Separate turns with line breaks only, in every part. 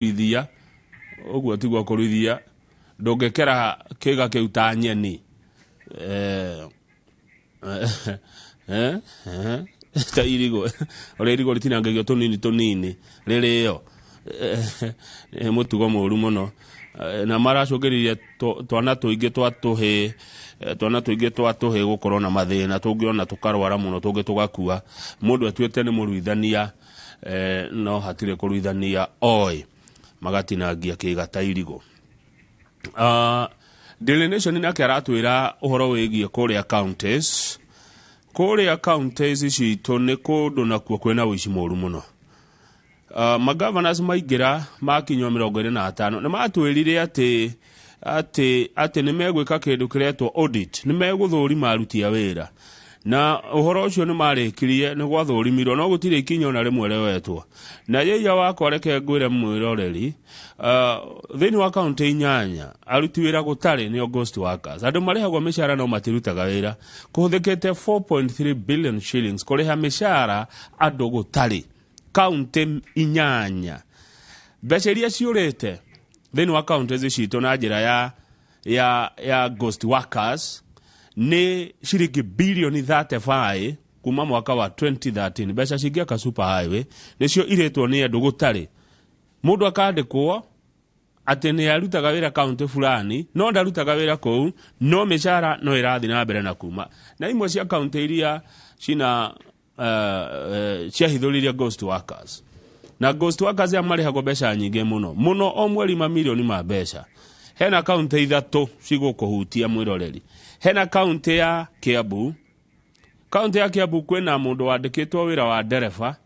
Kũruithia ũguo tiguo kũruithia, ndũngĩkera kĩga kĩu ta nyeni. Ta irigũ, ũrĩa irigũ rĩtinangagio tũnini tũnini rĩrĩo. Nĩ mũtugo mũru mũno na maracũngĩrĩria twana tũingĩ twa tũhĩĩ, twana tũingĩ twa tũhĩĩ gũkorwo na mathĩna, tũngĩ ona tũkarwara mũno, tũngĩ tũgakua. Mũndũ atuĩte nĩ mũruithania, no hatirĩ kũruithania oĩ, magatinangia kĩga ta irigũ. Daily Nation nake aratwĩra ũhoro wĩgiĩ kũrĩa counties. Kũrĩa counties citũ nĩ kũndũ nakuo kwĩna ũici mũru mũno. Magovernors maingĩra makinywo 25 nĩ matwĩrire atĩ nĩ megwĩka kĩndũ kĩretwo audit, nĩ megũthũrima aruti a wĩra, na ũhoro ũcio nĩ marĩkirie, nĩ gwathũrimirwo no gũtirĩ ikinya ona rĩmwe rĩoetwo. Na yĩia wakwa, reke ngwĩre mwĩroreri, thĩinĩ wa kaunti 8 aruti wĩra gũtarĩ nĩo ghost workers, andũ marĩhagwo mĩcara no matirutaga wĩra. Kũhũthĩkĩte 4.3 billion shillings kũrĩha mĩcara andũ gũtarĩ kaunti 8. Mbeca iria ciũrĩte thĩinĩ wa kaunti ici citũ na njĩra ya ghost workers nĩ ciringi bilioni 35 kuma mwaka wa 2013. Mbeca cingĩaka super highway nĩcio irĩtwo nĩ andũ gũtarĩ. Mũndũ akandĩkwo atĩ nĩ arutaga wĩra kaunti fulani no ndarutaga wĩra kũu, no mĩcara no ĩrathiĩ na mbere na kuma. Na imwe cia kaunti iria cina ciahithũririe ghost workers, na ghost workers aya marĩhagwo mbeca nyingĩ mũno mũno o mweri, mamirioni ma mbeca. Hena kaunti ithatũ cigũkũhutia, mwĩroreri. Hena kaunti ya Kiambu. Kaunti ya Kiambu kwĩna mũndũ wandĩkĩtwo wĩra wa ndereba,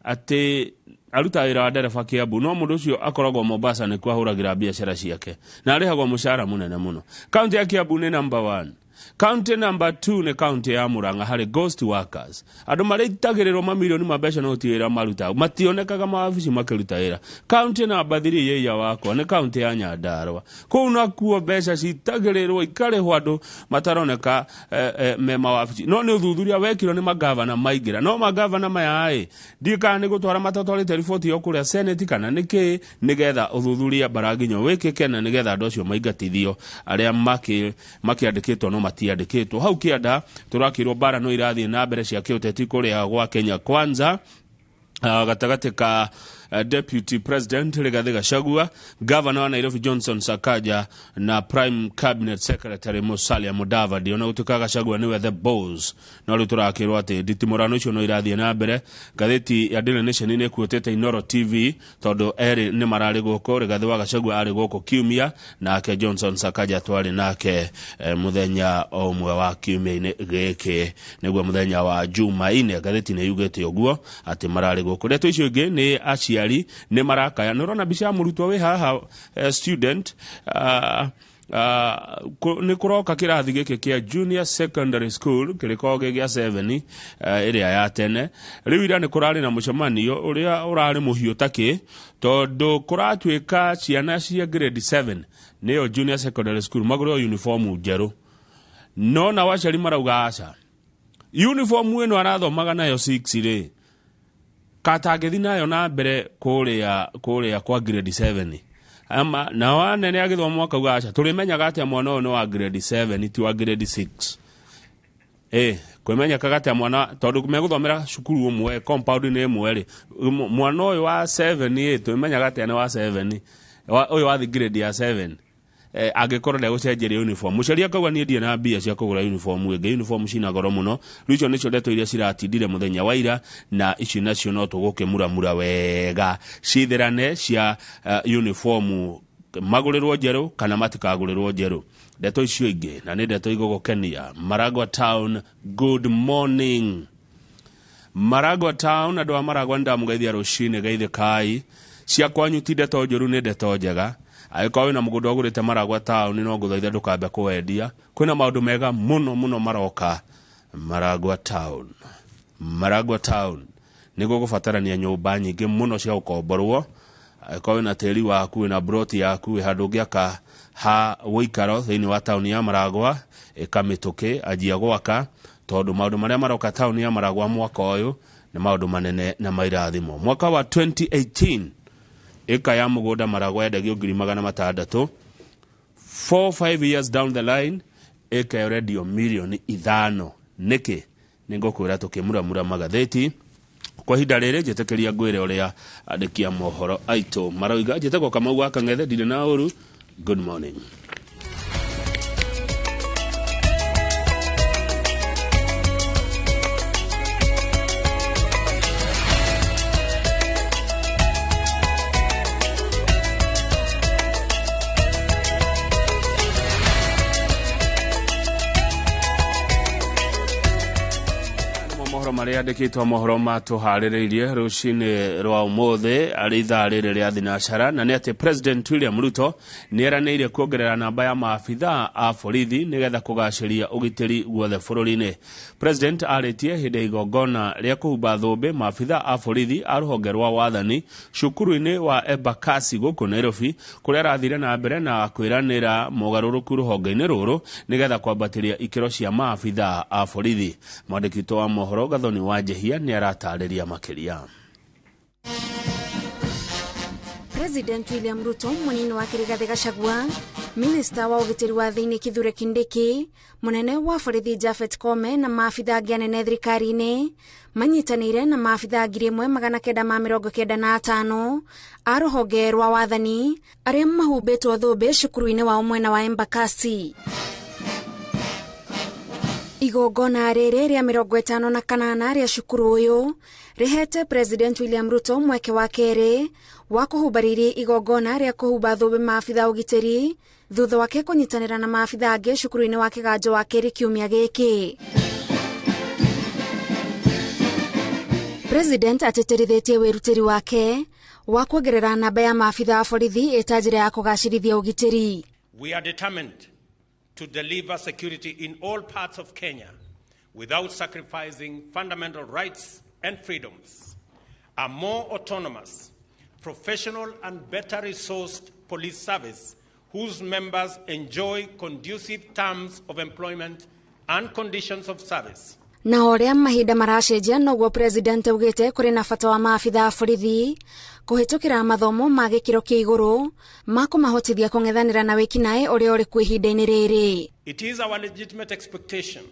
atĩ aruta wĩra wa ndereba Kiambu, no mũndũ ũcio akoragwo Mombasa, nĩkuo ahũragĩra biacara ciake, na arĩhagwo mũcara mũnene mũno. Kaunti ya Kiambu nĩ number one. Kaunti number two nĩ kaunti ya Murang'a harĩ ghost workers, andũ marĩitagĩrĩrwo mamirioni ma mbeca no gũtirĩ wĩra maruta, mationekaga mawabici makĩruta wĩra. Kaunti number three, yĩia wakwa, nĩ kaunti ya Nyandarua. Kũu nakuo mbeca citagĩrĩrwo ikarĩhwo andũ mataroneka me mawabici, no nĩ ũthuthuria wekirwo nĩ magavana maingĩra. No magavana maya ĩ ndiĩ kana nĩ gũtwara matatwarĩte riboti yo kũrĩa senate kana nĩ kĩ, nĩgetha ũthuthuria mbaraginyo wĩkĩke na nĩgetha andũ acio maingatithio arĩa makĩandĩkĩtwo no matiandĩkĩtwo. Hau kĩanda tũrakĩrwo mbara no irathiĩ na mbere cia kĩũteti kũrĩa gwa Kenya Kwanza, gatagatĩ ka Deputy President Rigathi Gachagua, Governor wa Nairobi Johnson Sakaja na Prime Cabinet Secretary Musalia Mudavadi. Ona gũtuĩka Gachagua nĩwe the boss, no rĩu tũrakĩrwo atĩ nditimũrano icio no irathiĩ na mbere. Ngathĩti ya Daily Nation nĩ ĩkuĩtĩte Inooro TV tondũ erĩ nĩ mararĩ gũkũ. Rigathi wa Gachagua arĩ gũkũ kiumia, nake Johnson Sakaja twarĩ nake mũthenya o ũmwe wa kiumia-inĩ gĩkĩ, nĩguo mũthenya wa Jumaine. Ngathĩti nĩ yugĩte ũguo atĩ mararĩ gũkũ. Ndeto icio ingĩ nĩ aciari nĩ marakaya. Nĩ ũrona mbica ya mũrutwo wĩ haha, student, nĩ kũroka kĩrathi gĩkĩ kĩa junior secondary school kĩrĩkoragwo gĩ gĩa 7 ĩrĩa ya tene. Rĩu ira nĩ kũrarĩ na mũcemanio ũrĩa ũrarĩ mũhiũ takĩ, tondũ kũratuĩka ciana cia grade 7, nĩyo junior secondary school, magũrĩrwo uniform njerũ. No nao aciari marauga aca, uniform ĩno arathomaga nayo 6 rĩ, katangĩthi nayo na mbere kũrĩa kwa grade 7. Ama nao anene agĩthoma makauga aca, tũrĩmenyaga atĩa mwana ũyũ nĩ wa grade 7 ti wa grade 6? Kwĩmenyekaga atĩa mwana, tondũ megũthomera cukuru ũmwe, compound-inĩ ĩmwe rĩ, mwana ũyũ wa 7 ĩ twĩmenyaga atĩa nĩ wa 7, ũyũ wathi grade ya 7, angĩkorwo ndegũcenjeria uniform? Mũciari akauga niĩ ndirĩ na mbia cia kũgũra uniform ĩngĩ, uniform cina goro mũno. Rĩu icio nĩcio ndeto iria ciratindire mũthenya wa ira, na ici nacio no tũgũkĩmuramura wega cithĩrane cia uniform, magũrĩrwo njerũ kana matikagũrĩrwo njerũ. Ndeto icio ingĩ, na nĩ ndeto igũgũkenia. Maragwa Town, good morning Maragwa Town. Andũ a Maragwa, nĩndamũgeithia rũcinĩ, geithĩkai. Cia kwanyu ti ndeto njũru, nĩ ndeto njega. Angĩkorwo wĩna mũgũnda ũgũrĩte Maragwa Town, no ngũthaithe ndũkambe kũwendia. Kwĩna maũndũ mega mũno mũno maroka Maragwa Town. Maragwa Town nĩ gũgũbatarania nyũmba nyingĩ mũno cia gũkomborwo. Angĩkorwo wĩna tĩri waku, wĩna broti yaku, wĩ handũ ũngĩaka ha ũikaro thĩinĩ wa taũni ya Maragwa, ĩka mĩtũkĩ, anjia gwaka, tondũ maũndũ marĩa maroka taũni ya Maragwa mwaka ũyũ nĩ maũndũ manene na mairathimo. Mwaka wa 2018 Ĩka ya mũgũnda Maragwa yendagio 600,000. 4-5 years down the line, ĩka ĩrendio 5 mirioni. Nĩkĩ? Nĩ ngũkwĩra tũkĩmuramura magathĩti. Kwa ihinda rĩrĩ, njĩtĩkĩria ngwĩre ũrĩa andĩki a mohoro aitũ maroiga. Njĩtagwo Kamau wa Kang'ethe, ndirĩ na ũru. Good morning. Mohoro marĩa andĩkĩtwo, mohoro matũharĩrĩirie rũcinĩ rwa ũmũthĩ arĩ ithaa rĩrĩ rĩa thinacara, na nĩ atĩ President William Ruto nĩ eranĩire kuongerera namba ya maabitha a borithi nĩgetha kũgacĩria ũgitĩri guothe bũrũri-inĩ. President arĩtie hĩndĩ ya igongona rĩa kũhumba thũmbĩ maabitha a borithi a rũhonge rwa wathani cukuru-inĩ wa Embakasi gũkũ Nairobi, kũrĩa arathire na mbere na kwĩranĩra mogarũrũku rũhonge-inĩ rũrũ nĩgetha kwambatĩria ikĩro cia maabitha a borithi. Mwandĩki witũ wa mohoro Gathoni wa Njehia nĩ aratarĩria makĩria.
President William Ruto, munini wake Rigathi Gachagua, minista wa ũgitĩri wa thĩinĩ Kithure Kindiki, mũnene wa borithi Japhet Koome na maabitha angĩ anene thirikari-inĩ manyitanĩire na maabitha 1995 a rũhonge rwa wathani arĩa mahumbĩtwo thũmbĩ cukuru-inĩ wao mwena wa Embakasi. Igongona rĩrĩ rĩa 58 rĩa cukuru ũyũ rĩhete President William Ruto mweke wa kerĩ wa kũhumba riri igongona rĩa kũhumba thũmbĩ maabitha ũgitĩri thutha wake kũnyitanĩra na maabitha angĩ cukuru-inĩ wa Kĩganjo wa kerĩ kiumia gĩkĩ. President atĩtĩrithĩtie wĩrutĩri wake wa kuongerera namba ya maabitha a borithi ĩta njĩra ya kũgacĩrithia ũgitĩri.
We are determined to deliver security in all parts of Kenya without sacrificing fundamental rights and freedoms. A more autonomous, professional, and better resourced police service whose members enjoy conducive terms of employment and conditions of service.
Na ũrĩa mahinda maracenjia, noguo president augĩte kũrĩ na bata wa maabitha a borithi kũhĩtũkĩra mathomo ma gĩkĩro kĩa igũrũ ma kũmahotithia kũng'ethanĩra na wĩkinaĩ ũrĩa ũrĩ kuo ihinda-inĩ rĩrĩ.
It is our legitimate expectation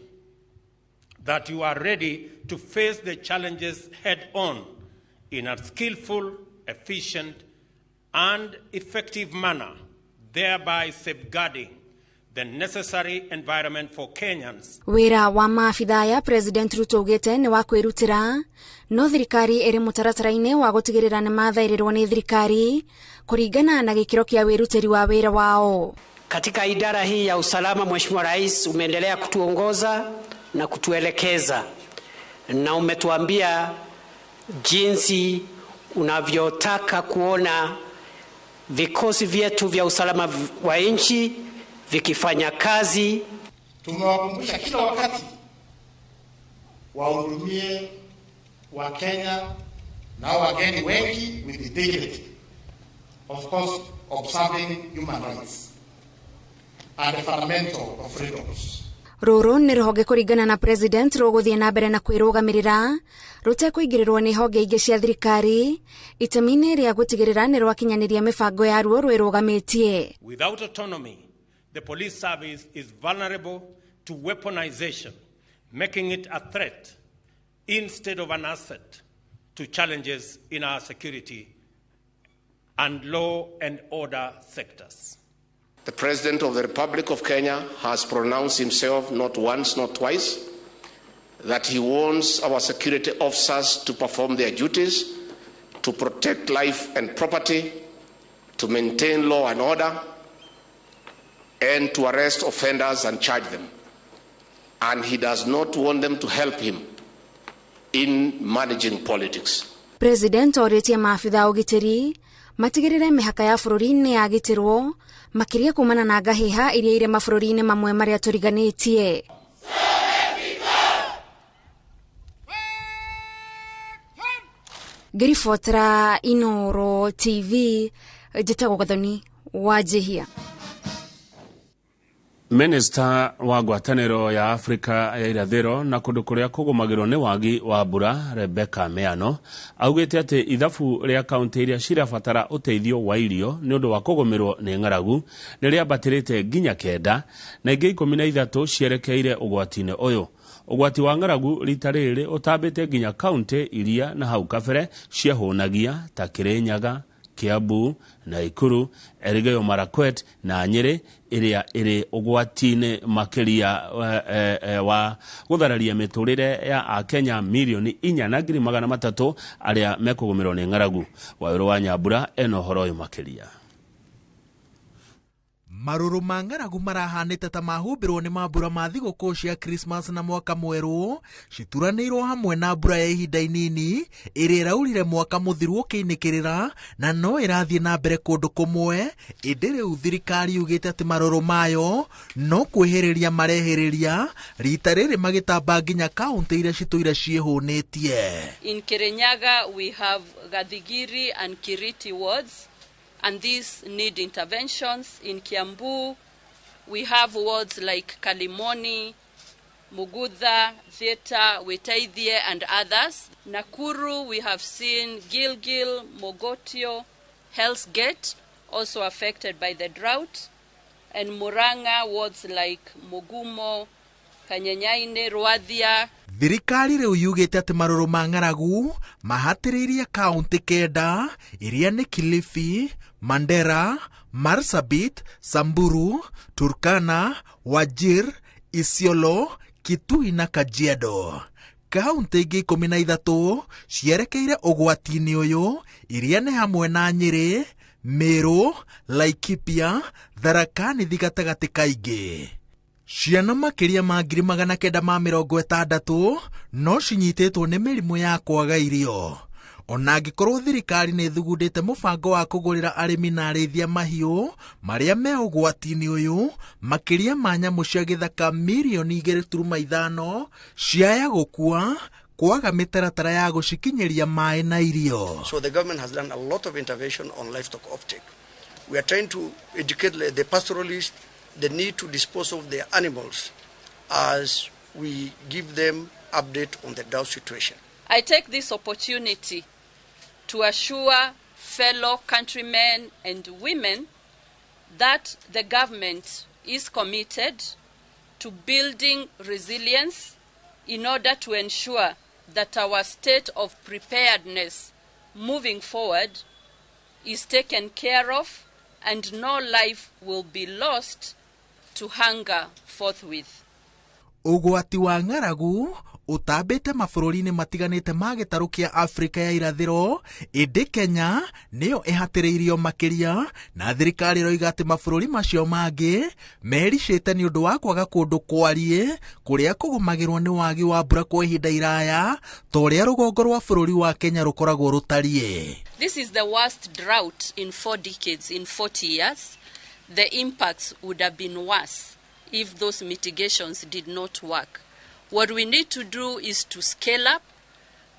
that you are ready to face the challenges head on in a skillful, efficient, and effective manner, thereby safeguarding the necessary environment for Kenyans.
Wĩra wa maabitha aya, President Ruto augĩte, nĩ wa kwĩrutĩra, no thirikari ĩrĩ mũtaratara-inĩ wa gũtigĩrĩra nĩ mathaĩrĩrwo nĩ thirikari kũringana na gĩkĩro kĩa wĩrutĩri wa wĩra wao.
Katika idara hii ya usalama, Mheshimiwa Rais, umeendelea kutuongoza na kutuelekeza na umetuambia jinsi unavyotaka kuona vikosi vyetu vya usalama wa nchi vikifanya kazi.
Tumewakumbusha kila wakati wahudumie Wakenya na wageni wengi with dignity, of course observing human rights and the fundamental of freedoms.
Rũrũ nĩ rũhonge, kũringana na president, rũgũthiĩ na mbere na kwĩrũgamĩrĩra rũtekũingĩrĩrwo nĩ honge ingĩ cia thirikari, itemi-inĩ rĩa gũtigĩrĩra nĩ rwakinyanĩria mĩbango yaruo rwĩrũgamĩtie.
Without autonomy, the police service is vulnerable to weaponization, making it a threat instead of an asset to challenges in our security and law and order sectors.
The President of the Republic of Kenya has pronounced himself not once, not twice, that he wants our security officers to perform their duties, to protect life and property, to maintain law and order, and to arrest offenders and charge them. And he does not want them to help him in managing politics.
President orĩtie maabitha a ũgitĩri matigĩrĩre mĩhaka ya bũrũri nĩ yagitĩrwo, makĩria kumana na ngahĩha iria irĩ mabũrũri-inĩ mamwe marĩa tũriganĩtie. Ngĩribotera Inoro TV, njĩtagwo Gathoni wa Njĩhia.
Minista wa ngwatanĩro ya Afrika ya irathĩro na kũndũ kũrĩa kũgũmagĩrwo nĩ wagi wa mbura Rebecca Miano augĩte atĩ ithabu rĩa kaunti iria cirabatara ũteithio wa irio nĩ ũndũ wa kũgũmĩrwo nĩ ng'aragu nĩ rĩambatĩrĩte nginya 9 na ingĩ 13 cierekeire ũgwati-inĩ ũyũ. Ũgwati wa ng'aragu rita rĩrĩ ũtambĩte nginya kaunti iria na hau kabere ciahũnagia ta Kirinyaga, Kiambu, Nakuru, Elgeyo Marakwet na Nyeri ĩrĩa ĩrĩ ũgwati-inĩ makĩria wa gũthararia mĩtũrĩre ya Akenya 4,300,000 arĩa mekũgũmĩrwo nĩ ng'aragu. Wawerũ wa Nyambura ena ũhoro ũyũ makĩria.
Marũrũ ma ng'aragu marahanĩte ta mahumbĩrwo nĩ mambura ma thigũkũ cia Christmas na mwaka mwerũ, cituranĩirwo hamwe na mbura ya ihinda inini ĩrĩa ĩraurire mwaka mũthiru ũkĩinĩkĩrĩra na no ĩrathiĩ na mbere kũndũ kũmwe. Ĩndĩ rĩu thirikari yugĩte atĩ marũrũ mayo no kwĩhĩrĩria marehĩrĩria, rita rĩrĩ magĩtamba nginya kaũntĩ iria citũire ciĩhũnĩtie.
In Kirinyaga we have Gathigiri and Kiriti wards, and these need interventions. In Kiambu, we have wards like Kalimoni, Mugutha, Theta, Witeithie, and others. Nakuru, we have seen Gilgil, Mogotio, Hell's Gate, also affected by the drought. And Murang'a, wards like Mugumo, Kanyenyaine, Rwathia.
Thirikari rĩu yugĩte atĩ marũrũ ma ng'aragu mahatĩrĩirie kaũntĩ 9 iria nĩ Kilifi, Mandera, Marsabit, Samburu, Turkana, Wajir, Isiolo, Kitui na Kajiado. Kaũntĩ ingĩ 13 cierekeire ũgwati-inĩ ũyũ iria nĩ hamwe na Nyeri, Meru, Laikipia, Tharaka Nithi gatagatĩ kaingĩ. Ciana makĩria ma 960,000 no cinyitĩtwo nĩ mĩrimũ ya kwaga irio. Ona angĩkorwo thirikari nĩ ĩthugundĩte mũbango wa kũgũrĩra arĩmi na arĩithia mahiũ marĩa me ũgwati-inĩ ũyũ, makĩria ma nyamũ cia gĩthaka 2.5 mirioni ciaya gũkua kwaga mĩtaratara ya gũcikinyĩria maĩ na irio.
So the government has done a lot of intervention on livestock offtake. We are trying to educate the pastoralists the need to dispose of their animals as we give them update on the drought situation.
I take this opportunity to assure fellow countrymen and women that the government is committed to building resilience in order to ensure that our state of preparedness moving forward is taken care of and no life will be lost to hunger forthwith.
Ũgwati wa ng'aragu ũtambĩte mabũrũri-inĩ matiganĩte ma gĩtarũ kĩa Afrika ya irathĩro, ĩndĩ Kenya nĩyo ĩhatĩrĩirio makĩria, na thirikari ĩroiga atĩ mabũrũri macio mangĩ mericĩte nĩ ũndũ wa kwaga kũndũ kwariĩ kũrĩa kũgũmagĩrwo nĩ wagi wa mbura kwa ihinda iraya ta ũrĩa rũgongo rwa bũrũri wa Kenya rũkoragwo rũtariĩ.
This is the worst drought in 4 decades, in 40 years. The impacts would have been worse if those mitigations did not work. What we need to do is to scale up,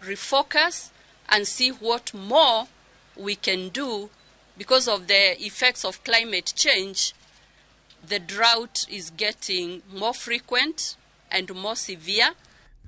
refocus, and see what more we can do because of the effects of climate change. The drought is getting more frequent and more severe.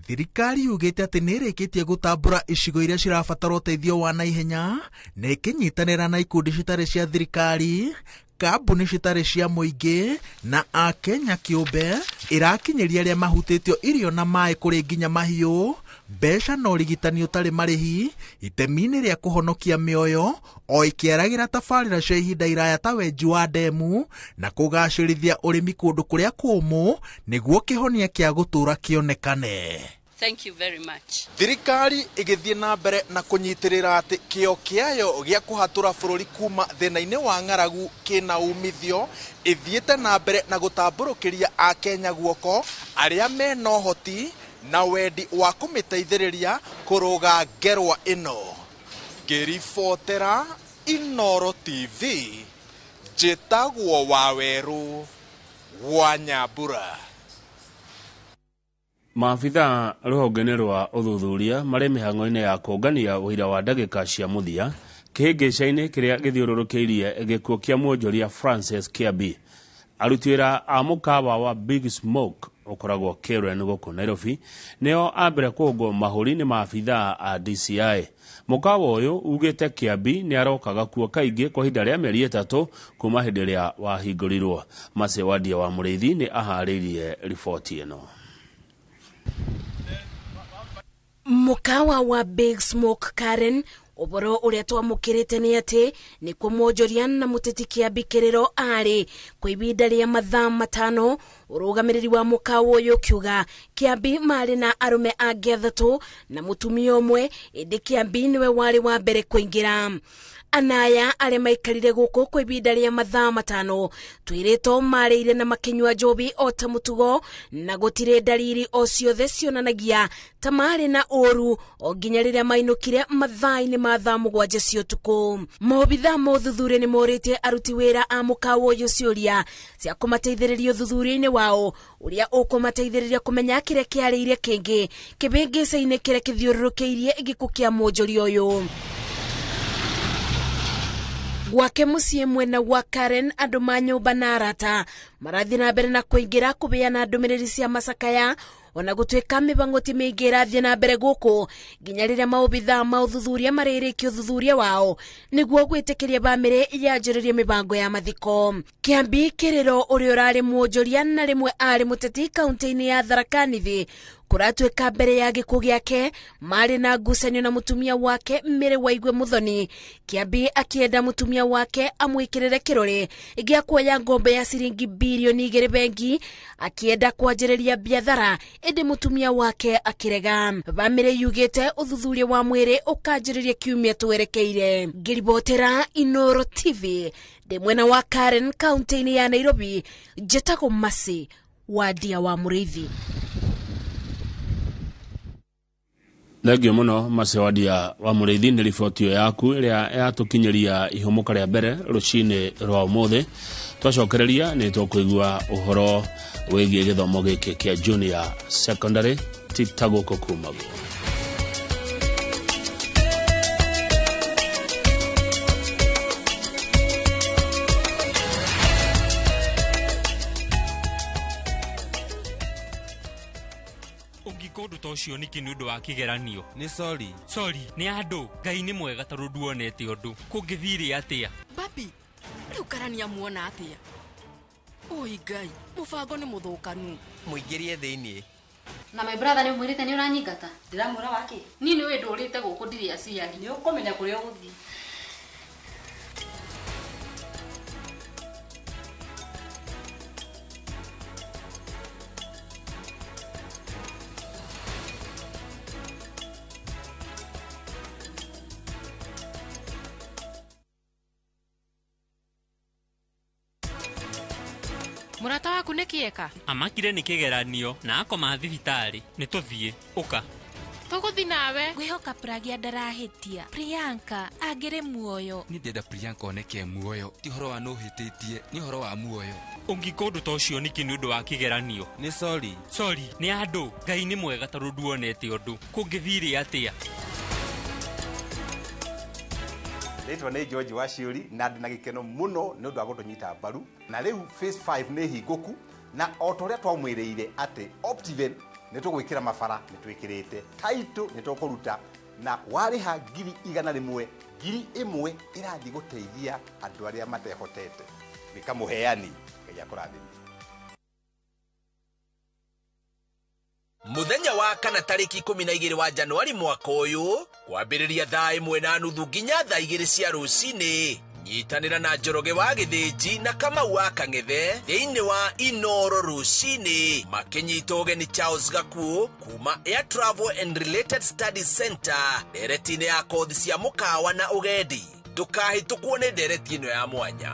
Thirikari yugĩte atĩ nĩ ĩrĩkĩtie gũtambũra icigo iria cirabatara ũteithio wa naihenya na ĩkĩnyitanĩra na ikundi citarĩ cia thirikari, kambuni citarĩ cia mũingĩ na Akenya kĩũmbe, ĩrakinyĩria arĩa mahutĩtio irio na maĩ kũrĩ nginya mahiũ, mbeca na ũrigitani ũtarĩ marĩhi itemi-inĩ rĩa kũhonokia mĩoyo o ĩkĩaragĩra tabarĩra cia ihinda iraya ta wenji wa ndemu na kũgacĩrithia ũrĩmi kũndũ kũrĩa kũũmũ nĩguo kĩhonia kĩa gũtũũra kĩonekane.
Thank you very much.
Thirikari ĩgĩthiĩ na mbere na kũnyitĩrĩra atĩ kĩo kĩayo gĩa kũhatũra bũrũri kuma thĩna-inĩ wa ng'aragu kĩna umithio, ĩthiĩte na mbere na gũtambũrũkĩria Akenya guoko arĩa mena ũhoti na wendi wa kũmĩteithĩrĩria kũrũga ngerwa ĩno. Ngĩribotera Inooro TV, njĩtagwo Wawerũ wa Nyambura.
Maabitha rũhonge-inĩ rwa ũthuthuria marĩ mĩhang'o-inĩ ya kũngania ũira wa ndagĩka cia mũthia kĩhĩngĩca-inĩ kĩrĩa gĩthiũrũrũkĩirie gĩkuũ kĩa mwonjoria Francis Kiambi. Aruti wĩra a mũkawa wa Big Smoke ũkoragwo Karen gũkũ Nairobi nĩo ambere kũhũngwo mahũri nĩ maabithaa a DCI. Mũkawa ũyũ ugĩte Kĩambi nĩ arokaga kuo kaingĩ kwa ihinda rĩa mĩeri 3 kuma hĩndĩ ĩrĩa wahingũrirwo. Mercy Wandia wa Mũrĩithi nĩ aharĩirie riboti ĩno.
Mũkawa wa Big Smoke Karen ũhoro ũrĩa twamũkĩrĩte nĩ atĩ nĩkuo mwonjoria na mũteti Kĩambi Kĩrĩro arĩ kwa ihinda rĩa mathaa 5. Ũrũgamĩrĩri wa mũkawa ũyũ ũkiuga Kĩambi marĩ na arũme angĩ 3 na mũtumia ũmwe, ĩndĩ Kĩambi nĩwe warĩ wa mbere kũingĩra. Anaya arĩa maikarire gũkũ kwa ihinda rĩa mathaa 5 twĩrĩtwo marĩire na makĩnyua njobi o ta mũtugo, na gũtirĩ ndariri o ciothe cionanagia ta marĩ na ũru o nginya rĩrĩa mainũkire mathaa-inĩ ma thaa 7 cia ũtukũ. Maobithaa ma ũthuthuria nĩ morĩtie aruti wĩra a mũkawa ũyũ ciũria cia kũmateithĩrĩria ũthuthuria-inĩ wao ũrĩa ũkũmateithĩrĩria kũmenya kĩrĩa kĩarĩire kĩngĩ kĩbĩngĩca-inĩ kĩrĩa kĩthiũrũrũkĩirie gĩkuũ kĩa mwonjoria ũyũ. Gwake mũciĩ mwena wa Karen andũ ma nyũmba na arata marathiĩ na mbere na kũingĩra kũbeana ndũmĩrĩri cia macakaya, ona gũtuĩka mĩbango ti mĩingĩ ĩrathiĩ na mbere gũkũ nginya rĩrĩa maobithaa ma ũthuthuria marĩrĩkia ũthuthuria wao nĩguo gwĩtĩkĩria bamĩrĩ yanjĩrĩrie mĩbango ya mathiko. Kĩambi Kĩrĩro ũrĩa ũrarĩ mwonjoria na rĩmwe arĩ mũteti kaunti-inĩ ya Tharaka Nithi kũratuĩka mbere ya gĩkuũ gĩake marĩ na ngucanio na mũtumia wake Mary Waigwe Muthoni. Kĩambi akĩenda mũtumia wake amwĩkĩrĩre kĩrore gĩa kuoya ngombo ya ciringi birioni 2 bengi akĩenda kwanjĩrĩria biathara, ĩndĩ mũtumia wake akĩrega. Bamĩrĩ yugĩte ũthuthuria wa mwĩrĩ ũkanjĩrĩria kiumia twerekeire. Ngĩribotera Inooro TV ndĩ mwena wa Karen kaunti-inĩ ya Nairobi, njĩtagwo Mercy Wandia wa Mũrĩithi.
Thengio mũno Mercy Wandia wa Mũrĩithi nĩ riboti ĩyo yaku ĩrĩa yatũkinyĩria ihũmũka rĩa mbere rũcinĩ rwa ũmũthĩ. Twacokereria nĩ tũkũigua ũhoro wĩgiĩ gĩthomo gĩkĩ kĩa junior secondary ti ta gũkũ kumagwo.
Ũcio nĩkĩ nĩ ũndũ wa kĩgeranio?
Nĩ sorry.
Sorry, nĩ andũ. Ngai nĩ mwega tondũ nduonete ũndũ. Kũngĩthire atĩa?
Babi, rĩu karani amuona atĩa? Oi Ngai, mũbango nĩ mũthũkanu.
Mũingĩrie thĩinĩ.
Na my brother nĩ ũmwĩrĩte nĩ ũranyingata?
Ndĩramwĩra wakĩ?
Niĩ nĩũĩ ndũrĩte gũkũ ndirĩ aciari.
Nĩ ũkũmenya kũrĩa ũgũthiĩ.
Mũrata waku nĩ kĩeka?
Amakire nĩ kĩgeranio na akoma thibitarĩ. Nĩ tũthiĩ, ũka.
Tũgũthiĩ nawe.
Ngwĩhoka Pragya ndarahĩtia. Priyanka angĩrĩ muoyo.
Niĩ ndĩrenda Priyanka oneke muoyo. Ti ũhoro wa nũhĩtĩtie, nĩ ũhoro wa muoyo.
Ũngĩka ũndũ ta ũcio nĩkĩ nĩ ũndũ wa kĩgeranio?
Nĩ sorry.
Sorry, nĩ andũ. Ngai nĩ mwega tondũ nduonete ũndũ. Kũngĩthire atĩa?
Rĩtwa nĩ George Waciũri na ndĩ na gĩkeno mũno nĩ ũndũ wa gũtũnyita mbaru. Na rĩu phase 5 nĩ hingũku na o ta ũrĩa twamwĩrĩire atĩ Optiven nĩ tũgwĩkĩra mabara nĩ twĩkĩrĩte, title nĩ tũkũruta na warĩha 100,000 1,000 ĩrathiĩ gũteithia andũ arĩa matehotete. Nĩ kamũheani. Ngai akũrathime.
Muthenya wa kana tariki 12 wa Januari mwaka ũyũ kwambĩrĩria thaa 1:30 nginya thaa 2 cia rũcinĩ nyitanĩra na Njoroge wa Gĩthĩnji na Kamau wa Kang'ethe thĩinĩ wa Inooro rũcinĩ makĩnyita ũgeni Charles Gakuo kuma Air Travel and Related Studies Center ndereti-inĩ ya kothi cia mũkawa na ũgendi. Ndũkahĩtũkwo nĩ ndereti ĩno ya mwanya.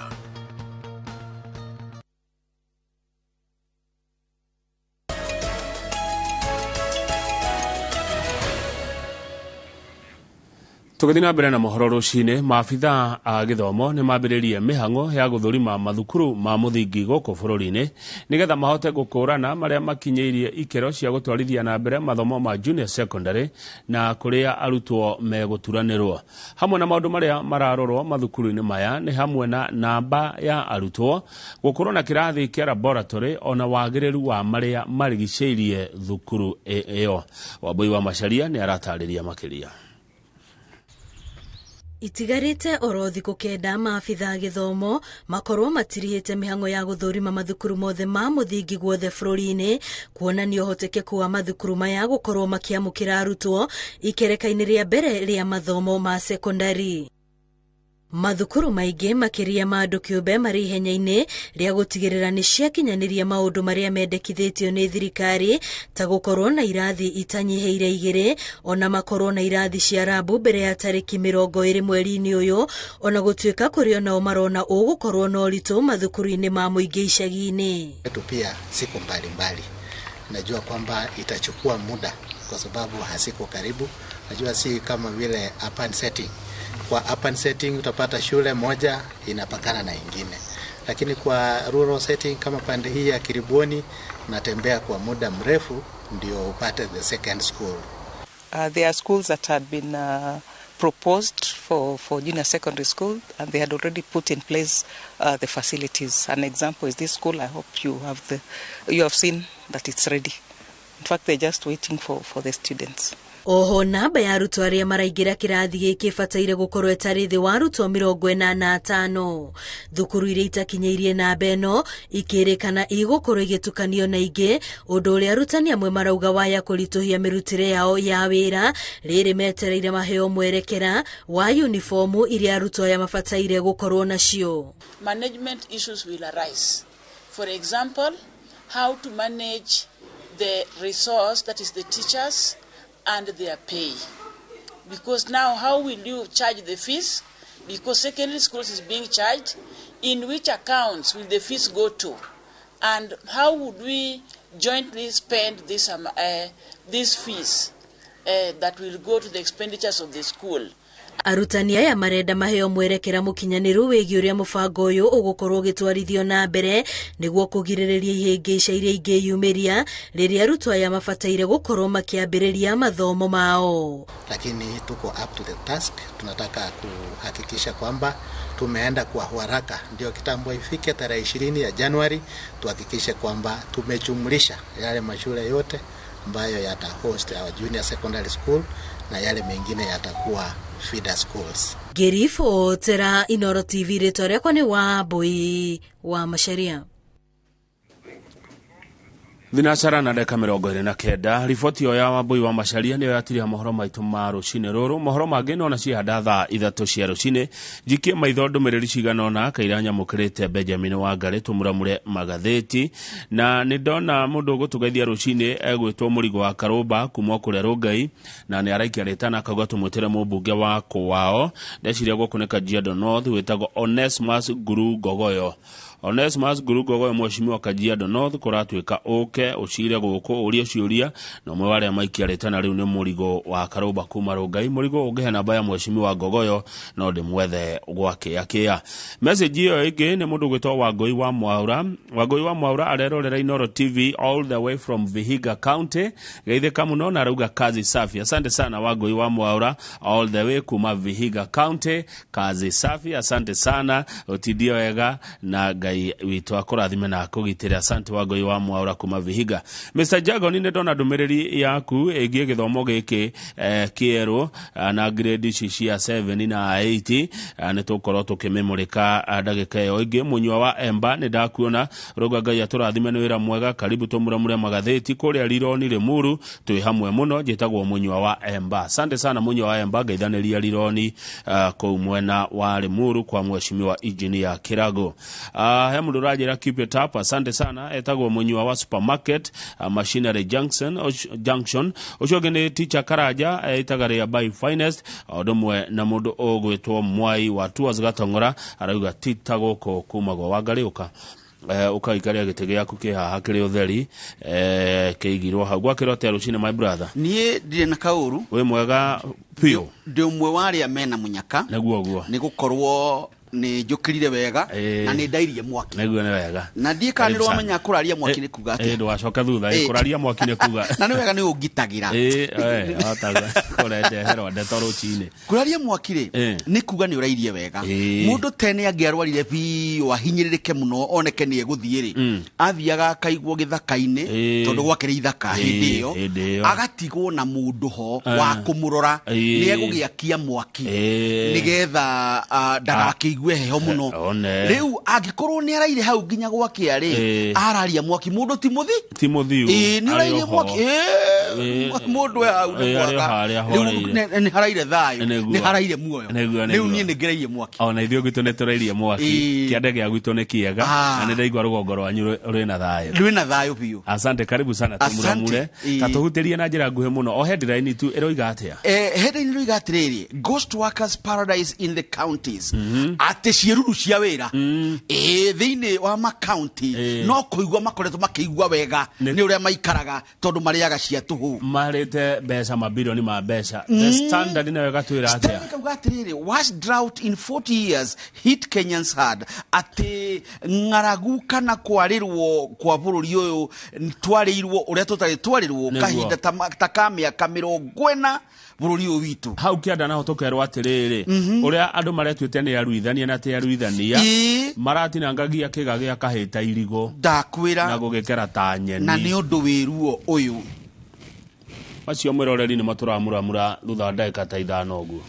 Tũgĩthiĩ na mbere na mohoro rũcinĩ, maabithaa a gĩthomo nĩ mambĩrĩrie mĩhang'o ya gũthũrima mathukuru ma mũthingi gũkũ bũrũri-inĩ nĩgetha mahote gũkũrana marĩa makinyĩirie ikĩro cia gũtwarithia na mbere mathomo ma junior secondary na kũrĩa arutwo megũturanĩrwo. Hamwe na maũndũ marĩa mararorwo mathukuru-inĩ maya nĩ hamwe na namba ya arutwo, gũkorwo na kĩrathi kĩa laboratory ona wagĩrĩru wa marĩa marigicĩirie thukuru ĩyo. Wambui wa Macharia nĩ aratarĩria makĩria.
Itigarĩte oro thikũ 9 maabithaa a gĩthomo makorwo matirihĩte mĩhang'o ya gũthũrima mathukuru mothe ma mũthingi guothe bũrũri-inĩ, kuonania ũhotekeku wa mathukuru maya gũkorwo makĩamũkĩra arutwo ikereka-inĩ rĩa mbere rĩa mathomo ma sekondari. Mathukuru maingĩ makĩria ma andũ kĩũmbe marĩ ihenya-inĩ rĩa gũtigĩrĩra nĩ ciakinyanĩria maũndũ marĩa mendekithĩtio nĩ thirikari ta gũkorwo na irathi itanyihĩire 2, ona makorwo na irathi cia rabu mbere ya tarĩki 20 mweri-inĩ ũyũ, ona gũtuĩka kũrĩ onao marona ũgũkorwo na ũritũ mathukuru-inĩ ma mũingĩ icagi-inĩ.
Yetu pia siko mbalimbali, najua kwamba itachukua muda kwa sababu hasiko karibu. Najua si kama vile urban setting. Kwa urban setting utapata shule moja inapakana na ingine, lakini kwa rural setting kama pande hii ya Kiriboni natembea kwa muda mrefu ndio upate the second school.
There are schools that had been proposed for junior secondary school, and they had already put in place the facilities. An example is this school. I hope you have seen that it's ready. In fact, they're just waiting for the students.
Oho namba ya arutwo arĩa maraingĩra kĩrathi gĩkĩ ĩbataire gũkorwo ĩtarĩ thĩ wa arutwo 85. Thukuru iria itakinyĩirie namba ĩno ikĩrĩkana igũkorwo igĩtukanio na ingĩ, ũndũ ũrĩa arutani amwe marauga waya kũritũhia mĩrutĩre yao ya wĩra rĩrĩ metereire maheo mwerekera wa uniformu iria arutwo aya mabataire gũkorwo nacio.
Management issues will arise. For example, how to manage the resource, that is the teachers, and their pay. Because now how will you charge the fees? Because secondary schools is being charged. In which accounts will the fees go to? And how would we jointly spend these fees that will go to the expenditures of the school?
Arutani aya marenda maheo mwerekera mũkinyanĩru wĩgiĩ ũrĩa mũbango ũyũ ũgũkorwo ũgĩtwarithio na mbere nĩguo kũgirĩrĩria ihĩngĩca iria ingĩyumĩria rĩrĩa arutwo aya mabataire gũkorwo makĩambĩrĩria mathomo mao.
Lakini tuko up to the task, tunataka kuhakikisha kwamba tumeenda kwa haraka ndio kitambo ifike tarehe 20 ya Januari, tuhakikishe kwamba tumejumlisha yale mashule yote ambayo yata host our junior secondary school na yale mengine yatakuwa feeder schools.
Ngĩribotera Inooro TV, rĩtwa rĩakwa nĩ Wambui wa Macharia.
Thinacara na ndagĩka 29. Riboti ĩyo ya Wambui wa Macharia nĩyo yatiria mohoro maitũ ma rũcinĩ rũrũ. Mohoro mangĩ nona cihanda thaa 3 cia rũcinĩ. Njikie maitho ndũmĩrĩri cigana ũna kaira nyamũkĩrĩte Benjamin Wangari tũmuramure magathĩti, na nĩ ndona mũndũ ũgũtũgeithia rũcinĩ egwĩtwo Mũrigo wa Karũmba kuma kũrĩa Rũngai, na nĩ araikia rĩtana akauga tũmwĩtĩre mũmbunge wa kwao. Ndeciria gũkũ nĩ Kajiado North, wĩtagwo Onesmus Nguru Ngogoyo. Onesmus Nguru Ngogoyo mheshimiwa Kajiado North kũratuĩka ũke ũcire gũkũ ũrie ciũria, na ũmwe wa arĩa maikia rĩtana rĩu nĩ Mũrigo wa Karũmba kuma Rũngai. Mũrigo ũngĩhe namba ya mheshimiwa Ngogoyo no ndĩmwethe gwa kĩakĩa. Message ĩyo ĩngĩ nĩ mũndũ ũgwĩtwo Wangũi wa Mwaura. Wangũi wa Mwaura arerorera Inooro TV all the way from Vihiga County. Geithĩka mũno na arauga kazi safi. Asante sana Wangũi wa Mwaura all the way kuma Vihiga County. Kazi safi, asante sana, ũtindie wega na Ngai witũ akũrathime na akũgitĩre. Asante Wangũi wa Mwaura kuma Vihiga. Mr. Jago, nĩ ndona ndũmĩrĩri yaku ĩgiĩ gĩthomo gĩkĩ kĩerũ na grade ici cia 7 na 8, nĩ tũgũkorwo tũkĩmĩmũrĩka ndagĩka ĩyo ĩngĩ. Mũnyua wa Emba nĩ ndakuona, rauga Ngai atũrathime nĩ wĩra mwega. Karibu tũmuramure magathĩti kũrĩa Rironi Limuru, twĩ hamwe mũno. Njĩtagwo Mũnyua wa Emba. Asante sana Mũnyua wa Emba, ngeithanĩria Rironi kũu mwena wa Limuru kwa mheshimiwa Engineer Kirago. He mũndũ ũranjĩra keep it up, asante sana. Etagwo Mũnyua wa Supermarket Machinery Junction. Ũcio ũngĩ nĩ Teacher Karanja ĩtaga rĩa by finest, ũndũ ũmwe na mũndũ ũgwĩtwo Mwai wa Tours Gatong'ora arauga tita gũkũ kuma gwa Wangarĩ ũka. Ũkaikaria gĩtĩ gĩaku kĩ haha kĩrĩ ũtheri, kĩigirwo hau. Gwakĩrwo atĩa rũcinĩ, my brother?
Niĩ ndirĩ na kaũru.
Wĩ mwega biũ.
Ndĩ ũmwe wa arĩa mena mũnyaka.
Nĩguo guo.
Nĩ gũkorwo nĩ njũkĩrire wega na nĩ ndairie mwaki.
Nĩguo, nĩ wega.
Na ndiĩ kana nĩ rwamenya kũraria mwaki nĩ kuga atĩa.
Ndũgacoke thutha. Kũraria mwaki nĩ kuga
na nĩ wega nĩ ũngitagĩra.
Otaguo kũrendeherwo ndeto rũcinĩ.
Kũraria mwaki rĩ, nĩ kuga nĩ ũrairie wega. Mũndũ tene angĩarwarire biũ, ahinyĩrĩrĩke mũno, oneke nĩ egũthiĩ rĩ, athiaga akaigwo gĩthaka-inĩ, tondũ gwakĩrĩ ithaka hĩndĩ ĩyo,
hĩndĩ ĩyo.
Agatigwo na mũndũ ho wa kũmũrora nĩ egũgĩakia mwaki nĩgetha ndagakĩigue heho mũno.
One.
Rĩu angĩkorwo nĩ araire hau nginya gwakĩa rĩ, araria mwaki, mũndũ ti mũthi.
Ti mũthiu.
Ĩĩ, nĩ
arĩ
ũrairie
oho.
mwaki. Mũndũ e hau nĩ
Arĩ
mwaka.
oho harĩa
Rĩu
ahoreire.
nĩ haraire thayũ,
Nĩguo.
nĩ haraire muoyo.
Nĩguo,
Rĩu
nĩguo.
niĩ nĩ ngereirie mwaki.
Ona ithuĩ gwitũ nĩ tũrairie mwaki. Kĩande gĩa gwitũ nĩ kĩega, na nĩ ndaigua rũgongo rwanyu rwĩna thayũ.
Rwĩna thayũ biũ.
Asante, karibu sana.
Asante.
Tũmuramure, ta tũhutĩrie na njĩra nguhĩ mũno o headline tu ĩroiga atĩa?
Headline ĩroiga atĩrĩrĩ, "Ghost workers paradise in the counties", atĩ ciĩruru cia wĩra ĩĩ thĩinĩ wa makaunti no kũigua makoretwo makĩigua wega nĩ ũrĩa maikaraga, tondũ marĩaga cia tũhũ.
Marĩte mbeca, mabirioni ma mbeca. The Standard nayo ĩgatwĩra atĩa?
Standard kauga atĩrĩrĩ, "Worst drought in 40 years hit Kenyans hard", atĩ ng'aragu kana kwarĩrwo kwa bũrũri ũyũ, twarĩirwo ũrĩa tũtarĩ twarĩrwo kahinda ta ka mĩaka 40 bũrũri ũyũ witũ.
Hau kĩanda naho tũkerwo atĩrĩrĩ, ũrĩa andũ maretuĩte nĩ aruithania na ti aruithania, maratinangagia kĩga gĩa kahĩta irigũ
Ndakwĩra.
na gũgĩkera ta nyeni.
Na nĩ ũndũ wĩ ruo ũyũ.
Macio, mwĩroreri, nĩ matũramuramura thutha wa ndagĩka ta 5 ũguo.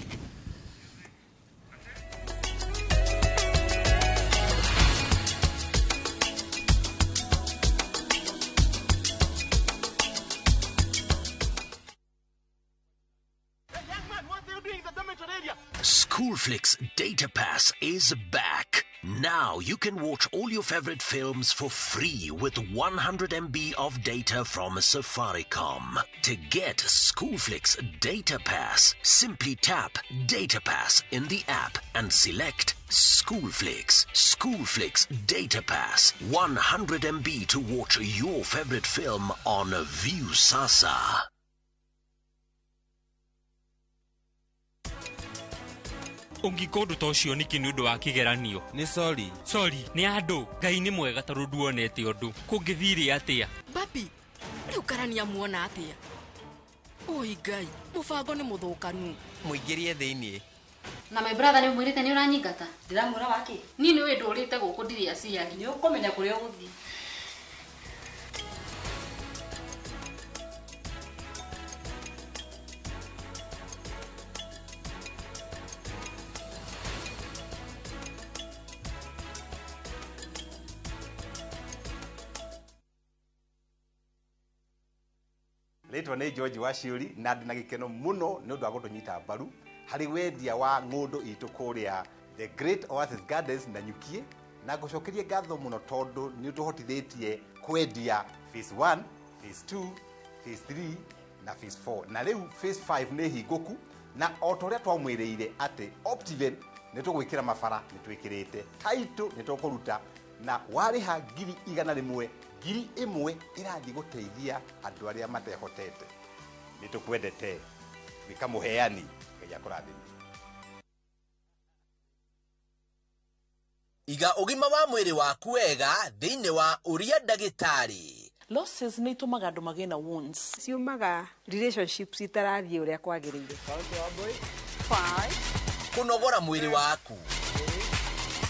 Schoolflix Data Pass is back. Now you can watch all your favorite films for free with 100 MB of data from Safaricom. To get Schoolflix Data Pass, simply tap Data Pass in the app and select Schoolflix. Schoolflix Data Pass. 100 MB to watch your favorite film on Viusasa.
Ũngĩka ũndũ ta ũcio nĩkĩ nĩ ũndũ wa kĩgeranio?
Nĩ sorry.
Sorry nĩ andũ. Ngai nĩ mwega, tondũ nduonete ũndũ kũngĩthire atĩa.
Babi, rĩu karani amuona atĩa? Oi Ngai, mũbango nĩ mũthũkanu.
Mũingĩrie thĩinĩ.
Na my brother nĩ ũmwĩrĩte nĩ ũranyingata?
Ndĩramwĩra wakĩ?
Niĩ nĩ ũĩ ndũrĩte gũkũ ndirĩ aciari.
Nĩ ũkũmenya kũrĩa ũgũthiĩ.
Rĩtwa nĩ George Waciũri, na ndĩ na gĩkeno mũno nĩ ũndũ wa gũtũnyita mbaru harĩ wendia wa ng'ũndũ itũ kũrĩa The Great Oasis Gardens na Nyukie, na ngũcokerie ngatho mũno tondũ nĩ ũtũhotithĩtie kwendia phase 1, phase 2, phase 3 na phase 4, na rĩu phase 5 nĩ hingũku. Na o ta ũrĩa twamwĩrĩire atĩ Optiven nĩ tũgwĩkĩra mabara, nĩ twĩkĩrĩte title, nĩ tũkũruta, na warĩha 100,000, 1,000 ĩrathiĩ gũteithia andũ arĩa matehotete. Nĩ tũkwendete. Wĩka mũheani, Ngai akũrathime.
Iga ũgima wa mwĩrĩ waku wega thĩinĩ wa Ũria Ndagĩtarĩ.
Losses nĩ itũmaga andũ magĩe na wounds.
Ciumaga relationships itarathiĩ ũrĩa kwagĩrĩire.
Kũnogora mwĩrĩ waku,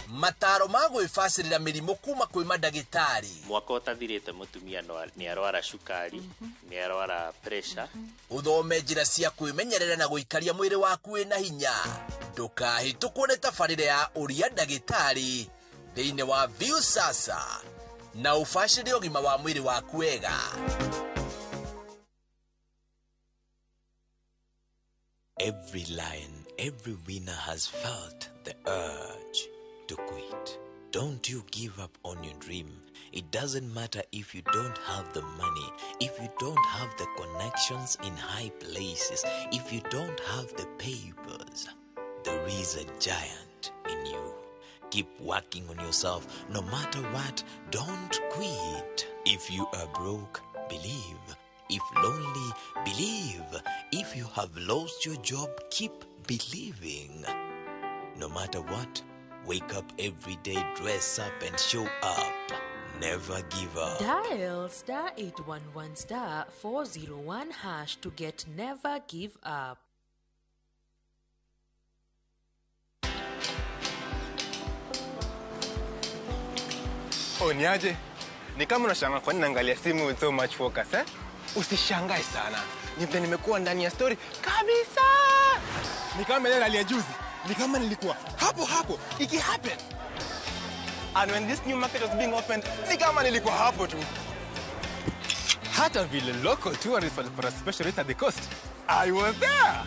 mataro ma gwĩbacĩrĩra mĩrimũ kuma kwĩ mandagĩtarĩ.
Mwaka ũtathirĩte mũtumia nĩ arwara cukari, nĩ arwara pressure.
Ũthome njĩra cia kwĩmenyerera na gũikaria mwĩrĩ waku wĩna hinya. Ndũkahĩtũkwo nĩ tabarĩra ya Ũria Ndagĩtarĩ thĩinĩ wa Viusasa, na ũbacĩrĩre ũgima wa mwĩrĩ waku wega.
Every lion, every winner has felt the urge to quit. Don't you give up on your dream. It doesn't matter if you don't have the money, if you don't have the connections in high places, if you don't have the papers. There is a giant in you. Keep working on yourself. No matter what, don't quit. If you are broke, believe. If lonely, believe. If you have lost your job, keep believing. No matter what, wake up every day, dress up, and show up. Never give up.
Dial star 811 star 401 hash to get Never Give Up.
Oh, niaje? Ni kama unashangaa kwa nini naangalia simu with so much focus, eh? Usishangae sana. Ni vile nimekuwa ndani ya story kabisa. Ni kama ile hali ya juzi. Ni kama nilikuwa hapo hapo iki happen. And when this new market was being opened, ni kama nilikuwa hapo tu. Hata vile local tourists walipata special rate at the coast, I was there.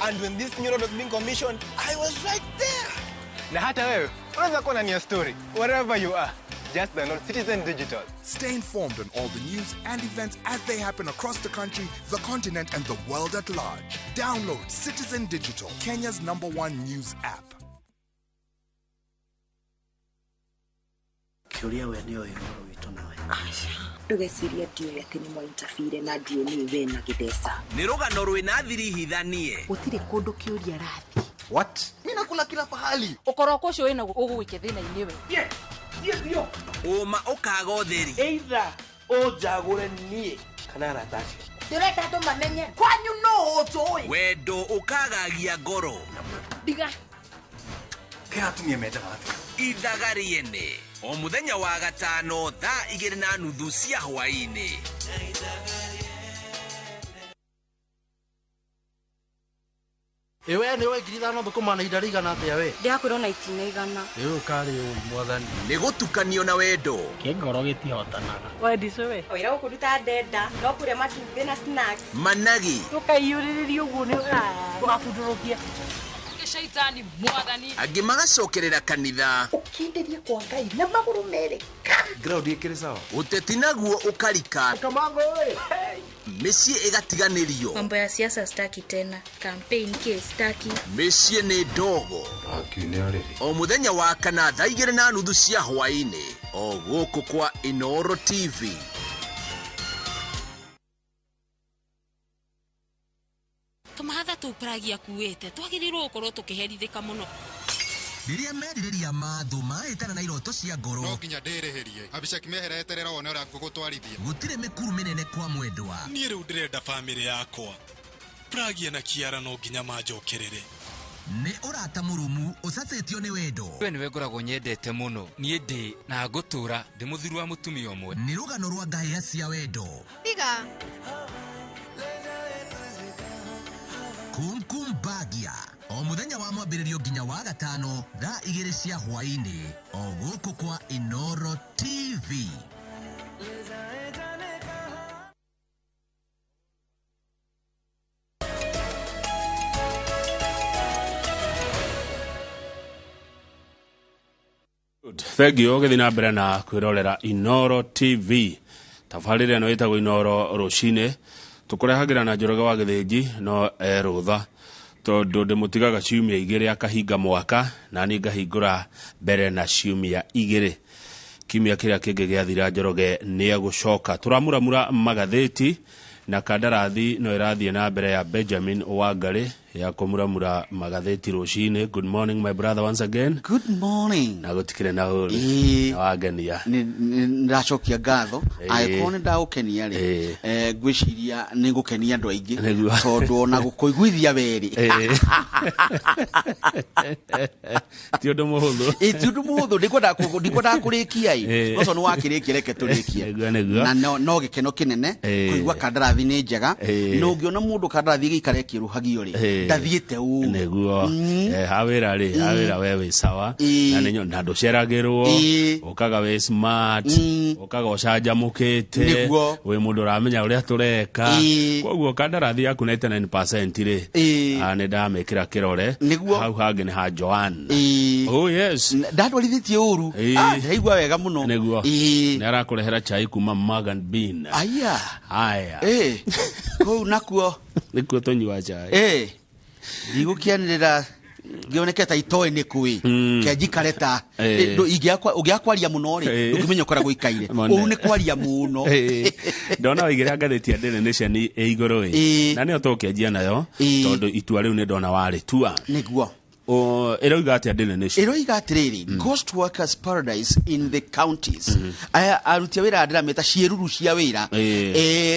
And when this new road was being commissioned, I was right there. Na hata wewe unaweza kuwa ndani ya story wherever you are. Just download Citizen Digital.
Stay informed on all the news and events as they happen across the country, the continent, and the world at large. Download Citizen Digital, Kenya's #1 news app.
Kĩũria we nĩ oĩ ũhoro witũ nawe.
Aca. Ndũgecirie ndiũĩ atĩ nĩ mwaintabire na ndiũĩ nĩ we na gĩtheca.
Nĩ rũgano rwĩna thiri hithanie.
Gũtirĩ kũndũ kĩũria rathiĩ.
What? Mimi nakula kila pahali.
Ũkoroko ũcio wĩna ũgũgũikia thĩna-inĩ we.
Ũma ũkaga ũtheri.
Either ũnjagũre niĩ kana arata acio.
Ndĩrenda andũ mamenye kwanyu no ũnjũĩ.
Wendo ũkagagia ngoro.
Ndiga.
Kĩa atumia mendaga atĩa?
Ithaga rĩene. O mũthenya wa gatano thaa 2:30 cia hwaĩ-inĩ.
Ewe nĩ we 5,000 thũkũma na ihinda rĩigana atĩa we?
Ndĩrakwĩrwo na itina 100.
Ĩĩ ũkarĩ ũi mwathani.
Nĩ gũtukanio na wendo.
Kĩngoro gĩtihotanaga.
Wendicũ we. Wĩra gũkũruta ndenda no kũrĩa matumbĩ na snacks.
Managi.
Tũkaiyũrĩrĩria ũguo nĩ ũgabundũrũkia. Shaitani mwathani.
Angĩ magacokerera kanitha.
Ũkindĩrie kwa Ngai na magũrũ merĩ.
Ground ĩkĩrĩ sawa.
Ũteti naguo ũkarika.
Kamango ĩ.
Mĩciĩ ĩgatiganĩrio.
Mambo ya siasa staki tena. Campaign ke staki.
Mĩciĩ nĩ ndogo. O mũthenya wa kana thaa 2:30 cia hwaĩ-inĩ. O gũkũ kwa Inooro TV.
Tũmahatha tũu Pragi akuĩte twagĩrĩirwo gũkorwo tũkĩherithĩka mũno.
Rĩrĩa merirĩria ma thũ mahĩtana na iroto cia ngoro.
No nginya ndĩrĩhĩrie. Abishak mehera eterera wone ũrĩa ngũgũtwarithia.
Gũtirĩ mĩkuru mĩnene kwa mwendwa.
Niĩ rĩu ndĩrenda bamĩrĩ yakwa. Pragi na Kiara no nginya manjokerere.
Nĩ ũrata mũrũmu ũcacĩtio nĩ wendo.
We nĩwe ngoragwo nyendete mũno. Niĩ ndĩ na ngũtũra ndĩ mũthuri wa mũtumia ũmwe.
Nĩ rũgano rwa ngahĩha cia wendo.
Tiga.
Kumkum Bagia o mũthenya wa mwambĩrĩrio nginya wa gatano thaa 2 cia hwaĩ-inĩ o gũkũ kwa Inooro TV.
Thank you ũgĩthiĩ na mbere na kwĩrorera Inooro TV. Tabarĩra ĩno ĩtagwo Inooro rũcinĩ. Tũkũrehagĩra na Njoroge wa Gĩthĩnji no erũtha tondũ ndĩmũtigaga ciumia 2 akahinga mwaka na niĩ ngahingũra mbere na ciumia 2. Kiumia kĩrĩa kĩngĩ gĩathira Njoroge nĩ egũcoka. Tũramuramura magathĩti na kandarathi no ĩrathiĩ na mbere ya Benjamin Wangari ya kũmuramura magathĩti rũcinĩ. Good morning my brother once again.
Good morning.
Na gũtikĩrĩ na ũru. Na wangenia.
Nĩ ndacokia ngatho. Angĩkorwo nĩ ndagũkenia rĩ, ngwĩciria nĩ ngũkenia andũ aingĩ tondũ ona gũkũiguithia werĩ.
Ti ũndũ mũhũthũ.
Ti ũndũ mũhũthũ, ndikwendaga kũrĩkia ĩ. Ũcio nĩ wakĩrĩkia, reke tũrĩkie. Na no gĩkeno kĩnene kũigua kandarathi nĩ njega. Na ũngĩona mũndũ kandarathi ĩgĩikara ĩkĩrũhagio rĩ, ndathiĩte ũũ.
Nĩguo. Hawĩra rĩ, hawĩra we wĩ sawa. Na nĩ na ndũceragĩrwo, ũkaga wĩ smart, ũkaga ũcanjamũkĩte, wĩ mũndũ ũramenya ũrĩa tũreka. Koguo kandarathi yaku 99% rĩ, nĩ ndamĩkĩra kĩrore. Hau hangĩ nĩ ha Joan. Oh yes.
Ndatwarithĩtie ũru. Ndĩraigua wega mũno.
Nĩguo. Nĩ arakũrehera chai kuma Mug and Bean.
Aya.
Haya.
Kũu nakuo
nĩkuo tũnyua chai.
Ndigũkĩanĩrĩra Ngĩoneke ta itoĩ nĩ kũĩ. Ke njikare ta ũngĩaga kwaria mũno rĩ, ndũngĩmenya ũkoragwo ikaire.
Mone.
Ũũ nĩ kwaria mũno.
Ndona waigĩra ngathĩti ya Daily Nation ĩ igũrũ ĩ, na nĩyo tũkĩanjia nayo tondũ itua rĩu nĩ ndona warĩtua.
Nĩguo.
Ĩroiga atĩa Daily Nation?
Ĩroiga atĩrĩrĩ, ghost workers paradise in the counties. Aya aruti a wĩra ndĩrameta ciĩruru cia wĩra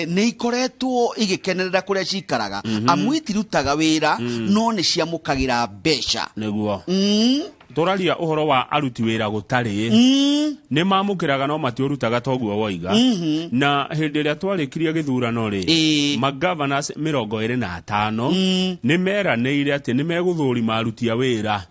nĩ ikoretwo igĩkenerera kũrĩa cikaraga, amu itirutaga wĩra no nĩ ciamũkagĩra mbeca.
Nĩguo tũraria ũhoro wa aruti wĩra gũtarĩ, nĩ mamũkĩraga no matiũrutaga toguo woiga. Na hĩndĩ ĩrĩa twarĩkirie gĩthurano rĩ, magavanasi 25 nĩ meranĩire atĩ nĩ megũthũrima aruti a wĩra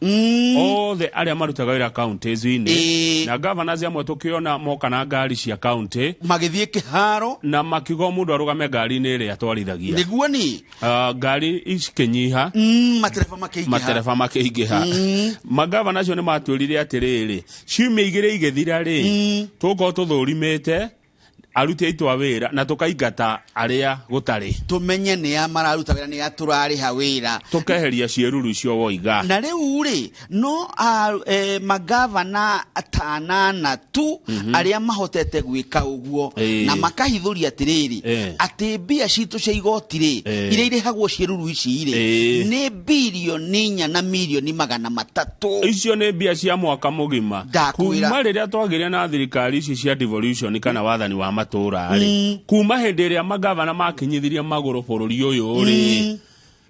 othe arĩa marutaga wĩra counties-inĩ, na governors amwe tũkĩona moka na ngari cia county
magĩthiĩ kĩharo
na makiuga o mũndũ arũgame ngari-inĩ ĩrĩa atwarithagia.
Nĩguo ni.
Ngari cikĩnyiha,
matereba makĩingĩha.
Matereba makĩingĩha. Magavana acio nĩ matwĩrire atĩrĩrĩ, ciumia 2 igĩthira rĩ, tũgũkorwo tũthũrimĩte aruti aitũ a wĩra na tũkaingata arĩa gũtarĩ,
tũmenye nĩ a mararuta wĩra, nĩ a tũrarĩha wĩra,
tũkeheria ciĩruru icio woiga.
Na rĩu rĩ, no magavana 8 tu arĩa mahotete gwĩka ũguo, na makahithũria atĩrĩrĩ, atĩ mbia citũ cia igoti rĩ, iria irĩhagwo ciĩruru ici rĩ, nĩ birioni 4 na mirioni 300.
Icio nĩ mbia cia mwaka mũgima.
Ndakwĩra.
Kuma rĩrĩa twagĩire na thirikari ici cia devolution kana wathani wa matũra rĩ, kuma hĩndĩ ĩrĩa magavana makinyithirie magũrũ bũrũri ũyũ rĩ,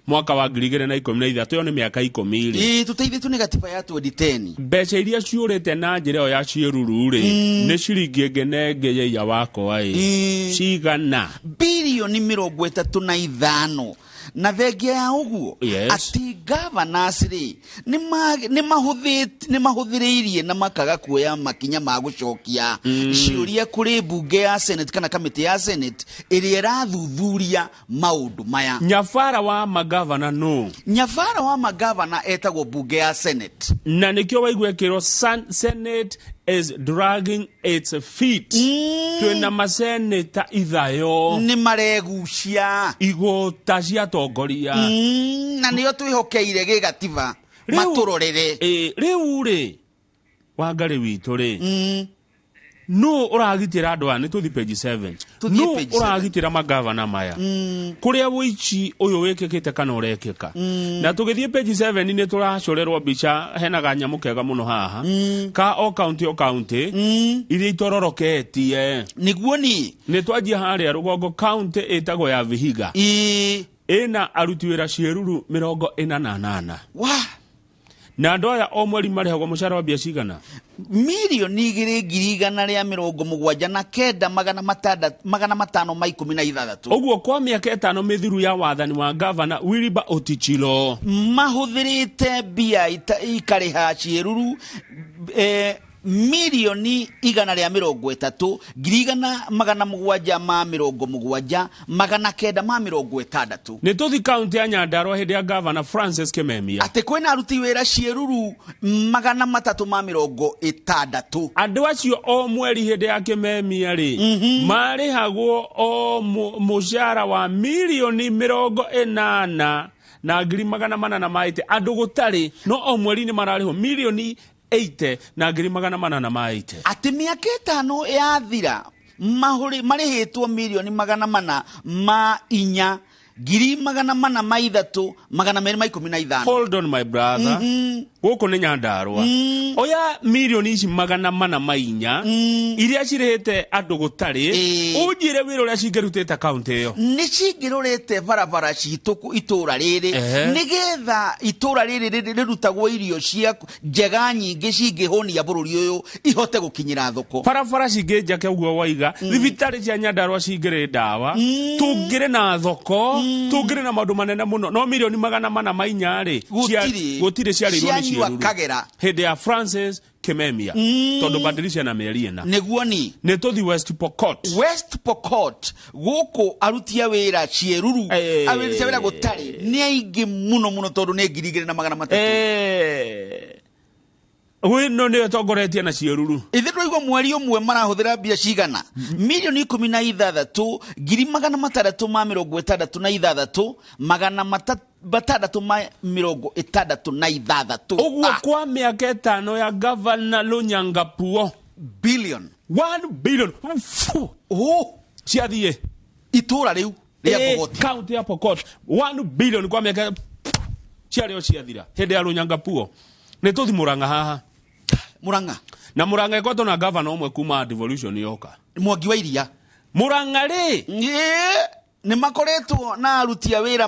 mwaka wa 2013, ĩyo nĩ mĩaka 10 rĩ.
Tũteithĩtio nĩ gatiba ya 2010.
Mbeca iria ciũrĩte na njĩra ĩyo ya ciĩruru rĩ, nĩ ciringi ĩngĩ na ĩngĩ yaiya wakwa ĩ cigana?
Birioni 35. Na thengia ya ũguo, atĩ governors rĩ, nĩ mahũthĩrĩirie na makaga kuoya makinya ma gũcokia ciũria kũrĩ mbunge ya Senate kana kamĩtĩ ya Senate ĩrĩa ĩrathuthuria maũndũ maya.
Nyabara wa magavana no?
Nyabara wa magavana etagwo mbunge ya Senate.
Na nĩkĩo waigua ĩkĩrwo Senate is dragging its feet. Twĩna maseneta ithayo
nĩ maregucia
igũta cia atongoria.
Na nĩo twĩhokeire gĩgatiba matũrorere.
Rĩu rĩ, Wangarĩ witũ rĩ, nũ ũragitĩra andũ aya? Nĩ tũthi page 7.
Tũthiĩ
Nũ
page 7.
ũragitĩra magavana maya kũrĩa wũici ũyũ wĩkĩkĩte kana ũrekĩka? Na tũgĩthiĩ page 7 nĩ tũracorerwo mbica hena kanyamũ kega mũno haha ka o county, o county iria itororoketie.
Nĩguo ni.
Nĩ twanjia harĩa rũgongo, county ĩtagwo ya Vihiga, ĩna aruti wĩra ciĩruru 48.
Wa
Na andũ aya o mweri marĩhagwo mũcara wa mbia cigana?
2 179,616 516.
Ũguo kwa mĩaka 5 mĩthiru ya wathani wa gavana Wilbur Otichilo,
mahũthĩrĩte mbia ikarĩha ciĩruru 130 170,960.
Nĩ tũthi kaunti ya Nyandarua hĩndĩ ya gavana Francis Kimemia.
Atĩ kwĩna aruti wĩra ciĩruru 360.
Andũ acio o mweri hĩndĩ ya Kimemia rĩ, marĩhagwo o mũcara wa 80 na 480,000. Andũ gũtarĩ, no o mweri nĩ mararĩhwo 80 na 480,000.
Atĩ mĩaka 5 yathira marĩhĩtwo 404 403 215.
Hold on, my brother. Gũkũ nĩ Nyandarua. Oya mirioni ici 404 iria cirĩhĩte andũ gũtarĩ, ũnjĩre wĩra ũrĩa cingĩrutĩte kaũntĩ ĩyo.
Nĩ cingĩrorete barabara citũ itũra rĩrĩ, nĩgetha itũra rĩrĩ rĩrutagwo irio cia njega nyingĩ cingĩhũnia bũrũri ũyũ ihote gũkinyĩra thoko.
Barabara cingĩ njake ũguo waiga, thibitarĩ cia Nyandarua cingĩrĩ ndawa, tũngĩrĩ na thoko, tũngĩrĩ na maũndũ manene mũno, no 404 rĩ,
Gũtirĩ.
gũtirĩ ciarĩirwo nĩ
Cianyua
ciĩruru.
Kagera.
Hĩndĩ ya Francis Kimemia, tondũ badilisha na mĩeri 4.
Nĩguo ni.
Nĩ tũthi West Pokot.
West Pokot gũkũ aruti a wĩra ciĩruru, aruti a wĩra gũtarĩ nĩ aingĩ mũno mũno, tondũ nĩ 2300.
Wĩno nĩyo ĩtongoretie na ciĩruru.
Ithuĩ twaigua mweri ũmwe marahũthĩra mbia cigana? 16 666,366 666.
Ũguo kwa mĩaka 5 ya gavana Lonyangapuo
billion
1 billion ciathiĩ
itũra rĩu rĩa Pokot,
county ya Pokot 1 billion kwa mĩaka ciarĩo ciathira hĩndĩ ya Lonyangapuo. Nĩ tũthi Murang'a haha.
Murang'a
na Murang'a ĩkoretwo na gavana ũmwe kuma devolution yoka,
Mwangi wa Iria.
Murang'a rĩ
nĩ makoretwo na aruti a wĩra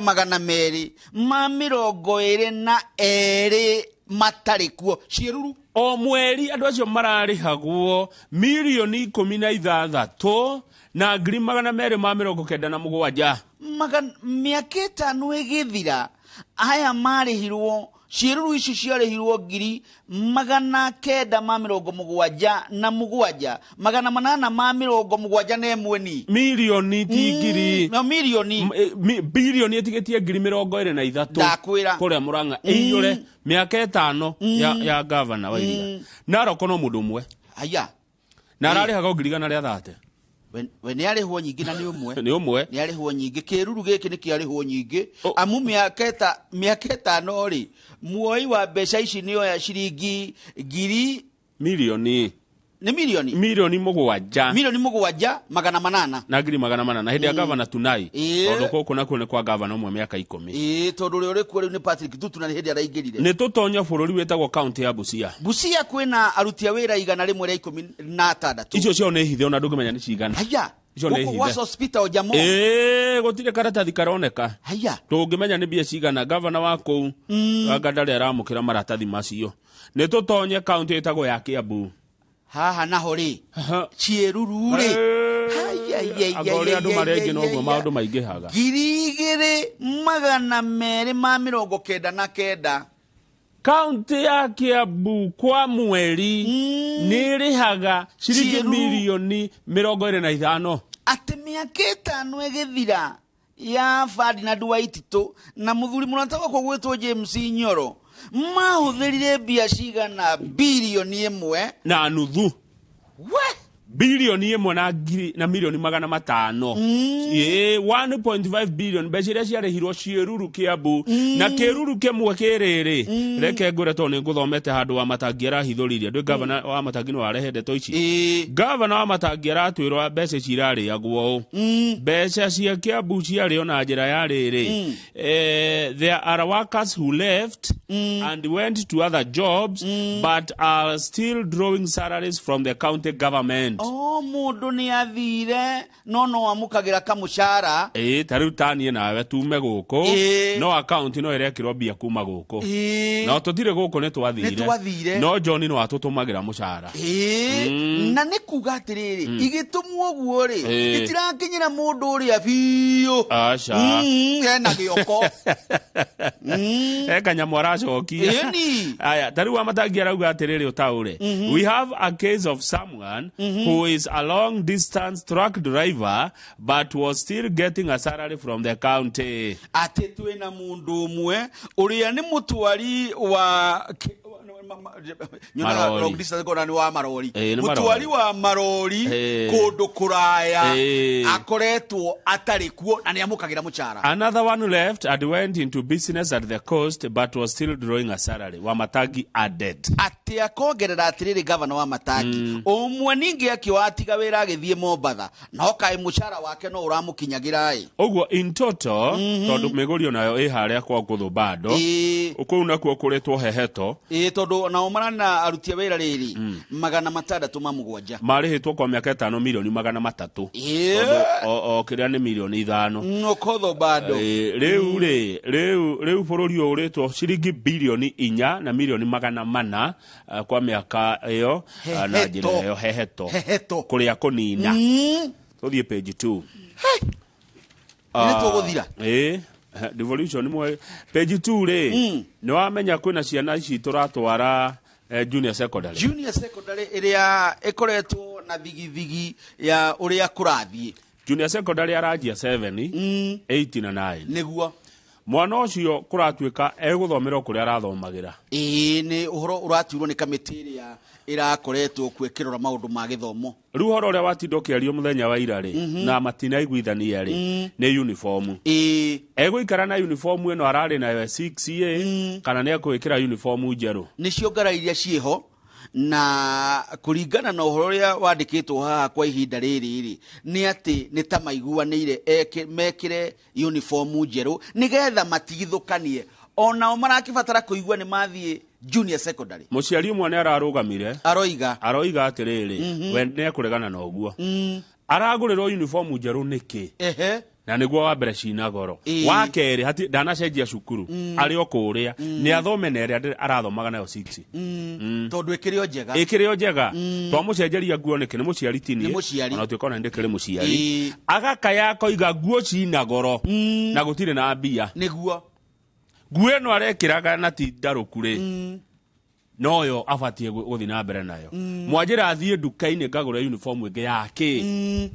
222 matarĩ kuo ciĩruru.
O mweri andũ acio mararĩhagwo mirioni 16 na 297,000.
Mĩaka 5 ĩgĩthira aya marĩhirwo ciĩruru ici ciarĩhirwo 977 871 ni
milioni ti ngiri
no milioni
bilioni ĩtigĩtie 23,000
ndakwĩra
kũrĩa Murang'a ĩiyũre mĩaka 5 ya gavana wa Iria. Narok no mũndũ ũmwe
haya
na ararĩhaga 130,000.
We nĩ arĩhwo nyingĩ na nĩ ũmwe.
Nĩ ũmwe.
Nĩ arĩhwo nyingĩ. Kĩruru gĩkĩ nĩ kĩarĩhwo nyingĩ. Amu mĩaka 5 rĩ, muoi wa mbeca ici nĩ oya ciringi ngiri
milioni
nĩ milioni
milioni 7
milioni 7 800
na 800 hĩndĩ ya gavana Tunai. Tondũ gũkũ nakuo nĩ kwa gavana ũmwe mĩaka 10.
Ĩĩ, tondũ ũrĩa ũrĩ kuo rĩu nĩ Patrick Tutu na nĩ hĩndĩ araingĩrire.
Nĩ tũtonya bũrũri wĩtagwo county ya Busia.
Busia kwĩna aruti a wĩra 116.
Icio ciao nĩ hithe ona ndũngĩmenya nĩ cigana.
Haya.
Icio nĩ hithe.
Gũkũ hospital Jamo.
Ĩĩ, gũtirĩ karatathi karoneka.
Haya.
Tũngĩmenya nĩ mbia cigana gavana wa kũu anga ndarĩ aramũkĩra maratathi macio. Nĩ tũtonye county ĩtagwo ya Kiambu.
Haha naho rĩ ciĩruru rĩ
anga ũrĩa andũ marĩa aingĩ noguo maũndũ maingĩhaga.
2299.
Kaunti ya Kiambu kwa mweri nĩ ĩrĩhaga ciringi milioni 25.
Atĩ mĩaka 5 ĩgĩthira ya Ferdinand Waititũ na mũthuri mũrata wakwa gwĩtwo James Nyoro mahũthĩrire mbia cigana bilioni 1.5.
We bilioni 1 na ngiri na milioni 500. Ĩĩ, 1.5 billion mbeca iria ciarĩhirwo ciĩruru Kiambu na kĩruru kĩmwe kĩrĩrĩ. Reke ngũre tondũ nĩ ngũthomete handũ wa Matangi arahithũririe. Ndũĩ gavana wa Matangi nĩ warehe ndeto ici. Gavana wa Matangi aratwĩrwo mbeca ici irarĩagwo ũũ. Mbeca cia Kiambu ciarĩo na njĩra ya rĩrĩ. There are workers who left and went to other jobs but are still drawing salaries from the county government.
O mũndũ nĩ athire no amũkagĩra kamũcara.
Ĩĩ, ta rĩu taniĩ nawe tume gũkũ no account no ĩrekĩrwo mbia kuma gũkũ. No tũtirĩ gũkũ nĩ twathire. No John no atũtũmagĩra mũcara.
Ĩĩ, na nĩ kuga atĩrĩrĩ igĩtũmwo ũguo rĩ itirakinyĩra mũndũ ũrĩa biũ.
Aca.
Hena gĩoko.
He kanyamũ aracokia.
Ĩni.
Aya, ta rĩu Wamatangi arauga atĩrĩrĩ ũtaũre. We have a case of someone who is a long distance truck driver but was still getting a salary from the county.
Atĩ twĩna mũndũ ũmwe ũrĩa nĩ mũtwari wa
Marori.
Long distance kona nĩ wa marori.
Nĩ
Mũtwari wa marori kũndũ kũraya akoretwo atarĩ kuo na nĩ amũkagĩra mũcara.
Another one left and went into business at the coast but was still drawing a salary. Wamatangi added.
Atĩ akongerera atĩrĩrĩ gavana wa Matangi ũmwe ningĩ akĩwatiga wĩra agĩthiĩ Mombatha no kaĩ mũcara wake no ũramũkinyagĩra ĩ.
Ũguo in total tondũ mĩgũrio nayo ĩ harĩa kwa ngũthũ bado kũu nakuo kũrĩtwo heheto.
Ĩĩ, tondũ nao marana aruti a wĩra rĩrĩ 607
marĩhĩtwo kwa mĩaka 5 milioni 300.
Tondũ
o kĩrĩa nĩ milioni 5.
Ũkotho bado.
Rĩu rĩ rĩu bũrũri ũyũ ũrĩtwo ciringi bilioni 4 na milioni 400 kwa mĩaka ĩyo na njĩra ĩyo heheto kũrĩa kũnina. Tũthiĩ page 2.
Nĩ tũgũthira.
Ĩĩ, devolution mwe page 2 rĩ nĩ wamenya kwĩna ciana ici tũratwara junior secondary.
Junior secondary ĩrĩa ĩkoretwo na thigithigi ya ũrĩa kũrathiĩ.
Junior secondary aranjia 7, 8 na 9.
Nĩguo.
Mwana ũcio kũratuĩka egũthomera o kũrĩa arathomagĩra.
Ĩĩ, nĩ ũhoro ũratuirwo nĩ kamĩtĩ ĩrĩa ĩrakoretwo kuo ĩkĩrora maũndũ ma gĩthomo.
Rĩu ũhoro ũrĩa watinda ũkĩario mũthenya wa ira rĩ, na matinaiguithania rĩ, nĩ uniform. Egũikara na uniform ĩno ararĩ nayo ya 6A kana nĩ ekũĩkĩra uniform njerũ?
Nĩcio ngara iria ciĩho, na kũringana na ũhoro ũrĩa wandĩkĩtwo haha kwa ihinda rĩrĩ rĩ, nĩ atĩ nĩ ta maiguanĩire mekĩre uniform njerũ nĩgetha matigithũkanie. Onao marakĩbatara kũigua nĩ mathiĩ junior secondary.
Mũciari ũmwe nĩ ararũgamire,
aroiga
aroiga atĩrĩrĩ, we nĩ ekũregana na ũguo. Aragũrĩrwo uniform njerũ nĩkĩ? Na nĩguo wa mbere cina goro. Wa kerĩ, ndanacenjia cukuru, arĩ o kũrĩa, nĩ athome na ĩrĩa arathomaga nayo 6.
Tondũ ĩkĩrĩ o njega.
Ĩkĩrĩ o njega. Twamũcenjeria nguo nĩkĩ? Nĩ mũciari ti niĩ.
Nĩ mũciari.
Ona tuĩka ona ndĩkĩrĩ mũciari. Agakaya akoiga nguo cina goro, na gũtirĩ na mbia.
Nĩguo.
Nguo ĩno arekĩraga na ti ndarũku rĩ, noyo abatiĩ gũthiĩ na mbere nayo. Mwanjĩra athiĩ nduka-inĩ ngagũre uniform ĩngĩ ya kĩ?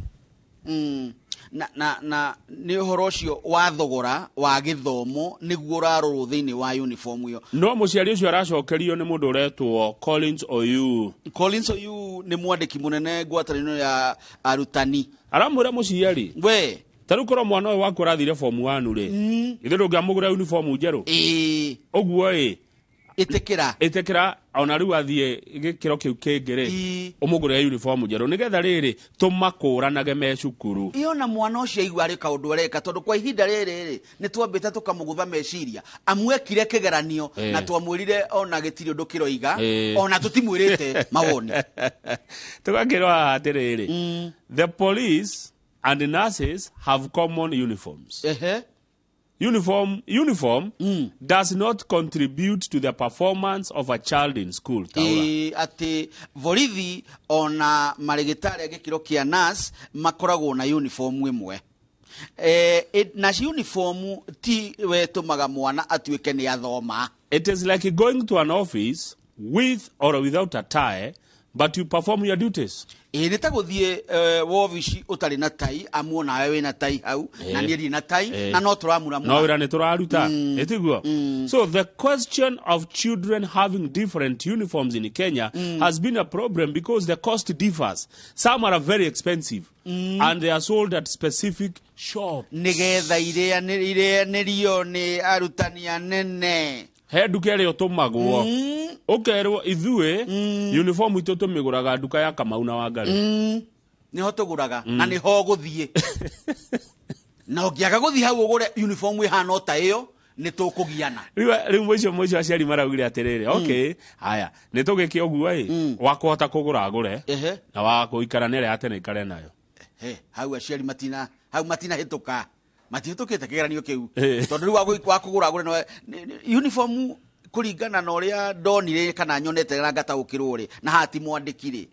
Na nĩ ũhoro ũcio wa thogora wa gĩthomo nĩguo ũrarorwo thĩinĩ wa uniform ĩyo.
No mũciari ũcio aracokerio nĩ mũndũ ũretwo Collins Oyu.
Collins Oyu nĩ mwandĩki mũnene ngwatanĩro ya arutani.
Aramwĩra mũciari,
we
ta rĩu korwo mwana ũyũ waku arathire form 1 rĩ, ithe ndũngĩamũgũra uniform njerũ? Ũguo ĩ,
ĩtĩkĩra.
Ĩtĩkĩra ona rĩu athiĩ gĩkĩro kĩu kĩngĩ rĩ, ũmũgũrĩre uniform njerũ nĩgetha rĩrĩ tũmakũranage me cukuru.
Ĩ ona mwana ũcio aigua arĩ kaũndũ areka, tondũ kwa ihinda rĩrĩ rĩ, nĩ twambĩte tũkamũgũtha meciria. Amwekire kĩgeranio na twamwĩrire ona gĩtirĩ ũndũ kĩroiga, ona tũtimwĩrĩte mawoni.
Tũgakĩrwo haha atĩrĩrĩ, the police and the nurses have common uniforms. Uniform does not contribute to the performance of a child in school. Taura.
Atĩ borithi ona marĩgĩtarĩ a gĩkĩro kĩa nurse makoragwo na uniform ĩmwe. Na uniform ti wetũmaga mwana atuĩke nĩ athoma.
It is like going to an office with or without a tie, but you perform your duties.
Nĩ ta gũthiĩ wobici ũtarĩ na tai, amu onawe wĩna tai hau, na niĩ ndirĩ na tai, na no tũramuramura.
No wĩra nĩ tũraruta. Ĩtiguo? So the question of children having different uniforms in Kenya has been a problem because the cost differs. Some are very expensive and they are sold at specific shops.
Nĩgetha ireanĩrio nĩ arutani anene.
He nduka ĩrĩa ũtũmagwo, ũkerwo ithuĩ uniform itũ tũmĩgũraga nduka ya Kamau na Wangari.
Nĩho tũgũraga, na nĩho ũgũthiĩ. Na ũngĩaga gũthiĩ hau ũgũre uniform ĩhana o ta ĩyo, nĩ tũkũgiana.
Rĩu mũico aciari maraugire atĩrĩrĩ, okay, haya, nĩ tũgĩke ũguo ĩ, wa kũhota kũgũra agũre, na wa gũikara na ĩrĩa ya tene aikare nayo.
Hau aciari matina, hau matinahĩtũka. Matihĩtũkĩte kĩgeranio kĩu. Tondũ rĩu wa kũgũra agũre no, uniform kũringana na ũrĩa ndonire kana nyonete na ngataũkĩrwo rĩ, na haha ti mwandĩki rĩ,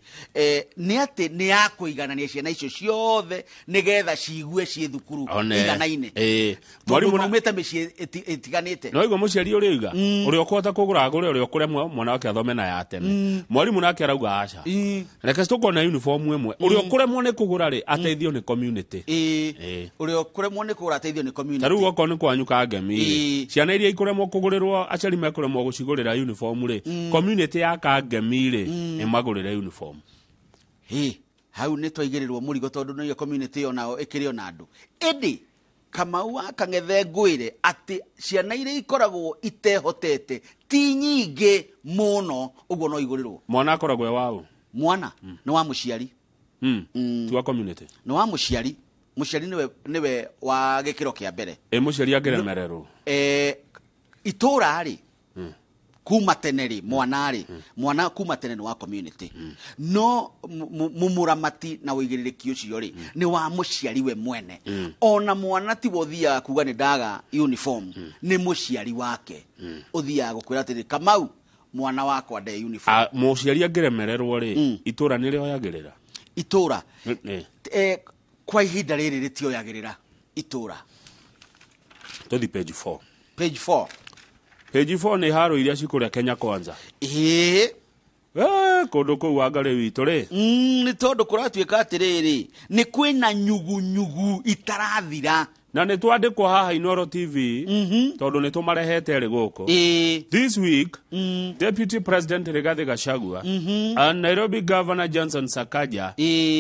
nĩ atĩ nĩ ya kũiganania ciana icio ciothe nĩgetha ciigue ciĩ thukuru iganaine. Tondũ
Mwarimũ na
maumĩte mĩciĩ ĩtiganĩte.
No igua mũciari ũrĩa oiga, ũrĩa ũkũhota kũgũra agũre, ũrĩa ũkũremwo mwana wake athome na ya tene. Mwarimũ nake arauga aca. Reke tũkorwo na uniform ĩmwe. Ũrĩa ũkũremwo nĩ kũgũra rĩ, ateithio nĩ community.
Ũrĩa ũkũremwo nĩ kũgũra ateithio nĩ community.
Ta rĩu okorwo nĩ kwanyu Kangemi rĩ, ciana iria ikũremwo kũgũrĩrwo, aciari mekũremwo gũcigũrĩra uniform rĩ, community ya Kangemi rĩ, ĩmagũrĩre uniform.
Hau nĩ twaigĩrĩrwo mũrigo tondũ nĩyo community onao ĩkĩrĩ ona andũ. Ĩndĩ Kamau wa Kang'ethe ngwĩre atĩ ciana iria ikoragwo itehotete ti nyingĩ mũno, ũguo no igũrĩrwo.
Mwana akoragwo e waũ?
Mwana nĩ wa mũciari.
Ti wa community.
Nĩ wa mũciari. Mũciari nĩwe wa gĩkĩro kĩa mbere.
Mũciari angĩremererwo?
Itũra rĩ, kuma tene rĩ, mwana rĩ, mwana kuma tene nĩ wa community. No mũramati na ũigĩrĩrĩki ũcio rĩ, nĩ wa mũciari we mwene. Ona mwana ti we ũthiaga kuga nĩ ndaga uniform, nĩ mũciari wake. Ũthiaga gũkwĩra atĩrĩ, Kamau, mwana wakwa nde uniform.
Mũciari angĩremererwo rĩ, itũra nĩ rĩoyagĩrĩra?
Itũra? Kwa ihinda rĩrĩ rĩtioyagĩrĩra itũra.
Tũthiĩ page 4.
Page 4.
Page 4 nĩ haro iria cikũrĩa Kenya Kwanza. Kũndũ kũu Wangarĩ witũ rĩ.
Nĩ tondũ kũratuĩka atĩrĩrĩ, nĩ kwĩna nyugunyugu itarathira.
Na nĩ twandĩkwo haha Inoro TV tondũ nĩ tũmarehete rĩ gũkũ. This week, Deputy President Rigathi Gachagua and Nairobi Governor Johnson Sakaja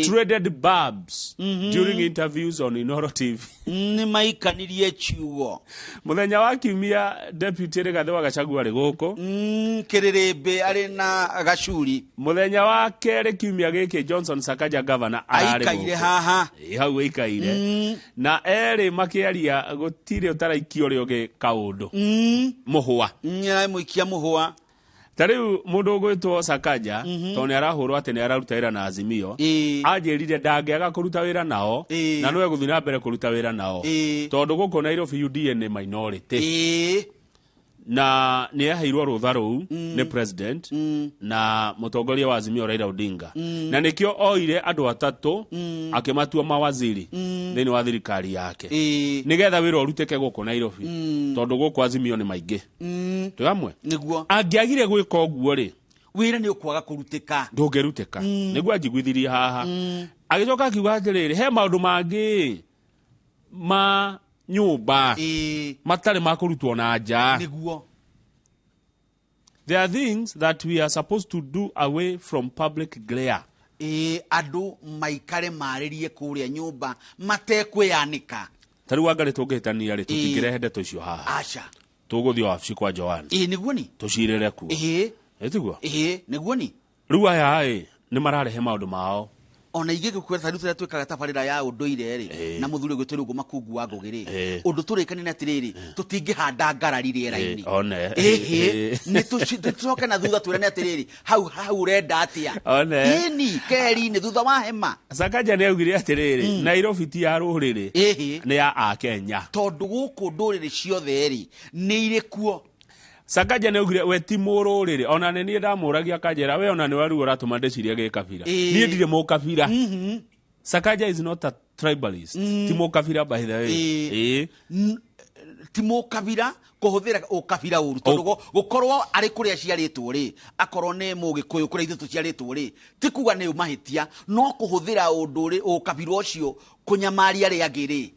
traded barbs during interviews on Inoro TV.
Nĩ maikanirie ciugo.
Mũthenya wa kiumia Deputy Rigathi wa Gachagua arĩ gũkũ.
Kĩrĩrĩmbĩ arĩ na gacuri.
Mũthenya wa kerĩ kiumia gĩkĩ Johnson Sakaja governor ararĩ
Aikaire
gũkũ.
haha.
Ĩ, hau ĩikaire na erĩ makĩaria gũtirĩ ũtaraikia ũrĩa ũngĩ kaũndũ mũhũa.
Mũikia mũhũa.
Ta rĩu mũndũ ũgwĩtwo Sakaja tondũ nĩ arahũrwo atĩ nĩ araruta wĩra na Azimio, anjĩrire ndangĩaga kũruta wĩra nao na no egũthiĩ na mbere kũruta wĩra nao tondũ gũkũ Nairobi UDA nĩ minority na nĩ aheirwo rũtha rũu nĩ president na mũtongoria wa Azimio Raila Odinga, na nĩkĩo oire andũ atatũ akĩmatua mawaziri thĩinĩ wa thirikari yake nĩgetha wĩra ũrutĩke gũkũ Nairobi tondũ gũkũ Azimio nĩ maingĩ. Twĩ hamwe?
Nĩguo.
Angĩagire gwĩka ũguo rĩ,
wĩra nĩ ũkwaga kũrutĩka.
Ndũngĩrutĩka. Nĩguo anjiguithirie haha. Agĩcoka akiuga atĩrĩrĩ, he maũndũ mangĩ ma nyũmba matarĩ ma kũrutwo na nja.
Nĩguo.
There are things that we are supposed to do away from public glare.
Ĩ, andũ maikare marĩrie kũrĩa nyũmba matekwĩyanĩka.
Ta rĩu anga tũngĩhĩtania rĩ, tũtingĩrehe ndeto icio haha.
Aca.
Tũgũthiĩ wabici kwa Joan.
Ĩ, nĩguo ni.
Tũcirĩre kuo.
Ĩ.
Ĩtiguo?
Ĩ, nĩguo ni.
Rĩu aya ĩ nĩ mararehe maũndũ mao.
Ona ingĩ ngĩkwĩra ta rĩu tũrĩa twĩkaga tabarĩra ya ũndũire rĩ, na mũthuri ũgwĩtwo Rũngũ Makungu wa Ngũgĩ rĩ, ũndũ tũrĩkanire atĩrĩrĩ, tũtingĩhanda ngarari rĩera-inĩ.
One.
Ĩhĩ, nĩ tũcoke na thutha twĩrane atĩrĩrĩ, hau hau ũrenda atĩa?
One.
Ĩni, keri-inĩ thutha wa hema.
Sakaja nĩ augire atĩrĩrĩ, Nairobi ti ya rũrĩrĩ, nĩ ya Akenya.
Tondũ gũkũ ndũrĩrĩ ciothe rĩ, nĩ irĩ kuo.
Sakaja nĩ augire we ti mũrũrĩrĩ, ona nĩ niĩ ndamũragia akanjĩra we ona nĩ waruo ũratũma ndĩcirie gĩkabira. Niĩ ndirĩ mũkabira. Sakaja is not a tribalist. Ti mũkabira by the way. Ĩĩ.
Ti mũkabira kũhũthĩra ũkabira ũru tondũ gũkorwo arĩ kũrĩa aciarĩtwo rĩ, akorwo nĩ mũgĩkũyũ kũrĩa ithuĩ tũciarĩtwo rĩ, ti kuga nĩ mahĩtia, no kũhũthĩra ũndũ ũkabira ũcio kũnyamaria arĩa angĩ rĩ,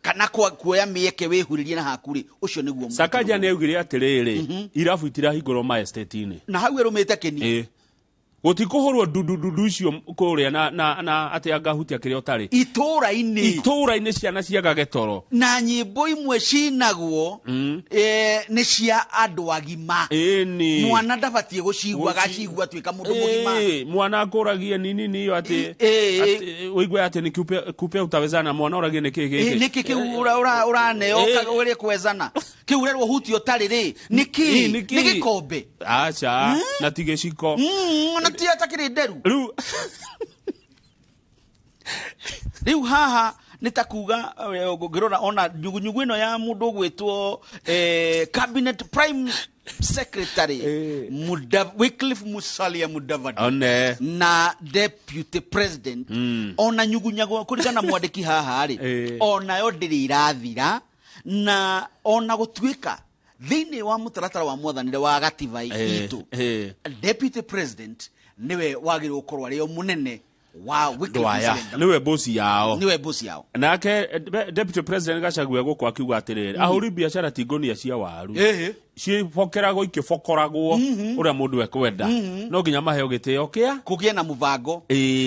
kana kuoya mĩeke wĩhurĩrie na haku rĩ, ũcio nĩguo.
Sakaja nĩ augire atĩrĩrĩ, irabu itirahingũrwo ma estate-inĩ.
Na hau ĩrũmĩte kĩni.
Gũtikũhũrwo ndundu icio kũrĩa na atĩ angahutia kĩrĩa ũtarĩ.
Itũũra-inĩ.
Itũũra-inĩ ciana ciagage toro.
Na nyĩmbo imwe cinagwo nĩ cia andũ agima.
Ĩni.
Mwana ndabatiĩ gũcigua, agacigua atuĩka mũndũ mũgima.
Mwana akũragie nini nini atĩ ũigue atĩ nĩ kupe utawezana, mwana ũragie nĩ kĩ gĩkĩ.
Nĩ kĩ kĩu ũraneo ũrĩa kwezana. Kĩu ũrerwo hutie ũtarĩ rĩ, nĩ kĩ? Nĩ gĩkombe.
Aca, na ti gĩciko.
Na ti atakĩrĩ nderu.
Rĩu
rĩu haha nĩ ta kuga ngĩrora ona nyugunyugu ĩno ya mũndũ ũgwĩtwo cabinet prime secretary Wycliffe Musalia Mudavadi
one
na deputy president ona nyugunyagwo kũringana na mwandĩki haha rĩ, onayo ndĩrĩ irathira, na ona gũtuĩka thĩinĩ wa mũtaratara wa mwathanĩre wa gatiba itũ, deputy president niwe wagĩrĩirwo gũkorwo arĩ o mũnene wa Wycliffe Musalia.
Niwe bosi yao.
Niwe bosi yao.
Nake deputy president Gachagua gũkũ akiuga atĩrĩrĩ, ahũri biacara ti ngũnia cia waru. Cibokeragwo ikĩbokoragwo ũrĩa mũndũ ekwenda. No nginya maheo gĩtĩo kĩa
kũgĩe na mũbango.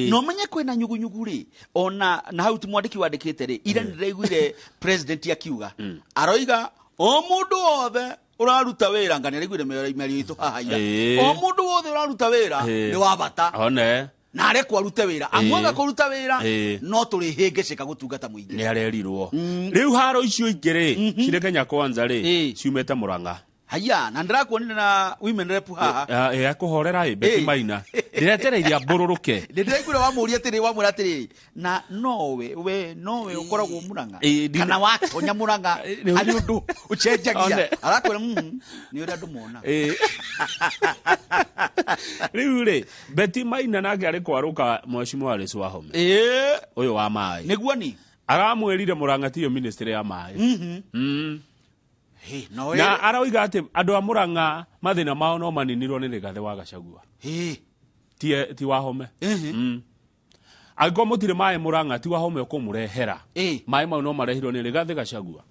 No menye kwĩna nyugunyugu rĩ, ona na hau ti mwandĩki wandĩkĩte rĩ, ira nĩndĩraiguire president akiuga aroiga o mũndũ wothe ũraruta wĩra, ngani araiguire mĩario itũ haha ira, o mũndũ wothe ũraruta wĩra nĩ wa bata.
One.
Na arekwo arute wĩra, amwaga kũruta wĩra no tũrĩhĩngĩcĩka gũtungata mũingĩ.
Nĩ arerirwo. Rĩu haro icio ingĩ rĩ, cirĩ Kenya Kwanza rĩ, ciumĩte Murang'a.
Haya, na ndĩrakuonire na women rep haha.
Akũhorera ĩ, Betty Maina. Ndĩretereire ambũrũrũke.
Ndĩraiguire wamũria atĩrĩ, wamwĩra atĩrĩrĩ, na nowe, we nowe ũkoragwo Murang'a. Kana watonya Murang'a, harĩ ũndũ ũcenjagia. Arakwĩra, nĩ ũrĩa andũ mona.
Rĩu rĩ, Betty Maina nake arĩ kwarũka Mheshimiwa Alice Wahome. Ũyũ wa maĩ.
Nĩguo ni.
Aramwĩrire Murang'a tiyo ministry ya maĩ. Na aroiga atĩ andũ a Murang'a mathĩna mao no maninirwo nĩ Rigathĩ wa Gachagua. Ti Wahome. Angĩkorwo mũtirĩ maĩ Mũrang'a, ti Wahome ũkũmũrehera. Maĩ mau no marehirwo nĩ Rigathĩ Gachagua.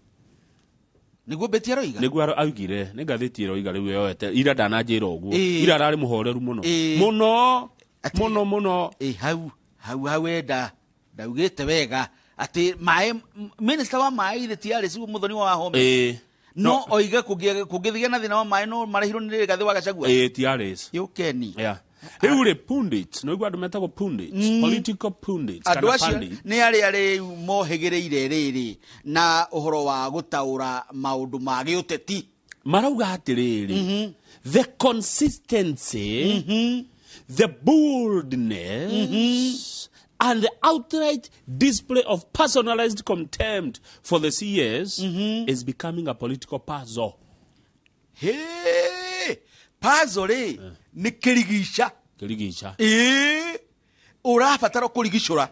Nĩguo Beti aroiga.
Nĩguo augire, nĩ ngathĩti ĩroiga rĩu yoete ira ndananjĩra ũguo. Ira ararĩ mũhoreru mũno. Mũno mũno mũno.
Ĩ hau hau hau enda ndaugĩte wega atĩ maĩ minister wa maĩ ithe ti Alice Muthoni wa Wahome. No oige kũngĩthigĩa na thĩna wa maĩ no marehirwo nĩ Rigathĩ wa Gachagua.
Ĩ ti Alice.
Yũkeni.
Yeah. Rĩu rĩ, pundits, nĩguo andũ metagwo pundits, political pundits
andũ
kana
acio
pundits.
Nĩ arĩa rĩu mohĩgĩrĩire rĩrĩ na ũhoro wa gũtaũra maũndũ ma gĩũteti.
Marauga atĩrĩrĩ, the consistency, the boldness and the outright display of personalized contempt for the CS is becoming a political puzzle.
Hĩ, puzzle rĩ nĩ kĩrigica.
Kĩrigica.
Ĩĩ, ũrabatara kũrigicũra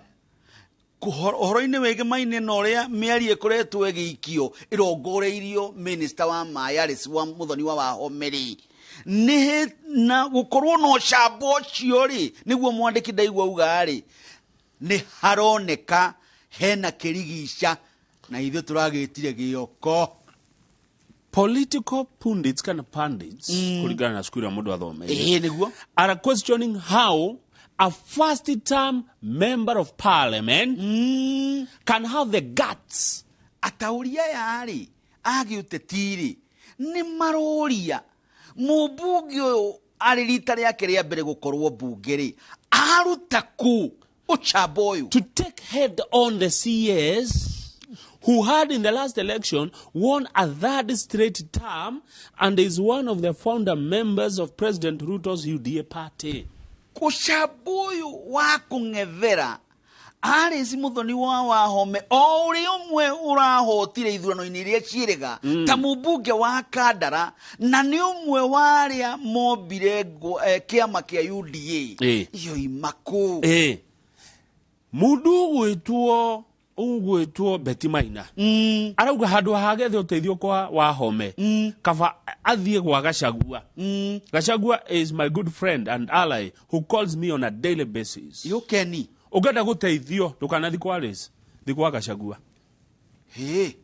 ũhoro-inĩ wĩgemaine na ũrĩa mĩario ĩkoretwo ĩgĩikio ĩrongoreirio minister wa maĩ Alice wa Muthoni wa Wahome rĩ, nĩ na gũkorwo na ũcamba ũcio rĩ, nĩguo mwandĩki ndaigua auga rĩ, nĩ haroneka hena kĩrigica na ithuĩ tũragĩtire gĩoko.
Political pundits kana pundits, kũringana na cukuru ĩrĩa mũndũ athomeire,
Ĩĩ nĩguo,
are questioning how a first term member of parliament can have the guts.
Ataũri aya rĩ a gĩũteti rĩ nĩ maroria mũmbunge ũyũ arĩ rita rĩake rĩa mbere gũkorwo mbunge rĩ, aruta kũ ũcamba ũyũ
to take head on the CS who had in the last election won a third straight term and is one of the founder members of President Ruto's UDA party.
Ũcamba ũyũ wa kũng'ethera Alice Muthoni wa Wahome o ũrĩa ũmwe ũrahotire ithurano-inĩ iria ciĩrĩga ta mũmbunge wa Kandara na nĩ ũmwe wa arĩa mombire kĩama kĩa UDA. Iyo imakũ.
Mũndũ ũgwĩtwo Betty Maina arauga handũ hagethe ũteithio kwa Wahome, kaba athiĩ gwa Gachagua. Gachagua is my good friend and ally who calls me on a daily basis.
Yũkeni.
Ũngĩenda gũteithio ndũkanathi kwa Alice, thi kwa Gachagua.
Hĩ,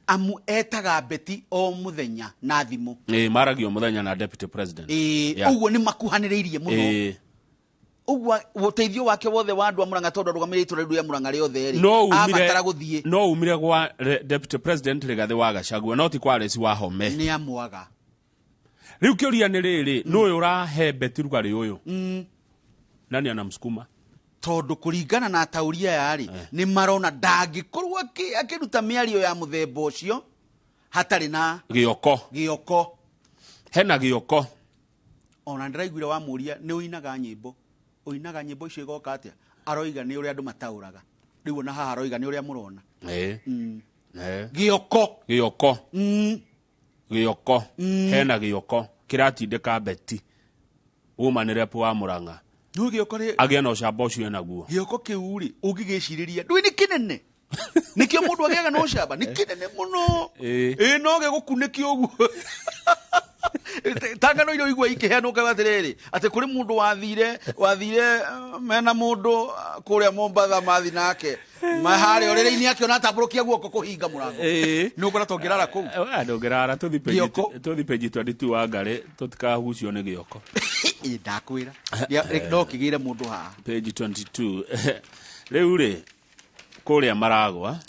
amu etaga Betty o mũthenya na thimũ.
Ĩ, maragio mũthenya na deputy president.
Ũguo nĩ makuhanĩrĩirie mũno. Ũguo ũteithio wake wothe wa andũ a Murang'a, tondũ arũgamĩrĩire itũũra rĩu rĩa Murang'a rĩothe rĩ,
No umire
abatara gũthiĩ
no umire gwa deputy president Rigathĩ wa Gachagua, no ti kwa Alice Wahome.
Nĩ amwaga.
Rĩu kĩũria nĩ rĩrĩ, nũ ũyũ ũrahe Betty rugarĩ ũyũ? Nani anamsukuma?
Tondũ kũringana na ataũri aya rĩ, nĩ marona ndangĩkorwo akĩruta mĩario ya mũthemba ũcio hatarĩ na
gĩoko.
Gĩoko.
Hena gĩoko.
Ona ndĩraiguire wamũria nĩ ũinaga nyĩmbo, ũinaga nyĩmbo icio igoka atĩa, aroiga nĩ ũrĩa andũ mataũraga. Rĩu ona haha aroiga nĩ ũrĩa mũrona. Gĩoko.
Gĩoko. Gĩoko. Hena gĩoko kĩratindĩka Betty woman rep wa Murang'a
Nĩ gĩoko rĩ,
agĩe na ũcamba ũcio enaguo.
Gĩoko kĩu rĩ, ũngĩgĩcirĩria ndũĩ nĩ kĩnene, nĩkĩo mũndũ agĩaga na ũcamba, nĩ kĩnene mũno. Ĩ no gĩgũkunĩkio ũguo tangano iria ũigua ikĩheanwo ũkauga atĩrĩrĩ, atĩ kũrĩ mũndũ wathire mena mũndũ kũrĩa Mombatha, mathi nake harĩa ũrĩrĩ-inĩ akĩona atambũrũkia guoko kũhinga mũrango. Nĩ ũkora tũngĩrara kũu.
We, ndũngĩrara, tũthi page
Gĩoko.
tũthi page 22 wa Ngarĩ tũtikagucio nĩ gĩoko.
Ĩ, ndakwĩra. No kĩgĩre mũndũ haha.
Page 22. Rĩu rĩ, kũrĩa Maragwa.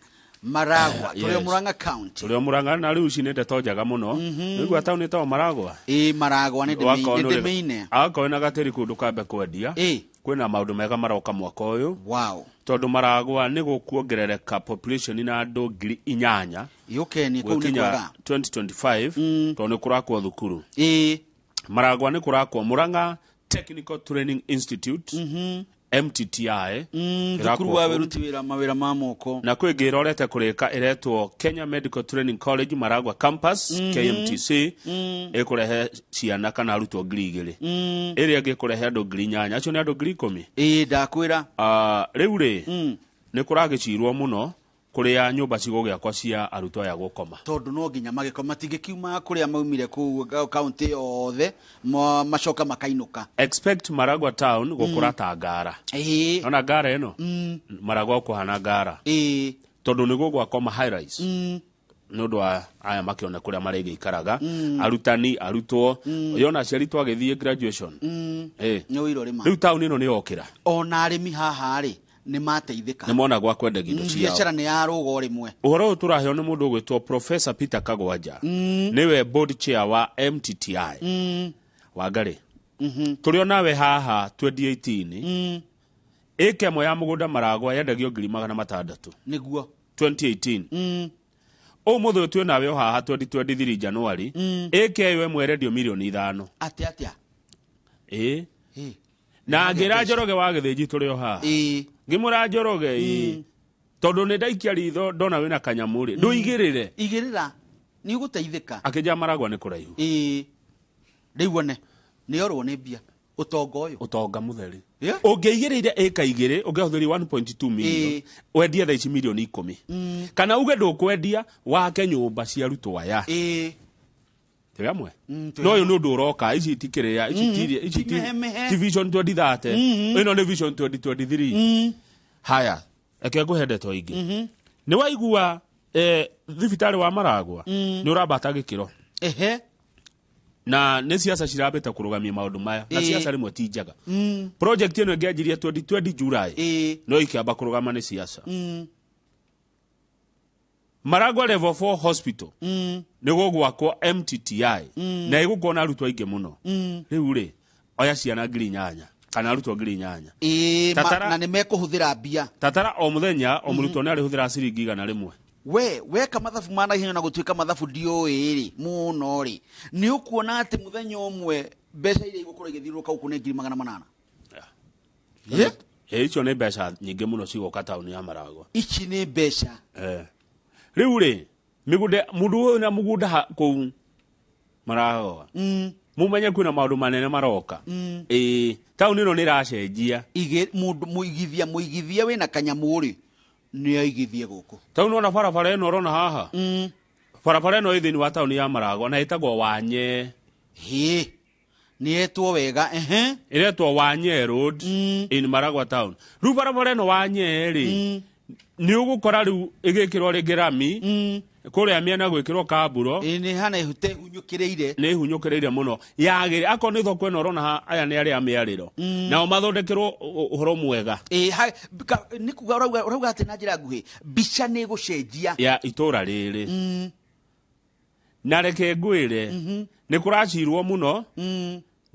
Maragwa, tũrĩ o
Yes.
Murang'a County.
Tũrĩ o Murang'a, na rĩu ici nĩ ndeto njega mũno. Nĩguo taũni ĩtagwo Maragwa.
Ĩ, Maragwa nĩ
Wakorwo nĩ ũrĩ-
ndĩmĩine.
Akorwo na gatĩri kũndũ kambe kwendia. Kwĩna maũndũ mega maroka mwaka ũyũ. Tondũ Maragwa nĩ gũkuongerereka population na andũ 8,000.
Yũkeni, kũu nĩ
Gũkinya
kwega.
2025, tondũ nĩ kũrakwo thukuru. Maragwa nĩ kũrakwo Murang'a Technical Training Institute, MTTI. Ĩrakwo
Thukuru wa
kũu.
wĩruti wĩra mawĩra ma moko.
Na kwĩ ĩngĩ ĩrorete kũrĩka ĩretwo Kenya Medical Training College Maragwa Campus, KMTC, ĩkũrehe ciana kana arutwo 2,000. Ĩrĩa ĩngĩ ĩkũrehe andũ 8,000, acio nĩ andũ 10,000.
Ĩ, ndakwĩra.
Rĩu rĩ, nĩ kũragĩcirwo mũno. Kũrĩa nyũmba cigũgĩakwo cia arutwo aya gũkoma.
Tondũ no nginya magĩkoma, matingĩkiuma kũrĩa maumire kũu kaunti yothe macoka makainũka.
Expect Maragua town gũkũra ta Ngara. Ona Ngara ĩno, Maragua ũkũhana Ngara, tondũ nĩ gũgwakwo ma high rise nĩ ũndũ wa aya makĩone kũrĩa marĩgĩikaraga, arutani, arutwo, yona aciari twagĩthiĩ graduation.
Nĩ ũirwo rĩma.
Rĩu taũni ĩno nĩ yokĩra.
Ona arĩmi haha rĩ, nĩ mateithĩka.
Nĩ mona gwa kwendagia indo ciao.
Biacara nĩ yarũga o rĩmwe.
Ũhoro ũyũ tũraheo nĩ mũndũ ũgwĩtwo Professor Peter Kagwanja, nĩwe board chair wa MTTI. Wangarĩ, tũrĩ onawe haha 2018, ĩka ĩmwe ya mũgũnda Maragwa yendagio 600,000. 2018. Ũmũthĩ ũyũ twĩ nawe o haha 2023 January, ĩka ĩyo ĩmwe ĩrendio 5 mirioni.
Atĩ atĩa?
Ĩ na ngĩra Njoroge wa Gĩthĩnji tũrĩ o haha, ngĩmũra Njoroge, ĩ tondũ nĩ ndaikia ritho ndona wĩna kanyamũ rĩ, ndũigĩrĩre.
Igĩrĩra, nĩ ũgũteithĩka.
Akĩnjĩra Maragwa nĩ kũraihu.
Ĩĩ, rĩu one nĩ orwo nĩ mbia, ũtonga ũyũ.
Ũtonga mũtheri. Ũngĩigĩrĩire ĩka 2, ũngĩahũthĩri 1.2 million, wendie thaa ici 10 mirioni, kana uge ndũkwendia, wake nyũmba cia arutwo aya. Twĩ amwe?
Twĩ.
No ũyũ nĩ ũndũ ũroka, ici tikĩrĩa ici, ici
Ti mehemehe.
ti vision 2030, ĩno nĩ vision 2023. Haya, reke ngũhe ndeto ingĩ. Nĩ waigua thibitarĩ wa Maragwa nĩ ũrambata gĩkĩro?
Ehe.
Na nĩ ciaca cirambĩte kũrũgamia maũndũ maya, na ciaca rĩmwe ti njega. Project ĩno ĩngĩanjirie 2020 July, no ikĩamba kũrũgama nĩ ciaca. Maragwa level 4 hospital nĩ gũgwakwo MTTI, na ĩgũkorwo na arutwo aingĩ mũno. Rĩu rĩ, oya ciana 8,000 kana arutwo 8,000.
Ĩĩ,
Tatara-
na nĩ mekũhũthĩra mbia.
Tatara o mũthenya o mũrutwo nĩ arĩhũthĩra ciringi 100.
We weka mathabu ma naihenya, na gũtuĩka mathabu ndiũĩ rĩ mũno rĩ, nĩ ũkuona atĩ mũthenya ũmwe mbeca iria igũkorwo igĩthiũrũrũka gũkũ nĩ 800,000.
Ĩ icio nĩ mbeca nyingĩ mũno cigoka taũni ya Maragwa.
Ici nĩ mbeca.
Rĩu rĩ, mĩgũnda, mũndũ ũyũ na mũgũnda kũu Maragwa, mumenye kwĩna maũndũ manene maroka. Ĩĩ, taũni ĩno nĩ ĩracenjia.
Mũndũ mũigithia wĩna kanyamũ rĩ, nĩ aigithie gũkũ.
Taũni ona barabara ĩno ũrona haha, barabara ĩno ĩ thĩinĩ wa taũni ya Maragwa na ĩtagwo Wanye.
Hĩ, nĩ yetwo wega, ehe.
Ĩretwo Wanye Road in Maragwa town. Rĩu barabara ĩno Wanye rĩ, nĩ ũgũkora rĩu ĩgĩkĩrwo rĩngĩ rami, kũrĩa mĩena gwĩkĩrwo kamburo.
Ĩ, nĩ hana ĩhute hunyũkĩrĩire.
Nĩ ihunyũkĩrĩire mũno yagĩrĩ. Akorwo nĩ thoko ĩno ũrona aya nĩ arĩa a mĩarĩro, nao mathondekerwo ũhoro mwega.
Ĩ, nĩ kuga ũrauga atĩ na njĩra nguhĩ mbica nĩ ĩgũcenjia
ya itũra rĩrĩ. Na reke ngwĩre, nĩ kũracirwo mũno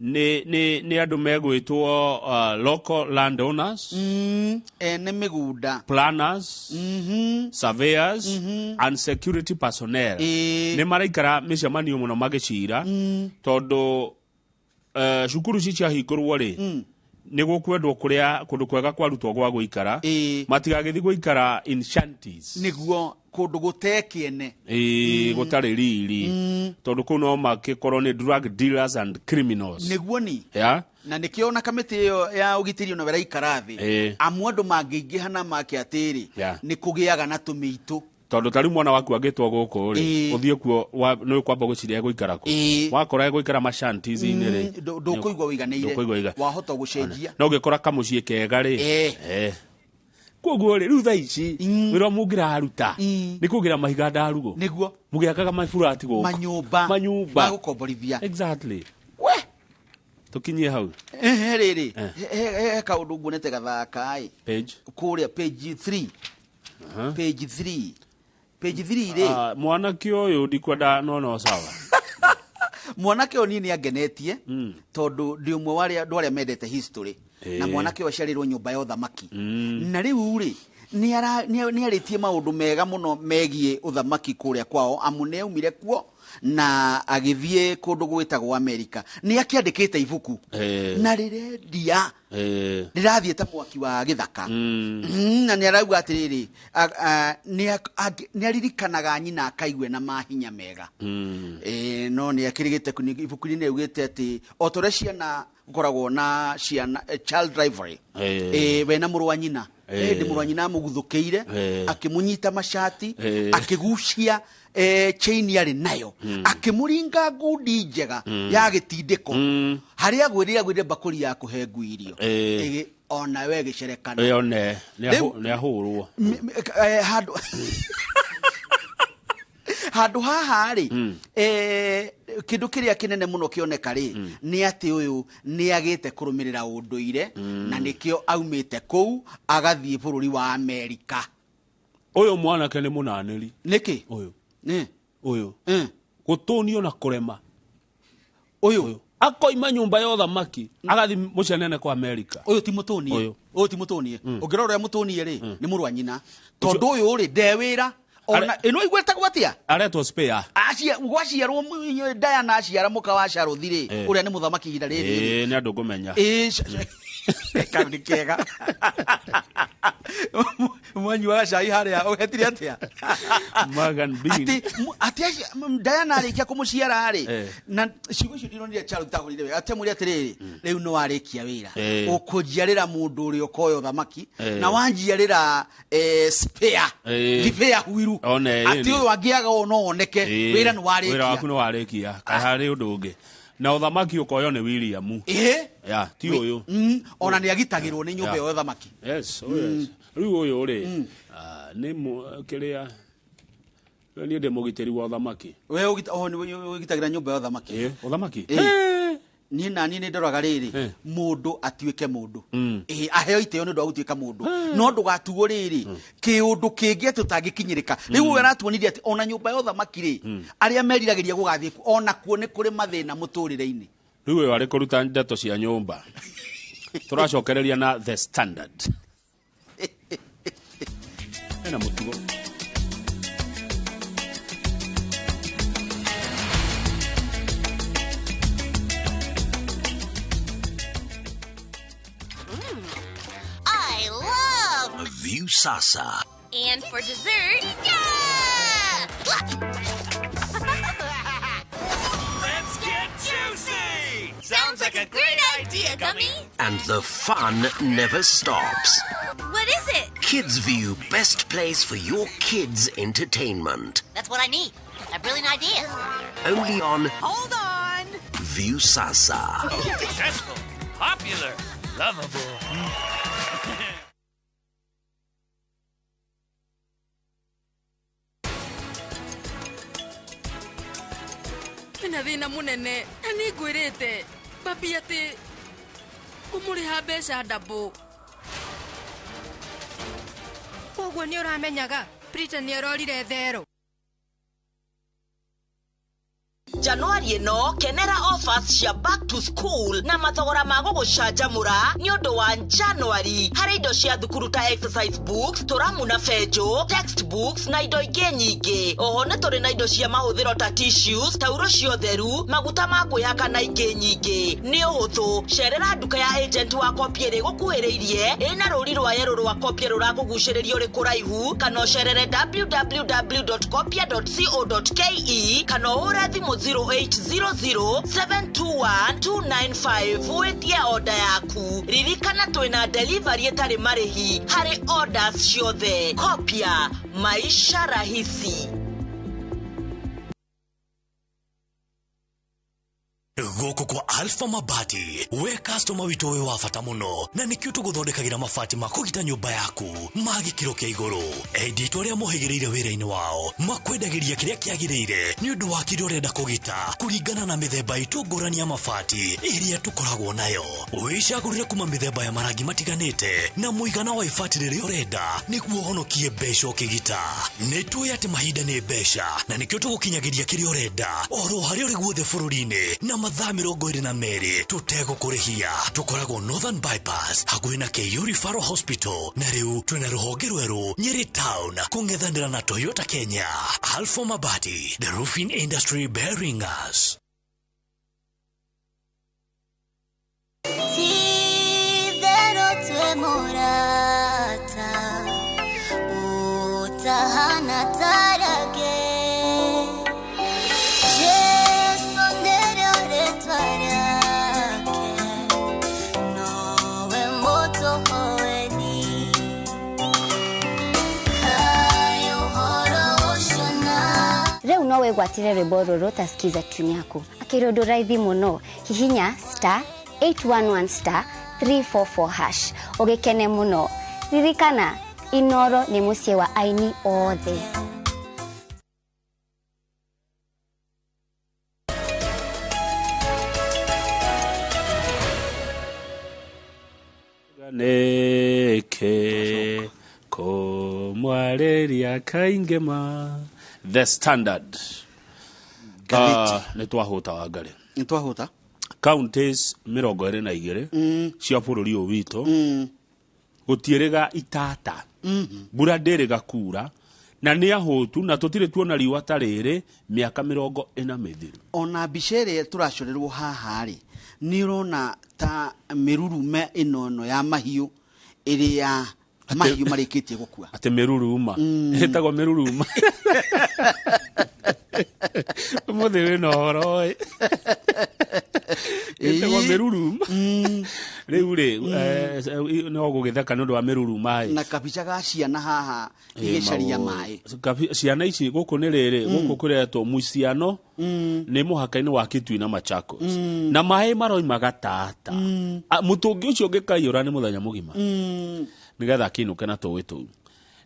nĩ andũ megwĩtwo local landowners,
ene mĩgũnda,
planners, surveyors and security personnel. Nĩ maraikara mĩcemanio mũno magĩcira, tondũ cukuru ci ciahingũrwo rĩ, nĩ gũkwendwo kũrĩa kũndũ kwega kwa arutwo gwa gũikara, matigagĩthiĩ gũikara in shanties.
Nĩguo, kũndũ gũtekĩene.
Ĩĩ, gũtarĩ riri, tondũ kũu no makĩkorwo nĩ drug dealers and criminals.
Nĩguo ni.
Ya.
Na nĩkĩo ona kamĩtĩ ĩyo ya ũgitĩri ona ĩraikara thĩ, amu andũ mangĩingĩha na make atĩrĩ, nĩ kũgĩaga na tũmĩitũ.
Tondũ ta rĩu mwana waku angĩtwo gũkũ rĩ, ũthiĩ kuo nĩ ũkwamba gwĩciria egũikara kũ. Wakora egũikara mashanties-inĩ rĩ,
Ndũkũigua ũiganĩire.
Ndũkũigua
Wahota gũcenjia.
No ũngĩkora kamũciĩ kega rĩ, koguo rĩ, rĩu thaa ici wĩra mũngĩraruta nĩ kũgĩra mahiga ndarugo. Mũgĩakaga maburati gũkũ,
manyũmba,
manyũmba
magũkomborithia.
Exactly.
We.
Tũkinyie hau.
Ehe, rĩrĩ, he kaũndũ nguonete gathaka ĩ.
Page.
Kũrĩa page 3. Page 3, page 3 rĩ.
Ah, mwanake ũyũ ndikwenda, no sawa.
Mwanake ũyũ niĩ nĩ angenetie, tondũ ndĩ ũmwe wa arĩa andũ arĩa mendete history, na mwanake ũyũ aciarĩrwo nyũmba ya ũthamaki, na rĩu rĩ, nĩ arĩtie maũndũ mega mũno megiĩ ũthamaki kũrĩa kwao, amu nĩ aumire kuo na agĩthiĩ kũndũ gwĩtagwo Amerika. Nĩ akĩandĩkĩte ibuku na rĩrendia, rĩrathiĩ ta mwaki wa gĩthaka. Na nĩ arauga atĩrĩrĩ, nĩ aririkanaga nyina akaigue na mahinya mega. No nĩ akĩrĩgĩte ibuku-inĩ nĩ augĩte atĩ o ta ũrĩa ciana gũkoragwo na ciana, child rivalry, we na mũrũ wa nyina. Hĩndĩ mũrũ wa nyina amũguthũkĩire, akĩmũnyita macati, akĩgucia chain arĩ nayo, akĩmũringa ngundi njega ya gĩtindĩko harĩa agwĩrire mbakũri ya kũhe ngui irio. Ona we gĩcerekana.
One
Rĩu-
nĩ ahũrwo.
Handũ haha rĩ, kĩndũ kĩrĩa kĩnene mũno kĩoneka rĩ, nĩ atĩ ũyũ nĩ agĩte kũrũmĩrĩra ũndũire, na nĩkĩo aumĩte kũu agathiĩ bũrũri wa Amerika.
Ũyũ mwanake nĩ mũnanĩri.
Nĩkĩ?
Ũyũ.
Nĩ.
Ũyũ gũtũnio na kũrema.
Ũyũ
akoima nyũmba ya ũthamaki agathiĩ mũcenene kwa Amerika.
Ũyũ ti mũtũnie.
Ũyũ.
Ũyũ ti mũtũnie. Ũngĩrora ũrĩa mũtũnie rĩ, nĩ mũrũ wa nyina, tondũ ũyũ rĩ nde wĩra ona ĩno igwetagwo atĩa?
Aretwo spare.
Gwaciarwo Diana aciara mũka wa Charles rĩ, ũrĩa nĩ mũthamaki ihinda rĩrĩ rĩ.
Ĩĩ, nĩ andũ ngũmenya.
Ĩĩ, kau nĩ kega mwanyuaga cai harĩa ũhetire atĩa?
Morgan Bean.
Atĩ Diana arĩkia kũmũciara rĩ, na ciugo icio ndironire Charles itagũrire wega, atemwĩre atĩrĩrĩ, rĩu nĩ warĩkia wĩra, ũkũnjiarĩra mũndũ ũrĩa ũkoya ũthamaki, na wanjiarĩra spare, spare huiru.
One,
atĩ ũyũ angĩaga ũũ no oneke. Wĩra nĩ
wĩra waku
warĩkia.
Nĩ warĩkia, kaĩ harĩ ũndũ ũngĩ na ũthamaki ũkoywo nĩ William. Ya ti ũyũ.
Ona nĩ agitagĩrwo nĩ nyũmba ya ũthamaki.
Yes, oh yes. Rĩu ũyũ rĩ, nĩ kĩrĩa niĩ ndĩ mũgitĩri wa ũthamaki.
We ũgitagĩra nyũmba ya ũthamaki?
Ĩ, ũthamaki.
Niĩ naniĩ nĩ ndoraga rĩrĩ, mũndũ atuĩke mũndũ. Ĩ, aheo itĩo nĩ ũndũ wa gũtuĩka mũndũ, no ndũgatuo rĩrĩ kĩũndũ kĩngĩ atĩ ũtangĩkinyĩrĩka. Rĩu ũyũ aratuonirie atĩ ona nyũmba ya ũthamaki rĩ, arĩa meriragĩria gũgathiĩ kuo, ona kuo nĩ kũrĩ mathĩna mũtũrĩre-inĩ.
Rĩu ũyũ arĩ kũruta ndeto cia nyũmba tũracokereria na The Standard ena mũtugo.
I love
Viusasa.
And for dessert, yeah!
Let's get juicy!
Sounds like a great idea, Gummy.
And the fun never stops.
What is it?
Kids View, best place for your kids' entertainment.
That's what I need. A brilliant idea.
Only on
Hold on.
Viusasa.
Successful, popular, lovable.
Kwĩna thĩna mũnene na nĩ ngwĩrĩte babi atĩ ngũmũrĩha mbeca ndabũ.
Koguo nĩ ũramenyaga Prita nĩ arorire therũ.
Januari ĩno kenera offers cia back to school na mathogora ma gũgũcanjamũra nĩ ũndũ wa Januari harĩ indo cia thukuru ta exercise books, tũramu na benjũ, textbooks na indo ingĩ nyingĩ. Oho nĩ tũrĩ na indo cia mahũthĩro ta tissues, tauro cia ũtheru, maguta ma kwĩhaka na ingĩ nyingĩ. Nĩ ũhũthũ, cerera nduka ya agent wa Copia ĩrĩa ĩgũkuhĩrĩirie ĩna rũri rwa yerũ rwa Copia rũrakũgucĩrĩria ũrĩ kũraihu, kana ũcerere www.copia.co.ke kana ũhũre thimũ 0800 721 295 wĩtie oda yaku. Ririkana twĩna delivery ĩtarĩ marĩhi harĩ orders ciothe. Copia, maisha rahisi.
Gũkũ kwa Alpha Mabati, we customer witũ wĩ wa bata mũno, na nĩkĩo tũgũthondekagĩra mabati ma kũgita nyũmba yaku ma gĩkĩro kĩa igũrũ. Endia itũ arĩa mohĩgĩrĩire wĩra-inĩ wao makwendagĩria kĩrĩa kĩagĩrĩire nĩ ũndũ wa kĩrĩa ũrenda kũgita kũringana na mĩthemba itũ ngũrani ya mabati ĩrĩa tũkoragwo nayo. Wĩcagũrĩre kuma mĩthemba ya marangi matiganĩte na mũigana wa ibati rĩrĩa ũrenda nĩguo ũhonokie mbeca ũkĩgita. Nĩ tũĩ atĩ mahinda nĩ mbeca, na nĩkĩo tũgũkinyagĩria kĩrĩa ũrenda oro harĩa ũrĩ guothe bũrũri-inĩ na mathaa 22 tũtegũkũrĩhia. Tũkoragwo Northern Bypass hakuhĩ na KU Referral Hospital, na rĩu twĩna rũhonge rwerũ Nyeri Town kũng'ethanĩra na Toyota Kenya. Alpha Mabati, the roofing industry bearing us.
Ti-therũ twĩ mũrata ũtahana tarage Jesu nĩrĩo rĩtwa rĩake nowe mũtũhoeni. No wĩgwatĩre rwĩmbo rũrũ ta skiza tune yaku. Akĩrĩ ũndũ raithi mũno, hihinya star 811 star 344 hash ũgĩkene mũno. Ririkana, Inoro nĩ mũciĩ wa aini othe.
Nĩkĩ kũmwarĩria kaingĩ ma The Standard.
Ngathĩti.
Nĩ twahũta Wangarĩ.
Nĩ twahũta.
Counties 22 cia bũrũri ũyũ witũ gũtiĩrĩga itata, mbura ndĩrĩga kura na nĩ ahũtu, na tũtirĩ tuona riũa ta rĩrĩ mĩaka 40 mĩthiru.
Ona mbica ĩrĩa tũracorerwo haha rĩ, nĩ ũrona ta mĩrurume ĩno ya mahiũ ĩrĩa mahiũ marĩkĩtie gũkua.
Atĩ mĩruruma ĩtagwo mĩruruma. Ũmũthĩ wĩna ũhoro ĩ, ĩtagwo mĩruruma. Rĩu rĩ, no gũgĩtheka nĩ ũndũ wa mĩruruma ĩ.
Na kabica ga ciana haha igĩcaria maĩ.
Ciana ici gũkũ nĩ rĩrĩ, gũkũ kũretwo Muciano, nĩ mũhaka-inĩ wa Kitui na Machakos, na maĩ maroima gatata. Mũtũngi ũcio ũngĩkaiyũra nĩ mũthenya mũgima nĩgetha akĩinũke na tũĩ tũu.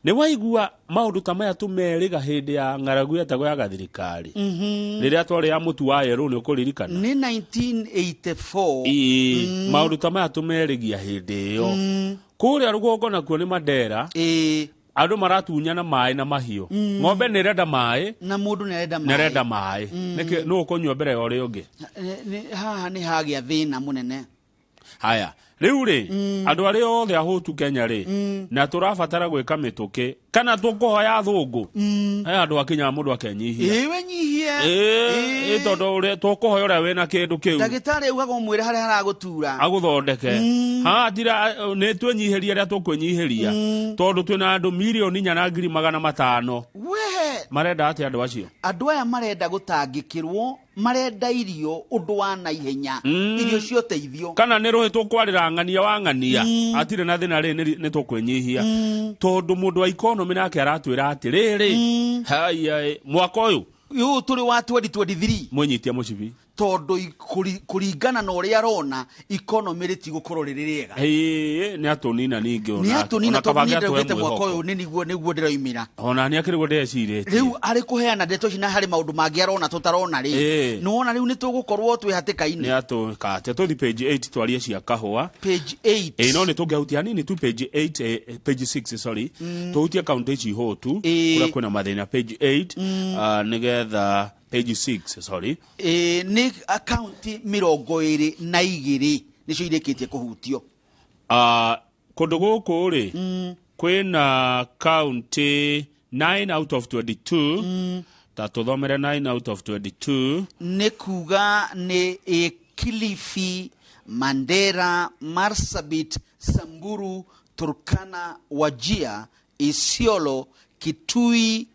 Nĩ waigua maũndũ ta maya tũmerĩga hĩndĩ ya ng'aragu yetagwo ya gathirikari, rĩrĩa twarĩ ya mũtu wa yerũ, nĩ ũkũririkana?
Nĩ 1984.
Ĩĩ, maũndũ ta maya tũmerĩgia hĩndĩ ĩyo. Kũrĩa rũgongo nakuo nĩ Mandera, andũ maratunyana maĩ na mahiũ. Ng'ombe nĩ ĩrenda maĩ
na mũndũ nĩ arenda
nĩ
maĩ.
arenda maĩ. Nĩkĩ nũ ũkũnyua mbere ya ũrĩa ũngĩ?
Haha nĩ hagĩa thĩna mũnene.
Haya, rĩu rĩ, andũ arĩa othe ahũtu Kenya rĩ, na tũrabatara gwĩka mĩtũkĩ kana tũkũhoya athũngũ, he andũ akinyaga mũndũ akenyihia.
Ĩĩ, wenyihie.
Ĩĩ, tondũ ũrĩa tũkũhoya ũrĩa wĩna kĩndũ kĩu
Ndagĩtarĩ augaga ũmwĩre harĩa haragũtura.
Agũthondeke haha tira nĩ twĩnyihĩria arĩa tũkwĩnyihĩria, tondũ twĩna andũ 4,500,000.
We
Marenda atĩa andũ acio?
Andũ aya marenda gũtangĩkĩrwo, marenda irio ũndũ wa naihenya, irio cia ũteithio.
Kana nĩ rũhĩ tũkwarĩra ng'ania wa ng'ania atirĩ na thĩna rĩ, nĩ tũkwĩnyihia, tondũ mũndũ wa economy nake aratwĩra atĩrĩrĩ, haya mwaka ũyũ
Ũyũ tũrĩ wa 2023,
mwĩnyitie mũcibi.
Tondũ kũringana na ũrĩa arona, economy rĩtigũkorwo rĩrĩ rĩega.
Ĩĩ, nĩ atũnina ningĩ.
Nĩ atũnina,
ona
tondũ
kaba
niĩ
angĩatũhe
ndĩraugĩte mwaka
mwĩhoko.
ũyũ nĩ nĩguo ndĩroimĩra.
Ona nĩ akĩrĩguo ndecirĩtie.
Rĩu arĩ kũheana ndeto ici na harĩ maũndũ mangĩ arona tũtarona rĩ, nĩ wona rĩu nĩ tũgũkorwo twĩ hatĩka-inĩ.
Nĩ atũkate tũthi page 8 twarie cia kahũa.
Page 8.
Ĩĩ, no nĩ tũngĩhutia hanini tu page 8, page 6, sorry, tũhutie kaunti ici hũtu kũrĩa kwĩna mathĩna, page 8, nĩgetha page 6, sorry.
Ĩĩ, nĩ akaunti 22 nĩcio irĩkĩtie kũhutio.
Kũndũ gũkũ rĩ, kwĩna kaunti 9 out of 22. Ta tũthomere 9 out of 22.
Nĩ kuga nĩ Kilifi, Mandera, Marsabit, Samburu, Turkana, Wajir, Isiolo, Kitui,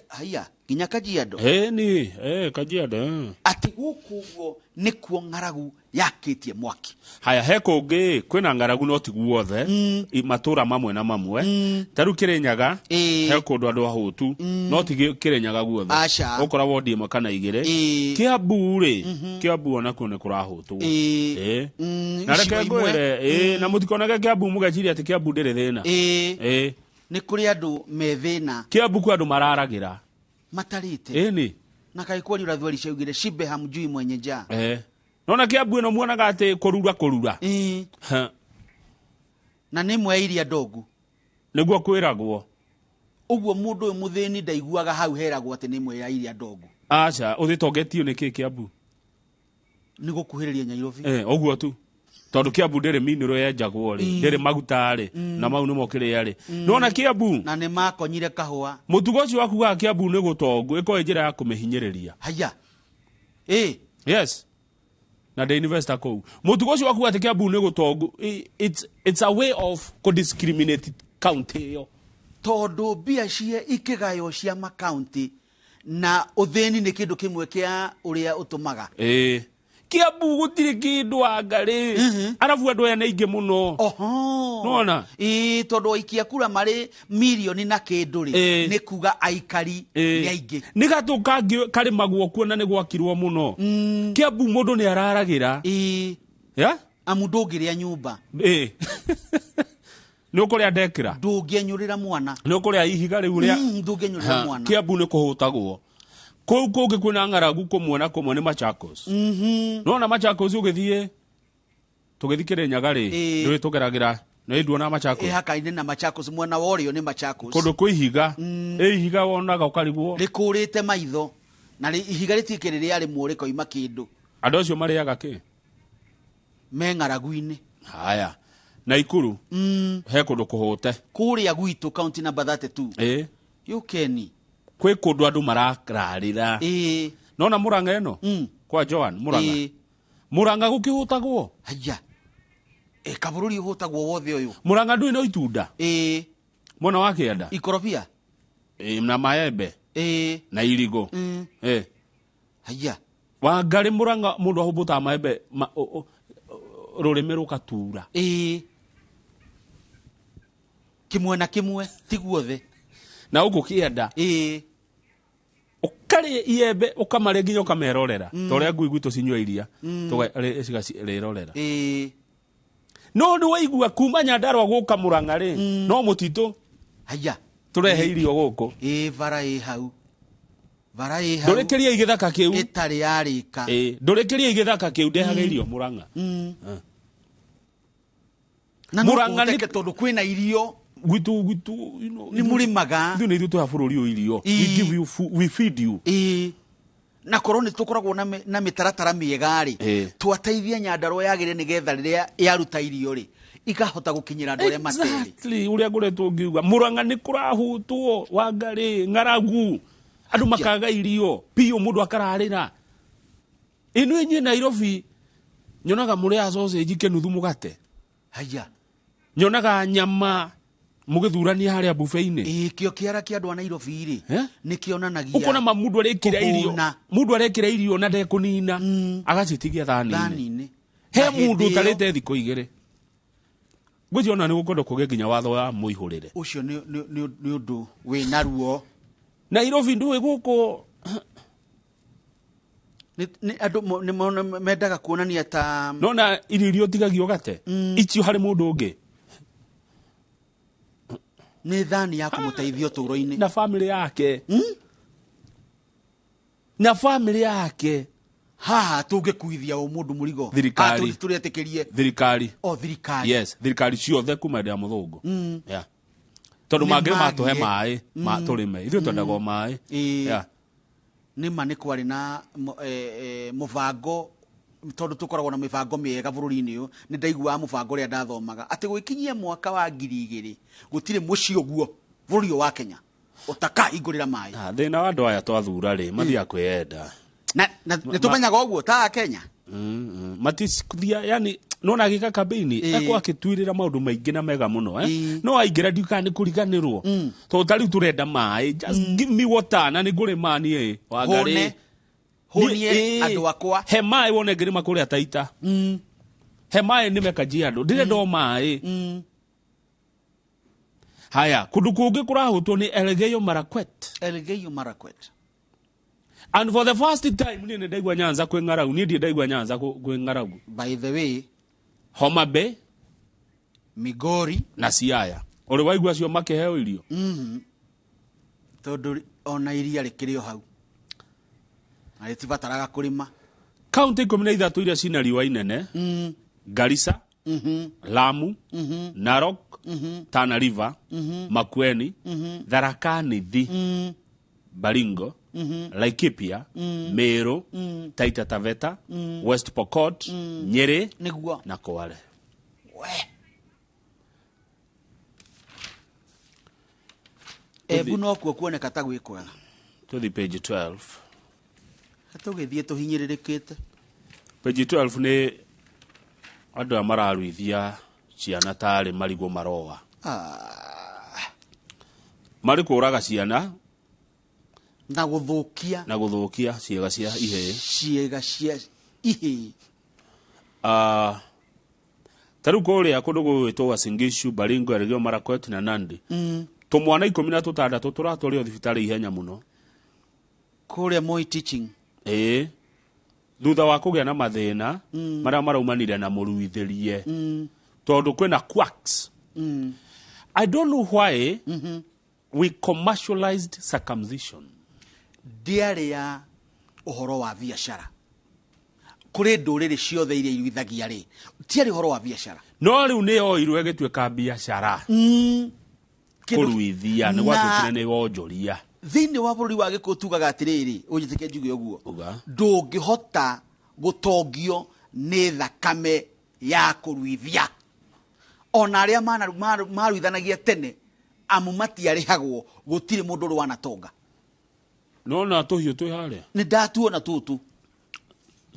haya nginya Kajiado.
Ĩni, Kajiado.
Atĩ gũkũ ũguo nĩkuo ng'aragu yakĩtie mwaki.
Haya, he kũngĩ kwĩna ng'aragu no ti guothe, matũra mamwe na mamwe. Ta rĩu Kĩrĩnyaga he kũndũ andũ ahũtu, no ti Kĩrĩnyaga guothe.
Aca.
Ũkora wondi ĩmwe kana igĩrĩ. Kĩambu rĩ, Kĩambu onakuo nĩ kũrahũtwo. Na reke
Icigo imwe.
ngwĩre, na mũtikonage Kĩambu mũgeciria atĩ Kĩambu ndĩrĩ thĩna.
Nĩ kũrĩ andũ me thĩna.
Kĩambu kwĩ andũ mararagĩra.
Matarĩte.
Ĩni.
Na kaĩ kwari ũrathi wa Elisha shibe hamjui mwenye njaa.
Nona Kĩambu ĩno muonaga atĩ kũrura kũrura. Ha.
Na nĩ ĩmwe ya iria ndogu.
Nĩguo kwĩragwo.
Ũguo mũndũ ũyũ mũthĩni ndaiguaga hau heragwo atĩ nĩ ĩmwe ya iria ndogu.
Aca, ũthĩtongetio nĩ kĩ Kĩambu?
Nĩ gũkuhĩrĩria Nairobi.
Ũguo tu. Tondũ Kĩambu ndĩrĩ minero yenjagwo rĩ, ndĩrĩ maguta rĩ, na mau nĩmo kĩrĩa rĩ. Nona Kĩambu?
Na nĩ makonyire kahũa.
Mũtugo ũcio wa kugaga Kĩambu nĩ gũtongu, ĩkorwo ĩ njĩra ya kũmĩhinyĩrĩria.
Haya.
Yes. Na ndĩ investor kũu. Mũtugo ũcio wa kuga atĩ Kĩambu nĩ gũtongu, it's a way of kũ-discriminate county ĩyo.
Tondũ mbia cia ikĩgaywo cia makaunti na ũthĩni nĩ kĩndũ kĩmwe kĩa ũrĩa ũtũmaga.
Kiambu gũtirĩ kĩndũ angarĩ arabu andũ aya nĩ aingĩ mũno.
Oho.
Nĩwona?
Ĩĩ, tondũ aikia kura marĩ mirioni na kĩndũ rĩ, nĩ kuga aikari nĩ aingĩ.
Nĩ gatũ kangĩ karĩmagwo kuo na nĩ gwakirwo mũno. Kiambu mũndũ nĩ araragĩra.
Ĩĩ.
Yeah?
Amu ndũngĩrĩa nyũmba.
Ĩĩ. Nĩ ũkũrĩa ndekĩra.
Ndũngĩenyũrĩra mwana.
Nĩ ũkũrĩa ihiga rĩu rĩa
Ndũngĩenyũrĩra
Ha,
mwana.
Kiambu nĩ kũhũtagwo. Kũu kũngĩ kwĩna ng'aragu kũmwe na kũmwe nĩ Machakos. Nĩwona Machakos ũgĩthiĩ tũgĩthiĩ Kĩrĩnyaga rĩ,
Ĩĩ.
ndũĩ tũgeragĩra nĩ nduona Machakos.
Ĩhakaine na Machakos, mwena wa ũrĩo nĩ Machakos.
Kũndũ kwĩ ihiga. Ĩ ihiga wonaga ũkarigwo.
Rĩkũrĩte maitho na ihiga rĩtikĩrĩ rĩa rĩmwe rĩkoima kĩndũ.
Andũ acio marĩaga kĩ?
Me ng'aragu-inĩ.
Haya. Naikuru. He kũndũ kũhũte.
Kũrĩa gwitũ county number 32.
Ĩĩ.
Yũkeni.
Kwĩ kũndũ andũ marararĩra.
Ĩĩ.
Nona Murang'a ĩno? Kwa Joan Murang'a.
Ĩĩ.
Murang'a gũkĩhũtagwo.
Haya. Ĩ kabũrũri ũhũtagwo wothe ũyũ.
Murang'a ndũĩ no itunda.
Ĩĩ.
Mwena wa kĩanda.
Ikorobia.
Ĩĩ, na maembe.
Ĩĩ.
Na irigũ. Ĩĩ.
Haya.
Wangarĩ Murang'a mũndũ ahũmbũtaga maembe rũrĩmĩ rũgatura.
Ĩĩ. Kĩmwe na kĩmwe ti guothe.
Na gũkũ kĩanda.
Ĩĩ.
Ũkarĩa iembe ũkamarĩa nginya ũkamerorera. Ta ũrĩa ngui gwitũ cinyua iria. Tũgacirĩrorera.
Ĩĩ.
No nĩ waigua kuma Nyandarua gũka Murang'a rĩ, no mũtitũ.
Haya.
Tũrehe irio gũkũ.
Ĩĩ, bara ĩ hau. Bara ĩ hau.
Ndũrĩkĩrie gĩthaka kĩu.
Ĩtarĩ yarĩka.
Ĩĩ, ndũrĩkĩrie gĩthaka kĩu ndehaga irio Murang'a.
Na no
Murang'a nĩ
kũhoteke tondũ kwĩna irio.
Gwitũ gwitũ
Nĩ mũrĩmaga.
Ithuĩ nĩ ithuĩ tũha bũrũri ũyũ irio. We give you food, we feed you.
Ĩĩ. Na korwo nĩ tũkoragwo na mĩtaratara mĩega rĩ, twateithia Nyandarua yagĩre nĩgetha rĩrĩa yaruta irio rĩ, ikahota gũkinyĩra andũ arĩa materĩ.
Exactly, ũrĩa ngoretwo ngiuga Murang'a nĩ kũrahutwo Wangarĩ ng'aragu andũ makaga irio biũ mũndũ akararĩra. Ĩno inyuĩ Nairobi nyonaga mũrĩaga sausage kĩnuthu mũgate.
Haya.
Nyonaga nyama mũgĩthurania harĩa buffet-inĩ.
Ĩĩ, kĩo kĩara kĩa andũ a Nairobi rĩ, nĩ kĩonanagia
Ũkona ma mũndũ arekĩra irio.
kũhũna.
Mũndũ arekĩra irio na ndekũnina. Agacitigia thani-inĩ.
Thani-inĩ.
He
Na
mũndũ
hĩndĩ ĩyo-
ũtarĩte thikũ igĩrĩ. Ngwĩciria ona nĩ gũkwenda kũgĩa nginya watho wa mũihũrĩre.
Ũcio nĩ ũndũ wĩna ruo.
Nairobi ndũĩ gũkũ.
Nĩ andũ nĩ mendaga kuonania ta
Nona irio iria ũtigagio gate. Icio harĩ mũndũ ũngĩ.
Nĩ thani ya kũmũteithia ũtũũro-inĩ.
Na family yake. Na family yake.
Haha tũngĩkuithia o mũndũ mũrigo.
Thirikari.
Tũrĩetĩkĩrie.
Thirikari.
O thirikari.
Yes, thirikari ciothe kuma hĩndĩ ya mũthũngũ. Yeah. Tondũ
Nĩ
mangĩ matũhe
magie.
maĩ, tũrĩme. Ithuĩ twendaga o maĩ.
Ĩĩ.
Yeah.
Nĩ ma nĩ kwarĩ na mũbango, tondũ tũkoragwo na mĩbango mĩega bũrũri-inĩ ũyũ, nĩ ndaiguaga mũbango ũrĩa ndathomaga atĩ gwĩkinyia mwaka wa ngiri igĩrĩ gũtirĩ mũciĩ ũguo bũrũri ũyũ wa Kenya ũtakahingũrĩra maĩ.
Thĩna wa andũ aya twathura rĩ, mathiaga kwĩyenda.
Na nĩ tũmenyaga ũguo ta Kenya.
Matithia, yani nona agĩka campaign ekwo akĩtuĩrĩra maũndũ maingĩ na mega mũno, No aingĩra ndiũĩ kana nĩ kũriganĩrwo. Tondũ ta rĩu tũrenda maĩ, just give me water na nĩ ngũrĩma niĩ. Wangarĩ.
Hũne. Hũnie andũ akwa.
He maĩ wone ngĩrĩma kũrĩa Taita. He maĩ nĩme Kajiado. Ndĩrenda o maĩ. Haya, kũndũ kũngĩ kũrahũtwo nĩ Elgeyo Marakwet.
Elgeyo Marakwet.
And for the first time niĩ nĩ ndaigua Nyanza kwĩ ng'aragu. Niĩ ndirĩ ndaigua Nyanza kwĩ ng'aragu.
By the way,
Homa Bay,
Migori
na Siaya. Ũrĩ waigua acio makĩheo irio?
Tondũ ona iria rĩkĩrĩ o hau. Na rĩtibataraga kũrĩma.
Kaunti 13 iria cina riũa inene. Garissa, Lamu, Narok, Tana River, Makueni, Tharaka Nithi, Baringo, Laikipia, Meru, Taita Taveta, West Pokot, Nyeri
Nĩguo.
na Kwale.
Embu nokuo kuoneka ta gwĩ kwega.
Tũthiĩ page 12.
Tũgĩthiĩ tũhinyĩrĩrĩkĩte.
Page 12 nĩ andũ aya mararuithia ciana tarĩ marigũ maroa. Marĩ kũraga ciana
na gũthũkia
na gũthũkia ciĩga cia ihĩĩ.
Ciĩga cia Ihĩ.
Ah, ta rĩu kũrĩa kũndũ gũgwĩtwo Uasin Gishu, Baringo, Elgeyo Marakwet na Nandi, tũmwana 16 tũratwario thibitarĩ ihenya mũno.
Kũrĩa Moi Teaching.
Ĩĩ, thutha wa kũgĩa na mathĩna marĩa maraumanire na mũruithĩrie, tondũ kwĩna quacks. I don't know why we commercialized circumcision.
Ndĩarĩ ya ũhoro wa biacara. Kũrĩ ndũrĩrĩ ciothe iria iruithagia rĩ, tiarĩ ũhoro wa biacara.
No rĩu nĩ yoirwo ĩgĩtuĩka biacara. Kũruithia nĩ gwatuĩkire nĩ wonjoria.
Thĩinĩ wa bũrũri wa Gĩkũyũ tugaga atĩrĩrĩ, ũnjĩtĩkie njuge ũguo,
Uga.
Ndũngĩhota gũtongio nĩ thakame ya kũruithia. Ona arĩa maruithanagia tene, amu matiarĩhagwo, gũtirĩ mũndũ ũrĩ wanatonga.
Nona tũhiũ twĩ harĩa?
Nĩ ndatuona tũtũ.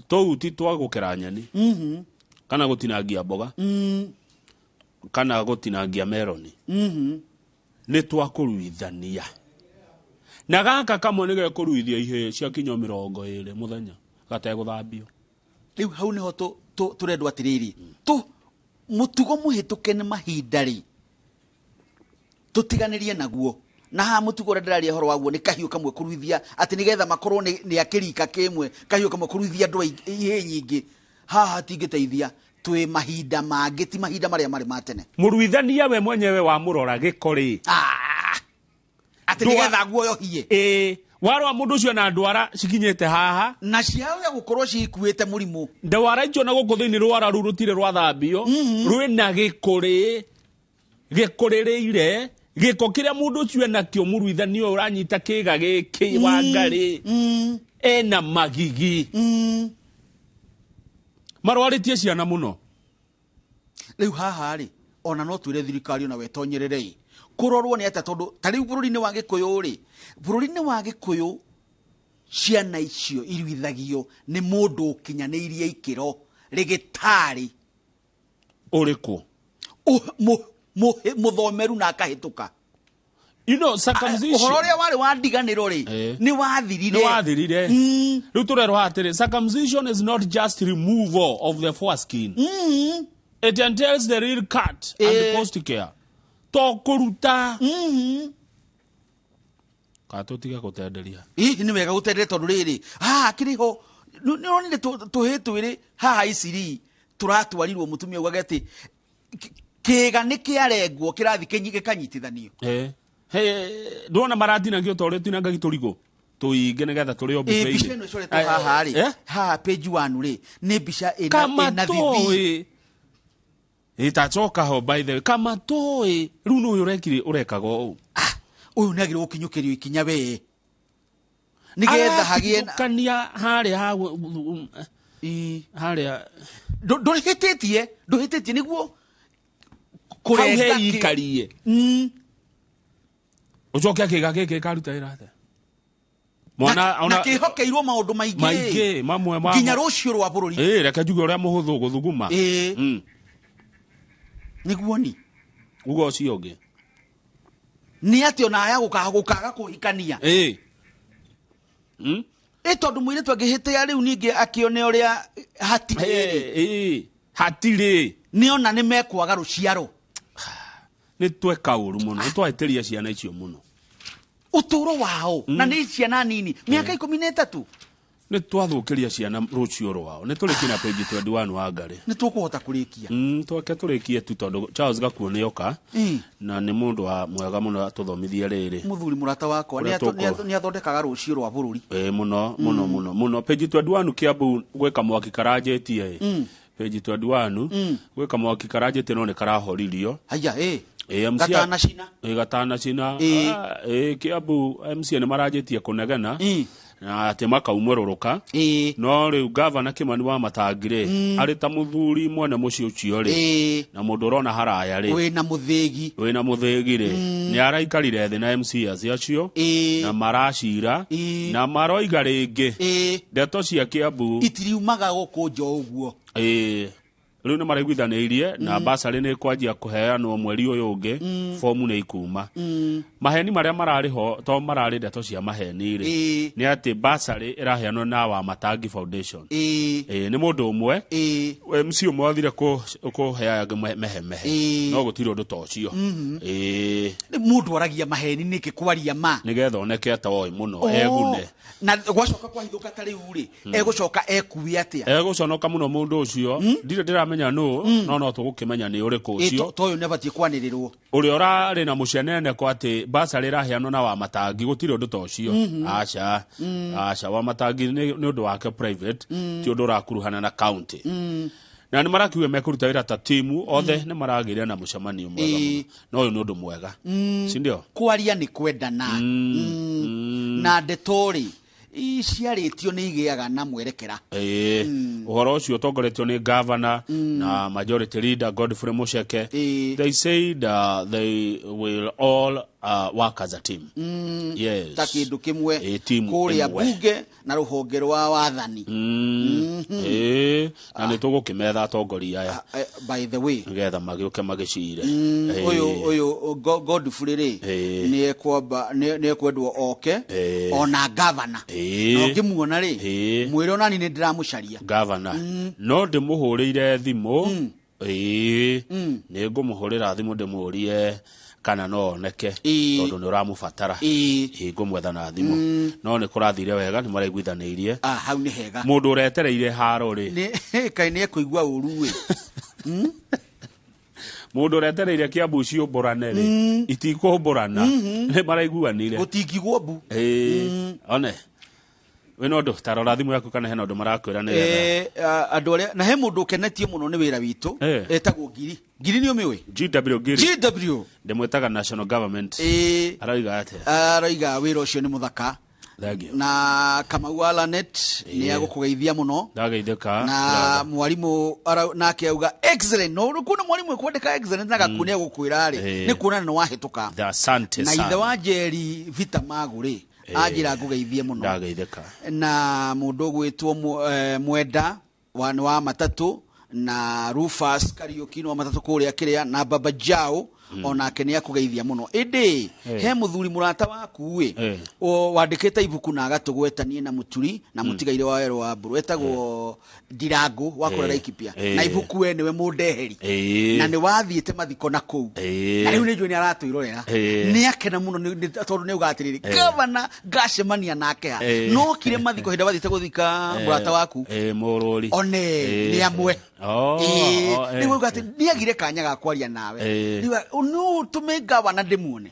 Tũu ti twa gũkera nyeni, kana gũtinangia mboga, kana gũtinangia meroni. Nĩ twa kũruithania. Na gaka kamwe nĩ gekũruithia ihĩĩ cia kinyo 20 mũthenya gategũthambio.
Rĩu hau nĩho tũrendwo atĩrĩrĩ, mũtugo mũhĩtũke nĩ mahinda rĩ, tũtiganĩrie naguo. Na haha mũtugo ũrĩa ndĩraria ũhoro waguo nĩ kahiũ kamwe kũruithia, atĩ nĩgetha makorwo nĩ akĩrika kĩmwe, kahiũ kamwe kũruithia andũ ihĩĩ nyingĩ. Haha hatingĩteithia, twĩ mahinda mangĩ, ti mahinda marĩa marĩ ma tene.
Mũruithania we mwenyewe wamũrora gĩko rĩ.
Atĩ nĩgetha guoyohie.
Ĩĩ, warora mũndũ ũcio na ndwara cikinyĩte haha.
Na ciaga gũkorwo cikuĩte mũrimũ.
Ndwara icio na gũkũ thĩinĩ rwara rũu rũtirĩ rwathambio, rwĩna gĩkũrĩ, gĩkũrĩrĩire, gĩko kĩrĩa mũndũ ũcio enakĩo mũruithania ũyũ ũranyita kĩga gĩkĩ wa ngarĩ, ena magigi. Marwarĩtie ciana mũno.
Rĩu haha rĩ, ona no twĩre thirikari ona wetonyerere ĩ. Kũrorwo nĩ atĩa tondũ ta rĩu bũrũri-inĩ wa Gĩkũyũ rĩ, bũrũri-inĩ wa Gĩkũyũ ciana icio iruithagio nĩ mũndũ ũkinyanĩirie ikĩro rĩgĩtarĩ.
Ũrĩkũ?
Mũthomeru na akahĩtũka.
You know, circumcision.
Ũhoro ũrĩa warĩ wa ndiganĩro rĩ, nĩ wathirire.
Nĩ wathirire. Rĩu tũrerwo atĩrĩ, circumcision is not just removal of the foreskin. It entails the real cut and post care. To kũruta. Ka tũtige gũtenderia.
Hihi nĩ wega gũtenderia tondũ rĩrĩ, haha kĩrĩ ho, nĩ ũronire tũhĩĩ twĩrĩ haha Isiri tũratwarirwo mũtumia augage atĩ kĩga nĩ kĩarengwo kĩrathi gĩkanyitithanio.
Ndwona maratinangio ta ũrĩa tinangagia tũrigũ tũingĩ nĩgetha tũrĩo buffet-inĩ.
Mbica ĩno ĩcoretwo haha rĩ, haha page 1 rĩ, nĩ mbica
Kama
ĩna
tũĩ.
thithi.
Ĩtacoka ho by the way. Kama tũĩ. Rĩu nĩ ũyũ ũrekire ũrekaga ũũ.
Ũyũ nĩ agĩrĩirwo gũkinyũkĩrio ikinya we. Nĩgetha hagĩe na-
Aratigithũkania harĩa ha harĩa.
Ndũhĩtĩtie, ndũhĩtĩtie nĩguo
Hau
kũrenga
he
kĩ-
ikarie. Ũcoke kĩga gĩkĩ karuta wĩra atĩa? Mwana,
Na
ona-
kĩhokeirwo maũndũ maingĩ.
Maingĩ, mamwe ma-
Nginya rũciũ rwa bũrũri.
Reke njuge ũrĩa mũhũthũ gũthuguma.
Nĩguo ni.
Uga ũcio ũngĩ.
Nĩ atĩ ona aya gũkaga kũhikania. Tondũ mũirĩtu angĩhĩtia rĩu ningĩ akĩone ũrĩa hatirĩ.
Hatirĩ.
Nĩ ona nĩ mekwaga rũciaro.
Nĩ tweka ũru mũno, nĩ twahĩtĩria ciana icio mũno.
Ũtũũro wao, na nĩ ciana nini, mĩaka 13.
Nĩ twathũkĩria ciana rũciũ rwao. Nĩ tũrĩkie na page 21 wa Ngarĩ.
Nĩ tũkũhota kũrĩkia.
Twake tũrĩkie tu tondũ Charles Gakuo nĩ oka. Na nĩ mũndũ wa mwega mũno atũthomithie rĩrĩ.
Mũthuri mũrata wakwa,
Ũrĩa tũkũ-
nĩ athondekaga rũciũ rwa bũrũri.
Mũno, mũno, mũno, mũno. Page 21 Kiambu gwĩka mwaki karanjĩtie. Page 21 gwĩka mwaki karanjĩtie no nĩ karahoririo.
Haya,
MC a-
Gatanacina.
Gatanacina. Kiambu MC nĩ maranjĩtie kũnegena. Na atĩ makaumũrũrũka. No rĩu gavana Kimani wa Matangi rĩ, arĩ ta mũthuri mwene mũciĩ ũcio rĩ, na mũndũ ũrona haraya rĩ,
Wĩna mũthĩgi.
Wĩna mũthĩgi rĩ, nĩ araikarire thĩ na MCAs acio, na maracira, na maroiga rĩngĩ, ndeto cia Kiambu
itiriumaga gũkũ nja ũguo.
Rĩu nĩ maraiguithanĩirie na basarĩ nĩ kwanjia kũheanwo mweri ũyũ ũngĩ, fomu nĩ ikuma. Maheni marĩa mararĩ ho, to mararĩ ndeto cia maheni rĩ, nĩ atĩ basarĩ ĩraheanwo na wa Matangi Foundation. Ĩĩ, nĩ mũndũ ũmwe MC ũmwe wathire kũheaga mehemehe, no gũtirĩ ũndũ ta ũcio. Ĩĩ.
Nĩ mũndũ aragia maheni nĩkĩ kwaria ma?
Nĩgetha oneke atoĩ mũno, egune.
Na gwacoka kwahithũka ta rĩu rĩ, egũcoka ekue atĩa?
Egũconoka mũno mũndũ ũcio. Ndirĩ ndĩramenya nũ, no tũgũkĩmenya nĩ ũrĩkũ ũcio.
To ũyũ nĩ abatiĩ kwanĩrĩrwo.
Ũrĩa ũrarĩ na mũcenene kwa atĩ basarĩ ĩraheanwo na wa Matangi, gũtirĩ ũndũ ta ũcio. Aca, aca, wa Matangi nĩ ũndũ wake private, ti ũndũ ũrakuruhana na county. Na nĩ marakiuga mekũruta wĩra ta timu othe, nĩ maragĩire na mũcemanio mwega mũno, no ũyũ nĩ ũndũ mwega, si ndio?
Kwaria nĩ kwendana. Na ndeto rĩ, ciarĩtio nĩ igĩaga na mwerekera.
Ĩĩ, ũhoro ũcio ũtongoretio nĩ governor na majority leader Godfrey Mucheke. They said they will all work as a team. Yes.
Ta kĩndũ kĩmwe.
Ĩĩ, timu
kũrĩa
ĩmwe.
Bunge na rũhonge rwa wathani.
Ĩĩ, na nĩ tũgũkĩmetha atongoria aya
By the way,
nĩgetha magĩũke magĩcire.
Ũyũ ũyũ Godfrey rĩ, nĩ ekwamba nĩ ekwendwo oke ona gavana. Na ũngĩmuona rĩ, mwĩre onani nĩ ndĩramũcaria.
Gavana no ndĩmũhũrĩire thimũ. Ĩĩ, nĩ ngũmũhũrĩra thimũ ndĩmũrie kana no oneke, tondũ nĩ ũramũbatara. Ĩĩ, ngũmwetha na thimũ. No nĩ kũrathire wega, nĩ maraiguithanĩirie.
Ah, hau nĩ hega.
Mũndũ ũretereire haro rĩ,
nĩ kaĩ nĩ ekũigua ũru ĩ.
Mũndũ ũretereire Kĩambu ciũmbũrane rĩ, itikũmbũrana, nĩ maraiguanire.
Gũtingigwo mbu.
Ĩĩ, one wĩna ũndũ, ta rora thimũ yaku kana hena ũndũ marakwĩra nĩgetha.
Andũ arĩa na he mũndũ ũkenetio mũno nĩ wĩra witũ, etagwo Ngiri. Ngiri nĩ ũmĩũĩ?
GW Ngiri.
GW.
Ndĩmwĩtaga national government. Arauga atĩa?
Aroiga wĩra ũcio nĩ mũthaka.
Thank you.
Na Kamau wa Lanet nĩ agũkũgeithia mũno.
Ndageithĩka.
Na mwarimũ nake auga excellent. No kuona mwarimũ ekwandĩka excellent na gakuo nĩ egũkwĩra rĩ, nĩ kuona nĩ wahĩtũka.
Asante
Na ithe
sana.
wa Njeri Vita Magũ rĩ, anjĩra ngũgeithie mũno.
Ndageithĩka.
Na mũndũ ũgwĩtwo Mwenda wa nĩ wa matatũ, na Rufus Kariũki nĩ wa matatũ kũrĩa kĩrĩa, na Baba Jao onake nĩ akũgeithia mũno. Ĩndĩ he mũthuri mũrata waku ĩ, wandĩkĩte ibuku na agatũgweta niĩ na Mũturi na mũtigaire wa werũ wa mbũrũ, etagwo Ndirangu wa kũrĩa Laikipia, na ibuku we nĩwe mũndeheri, na nĩ wathiĩte mathiko na kũu, na rĩu nĩ njũĩ nĩ aratwĩrorera. Nĩ akena mũno tondũ nĩ auga atĩrĩrĩ, gavana ngacemania nake ha? No kire mathiko hĩndĩ wathiĩte gũthika mũrata waku.
Mũrũri.
One nĩ amwe.
Oh, oh.
Rĩu auga atĩ nĩagire kanya ga kwaria nawe. Rĩu no ũtũme gavana ndĩmuone,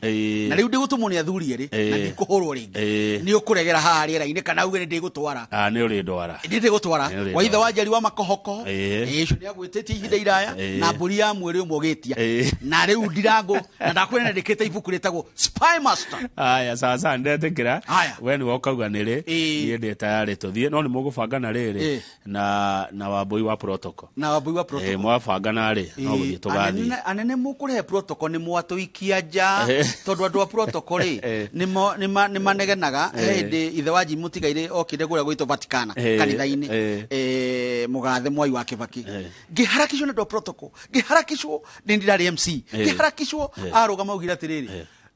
na rĩu ndĩgũtũmwo nĩ athuri erĩ na ndikũhũrwo rĩngĩ. Nĩ ũkũregera haha rĩera-inĩ kana uge nĩ ndĩgũtwara?
Ah, nĩ ũrĩndwara.
Nĩ ndĩgũtwara.
Nĩ ũrĩndwara.
Wa ithe wa Njeri wa makohoko. Ĩĩ, ũcio nĩ agwĩtĩtie ihinda iraya na mbũri ya mwĩrĩ ũmwe ũgĩtia. Na rĩu Ndirango na ndakwĩra nĩandĩkĩte ibuku rĩtagwo Spy Master.
Aya, sasa ndetĩkĩra.
Haya.
We nĩwe ũkauga nĩrĩ. Niĩ ndĩ tayarĩ tũthiĩ, no nĩ mũgũbangana rĩrĩ na Wambui wa protocol.
Na Wambui wa protocol.
Mwabangana rĩ, no gũthiĩ tũgathiĩ.
Anene mũkũrehe protocol nĩ mwatũikia nja, tondũ andũ a protocol rĩ, nĩ manegenaga. He hĩndĩ ithe wa Jimmy mũtigaire okire kũrĩa gwitũ Vaticana kanitha-inĩ, mũgathe Mwai wa Kibaki, ngĩharakicwo nĩ andũ a protocol, ngĩharakicwo nĩ ndirarĩ MC, ngĩharakicwo. Arũgama augire atĩrĩrĩ,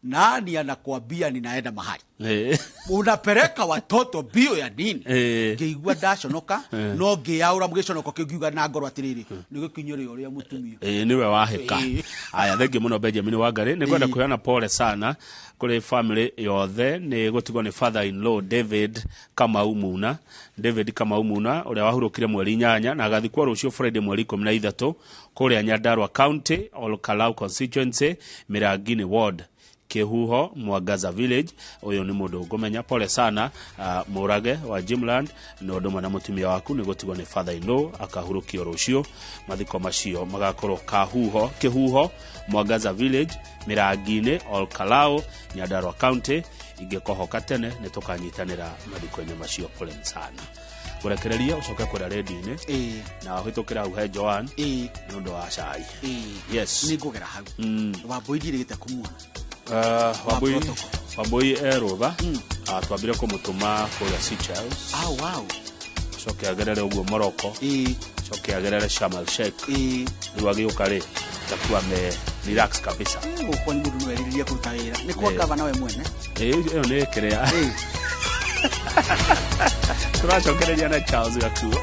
"Nani anakuambia ninaenda mahali? Unapeleka watoto mbio ya nini?" Ngĩigua ndaconoka, no ngĩyaũra gĩconoko kĩu, ngiuga na ngoro atĩrĩrĩ, nĩ gĩkinyĩre ũrĩa mũtumia.
Ĩĩ, nĩwe wahĩka. Aya, thengiũ mũno Benjamin Wangari. Nĩ ngwenda kũheana pole sana kũrĩ family yothe nĩ gũtigwo nĩ father in law David Kamau Muna. David Kamau Muna ũrĩa wahurũkire mweri 8 na agathikwo rũciũ Friday mweri 13 kũrĩa Nyandarua County, Olkalau constituency, Mirangini ward, Kihuho Mwangaza village. Ũyũ nĩ mũndũ ngũmenya. Pole sana, Mũrage wa Jimland na ũndũ ũmwe na mũtumia waku nĩ gũtigwo nĩ father in law akahurũkio rũciũ. Mathiko macio magakorwo Kahuho, Kihuho Mwangaza village, Mirangi-inĩ, Olkalau, Nyandarua County. Ingĩkohoka tene nĩ tũkanyitanĩra mathiko-inĩ macio. Pole sana. Ngũrekererie ũcoke kũrĩa redio-inĩ na ũhĩtũkĩre hau he Joan nĩ ũndũ wa cai. Yes.
Nĩ ngũgera hau. Wambui ndirĩgĩte kũmuona.
Wambui.
Protocol.
Wambui erũtha. Twambire kũmũtũma kũrĩa Seychelles.
Ah, wow.
Coke agerere ũguo Morocco. Coke agerere Sharm el Sheikh. Rĩu agĩũka rĩ takuwa me relax kabisa.
Gũkũ nĩ mũndũ no erirĩrie kũruta wĩra. Nĩ kwa gavana we mwene.
Ĩyo nĩ kĩrĩa. Tũracokereria na Charles Gakuo.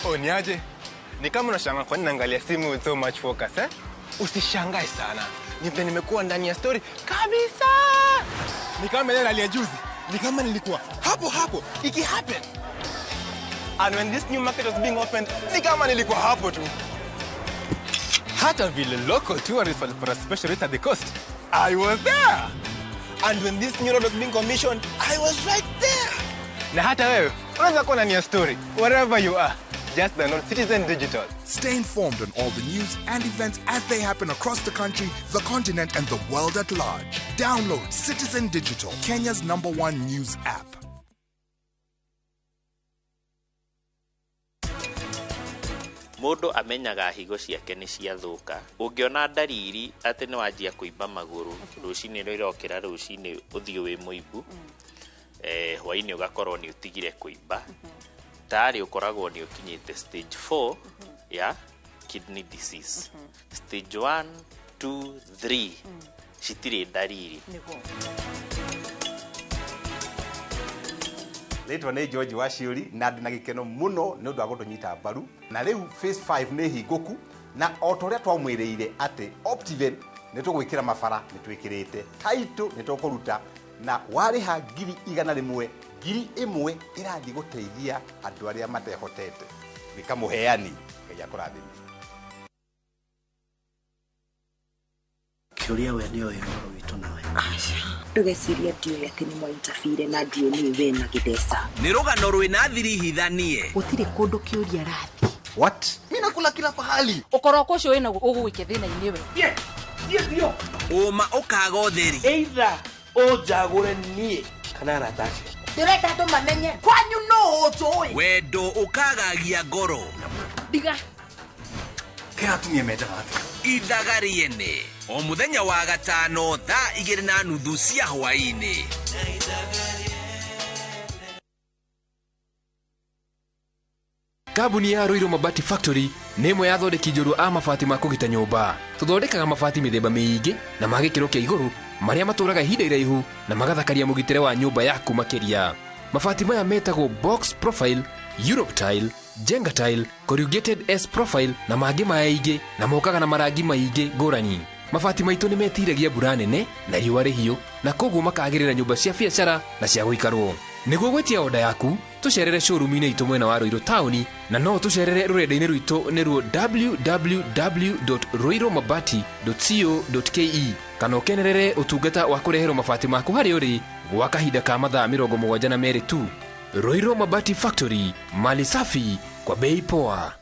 Oh, niaje? Ni kama unashangaa kwa nini naangalia simu with so much focus, eh? Usishangae sana. Ni vile nimekuwa ndani ya story kabisa. Ni kama ile hali ya juzi. Ni kama nilikuwa hapo hapo iki happen. And when this new market was being opened, ni kama nilikuwa hapo tu. Hata vile local tourists walipata special rate at the coast, I was there. And when this new road was being commissioned, I was right there. Na hata wewe unaweza kuwa ndani ya story wherever you are. Just download Citizen Digital.
Stay informed on all the news and events as they happen across the country, the continent, and the world at large. Download Citizen Digital, Kenya's #1 news app.
Mũndũ amenyaga higo ciake nĩ ciathũka. Ũngĩona ndariri atĩ nĩ wanjia kũimba magũrũ, rũcinĩ rũrokĩra rũcinĩ ũthiũ wĩ mũimbu, hwainĩ ũgakorwo nĩ ũtigire kũimba, tayari ũkoragwo nĩ ũkinyĩte stage 4 ya kidney disease. Stage 1, 2, 3 citirĩ ndariri.
Rĩtwa nĩ George Waciũri na ndĩ na gĩkeno mũno nĩ ũndũ wa gũtũnyita mbaru. Na rĩu phase 5 nĩ hingũku na o ta ũrĩa twamwĩrĩire atĩ Optiven nĩ tũgwĩkĩra mabara nĩ twĩkĩrĩte, title nĩ tũkũruta na warĩha 100,000 1,000 ĩrathiĩ gũteithia andũ arĩa matehotete. Gĩkamũheani Ngai akũrathime.
Kĩũria we nĩoĩ ũhoro witũ nawe.
Aca. Ndũgecirie ndiũĩ atĩ nĩ mwaintabire na DNA we na gĩtheca.
Nĩ rũgano rwĩna thiri hithanie.
Gũtirĩ kũndũ kĩũria arathiĩ.
What? Mimi nakula kila pahali.
Ũkoroko ũcio wĩna ũgũgũikia thĩna-inĩ we.
Thiĩ.
Ũma ũkaga ũtheri.
Either ũnjagũre niĩ kana arata acio.
Ndĩrenda andũ mamenye kwanyu no ũnjũĩ.
Wendo ũkagagia ngoro.
Ndiga.
Kĩa atumia menjaga atĩa?
Ithaga rĩene o mũthenya wa gatano thaa 2:30 cia hwaĩ-inĩ.
Kambuni ya Ruiru Mabati Factory nĩ ĩmwe ya athondeki njorua a mabati ma kũgita nyũmba. Tũthondekaga mabati mĩthemba mĩingĩ na ma gĩkĩro kĩa igũrũ marĩa matũraga ihinda iraihu na magathakaria mũgitĩre wa nyũmba yaku makĩria. Mabati maya metagwo box profile, Europe tile, Jenga tile, corrugated S profile na mangĩ maingĩ na mokaga na marangi maingĩ ngũrani. Mabati maitũ nĩ metiragia mbura nene na riũa rĩhiũ na koguo makagĩrĩra nyũmba cia biacara na cia gũikarwo. Nĩguo gwĩtia oda yaku tũcerere showroom-inĩ itũ mwena wa Ruiru taũni na no tũcerere rũrenda-inĩ rwitũ nĩruo www.ruirumabati.co.ke kana ũkenerere ũtungata wa kũreherwo mabati maku harĩa ũrĩ gwa kahinda ka mathaa 72 tu. Ruiru Mabati Factory, mali safi kwa bei poa.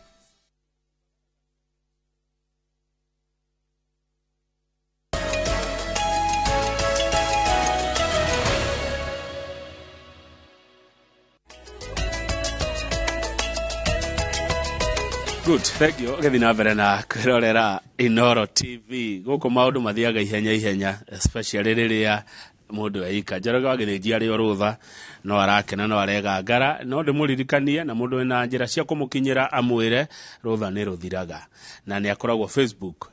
Good, thank you. Ũgĩthiĩ na mbere na kwĩrorera Inooro TV. Gũkũ maũndũ mathiaga ihenya ihenya, especially rĩrĩa mũndũ eika. Njoroge wa Gĩthĩnji arĩ o rũtha, no arakena no aregangara, no ndĩmũririkanie na mũndũ wĩna njĩra cia kũmũkinyĩra amwĩre rũtha nĩ rũthiraga. Na nĩ akoragwo Facebook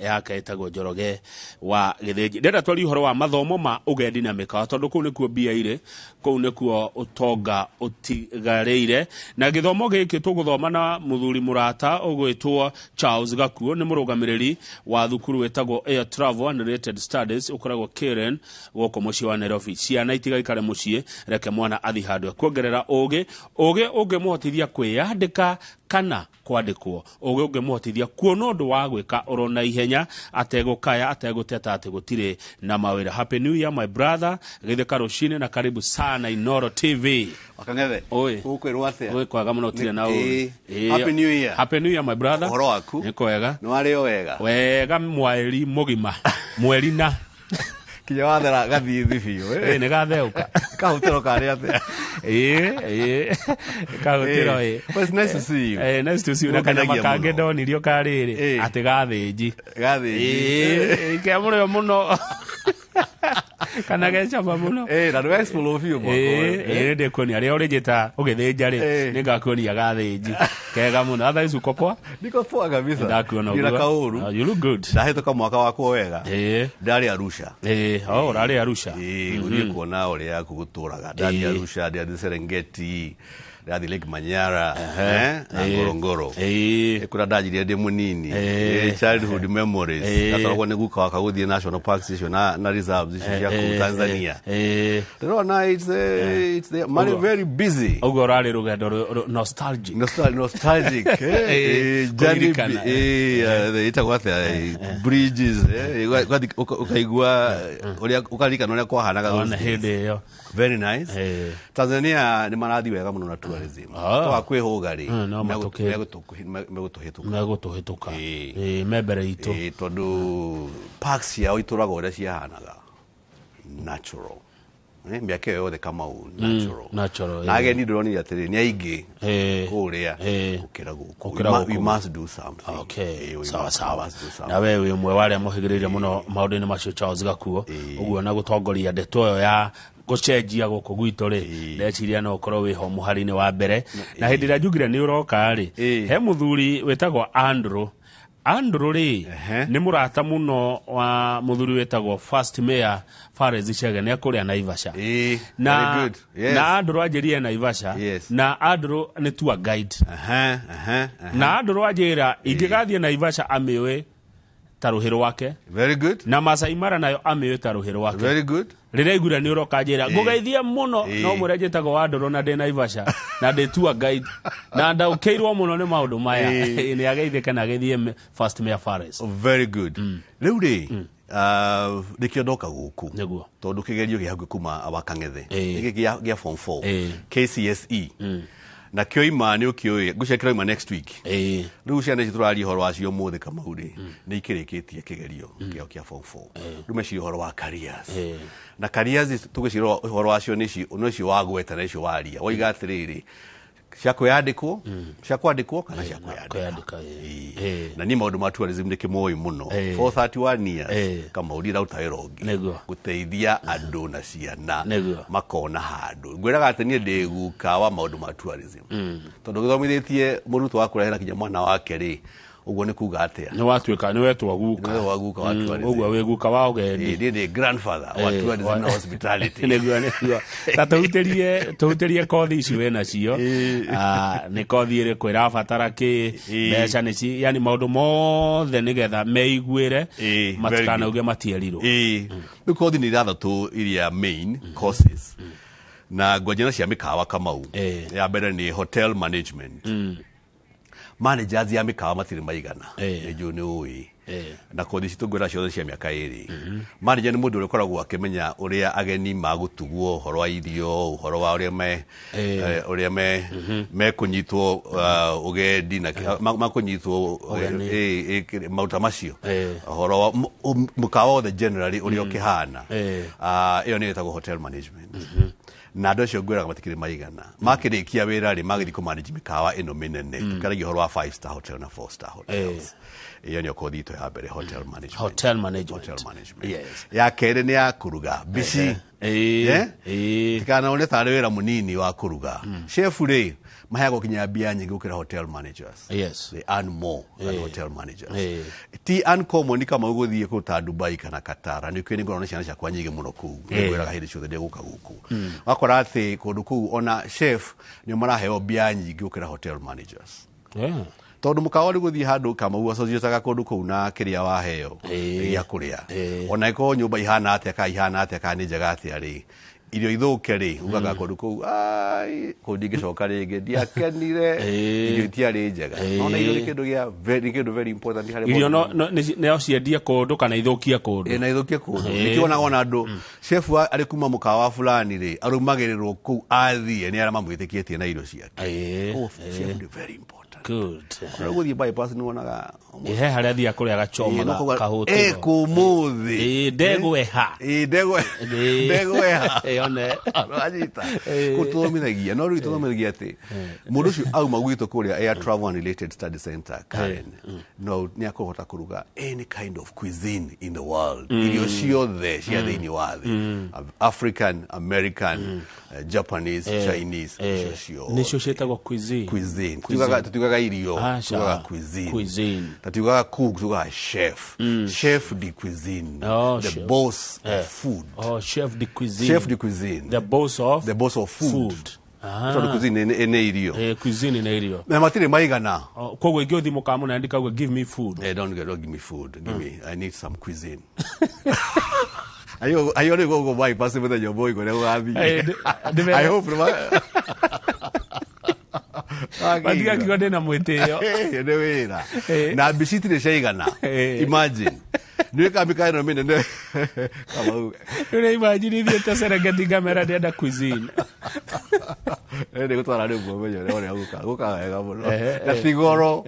yake ĩtagwo Njoroge wa Gĩthĩnji. Ndĩrenda twarie ũhoro wa mathomo ma ũgendi na mĩkawa tondũ kũu nĩkuo mbia irĩ, kũu nĩkuo ũtonga ũtigarĩire. Na gĩthomo gĩkĩ tũgũthoma na mũthuri mũrata ũgwĩtwo Charles Gakuo, nĩ mũrũgamĩrĩri wa thukuru wĩtagwo Air Travel and Related Studies ũkoragwo Karen gũkũ mũciĩ wa Nairobi. Ciana itigaikare mũciĩ, reke mwana athi handũ kuongerera ũgĩ, ũgĩ ũngĩmũhotithia kwĩyandĩka kana kwandĩkwo, ũgĩ ũngĩmũhotithia kuona ũndũ wa gwĩka oro na ihenya ategũkaya ategũteta atĩ gũtirĩ na mawĩra. Happy New Year my brother, gĩthĩka rũcinĩ na karibu sana Inooro TV.
Wakang'ethe.
Oi.
Ũkwĩrwo atĩa?
Oi kwaga mũno ũtirĩ na ũru.
Happy New Year.
Happy New Year my brother.
Ũhoro waku?
Nĩ kwega.
Nĩ warĩo wega?
Wega mweri mũgima. Mweri na
kinya wathera gathithi biũ.
Ĩ nĩ gatheũka.
Kahutero karĩ atĩa?
Ĩĩ, kahũtĩro ĩ.
Well, it's nice to see you.
Nice to see you. Na kanyama
Nĩgũkenagia
kangĩ
mũno.
ndonirio karĩrĩ atĩ gathĩnji.
Gathĩnji.
Ĩĩ, ke mũrĩo mũno. Kana gecama mũno.
Na ndũga explore biũ mwaka ũyũ.
Ĩĩ, ndĩkuonia rĩrĩa ũrĩnjĩta ũgĩthĩnja rĩ, nĩngakuonia gathĩnji kega mũno. Otherwise uko poa?
Niko poa kabisa.
Ndakuona
Ndina
ũguo.
kaũru.
You look good.
Ndahĩtũka mwaka wakwa wega. Ndarĩ Arusha.
Oh, ũrarĩ Arusha.
Ĩĩ, gũthiĩ kuona ũrĩa gũtũraga. Ndathiĩ Arusha, ndathiĩ Serengeti, ndathiĩ Lake Manyara, na Ngorongoro. Kũrĩa ndanjirie ndĩ mũnini. Childhood memories. Ndatwaragwo nĩ guka wakwa gũthiĩ national parks icio na reserves icio cia kũu Tanzania. Ndĩrona it's the money
Ũguo.
very busy.
Ũguo ũrarĩ rũgendo nostalgic.
Nostalgic. Journey
Kũririkana.
Ĩtagwo atĩa, bridges, ũkaigua ũrĩa ũkaririkana ũrĩa kwahanaga those
Ona
days.
hĩndĩ ĩyo.
Very nice. Tanzania nĩ marathiĩ wega mũno na tourism. Twaga kwĩhũga rĩ,
No matũkĩ-
megũtũhĩtũka.
Megũtũhĩtũka. Ĩĩ, me mbere itũ.
Ĩĩ, tondũ parks ciao itũraga ũrĩa ciahanaga natural. Mĩaka ĩyo yothe Kamau natural.
Natural,
Na ageni ndĩronire atĩrĩ nĩ aingĩ kũrĩa gũkĩra gũkũ.
Gũkĩra
We
gũkũ.
must do something.
Okay.
We
Sawa sawa.
must do something.
Na we wĩ ũmwe wa arĩa mohĩgĩrĩire mũno maũndũ-inĩ macio Charles Gakuo. Ũguo na gũtongoria ndeto ĩyo ya gũcenjia gũkũ gwitũ rĩ, ndeciria no ũkorwo wĩho mũhari-inĩ wa mbere. Na hĩndĩ ĩrĩa njugire nĩ ũroka rĩ, he mũthuri wĩtagwo Andrew. Andrew rĩ, nĩ mũrata mũno wa mũthuri wĩtagwo First Mayor Fares Chege, nĩ akũrĩa Naivasha. Na,
Very good. Yes.
na Andrew anjĩrire Naivasha. Na Andrew nĩ tour guide. Na Andrew anjĩra ingĩgathiĩ Naivasha amĩũĩ ta rũhĩ rwake.
Very good.
Na Masai Mara nayo amĩũĩ ta rũhĩ rwake.
Very good.
Rĩrĩa aiguire nĩ ũroka njĩra ngũgeithie mũno, no mwĩre njĩtagwo Wandũrũ na ndĩ Naivasha na ndĩ tour guide na ndaũkĩirwo mũno nĩ maũndũ maya. Nĩ ageithĩke na ageithie First Mayor Fares.
Very good. Rĩu rĩ, nĩkĩo ndoka gũkũ
nĩguo
tondũ kĩgerio gĩ hakuhĩ kuma Wakang'ethe gĩkĩ gĩa form 4 KCSE na kĩoima nĩ ũkĩũĩ ngwĩciria kĩroima next week. Rĩu ciana ici tũraria ũhoro wacio ũmũthĩ Kamau rĩ, nĩ ikĩrĩkĩtie kĩgerio kĩao kĩa form 4. Rĩu meciria ũhoro wa careers, na careers tũgĩciria ũhoro wacio nĩ icio wagweta na icio waria woiga atĩrĩrĩ, cia kwĩyandĩkwo, cia kwandĩkwo kana cia kwĩyandĩka. Na niĩ maũndũ ma tourism nĩ kĩmoĩ mũno for 31 years Kamau, ndiraruta wĩra ũngĩ gũteithia andũ na ciana makona handũ. Ngwĩraga atĩ niĩ ndĩ guka wa maũndũ ma tourism tondũ gĩthomithĩtie mũrutwo wa kũrehera kinya mwana wake rĩ, ũguo nĩ kuga atĩa?
Nĩ watuĩka nĩ wetwo guka.
Nĩ wetwo guka wa tourism.
Ũguo wĩ guka wa ũgendi.
Niĩ ndĩ grandfather wa tourism na hospitality.
Nĩguo. Ta tũhutĩrie kothi ici wĩ nacio. Nĩ kothi ĩrĩkũ ĩrabatara kĩ, mbeca nĩ ci, yani maũndũ mothe nĩgetha meiguĩre matikanauge matierirwo.
Rĩu kothi nĩ ithathatũ iria main courses na ngwanjia na cia mĩkawa Kamau. Ya mbere nĩ hotel management. Managers ya mĩkawa matirĩ maigana, nĩ njũĩ nĩ ũĩ, na kothi citũ ngwĩra ciothe cia mĩaka 2. Manager nĩ mũndũ ũrĩa ũkoragwo akĩmenya ũrĩa ageni magũtugwo, ũhoro wa irio, ũhoro wa ũrĩa me ũrĩa me mekũnyitwo ũgendi na makũnyitwo maũta macio, ũhoro wa mũkawa wothe generally ũrĩa ũkĩhana. Ĩyo nĩyo ĩtagwo hotel management. Na andũ acio ngwĩraga matikĩrĩ maigana. Makĩrĩkia wĩra rĩ, magĩthiĩ kũmanage mĩkawa ĩno mĩnene. Tũkĩaragia ũhoro wa 5 star hotel na 4 star hotels. Ĩyo nĩyo kothi itũ ya mbere, hotel management.
Hotel management.
Hotel management. Ya kerĩ nĩ ya kũruga mbici. Tikanone tarĩ wĩra mũnini wa kũruga. Chef rĩ, maheagwo kinya mbia nyingĩ gũkĩra hotel managers. They earn more than hotel managers. Ti uncommon kama ũgũthiĩ kũu ta Dubai kana Qatar, nĩ ũkĩũĩ nĩ ngoragwo na ciana ciakwa nyingĩ mũno kũu. Nĩngwĩraga hĩndĩ ciothe ndĩgũka gũkũ. Wakora atĩ kũndũ kũu ona chef nĩo maraheo mbia nyingĩ gũkĩra hotel managers. Tondũ mũkawa ũrĩ gũthiĩ handũ Kamau associataga kũndũ kũu na kĩrĩa waheo gĩa kũrĩa. Ona ĩkorwo nyũmba ihana atĩa kana ihana atĩa kana nĩ njega atĩa rĩ, irio ithũke rĩ, ugaga kũndũ kũu, ai, kũu ndingĩcoka rĩngĩ, ndiakenire, irio itiarĩ njega. Nona irio nĩ kĩndũ gĩa very, kĩndũ very important harĩ
Irio
mũndũ.
no ciendie kũndũ kana ithũkie kũndũ.
Na ithũkie kũndũ. Nĩkĩo wonaga ona andũ, chef arĩ kuma mũkawa fulani rĩ, arũmagĩrĩrwo kũu athiĩ nĩ arĩa mamwĩtĩkĩtie na irio ciake. Chef nĩ very important.
important.
Good.
Rĩu gũthiĩ bypass nĩ wonaga
He harĩa thiaga kũrĩa gachoma
Ĩĩ, no kũgwa-
kahũtĩro.
Ĩ, kũmũthĩ.
Ĩ, ndegweha.
Ĩ, ndegweha.
Ĩ, one.
Wanyita. Kũu tũthomithagia no rĩu tũthomithagia atĩ mũndũ ũcio auma gwitũ kũrĩa Air Travel and Related Study Center Karen, no nĩ akũhota kũruga any kind of cuisine in the world, irio ciothe cia thĩinĩ wa thĩ, African, American, Japanese, Chinese, icio ciothe.
Nĩcio ciĩtagwo cuisine.
Cuisine. Tutiugaga irio,
Aca.
tugaga cuisine.
Cuisine.
Tatiugaga cook, tugaga chef, chef de cuisine,
Oh,
the
chef.
boss of food.
Oh, chef de cuisine.
Chef de cuisine.
The boss of
the boss of food.
Food. Ah.
Tondũ cuisine nĩ irio.
Eh, cuisine nĩ irio.
Na matirĩ maigana.
Oh, koguo ingĩũthi mũkawa mũnene ndikauga give me food.
Eh, don't give me food. Give me, I need some cuisine. Ayo rĩu gũkũ bypass mũthenya ũmwe ũrĩa ũgathiĩ.
Eh,
I hope nĩ
Matigakiuga ndĩna mwĩtĩo.
Nĩ wĩra. Na mbici itirĩ ciaigana. Imagine. Nĩ wĩkaga mĩkawa ĩno mĩnene. Kamau.
Rĩu imagine ithiĩte Serengeti ngamera ndĩrenda cuisine.
Nĩ gũtwara rĩu ũmenyo ũrĩa ũrĩa gũka wega mũno. Na ti goro.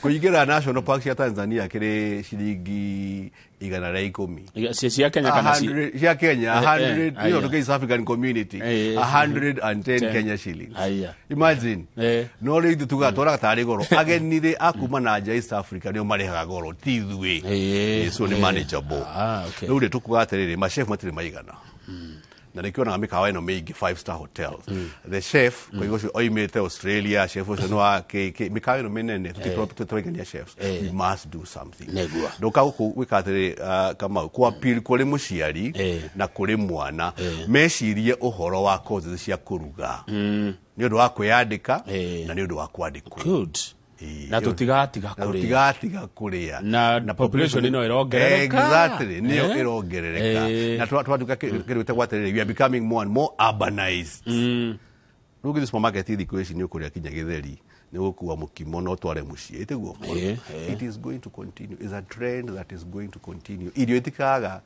Kũingĩra National Park cia Tanzania kĩrĩ ciringi 110.
Cia Kenya kana
cia Kenya, 100, you know,
aya.
East African Community, 110 Kenya shillings.
Aya.
Imagine. No rĩu ithuĩ tugaga tworaga tarĩ goro. Ageni rĩ a kuma na nja East Africa nĩo marĩhaga goro, ti ithuĩ. So nĩ manageable. Rĩu rĩ tũkuga atĩrĩrĩ, machef matirĩ maigana. Na nĩkĩo onaga mĩkawa ĩno mĩingĩ five star hotels, the chef koigo ũcio oimĩte Australia, chef ũcio nĩ wa mĩkawa ĩno mĩnene tũtũraigania chefs. We must do something.
Nĩguo.
Ndũka gũkũ gwĩka atĩrĩ, Kamau, kwa appeal kũrĩ mũciari na kũrĩ mwana mecirie ũhoro wa courses cia kũruga nĩ ũndũ wa kwĩyandĩka na nĩ ũndũ wa kwandĩkwo.
Good. Na tũtigatiga
Na
kũrĩa.
tũtigatiga kũrĩa.
Na population ĩno ĩrongerereka.
Exactly, nĩyo ĩrongerereka. Na twatuĩka kĩndũ gĩtagwo atĩrĩrĩ, we are becoming more and more urbanized. Rĩu ũngĩthiĩ supermarket thikũ ici nĩ ũkũrĩa kinya gĩtheri, nĩ ũgũkua mũkimo na ũtware mũciĩ, ĩtiguo? It is going to continue. It's a trend that is going to continue. Irio itikaga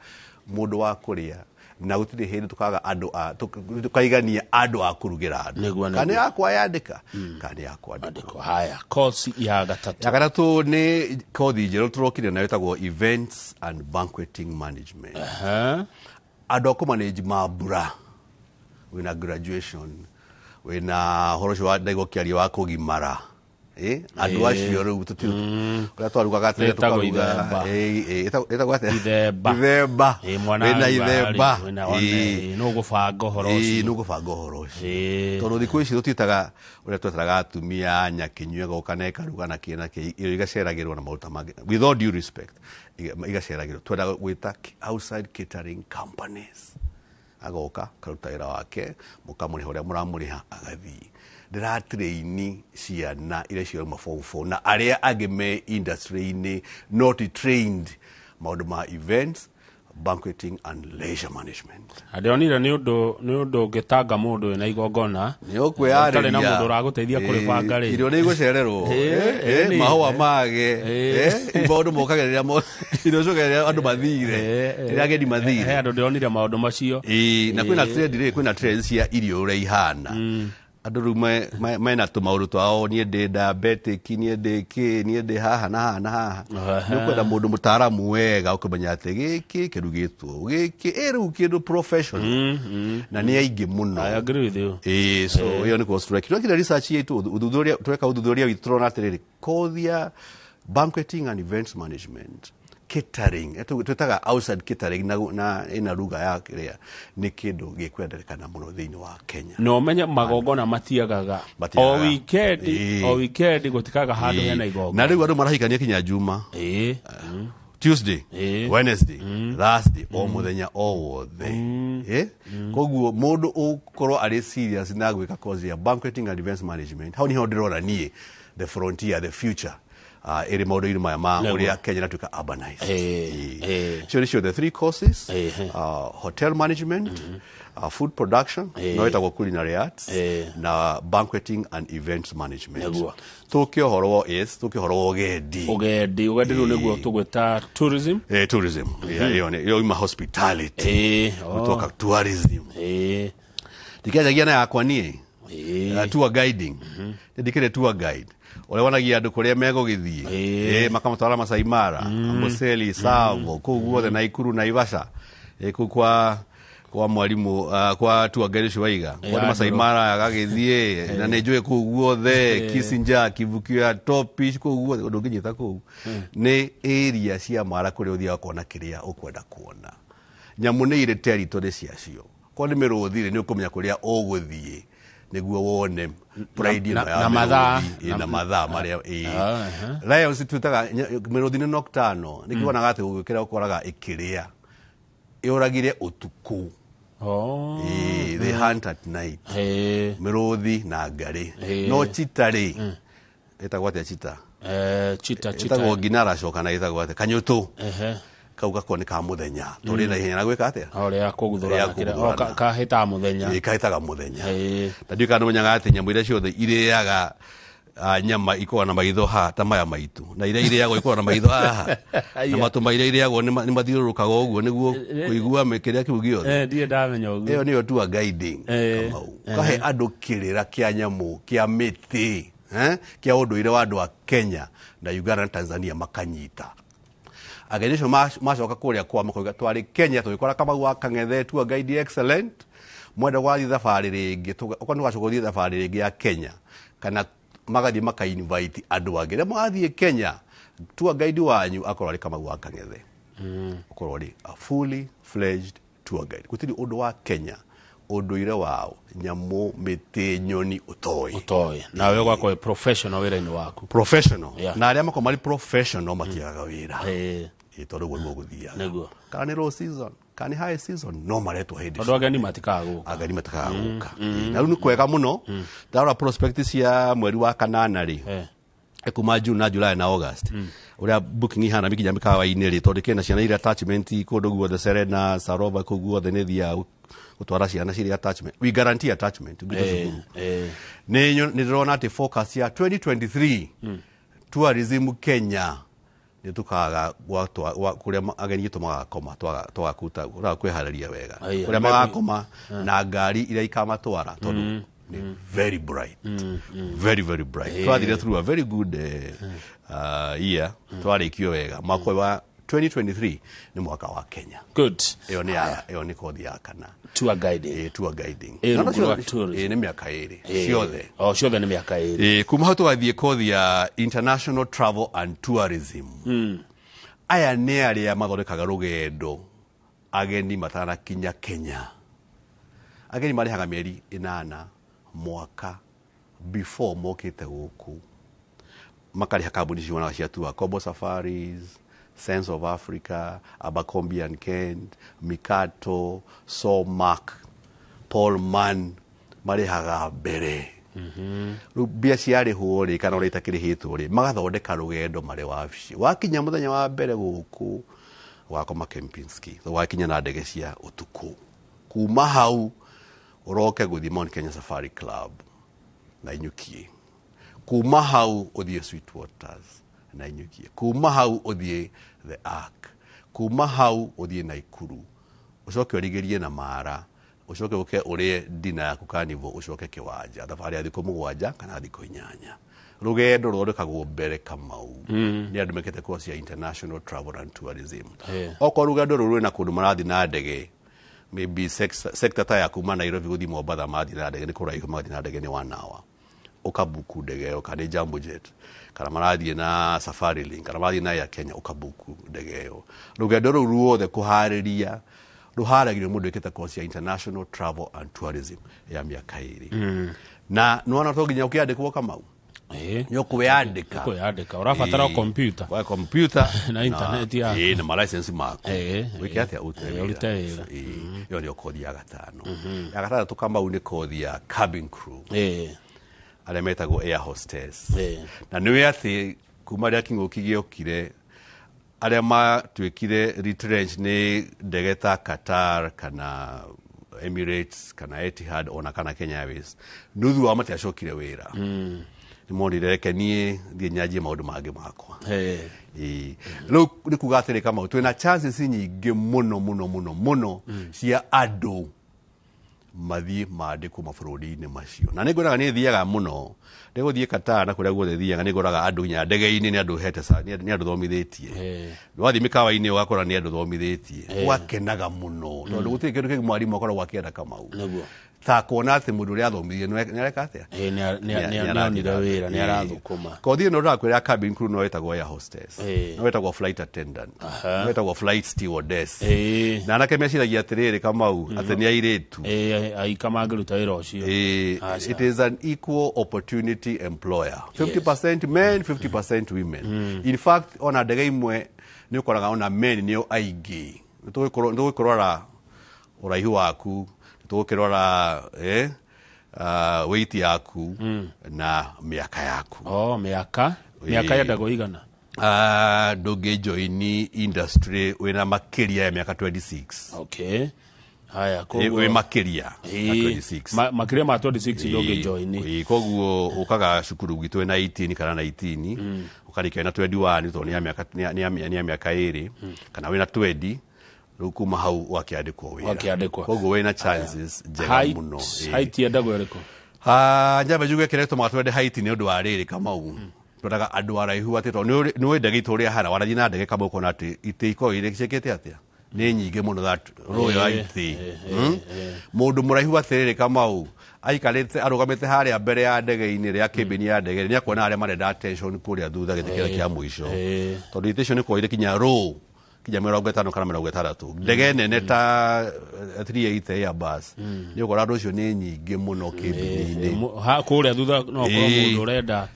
mũndũ wa kũrĩa na gũtirĩ hĩndĩ tũkaga andũ a tũkaigania andũ a kũrugĩra andũ.
Nĩguo,
Kana
nĩguo.
yakwa yandĩka, kana nĩ yakwandĩkwo.
Haya, course ya gatatũ.
Ya gatatũ nĩ kothi njerũ tũrokire nayo ĩtagwo events and banqueting management. Andũ a kũmanage mambura, wĩna graduation, wĩna ũhoro ũcio wa ndaigua ũkĩaria wa kũgimara. Andũ acio rĩu ũrĩa twarugaga tene
Ĩtagwo
tũkaruga.
ithemba.
Ĩtagwo atĩa?
Ithemba.
Ithemba.
Mwana
Wĩna
aruga
ithemba.
rĩ, wĩna one, nĩ ũgũbanga ũhoro ũcio.
Nĩ ũgũbanga ũhoro ũcio. Tondũ thikũ ici tũtiĩtaga ũrĩa twetaraga atumia nyakĩnyue goka na ĩkaruga na kĩ na kĩ, irio igaceragĩrwo na maũndũ ta mangĩ. With all due respect, igaceragĩrwo. Twendaga gwĩta outside catering companies. Agoka karuta wĩra wake, mũkamũrĩha ũrĩa mũramũrĩha agathiĩ. Ndĩratraini ciana iria ciauma form 4 na arĩa angĩ me industry-inĩ not trained maũndũ ma events, banqueting and leisure management.
Na ndĩronire nĩ ũndũ ũngĩtanga mũndũ wĩna igongona
Nĩ ũkwĩyarĩria.
ũtarĩ na mũndũ ũragũteithia kũrĩbanga rĩ.
Irio nĩ igũcererwo. Mahũa mage. Maũndũ mokaga rĩrĩa irio ciũkaga rĩrĩa andũ mathire. Rĩrĩa ageni mathire.
He andũ ndĩronire maũndũ macio.
Na kwĩna trend rĩ, kwĩna trend cia irio ũrĩa ihana. Andũ rĩu mena tũmaũndũ twao, niĩ ndĩ diabetic, niĩ ndĩ kĩ, niĩ ndĩ haha na haha na haha. Nĩ ũkwenda mũndũ mũtaaramu wega ũkũmenya atĩ gĩkĩ kĩrugĩtwo, gĩkĩ, rĩu kĩndũ professional. Na nĩ aingĩ mũno.
I agree with you.
So ĩyo nĩ course twekire. Twekire research itũ, ũthuthuria, tweka ũthuthuria witũ tũrona atĩrĩrĩ, kothi ya banqueting and events management, catering, twĩtaga outside catering na ĩna lugha ya kĩrĩa, nĩ kĩndũ gĩkwendekana mũno thĩinĩ wa Kenya.
Na ũmenye magongona matiagaga.
Matiagaga.
O weekend, o weekend gũtikaga handũ hena igongona.
Na rĩu andũ marahikania kinya Juma. Tuesday, Wednesday, Thursday, o mũthenya o wothe. Koguo mũndũ ũgũkorwo arĩ serious na gwĩka course ya banqueting and events management, hau niho ndĩrona niĩ the frontier, the future. Ĩrĩ maũndũ-inĩ maya ma ũrĩa Kenya ĩratuĩka urbanized. Icio nĩcio the three courses, hotel management, food production, no ĩtagwo culinary arts, na banqueting and events management. Tũke ũhoro wa, yes, tũke ũhoro wa ũgendi.
Ũgendi, ũgendi rĩu nĩguo tũgwĩta tourism.
Tourism. Ĩyo nĩ, ĩyo ima hospitality. Tũka tourism. Ndikĩanjagia na yakwa niĩ. Tour guiding ndikire tour guide ũrĩa wonagia andũ kũrĩa megũgĩthiĩ. Makamatwara Masai Mara, Amboseli, Tsavo, kũu guothe, Naikuru, Naivasha. Kũu kwa mwarimu, kwa tour guide ũcio waiga kwa Masai Mara agagĩthiĩ na nĩ njũĩ kũu guothe, Kissinger, Kivukio ya Topi, kũu guothe ũndũ ũngĩnyita kũu nĩ area cia Mara kũrĩa ũthiaga kuona kĩrĩa ũkwenda kuona. Nyamũ nĩ irĩ territory ciacio, kwa nĩ mĩrũthi rĩ, nĩ ũkũmenya kũrĩa ũgũthiĩ nĩguo wone pride ĩno ya
na mathaa.
Mĩrũthi. Na mathaa marĩa lions twĩtaga mĩrũthi nĩ nocturnal, nĩkĩo wonaga atĩ ũgĩũkĩra ũkoraga ĩkĩrĩa ĩũragire ũtukũ. They hunt at night, mĩrũthi na ngarĩ. No cheetah rĩ, ĩtagwo atĩa cheetah?
Cheetah, cheetah.
Ĩtagwo nginaraco kana ĩtagwo atĩa kanyũtũ kau gako nĩ ka mũthenya tondũ na ihenya na gwĩka atĩa?
O rĩa kũguthũrana.
Rĩa
kĩrĩa- o,
kũguthũrana.
Kahĩtaga mũthenya.
Ĩĩ, kahĩtaga mũthenya. Na ndiũĩ kana nĩmenyaga atĩ nyamũ iria ciothe irĩaga nyama ikoragwo na maitho haha ta maya maitũ, na iria irĩagwo ikoragwo na maitho haha na matũ ma iria irĩagwo nĩ mathiũrũrũkaga ũguo nĩguo kũigua kĩrĩa kĩu gĩothe.
Ndirĩ ndamenya ũguo.
Ĩyo nĩyo tour guiding, Kamau. Kahe andũ kĩrĩra kĩa nyamũ, kĩa mĩtĩ, kĩa ũndũire wa andũ a Kenya na Uganda na Tanzania, makanyita ageni acio macoka kũrĩa kwa makoiga twarĩ Kenya tũgĩkora Kamau wa Kang'ethe tour guide excellent. Mwenda gwathiĩ thabarĩ rĩngĩ, okorwo nĩ ũgacoka ũthiĩ thabarĩ rĩngĩ ya Kenya, kana magathiĩ maka invite andũ angĩ rĩrĩa mũgathiĩ Kenya, tour guide wanyu akorwo arĩ Kamau wa Kang'ethe, ũkorwo arĩ a fully fledged tour guide. Gũtirĩ ũndũ wa Kenya, ũndũire wao, nyamũ, mĩtĩ, nyoni ũtoĩ.
Ũtoĩ, nawe ũgakorwo wĩ professional wĩra-inĩ waku.
Professional. Na arĩa makorwo marĩ professional matiagaga wĩra. Ĩ, tondũ ũguo nĩguo gũthiaga. Kana nĩ low season kana nĩ high season, no maretwo hĩndĩ.
Tondũ ageni matikaga gũka.
Ageni matikaga gũka. Na rĩu nĩ kwega mũno, ndarora prospect cia mweri wa kanana rĩ, kuma June na July na August, ũrĩa booking ihana nginya mĩkawa-inĩ rĩ, tondũ kĩna ciana iria attachment kũndũ guothe, Serena, Sarova, kũu guothe nĩ thiaga gũtwara ciana cirĩ attachment. We guarantee attachment gwitũ cukuru. Nĩ ndĩrona atĩ focus ya 2023 tourism Kenya nĩ tũkaga kũrĩa ageni aitũ magakoma, twagakuta twaga kwĩharĩria wega kũrĩa magakoma na ngari iria ikamatwara, tondũ nĩ very bright, very very bright. Twathire through a very good year, twarĩkio wega. Mwaka ũyũ wa 2023 nĩ mwaka wa Kenya.
Good.
Ĩyo nĩ ya ĩyo nĩ kothi ya kana.
Tour guiding.
Tour guiding.
Na
No
rungu rwa
tourism. Nĩ mĩaka 2 ciothe.
O ciothe nĩ mĩaka 2.
Kuma hau tũgathiĩ kothi ya international travel and tourism. Aya nĩ arĩa mathondekaga rũgendo ageni matanakinya Kenya. Ageni marĩhaga mĩeri 8 mwaka before mokĩte gũkũ, makarĩha kambuni cionaga cia tour, Kobo Safaris, Sense of Africa, Abercrombie and Kent, Mikato, Somac, Paul Mann, marĩhaga mbere. Rĩu mbia ciarĩhwo rĩ, kana ũrĩa itakĩrĩhĩtwo rĩ, magathondeka rũgendo marĩ wabici. Wakinya mũthenya wa mbere gũkũ, ũgakoma Kempinski, wakinya na ndege cia ũtukũ. Kuma hau ũroke gũthiĩ Mount Kenya Safari Club na inyukie. Kuma hau ũthiĩ Sweet Waters na inyukie. Kuma hau ũthiĩ The Ark. Kuma hau ũthiĩ Naikuru, ũcoke ũrigĩrie na Mara, ũcoke ũke ũrĩe dina yaku Carnival, ũcoke kĩwanja. Thabarĩ ya thikũ 7 kana thikũ 8. Rũgendo rũthondekagwo mbere, Kamau, nĩ andũ mekĩte course ya international travel and tourism. Okorwo rũgendo rũrũ rwĩna kũndũ marathiĩ na ndege, maybe sector ta ya kuma Nairobi gũthiĩ Mombatha, mathiĩ na ndege nĩ kũraihu, magathiĩ na ndege nĩ one hour, ũkabuku ndege ĩyo, kana nĩ Jambo Jet, kana marathiĩ na Safari Link, kana marathiĩ na Air Kenya, ũkabuku ndege ĩyo. Rũgendo rũu ruothe kũharĩria rũharagĩrio mũndũ wĩkĩte course ya international travel and tourism ya mĩaka 2. Na nĩwona to nginya ũkĩandĩkwo, Kamau, nĩ ũkwĩyandĩka.
Kwĩyandĩka ũrabatara o computer.
Wa computer.
Na internet yaku.
Na ma-license maku. Wĩke atĩa? Ũrute wĩra.
Ũrute wĩra.
Ĩyo nĩyo kothi ya gatano. Ya gatandatũ, Kamau, nĩ kothi ya cabin crew, arĩa metagwo air hostess. Na nĩũĩ atĩ kuma rĩrĩa kĩng'ũki gĩokire, arĩa matuĩkire retrench nĩ ndege ta Qatar kana Emirates kana Etihad ona kana Kenya Airways, nuthu wao matiacokire wĩra. Nĩ monire reke niĩ thiĩ nyanjie maũndũ mangĩ makwa. Ĩĩ. Rĩu nĩ kuga atĩrĩ, Kamau, twĩna chances nyingĩ mũno mũno mũno mũno cia andũ Mathiĩ mandĩkwo mabũrũri-inĩ macio. Na nĩ ngũraga, nĩ thiaga mũno, nĩ gũthiĩ Qatar na kũrĩa guothe thiaga, nĩ ngũraga andũ nginya ndege-inĩ, nĩ andũ hete nĩ andũ thomithĩtie. Wathiĩ mĩkawa-inĩ ũgakora nĩ andũ thomithĩtie. Ũgakenaga mũno tondũ gũtirĩ kĩndũ kĩngĩ mwarimũ akoragwo akĩenda, Kamau, ta kuona atĩ mũndũ ũrĩa athomithirie nĩ areka atĩa.
Nĩ onire wĩra, nĩ arathũkũma.
Kothi ĩno ndĩrakwĩra, cabin crew no ĩtagwo air hostess, no ĩtagwo flight attendant, no ĩtagwo flight stewardess. Na anake meciragia atĩrĩrĩ, Kamau, atĩ nĩ airĩtu.
Aika mangĩruta wĩra ũcio? Aca.
It is an equal opportunity employer, 50% men, 50% women. In fact, ona ndege imwe nĩ ũkoraga ona men nĩo aingĩ. Nĩ tũgũkĩrora ũraihu waku, nĩ tũgũkĩrora weight yaku na mĩaka yaku.
Oh, mĩaka yendagwo igana?
Ndũngĩ join industry wĩna makĩria ya mĩaka 26.
Okay, haya.
Wĩ makĩria ya 26.
Makĩria ma 26 ndũngĩ join.
Koguo ũkaga cukuru gwitũ wĩna 18 kana 19, ũkarĩkia wĩna 21, tondũ nĩ ya mĩaka 2, kana wĩna 20. Rĩu kuma hau ũgakĩandĩkwo wĩra.
Ũgakĩandĩkwo.
Koguo wĩna chances njega mũno.
Height yendagwo ĩrĩkũ?
Ah, njambe njuge kĩrĩa gĩtũmaga twende height nĩ ũndũ wa rĩrĩ, Kamau, twendaga andũ araihu, atĩ tondũ nĩ ũĩ ndege itũ ũrĩa hana, warathiĩ na ndege, Kamau, ũkona atĩ itĩ ikoragwo irĩ ciĩkĩte atĩa, nĩ nyingĩ mũno, that row ya itĩ. Mũndũ mũraihu atĩrĩrĩ, Kamau, aikarĩte arũgamĩte harĩa mbere ya ndege-inĩ rĩa kĩmbini ya ndege, nĩ akuona arĩa marenda attention kũrĩa thutha gĩtĩ kĩrĩa kĩa mũico, tondũ itĩ icio nĩ korwo irĩ kinya row kinya 50 kana 60. Ndege nene ta 380 Airbus, nĩ ũkora andũ ũcio nĩ nyingĩ mũno kĩmbini-inĩ.
Kũrĩa thutha no ũkorwo mũndũ ũrenda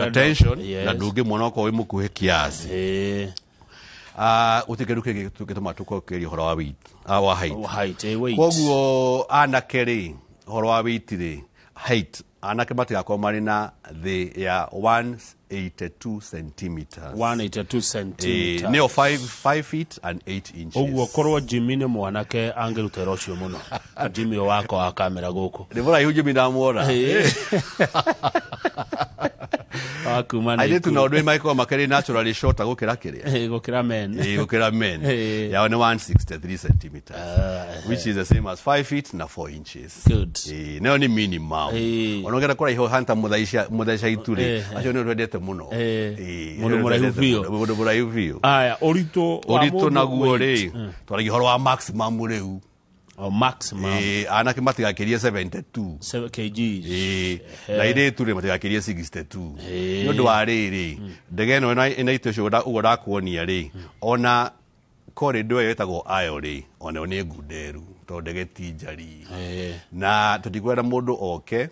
attention na ndũngĩmuona okorwo wĩ mũkuhĩ kiasi. Gũtirĩ kĩndũ kĩngĩ gĩtũmaga tũkorwo tũkĩaria ũhoro wa weight, wa height.
Height, weight.
Koguo anake rĩ, ũhoro wa weight rĩ, height, anake matigakorwo marĩ na thĩ ya 182 centimeters.
182 centimeters.
Nĩyo 5 feet and 8 inches.
Ũguo korwo Jimmy nĩ mwanake angĩruta wĩra ũcio mũno, Jimmy ũyũ wakwa wa kamera gũkũ.
Nĩ mũraihu Jimmy, ndamuona.
Wa kuma
Airĩtu nao ndũ makoragwo makĩrĩ naturally shorter gũkĩra kĩrĩa.
Gũkĩra men.
Gũkĩra men. Yao nĩ 163 centimeters, which is the same as 5 feet na 4 inches.
Good.
Nayo nĩ minimum. Ona ũngĩenda kũraiha hanta mũthaica itu rĩ, acio nĩ twendete mũno.
Mũndũ mũraihu biũ.
Mũndũ mũraihu biũ.
Aya, ũritũ wa
Ũritũ
mũndũ,
naguo
weight.
rĩ, twaragia ũhoro wa maximum rĩu.
O maximum.
Anake matigakĩrie 72
7 kgs.
Na airĩtu rĩ, matigakĩrie 62. Nĩ ũndũ wa rĩrĩ, ndege ĩno ĩna itĩ ũcio ũguo ndakuonia rĩ, ona corridor ĩyo ĩtagwo ayo rĩ, onayo nĩ ngunderu tondũ ndege ti njari, na tũtikwenda mũndũ oke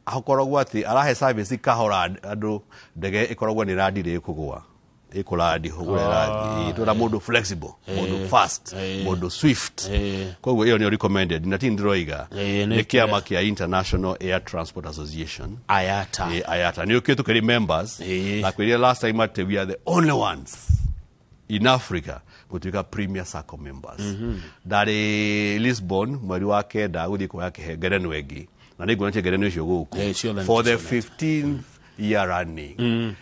akoragwo atĩ arahe service kahora andũ, ndege ĩkoragwo nĩ randi ĩkũgũa ĩkũrandi ũguo ĩrathiĩ. Twenda mũndũ flexible, mũndũ fast, mũndũ swift. Koguo ĩyo nĩyo recommended, na ti ndĩroiga,
nĩ
nĩ kĩama kĩa International Air Transport Association.
IATA.
IATA nĩ ũkĩ tũkĩrĩ members, na kwĩrire last time atĩ we are the only ones in Africa gũtuĩka premier circle members. Ndarĩ Lisbon mweri wa 9 gũthiĩ kuoya kĩhe ngerenwa ĩngĩ, na nĩ nguonatie ngerenwa icio gũkũ
Eh, ciothe
for the
nĩtũcionete.
15th year running.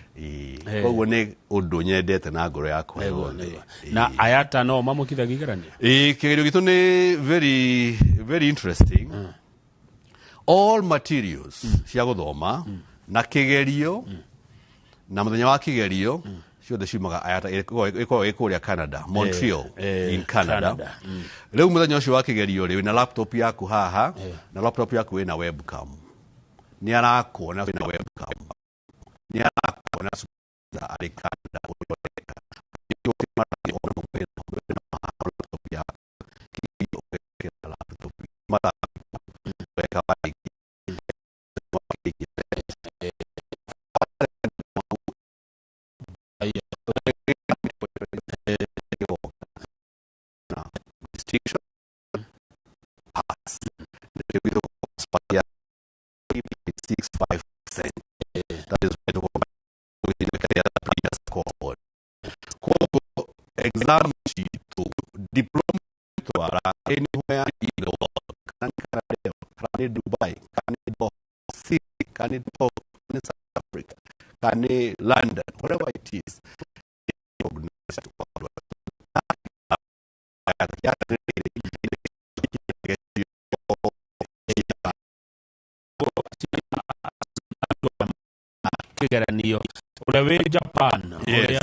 Koguo nĩ ũndũ nyendete na ngoro yakwa yothe.
Na IATA no mamũkithagia igeranio?
Kĩgerio gitũ nĩ very very interesting. All materials cia gũthoma na kĩgerio na mũthenya wa kĩgerio ciothe ciumaga IATA, ĩkoragwo ĩ kũrĩa Canada, Montreal, in Canada.
Canada.
Rĩu mũthenya ũcio wa kĩgerio rĩ, wĩna laptop yaku haha, na laptop yaku ĩna webcam, nĩ arakuona wĩna webcam, nĩ arakuona arĩ Canada ũrĩa ũreka. Laptop yaku, kĩgerio ũgekĩra laptop, weka warĩkia. Distinction, pass. 65%. That is why the previous cohort. Koguo exam citũ, diploma twara anywhere in the world, kana nĩ Canada, kana nĩ Dubai, kana nĩ Doha City, kana nĩ Tokyo, kana nĩ South Africa, kana nĩ London, whatever it is, recognized worldwide.
kĩgeranio ũrĩa wĩ Japan, ũrĩa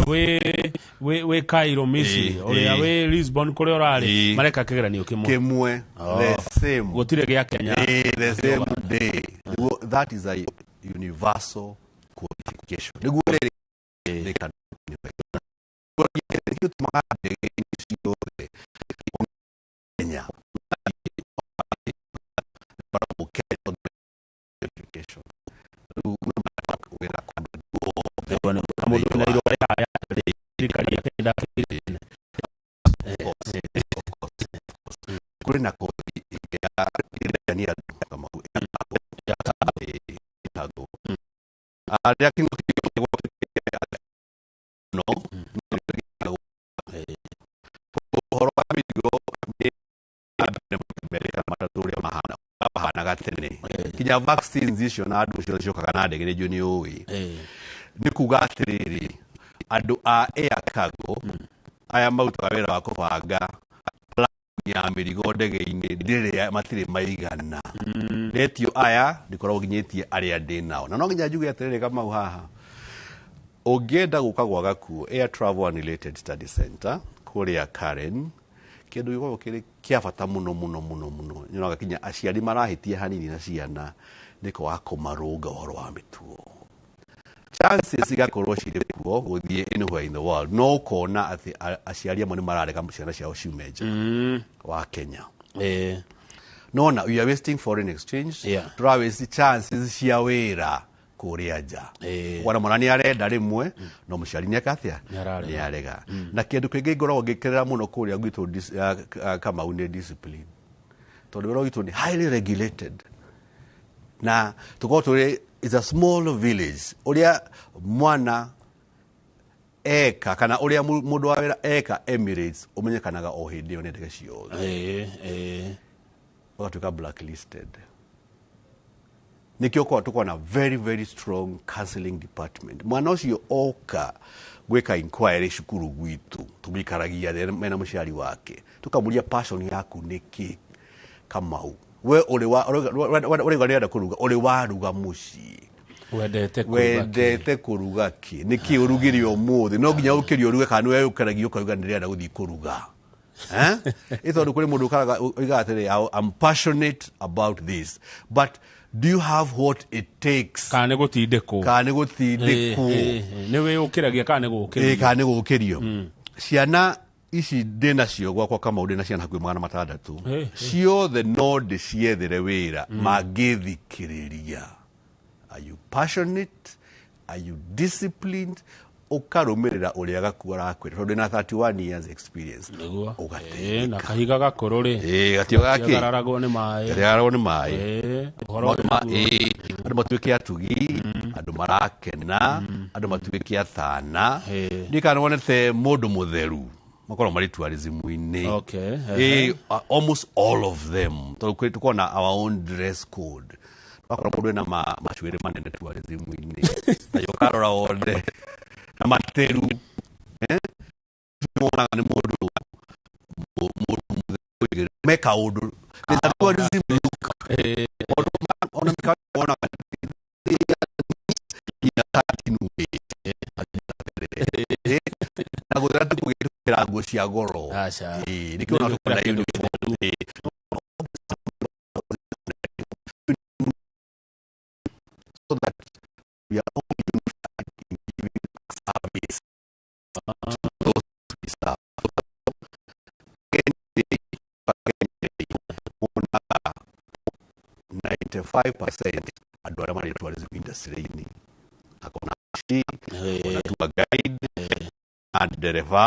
wĩ Cairo Misiri, ũrĩa wĩ Lisbon kũrĩa ũrarĩ, mareka kĩgeranio kĩmwe.
Kĩmwe.
Oh.
The same.
Gũtirĩ gĩa Kenya.
The same day. Nĩguo, that is a universal qualification. Nĩguo rĩrĩ they can nĩkĩo tũmaga ndege ciothe Kenya qualification. Rĩu wĩra kũndũ guothe.
Na mũndũ wĩna irũa rĩa thirikari ya Kenya ndakĩrĩ.
Kũrĩ na kothi ĩngĩ ya ĩrĩa nĩ andũ Kamau ĩtagwo arĩa kĩng'ũki gwatuĩkire no ũhoro wa mĩrigo nĩ merĩ kana matatũ ũrĩa mahana mahanaga tene, kinya vaccines icio na andũ ciothe ciokaga na ndege nĩ njũĩ nĩ ũĩ. Nĩ kuga atĩrĩrĩ, andũ a air cargo aya marutaga wĩra wa kũbanga plan ya mĩrigo ndege-inĩ ndĩrĩ matirĩ maigana ndetio aya ndikoragwo nginyĩtie arĩa ndĩ nao, na no nginya njuge atĩrĩrĩ, Kamau, haha ũngĩenda gũka gwa Gakuo Air Travel and Related Study Center kũrĩa Karen, kĩndũ gĩkoragwo kĩrĩ kĩa bata mũno mũno mũno mũno, nyonaga kinya aciari marahĩtia hanini na ciana nĩ kwaga kũmarũnga ũhoro wa mĩtugo. Chances igakorwo cirĩ kuo gũthiĩ anywhere in the world, no ũkona atĩ aciari amwe nĩ mararega ciana ciao ciume nja wa Kenya. Nona we are wasting foreign exchange, tũra waste chances cia wĩra kũrĩa nja. Wana mwana nĩ arenda rĩmwe, no mũciari nĩ eka atĩa?
Nĩ ararega.
Nĩ arega. Na kĩndũ kĩngĩ ngoragwo ngĩkĩrĩra mũno kũrĩa gwitũ Kamau nĩ discipline, tondũ wĩra witũ nĩ highly regulated na tũkorwo tũrĩ is a small village. Ũrĩa mwana eka kana ũrĩa mũndũ wa wĩra eka Emirates ũmenyekanaga o hĩndĩ ĩyo nĩ ndege ciothe, ũgatuĩka blacklisted. Nĩkĩo kwa tũkoragwo na very very strong counseling department. Mwana ũcio oka gwĩka inquiry cukuru gwitũ, tũmũikaragia thĩ mena mũciari wake, tũkamũria passion yaku nĩ kĩ. Kamau, we ũrĩ wa ũrauga nĩarenda kũruga, ũrĩ waruga mũciĩ?
Wendete kũruga kĩ?
Wendete kũruga kĩ? Nĩ kĩ ũrugire ũmũthĩ? No nginya ũkĩrie ũruge kana nĩwe ũkaragia ũkauga nĩndĩrenda gũthiĩ kũruga? Eh? Ĩ tondũ kũrĩ mũndũ ũkaraga oigaga atĩrĩ, "I'm passionate about this," but do you have what it takes?
Kana nĩ gũtindĩkwo.
Kana nĩ gũtindĩkwo.
Nĩ wĩyũkĩragia kana nĩ gũkĩrio?
Kana nĩ gũkĩrio. Ciana ici ndĩ nacio gwakwa, Kamau, ndĩ na ciana hakuhĩ 600. Ciothe no ndĩciethere wĩra mangĩthikĩrĩria. Are you passionate? Are you disciplined? Ũkarũmĩrĩra ũrĩa Gakuo arakwĩra, tondũ ndĩna 31 years experience.
Nĩguo. Na kahiga gakũrũ rĩ,
gatio gakĩ
gatiagararagwo nĩ maĩ.
Gatiagararagwo nĩ maĩ.
Ũhoro
Maũndũ andũ matuĩke atugi, andũ marakena, andũ matuĩke atana. Ndiĩ kana wonete mũndũ mũtheru makoragwo marĩ tourism-inĩ. Almost all of them, tondũ tũkoragwo na our own dress code. Wakora mũndũ ena macuĩrĩ manene tourism-inĩ, na ũkarora wone na materu. Eh? Wonaga nĩ mũndũ mũndũ mũtheru me kaũndũ. There's a tourism look. Ona mĩkawa wonaga in a certain way. Na gũthera ti kũgĩkĩra nguo cia goro.
Aca.
Nĩkĩo ona tũkoragwo na uniform. So that we are all unified in giving service to those we serve. Wonaga 95% andũ arĩa marĩ tourism industry-inĩ akona taxi, akona tour guide na ndereba,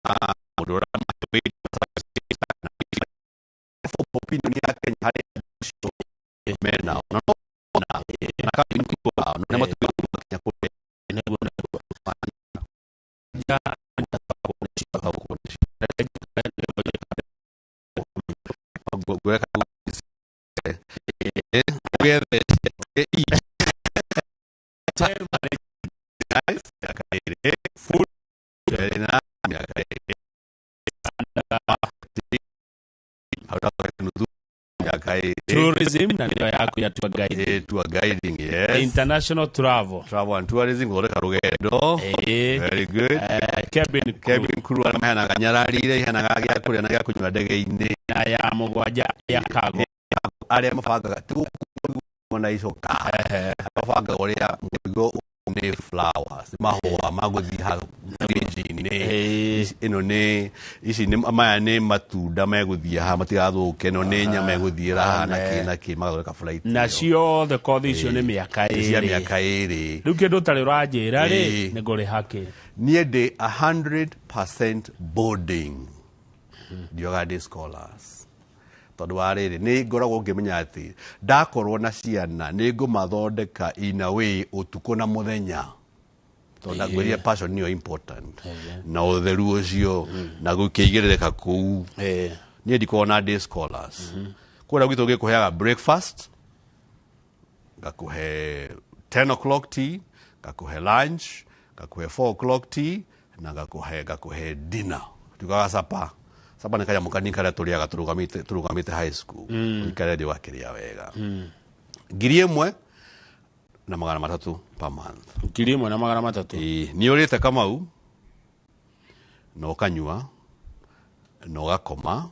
akona mũndũ ũrĩa opinion ya Kenya harĩ andũ acio menao na no na kambuni kwao na matuĩka Kenya kũrĩa.
Nĩguo.
Ngweka gethe mĩaka 2 2 na mĩaka 2 nuthu mĩaka Mĩaka 2.
Tourism na nĩyo yaku ya tour guide.
Tour guiding, yes.
International travel.
Travel and tourism, gũthondeka rũgendo. Very good.
Cabin crew.
Cabin crew arĩa maheanaga nyarari iria iheanaga gĩa kũrĩa na gĩa kũnyua ndege-inĩ.
Na ya mũgwanja ya cargo.
Arĩa mabangaga ti gũkuo na icoka. Arĩa mabangaga ũrĩa mũrigo nĩ flowers, nĩ mahũa ma gũthiĩ hau fridge-inĩ. Ĩno nĩ ici nĩ maya nĩ matunda megũthiĩ haha matigathũke, ĩno nĩ nyama ĩgũthiĩra haha na kĩ na kĩ, magathondeka flight.
Na ciothe kothi icio nĩ mĩaka
Nĩ cia
2.
mĩaka 2.
Rĩu kĩndũ ũtarĩ ũranjĩra rĩ, nĩ ngũrĩha kĩ?
Niĩ ndĩ 100% boarding. Ndioga day scholars. Tondũ wa rĩrĩ, nĩ ngoragwo ngĩmenya atĩ ndakorwo na ciana nĩ ngũmathondeka in a way ũtukũ na mũthenya. Tondũ ndangwĩrire passion nĩyo important. Na ũtheru ũcio na gũkĩigĩrĩrĩka kũu. Niĩ ndikoragwo na day scholars. Kũrĩa gwitũ ngĩkũheaga breakfast, ngakũhe 10 o'clock tea, ngakũhe lunch, ngakũhe 4 o'clock tea, na ngakũhe dinner. Tugaga supper. Supper nĩ kanyamũ kanini karĩa tũrĩaga tũrũgamĩte high school. Ũikare thĩ ũgakĩrĩa wega. 1,300 per month.
1,300.
Ĩĩ, nĩ ũrĩte Kamau na ũkanyua na ũgakoma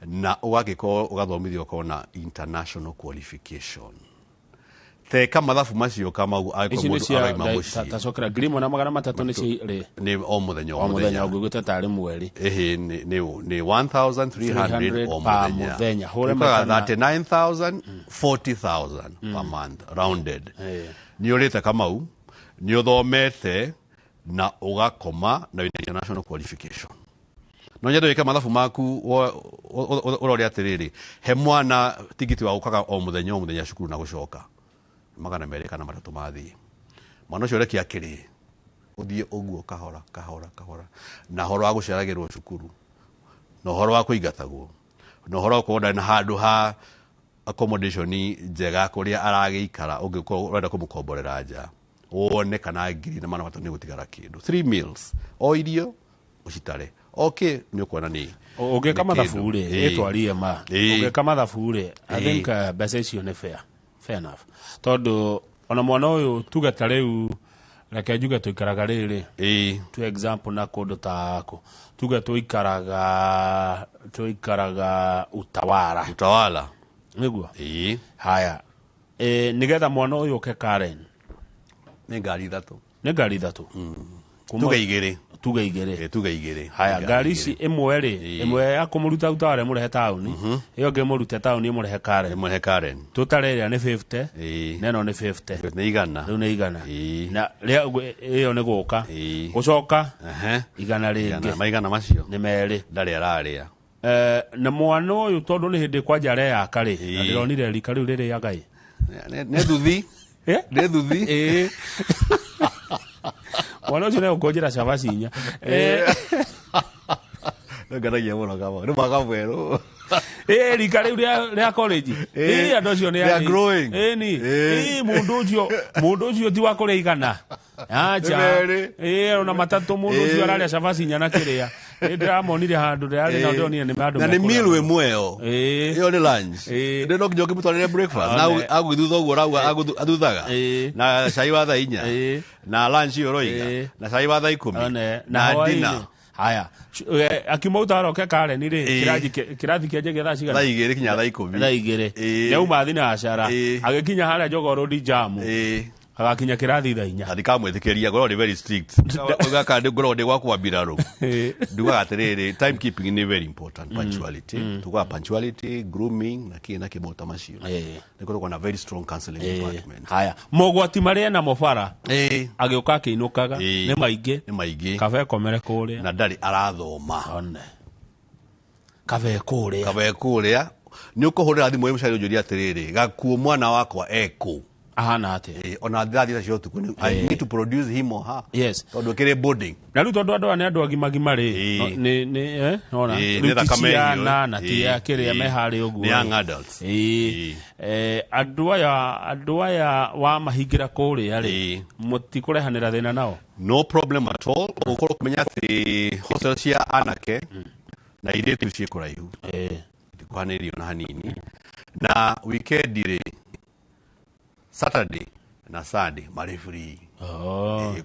na ũgagĩkorwo ũgathomithio ũkorwo na international qualification. Teka mathabu macio Kamau angĩkorwo
Ici nĩ
mũndũ
cia
araima mũciĩ.
tacokera 1,300 nĩ cia rĩ?
Nĩ o mũthenya, o
O mũthenya,
mũthenya.
ũngĩgwĩta tarĩ mweri.
Ĩhĩ, nĩ 1,300 o
per
mũthenya.
mũthenya. Hũre
Tukaga
maita na-
39,000, 40,000 per month, rounded. Nĩ ũrĩte Kamau, nĩ ũthomete na ũgakoma na wĩna international qualification. No nyende wĩke mathabu maku ũrore atĩrĩrĩ, he mwana tigiti wa gũkaga o mũthenya o mũthenya cukuru na gũcoka 203 mathiĩ. Mwana ũcio reke akĩrĩe, ũthiĩ ũguo kahora kahora kahora, na ũhoro wa gũceragĩrwo cukuru, na ũhoro wa kũingatagwo, na ũhoro wa gũkorwo ndarĩ na handũ ha accommodation njega kũrĩa aragĩikara, ũngĩkorwo ũrenda kũmũkomborera nja, wone kana 1,300 nĩ gũtigara kĩndũ. 3 meals, o irio ũcitare, okay, nĩ ũkuona nĩ
Ũngĩka
nĩ
mathabu
kĩndũ.
rĩ, ĩtwarie ma. Ũngĩka mathabu rĩ, I think mbeca icio nĩ fair. Fair enough. Tondũ ona mwana ũyũ tuge ta rĩu, reke njuge tũikaraga rĩrĩ. Tu example na kũndũ ta kũ. Tuge tũikaraga Utawala.
Utawala.
Nĩguo? Haya. Nĩgetha mwana ũyũ ũke Karen.
Nĩ ngari 3.
Nĩ ngari 3.
Tuge 2.
Tuge 2.
Tuge 2.
Haya, ngari ici ĩmwe rĩ, ĩmwe ya kũmũruta Utawala ĩmũrehe taũni, ĩyo ĩngĩ ĩmũrute taũni ĩmũrehe Karen.
Ĩmũrehe Karen.
Tũtare ĩrĩa nĩ 50, na ĩno nĩ 50.
Nĩ 100.
Rĩu nĩ 100. Na ĩyo nĩ gũka. Gũcoka 100 rĩngĩ.
Maigana macio.
Nĩ 2.
Ndarĩ ararĩa.
Na mwana ũyũ tondũ nĩ hĩndĩ kwanja areyaka rĩ, na ndĩronire rika rĩu rĩrĩaga ĩ.
Nĩ thuthi. Nĩ thuthi.
Mwana ũcio nĩ egũkũnjĩra cabaci 4.
Nĩnganagia mũno Kamau. Nĩ mwaka mwerũ.
Rika rĩu rĩa college. Andũ acio nĩ
They are
anini.
growing.
Ni. Mũndũ ũcio ti wa kũrĩa 100. Acha.
Nĩ 2.
Ona 3 mũndũ ũcio ararĩa cabaci 4 na kĩrĩa. Nĩ ndĩramonire handũ ndĩrarĩ na ndĩronire nĩ andũ
Na nĩ
mekũrĩa
meal
mũno.
wĩ muoyo. Ĩyo nĩ lunch. Nĩ no nginya ũkĩmũtwarĩre breakfast. Na agũgĩthutha ũguo ũrauga athuthaga. Na cai wa thaa 4. Na lunch ĩyo ũroiga. Na cai wa thaa 10.
Na
Na
hwaĩ-inĩ.
dinner.
Haya. Akiuma Utawala oke Karen rĩ, kĩrathi kĩanjagia thaa cigana?
Thaa 2 kinya thaa 10.
Thaa 2. Nĩauma thinacara. Agĩkinya harĩa Jogoo Road jam. Agakinya kĩrathi thaa 4.
Na ndikamwĩtĩkĩria, ngoragwo ndĩ very strict. Gaka ngoragwo ndĩ gwakwa mbirarũ. Ndugaga atĩrĩrĩ, timekeeping nĩ very important, punctuality. Tugaga punctuality, grooming, na kĩ na kĩ maũndũ ta macio. Nĩ gũkoragwo na very strong counseling department.
Haya, mogwati marĩa namo bara agĩũka akĩinũkaga nĩ maingĩ.
Nĩ maingĩ.
Kaba ekomere kũrĩa.
Na ndarĩ arathoma.
One. Kaba ekũrĩa.
Kaba ekũrĩa. Nĩ ũkũhũrĩra thimũ ĩ mũciari ũnjũrie atĩrĩrĩ, gakuo mwana wakwa ekũ.
Ahana atĩa?
Ona thaa 9 cia ũtukũ nĩ- I need to produce him or her.
Yes.
Tondũ kĩrĩ boarding.
Na rĩu tondũ andũ aya nĩ andũ agimagima rĩ, nona,
Nĩ
rĩu ti
thakame
ciana
hiũ.
na ti kĩrĩa me harĩa ũguo.
Nĩ young adults.
Andũ aya wamahingĩra kũrĩa rĩ, mũtikũrehanĩra thĩna nao?
No problem at all. Ũgũkorwo ũkĩmenya atĩ hostel cia anake na airĩtu ciĩ kũraihu. Itikuhanĩrĩirio na hanini. Na weekend rĩ, Saturday na Sunday marĩ free.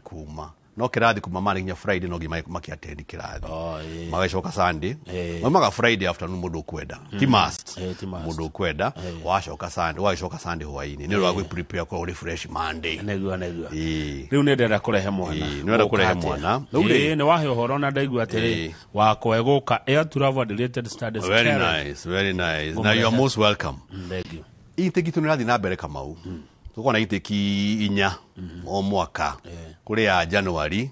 Kuma no kĩrathi kuma marĩ nginya Friday no nginya makĩattend kĩrathi. Magacoka Sunday, maumaga Friday afternoon mũndũ ũkwenda, ti must.
Ti must.
Mũndũ ũkwenda wacoka Sunday, wagĩcoka Sunday hwaĩ-inĩ nĩ ũndũ wa gwĩ-prepare korwo ũrĩ fresh Monday.
Nĩguo. Rĩu nĩ ndĩrenda kũrehe mwana.
Nĩ ũrenda kũrehe
Gũka atĩa?
mwana. Rĩu rĩ-
Ĩĩ, nĩ wahe ũhoro na ndaigua atĩrĩ wakwa egũka Air Travel and Related Studies
Very
Karen.
nice, very nice. Now you are most welcome.
Thank you.
Intake itũ nĩ ĩrathiĩ na mbere, Kamau. Tũkoragwo na intake 4 o mwaka. Kũrĩ ya January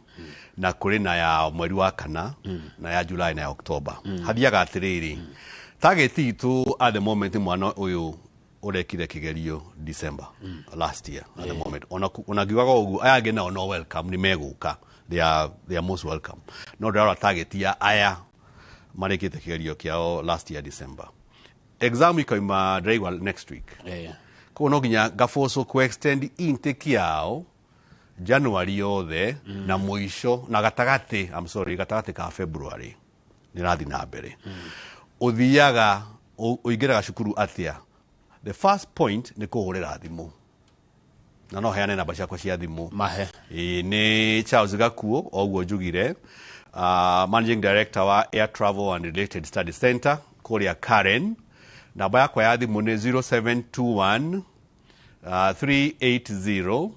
na kũrĩ na ya mweri wa kana na ya July na ya October. Hathiaga atĩrĩrĩ, target itũ at the moment, mwana ũyũ ũrekire kĩgerio December last year, at the moment, ona ngiugaga ũguo, aya angĩ nao no welcome, nĩ megũka, they are most welcome, no ndĩrarora target ya aya marĩkĩte kĩgerio kĩao last year December. Exam ikauma ndĩraigua next week, koguo no nginya ngaboco ku extend intake yao January yothe na mũico na gatagatĩ, I'm sorry, gatagatĩ ka February nĩ rathiĩ na mbere. Ũthiaga ũingĩraga cukuru atĩa? The first point nĩ kũhũrĩra thimũ, na no heane namba ciakwa cia thimũ.
Mahe.
Ĩĩ, nĩ Charles Gakuo, o ũguo njugire, managing director wa Air Travel and Related Study Center kũrĩa Karen. Namba yakwa ya thimũ nĩ 0721 380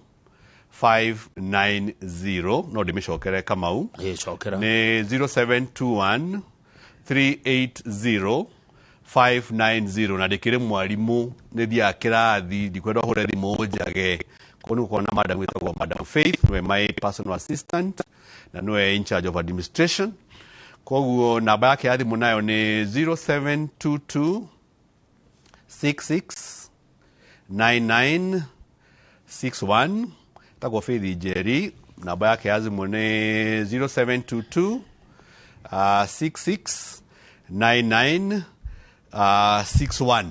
590. No ndĩmĩcokere, Kamau?
Cokera.
Nĩ 0721 380 590. Na ndĩkĩrĩ mwarimũ, nĩ thiaga kĩrathi, ndikwenda ũhũre thimũ njage. Koguo nĩ gũkorwo na madam wĩtagwo Madam Faith, nĩwe my personal assistant na nĩwe in charge of administration. Koguo namba yake ya thimũ nayo nĩ 0722 66 99 61. Tagwo Faith Njeri, namba yake ya thimũ nĩ 0722 66 99 61.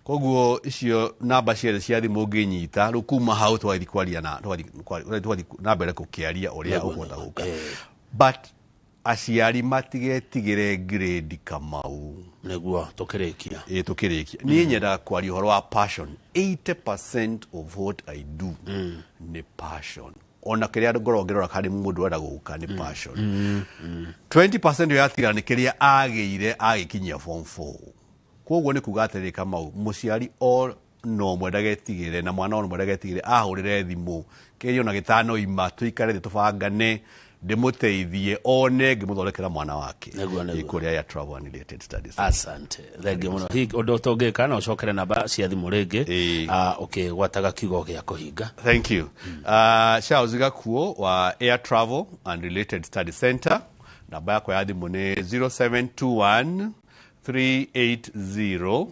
Koguo icio namba ciothe cia thimũ ũngĩnyita, rĩu kuma hau tũgathiĩ kwaria na tũgathiĩ na mbere gũkĩaria ũrĩa ũkũhota gũka. But aciari matigetigĩre grade, Kamau.
Nĩguo tũkĩrĩkia.
Ĩ, tũkĩrĩkia, niĩ nyendaga kwaria ũhoro wa passion. 80% of what I do nĩ passion. Ona kĩrĩa ngoragwo ngĩrora harĩ mũndũ ũrenda gũka nĩ passion. 20% ĩyo yatigara nĩ kĩrĩa agĩire agĩkinyia form 4. Koguo nĩ kuga atĩrĩrĩ, Kamau, mũciari o no ũmwe ndagetigĩre na mwana o ũmwe ndagetigĩre, ahũrĩre thimũ kĩgerio na gĩtano ima, tũikare thĩ tũbangane, ndĩmũteithie one ngĩmũthondekera mwana wake.
Nĩguo.
Kũrĩa ya Travel and Related Studies.
Asante, thengiũ mũno. Hihi ũndũ tũngĩka no ũcokere namba cia thimũ rĩngĩ, ũkĩgwataga kiugo gĩa kũhinga?
Thank you. Charles Gakuo wa Air Travel and Related Study Center. Namba yakwa ya thimũ nĩ 0721 380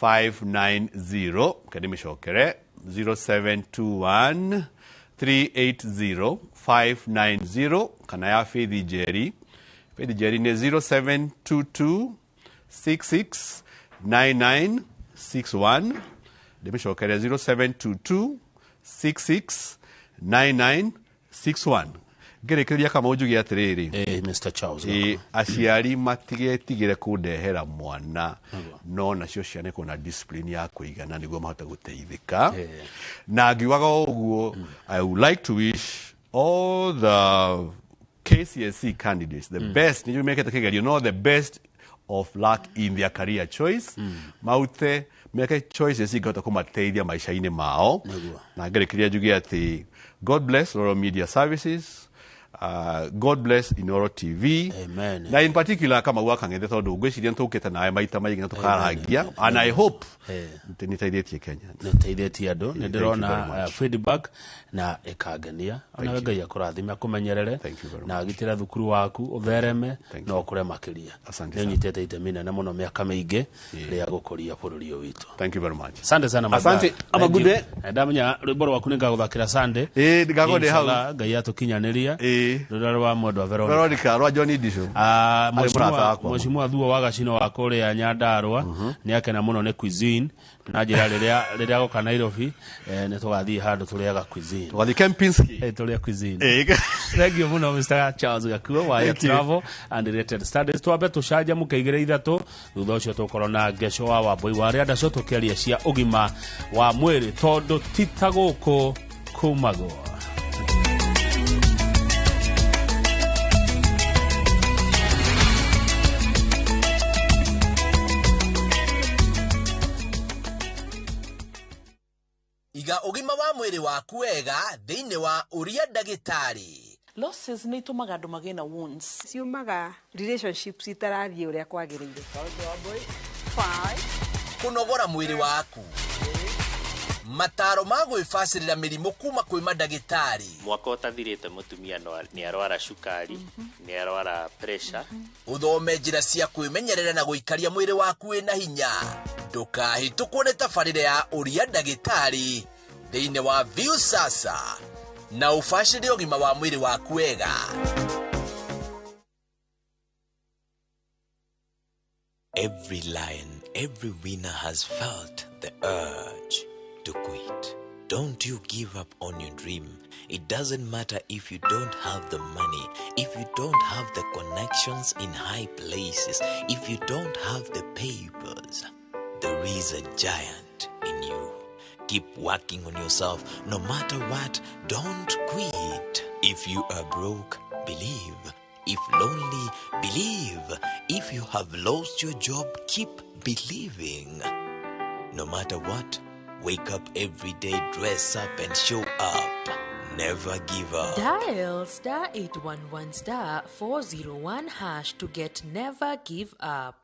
590. Kende mĩcokere, 0721 380 590. Kana ya Faith Njeri. Faith Njeri nĩ 0722 66 99 61. Ndĩmĩcokere, 0722 66 99 61. Ngĩrĩkĩrĩria, Kamau, njuge atĩrĩrĩ,
Mr. Charles.
Aciari matigetigĩre kũndehera mwana, no nacio ciana ikorwo na discipline ya kũigana nĩguo mahote gũteithĩka. Na ngiugaga ũguo, I would like to wish all the KCSE candidates the best. Nĩnjũĩ mekĩte kĩgerio, no the best of luck in their career choice. Maute meke choices ingĩhota kũmateithia maica-inĩ mao. Na ngĩrĩkĩria njuge atĩ God bless Royal Media Services, God bless Inoro TV.
Amen.
Na in particular Kamau wa Kang'ethe, tondũ ngwĩciria nĩ tũkĩte nawe maita maingĩ na tũkarangia, and I hope nĩ teithĩtie Kenya.
Nĩ ũteithĩtie andũ, nĩ
Thank you very
ndĩrona
much.
feedback na ĩkangenia. Onawe Ngai akũrathime, akũmenyerere na agitĩre thukuru waku, ũthereme na ũkũre makĩria. Nĩ ũnyitĩte itemi nene mũno mĩaka mĩingĩ rĩa gũkũria bũrũri ũyũ witũ.
Thank you very much.
Asante sana, my
Asante.
brother.
Have a
Thank
good
you.
day.
Na ndamenya rwĩmbo rwaku nĩ ngagũthakĩra Sunday.
Ĩĩ, ngakorwo ndĩ hau.
Inshallah, Ngai atũkinyanĩria. Rũrĩa rwa mwendwa Veronica.
Veronica rwa John Ndisho. Arĩ mũrata wakwa.
Mheshimiwa Thuo wa Gacino wa kũrĩa Nyandarua nĩ akena mũno nĩ cuisine na njĩra rĩrĩa agoka Nairobi nĩ tũgathiĩ handũ tũrĩaga cuisine.
Tũgathiĩ Kempinski.
Tũrĩa cuisine. Thank you mũno Mr. Charles Gakuo wa
Thank you.
Travel and Related Studies. Twambe tũcanjamũke igĩrĩ ithatũ, thutha ũcio tũkorwo na Ngeco wa Wambui wa arĩa ndacio tũkĩaria cia ũgima wa mwĩrĩ tondũ ti ta gũkũ kumagwo.
Iga ũgima wa mwĩrĩ waku wega thĩinĩ wa ũria ndagĩtarĩ.
Losses nĩ itũmaga andũ magĩe na wounds.
Ciumaga relationships itarathiĩ ũrĩa kwagĩrĩire.
Kũnogora mwĩrĩ waku, mataro ma gwĩbacĩrĩra mĩrimũ kuma kwĩ mandagĩtarĩ.
Mwaka ũtathirĩte mũtumia nĩ arwara cukari, nĩ arwara pressure.
Ũthome njĩra cia kwĩmenyerera na gũikaria mwĩrĩ waku wĩna hinya. Ndũkahĩtũkwo nĩ tabarĩra ya ũria ndagĩtarĩ thĩinĩ wa Viusasa na ũbacĩrĩre ũgima wa mwĩrĩ waku wega.
Every lion, every winner has felt the urge to quit. Don't you give up on your dream. It doesn't matter if you don't have the money, if you don't have the connections in high places, if you don't have the papers. There is a giant in you. Keep working on yourself no matter what. Don't quit. If you are broke, believe. If lonely, believe. If you have lost your job, keep believing. No matter what, wake up every day, dress up and show up. Never give up.
Dial star 811 star 401 hash to get Never Give Up.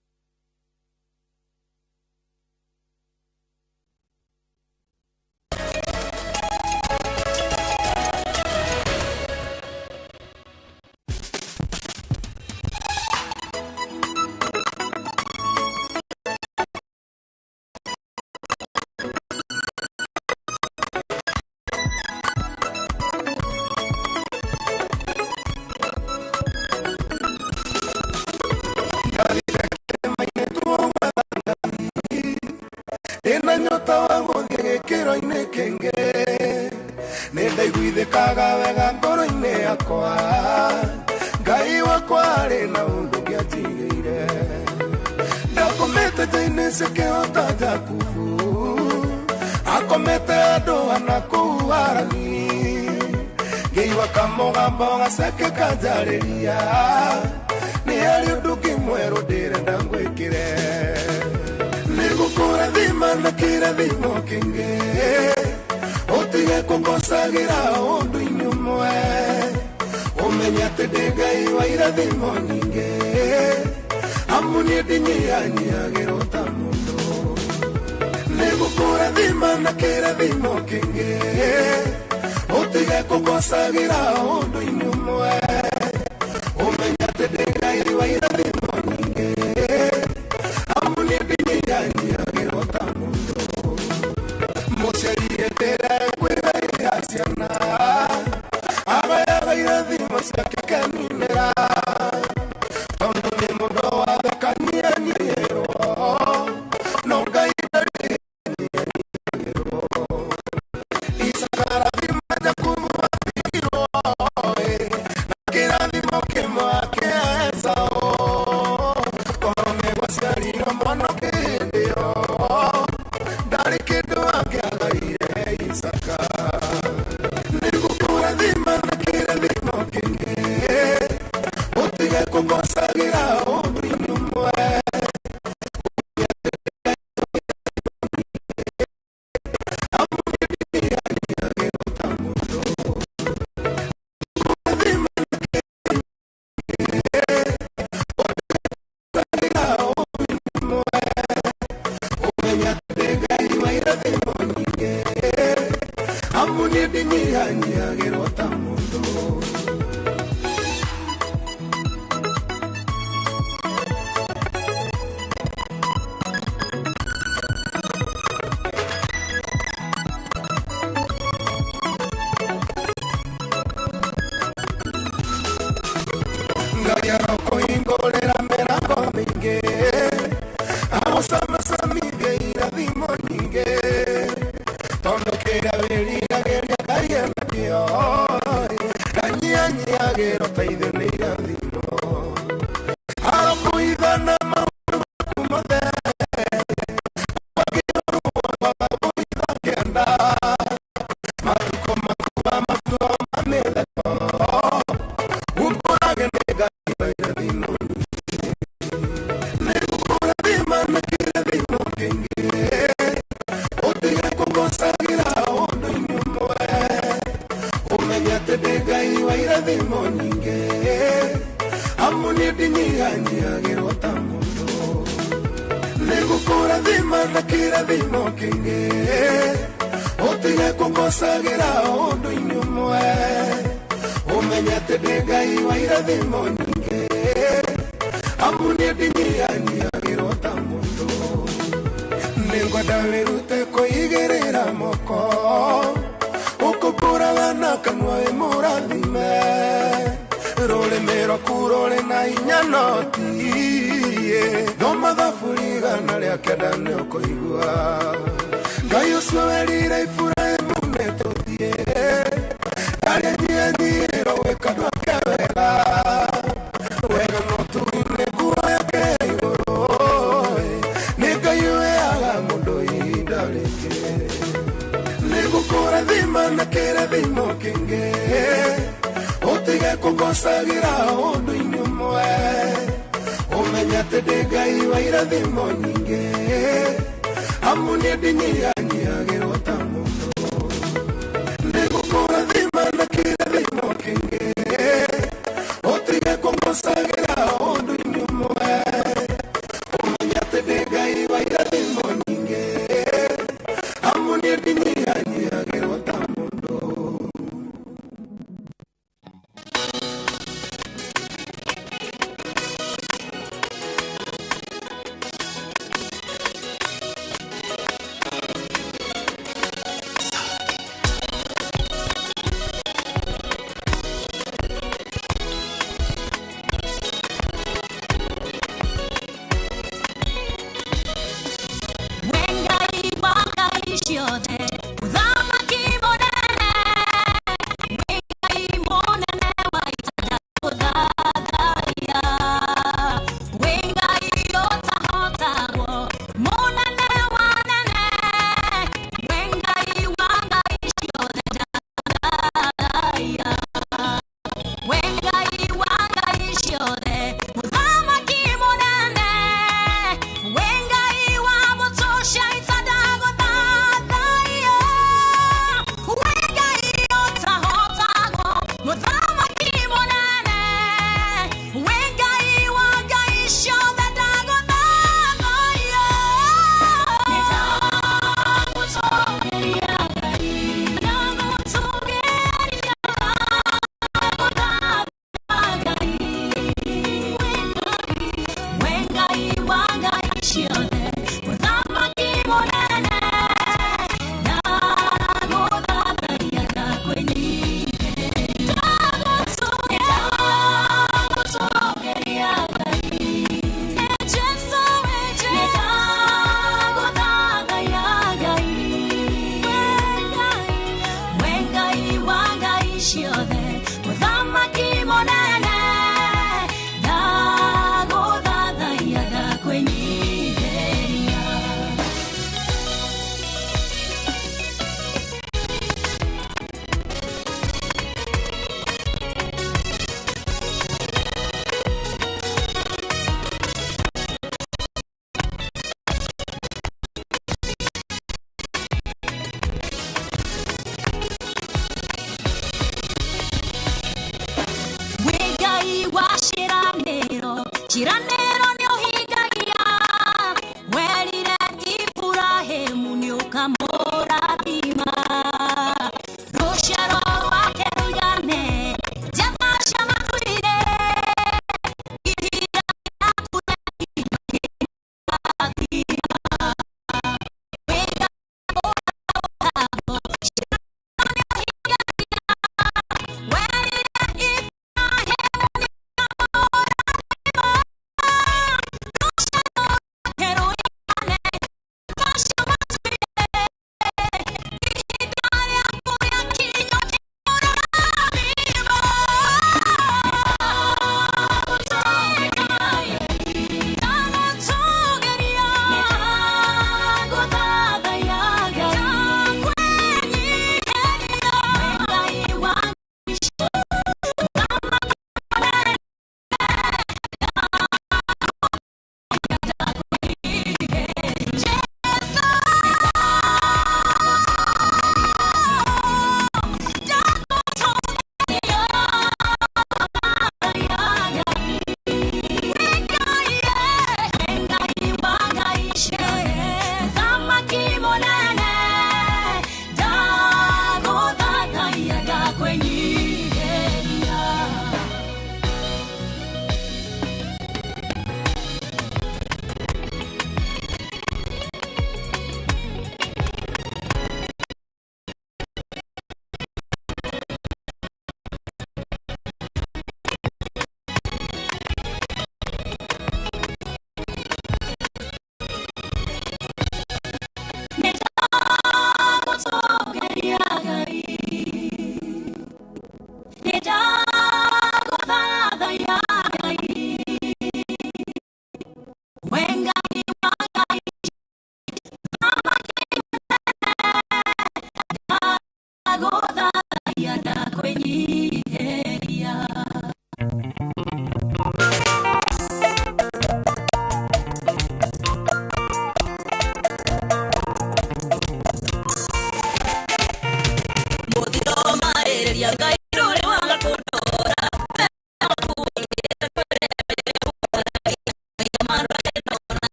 Ena nyota wa gũthiĩ gĩkĩro-inĩ kĩngĩ, nĩ ndaiguithĩkaga wega ngoro-inĩ yakwa, Ngai wakwa arĩ na ũndũ ngĩanjigĩire. Ndakomete nja-inĩ cia kĩhota Jakubu, akomete andũ ana kũu Harani, ngĩigua kamũgambo gaceke kanjarĩria, nĩ harĩ ũndũ ũngĩ mwerũ ndĩrenda ngwĩkĩre. Nĩngũkũrathima na kĩrathimo kĩngĩ, ũtige kũngocagĩra ũndũ-inĩ ũmwe, ũmenye atĩ ndĩ Ngai wa irathimo nyingĩ, amu niĩ ndinyihanyiagĩrwo ta mũndũ. Nĩngũkũrathima na kĩrathimo kĩngĩ, ũtige kũngocagĩra ũndũ-inĩ ũmwe, ũmenye atĩ ndĩ Ngai wa irathimo nyingĩ, amu niĩ ndinyihanyiagĩrwo ta mũndũ. Mũciari endere kwĩgaĩra ciana, agayaga irathimo ciake keninĩra, tondũ nĩ mũndũ wathekania nĩerwo, no Ngai ndarĩ Isaka arathima Jakubu atigirwo, na kĩrathimo kĩmwe akĩhe Esaũ, korwo nĩgwaciarirwo mwana ũngĩ hĩndĩ ĩyo, ndarĩ kĩndũ angĩagaire Isaka. Nĩngũkũrathima na kĩrathimo kĩngĩ, ũtige kũngocagĩra ũndũ-inĩ ũmwe. Amu niĩ ndinyihanyiagĩrwo ta mũndũ. Nĩngũkũrathima na kĩrathimo kĩingĩ ũtige kũngocagĩra ũndũ-inĩ ũmwe ũmenye atĩ ndĩ Ngai wa irathimo nyingĩ amu niĩ ndinyihanyiagĩrwo ta mũndũ nĩngwenda wĩrute kũigĩrĩra moko ũkũmbũraga na kanua wĩ mũrathime rũrĩmĩ rwaku rũrĩ na hinya no tiĩ thoma thaburi 109 nĩ ũkũigua Ngai ũcio werire Iburahĩmu nĩtũthiĩ ndarĩ nyihanyiĩrwo gwĩka andũ ake wega wega no tugi nĩ nguo yake ya igũrũ nĩ Ngai ũheaga mũndũ ihinda rĩngĩ nĩngũkũrathima na kĩrathimo kĩingĩ ũtige kũngocagĩra ũndũ-inĩ ũmwe ũmenye atĩ ndĩ Ngai wa irathimo nyingĩ amu niĩ ndinyihanyiagĩrwo ta mũndũ nĩngũkũrathima na kĩrathimo kĩingĩ ũtige kũngocagĩra ũndũ-inĩ ũmwe ũmenye atĩ ndĩ Ngai wa irathimo nyingĩ amu niĩ ndinyihanyiagĩrwo ta mũndũ.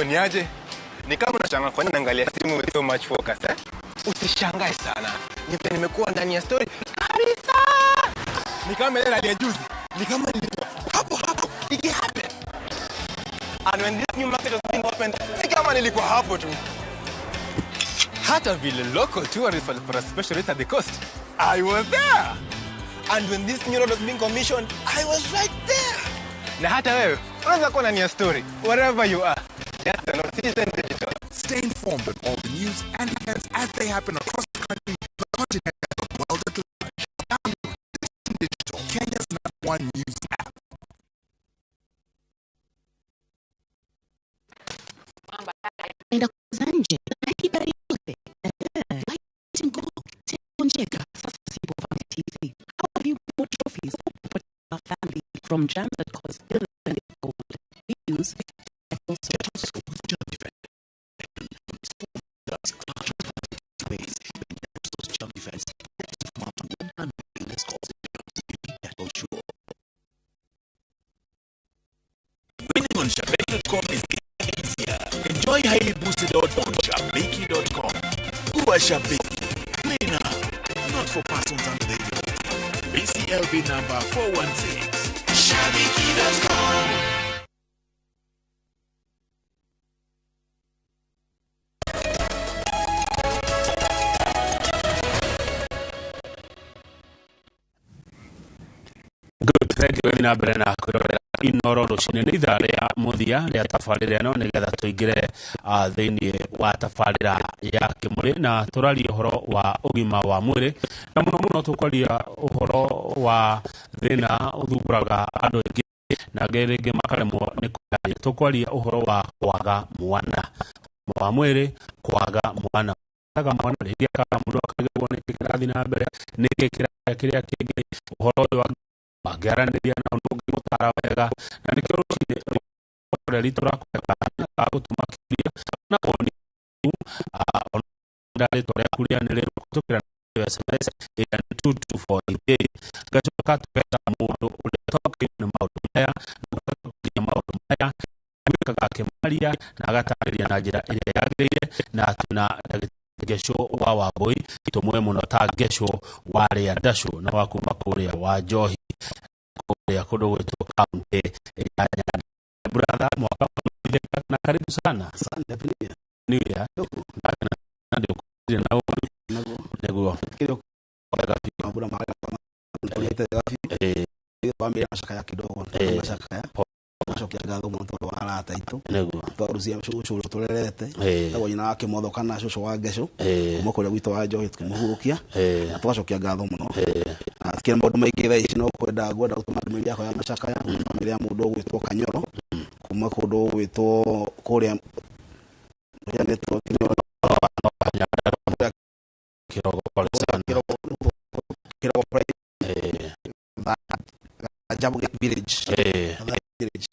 Ni aje? Ni kama unashangaa kwa nini naangalia simu with so much focus, eh? Usishangae sana. Ni nimekuwa ndani ya story kabisa. Ni kama ile ya juzi. Ni kama nilikuwa hapo hapo iki happen. And when this new market was being opened, ni kama nilikuwa hapo tu. Hata vile local tourists walipata special rate at the coast, I was there. And when this new road was being commissioned, I was right there. Na hata wewe unaweza kuwa ndani ya story wherever you are. Just download Citizen Digital.
Stay informed on all the news and events as they happen across the country, the continent, and the world at large. Download Citizen Digital, Kenya's #1 news app.
Family from germs that cause illness and cold. We use
Winning on Shabiki.com is getting easier. Enjoy highly boosted odds on Shabiki.com. Who are Shabiki? Play now. Not for persons under the age of 18. BCLB number 416. Shabiki.com.
Good, thank you na mbere na kwĩrorera Inoro rũcinĩ. Nĩ ithaa rĩa mũthia rĩa tabarĩra ĩno nĩgetha tũingĩre thĩinĩ wa tabarĩra ya kĩmũrĩ, na tũraria ũhoro wa ũgima wa mwĩrĩ, na mũno mũno tũkwaria ũhoro wa thĩna ũthumbũraga andũ aingĩ na angĩ rĩngĩ makaremwo nĩ kwaria. Tũkwaria ũhoro wa kwaga mwana wa mwĩrĩ, kwaga mwana aga mwana rĩngĩ akaga mũndũ akagĩrwo nĩkĩ kĩrathiĩ na mbere, nĩkĩ kĩrĩa kĩngĩ, ũhoro ũyũ angĩaranĩria na ũndũ ũngĩmũtara wega. Na nĩkĩo rũcinĩ rũreri tũrakũhe kanya ga gũtũma kĩũria na woni ona rĩtwa rĩaku rĩanĩrĩrwo kũhĩtũkĩra SMS ĩrĩa nĩ 22488. Ngacoka tũgetha mũndũ ũrĩa ũtaũkĩirwo nĩ maũndũ maya na gũtaũkĩria maũndũ maya atuĩkaga akĩmaria na agatarĩria na njĩra ĩrĩa yagĩrĩire, na twĩna ndagĩtarĩ Ngesho wa Wambui, tũmũe mũno ta Ngesho wa rĩa Ndacũ na wa kuma kũrĩa wa Njohi kũrĩa kũndũ gwĩtwo kaunti ya Nyandarua. Brother, mwaka na karibu sana.
Asante pia.
New Year. Na ndio na nĩguo
macakaya kidogo macakaya acokia ngatho mũno tondũ wa arata aitũ
nĩguo
twarucia cũcũ ũrĩa tũrerete tagwo nyina wa Kĩmotho kana cũcũ wa Ngesho kuma kũrĩa gwitũ wa Njohi tũkĩmũhurũkia na tũgacokia ngatho mũno. Na tikĩrĩ maũndũ maingĩ thaa ici, no kwenda ngwenda gũtũma ndũmĩrĩri yakwa ya macakaya bamĩrĩ ya mũndũ ũgwĩtwo Kanyoro kuma kũndũ ũgwĩtwo kũrĩa
Kirogo pole sana.
Kirogo Jambo village. Village.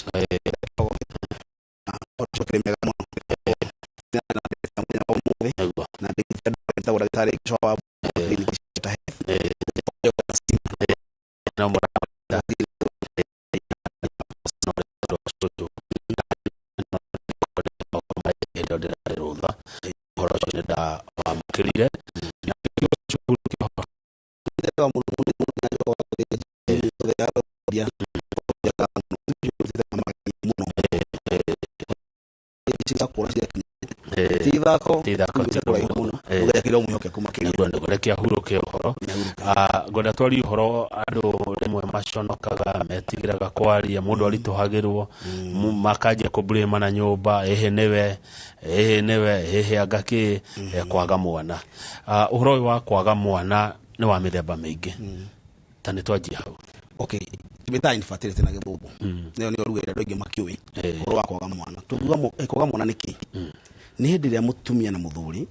Reke ahurũke ũhoro. Ngwenda twarie ũhoro andũ rĩmwe maconokaga, metigĩraga kwaria, mũndũ aritũhagĩrwo, makanjia kũblame na nyũmba, ĩhĩ nĩwe, ĩhĩ nĩwe, ĩhĩ anga kĩ, kwaga mwana. Ũhoro ũyũ wa kwaga mwana nĩ wa mĩthemba mĩingĩ, ta nĩ twanjie hau.
Okay, tũmĩtaga infertility na gĩthũngũ. Nĩyo nĩyo ruga ĩrĩa andũ aingĩ makĩũĩ ũhoro wa kwaga mwana. Tũngiuga kwaga mwana nĩ kĩ? Nĩ hĩndĩ ĩrĩa mũtumia na mũthuri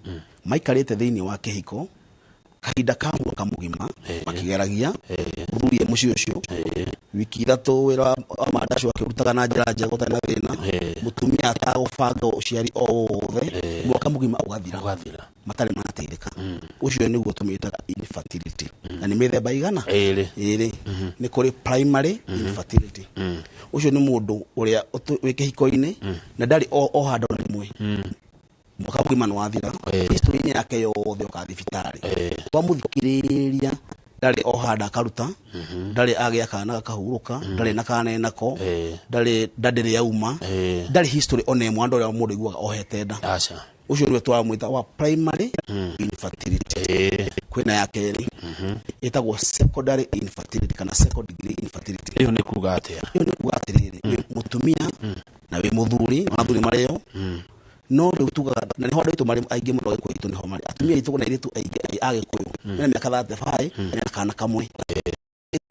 maikarĩte thĩinĩ wa kĩhiko kahinda ka mwaka mũgima makĩgeragia mũthuri e mũciĩ ũcio, Wiki 3 wĩra wa mandacu akĩrutaga na njĩra njega ũtarĩ na thĩna, mũtumia atagũbanga ũciari o wothe, mwaka mũgima ũgathira matarĩ manateithĩka. Ũcio nĩguo tũmĩtaga infertility. Na nĩ mĩthemba igana? Ĩrĩ. Nĩ kũrĩ primary infertility. Ũcio nĩ mũndũ ũrĩa wĩ kĩhiko-inĩ na ndarĩ o handũ ona rĩmwe, mwaka mũgima nĩ wathira, history-inĩ yake yothe ũka thibitarĩ twamũthikĩrĩria, ndarĩ o handa akaruta, ndarĩ agĩa kana gakahurũka, ndarĩ na kana enako, ndarĩ nda ndĩrĩ yauma, ndarĩ history ona ĩmwe andũ arĩa mũndũ aiguaga ohete nda. Ũcio nĩwe twamwĩta wa primary infertility. Kwĩna ya kerĩ ĩtagwo secondary infertility kana second degree infertility.
Ĩyo nĩ kuga atĩa?
Ĩyo nĩ kuga atĩrĩrĩ, wĩ mũtumia na wĩ mũthuri, athuri marĩo, no rĩu tugaga na nĩho andũ aitũ marĩ aingĩ mũno, Agĩkũyũ aitũ nĩho marĩ, atumia aitũ na airĩtu aingĩ a Gĩkũyũ mena mĩaka 35 mena kana kamwe.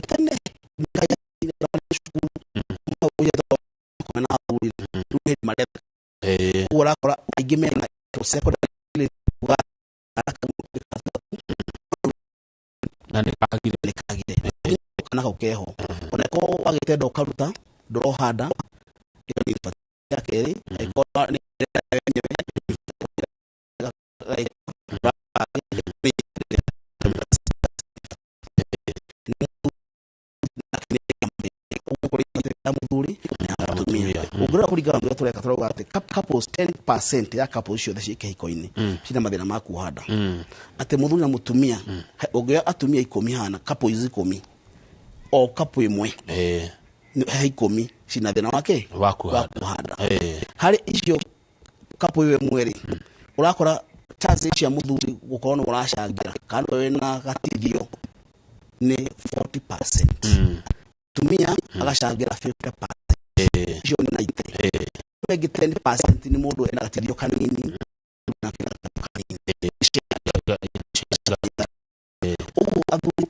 Tene mĩaka ya cukuru na athuri, rĩu hĩndĩ maretha, ũguo ũrakora aingĩ mena secondary kuga kana kamwe.
Na nĩ kagire.
Nĩ kagire kana kau keho, ona korwo wagĩte nda ũkaruta ndũrohanda, ĩyo nĩ infertility ya kerĩ. Angĩkorwo nĩ yenyewe. Ya mũthuri na ya mũtumia, ũngĩrora kũringana na ũrĩa tũreka, tũrauga atĩ couples, 10% ya couples ciothe ciĩ kĩhiko-inĩ cina mathĩna ma kuoha nda, atĩ mũthuri na mũtumia, ũngĩoya atumia 10 hana couples 10, o couple ĩmwe he 10 cina thĩna wake
wa kuoha.
Kuoha nda. Harĩ icio couple ĩyo ĩmwe rĩ, ũrakora chance cia mũthuri gũkorwo nĩ ũracangĩra kana nĩwe wĩna gatithio nĩ 40%, tumia agacangĩra 50%, icio nĩ 90. Ĩngĩ 10% nĩ mũndũ ena gatithio kanini na kena gatithio kanini. Ũguo athuri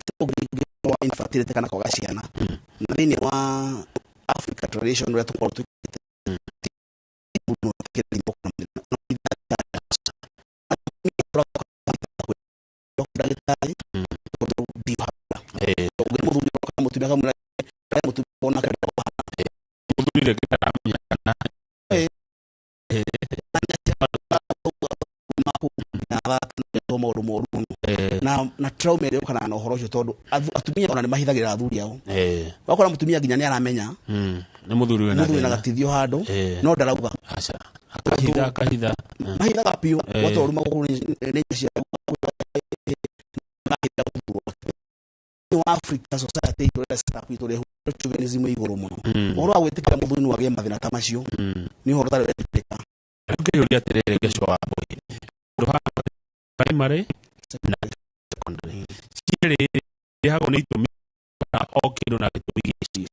wa infertility kana kwaga ciana, na thĩinĩ wa Africa tradition ũrĩa tũkorwo twĩkĩte, ndagĩtarĩ mũthuri mũtumia kamwĩra mũtumia onake.
Mũthuri rĩngĩ ndaramenya kana
maũndũ moru mũno na trauma ĩrĩa yũkanaga na ũhoro ũcio, tondũ atumia ona nĩ mahithagĩrĩra athuri ao. Wakora mũtumia nginya nĩ aramenya
nĩ mũthuri wĩna
mũthuri na
thĩna.
Gatithio handũ, no ndarauga.
Aca, akahitha akahitha.
Mahithaga biũ. Gwatwarwo magũrũ nĩ cia thĩinĩ wa Africa society itũ ĩrĩa setup itũ ĩrĩa chauvinism ĩ igũrũ mũno, ũhoro wa gwĩtĩkĩra mũthuri no agĩe mathĩna ta macio nĩ ũhoro ũtarĩ wetĩkĩrĩka.
Rĩu ngĩyũria atĩrĩrĩ, Gĩco wa Mbũi, handũ ha primary na secondary cierĩ irehagwo nĩ itũmi kana o kĩndũ na gĩtũmi gĩcio?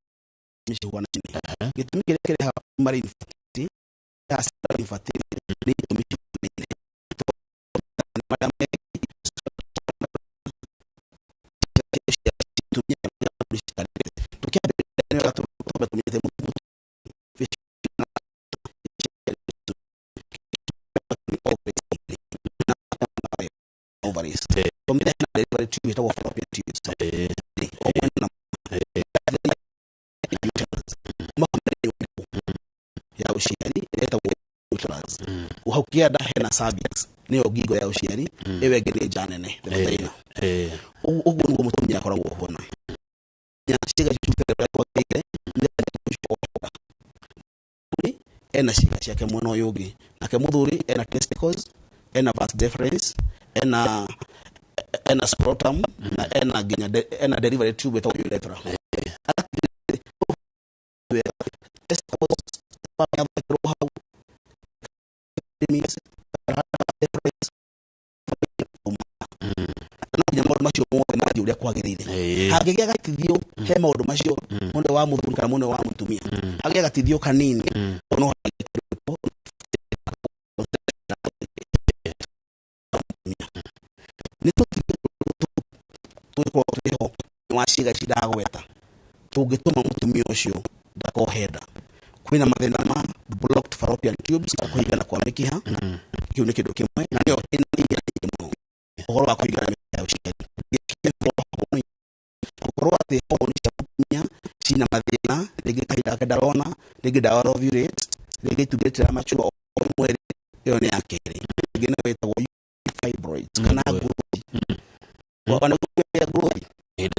Cihanaine. Gĩtũmi kĩrĩa kĩrehaga primary infertility ya secondary infertility nĩ itũmi cihanaine. Marĩa tumia tukĩambĩrĩria nĩ wega tũmbe tũmenyete ovaries, tũmenye hena delivery tube ĩtagwo fallopian tubes, o mwena uterus ya ũciari ĩrĩa ĩtagwo uterus. Hau kĩanda hena cervix, nĩyo ngingo ya ũciari, ĩyo ĩngĩ nĩ nja nene, the vagina. Ũguo nĩguo mũtumia akoragwo ũhuana ciĩga icio ũrĩa kwagĩrĩire. Ena ciĩga ciake mwena ũyũ ũngĩ, nake mũthuri ena testicles, ena vas deferens, ena scrotum, na ena nginya ena delivery tube ĩtagwo urethra. Testicles yathondekirwo hau means deferens, no nginya maũndũ macio mothe mathiĩ ũrĩa kwagĩrĩire. Hangĩgĩa gatithio he maũndũ macio, mwena wa mũthuri kana mwena wa mũtumia, hagĩe gatithio kanini, no hagĩe nĩ tũtithio tũgĩkorwo twĩho wa ciĩga ici ndagweta tũngĩtũma mũtumia ũcio ndakohe nda. Kwĩna mathĩna ma blocked fallopian tubes kana kũhingana kwa mĩkiha. Kĩu nĩ kĩndũ kĩmwe na nĩyo ĩna iria nyingĩ mũno, ũhoro wa kũhingana mĩkiha ya ũciari, gũkorwo atĩ hormone cia mũtumia cina mathĩna. Rĩngĩ kahinda gake ndarona, rĩngĩ ndara ovulate, rĩngĩ itumbĩ rĩtiramachua o mweri. Ĩyo nĩ ya kerĩ. Ĩngĩ nayo ĩtagwo fibroids kana growth. Wana ya growth ya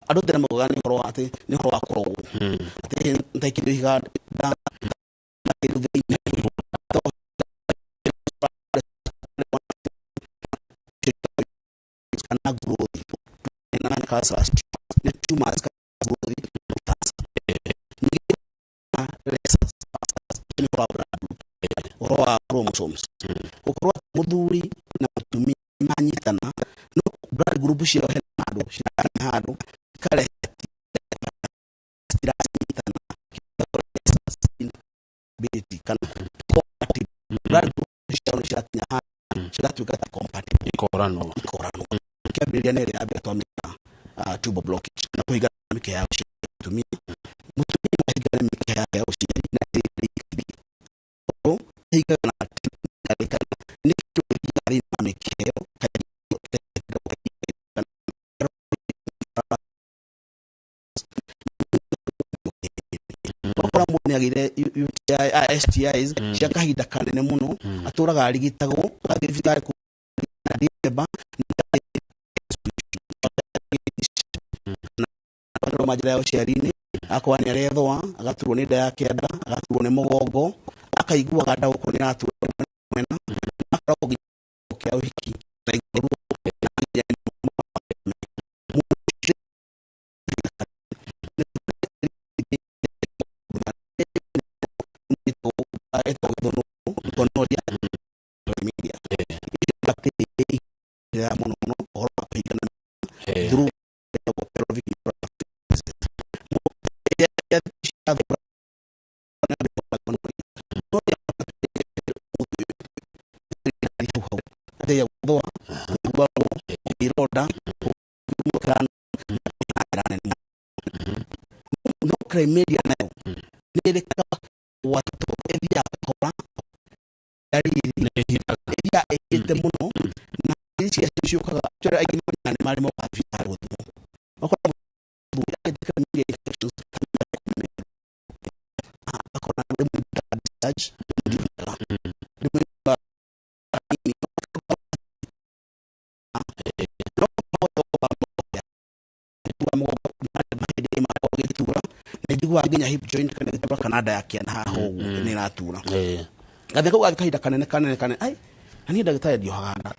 andũ tene maugaga nĩ ũhoro wa atĩ nĩ ũhoro wa kũrogwo, atĩ ntaikĩrio ihiga nda kĩndũ thĩinĩ. Kana growth na cancer nĩ tumors kana growth cancer. Ningĩ na nĩ ũhoro wa blood, ũhoro wa chromosomes, gũkorwo atĩ mũthuri na mũtumia manyitana, no blood group ciao hena handũ cirakinya handũ ikarehe citiranyitana, compatibility kana compatible blood group ciao nĩ cirakinya handũ cigatuĩka ta compatible.
Ikoranwo.
Ikoranwo. Kĩambĩrĩria nĩ ĩrĩa ya mbere twamĩta tubal blockage, kana kũhingana mĩkiha ya ũciari. Mũtumia ahingane mĩkiha yake ya ũciari na ĩrĩ hingaga na kana nĩ kĩndũ kĩhingaga thĩinĩ wa mĩkiha ĩyo kaingĩ. Ũgakora mũndũ nĩ agĩire UTI, STIs cia kahinda kanene mũno, atũraga arigitagwo, agathiĩ thibitarĩ December na njĩra ya ũciari-inĩ, akorwo nĩ arethũa, agaturwo nĩ nda ya kĩanda, agaturwo nĩ mũgongo, akaiguaga nda gũkũ nĩ ĩratura mwena, akoragwo nginya kĩa ũhiki na igũrũ na nginya. Ĩtagwo gonorrhea, chlamydia. Icio bacteria mũno mũno ũhoro wa kũhingana through ĩtagwo pelvic orifices. Ĩrĩa ciathũra hau ateithia gũthũa, kũigua ruo, ironda, kũigua na njĩra nene. No chlamydia nayo nĩ ĩrĩkaga gwatũ, ĩthiaga kahora, ndariri ĩthiaga ĩhĩte mũno, na ici ciacio ciũkaga arĩa aingĩ menyaga nĩ marĩ moka thibitarĩ gũthimwo. Ũgakora mũthuri agĩte chlamydia infections ta mĩaka 12, akona rĩmwe discharge, rĩmwe nini, no mũgongo mahĩndĩ makorwo gĩtura na njiguaga nginya hip joint kana gĩtura kana nda ya kĩana haha ũguo nĩ ĩratura. Gathĩ kau gathiĩ kahinda kanene kanene kanene, ai, na niĩ ndagĩtarĩ ndiohaga nda.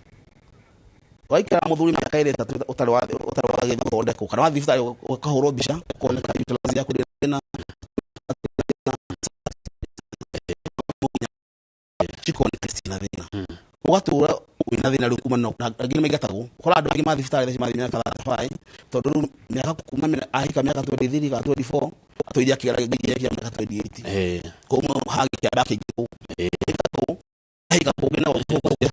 Waikara mũthuri mĩaka 2 3 ũtarĩ wa gĩthiĩ gũthondekwo kana wathiĩ thibitarĩ ũkahũrwo mbica ũkoneka uterus yaku ndĩrĩ na cikoneka citina thĩna, ũgatũra wĩna thĩna rĩu kuma na angĩ nĩ maingatagwo. Ũkora andũ angĩ mathiĩ thibitarĩ thaa ici mathiĩ mĩaka 35, tondũ rĩu mĩaka kuma ahika mĩaka 23 kana 24 atũire akĩgera nginya mĩaka 28, koguo hangĩkĩamba akĩingĩrwo aingatwo ahika kũngĩ na kũgeria.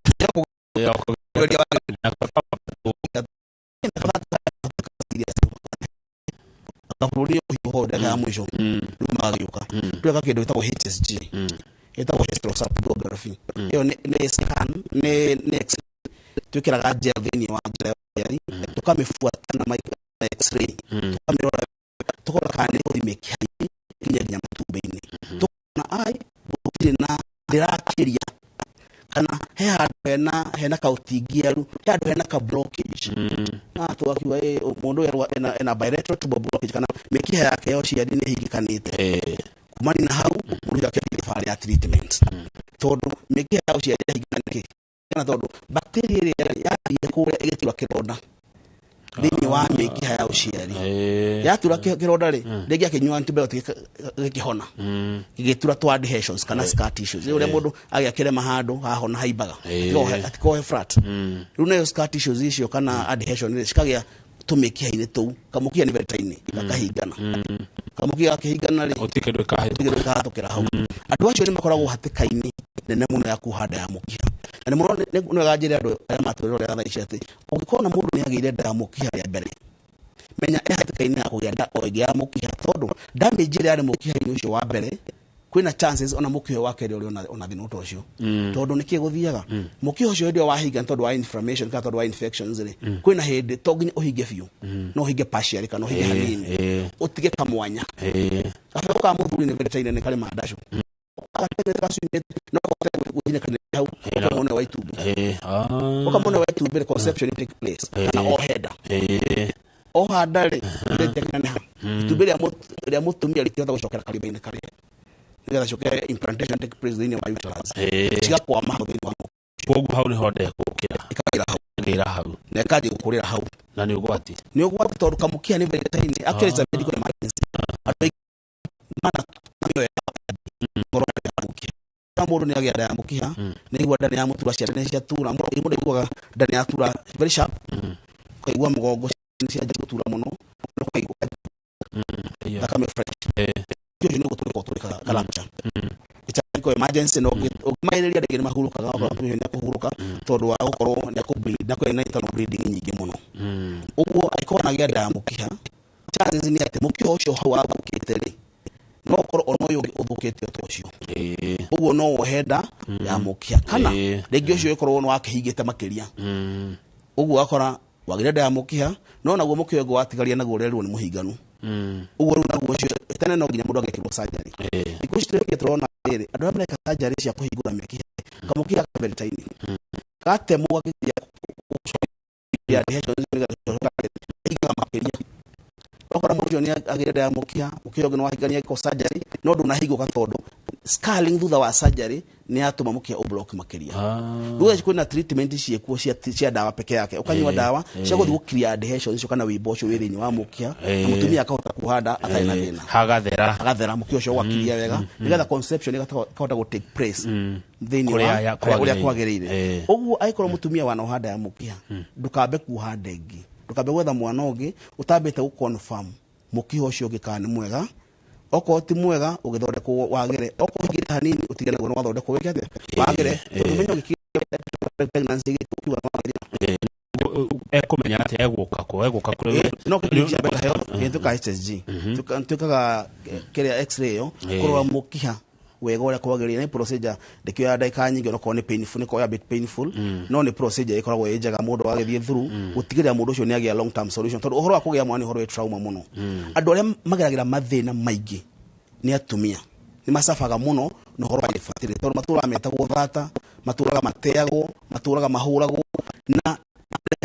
Bũrũri ũhiũho ndagĩka ya mũico rĩu magagĩũka tweka kĩndũ gĩtagwo HSG, ĩtagwo hysterosalpingography. Ĩyo nĩ scan, nĩ X twĩkĩraga gel thĩinĩ wa njĩra ya ũciari, tũkamĩbuata na x-ray, tũkamĩrora, tũkarora kana nĩ ĩgũthiĩ mĩkiha-inĩ nginya matumbĩ-inĩ, tũkona ai gũtirĩ na ndĩrakĩria kana he handũ hena kautingiaru, he handũ hena ka blockage, na tũgakiuga "Ĩ, mũndũ ũyũ ena bilateral tubal blockage kana mĩkiha yake ya ũciari nĩ ĩhingĩkanĩte." Kumani na hau mũndũ ũcio akĩambia thabarĩ ya treatment, tondũ mĩkiha ya ũciari yahingĩkana nĩkĩ? Na tondũ bacteria ĩrĩa yathire kũrĩa ĩgĩtura kĩronda thĩinĩ wa mĩkiha ya ũciari, yatura kĩronda rĩ, rĩngĩ akĩnyua antibiotic gĩkĩhona, gĩgĩtura twa adhesions kana scar tissues, ũrĩa mũndũ agĩa kĩrema handũ hahona haimbaga atikohe flat. Rĩu nayo scar tissues icio kana adhesion rĩ, cikagĩa tũmĩkiha-inĩ tũu. Kamũkiha nĩ very tiny, gakahingana. Kamũkiha gakĩhingana rĩ,
gũtirĩ kĩndũ
gũtirĩ kĩndũ gĩkahĩtũkĩra hau. Andũ acio nĩ makoragwo hatĩka-inĩ nene mũno ya kuoha nda ya mũkiha, na nĩ mũno nĩ wega njĩre andũ arĩa matwĩrorera thaa ici atĩ ũngĩkorwo na mũndũ nĩ agĩire nda ya mũkiha rĩa mbere, menya e hatĩka-inĩ ya kũgĩa nda o ĩngĩ ya mũkiha, tondũ damage ĩrĩa yarĩ mũkiha-inĩ ũcio wa mbere. Kwĩna chances ona mũkiha wa kerĩ ũrĩ ona thĩna ta ũcio. Tondũ nĩkĩ gũthiaga mũkiha ũcio hĩndĩ ĩyo wahinga nĩ tondũ wa inflammation kana tondũ wa infections rĩ, kwĩna hĩndĩ to nginya ũhinge biũ, no ũhinge partially kana ũhinge hanini, ũtige kamwanya. Kabegũ ka mũthuri nĩ very tiny, nĩ karĩ mandacũ no kahote gũthinĩkanĩria hau ũkamwona wa itumbĩ, ũkamwona wa itumbĩ rĩ, conception take place kana ohenda ohanda rĩ, rĩngĩ itumbĩ rĩa mũtumia rĩtingĩhota gũcokera karima-inĩ karĩa nĩgetha coke implantation take place thĩinĩ wa uterus, cigakwama hau thĩinĩ wa
Koguo hau niho ndekũkĩra.
Ĩkagĩra hau.
Ĩkagĩra hau.
Na ĩkanjia gũkũrĩra hau.
Na nĩ ũgwati.
Nĩ ũgwati tondũ kamũkiha nĩ very tiny. Actually, it's a medical emergency. Andũ aingĩ mana mĩoyo ya ngoro ya mũkiha. Mũndũ nĩ agĩa nda ya mũkiha, nĩ aigua nda nĩ yamũtura, ciande nĩ ciatura. Mũndũ aiguaga nda nĩ yatura very sharp, ũkaigua mũgongo nĩ cianjia gũtura mũno, na ũkaigua thakame fresh. Ũcio nĩ gũtũrĩka ũtũrĩkaga karapcha. It's a medical emergency, no ũngĩmagĩrĩria andũ aingĩ nĩ mahurũkaga, okorwo mũtumia nĩ akũhurũka tondũ wa gũkorwo nĩ akũ-bleed, na kwĩna internal bleeding nyingĩ mũno. Ũguo angĩkorwo nagĩa nda ya mũkiha, chances nĩ atĩ mũkiha ũcio hau wathũkĩte rĩ, no ũkorwo ona ũyũ ũngĩ ũthũkĩte o ta ũcio. Ũguo no wohe nda ya mũkiha kana rĩngĩ ũcio ũkorwo nĩ wakĩhingĩte makĩria. Ũguo ũgakora wagĩire nda ya mũkiha, no naguo mũkiha ũngĩ watigaria naguo ũrerirwo nĩ mũhinganu. Ũguo rĩu naguo ũcio tene no nginya mũndũ agekĩrwo surgery. Thikũ ici tũrĩkia tũrona rĩrĩ, andũ arĩa mareka surgery cia kũhingũra mĩkiha, kamũkiha ka very tiny gatemwo gagĩthiĩ gũcokia adhesions nĩgetha hingaga makĩria. Ũgakora mũndũ ũcio nĩ agĩire nda ya mũkiha, mũkiha ũngĩ nĩ wahingania agĩkwo surgery, no ndũnahingũka tondũ scarring thutha wa surgery nĩ yatũma mũkiha ũblock makĩria. Rĩu thaa ici kwĩna treatment ciĩkuo cia ndawa peke yake, ũkanyua ndawa cia gũthiĩ gũclear adhesions icio kana wĩimbo ũcio wĩ thĩinĩ wa mũkiha, na mũtumia akahota kuoha nda atarĩ na thĩna.
Hagathera.
Hagathera, mũkiha ũcio ũgakiria wega nĩgetha conception ĩkahota gũ take place thĩinĩ wa
Kũrĩa
kũrĩa
kwagĩrĩire.
kwagĩrĩire. Ũguo angĩkorwo mũtumia wanoha nda ya mũkiha, ndũkambe kuoha nda ĩngĩ, ndũkambe gwetha mwana ũngĩ ũtambĩte gũ confirm mũkiha ũcio ũngĩ kana nĩ mwega. Okorwo ti mwega, ũgĩthondekwo wagĩre. Okorwo ũhingĩte hanini, ũtige naguo nĩ wathondekwo wĩke atĩa, wagĩre. Tondũ ũmenye ũgĩkinya pregnancy ĩgĩkiuga nĩ wagĩrĩra.
Ekũmenya atĩa egũka kũ egũka kũrĩ we?
No kĩndũ kĩa better health nĩ twĩkaga HSG, twĩkaga kĩrĩa x-ray ĩyo kũrora mũkiha wega ũrĩa kwagĩrĩire. Nĩ procedure ndĩkĩoya ndagĩka nyingĩ, onokorwo nĩ painful, nĩ ĩkoragwo a bit painful, no nĩ procedure ĩkoragwo ĩ njega mũndũ agĩthiĩ through gũtigĩrĩra mũndũ ũcio nĩ agĩa long term solution, tondũ ũhoro wa kũgĩa mwana nĩ ũhoro wĩ trauma mũno. Andũ arĩa mageragĩra mathĩna maingĩ nĩ atumia, nĩ macabaga mũno na ũhoro wa infertility, tondũ matũraga metagwo thata, matũraga mateagwo, matũraga mahũragwo na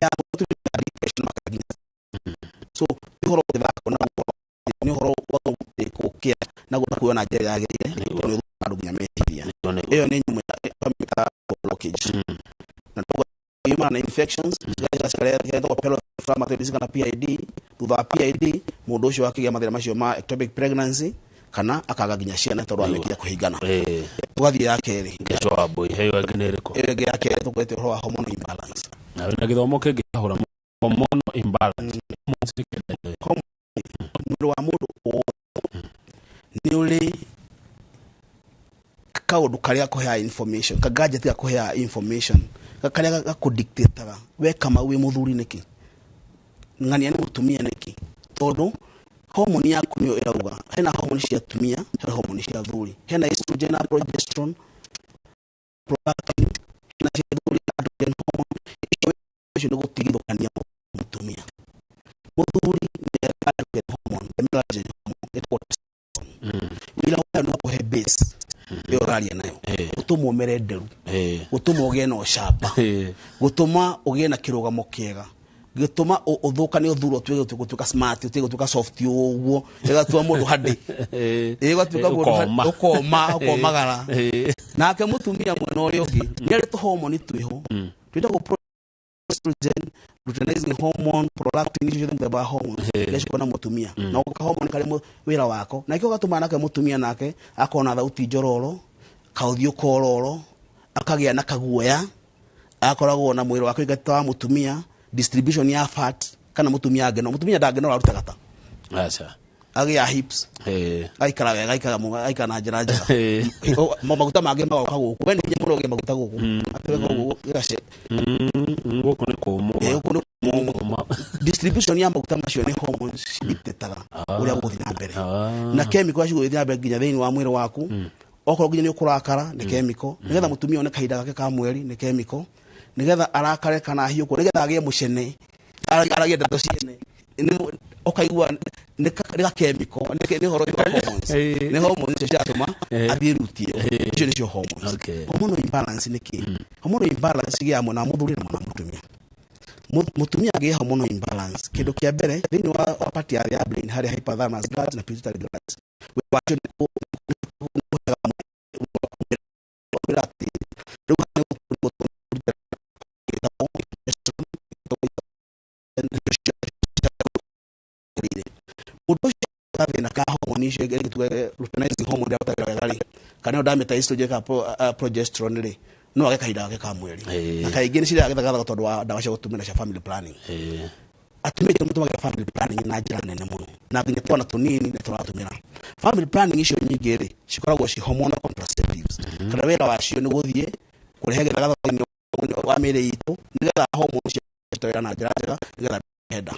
ya mũtumia depression makaginya. So ti ũhoro ũgĩthakwo naguo, nĩ ũhoro wa gũkĩa na kuoya na njĩra yagĩrĩire, tondũ nĩ ũthũkaga andũ nginya meciria. Ĩyo nĩ nyamũ ya blockage na yumana na infections cigaetagwo pelvic inflammatory disease kana PID. Thutha wa PID, mũndũ ũcio akĩgĩa mathĩna macio ma ectopic pregnancy kana akaga nginya ciana tondũ wa mĩkiha kũhingana. Tũgathiĩ ya kerĩ.
Ngeco wa mbũi heyo ĩngĩ nĩ ĩrĩkũ?
Ĩyo ĩngĩ ya kerĩ tũkwete ũhoro wa hormonal imbalance.
Na wĩna gĩthomo kĩngĩ ahũra hormonal imbalance. Hormones nĩ kĩndũ.
Mwĩrĩ wa mũndũ wothe nĩ ũrĩ kaũndũ karĩa kũheaga information, ka gadget gakũheaga information, karĩa gakũdictataga we Kamau wĩ mũthuri nĩkĩ, ng'ania nĩ mũtumia nĩkĩ, tondũ hormone yaku nĩyo ĩrauga. Hena hormone cia atumia, hena hormone cia athuri, hena estrogen na progesterone, prolactin, hena cia athuri androgen hormone. Icio icio nĩ gũtigithũkania mũtumia. Mũthuri nĩ androgen hormone, the melanin hormone ĩtagwo testosterone. Wĩra wayo nĩ kũhe base ĩyo ũraria nayo, gũtũma ũmere nderu, gũtũma ũgĩe na ũcamba, gũtũma ũgĩe na kĩrũgamo kĩega, gĩtũma ũthũkane, ũthurwo, ũtuĩke gũtuĩka smart, ũtige gũtuĩka soft ũguo, ĩgatua mũndũ handĩ, ĩgatuĩka mũndũ
Ũkoma.
Ũkoma, ũkomagara. Nake mũtumia mwena ũrĩa ũngĩ nĩ arĩ tũhomoni twĩho twĩtagwo estrogen, luteinizing hormone, prolactin, icio ciothe mũthemba wa hormones iria cikoragwo na mũtumia, na ka hormone karĩ wĩra wako, na nĩkĩo gatũmaga nake mũtumia nake akorwo na thauti njororo, kaũthiũ kororo, akagĩa na kaguoya, akoragwo na mwĩrĩ wake ũikaite ta wa mũtumia, distribution ya fat, kana mũtumia angĩno, mũtumia ndangĩnora aruta gata.
Aca.
Agĩa hips, aikara wega, aikara aikara na njĩra njega. Maguta mangĩ magoka gũkũ, we nĩ hinya mũno ũgĩe maguta gũkũ, atĩ weka ũguo gĩgace.
Gũkũ nĩ kũmũ.
Gũkũ nĩ kũmũ. Distribution ya maguta macio nĩ hormones cidictataga ũrĩa gũgũthiĩ na mbere, na chemical cigũthiĩ na mbere nginya thĩinĩ wa mwĩrĩ waku. Okorwo nginya nĩ ũkũrakara nĩ chemical, nĩgetha mũtumia one kahinda gake ka mweri nĩ chemical, nĩgetha arakare kana ahiũkwo, nĩgetha agĩe mũcene, aragie ndeto ciene, ũkaigua nĩ ga chemical, nĩ ũhoro wa hormones, nĩ hormones icio ciratũma athiĩ ruti ĩyo. Icio nĩcio hormones. Hormonal imbalance nĩ kĩ? Hormonal imbalance ĩgĩaga mwena wa mũthuri na mwena wa mũtumia. Mũtumia agĩe hormonal imbalance, kĩndũ kĩa mbere thĩinĩ wa part ya brain harĩa hypothalamus glands na pituitary glands, wĩra wacio nĩ kũheaga atĩ rĩu haha nĩ gĩtagwo mũndũ ũcio gathĩna ka hormone icio ĩngĩ luteinizing hormone ndĩrarutaga wega rĩ, kana ĩyo ndamĩta estrogen kana progesterone rĩ, no age kahinda gake ka mweri, na kaingĩ nĩ cirehaga gĩthagathago tondũ wa ndawa cia gũtũmĩra cia family planning. Atumia aingĩ matũmagĩra family planning na njĩra nene mũno, na nginya twana tũnini nĩ tũratũmĩra family planning icio. Nyingĩ rĩ, cikoragwo ci hormonal contraceptives, kana wĩra wacio nĩ gũthiĩ kũrehe gĩthagathago thĩinĩ wa mĩĩrĩ itũ nĩgetha hormone cia wĩra na njĩra njega, nĩgetha henda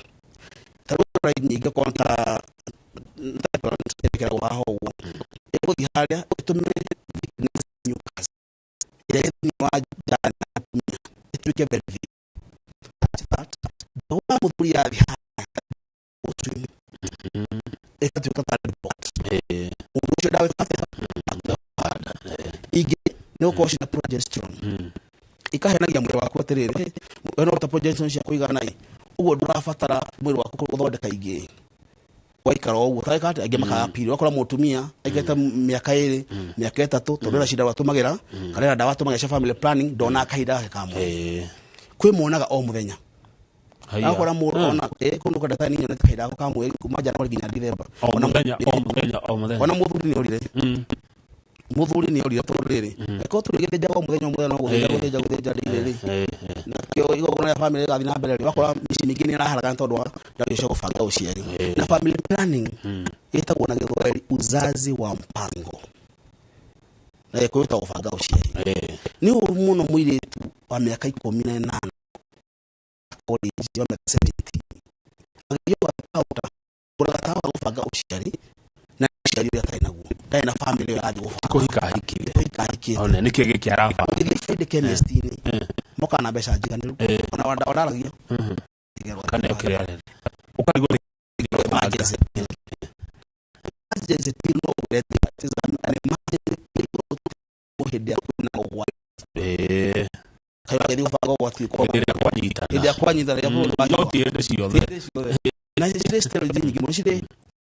ta rĩu ũrora nyingĩ korwo ta ĩkĩragwo haha ũguo, ĩgũthiĩ harĩa ĩtũme thickness mucus ĩrĩa ĩ thĩinĩ wa nja ya mũtumia ĩtuĩke very thick, such that mbegũ ya mũthuri yathiĩ harĩa ũtui ĩgatuĩka ta blocked. Mũndũ ũcio ndagwĩka atĩa? Ingĩ nĩ gũkorwo cina progesterone, ikahenagia mwĩrĩ waku atĩrĩrĩ, we no ta progesterone cia kũigana ĩ, ũguo ndũrabatara mwĩrĩ waku gũthondeka ingĩ, waikara o ũguo tarĩka atĩ angĩ makaga period. Ũgakora mũtumia aikarĩte mĩaka 2, mĩaka 3, tondũ ena cindano atũmagĩra kana ena ndawa atũmagĩra cia family planning, ndonaga kahinda gake ka mweri. Kwĩ monaga o mũthenya.
Haiya.
Akora mũndũ ona kũndũ kwa ndagĩtarĩ, niĩ nyonete kahinda gako ka mweri kuma January nginya Dithemba.
O mũthenya, o mũthenya, o mũthenya.
Ona mũthuri nĩ orire, mũthuri nĩ orire, tondũ rĩrĩ, angĩkorwo tũrĩgĩthĩnjaga o mũthenya o mũthenya, no gũthĩnja, gũthĩnja, gũthĩnja rĩrĩ rĩ, nakĩo igongona rĩa family rĩgathiĩ na mbere rĩ, ũgakora mĩciĩ mĩingĩ nĩ ĩraharagana tondũ wa ndawa icio cia gũbanga ũciari. Na family planning ĩtagwo na Gĩthwaĩri uzazi wa mpango, na Gĩkũyũ ĩtagwo gũbanga ũciari. Nĩ ũru mũno mũirĩtu wa mĩaka 18 college, wa mĩaka 17 agĩthiĩ kauta kũgũra gatawa ga gũbanga ũciari, na ũciari ũrĩa atarĩ naguo, ndarĩ na family ĩyo arathiĩ gũbanga.
Kũhika ahikire.
Kũhika ahikĩte.
One nĩkĩ gĩkĩ arabanga?
Ũngĩthiĩ Friday chemist-inĩ, mokaga na mbeca njiganĩru, ona wandaragia.
Kana kĩrĩa arenda ũkarigwo nĩ
Emergency pill. Emergency pill no ũgũre, it is an emergency pill hĩndĩ ya kwĩna ũgwati. Kaĩ wagĩthiĩ gũbanga ũgwati kwa
Hĩndĩ ĩrĩa kwanyitana.
Hĩndĩ ĩrĩa kwanyitana, rĩrĩa bũrũri
No ti hĩndĩ ciothe.
Hĩndĩ ciothe. Na cirĩ steroids nyingĩ mũno, cirĩ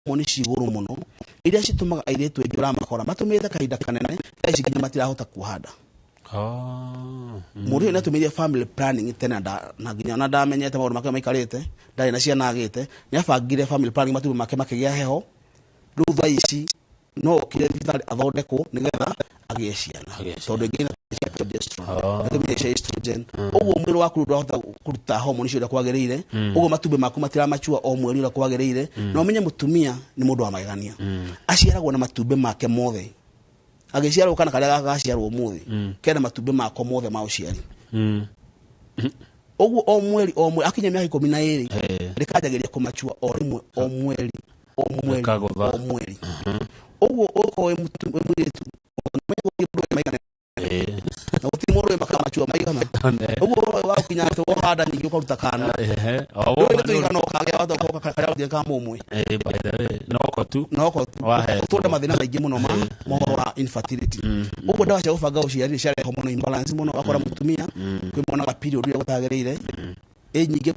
hormone ci igũrũ mũno, iria citũmaga airĩtu aingĩ ũramakora matũmĩrĩte kahinda kanene, thaa ici nginya matirahota kuoha nda. Mũndũ ũyũ nĩatũmĩrire family planning tene na nginya ona ndamenyete maũndũ make maikarĩte, ndarĩ na ciana agĩte, nĩabangire family planning, matumbĩ make makĩgĩa heho. Rĩu thaa ici no okire thibitarĩ athondekwo nĩgetha agĩe ciana, tondũ ingĩ cia progesterone, nĩatũmĩrire cia estrogen, ũguo mwĩrĩ waku rĩu ndũrahota kũruta hormone icio ũrĩa kwagĩrĩire. Ũguo matumbĩ maku matiramachua o mweri ũrĩa kwagĩrĩire. Na ũmenye mũtumia nĩ mũndũ wa magegania, aciaragwo na matumbĩ make mothe. Agĩciarwo, kana karĩa gaciarwo ũmũthĩ kena matumbĩ mako mothe ma ũciari. Ũguo o mweri o mweri, akinya mĩaka 12, rĩkanjagĩria kũmachua o rĩmwe, o mweri o mweri,
Rĩkagũtha.
o mweri. Ũguo ũkorwo wĩ mũirĩtu maigana, na gũtirĩ mũndũ wĩ makamachua maigana. Ũguo wakinya atĩ wohanda nyingĩ ũkaruta kana.
O
Rĩu
wona
tũigana ũkagĩa wata karĩa gũtirĩ ka mũmwe.
By the way, noko tu.
Noko tu.
Wahetwo.
Tũnda mathĩna maingĩ mũno ma mohoro wa infertility. Ũguo ndawa cia gũbanga ũciari nĩ ciarehe hormonal imbalance mũno, ũgakora mũtumia kwĩ monaga period ũrĩa gũtagĩrĩire, ĩ nyingĩ,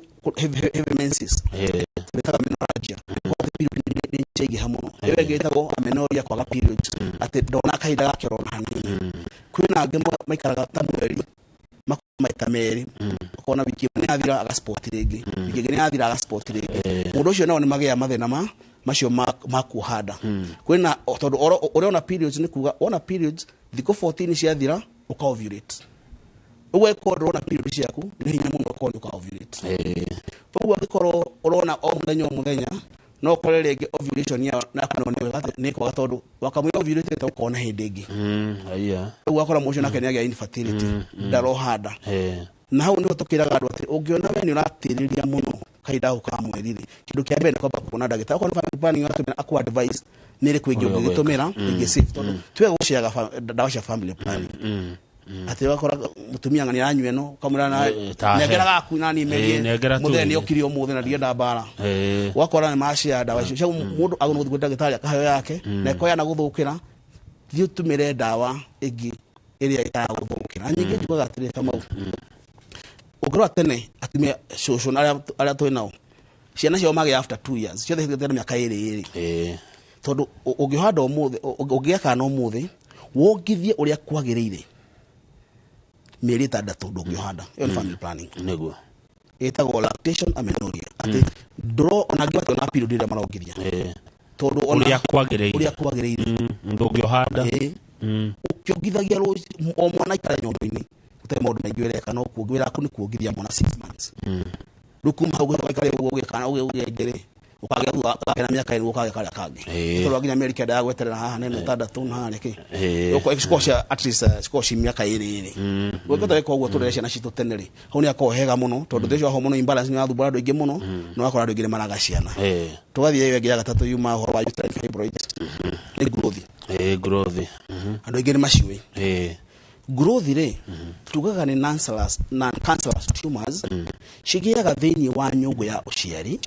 heavy menses, twĩtaga menorrhagia. Ũgakora period nĩ ciaingĩha mũno. Ĩyo ĩngĩ ĩtagwo amenorrhea, kwaga periods, atĩ ndona kahinda gake orona hanini. Kwĩna angĩ maikaraga ta mweri makoona maita merĩ, ũkona wiki ĩmwe nĩ yathira agaspot rĩngĩ, wiki ĩngĩ nĩ yathira agaspot rĩngĩ. Mũndũ ũcio nao nĩ magĩaga mathĩna ma macio ma kuoha nda. Kwĩna tondũ ũrĩa ona periods, nĩ kuga wona periods thikũ 14 ciathira ũka ovulate. Ũguo angĩkorwo ndũrona period ciaku, nĩ hinya mũno ũkorwo nĩ ũka ovulate. Ũguo angĩkorwo ũrona o mũthenya o mũthenya, no ũkore rĩngĩ ovulation yaku nayo nĩ wega nĩ kwaga, tondũ wakamũira ovulate ũkona hĩndĩ ĩngĩ.
Haiya.
Rĩu ũgakora mũndũ ũcio nake nĩ agĩa infertility, ndaroha nda. Na hau nĩho tũkĩraga andũ atĩ ũngĩona we nĩ ũratĩrĩria mũno kahinda gako ka mweri rĩ, kĩndũ kĩa mbere nĩ kwamba kuona ndagĩtarĩ. Okorwo nĩ family planning ũratũmĩra, aku advice Nĩ ĩrĩkũ ĩngĩ
Ũrĩa
ũngĩgĩtũmĩra
ũgwĩka.
ĩngĩ safe, tondũ tiwega gũciaga ndawa cia family planning, atĩ ũgakora mũtumia ng'ani aranyua ĩno, ũkamwĩra na
tahe.
nengera gaku na niĩ merie.
Nengera tu
Mũthenya
ĩngĩ.
nĩ okire ũmũthĩ na ndienda mbara. Ũgakora nĩ macia ndawa icio cia mũndũ agũrwo gũthiĩ kwĩ ndagĩtarĩ akaheo yake, na ĩkoya na gũthũkĩra, thiĩ ũtũmĩre ndawa ĩngĩ ĩrĩa ĩtaragũthũkĩra. Na nyingĩ njugaga atĩrĩ, Kamau, ũngĩrora tene atumia cũcũ na arĩa twĩ nao, ciana ciao magĩa after 2 years, ciothe cigĩte na mĩaka ĩrĩ ĩrĩ, tondũ ũngĩhanda ũmũthĩ, ũngĩgĩa kana ũmũthĩ, wongithie ũrĩa kwagĩrĩire mĩeri 6 ndũngĩohanda. Ĩyo nĩ family planning.
Nĩguo.
Ĩtagwo lactation amenorrhea, atĩ ndũro ona angĩ mationa period ĩrĩa marongithia, tondũ ona
Ũrĩa kwagĩrĩire.
Ũrĩa kwagĩrĩire.
Ndũngĩohanda.
Ũkĩongithagia o mwana aikare nyondo-inĩ ũtarĩ maũndũ maingĩ ũreka, no wĩra waku nĩ kuongithia mwana 6 months. Rĩu kuma hau ũgaikare ũguo ũgĩka ũgĩengere ũkagĩa thutha ũkagĩa na mĩaka 2 ũkagĩa karĩa kangĩ, tondũ nginya mĩeri 9 ya gweterera haha na ĩno 6 na harĩa kĩ. Cikorwo cia at least cikorwo ci mĩaka 2 2. Ũngĩhota gwĩka ũguo tũrere ciana citũ tene rĩ, hau nĩ akorwo hega mũno, tondũ thĩ ũcio wa hormonal imbalance nĩ wathumbũra andũ aingĩ mũno, na ũgakora andũ aingĩ nĩ maraga ciana. Tũgathiĩ ĩyo ĩngĩ ya gatatũ yuma ũhoro wa uterine fibroids, nĩ growth.
Growth.
Andũ aingĩ nĩ maciũĩ growth rĩ, tugaga nĩ non-cancerous tumors cigĩaga thĩinĩ wa nyũngũ ya ũciari,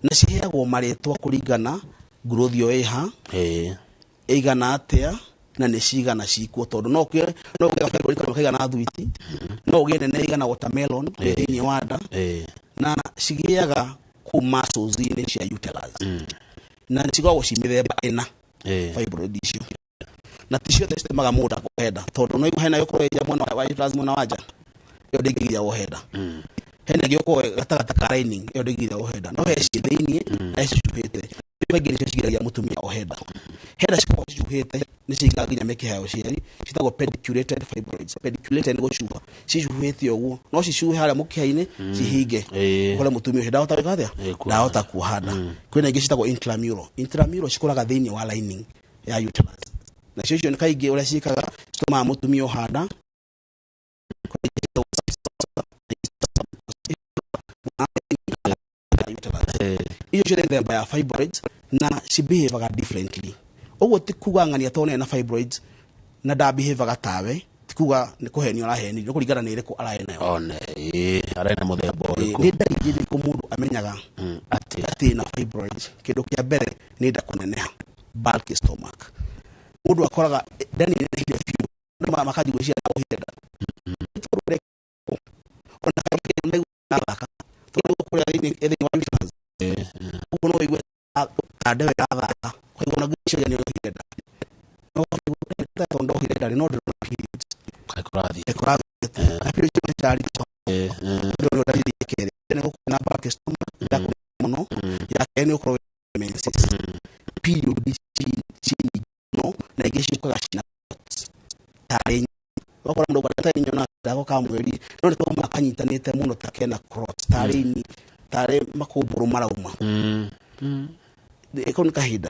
na ciheagwo marĩtwa kũringana growth ĩyo ĩha, ĩigana atĩa, na nĩ cigana cikuo, tondũ no ũgĩe fibroid kamwe kaigana thwiti, no ũgĩe nene ĩigana watermelon thĩinĩ wa nda. Na cigĩaga kũu muscles-inĩ cia uterus, na cikoragwo ci mĩthemba 4 fibroid icio, na ti ciothe citũmaga mũndũ akohe nda, tondũ no hena ĩkorwo ĩ mwena wa uterus, mwena wa nja, ĩyo ndĩngĩgiria wohe nda. Hena ĩngĩ ĩkorwo gatagatĩ ka lining, ĩyo ndĩngĩgiria wohe nda, no he ciĩ thĩiniĩ na he cicuhĩte. Kaingĩ nĩcio cigiragia mũtumia ohe nda. Hena cikoragwo cicuhĩte, nĩ ciingaga nginya mĩkiha ya ũciari, ciĩtagwo pediculated fibroids. Pediculated nĩ gũcuha, cicuhĩte ũguo, no cicuhe harĩa mũkiha-inĩ, cihinge, ũkore mũtumia ũcio ndahota gwĩka atĩa, ndahota kuoha nda. Kwĩna ingĩ ciĩtagwo intramural. Intramural cikũraga thĩinĩ wa lining ya uterus, nacio icio nĩ kaingĩ ũrĩa ciĩkaga citũmaga mũtumia oha nda. Kwĩna ingĩ ciĩtagwo icio ciothe mĩthemba ya fibroids, na cibehavaga differently. Ũguo ti kuga ng'ania tondũ na fibroids na ndabehavaga tawe, ti kuga nĩ kũhenio arahenio, nĩ kũringana nĩ ĩrĩkũ ararĩ nayo.
One ararĩ na mũthemba ũrĩkũ.
Nĩ ndariri irĩkũ mũndũ amenyaga
atĩ
atĩ na fibroids? Kĩndũ kĩa mbere nĩ nda kũneneha, bulky stomach. Mũndũ akoraga nda nĩ ĩnenehire biũ. Andũ makanjia gwĩciria ohire nda. Nĩ tondũ ona kaingĩ maiguaga thaka, tondũ kũrĩa thĩinĩ wa uterus, ũguo no ũigue ta nda ĩyo ĩrathaka, ũkaigua ona ngwĩciria nĩ ohire nda, no ũkaigua tondũ ndohire nda rĩ, no ndĩrona periods.
Kaĩ kũrathiĩ.
Kaĩ kũrathiĩ na periods icio nĩ cirarĩ. Ĩyo nĩyo ndariri ya kerĩ, nĩ gũkorwo na bulky stomach, nda kũnene mũno. Ya kerĩ nĩ gũkorwo wĩna menses, period ci nyingĩ mũno, na ingĩ ciũkaga cina clots, tarĩ ũgakora mũndũ auga, "Ndagĩtarĩ, nyonaga gako ka mweri no nĩ kauma kanyitanĩte mũno ta kena clots, tarĩ ini, tarĩ makũmbũrũ marauma." Kau nĩ kahinda.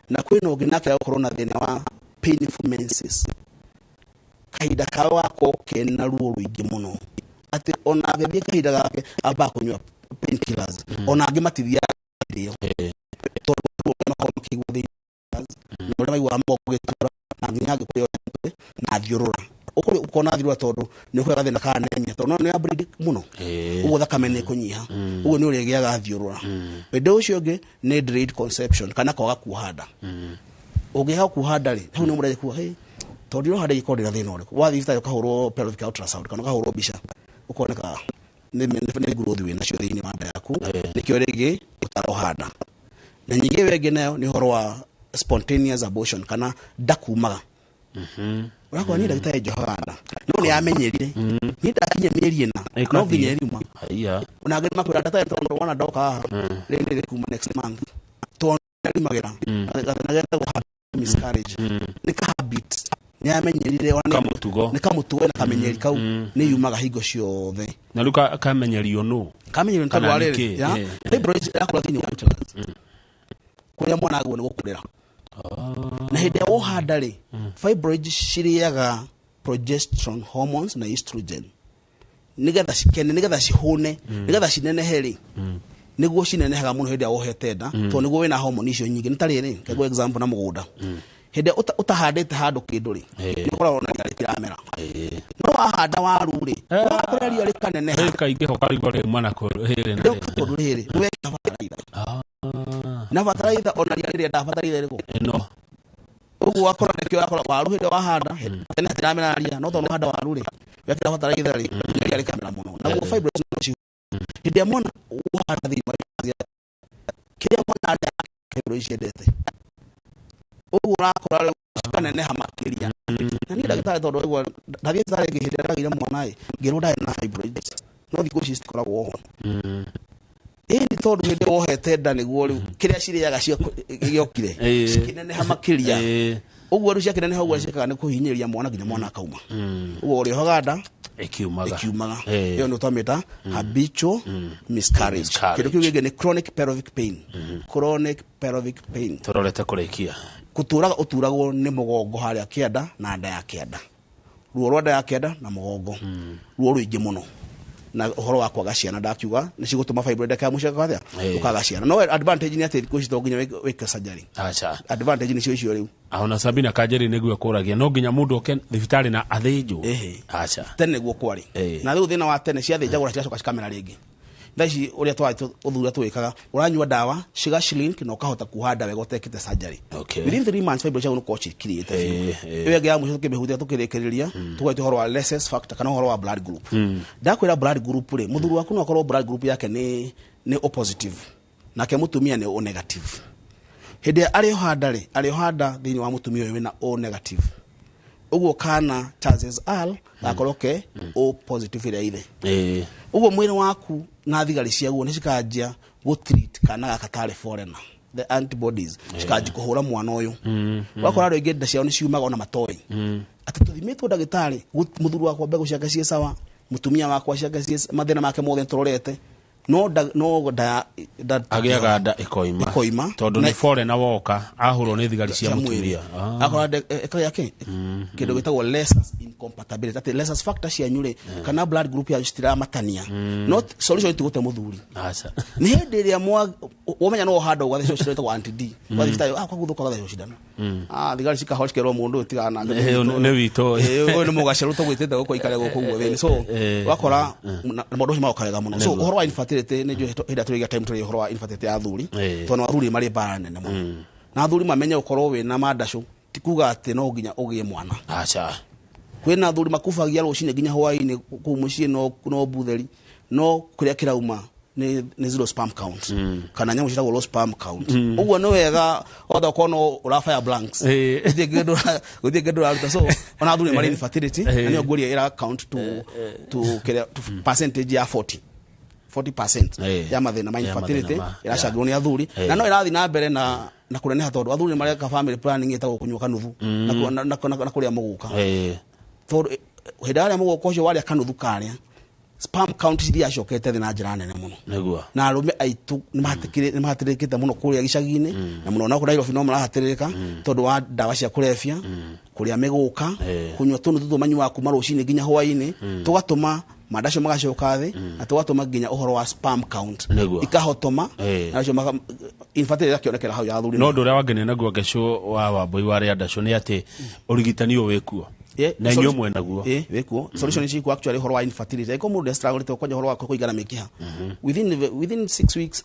Na kwĩna ũngĩ nake agũkorwo na thĩna wa painful menses, kahinda kawe gakorwo kena ruo rũingĩ mũno, atĩ ona angĩthiĩ kahinda gake ambaga kũnyua painkillers, ona angĩ matithiaga irio, tondũ ruo rũrĩa makoragwo makĩigua thĩinĩ na ũrĩa maiguaga mũgongo ũgĩtura, na nginya angĩkũrĩa mũtwe na thiũrũra ũkũrĩ ũkona thiũrũra, tondũ nĩ ũkũgĩa gathĩna ka anemia, tondũ no nĩ ya bleed mũno, ũguo thakame nĩ ĩkũnyiha, ũguo nĩ ũrĩgĩaga thiũrũra. Ũndũ ũcio ũngĩ nĩ delayed conception, kana kwaga kuoha nda. Ũngĩaga kuoha nda rĩ, hau nĩ mũndũ kuga, "Hey, tondũ ndiroha nda, ingĩkorwo ndĩna thĩna ũrĩkũ?" Wathiĩ thibitarĩ ũkahũrwo pelvic ultrasound kana ũkahũrwo mbica, ũkoneka nĩ growth wĩ nacio thĩinĩ wa nda yaku, nĩkĩo rĩngĩ ũtaroha nda. Na nyingĩ ĩyo ĩngĩ nayo nĩ ũhoro wa spontaneous abortion, kana nda kumaga. Ũrakora niĩ ndagĩtarĩ njohaga nda, no nĩ yamenyerire, niĩ ndakinya mĩeri 4 no nginya ĩriuma.
Haiya.
Ona angĩ makwĩra, "Ndagĩtarĩ, tondũ wona ndoka haha rĩrĩ nĩ rĩkuma next month," tondũ rimagĩra gathĩna getagwo miscarriage. Nĩ ka habit, nĩ yamenyerire ona
Kamũtugo.
Nĩ kamũtugo na kamenyeri kau, nĩ yumaga hingo ciothe.
Na rĩu kamenyerio nũ?
Kamenyerio nĩ tondũ
Kana
wa rĩrĩ
nĩkĩ?
Ya fibroids yakũra thĩinĩ wa uterus, kũrĩa mwana agwo nĩ gũkũrĩra, na hĩndĩ ya woha nda rĩ, fibroids cirĩaga progesterone hormones na estrogen, nigetha cikene, nigetha cihũne, nigetha cinenehe rĩ. Nĩguo cinenehaga mũno hĩndĩ ĩrĩa wohete nda, tondũ nĩguo wĩna hormone icio nyingĩ. Nĩ ta rĩrĩ, kego example na mũgũnda. Hĩndĩ ĩrĩa ũtahandĩte handũ kĩndũ rĩ, nĩ ũkoragwo na ria rĩtiramera. No wahanda waru rĩ, wakũra ria rĩkaneneha.
Rĩkaingĩha ũkarigwo rĩuma na kũ hĩrĩ na
Rĩu tondũ rĩrĩ, nĩ wekĩra bataraitha. Na bataraitha ona ria rĩrĩa bataraitha ĩrĩkũ?
Ĩno.
Ũguo wakora nĩkĩo wakora waru hĩndĩ wahanda, tene hatiramera ria, no tondũ wahanda waru rĩ, wekĩra bataraitha rĩ, ria rĩkamera mũno. Naguo fibroids no ci hĩndĩ ĩrĩa mwana wahanda thĩinĩ wa kĩrĩa mwana arĩa fibroids ciendete. Ũguo ũrakora rĩu cikaneneha makĩria. Na niĩ ndagĩtarĩ tondũ waigua ndathiĩ thibitarĩ ĩngĩ hĩndĩ ĩrĩa ndagĩire mwana ĩ, ngĩrwo ndarĩ na fibroids. No thikũ ici citikoragwo ho. Ĩni tondũ hĩndĩ ĩyo wohete nda nĩguo rĩu kĩrĩa cirĩaga gĩokire cikĩneneha makĩria. Ũguo rĩu ciakĩneneha ũguo ciĩkaga nĩ kũhinyĩrĩria mwana nginya mwana akauma. Ũguo ũrĩohaga nda
ĩkiumaga.
Ĩkiumaga. Ĩyo nĩ twamĩta habitual miscarriage. Kĩndũ kĩu kĩngĩ nĩ chronic pelvic pain. Chronic pelvic pain.
Tũrorete kũrĩkia.
Gũtũraga ũturagwo nĩ mũgongo harĩa kĩanda na nda ya kĩanda. Ruo rwa nda ya kĩanda na mũgongo. Ruo rũingĩ mũno. Na ũhoro wa kwaga ciana ndakiuga nĩ cigũtũma fibroid ya mũciĩ atĩa ũkaga ciana. No advantage nĩ atĩ thikũ ici to nginya wĩke surgery.
Acha.
Advantage nĩ cio icio rĩu.
Ona Sabina Kanjeri nĩguo akũragia no nginya mũndũ oke thibitarĩ na athĩnjwo. Acha.
Tene nĩguo kwarĩ. Na rĩu thĩna wa tene ciathĩnjagwo na cigacoka cikamera rĩngĩ. Thaa ici ũrĩa ũthuthuria twĩkaga, ũranyua ndawa ciga shrink na ũkahota kuoha nda wega ũtekĩte surgery. Within 3 months fibroid ciaku nĩũkorwo cikirĩte biũ. Ĩyo ĩngĩ ya mũico tũkĩmĩhutia tũkĩrĩkĩrĩria, tũgwete ũhoro wa rhesus factor kana ũhoro wa blood group. Ndakwĩra blood group rĩ, mũthuri waku no akorwo blood group yake nĩ O positive, nake mũtumia nĩ O negative. Hĩndĩ ĩrĩa arĩoha nda rĩ, arĩoha nda thĩinĩ wa mũtumia ũyũ wĩna O negative. Ũguo kana chances are gakorwo ke O positive ĩrĩa ithe. Ũguo mwĩrĩ waku na thigari ciaguo nĩ cikanjia gũ treat kana gaka tarĩ foreigner, the antibodies cikanjia kũhũra mwana ũyũ. Ũgakora andũ aingĩ nda ciao nĩ ciumaga ona matoĩ. Atĩ tũthimĩtwo ndagĩtarĩ, mũthuri wakwa mbegũ ciake ciĩ sawa, mũtumia wakwa ciake ciĩ mathĩna make mothe tũrorete. No nda, no nda, nda
agĩaga nda ĩkoima.
Ĩkoima.
Tondũ nĩ foreigner woka ahũrwo nĩ thigari cia mũtumia.
Akora ĩkagĩa kĩ? Kĩndũ gĩtagwo rhesus incompatibility. Atĩ rhesus factor cianyu rĩ, kana blood group yanyu citiramatania. No solution ti gũte mũthuri.
Aca.
Nĩ hĩndĩ ĩrĩa wamenya no ũhanda ũgathecwo cindano ĩtagwo anti-D. Ũgathiĩ thibitarĩ, kwaguthũka ũgathecwo cindano. Thigari cikahora cikerwo mũndũ ũyũ tigana nake.
Nĩ witũ.
Ũyũ nĩ mũgacerũ tũgwĩtĩte gũkũ aikare gũkũ ũguo thĩinĩ. So, wakora na maũndũ macio magoka wega mũno. So, ũhoro wa infertility nĩ njũĩ hĩndĩ ĩrĩa tũrĩgĩa time tũrĩ ũhoro wa infertility ya athuri. Tondũ athuri marĩ mbara nene mũno. Na athuri mamenye gũkorwo wĩna mandacũ ti kuga atĩ no nginya ũgĩe mwana.
Aca.
Kwĩna athuri makubagia rũcinĩ nginya hwaĩ-inĩ kũu mũciĩ no butheri, no kũrĩa kĩrauma nĩ zero sperm count. Kana nyamũ ciĩtagwo low sperm count. Ũguo nĩ wega othe okorwo no ũra fire blanks. Gũtirĩ kĩndũ ũraruta. So ona athuri marĩ infertility, na nĩyo nguria ĩra count to kĩrĩa, to percentage ya 40% ya mathĩna ma
Ya mathĩna
infertility
ma-
ĩracangĩrwo nĩ athuri. Na no ĩrathiĩ na mbere na kũneneha tondũ athuri mareka family planning ĩtagwo kũnyua kanuthu na kũrĩa mũgũka. Tondũ hĩndĩ ĩrĩa mũgũka ũcio warĩa kanuthu karĩa, sperm count cithiaga cicokete thĩ na njĩra nene mũno. Na arũme aitũ nĩ mahatĩrĩrĩkĩte mũno kũrĩa gĩcagi-inĩ, na mũno na Nairobi no marahatĩrĩrĩka tondũ wa ndawa cia kũrebia, kũrĩa mĩgũka, kũnyua tũnuthu tũu manyuaga kuma rũcinĩ nginya hwaĩ-inĩ, tũgatũma mandacio magacoka thĩ, na tũgatũma nginya ũhoro wa sperm count ikahotoma, na acio infertility ĩgakĩonekera hau ya athuri.
No ũndũ ũrĩa wangenia naguo Ngecũ wa Wambui wa rĩa ndacũ nĩ atĩ ũrigitani ũyũ wĩkuo. Na inyuĩ mwenaguo.
Wĩkuo. Solution ciku actually ũhoro wa infertility. Angĩkorwo mũndũ nĩ kwanja ũhoro wa kũigana mĩkiha. Within 6 weeks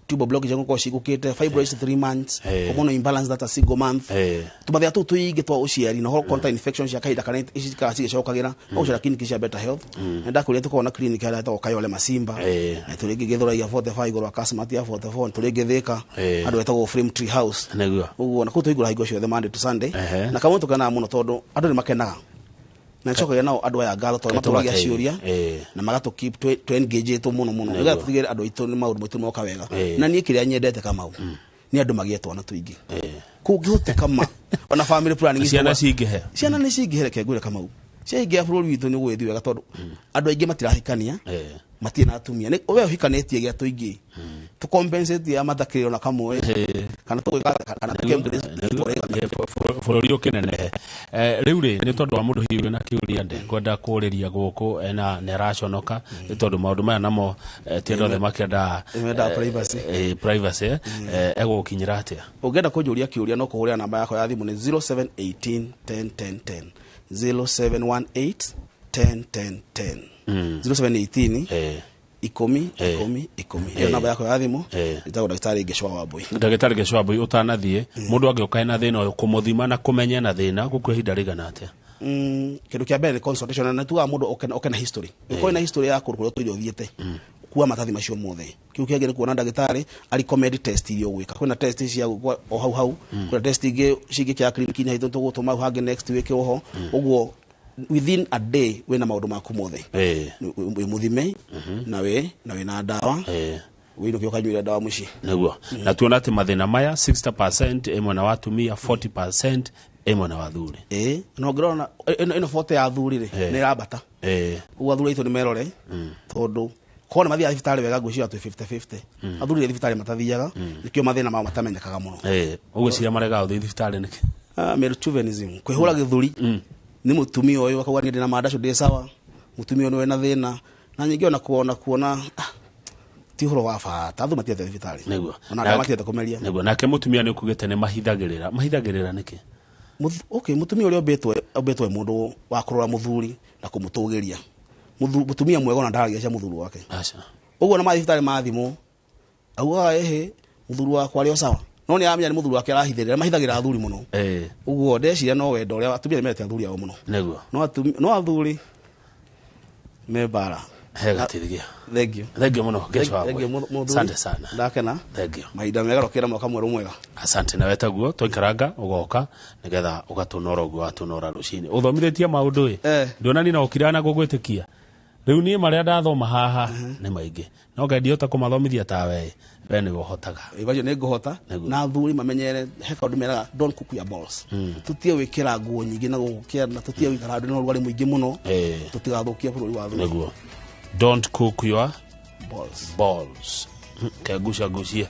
tubal blockage gũkorwo cigũkĩte, fibroids 3 months, hormonal imbalance that a single month. Tũmathĩna tũu tũingĩ twa ũciari na ũhoro contact infection cia kahinda karĩa ici cikaraga cigĩcokagĩra, no gũcera clinic cia Better Health. Nĩ ndakwĩrire tũkoragwo na clinic harĩa hetagwo Kayole Masimba. Na tũrĩ ĩngĩ Gĩthũrai ya 45 igũrũ wa Kasmat ya 44, tũrĩ ĩngĩ Thĩka, handũ hetagwo Flame Tree House. Ũguo na kũu tũhingũraga hingo ciothe Monday to Sunday. Na kamwe tũkenaga mũno tondũ andũ nĩ makenaga. Na nĩcokagia nao andũ aya ngatho tondũ matũragia ciũria na magatũ keep tũ engage mũno mũno. Nĩgetha tũtigĩrĩre andũ aitũ nĩ maũndũ maitũ moka wega. Na niĩ kĩrĩa nyendete Kamau, nĩ andũ magĩe twana tũingĩ. Kũngĩhoteka ma, ona family planning
Ciana cingĩhe.
Ciana nĩ cingĩhe, reke ngwĩre Kamau. Ciaingĩha bũrũri witũ nĩ gũgĩthiĩ wega tondũ andũ aingĩ matirahikania. Matirĩ na atumia. Nĩ we ũhikanĩtie gĩa tũingĩ. Tũ compensate ya matakĩrĩ na kamwe. Kana tũgwĩka kana
bũrũri ũkĩnenehe. Rĩu rĩ nĩ tondũ wa mũndũ hihi wĩna kĩũria ndekwenda kũrĩria gũkũ na nĩ araconoka nĩ tondũ maũndũ maya namo ti andũ othe makĩendaga
Mendaga privacy.
Privacy egũgũkinyĩra atĩa?
Ũngĩenda kũnjũria kĩũria no kũhũrĩra namba yakwa ya thimũ nĩ 0718 10 10 10, 0718 10 10 10, 0718 10 10 10. Ĩyo namba yakwa ya thimũ. Ĩtagwo ndagĩtarĩ Ngĩcwa wa Mbui.
Ndagĩtarĩ Ngĩcwa wa Mbui, ũtanathiĩ, mũndũ angĩũka ena thĩna ũyũ, kũmũthima na kũmenya ena thĩna gũkua ihinda rĩigana atĩa?
Kĩndũ kĩa mbere nĩ consultation, na tugaga mũndũ oke na history. Ũkorwo na history ya kũndũ kũrĩa ũtũire ũthiĩte, kuwa matathi macio mothe. Kĩu kĩngĩ nĩ kuona ndagĩtarĩ a recommend test iria ũgwĩka. Kwĩna test cia gwĩkwo o hau hau, kwĩna test ingĩ cingĩkĩra clinic-inĩ haitũ tũgũtũma hau hangĩ next week oho. Ũguo within a day wĩna maũndũ maku mothe. Wĩ mũthime na wĩ na ndawa, wĩinũke ũkanyuĩra ndawa mũciĩ.
Nĩguo. Na tuona atĩ mathĩna maya 60% ĩ mwena wa atumia, 40% ĩ mwena wa athuri.
Ĩĩ, no ngĩrona ĩno 40 ya athuri rĩ nĩ ĩrambata. Ũguo athuri aitũ nĩ merore, tondũ korwo nĩ mathiaga thibitarĩ wega ngwĩciria twĩ 50-50. Athuri thibitarĩ matathiaga, nĩkĩo mathĩna mao matamenyekaga mũno.
Ũgwĩciria maregaga gũthiĩ thibitarĩ nĩkĩ?
Male chauvinism, kwĩhũra gĩthũri nĩ mũtumia ũyũ akauga niĩ ndĩna mandacu ndĩ sawa, mũtumia ũyũ nĩwe na thĩna, na nyingĩ ona kuona ti ũhoro wa bata, athuri matiathiĩ thibitarĩ.
Nĩguo.
Ona ndawa matiendete kũmeria.
Nĩguo. Nake mũtumia nĩ ũkugĩte nĩ mahithagĩrĩra. Mahithagĩrĩra nĩkĩ?
Okay, mũtumia ũrĩa ũmbĩtwo e mũndũ wa kũrora mũthuri na kũmũtũgĩria. Mũtumia mwega ona ndaragia cia mũthuri wake.
Aca.
Ũguo na mathiĩ thibitarĩ mathimwo, augaga ĩhĩ mũthuri wakwa arĩ o sawa. No nĩ aramenya nĩ mũthuri wake arahithĩrĩra, mahithagĩrĩra athuri mũno. Ũguo ndeciria no wendo ũrĩa atumia nĩ mendete athuri ao mũno.
Nĩguo.
No athuri me mbara.
He gatithia.
Thank you.
Thank you mũno, Ngĩcwa wa
Thank you,
Mbui.
mũthuri.
Asante sana.
Ndakena.
Thank you.
Mahinda mega rokera mwaka mwerũ mwega.
Asante nawe taguo twaikaranga ũgoka nĩgetha ũgatũnora ũguo watũnora rũcinĩ. Ũthomithĩtie maũndũ ĩ. Ndona ni na ũkira na gũgwĩtĩkia. Rĩu niĩ marĩa ndathoma haha nĩ maingĩ. No Ngai ndihota kũmathomithia ta we. We nĩwe ũhotaga.
Ĩbacio nĩ ngũhota. Na athuri mamenyere he kaũndũ meraga don't cook your balls. Tũtige gwĩkĩra nguo nyingĩ na gũkĩa na tũtige gũikara handũ na ũrugarĩ mũingĩ mũno. Tũtigathũkie bũrũri wa athuri.
Nĩguo. Don't cook your
balls.
Balls. Kengucia ngucie.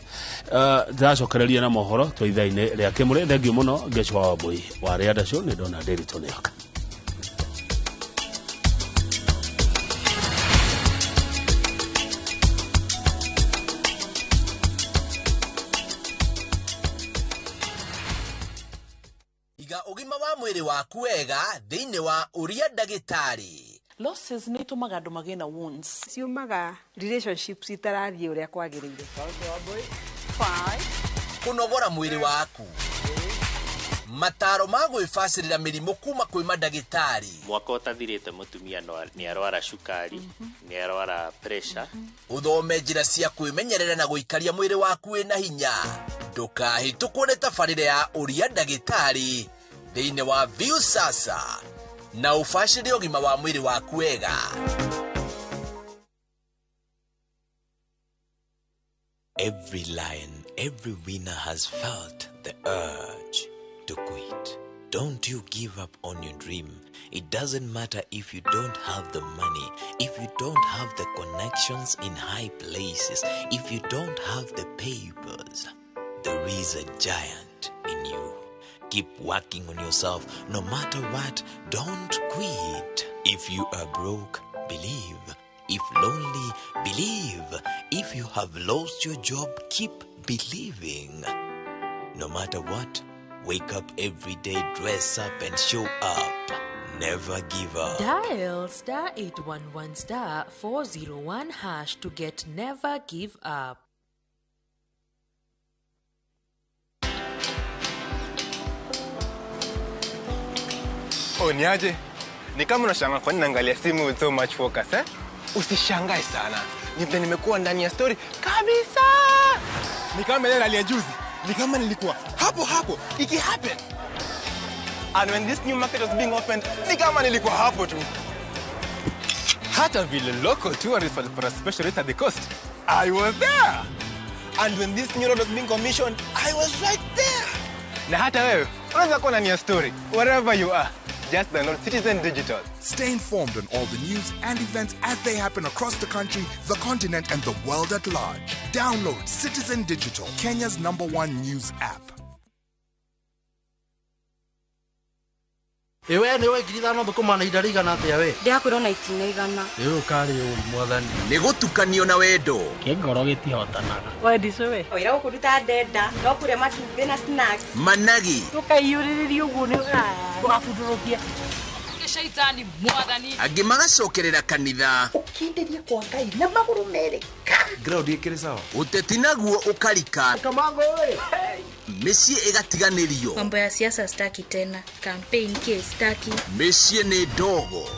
Ndĩracokereria na mohoro twa ithaa-inĩ rĩa kĩmũrĩ. Thengiũ mũno Ngĩcwa wa Mbui wa Rĩanda Show, nĩ ndona Ndĩritũ nĩoka.
Iga ũgima wa mwĩrĩ waku wega thĩinĩ wa ũria ndagĩtarĩ.
Losses nĩ itũmaga andũ magĩe na wounds.
Ciumaga relationships itarathiĩ ũrĩa kwagĩrĩire.
Kũnogora mwĩrĩ waku. Mataro ma gwĩbacĩrĩra mĩrimũ kuma kwĩ mandagĩtarĩ.
Mwaka ũtathirĩte mũtumia nĩ arwara cukari, nĩ arwara pressure.
Ũthome njĩra cia kwĩmenyerera na gũikaria mwĩrĩ waku wĩna hinya. Ndũkahĩtũkwo nĩ tabarĩra ya ũria ndagĩtarĩ thĩinĩ wa Viusasa na ũbacĩrĩre ũgima wa mwĩrĩ waku wega.
Every lion, every winner has felt the urge to quit. Don't you give up on your dream. It doesn't matter if you don't have the money, if you don't have the connections in high places, if you don't have the papers. There is a giant in you. Keep working on yourself no matter what. Don't quit. If you are broke, believe. If lonely, believe. If you have lost your job, keep believing. No matter what, wake up every day, dress up and show up. Never give up.
Dial star 811 star 401 hash to get Never Give Up.
Oh, niaje? Ni kama unashangaa kwa nini naangalia simu with so much focus, eh? Usishangae sana. Ni vile nimekuwa ndani ya story kabisa. Ni kama ile ya juzi. Ni kama nilikuwa hapo hapo iki happen. And when this new market was being opened, ni kama nilikuwa hapo tu. Hata vile local tourists walipata special rate at the coast, I was there. And when this new road was being commissioned, I was right there. Na hata wewe unaweza kuwa ndani ya story wherever you are. Just download Citizen Digital.
Stay informed on all the news and events as they happen across the country, the continent, and the world at large. Download Citizen Digital, Kenya's number one news app.
Ĩ we nĩ we 5,000 thũkũma na ihinda rĩigana atĩa we?
Ndĩrakwĩrwo na itina 100.
Ĩ ũyũ karĩ ũru mwathani.
Nĩ gũtukanio na wendo.
Kĩngoro gĩtihotanaga.
Wendicũ we.
Wĩra gũkũruta ndenda no kũrĩa matumbĩ na snacks.
Managi.
Tũkaiyũrĩrĩria ũguo nĩ ndũgabundũrũkie.
Shaitani mwathani.
Angĩ magacokerera kanitha.
Ũkindĩrie kwa Ngai na magũrũ merĩ.
Ground ĩkĩrĩ sawa.
Ũteti naguo ũkarika.
Kamango ĩ.
Mĩciĩ ĩgatiganĩrio.
Mambo ya siasa staki tena. Campaign case staki.
Mĩciĩ nĩ ndogo.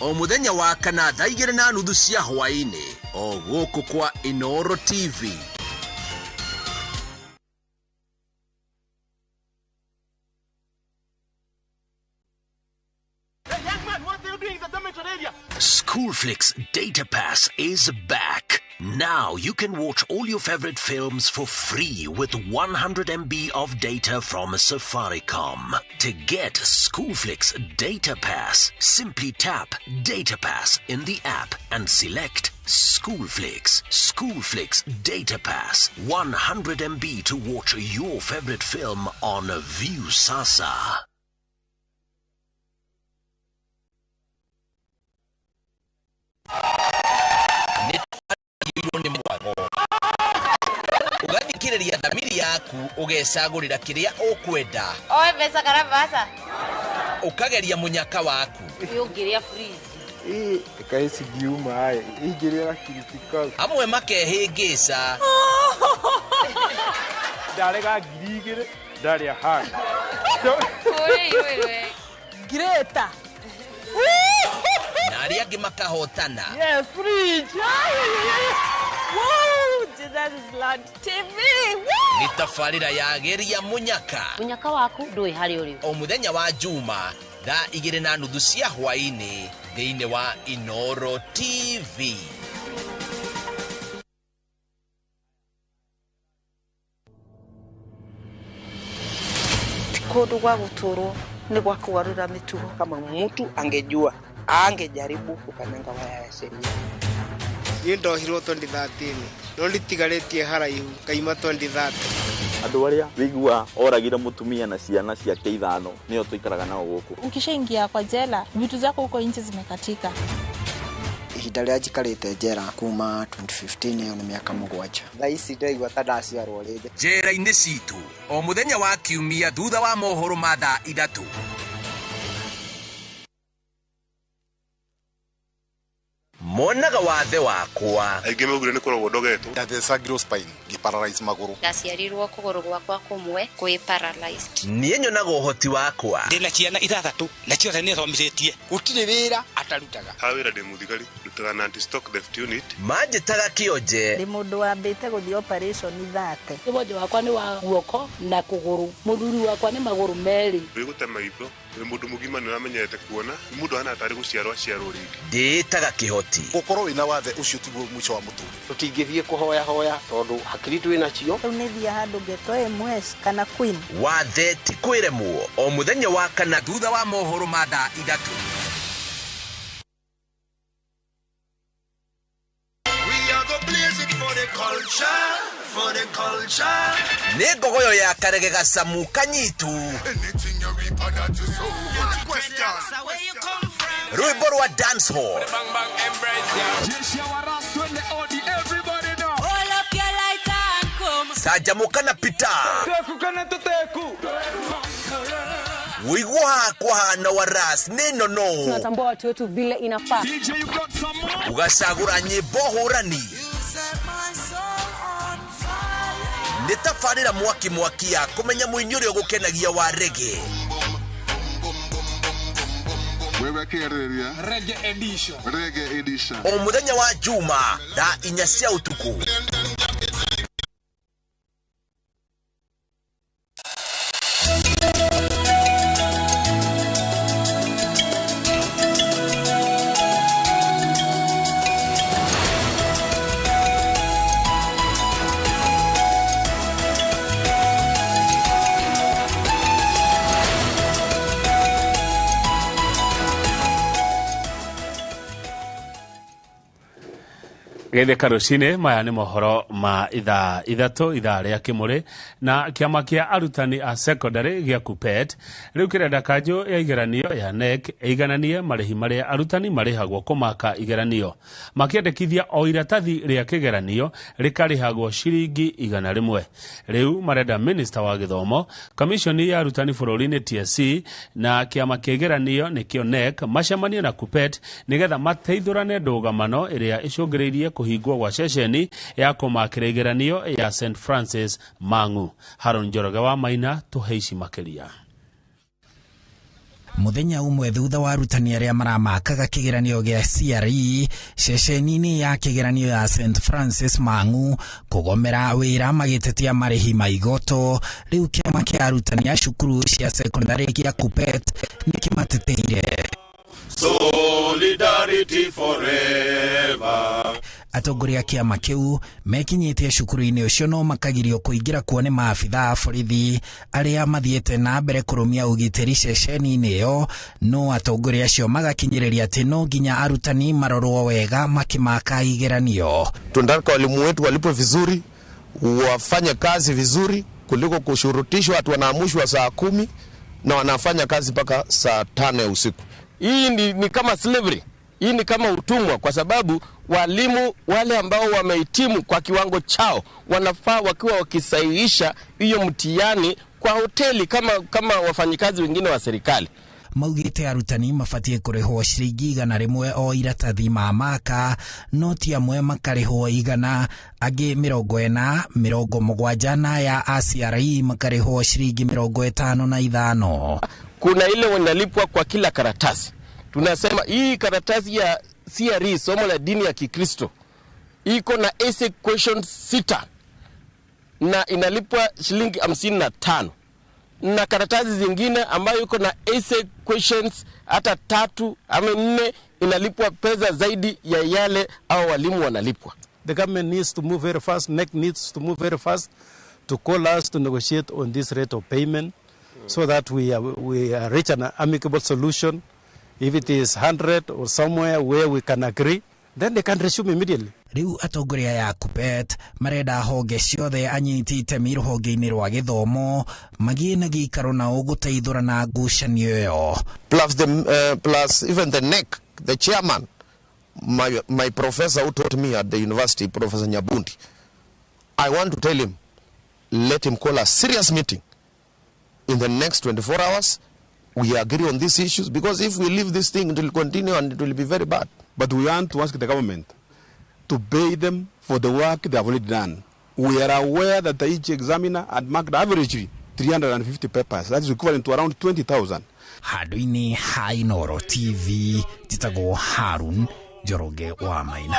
O mũthenya wa kana thaa 2:30 cia hwaĩ-inĩ o gũkũ kwa Inooro TV.
Schoolflix Data Pass is back. Now you can watch all your favorite films for free with 100 MB of data from Safaricom. To get Schoolflix Data Pass, simply tap Data Pass in the app and select Schoolflix. Schoolflix Data Pass, 100 MB to watch your favorite film on Viusasa.
Nĩ mwago ũgathikĩrĩria thamiri yaku ũgecagũrĩra kĩrĩa ũkwenda.
Oe mbeca kana mbaca.
Ũkageria mũnyaka waku.
Ũngĩrĩa fridge.
Ĩkaĩ cingiuma ingĩrĩa gakiriti
amwe makehĩngĩca.
Ndarega 2,000 ndarĩa hanga.
Greta.
Na arĩa angĩ makahotana.
Yes, fridge. Woo, Jesus is Lord TV.
Nĩ tabarĩra ya geria mũnyaka.
Mũnyaka waku ndũĩ harĩa ũrĩ.
O mũthenya wa Juma thaa 2:30 cia hwaĩ-inĩ thĩinĩ wa Inooro TV.
Kũndũ gwa gũtũrwo nĩ gwa kũgarũra mĩtugo.
Kama mtu angejua angejaribu kukanyanga waya ya sheria.
Niĩ ndohirwo 2013 no nditigarĩtie haraihu ngaima 2030.
Andũ arĩa wĩigua oragire mũtumia na ciana ciake 5 nĩo tũikaraga nao gũkũ.
Ukishaingia kwa jela vitu zako huko nje zimekatika.
Ihinda rĩrĩa njikarĩte njera kuma 2015 ĩyo nĩ mĩaka 7.
Thaa ici ndĩraigua ta ndaciarwo rĩngĩ.
Njera-inĩ citũ o mũthenya wa kiumia thutha wa mohoro ma thaa 3. Monaga wathe wakwa.
Aingĩ maugire nĩ kũrogwo ndogetwo.
Ndathecangirwo spine ngĩparalyze magũrũ.
Ndaciarirwo kũgũrũ gwakwa kũmwe kwĩ paralyzed.
Niĩ nyonaga ũhoti wakwa.
Ndĩna ciana 6 na ciothe nĩ thomithĩtie.
Gũtirĩ wĩra atarutaga.
Ha wĩra ndĩ mũthigari, ndutaga na anti-stock theft unit.
Manjĩtaga kĩonje.
Ndĩ mũndũ wambĩte gũthiĩ operation 30.
Wonje wakwa nĩ wa guoko na kũgũrũ. Mũthuri wakwa nĩ magũrũ merĩ.
Wĩgũte maitho, wĩ mũndũ mũgima nĩ ũramenyerete kuona, nĩ mũndũ ahana tarĩ gũciarwo aciarwo rĩngĩ.
Ndĩĩtaga kĩhoti.
Gũkorwo wĩna wathe ũcio tiguo mũico wa mũtũrĩre.
Tũtingĩthiĩ kũhoya hoya tondũ hakiri twĩ nacio.
Rĩu nĩ thiĩ handũ ngetwo MS kana Queen.
Wathe ti kwĩremwo o mũthenya wa kana thutha wa mohoro ma thaa 3.
We are go blaze it for the culture, for the culture.
Nĩ ngogoyo ya karege gacamu kanyitu.
Anything you reap that you sow. Question.
Rwĩmbo rwa dance hall. Canjamũka na Peter. Wĩiguo hakwa hana wa ras nĩ nono.
Tunatambua watu wetu vile inafaa.
Ũgacagũra nyĩmbo hũrani. Nĩ tabarĩra mwaki mwaki ya kũmenya mũini ũrĩa ũgũkenagia wa reggae.
Reggae edition. Reggae edition.
O mũthenya wa Juma thaa 4 cia ũtukũ.
Geithĩka rũcinĩ. Maya nĩ mohoro ma ithaa 3, ithaa rĩa kĩmũrĩ. Na kĩama kĩa arutani a secondary gĩa KUPPET rĩu kĩrenda kanjũ ya igeranio ya KNEC ĩigananie marĩhi marĩa arutani marĩhagwo kũmaka igeranio, makĩendekithia o iratathi rĩa kĩgeranio rĩkarĩhagwo ciringi 100. Rĩu marenda minista wa gĩthomo, kamishoni ya arutani bũrũri-inĩ TSC na kĩama kĩa igeranio nĩkĩo KNEC macemanie na KUPPET nĩgetha mateithũrane ndũgamano ĩrĩa ĩcũngĩrĩirie kũhingwo gwa ceceni ya kũmakĩra igeranio ya St Francis Mang'u. Haron Njoroge wa Maina tũhe ici makĩria.
Muthenya umwe thutha wa arutani arĩa maramakaga kĩgeranio gĩa CRE ceceni-inĩ ya kĩgeranio ya St Francis Mang'u kũgomera wĩra magĩtetia marĩhi ma igoto, rĩu kĩama kĩa arutani a cukuru cia sekondari gĩa KUPPET nĩ kĩmateteire.
Solidarity forever.
Atongoria a kĩama kĩu mekinyĩtie cukuru-inĩ ũcio no makagirio kũingĩra kuo nĩ maabitha a borithi arĩa mathiĩte na mbere kũrũmia ũgitĩri ceceni-inĩ ĩyo, no atongoria acio magakinyĩrĩria atĩ no nginya arutani marorwo wega makĩmaka igeranio.
Tunataka walimu wetu walipwe vizuri, wafanye kazi vizuri kuliko kushurutishwa watu wanaamushwa saa 10 na wanafanya kazi mpaka saa 5 ya usiku.
Hii ni kama slavery. Hii ni kama utumwa, kwa sababu walimu wale ambao wamehitimu kwa kiwango chao wanafaa wakiwa wakisahihisha hiyo mtihani kwa hoteli kama wafanyikazi wengine wa serikali.
Maugite arutani mabatie kurihwo ciringi 100 o iratathi ma maka, no ti amwe makarihwo 100, angĩ 40, 70 na ya ACRE makarihwo ciringi 55.
Kuna ile wanalipwa kwa kila karatasi. Tunasema hii karatasi ya CRE, somo la dini ya Kikristo, iko na essay question 6 na inalipwa shilingi 55. Na karatasi zingine ambayo iko na essay questions hata 3 ama 4 inalipwa pesa zaidi ya yale au walimu wanalipwa.
The government needs to move very fast, NEC needs to move very fast to call us to negotiate on this rate of payment so that we reach an amicable solution. If it is 100 or somewhere where we can agree, then they can resume immediately.
Riu atongoria ya KUPPET marenda honge ciothe anyiti itemi rũhonge-inĩ rwa gĩthomo magĩe na gĩikaro nao gũteithũrana ngucanio ĩyo.
Plus even the NEC, the chairman, my professor who taught me at the university, Professor Nyabundi, I want to tell him, let him call a serious meeting in the next 24 hours. We agree on these issues, because if we leave this thing, it will continue and it will be very bad.
But we want to ask the government to pay them for the work they have already done. We are aware that each examiner had marked averagely 350 papers. That is equivalent to around 20,000.
Handũ-inĩ ha Inooro TV, njĩtagwo Harun Njoroge wa Maina.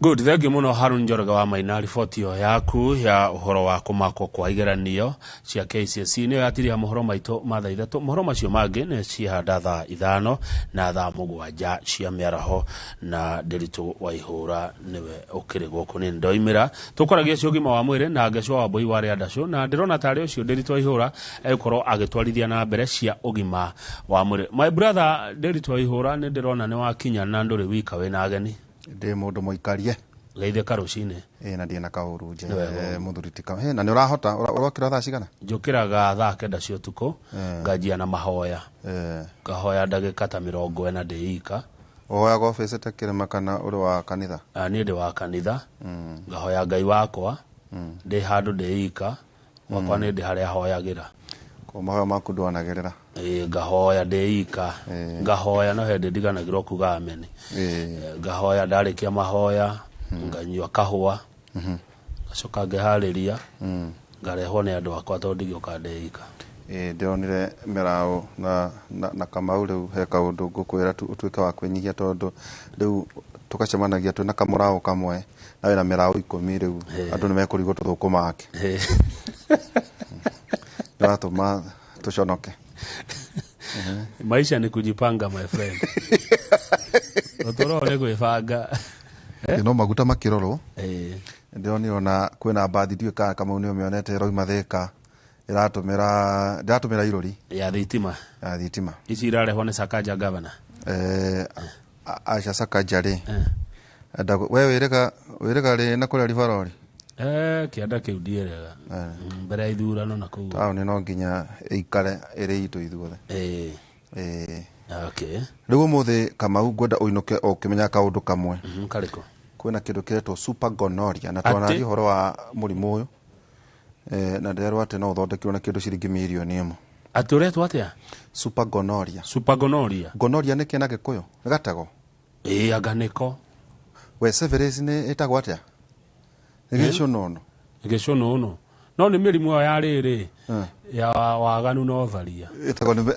Good, thank you muno Harun Njoroge wa Maina, riboti ĩyo yaku ya ũhoro wa kũmakwo kwa igeranio cia KCSE nĩyo yatiriha mohoro maitũ ma thaa 3. Mohoro macio mangĩ nĩ cihanda thaa 5 na thaa 7 cia mĩaraho, na Ndiritu wa Ihũra nĩwe ũkĩrĩ gũkũ nĩ ndoimĩra. Tũkwaragia cio ũgima wa mwĩrĩ na Ngecwa wa Mbui wa Rĩandacũ, na ndĩrona tarĩ ũcio Ndiritu wa Ihũra egũkorwo agĩtwarithia na mbere cia ũgima wa mwĩrĩ. My brother Ndiritu wa Ihũra, nĩ ndĩrona nĩ wakinya na ndũrĩ wika wĩna ageni.
Ndĩ mũndũ mũikarie.
Geithĩka rũcinĩ.
Ĩ, na ndĩ na kaũru nje, mũthuri ti ka. Na nĩ ũrahota, ũrokĩra thaa cigana?
Njũkĩraga thaa 9 cia ũtukũ, nganjia na mahoya. Ngahoya ndagĩka ta 40 ndĩ ika.
Ũhoyaga ũbĩcĩte kĩrĩma kana ũrĩ wa kanitha?
Niĩ ndĩ wa kanitha. Ngahoya Ngai wakwa, ndĩ handũ ndĩ ika, gwakwa nĩ ndĩ harĩa hoyagĩra.
Ko mahoya maku ndwanagĩrĩra?
Ĩ, ngahoya ndĩ ika. Ngahoya no hĩndĩ ndiganagĩrwo kuga ameni. Ngahoya ndarĩkia mahoya, nganyua kahũa, ngacoka ngeharĩria, ngarehwo nĩ andũ akwa tondũ ndigĩũka ndĩ ika.
Ndĩronire mĩraũ na Kamau rĩu he kaũndũ ngũkwĩra ũtuĩke wa kwĩnyihia, tondũ rĩu tũgacemanagia twĩna kamũraũ kamwe na wĩna mĩraũ 10 rĩu andũ nĩmekũrigwo tũthũkũma ake. Nĩũratũma tũconoke.
Maisha ni kujipanga my friend. Ũtũũro nĩ gwĩbanga.
No maguta makĩrorwo. Ndĩronire ona kwĩna mbathi ndiũĩ kana Kamau nĩ ũmĩonete ĩroima Thĩka, ĩratũmĩra irũri
ya thitima.
Ya thitima.
Ici irarehwo nĩ Sakaja governor.
Aca Sakaja rĩ, we wĩrĩga rĩ na kũrĩa Rivarori?
Kĩanda kĩu ndierega mbere ya ithurano na kũu.
Taũni no nginya ĩikare ĩrĩ itũ ithuothe.
Okay.
Rĩu ũmũthĩ Kamau ngwenda ũinũke o ũkĩmenyaga kaũndũ kamwe.
Karĩkũ?
Kwĩna kĩndũ kĩretwo super gonorrhea na twanaria ũhoro wa mũrimũ ũyũ, na ndĩrerwo atĩ no ũthondekirwo na kĩndũ ciringi mirioni 1.
Atĩ ũretwo atĩa?
Super gonorrhea.
Super gonorrhea.
Gonorrhea nĩ kĩ na Gĩkũyũ? Nĩ gatego?
Ĩĩ, anga nĩko.
We syphilis nĩ ĩtagwo atĩa? Nĩ gĩcũnũnũ.
Gĩcũnũnũ. No nĩ mĩrimũ ĩyo ya rĩrĩ ya waganu na ũtharia.
Ĩtagwo nĩ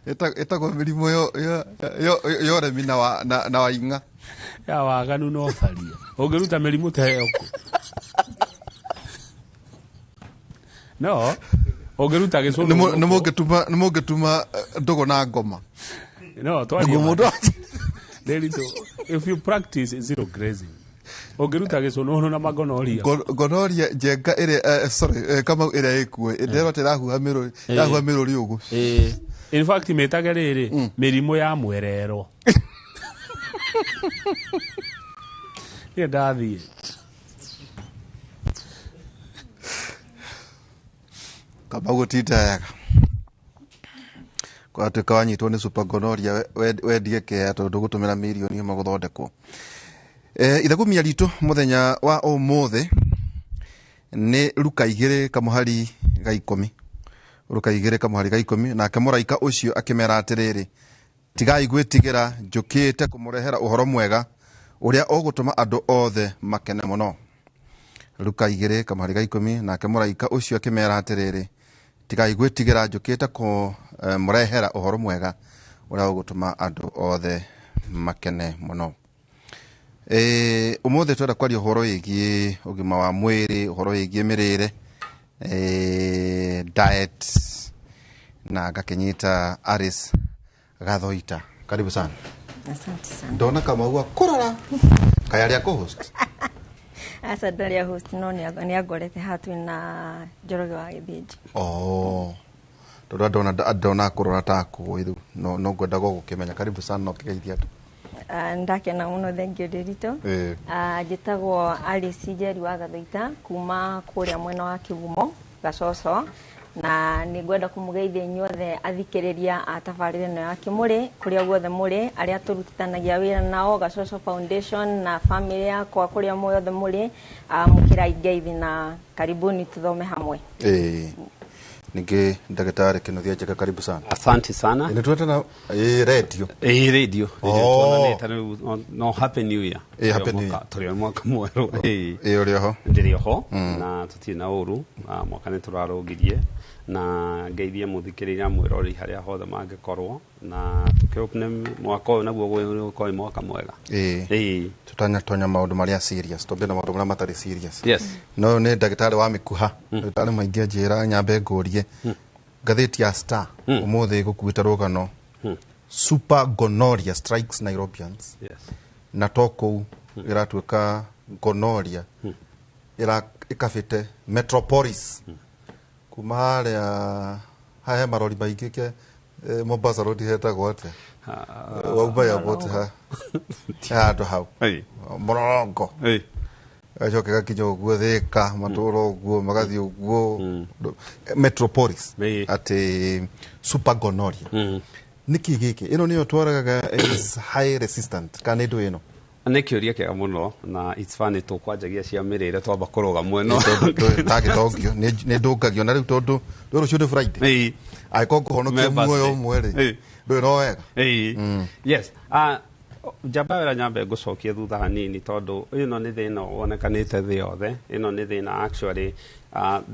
ĩtagwo mĩrimũ ya ũremi na waing'a.
Ya waganu na ũtharia. Ũngĩruta mĩrimũ ta ĩyo kũ? No, ũngĩruta gĩcũnũnũ.
Nĩ mũngĩtuma ndũgũ na ngoma.
No, twarie. Ndĩritũ, if you practice zero grazing, ũngĩruta gĩcũnũnũ na magonoria.
Gonoria njenga ĩrĩa, sorry, Kamau ĩrĩa ĩkuo, ndĩrerwo atĩ ĩrahuha mĩrũri, ĩrahuha mĩrũri ũguo.
In fact mĩtage rĩrĩ, mĩrimũ ya mwerero. Niĩ ndathiĩ.
Kamau gũtinda wega. Kwatuĩka wanyitwo nĩ super gonorrhea wendie kĩea tondũ ndũgũtũmĩra mirioni 1 gũthondekwo. Ithagumia ritũ mũthenya wa ũmũthĩ nĩ Luka 2:10. Luka 2:10. Nake mũraika ũcio akĩmera atĩrĩrĩ, tigai gwĩtigĩra, njũkĩte kũmũrehera ũhoro mwega ũrĩa ũgũtũma andũ othe makene mũno. Luka 2:10. Nake mũraika ũcio akĩmera atĩrĩrĩ, tigai gwĩtigĩra, njũkĩte kũmũrehera ũhoro mwega ũrĩa ũgũtũma andũ othe makene mũno. Ũmũthĩ twenda kwaria ũhoro wĩgiĩ ũgima wa mwĩrĩ, ũhoro wĩgiĩ mĩrĩre, diet, na ngakĩnyita Alice Gathoita. Karibu sana.
Asante sana.
Ndona Kamau akũrora. Kaĩ arĩa co-host?
Aca ndarĩ a host, no nĩ angorete haha twĩ na Njoroge wa Gĩthĩnji.
Oh. Tondũ andona akũrora ta akũĩ rĩu, no ngwendaga gũkĩmenya. Karibu sana na ũkĩgeithia andũ.
Ndakena mũno, thank you Ndĩritũ. Njĩtagwo Alice Njeri wa Gathoita kuma kũrĩa mwena wa Kĩgumo Gacoco, na nĩ ngwenda kũmũgeithia inyuothe athikĩrĩria a tabarĩra ĩno ya Kĩmũrĩ kũrĩa guothe mũrĩ, arĩa tũrutithanagia wĩra nao Gacoco Foundation na family yakwa kũrĩa muothe mũrĩ, mũkĩrai ngeithi na karibuni tuthome hamwe.
Ningĩ ndagĩtarĩ Kĩnuthia Njega, karibu sana.
Asante sana.
Nĩ tuetana radio.
Radio. Tuonanĩte rĩu, no happy new year.
Happy new year.
Tũrĩ mwaka mwerũ.
Ũrĩ oho?
Ndĩrĩ oho na tũtirĩ na ũru. Mwaka nĩ tũrarũngirie na ngeithie mũthikĩrĩria mwĩrori harĩa hothe mangĩkorwo, na tũkĩhope mwaka ũyũ naguo ũgũkorwo wĩ mwaka mwega.
Tũtanatonya maũndũ marĩa serious, twambe na maũndũ marĩa matarĩ serious.
Yes.
No nĩ ndagĩtarĩ wa mĩkuha. Ndagĩtarĩ maingĩ anjĩra nyambe ngũrie. Ngathĩti ya Star ũmũthĩ ĩgũkuĩte rũgano Super gonorrhea strikes Nairobians.
Yes.
Na to kũu ĩratuĩka gonorrhea ĩkabĩte Metropolis. Kuma harĩa hahe marori maingĩ ke Mombasa Road hetagwo atĩa? Wauma airport ha handũ hau mũrongo gacoke gakinya ũguo Thĩka matũra ũguo magathiĩ ũguo Metropolis atĩ super gonorrhea. Nĩkĩ gĩkĩ? Ĩno nĩyo twaragaga is high resistant kana nĩ ndũ ĩno?
Nĩ kĩũria kĩega mũno na it's funny tũkwanjagia cia mĩrĩre twamba kũrũga mwena.
Ndagĩtongio nĩ ndũngagio na rĩu tondũ rũciũ nĩ Friday. Angĩkorwo ngũhonokia muoyo ũmwe rĩ, ndũĩ no wega.
Yes. Njamba wĩra nyambe ngũcokie thutha hanini tondũ ĩno nĩ thĩna wonekanĩte thĩ yothe. Ĩno nĩ thĩna actually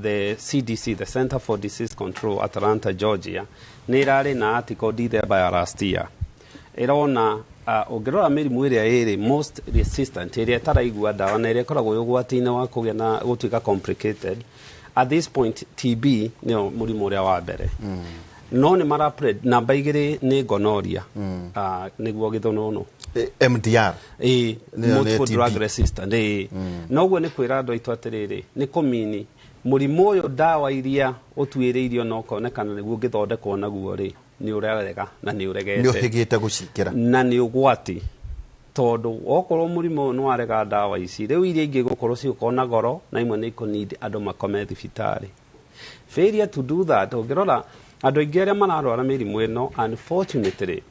the CDC, the Center for Disease Control, Atlanta, Georgia, nĩ ĩrarĩ na article December ya last year. Ĩrona ũngĩrora mĩrimũ ĩrĩa ĩrĩ most resistant, ĩrĩa ĩtaraigua ndawa na ĩrĩa ĩkoragwo ũgwati-inĩ wa kũgĩa na gũtuĩka complicated, at this point TB nĩyo mũrimũ ũrĩa wa mbere. No nĩ mara namba 2 nĩ gonorrhea, nĩguo gĩthũnũnũ.
MDR.
Multiple drug resistant. Noguo nĩ kwĩra andũ aitũ atĩrĩrĩ, nĩ kũmini Mũrimũ ũyũ ndawa iria ũtuĩrĩirio na ũkonekana nĩguo ũngĩthondekwo naguo rĩ, nĩ ũrarega na nĩ ũregete.
Nĩ ũhĩgĩte gũcikĩra.
Na nĩ ũgwati, tondũ okorwo mũrimũ ũyũ nĩ warega ndawa ici, rĩu iria ingĩ gũkorwo cigũkorwo na goro, na imwe nĩ ikũneed andũ makome thibitarĩ. Failure to do that, ũngĩrora andũ aingĩ arĩa mararwara mĩrimũ ĩno, unfortunately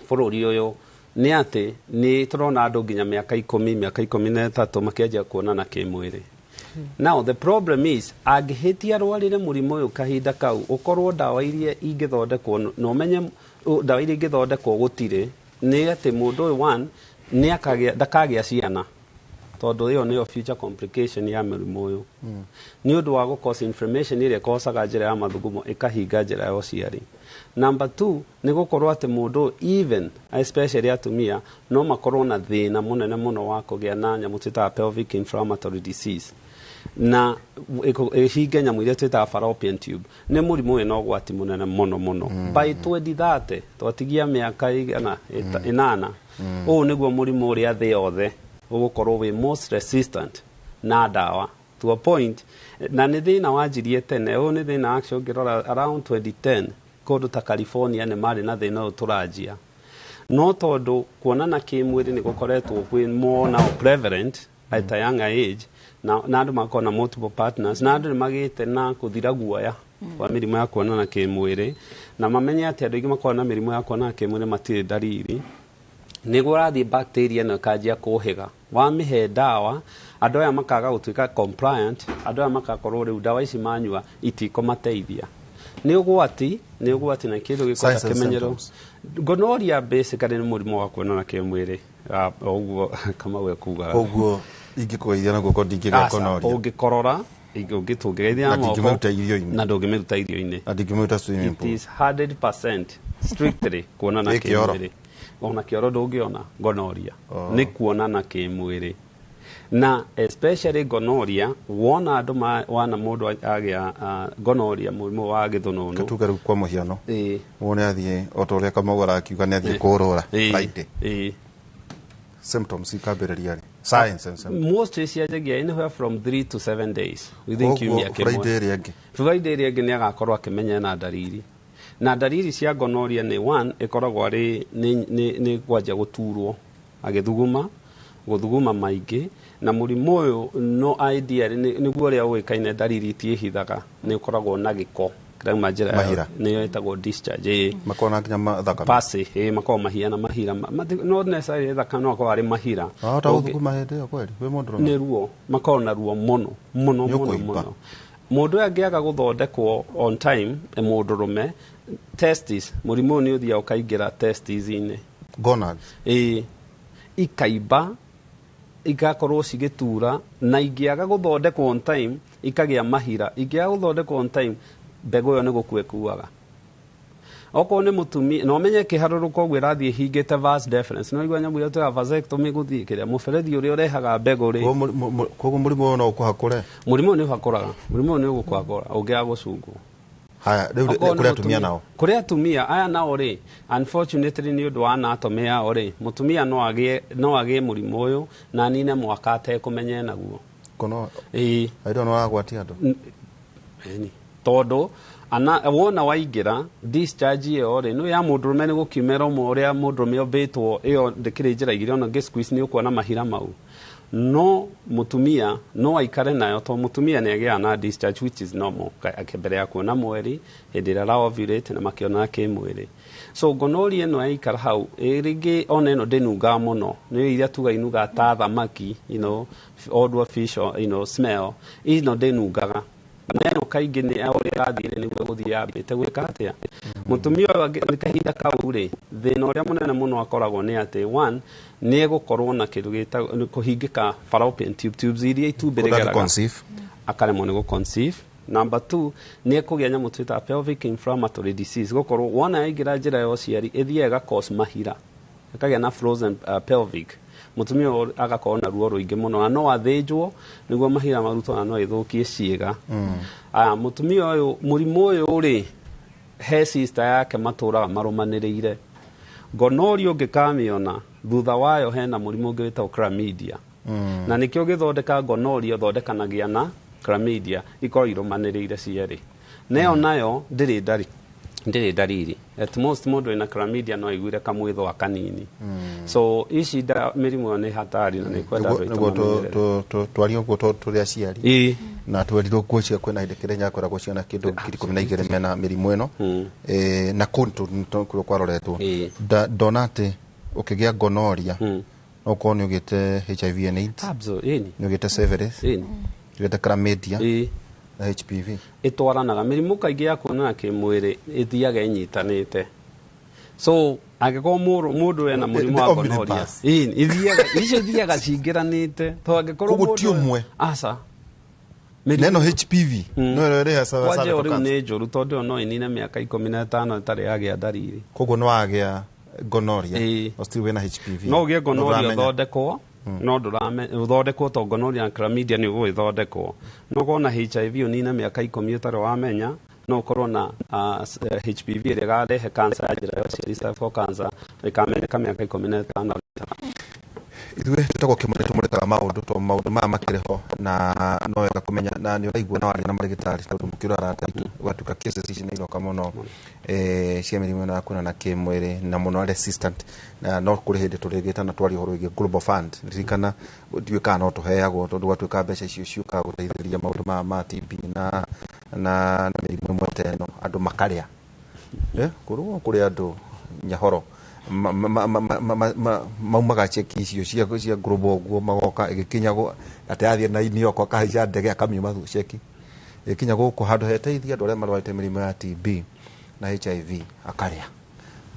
bũrũri ũyũ nĩ atĩ nĩ tũrona andũ nginya mĩaka 10, mĩaka 13 makĩanjia kuonana kĩmwĩrĩ. Now the problem is, angĩhĩtia arwarĩre mũrimũ ũyũ kahinda kau, ũkorwo ndawa iria ingĩthondekwo, na ũmenye ndawa iria ingĩthondekwo gũtirĩ, nĩ atĩ mũndũ ũyũ one nĩ akagĩa, ndakagĩa ciana, tondũ ĩyo nĩyo future complication ya mũrimũ ũyũ. Nĩ ũndũ wa gũ-cause inflammation ĩrĩa ĩkocaga njĩra ya mathugumo, ĩkahinga njĩra ya ũciari. Number 2 nĩ gũkorwo atĩ mũndũ, even especially atumia, no makorwo na thĩna mũnene mũno wa kũgĩa na nyamũ twĩtaga pelvic inflammatory disease, na ĩhinge nyamũ iria twĩtaga fallopian tube. Nĩ mũrimũ wĩna ũgwati mũnene mũno mũno. By 2030, twatigia mĩaka igana 8, ũũ nĩguo mũrimũ ũrĩa thĩ yothe ũgũkorwo wĩ most resistant na ndawa, to a point. Na nĩ thĩna wanjirie tene, ũyũ nĩ thĩna actually ũngĩrora around 2010 kũndũ ta California nĩ marĩ na thĩna ũyũ tũranjia, no tondũ kuonana kĩmwĩrĩ nĩ gũkoretwo kwĩ more now prevalent at a younger age, na andũ makorwo na multiple partners, na andũ nĩ magĩte na kũthira guoya kwa mĩrimũ ya kuonana kĩmwĩrĩ, na mamenye atĩ andũ aingĩ makoragwo na mĩrimũ ya kuonana kĩmwĩrĩ matirĩ ndariri. Nĩguo ũrathiĩ bacteria ĩno ĩkanjia kũhĩga, wamĩhe ndawa, andũ aya makaga gũtuĩka compliant, andũ aya makakorwo rĩu ndawa ici manyua itikũmateithia. Nĩ ũgwati, nĩ ũgwati, na kĩndũ gĩkwenda kĩmenyerwo. Gonorrhea basically nĩ mũrimũ wa kuonana kĩmwĩrĩ, ũguo Kamau ekugaga.
Koguo ingĩkũgeithia na guoko ndingĩgĩa gonorrhea.
Ũngĩkorora, ũngĩtũngeithia na moko,
ndingĩmĩruta irio-inĩ.
Na ndũngĩmĩruta irio-inĩ.
Na ndingĩmĩruta swimming pool.
It is 100% strictly kuonana kĩmwĩrĩ. Ona kĩoro ndũngĩona gonorrhea. Nĩ kuonana kĩmwĩrĩ. Na especially gonorrhea, wona andũ wana mũndũ agĩa gonorrhea, mũrimũ wa gĩthũnũnũ.
Tuge rĩu kwa mũhiano, wone athiĩ o ta ũrĩa Kamau arakiuga nĩ athiĩ kũrũra Friday. Symptoms ikambĩrĩria rĩ? Signs and symptoms.
Most cianjagia anywhere from 3 to 7 days within kiumia kĩmwe.
Friday ĩrĩa ĩngĩ.
Friday ĩrĩa ĩngĩ nĩ agakorwo akĩmenya ena ndariri. Na ndariri cia gonorrhea nĩ one, ĩkoragwo arĩ nĩ kwanjia gũturwo, agĩthuguma, gũthuguma maingĩ, na mũrimũ ũyũ no ideally nĩguo ũrĩa ũĩkaine ndariri itiĩhithaga, nĩ ũkoragwo na gĩko kĩrauma njĩra ya
Mahira.
nĩyo ĩtagwo discharge.
Makoragwo na nginya thakame.
Pasi, makoragwo mahiana mahira. No necessarily thakame, no akorwo arĩ mahira.
Wahota gũthuguma hĩndĩ ĩyo kweli, wĩ mũndũ ũrũme?
Nĩ ruo, makoragwo na ruo mũno, mũno,
Nĩ
mũno,
ũkũimba.
mũno. Mũndũ ũyũ angĩaga gũthondekwo on time, mũndũrũme, testis, mũrimũ ũyũ nĩ ũthiaga ũkaingĩra testis-inĩ.
Gonads.
Ikaimba, igakorwo cigĩtura, na ingĩaga gũthondekwo on time, ikagĩa mahira. Ingĩaga gũthondekwo on time, mbegũ ĩyo nĩ gũkua ĩkuaga. Okorwo nĩ mũtumia, na ũmenye kĩharũrũka ũguo ĩrathiĩ ĩhingĩte vas deferens. No igua nyamũ ĩrĩa twĩtaga vasectomy gũthiĩ kĩrĩa, mũberethi ũrĩa ũrehaga mbegũ rĩ.
Koguo mũrimũ ũyũ no ũkũhakũre?
Mũrimũ ũyũ nĩ ũhakũraga. Mũrimũ ũyũ nĩ ũgũkũhakũra, ũngĩaga gũcungwo.
Haya, rĩu
Okorwo nĩ
kũrĩ atumia
mũtumia.
nao?
Kũrĩ atumia aya nao rĩ, unfortunately nĩ ũndũ wa anatomy yao rĩ, mũtumia no agĩe mũrimũ ũyũ na anine mwaka atekũmenya naguo.
Kono.
Ĩĩ.
I don't know agwatia andũ.
Ĩni. Tondũ wona waingĩra discharge ĩyo rĩ, nĩ ya mũndũrũme nĩ gũkiumĩra ũmwe ũrĩa mũndũrũme ombĩtwo, ĩyo ndĩkĩrĩ njĩra igĩrĩ, ona ũngĩ squeeze nĩ ũkuona mahira mau. No mũtumia no aikare nayo, tondũ mũtumia nĩ agĩaga na discharge which is normal mbere ya kuona mweri, hĩndĩ ĩrĩa ara ovulate na makĩonana kĩmwĩrĩ. So gonorrhea ĩno yaikara hau, rĩngĩ ona ĩno ndĩnungaga mũno, nĩ iria tuga inungaga ta thamaki, old fish, smell, ĩno ndĩnungaga. Na ĩno kaingĩ nĩ ũrĩa ĩrathiĩ rĩ, nĩguo ĩgũthiĩ yambĩte gwĩka atĩa. Mũtumia ũyũ nĩ kahinda kau rĩ, thĩna ũrĩa mũnene mũno akoragwo nĩ atĩ, one, nĩ egũkorwo na kĩndũ gĩtagwo nĩ kũhingĩka fallopian tube, tubes iria itumbĩ
Kũndũ
rĩgeraga.
conceive.
Akaremwo nĩ gũ-conceive. Number 2, nĩ ekũgĩa nyamũ twĩtaga pelvic inflammatory disease, gũkorwo wona yaingĩra njĩra ya ũciari, ĩthiaga ĩga-cause mahira, ĩkagĩa na frozen pelvic. Mũtumia ũyũ agakorwo na ruo rũingĩ mũno, na no athĩnjwo nĩguo mahira marutwo, na no ĩthũkie ciĩga. Mũtumia ũyũ, mũrimũ ũyũ rĩ, he sister yake matũraga marũmanĩrĩire. Gonorrhea ũngĩkamĩona, thutha wayo hena mũrimũ ũngĩ wĩtagwo chlamydia. Na nĩkĩo ũgĩthondeka gonorrhea ũthondekanagia na Chlamydia ikoragwo irũmanĩrĩire cierĩ. Nayo nayo ndĩrĩ ndariri. At most mũndũ wĩna chlamydia no aiguire kamwĩthũa kanini. So ici mĩrimũ ĩyo nĩ hatari na nĩ kwenda andũ aitũ mamenyerere.
Twaria ũguo tũrĩ aciari na twerirwo ngwĩciria kwĩna hĩndĩ Kĩrĩnyaga kweragwo ciana kĩndũ 12,000 mena mĩrimũ ĩno, na kũndũ kũrĩa kwaroretwo ndona atĩ ũkĩgĩa gonorrhea no ũkorwo nĩ ũgĩte HIV and AIDS, nĩ ũgĩte syphilis, ũgĩte chlamydia na HPV.
Ĩtwaranaga mĩrimũ kaingĩ ya kuonana kĩmwĩrĩ ĩthiaga ĩnyitanĩte. So angĩkorwo mũndũ ena mũrimũ wa gonorrhea, icio ithiaga cingĩranĩte. To angĩkorwo
mũndũ ti ũmwe,
aca
neno HPV no ĩrĩa ĩrehaga
cervical cancer rĩu nĩ njũru tondũ ĩyo no ĩnine mĩaka 15 ĩtarĩ yagĩa ndariri.
Koguo nĩ wagĩa gonorrhea no still wĩna HPV.
No ũgĩe gonorrhea ũthondekwo, no ũthondekwo to gonorrhea na chlamydia nĩ ũgũgĩthondekwo. No ũkorwo na HIV ũnine mĩaka 10 ũtarĩ wamenya, no ũkorwo na HPV ĩrĩa ĩkarehe cancer ya njĩra ya ũciari, cervical cancer, ĩkamenyeka mĩaka 15.
Ithuĩ twĩtagwo Kĩmũrĩ, tũmũrĩkaga maũndũ to maũndũ maya makĩrĩ ho na no wega kũmenya, na nĩ ũraigua na waria na marĩgĩtarĩ tondũ mũkĩũra arata aitũ ũgatuĩka cases ici nĩ iroka mũno cia mĩrimũ ĩno ya kuonana kĩmwĩrĩ na mũno resistant, na no kũrĩ hĩndĩ tũrĩgĩta na twaria ũhoro wĩgiĩ Global Fund. Ririkana ndiũĩ kana no tũheagwo tondũ gwatuĩka mbeca icio ciũkaga gũteithĩrĩria maũndũ maya ma TB na mĩrimũ ĩmwe ta ĩno andũ makarĩa kũrĩ kũrĩ andũ nyahoro maumaga cheki icio cia global ũguo magoka ĩgĩkinya atĩ athiĩ na New York akahaica ndege akamiuma cheki ĩgĩkinya gũkũ handũ heteithia andũ arĩa marwarĩte mĩrimũ ya TB na HIV akarĩa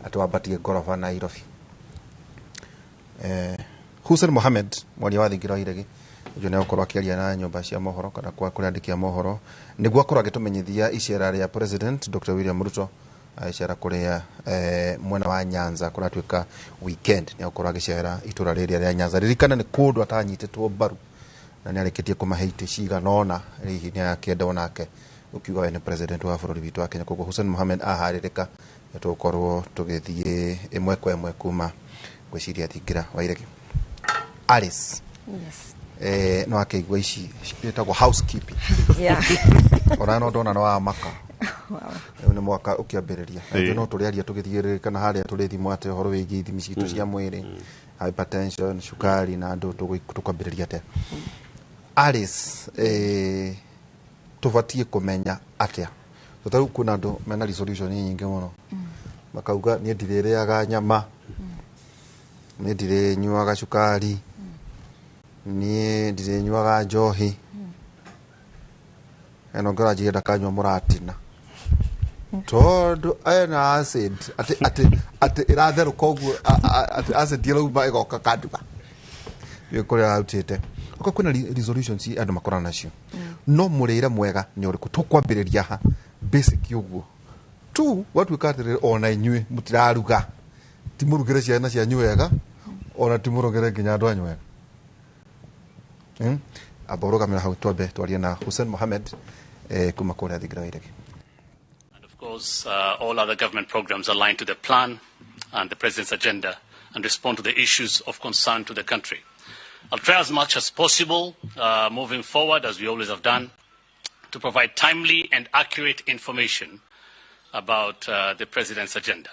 atĩ wambatie ngoroba Nairobi. Hussein Mohamed mwaria wa thingira wa Iregi ũcio nĩ egũkorwo akĩaria na nyũmba cia mohoro kana kwa kũrĩa andĩki a mohoro nĩguo akorwo agĩtũmenyithia icera rĩa President Dr. William Ruto agĩcera kũrĩa mwena wa Nyanza kũratuĩka weekend nĩ egũkorwo agĩcera itũra rĩrĩa rĩa Nyanza. Ririkana nĩ kũndũ atanyitĩtwo mbaru na nĩ arĩkĩtie kũmahe itĩ cigana ũna, hihi nĩ akĩenda onake ũkiuga we nĩ president wa bũrũri witũ wa Kenya. Koguo Hussein Mohamed aharĩrĩka nĩ tũgũkorwo tũgĩthiĩ ĩmwe kwa ĩmwe kuma ngwĩciria thingira wa Iregi. Alice,
yes,
no akĩigua ici ciĩtagwo housekeeping. Ona no ndona no wamaka rĩu nĩ mwaka ũkĩambĩrĩria na no tũrĩaria tũgĩthiĩrĩrĩka harĩa tũrĩthimwo atĩ ũhoro wĩgiĩ ithimi citũ cia mwĩrĩ, hypertension, cukari na andũ tũkwambĩrĩria atĩa. Alice, tũbatiĩ kũmenya atĩa? Tondũ rĩu kwĩna andũ mena resolution nyingĩ mũno makauga niĩ ndirĩrĩaga nyama, niĩ ndirĩnyuaga cukari, niĩ ndirĩnyuaga njohi, eno ngĩranjia ndakanyua mũratina tondũ ena acid atĩ ĩratherũka ũguo atĩ acid ĩrauma ĩgoka kanduga nĩ kũrĩa arutĩte. Okorwo kwĩna resolutions andũ makoragwo nacio, no mũrĩre mwega nĩ ũrĩkũ? Tũkwambĩrĩria ha basic ũguo tu gwatuĩka atĩrĩrĩ ona inyuĩ mũtiraruga, ti mũrugĩre ciana cianyu wega ona ti mũrugĩre nginya andũ anyu wega. Amba ũrũgamĩra hau twambe twarie na Hussein Mohamed kuma kũrĩa thingira wa Iregi.
And of course, all other government programs align to the plan and the president's agenda and respond to the issues of concern to the country. I'll try as much as possible moving forward, as we always have done, to provide timely and accurate information about the president's agenda.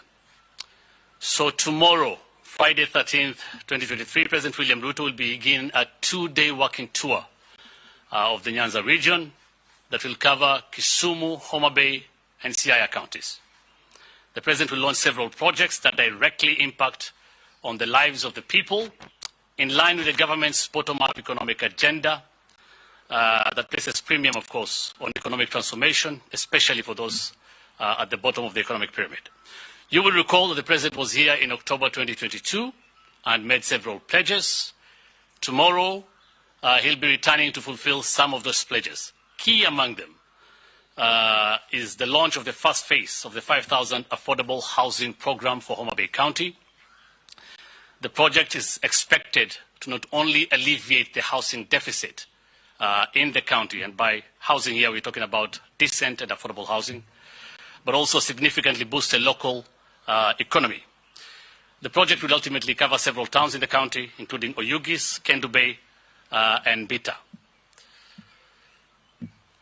So tomorrow, Friday 13th, 2023, President William Ruto will begin a two-day working tour of the Nyanza region that will cover Kisumu, Homa Bay, and Siaya counties. The president will launch several projects that directly impact on the lives of the people, in line with the government's bottom-up economic agenda that places premium, of course, on economic transformation, especially for those at the bottom of the economic pyramid. You will recall that the president was here in October 2022 and made several pledges. Tomorrow, he'll be returning to fulfill some of those pledges. Key among them is the launch of the first phase of the 5,000 affordable housing program for Homa Bay County. The project is expected to not only alleviate the housing deficit in the county, and by housing here we're talking about decent and affordable housing, but also significantly boost the local economy. The project will ultimately cover several towns in the county, including Oyugis, Kendu Bay, and Bita.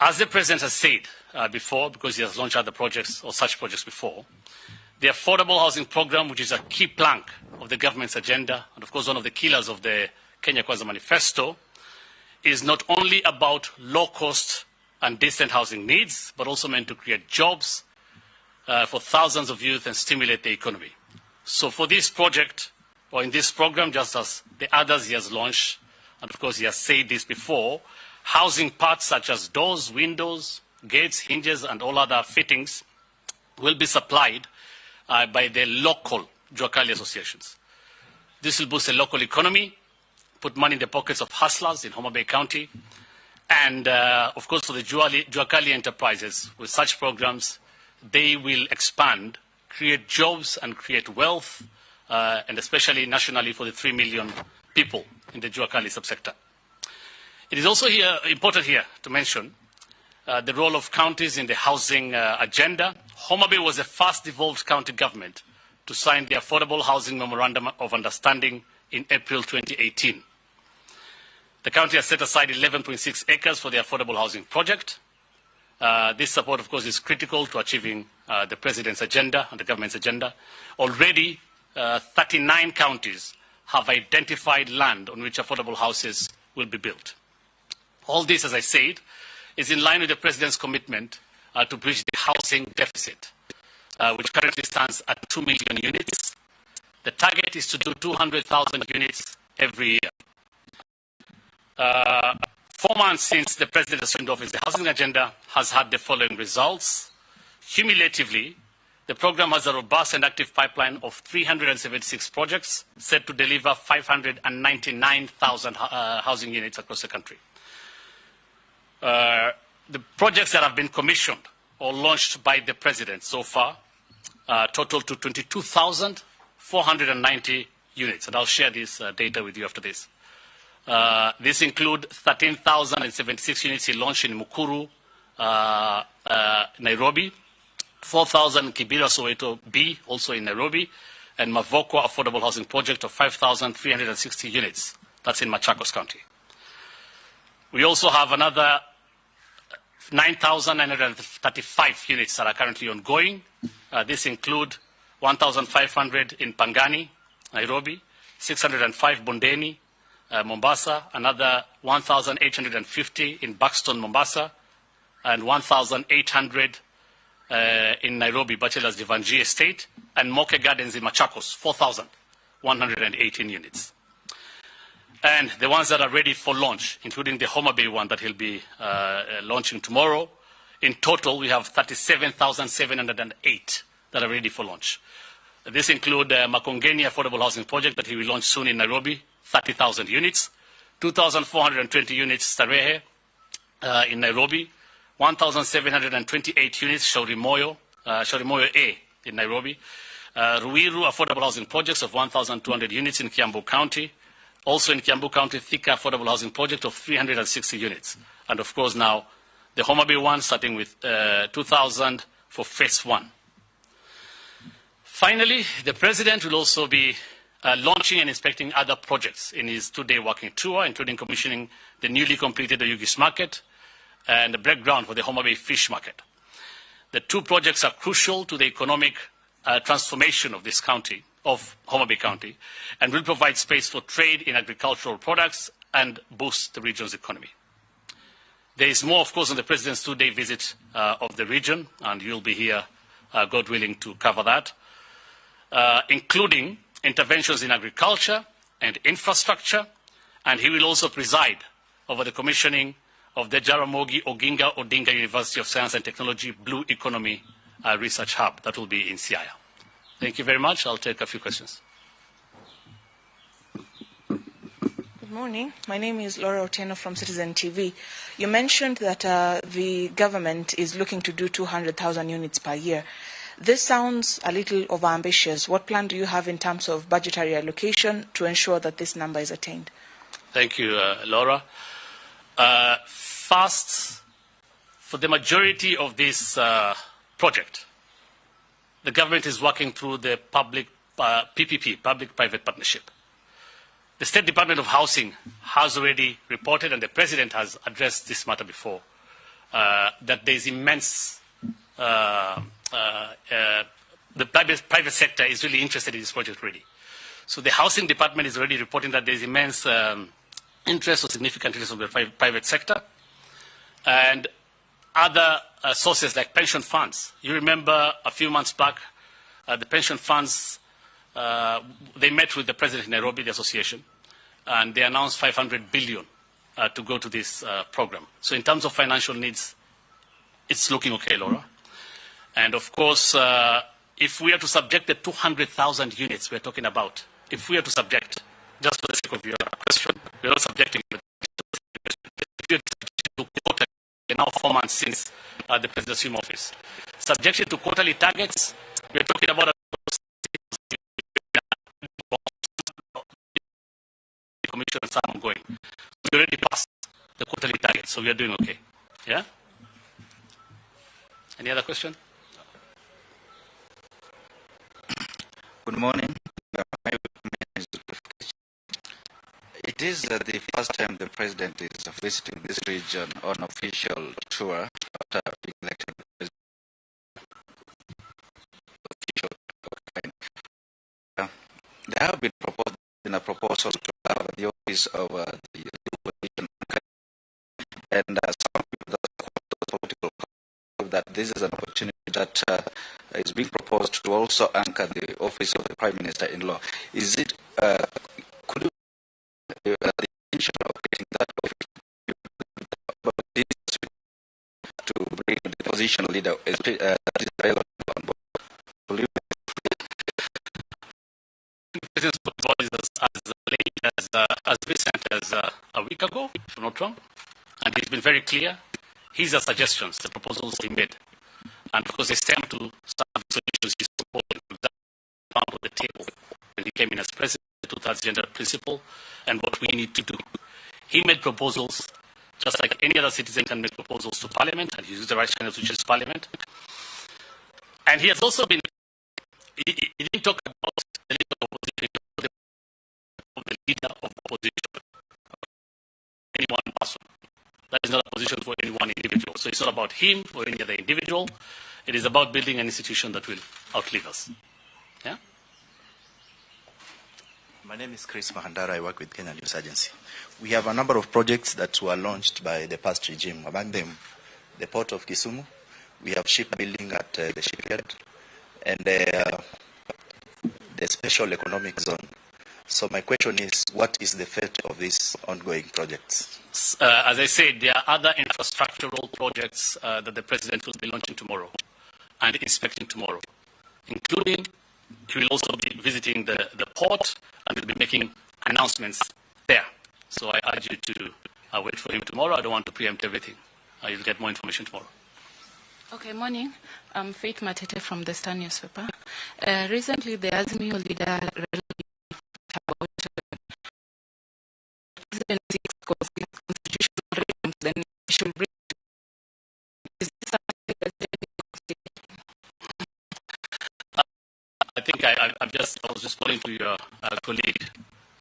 As the President has said before, because he has launched other projects or such projects before, the affordable housing program, which is a key plank of the government's agenda, and of course one of the killers of the Kenya Kwanza Manifesto, is not only about low cost and decent housing needs, but also meant to create jobs for thousands of youth and stimulate the economy. So for this project, or in this program, just as the others he has launched, and of course he has said this before, housing parts such as doors, windows, gates, hinges, and all other fittings will be supplied by the local Juakali associations. This will boost the local economy, put money in the pockets of hustlers in Homa Bay County, and of course for the Juakali enterprises, with such programs, they will expand, create jobs and create wealth, and especially nationally for the 3 million people in the Juakali subsector. It is also important here to mention the role of counties in the housing agenda. Homa Bay was the first devolved county government to sign the Affordable Housing Memorandum of Understanding in April 2018. The county has set aside 11.6 acres for the affordable housing project. This support, of course, is critical to achieving the President's agenda and the government's agenda. Already, 39 counties have identified land on which affordable houses will be built. All this, as I said, is in line with the President's commitment to bridge the housing deficit, which currently stands at 2 million units. The target is to do 200,000 units every year. 4 months since the President assumed office, the housing agenda has had the following results. Cumulatively, the program has a robust and active pipeline of 376 projects set to deliver 599,000 housing units across the country. The projects that have been commissioned or launched by the President so far total to 22,490 units, and I'll share this data with you after this. This include 13,076 units he launched in Mukuru, Nairobi, 4,000 Kibera Soweto B, also in Nairobi, and Mavoko Affordable Housing Project of 5,360 units. That's in Machakos County. We also have another 9,935 units that are currently ongoing. This include 1,500 in Pangani, Nairobi, 605 Bondeni, Mombasa, another 1,850 in Buxton, Mombasa, and 1,800 in Nairobi, Bachelor's Divanji Estate, and Moke Gardens in Machakos, 4,118 units. And the ones that are ready for launch, including the Homa Bay one that he'll be launching tomorrow, in total we have 37,708 that are ready for launch. This includes the Makongeni Affordable Housing Project that he will launch soon in Nairobi, 30,000 units, 2,420 units Starehe in Nairobi, 1,728 units Shaurimoyo, Shaurimoyo A in Nairobi, Ruiru Affordable Housing Projects of 1,200 units in Kiambu County, also in Kiambu County, Thika Affordable Housing Project of 360 units. And of course now, the Homa Bay one starting with 2,000 for phase one. Finally, the President will also be launching and inspecting other projects in his two-day working tour, including commissioning the newly completed Oyugis Market and the break ground for the Homa Bay Fish Market. The two projects are crucial to the economic transformation of this county, of Homa Bay County, and will provide space for trade in agricultural products and boost the region's economy. There is more, of course, on the President's two-day visit of the region, and you'll be here, God willing, to cover that, including interventions in agriculture and infrastructure, and he will also preside over the commissioning of the Jaramogi Oginga Odinga University of Science and Technology Blue Economy Research Hub that will be in Siaya. Thank you very much. I'll take a few questions.
Good morning. My name is Laura Otieno from Citizen TV. You mentioned that the government is looking to do 200,000 units per year. This sounds a little overambitious. What plan do you have in terms of budgetary allocation to ensure that this number is attained?
Thank you, Laura. First, for the majority of this project, the government is working through the public PPP, Public-Private Partnership. The State Department of Housing has already reported, and the President has addressed this matter before, that there's immense, the private sector is really interested in this project already. So the housing department is already reporting that there's immense interest or significant interest from the private sector. And other sources like pension funds. You remember a few months back, the pension funds, they met with the president in Nairobi, the association, and they announced 500 billion to go to this program. So in terms of financial needs, it's looking okay, Laura. And of course, if we are to subject the 200,000 units we're talking about, if we are to subject, just for the sake of your question, we're not subjecting, but if we are to quarterly, now 4 months since the president assumed office, subjected to quarterly targets, we're talking about a commission and some ongoing. We already passed the quarterly target, so we are doing okay. Yeah? Any other question?
Good morning. It is the first time the president is visiting this region on official tour after being elected president. There have been proposed in a proposal to have the office of the opposition, and some people political that this is an opportunity that is being proposed to also anchor the office of the Prime Minister-in-law. Is it could you the intention of getting that office to bring the opposition leader that is available on board? Will you?
As late as recent as a week ago, if I'm not wrong, and he's been very clear. His are suggestions, the proposals he made, and of course they stem to some of the solutions he supported found on the table when he came in as president, the two-thirds gender principle, and what we need to do. He made proposals, just like any other citizen can make proposals to Parliament, and he used the right channels, which is Parliament. And he has also been, he didn't talk about the leader of opposition, the leader of opposition, any one person. That is not a position for any one individual. So it's not about him or any other individual. It is about building an institution that will outlive us. Yeah?
My name is Chris Mahandara. I work with Kenya News Agency. We have a number of projects that were launched by the past regime. Among them, the port of Kisumu. We have shipbuilding at the shipyard and the special economic zone. So my question is, what is the fate of these ongoing projects?
As I said, there are other infrastructural projects that the president will be launching tomorrow and inspecting tomorrow, including he will also be visiting the port and will be making announcements there. So I urge you to wait for him tomorrow. I don't want to preempt everything. You'll get more information tomorrow.
Okay, morning. I'm Faith Matete from the Star newspaper. Recently, the Azimio leader about presidency constitutional reforms, then should bring. Is this something that
I think I was responding to your colleague,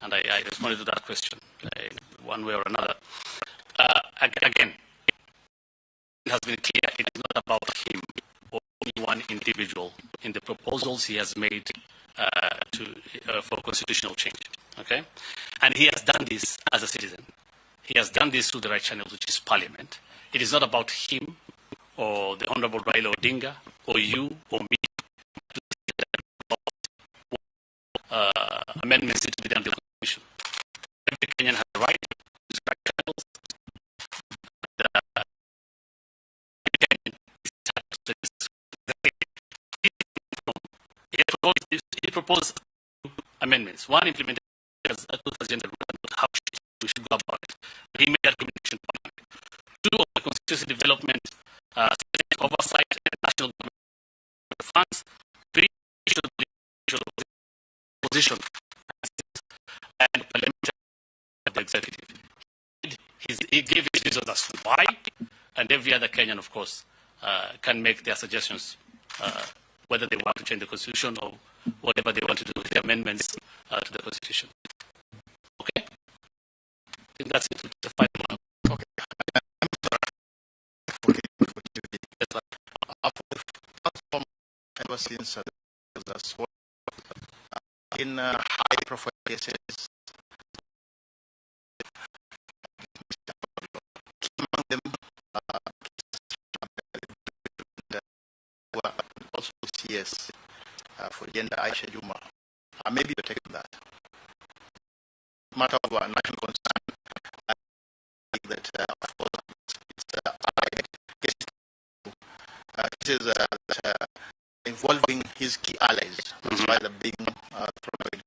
and I responded to that question one way or another. Again, it has been clear it is not about him or any one individual in the proposals he has made for constitutional change. Okay? And he has done this as a citizen. He has done this through the right channels, which is Parliament. It is not about him or the Honorable Raila Odinga or you or me to amendments need to be done to the Constitution. Every Kenyan has a right to use the right channels. He proposed amendments. One, implemented as a two-thirds gender rule, how we should go about it. He made that recommendation. Two, on the constituency development, oversight and national government funds. Three, position and parliamentary of the executive. He gave his reasons as to why, and every other Kenyan, of course, can make their suggestions, whether they want to change the constitution or whatever they want to do with the amendments to the constitution. Okay? I think that's it. The final one.
Okay.
Ever since in high profile cases, among them also CS for gender Aisha Juma. Maybe you're taking that matter of national concern. I think that of course it's cases that involving his key allies. That's why they're being thrown away.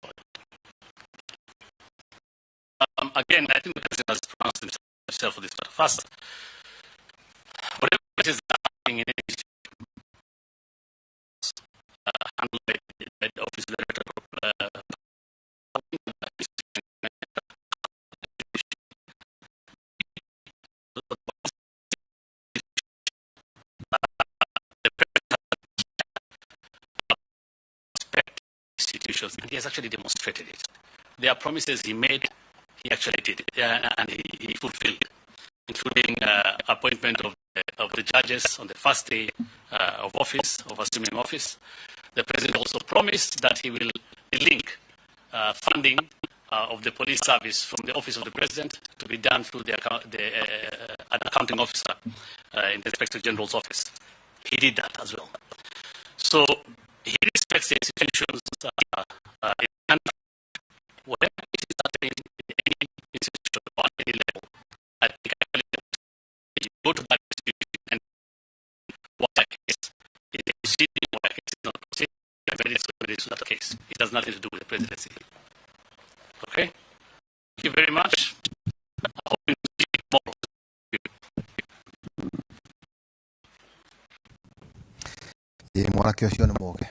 Again, I think the president has pronounced himself for this matter. First, whatever it is happening in any handled by the office of the director of institutions, and he has actually demonstrated it. There are promises he made, he actually did, and he fulfilled, including appointment of the judges on the first day of office, of assuming office. The president also promised that he will link funding of the police service from the office of the president to be done through the an accounting officer in the Inspector General's office. He did that as well. So he respects the institutions in the country. Whatever it is happening in any institution or at any level, I think you go to that institution and what that case is proceeding, what that case is not proceeding, very to that case. It has nothing to do with the presidency. Okay? Thank you very much. I hope you see you tomorrow.
Mwanake ũcio nĩ mũũgĩ.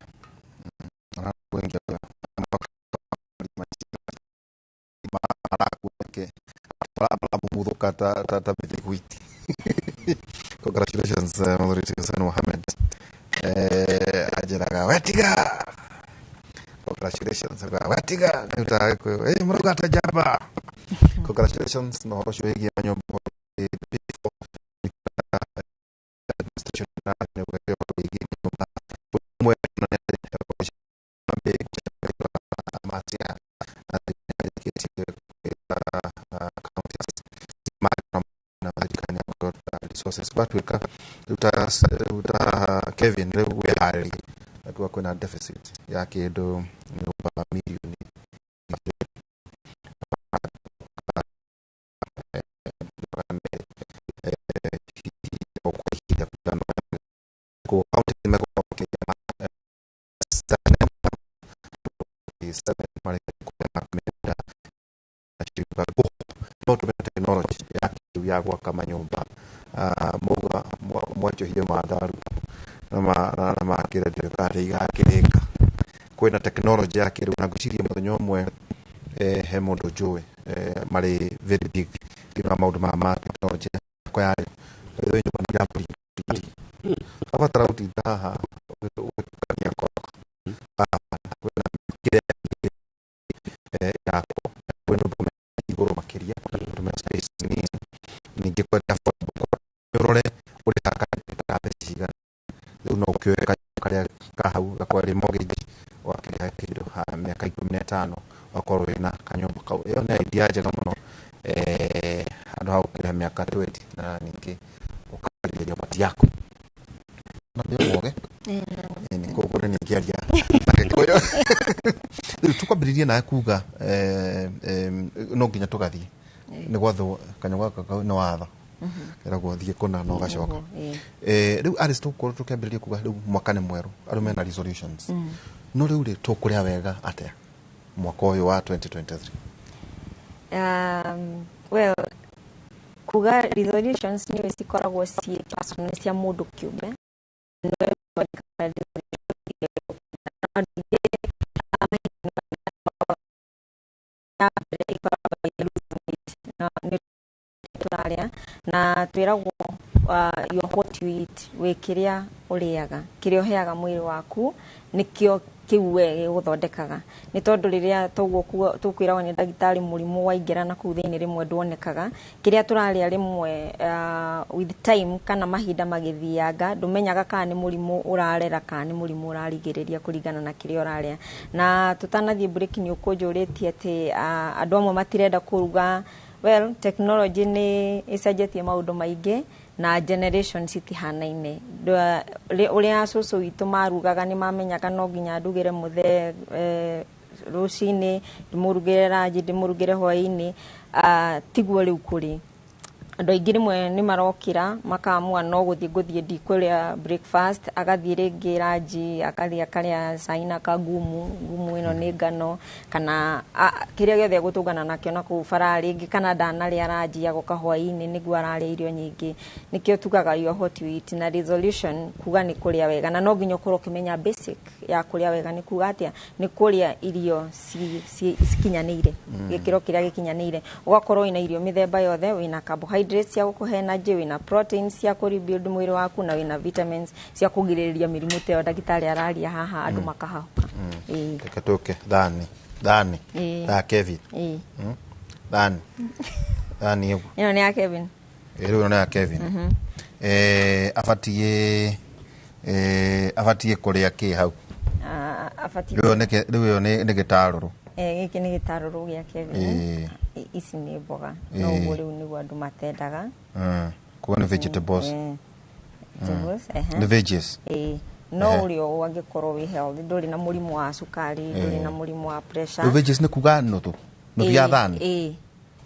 Ta mĩthiguiti. Congratulations, Mũthuri Hussein Mohamed. Anjĩraga wetiga. Congratulations, wetiga. Mũrauga atĩa njamba? Congratulations na ũhoro ũcio wĩgiĩ manyũmba administration wĩgiĩ nyũmba resources gwatuĩka rĩu ta Kevin rĩu wĩharĩrie nakuga kwĩna deficit ya kĩndũ nyũmba mirioni technology ya gwaka manyũmba mauga mwanjohie matharu na makĩra ndĩũka igakĩrĩka kwĩna technology ya kĩrĩu na ngwĩciria mũthenya ũmwe he mũndũ njũĩ marĩ very big thĩinĩ wa maũndũ maya ma technology yakwa yarĩ nyũmba nĩ iraprint abatara gũtinda haha ũgĩtukania ngoro kwĩna kĩrĩa ĩrakwo kwĩ nyũmba igũrũ makĩria gũtũmĩra space nini ningĩ kwenda ũrore ũrĩhaka mbeca cigana rĩu no ũkĩoe karĩa ka hau gakorwo ĩrĩ mortgage wakĩrĩha kĩndũ ha mĩaka 15 ũgakorwo wĩna kanyũmba kau. Ĩyo nĩ idea njega mũno handũ ha gũkĩrĩha mĩaka 20 na ningĩ ũkarĩria nyũmba ti yaku na nĩ ũmoge koguo nĩ ngĩaria na Gĩkũyũ. Rĩu tũkwambĩrĩria nawe kuga no nginya tũgathiĩ nĩ gwathwo kanyamũ gaka kau nĩ watho keragwo thiĩ kũna na ũgacoka. Rĩu Alice tũgũkorwo tũkĩambĩrĩria kuga rĩu mwaka nĩ mwerũ andũ mena resolutions no rĩu rĩ tũkũrĩa wega atĩa mwaka ũyũ wa 2023?
Well, kuga resolutions nĩ cikoragwo ciĩ personal cia mũndũ kĩũmbe. Nĩwe wandĩkaga resolution. Ya mbere ĩkoragwo ĩ lose weight. Na nĩ tũrarĩa na twĩragwo You are what you eat. Wĩ kĩrĩa ũrĩaga, kĩrĩa ũheaga mwĩrĩ waku nĩkĩo kĩu we gĩgũthondekaga. Nĩ tondũ rĩrĩa toguo tũkwĩragwo nĩ ndagĩtarĩ, mũrimũ waingĩra na kũu thĩinĩ rĩmwe nduonekaga. Kĩrĩa tũrarĩa rĩmwe, with time kana mahinda magĩthianga, ndũmenyaga kana nĩ mũrimũ ũrarera kana nĩ mũrimũ ũrarigĩrĩria kũringana na kĩrĩa ũrarĩa. Na tũtanathiĩ break nĩ ũkũnjũrĩtie atĩ andũ amwe matirenda kũruga. Well, technology nĩ ĩcenjetie maũndũ maingĩ na generation citihanaine. Ũrĩa cũcũ witũ marugaga, nĩ mamenyaga no nginya ndugĩre mũthee rũcinĩ, ndĩmũrugĩre ranji, ndĩmũrugĩre hwaĩ-inĩ. Tiguo rĩu kũrĩ. Andũ aingĩ rĩmwe nĩ marokĩra makamua no gũthiĩ ngũthiĩ, ndikũrĩa breakfast, agathiĩ rĩngĩ ranji, akathiĩ akarĩa cai na kagumu. Gumu ĩno nĩ ngano kana kĩrĩa gĩothe egũtũngana nakĩo na kũu bara rĩngĩ, kana ndanarĩa ranji, agoka hwaĩ-inĩ nĩguo ararĩa irio nyingĩ. Nĩkĩo tugaga you are what you eat, na resolution kuga nĩ kũrĩa wega, na no nginya ũkorwo ũkĩmenya basic ya kũrĩa wega nĩ kuga atĩa. Nĩ kũrĩa irio cikinyanĩire gĩkĩro kĩrĩa gĩkinyanĩire, ũgakorwo wĩna irio mĩthemba yothe, wĩna carbohydrates cia gũkũhe energy, wĩna proteins cia kũ rebuild mwĩrĩ waku, na wĩna vitamins cia kũgirĩrĩria mĩrimũ ta ĩyo ndagĩtarĩ araria haha andũ makahahũka. Ĩĩ.
Reke tũke thani thani ya Kevin. Thani thani ũguo.
Ĩno nĩ ya Kevin.
Ĩ, rĩu ĩno nĩ ya Kevin. Abatiĩ kũrĩa kĩ hau?
Ah, abatiĩ
Rĩu ĩyo nĩ gĩtarũrũ.
Gĩkĩ nĩ gĩtarũrũ gĩa Kevin. Ici nĩ mboga. No ũguo rĩu nĩguo andũ matendaga.
Kuo nĩ vegetables.
Vegetables, ehe.
Nĩ veggies.
Ĩĩ. No ũrĩa ũũ angĩkorwo wĩ healthy, ndũrĩ na mũrimũ wa cukari, ndũrĩ na mũrimũ wa pressure.
Rĩu veggies nĩ kuga nuthu nuthu ya thani.
Ĩĩ.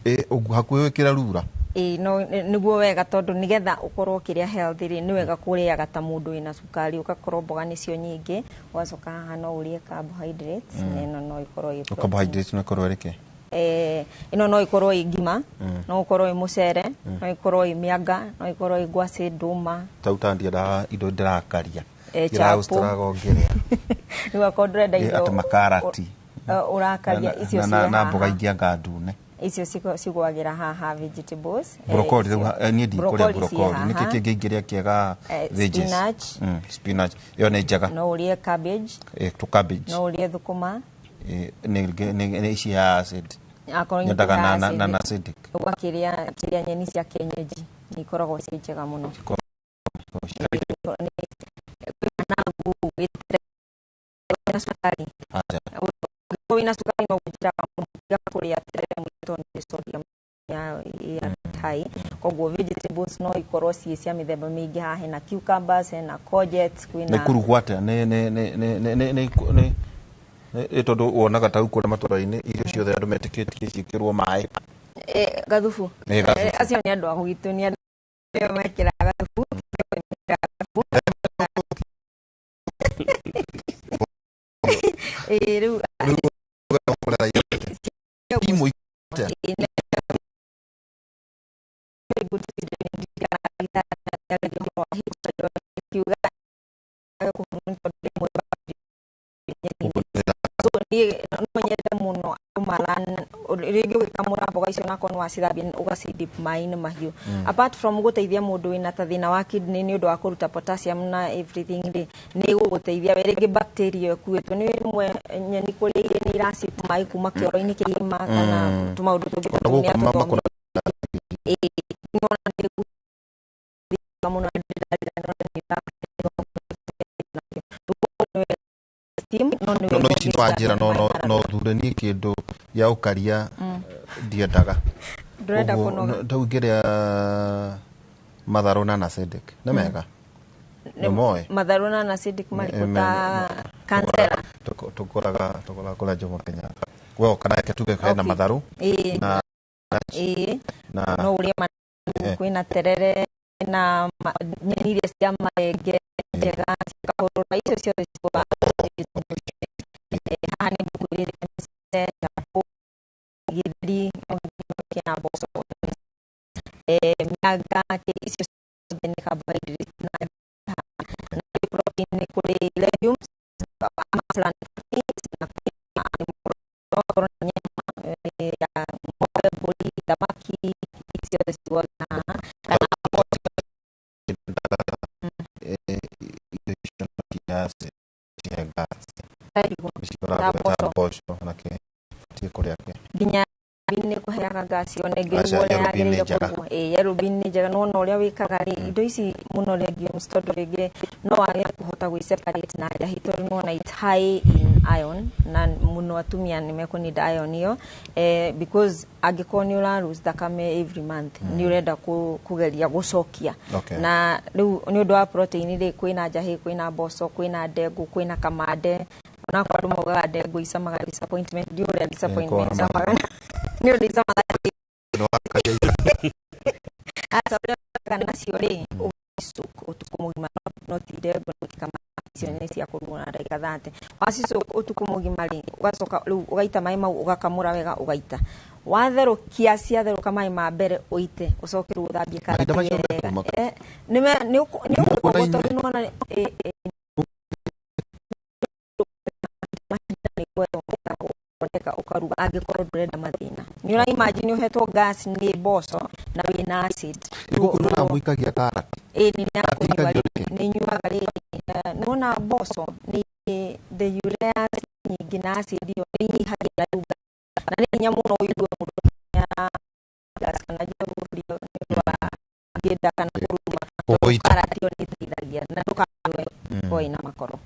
Ĩ, ũguo hakuhĩ wĩkĩre rura.
Ĩĩ, no nĩguo wega, tondũ nĩgetha ũkorwo ũkĩrĩa healthy rĩ, nĩ wega kũrĩaga ta mũndũ wĩna cukari, ũgakorwo mboga nĩcio nyingĩ, ũgacoka haha no ũrĩe carbohydrates, na ĩno no ĩkorwo ĩ protein.
Carbohydrates no ĩkorwo ĩrĩ kĩ?
Ĩno no ĩkorwo ĩ ngima, no ĩkorwo ĩ mũcere, no ĩkorwo ĩ mĩanga, no ĩkorwo ĩ ngwacĩ, ndũma.
Tau ta ndiendaga indo ndĩrakaria.
Chapo.
Ndĩraũstruggle ngĩrĩa.
Rĩu akorwo ndũrenda indo
atĩ makarati
ũrakaria, icio
na
ciĩ
na mboga
haha.
ingĩ anga ndune.
Icio cigwagĩra haha vegetables.
Brokoli rĩu niĩ ndikũrĩa.
Broccoli ciĩ
Brokoli nĩkĩ?
haha.
Kĩngĩ ingĩrĩa kĩega? Veggies.
Spinach.
Spinach ĩyo nĩ njega.
No ũrĩe cabbage.
To cabbage.
No ũrĩe thũkũma.
Nĩ ici ya acid.
Akorwo
nyendaga na
nĩ
na na acidic.
Ũgakĩrĩa kĩrĩa nyeni cia kienyeji nĩ ikoragwo ciĩ njega mũno. Managu, wĩna cukari.
Acha.
Ũngĩkorwo wĩna cukari, no gũnjĩraga mũno tiga kũrĩa terere mũingĩ tondũ nĩ sodium ya high. Koguo vegetables no ikorwo ciĩ cia mĩthemba mĩingĩ. Haha hena cucumbers, hena courgettes,
nĩ
kwĩna
kũrugwo atĩa? Nĩ tondũ wonaga ta kũrĩa matũra-inĩ irio ciothe andũ metĩkĩtie ciĩkĩrwo maĩ.
Gathubu.
Gathubu.
Acio nĩ andũ a gwitũ, nĩ andũ arĩa mekĩraga gathubu, mekĩraga gathubu. Rĩu
Imwe atĩa?
Kiuga so niĩ no nyende mũno andũ maran rĩngĩ ũgĩkamũra mboga icio, nakorwo nĩ wacithambia, ũgacidip maĩ-inĩ mahiũ. Apart from gũteithia mũndũ wĩna ta thĩna wa kidney nĩ ũndũ wa kũruta potassium na everything rĩ, nĩ gũgũteithia we rĩngĩ bacteria ĩkuĩtwo nĩ rĩmwe nyeni kũrĩa irĩ nĩ iracip maĩ kuma kĩoro-inĩ kĩgima kana tũmaũndũ tũngĩ
Ona
tũtũ nĩ
gũkũ
atũthomithia. Ĩĩ, nĩwona nĩ mũno steam no nĩ
no
wega
ici wanjĩra no thure niĩ kĩndũ gĩa ũkaria ndiendaga.
Ndũrenda
Ũguo,
kũnoga.
Tau ingĩrĩa matharũ na acidic nĩ mega, nĩ moĩ.
Matharũ na acidic marĩkũ? Ta kansera.
Tũgũraga kũrĩa Jomo Kenyatta we kana reke tuge hena matharũ na na
no ũrĩe managu, kwĩna terere na nyeni iria cia marenge njega cia kahũrũra, icio ciothe cigũa. Haha nĩ ngũkwĩrĩte mĩcere, chapo, gĩtheri, no nginya na mboco, mĩanga, icio ciothe nĩ carbohydrates na protein nĩ kũrĩ legumes ama plant proteins, na kwĩna animal, okorwo nĩ nyama ya ng'ombe, mbũri, thamaki, ici ciothe cigũaga haha kana
Karati.
Irigũ
Icio
na
ũragweta
mboco.
Mboco na kĩ batiĩ kũrĩa kĩ?
Nginya bean nĩ kũheaga gas, ona ĩngĩrugwo
Aca,
ũrĩa
yellow bean nĩ
yagĩrĩire
njega.
kũrugwo. Ĩĩ, yellow bean nĩ njega. Nĩwona ũrĩa wĩkaga rĩ, indo ici mũno legumes, tondũ rĩngĩ no wage kũhota gwĩ separate na njahi, tondũ nĩwona it's high in iron, na mũno atumia nĩ mekũnida iron ĩyo, because angĩkorwo nĩ ũra lose thakame every month, nĩ ũrenda kũgeria gũcokia. Na rĩu nĩ ũndũ wa protein rĩ, kwĩna njahĩ, kwĩna mboco, kwĩna ndengũ, kwĩna kamande. Onakorwo andũ maugaga ndengũ icamaga disappointment, ndiũĩ ũrĩa disappointment icamaga, nĩ ũndũ icamaga. Aca, ũrĩa wĩkaga nacio rĩ, ũgacisoak ũtukũ mũgima. No ti ndengũ, no ti kamande, icio nĩ cia kũrugwo na ndagĩka 30. Wacisoak ũtukũ mũgima rĩ, ũgacoka rĩu ũgaita maĩ mau, ũgakamũra wega, ũgaita. Watherũkia, ciatherũka, maĩ ma mbere ũite, ũcoke rĩu ũthambie
Mahinda
karati
macio
wega.
mekũma.
Nĩ
Mũkuona
ũgũkorwo
inyuĩ.
tondũ nĩwona mahinda nĩ gwethwo ũkaruga angĩkorwo ndũrenda mathĩna. Nĩ ũra imagine ũhetwo gas nĩ mboco na wĩna acid.
Nĩ gũkũ nĩ mũikagia karati?
Ĩĩ, nĩ
Karati
nyakũnyua.
ikagio nĩkĩ?
Nĩ nyuaga rĩrĩ, nĩwona mboco nĩ the urea nyingĩ na acid ĩyo nĩ inyihagia na rĩu na nĩ hinya mũno ũigue mũndũ ya gas kana njohi nĩ ũndũ wa ngĩnda kana kũruma.
Kũgũita.
Karati ĩyo nĩ ĩteithagia na ndũkanyue korwo ĩna makoro.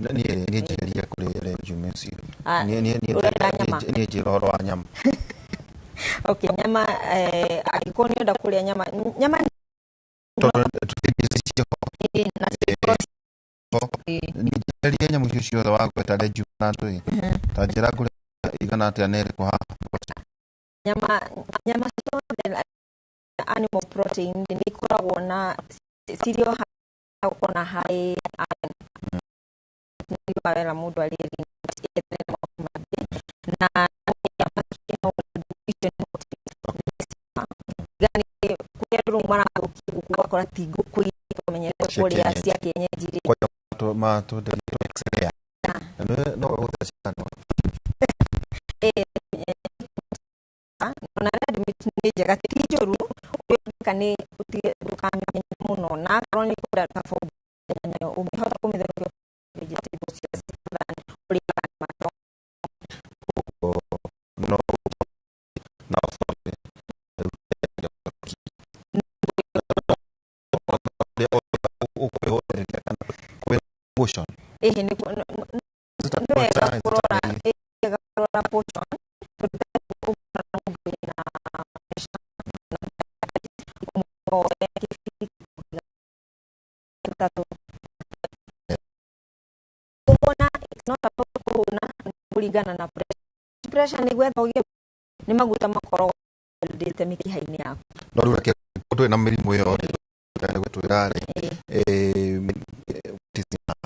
Niĩ njĩrĩria kũrĩ legumes icio.
Ah,
Niĩ
ũrenda nyama?
Niĩ njĩra ũhoro wa nyama.
Okay, nyama, angĩkorwo nĩ ũrenda kũrĩa nyama, nyama
Tondũ tũtingĩ ciho.
Na cikorwo
Njĩrĩria nyamũ icio ciothe wagweta, legume na ndũĩ. Ta njĩra ngũrĩa igana atĩa na ĩrĩkũ haha?
Nyama ciothe animal protein nĩ ikoragwo na cirio gũkorwo na high iron. Nĩ wega mũndũ arĩe ethere na maũndũ mangĩ na nyama icio nĩ gani kũrĩa andũ rĩu marathũkia ngũkũ, ũgakora ti ngũkũ iria tũmenyerete
Cia
kũrĩa
kienyeji.
Cia kienyeji rĩ.
Kwanja matwenderia tũxrea. Na no gũtheca kanua.
Ona red meat nĩ njega, ti njũru. Ũrĩa ũngĩka nĩ ũtige ndũkamĩmenye mũno, na akorwo nĩ kũrĩa kaba nayo ũngĩhota kũmĩtherũkia vegetables than ũrĩaga mato.
No na sorry. Ũkwĩhũthĩrĩria kana kwĩ portion?
Ĩhĩ, nĩ wega kũrora, ĩ wega kũrora portion, tondũ ũngĩrora mũndũ wĩna pressure na ũmũhe kĩbiriti tũtatũ kũhũna. It's not about kũhũna, nĩ kũringana na pressure. Pressure nĩ gwetha ũgĩe nĩ maguta makoragwo ndĩte mĩkiha-inĩ yaku.
No rĩu reke twĩ na mĩrimũ ĩyo rĩ, gwĩtwĩra rĩ, what is enough?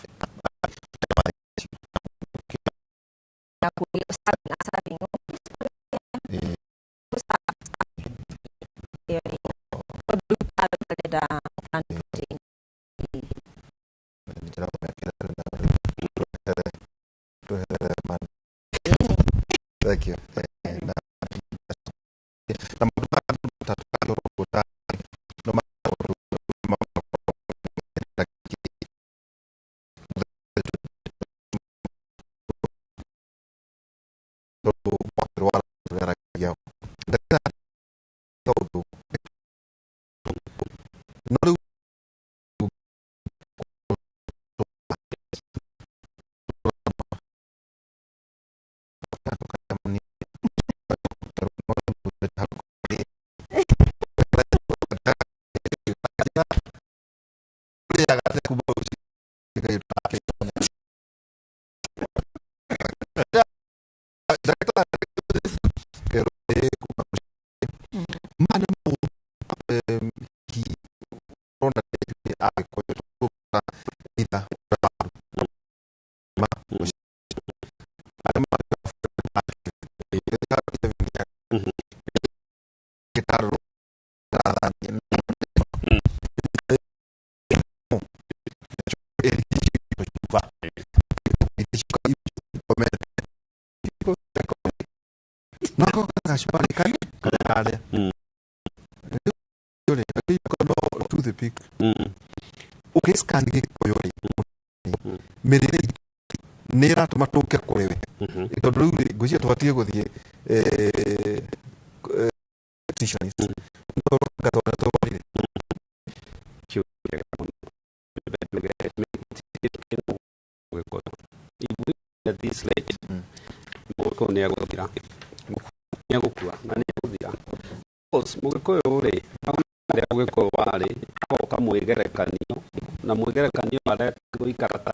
Na serving ĩyo nĩ tondũ rĩu arenda plant protein.
Tweherere man. Thank you. Na maũndũ maya matatũ ta no ma tondũ wakĩrwara tũgeragia ndagĩtarĩ tondũ no rĩu Maya nĩ maũndũ hihi ũrona ithuĩ Agĩkũyũ tũkũruta either ma arĩa gĩtarũrũ nako gacũmbari karĩa rĩ no toothpick ũkĩscan Gĩkũyũ rĩ, mĩrĩre itũ Nĩ ĩratũma tũke kũrĩ we, tondũ rĩu rĩ, ngwĩciria tũbatiĩ gũthiĩ nutritionist. Tondũ tũrwarire.
Kĩũria kĩega mũno. Mũgĩkũyũ. If we get this late, Mũgĩkũyũ nĩ egũthira, nĩ egũkua na nĩ egũthira. Because Mũgĩkũyũ rĩ, harĩa Mũgĩkũyũ warĩ agoka mwĩgerekanio na mwĩgerekanio areka gũikara ta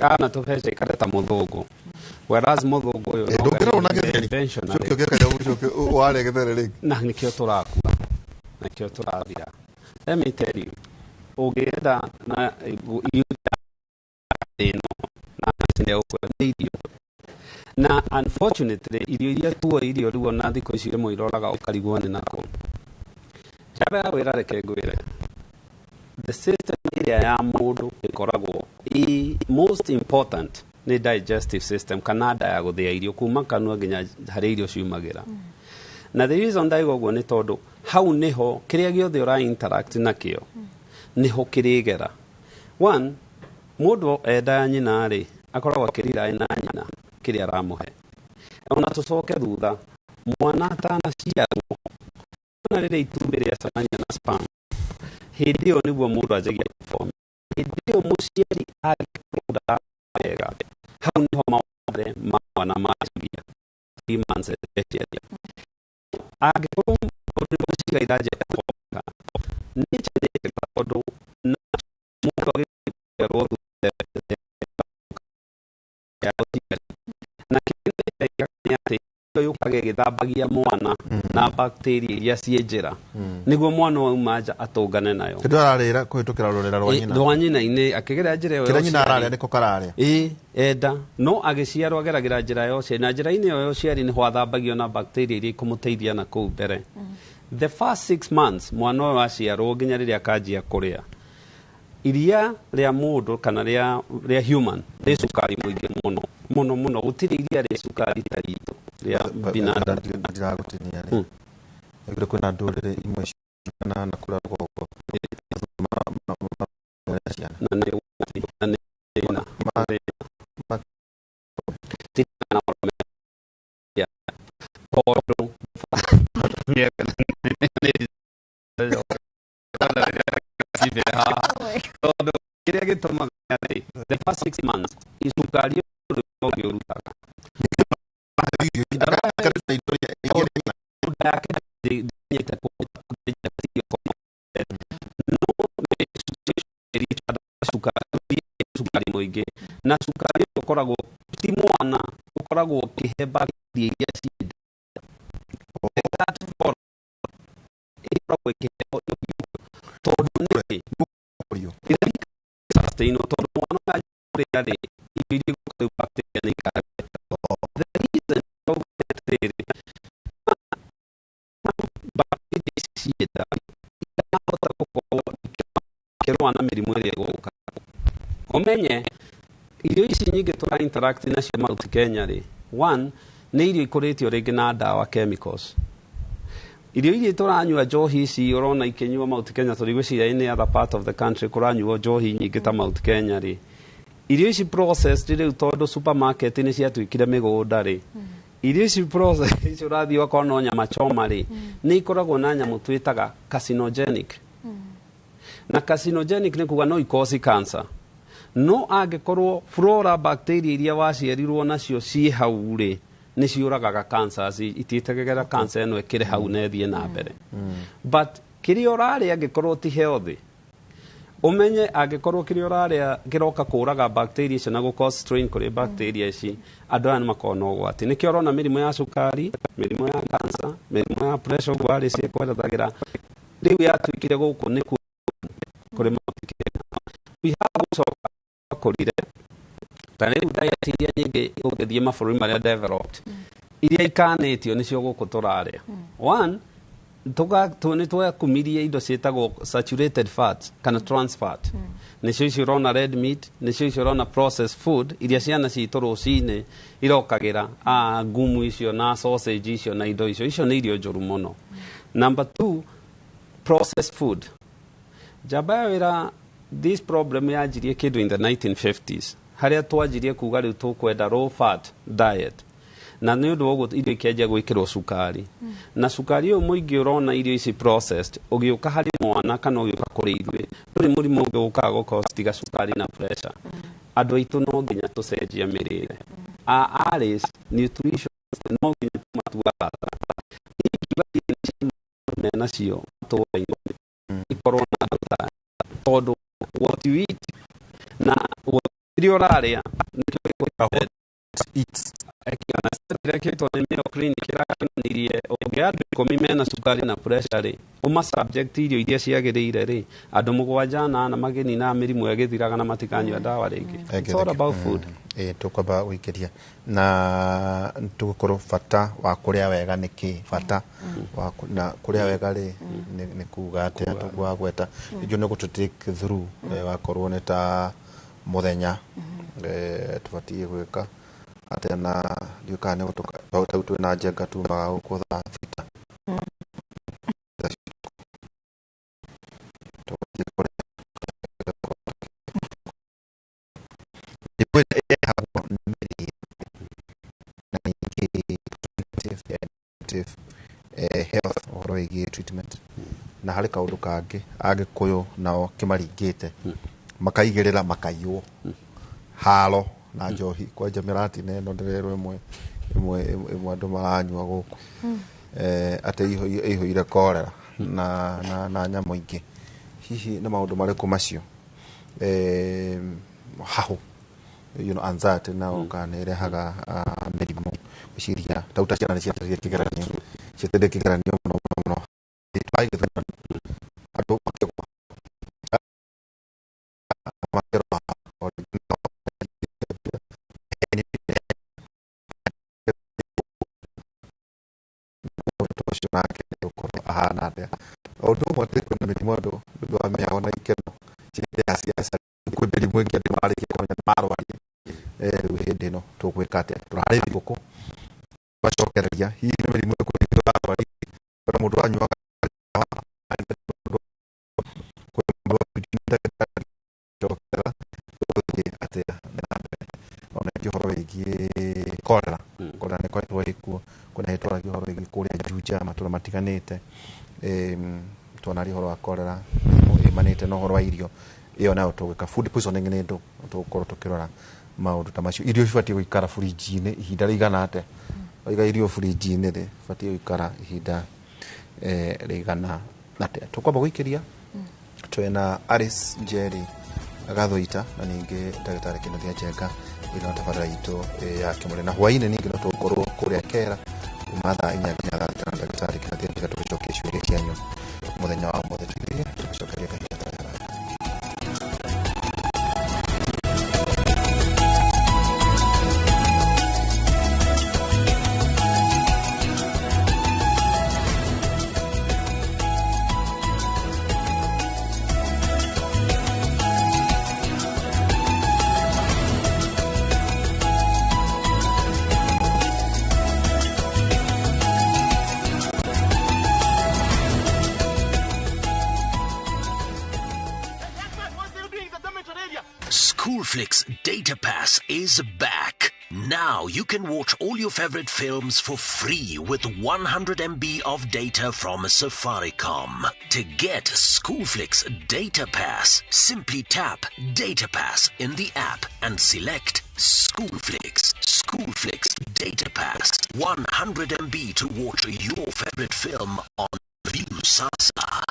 ana tũbeca ikare ta mũthũngũ, whereas mũthũngũ ũyũ no
Ndũngĩrorwo na
Ngai
gĩtheri.
intentionally.
Cokio gĩakaria gũcokio warĩa gĩthere rĩngĩ.
Na nĩkĩo tũrakua, nĩkĩo tũrathira. Let me tell you, ũngĩenda na irio ĩno na nĩ nĩ irio, na unfortunately irio iria tuo irio rĩu ona thikũ ici rĩmwe iroraga ũkarigwo nĩ nako. Njamba ya wĩra, reke ngwĩre, the system ĩrĩa ya mũndũ ĩkoragwo ĩ most important nĩ digestive system, kana nda ya gũthĩa irio kuma kanua nginya harĩa irio ciumagĩra. Na the reason ndaiga ũguo nĩ tondũ hau nĩho kĩrĩa gĩothe ũra interact nakĩo nĩho kĩrĩgera. One, mũndũ enda ya nyina rĩ, akoragwo akĩrira na nyina kĩrĩa aramũhe. Ona tũcoke thutha, mwana atanaciarwo, mwana rĩrĩa itumbĩ rĩacemania na sperm, hĩndĩ ĩyo nĩguo mũndũ anjagia perform. Hĩndĩ ĩyo mũciari angĩkorwo ndara wega, hau nĩho mawathe ma mwana manjagia, 3 months especially. Angĩkorwo mũndũ ciga iranjia kũhonga, nature nĩ njega, tondũ na mũndũ agĩciarwo thutha ya ũciari, na kĩrĩa ĩkaga nĩ atĩ ĩyo yũkaga ĩgĩthambagia mwana na bacteria iria ciĩ njĩra, nĩguo mwana wauma nja atũngane nayo.
Kĩndũ ararĩra kũhĩtũkĩra rũrĩra rwa nyina.
Rwa nyina-inĩ, akĩgerera njĩra ĩyo ya
Kĩrĩa nyina
ũciari.
ararĩa nĩko kararĩa.
Ĩ enda no agĩciarwo ageragĩra njĩra ya ũciari, na njĩra-inĩ ĩyo ya ũciari nĩho athambagio na bacteria iria ikũmũteithia na kũu mbere. The first 6 months mwana ũyũ aciarwo nginya rĩrĩa akanjia kũrĩa, iria rĩa mũndũ kana rĩa human rĩ cukari mũingĩ mũno mũno mũno. Gũtirĩ iria rĩ cukari ta ritũ rĩa binadamu.
Ndiragũtinia rĩ, nĩguo kwĩna ndũrĩrĩ imwe na kũrĩa rũgongo ciana.
Na nĩ na na tondũ tondũ kĩrĩa gĩtũmaga nĩ atĩ the first 6 months cukari ũyũ ũngĩ ũrutaga nda yake ndĩnyite no cukari mũingĩ, na cukari ũyũ ũkoragwo ti mwana ũkoragwo ũkĩhe bacteria iria ciĩ nda. That form ĩkoragwo ĩkĩheo, tondũ nĩkĩ sustain, tondũ mwana ũyũ kũrĩa rĩ, irio iria igũka rĩu bacteria nĩ ikara. The reason ndauga atĩrĩrĩ, bacteria ici ciĩ nda itarahota gũkorwo ikĩrũa na mĩrimũ ĩrĩa ĩgũka. Ũmenye irio ici nyingĩ tũra interact nacio Mount Kenya rĩ, one, nĩ irio ikũrĩtio rĩngĩ na ndawa, chemicals. Irio iria tũranyua, njohi ici ũrona ikĩnyua Mount Kenya, tondũ ngwĩciria any other part of the country kũranyuo njohi nyingĩ ta Mount Kenya rĩ, irio ici processed rĩu, tondũ supermarket nĩ ciatuĩkire mĩgũnda rĩ, irio ici processed ici ũrathiĩ ũgakora no nyama choma rĩ, nĩ ikoragwo na nyamũ twĩtaga carcinogenic. Na carcinogenic nĩ kuga no icause cancer. No angĩkorwo flora, bacteria iria waciarirwo nacio ciĩ hau rĩ, nĩ ciũragaga cancers, itiĩtegegera cancer ĩno ĩkĩrĩ hau na ĩthiĩ na mbere. But kĩrĩa ũrarĩa angĩkorwo ti healthy, ũmenye angĩkorwo kĩrĩa ũrarĩa kĩroka kũraga bacteria icio na gũ cause strain kũrĩ bacteria ici, andũ aya nĩ makoragwo na ũgwati. Nĩkĩo ũrona mĩrimũ ya cukari, mĩrimũ ya cancer, mĩrimũ ya pressure, ũguo arĩ ciekwerethagĩra rĩu yatuĩkire gũkũ nĩkuo kũrĩ Mount Kenya. We have gũcoka kũrire ta rĩu diet iria nyingĩ ũngĩthiĩ mabũrũri marĩa developed iria ikanĩtio nĩcio gũkũ tũrarĩa. One, nĩ twakumirie indo ciĩtagwo saturated fat kana trans fat, nĩcio icio ũrona red meat, nĩcio icio ũrona processed food iria ciana citũ rũcinĩ irokagĩra, ngumu icio na sausage icio na indo icio. Icio nĩ irio njũru mũno. Number two, processed food. Njamba ya wĩra, this problem yanjirie kĩndũ in the 1950s. Harĩa twanjirie kuga rĩu tũkwenda low fat diet, na nĩ ũndũ wa ũguo irio ikĩanjia gwĩkĩrwo cukari, na cukari ũyũ mũingĩ ũrona irio ici processed ũgĩũka harĩ mwana kana ũgĩũka kũrĩ ithuĩ, ndũrĩ mũrimũ ũngĩ ũkaga gũkorwo tiga cukari na pressure. Andũ aitũ no nginya tũcenjie mĩrĩre. Alice, nutrition no nginya tũmatua arata. Ingiuga thĩna menacio matũra-inĩ ikorwo na ndagĩtarĩ, tondũ what you eat na kĩrĩa ũrarĩa nĩkĩo. Kĩrekĩtwo nĩ Mayo Clinic kĩrakĩonanirie ũngĩ andũ 10 mena cukari na pressure rĩ, ũma subject irio iria ciagĩrĩire rĩ, andũ 7 8 magĩnina mĩrimũ ĩgĩthiraga na matikanyua ndawa rĩngĩ. It's all about food.
Ĩ tũkwamba gũikĩria na tũgũkorwo bata wa kũrĩa wega nĩ kĩ, bata wa na kũrĩa wega rĩ nĩ kuga atĩa, tũgwagweta icio nĩ gũtũ take through, wakorwo nĩ ta mũthenya tũbatiĩ gwĩka atĩa, na ndiũĩ kana nĩ gũtũka tau twĩna njenga tumaga gũkũ thaa 6 tũgathiĩ kũrĩa mĩrimũ ĩrĩa ĩrehagwo nĩ mĩrĩre, na ningĩ preventive and active health, ũhoro wĩgiĩ treatment, na harĩ kaũndũ kangĩ Agĩkũyũ nao kĩmaringĩte makaigĩrĩra makaiywo haro na njohi kwanja mĩratina ĩno ndĩrerwo ĩmwe ĩmwe ĩmwe andũ maranyua gũkũ atĩ ĩihũire korera na nyamũ ingĩ. Hihi nĩ maũndũ marĩkũ macio? Hahũ, anxiety nao kana nĩ ĩrehaga mĩrimũ, gwĩciria tau ta ciana nĩ ciateire kĩgeranio, ciateire kĩgeranio mũno mũno mũno andũ makĩgwa makĩrora mũndũ ũcio nake gũkorwo ahana atĩa. O ũndũ ũmwe atĩ kwĩna mĩrimũ andũ nĩ ũndũ wa mĩago na ikeno ya ciaca, kwĩ mĩrimũ ĩngĩ andũ marĩkia kũmenya nĩ marwarire. Rĩu hĩndĩ ĩno tũgwĩka atĩa? Tũrarĩ thigũkũ tũgacokereria, hihi nĩ mĩrimũ ĩrĩkũ tũrarwarire? Kwĩna mũndũ ũranyuaga cokera, tũgũthiĩ atĩa na mbere? Ona ingĩ ũhoro wĩgiĩ korera, korera nĩ ĩkoretwo ĩkuo, kwĩna hĩndĩ twaragia ũhoro wĩgiĩ kũrĩa Juja matũra matiganĩte, twanaria ũhoro wa korera, mĩrimũ yumanĩte na ũhoro wa irio, ĩyo nayo tũgwĩka food poisoning nĩ ndũ tũgũkorwo tũkĩrora maũndũ ta macio. Irio cibatiĩ gũikara burinji-inĩ ihinda rĩigana atĩa? Waiga irio burinji-inĩ rĩ, batiĩ gũikara ihinda rĩigana atĩa? Tũkwamba gũikĩria twĩna Alice Njeri Gathũita na ningĩ ndagĩtarĩ Kĩnuthia Njenga ĩno tabarĩra itũ ya kĩmũrĩ, na hwaĩ-inĩ ningĩ no tũgũkorwo kũrĩa Kera kuma thaa 4 nginya thaa 6 na ndagĩtarĩ Kĩnuthia Njenga tũgĩcokia ciũria cianyu mũthenya wa ũmũthĩ. Tũigĩrĩrie tũgĩcokeria kahinda ta gaka.
Schoolflix Data Pass is back. Now you can watch all your favorite films for free with 100 MB of data from Safaricom. To get Schoolflix Data Pass, simply tap Data Pass in the app and select Schoolflix. Schoolflix Data Pass. 100 MB to watch your favorite film on Viusasa.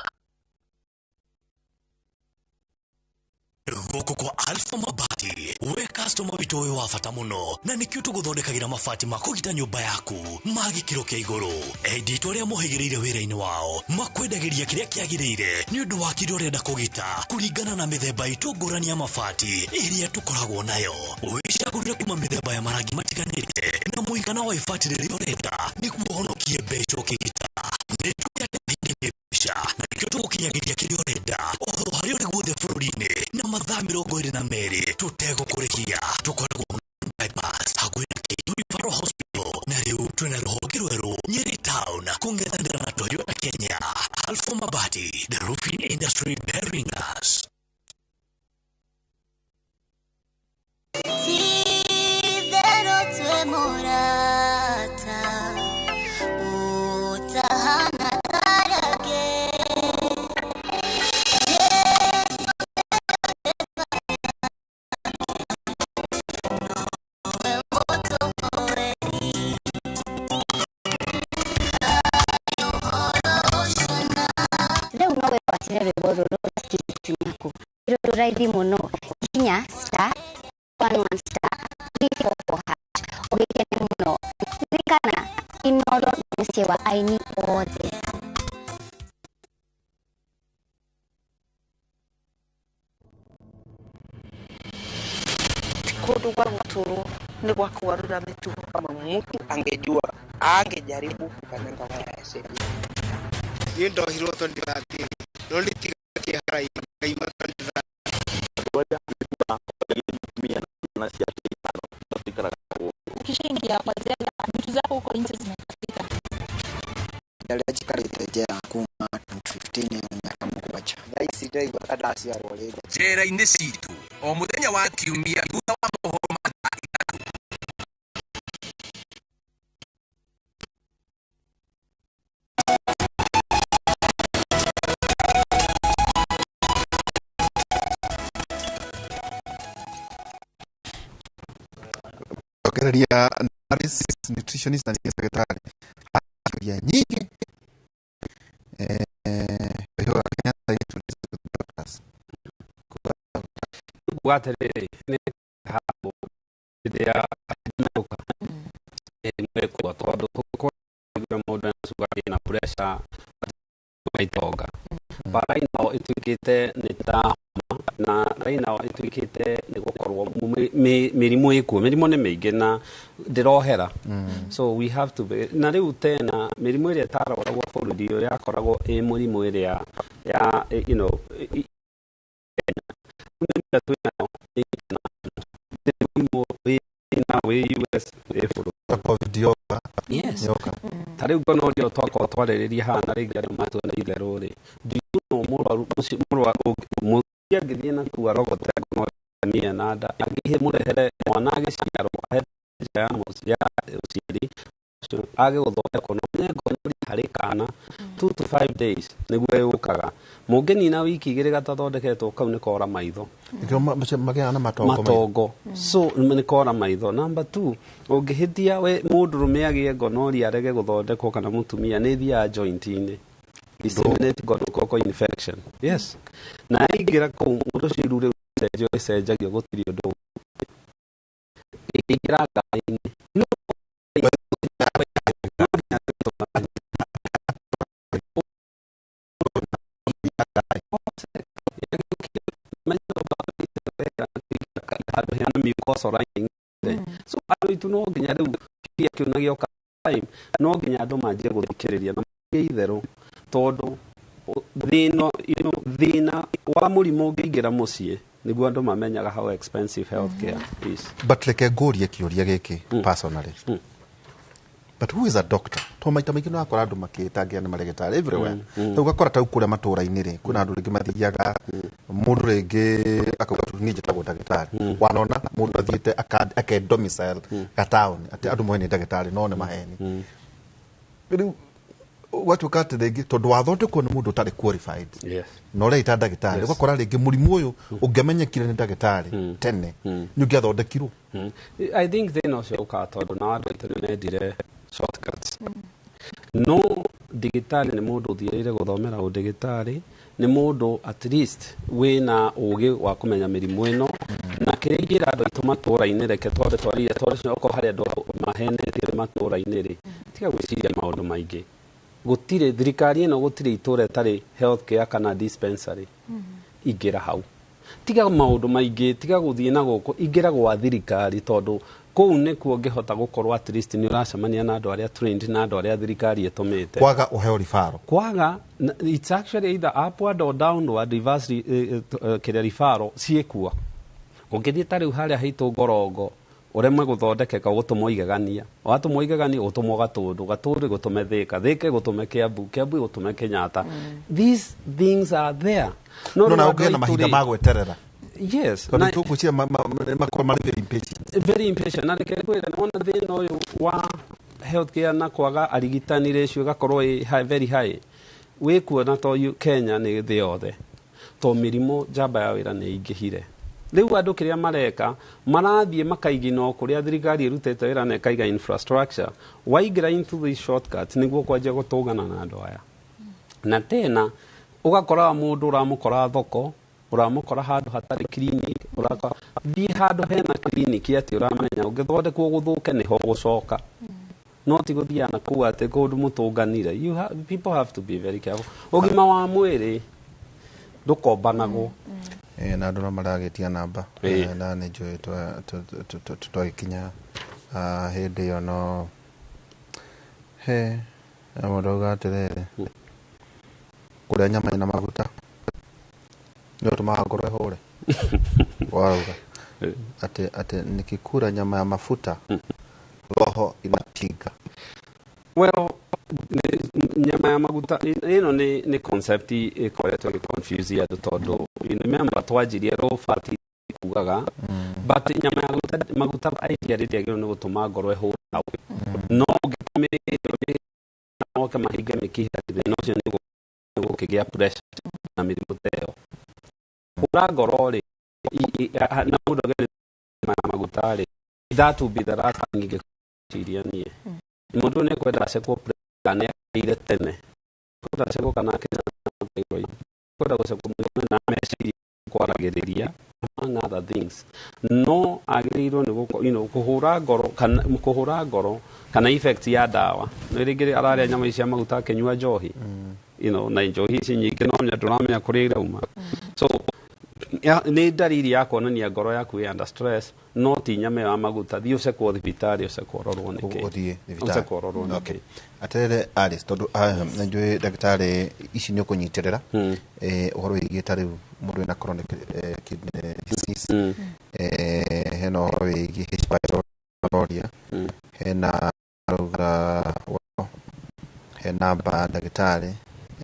Gũkũ kwa Alpha Mabati, we customer witũ ũyũ wa bata mũno, na nĩkĩo tũgũthondekagĩra mabati ma kũgita nyũmba yaku ma gĩkĩro kĩa igũrũ. Endia aitũ arĩa mohĩgĩrĩire wĩra-inĩ wao makwendagĩria kĩrĩa kĩagĩrĩire nĩ ũndũ wa kĩrĩa ũrenda kũgita kũringana na mĩthemba itũ ngũrani ya mabati ĩrĩa tũkoragwo nayo. Wĩcagũrĩre kuma mĩthemba ya marangi matiganĩte na mũigana wa ibati rĩrĩa ũrenda nĩguo ũhonokie mbeca ũkĩgita. Nĩ tũrĩ mbeca na nĩkĩo tũgũkinyagĩria kĩrĩa ũrenda o harĩa ũrĩ guothe bũrũri-inĩ na mathaa 22 tũtegũkũrĩhia. Tũkoragwo bypass hakuhĩ na KU Referral Hospital, na rĩu twĩna rũhonge rwerũ Nyeri Town kũng'ethanĩra na Toyota Kenya. Alpha Mabati, the roofing industry bearing us.
Ti-itherũ twĩ mũrata ũtahana ta arĩa angĩ. Nowe mũtũhoreri.
Rĩu no wĩgwatĩre rwĩmbo rũrũ na ciringi yaku. Rũrũ raithi mũno, hihinya *11*344# ũgĩkene mũno. Ririkana, Inooro nĩ mũciĩ wa aini othe.
Ti kũndũ gwa gũtũrwo nĩ gwa kũgarũra mĩtugo.
Kama mtu angejua angejaribu kukanyaga waya ya sheria.
Niĩ ndohirwo 2013 no nĩtiga kĩhara ngaima 2013.
Ukishaingia kwa jela, vitu zako huko nje zimekatika.
Ihinda rĩrĩa njikarĩte njera kuma 2015 ĩyo nĩ mĩaka 7.
Thaa ici ndĩraigua ta ndaciarwo rĩngĩ.
Njera-inĩ citũ o mũthenya wa kiumia thutha wa mohoro ma thaa 3.
Cokereria Naris nutritionist na nĩ secretary aria nyingĩ Kaihura Kenyatta introduced doctors.
Kuga atĩrĩrĩ nĩ handũ hĩndĩ ya mĩũka ĩmwe tondũ tũkorwo mũndũ ena cukari na pressure itonga but right now ĩtuĩkĩte nĩ ta homa na right now ĩtuĩkĩte nĩ gũkorwo mĩrimũ ĩkuo, mĩrimũ nĩ mĩingĩ na ndĩrohera, so we have to be na rĩu tena mĩrimũ ĩrĩa ĩtaroragwo bũrũri ũyũ yakoragwo ĩ mũrimũ ĩrĩa ya mĩrimũ ĩrĩa twĩnayo nĩ international. Mũrimũ wĩna wĩ US wĩ bũrũri.
Covid yoka.
Yes.
Yoka.
Ta rĩu ngonoria twakorwo twarĩrĩria haha na rĩngĩ andũ matuona itherũ rĩ, do you know mũrwaru ũcio mũrwaru mũthuri angĩthiĩ na kũu arogote gonorrhea na nda angĩhe mũrehere mwana agĩciarwo ahe nja ya mũciĩ ya ũciari ũcio age gũthondekwo no menye gonorrhea harĩ kana 2 to 5 days nĩguo yũkaga, mũngĩnina wiki 2 gatathondeketwo kau nĩ kora maitho.
Nĩkĩo magĩaga na matongo.
Matongo, so nĩ kora maitho. Number 2, ũngĩhĩtia we mũndũrũme agĩe gonorrhea arege gũthondekwo kana mũtumia nĩ ĩthiaga joint-inĩ, disseminate gonococcal infection. Yes, na yaingĩra kũu mũndũ ũcio iru rĩu rĩcenjio rĩcenjagio gũtirĩ ũndũ ĩngĩingĩra ngari-inĩ no handũ hena mucosal lining. So andũ aitũ no nginya rĩu kĩrĩa kĩu na gĩoka time no nginya andũ manjie gũthikĩrĩria na maige itherũ tondũ thĩna thĩna wa mũrimũ ũngĩingĩra mũciĩ nĩguo andũ mamenyaga how expensive healthcare is.
But reke ngũrie kĩũria gĩkĩ personally, but who is a doctor? To maita maingĩ nĩ wakora andũ makĩtangia nĩ marĩgĩtarĩ everywhere. Rĩu ũgakora ta kũrĩa matũra-inĩ rĩ kwĩna andũ rĩngĩ mathiaga mũndũ rĩngĩ akauga tu niĩ njĩtagwo ndagĩtarĩ, wanona mũndũ athiĩte ake domicile gataũni atĩ andũ moe nĩ ndagĩtarĩ no nĩ maheni. Rĩu ũgatuĩka atĩ rĩngĩ tondũ wathondekwo nĩ mũndũ ũtarĩ qualified na ũreita ndagĩtarĩ, ũgakora rĩngĩ mũrimũ ũyũ ũngĩamenyekire nĩ ndagĩtarĩ tene nĩ ũngĩathondekirwo.
I think thĩna ũcio ũkaga tondũ nao andũ aitũ nĩ mendire shortcuts. No ndagĩtarĩ nĩ mũndũ ũthiĩrĩire gũthomera ũndagĩtarĩ, nĩ mũndũ at least wĩna ũgĩ wa kũmenya mĩrimũ ĩno na kĩrĩa ingĩra andũ aitũ matũra-inĩ reke twambe twarĩrie tondũ okorwo harĩ andũ mahenetie matũra-inĩ rĩ, tiga gwĩciria maũndũ maingĩ. Gũtirĩ thirikari ĩno gũtirĩ itũra ĩtarĩ healthcare kana dispensary. Ingĩra hau, tiga maũndũ maingĩ, tiga gũthiĩ na gũkũ, ingĩra gwa thirikari tondũ kũu nĩkuo ũngĩhota gũkorwo at least nĩ ũracemania na andũ arĩa trained na andũ arĩa thirikari ĩtũmĩte.
Kwaga ũheo referral.
Kwaga it's actually either upward or downward reverse kĩrĩa referral ciĩkuo. Ũngĩthiĩ ta rĩu harĩa haitũ Ngorongo ũremwe gũthondekeka ũgũtũmwo igegania, watũmwo igegania ũgũtũmwo Gatũndũ, Gatũndũ ĩgũtũme Thĩka, Thĩka ĩgũtũme Kĩambu, Kĩambu ĩgũtũme Kenyatta. These things are there.
No
rĩu
na
andũ
ũngĩgĩa na
aitũ
mahinda
rĩ,
ma gweterera.
Yes.
Tondũ tũgwĩciria makorwo marĩ very impatient.
Very impatient. Na reke ngwĩre, nĩwona thĩna ũyũ wa healthcare na kwaga arigitani, ratio ĩgakorwo ĩ high, very high, wĩkuona to Kenya, nĩ thĩ yothe, to mĩrimũ njamba ya wĩra nĩ ĩingĩhire. Rĩu andũ kĩrĩa mareka, marathiĩ makaigina o kũrĩa thirikari ĩrutĩte wĩra na ĩkaiga infrastructure. Waingĩra into this shortcut nĩguo kwanjia gũtũngana na andũ aya, na tena ũgakora mũndũ ũramũkora thoko, ũramũkora handũ hatarĩ clinic, ũrakora thiĩ handũ hena clinic atĩ ũramenya ũngĩthondekwo gũthũke nĩho ũgũcoka, no ti gũthiaga na kũu atĩ kũndũ mũtũnganire. People have to be very careful. Ũgima wa mwĩrĩ ndũkombanagwo.
Na andũ no maragĩtia namba. Na nĩ njũĩ twagĩkinya hĩndĩ ĩyo, no he na mũndũ auga atĩrĩrĩ, kũrĩa nyama ĩna maguta nĩ ũtũmaga ngoro ĩhũre. Warauga atĩ nikikula nyama ya mafuta roho inapiga.
Well, nyama ya maguta ĩno nĩ concept ĩkoretwo ĩgĩ confuse andũ, tondũ you remember twanjirie low fat kugaga, but nyama ya maguta ideally ndĩagĩrĩirwo nĩ gũtũma ngoro ĩhũre, no ũngĩkamĩrĩa moke mahinge mĩkiha, thĩna ũcio nĩ gũkĩgĩa pressure na mĩrimũ ta ĩyo. Kũra ngoro rĩ, na mũndũ agĩrĩirwo nyama ya maguta rĩ, that will be the last thing ingĩciria niĩ. Mũndũ nĩ ekwenda acekwo pressure kana nĩ agĩire tene, kwenda acekwo kana akĩrĩ na thyroid, kwenda gũcekwo mũndũ na meciria kwaragĩrĩria, among other things, no agĩrĩirwo nĩ gũko kũhũra ngoro kana kũhũra ngoro kana effect ya ndawa. Nĩ rĩngĩ ararĩa nyama ici cia maguta, akĩnyua njohi, na njohi ici nyingĩ, no ndũramenya kũrĩa irauma. So nĩ ndariri ya kuonania ngoro yaku ĩ under stress, no ti nyama ĩyo ya maguta. Thiĩ ũcekwo thibitarĩ, ũcekwo ũrorwo nĩkĩ.
Ũthiĩ thibitarĩ.
Ũcekwo ũrorwo nĩkĩ.
Okay. Atĩrĩrĩ Alice, tondũ nĩ njũĩ ndagĩtarĩ ici nĩ ũkũnyitĩrĩra ũhoro wĩgiĩ ta rĩu mũndũ wĩna chronic kidney disease, hena ũhoro wĩgiĩ H pylori, hena rauga he namba ya ndagĩtarĩ,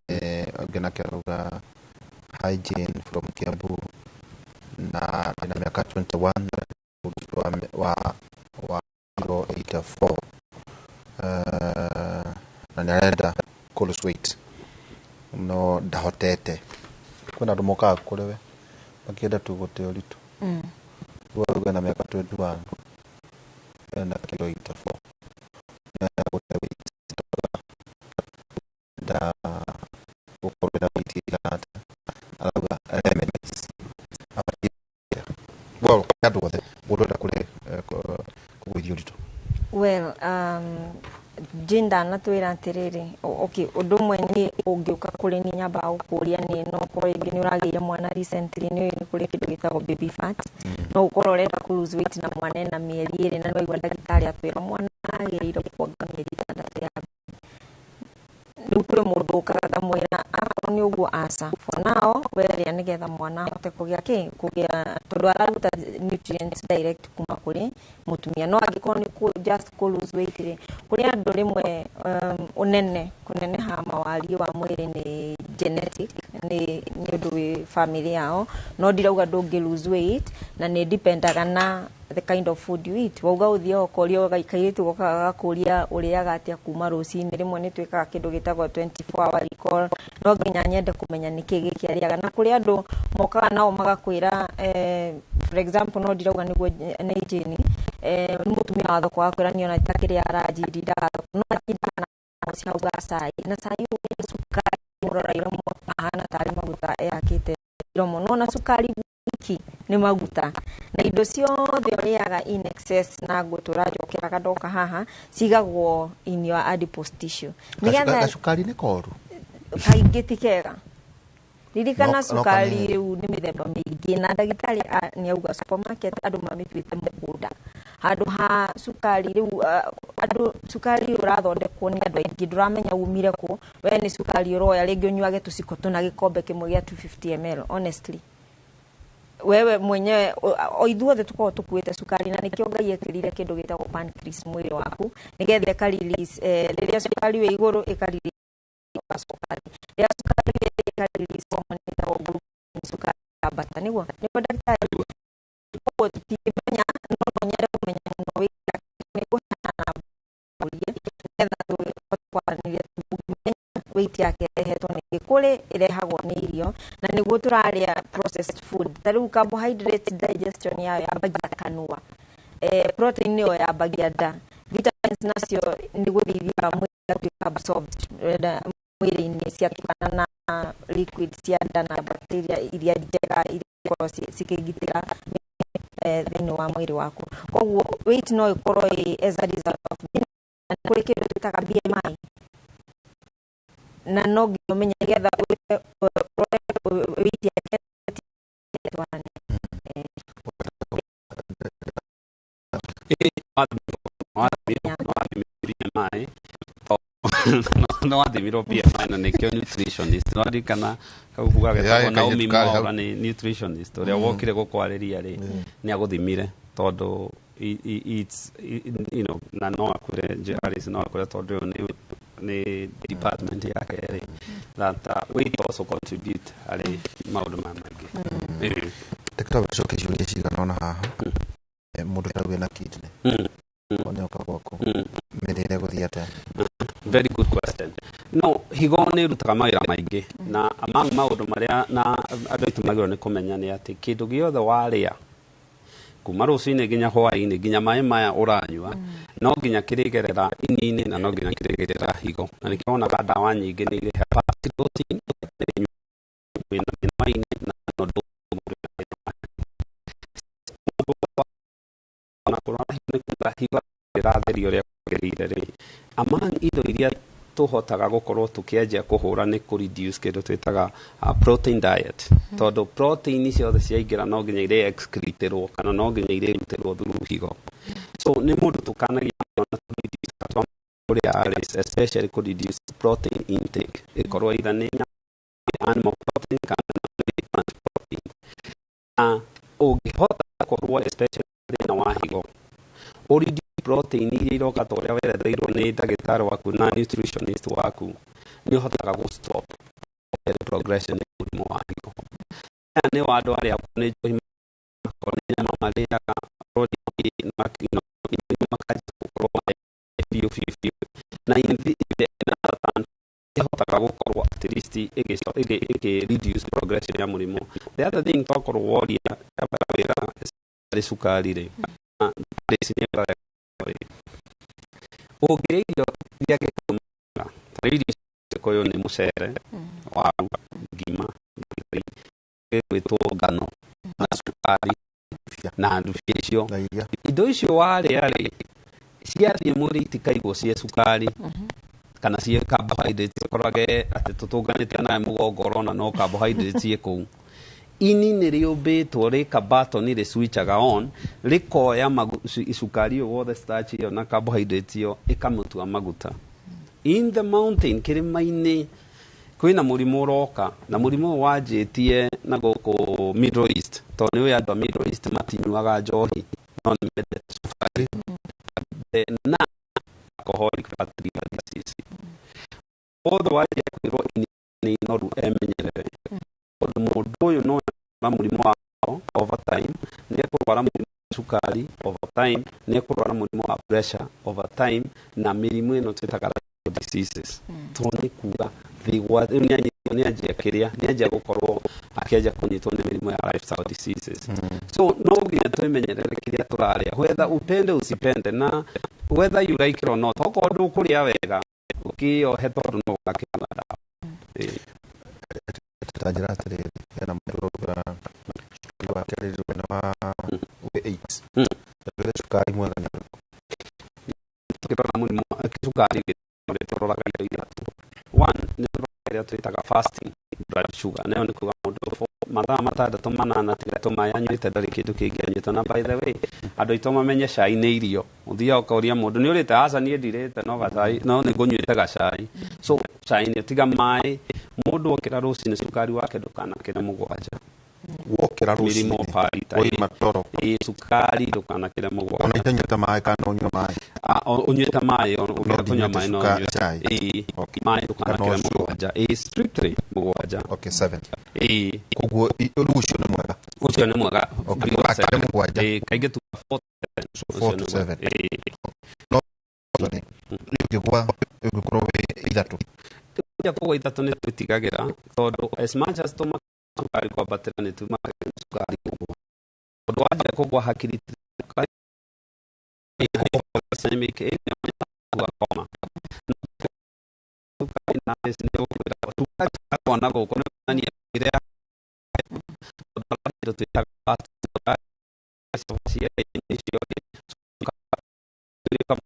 ũngĩ nake arauga hygiene from Kiambu na ena mĩaka 21 wa kilo 84, na nĩ arenda kũ lose weight no ndahotete. Kwĩna andũ mokaga kũrĩ we makĩenda tu gũte ũritũ. Rĩu arauga ena mĩaka 21, ena kilo 84, nĩ gũte weight, nda gũkorwo na weight ĩigana atĩa? Arauga remedies abatiĩ, well, kũrĩ andũ othe, mũndũ enda kũrĩ kũgũithia ũritũ.
Well, Jane ndanatwĩra atĩrĩrĩ, okay, ũndũ ũmwe nĩ ũngĩũka kũrĩ niĩ nyambaga gũkũria nĩ no ũkorwo rĩngĩ nĩ ũragĩire mwana recently, nĩ ũĩ nĩ kũrĩ kĩndũ gĩtagwo baby fat. No ũkorwo ũrenda kũ lose weight na mwana ena mĩeri 2, na nĩwaigua ndagĩtarĩ atwĩra mwana agĩrĩire kuonga mĩeri 6 ya rĩu. Kũrĩ mũndũ ũkaga ngamwĩra akorwo nĩ ũguo, aca, for now werĩa nĩgetha mwana ahote kũgĩa kĩ kũgĩa, tondũ araruta nutrients direct kuma kũrĩ mũtumia. No angĩkorwo nĩ just kũ lose weight rĩ, kũrĩ andũ rĩmwe ũnene kũneneha mawariĩ wa mwĩrĩ nĩ genetic, nĩ ũndũ wĩ family yao. No ndirauga ndũngĩ lose weight, na nĩ dependaga na the kind of food you eat. Wauga ũthiaga ũkoria kairĩtu gokaga gakũria ũrĩaga atĩa kuma rũcinĩ. Rĩmwe nĩ twĩkaga kĩndũ gĩtagwo 24 hour recall. No nginya nyende kũmenya nĩkĩ gĩkĩ arĩaga. Na kũrĩ andũ mokaga nao magakwĩra, for example, no ndirauga nĩguo nĩ Jane, nĩ mũtumia wa thoko, akwĩra niĩ ona itakĩrĩa ranji ndindaga thoko, no atindaga na hau ga cai, na cai ũyũ wĩna cukari, mũrora iromo ahana tarĩ maguta ehakĩte iromo. No na cukari wiki nĩ maguta, na indo ciothe ũrĩaga in excess, na ngũtũra njokeraga ndoka haha, cigagwo in your adipose tissue. Nĩgetha
Gacukari nĩ koru?
Kaingĩ ti kega. Ririkana
No
cukari
kanini.
rĩu nĩ mĩthemba mĩingĩ, na ndagĩtarĩ nĩ auga supermarket andũ mamĩtuĩte mũgũnda handũ ha cukari. Rĩu andũ cukari ũrathondekwo nĩ andũ aingĩ, ndũramenya umire kũ. We nĩ cukari ũroya, rĩngĩ ũnyuage tũciko tũna gĩkombe kĩmwe gĩa 250 ml. Honestly, wewe mwenyewe, o ithuothe tukoragwo tukuĩte cukari, na nĩkĩo Ngai ekĩrire kĩndũ gĩtagwo pancreas mwĩrĩ waku, nĩgetha ĩka release rĩrĩa cukari wĩ igũrũ, ĩka release wa cukari, rĩrĩa cukari wĩ thĩ, ĩka release hormone ĩtagwo glucose, cukari. ĩkambata nĩguo ndagĩtarĩ. Koguo tũtingĩmenya, no nyende kũmenya mũno weight yake, nĩngũheana ũrie nĩgetha tũhote kwaranĩria, tũmenye weight yake ĩrehetwo nĩ kũrĩ, ĩrehagwo nĩ irio na nĩguo tũrarĩa processed food. Ta rĩu carbohydrate, digestion yayo yambagia kanua, protein ĩyo yambagia nda, vitamins nacio nĩ gũthiĩ ithiaga mwĩrĩ igatuĩka absorbed mwĩrĩ-inĩ ciatukana na liquid cia nda na bacteria iria njega iria ikoragwo cikĩgitĩra thĩinĩ wa mwĩrĩ waku. Koguo weight no ĩkorwo ĩ as a result of na kũrĩ kĩndũ twĩtaga BMI, na no nginya ũmenye nĩgetha ũrore weight yake twarane.
BMI no wathimirwo BMI na nĩkĩo nutritionist nĩwaririkana kau gagetagwo Naomi Mwaura nĩ nutritionist ũrĩa wokire gũkwarĩria rĩ, nĩ agũthimire tondũ it's na no akwĩre Alice, no akwĩre tondũ ũyũ nĩ department yake rĩ, that weight also contribute harĩ maũndũ maya maingĩ.
Reke twambe tũcoke ciũria cigana ũna haha. Mũndũ ta wĩna kidney onyoka gwaku, mĩrĩre gũthiĩ atĩa?
Very good question. No higo nĩ ĩrutaga mawĩra maingĩ, na among maũndũ marĩa na andũ aitũ magĩrĩirwo nĩ kũmenya nĩ atĩ kĩndũ gĩothe warĩa kuma rũcinĩ nginya hwaĩ-inĩ, nginya maĩ maya ũranyua, no nginya kĩrĩgerera ini-inĩ na no nginya kĩrĩgerera higo. Na nĩkĩo wonaga ndawa nyingĩ nĩ irĩ hepatic dosing, wĩna thĩna wa ini na no ndũkũrwara higo, nĩ kuga higo ĩratherio ũrĩa kwagĩrĩire rĩ. Among indo iria tũhotaga gũkorwo tũkĩanjia kũhũra nĩ kũ reduce kĩndũ twĩtaga protein diet, tondũ protein ciothe ciaingĩra no nginya irĩ excreterwo kana no nginya irĩrutĩrwo through higo. So nĩ mũndũ tũkanagia mũno na kũrĩa Alice, especially kũ reduce protein intake, ĩkorwo either nĩ animal protein kana nĩ plant protein. Na ũngĩhota gũkorwo especially thĩna wa higo, ũ reduce protein iria iroka ta ũrĩa weretheirwo nĩ ndagĩtarĩ waku na nutritionist waku, nĩ ũhotaga gũ stop progression ya mũrimũ wa higo. Aya nĩ wa andũ arĩa nĩ njohi, akorwo nĩ nyama marĩaga, makanjia gũkorwo biũ biũ biũ, na in the other hand ĩhotaga gũkorwo at least ĩgĩ reduce progression ya mũrimũ. The other thing, tokorwo woria wĩra harĩ cukari rĩ, ũngĩrĩa irio iria gĩkũyũ, ta rĩu irio cia gĩkũyũ nĩ mũcere, waru, ngima, gĩgwĩtwo ngano na cukari na ndubia icio, indo icio warĩa rĩ, ciathiĩ mwĩrĩ itikaigwo ciĩ cukari kana ciĩ carbohydrates, ũkorage atĩ tũtũnganĩte nawe mũgongo ũrona no carbohydrates ciĩ kũu. Ini nĩ rĩũmbĩtwo rĩka button rĩ switchaga on, rĩkoya cukari ũyũ wothe, starch ĩyo na carbohydrate ĩyo, ĩkamũtua maguta. In the mountain, kĩrĩma-inĩ, kwĩna mũrimũ ũroka, na mũrimũ ũyũ wanjĩtie na gũkũ Middle East, tondũ nĩ ũĩ andũ a Middle East matinyuaga njohi no nĩ mendete cukari na alcoholic fatty liver disease. Wothe wanjia kwĩrwo ini nĩ inoru emenyerere, tondũ mũndũ ũyũ no na mũrimũ wa over time nĩ ekũrwara mũrimũ wa cukari, over time nĩ ekũrwara mũrimũ wa pressure, over time na mĩrimũ ĩno twĩtaga lifestyle diseases, tondũ nĩ kuga nĩ anjia kĩrĩa nĩ anjia gũkorwo akĩanjia kũnyitwo nĩ mĩrimũ ya lifestyle diseases. So no nginya twĩmenyerere kĩrĩa tũrarĩa, whether upende usipende na whether you like it or not. Okorwo ndũkũrĩa wega, ũkĩohe tondũ no ũgakĩona ndawa.
Ta njĩra atĩrĩrĩ, hena mũndũ ũrauga cukari wake rĩrĩ wĩna wa wĩ 8, ndwĩre cukari mwega nĩ ũrĩkũ?
Tũkĩrora mũrimũ wa cukari rĩ, tũroraga indo ithatũ. One, nĩ tũroraga ĩrĩa twĩtaga fasting blood sugar, nayo nĩ kuga mũndũ mathaa 6, 8 tiga tũmaĩ anyuĩte, ndarĩ kĩndũ kĩngĩ anyuĩte. Na by the way, andũ aitũ mamenye cai nĩ irio. Ũthiaga ũkoria mũndũ, "Nĩ ũrĩte?" "Aca, niĩ ndirĩte, no gacai no nĩ ngũnyuĩte gacai." So cai nĩ tiga maĩ. Mũndũ okĩra rũcinĩ, cukari wake ndũkanakĩre 7.
Wokĩra rũcinĩ?
Millimole per liter.
Wauma toro?
Ĩ, cukari ndũkanakĩre 7.
Ona itanyuĩte maĩ kana ũnyue maĩ?
Ũnyuĩte maĩ, ũngĩenda kũnyua maĩ no
ndinyuĩte
ũnyue.
Cai.
Ĩ, maĩ ndũkanakĩre
Kana
7. Ĩ, strictly 7.
Okay, 7.
Ĩĩ.
Koguo rĩu ũcio nĩ mwega.
Ũcio nĩ mwega.
Okay, ndũgakĩre mũgwanja.
Ĩĩ, kaingĩ tu 4
So 4 to 7.
Ĩĩ.
No nĩ ũngĩgwa, ũngĩkorwo wĩ ithatũ.
Kũrĩa kũgwa ithatũ nĩ twĩtigagĩra, tondũ as much as tũma cukari kwambatĩra, nĩ tumakagĩra cukari kũgwa, tondũ wanjia kũgwa hakiri hypoglycemic ĩgakoma cukari na nĩ ũkwĩra cukari ũgakwa na gũkũ nĩ kuonania ĩrĩa tondũ twĩtaga cia icio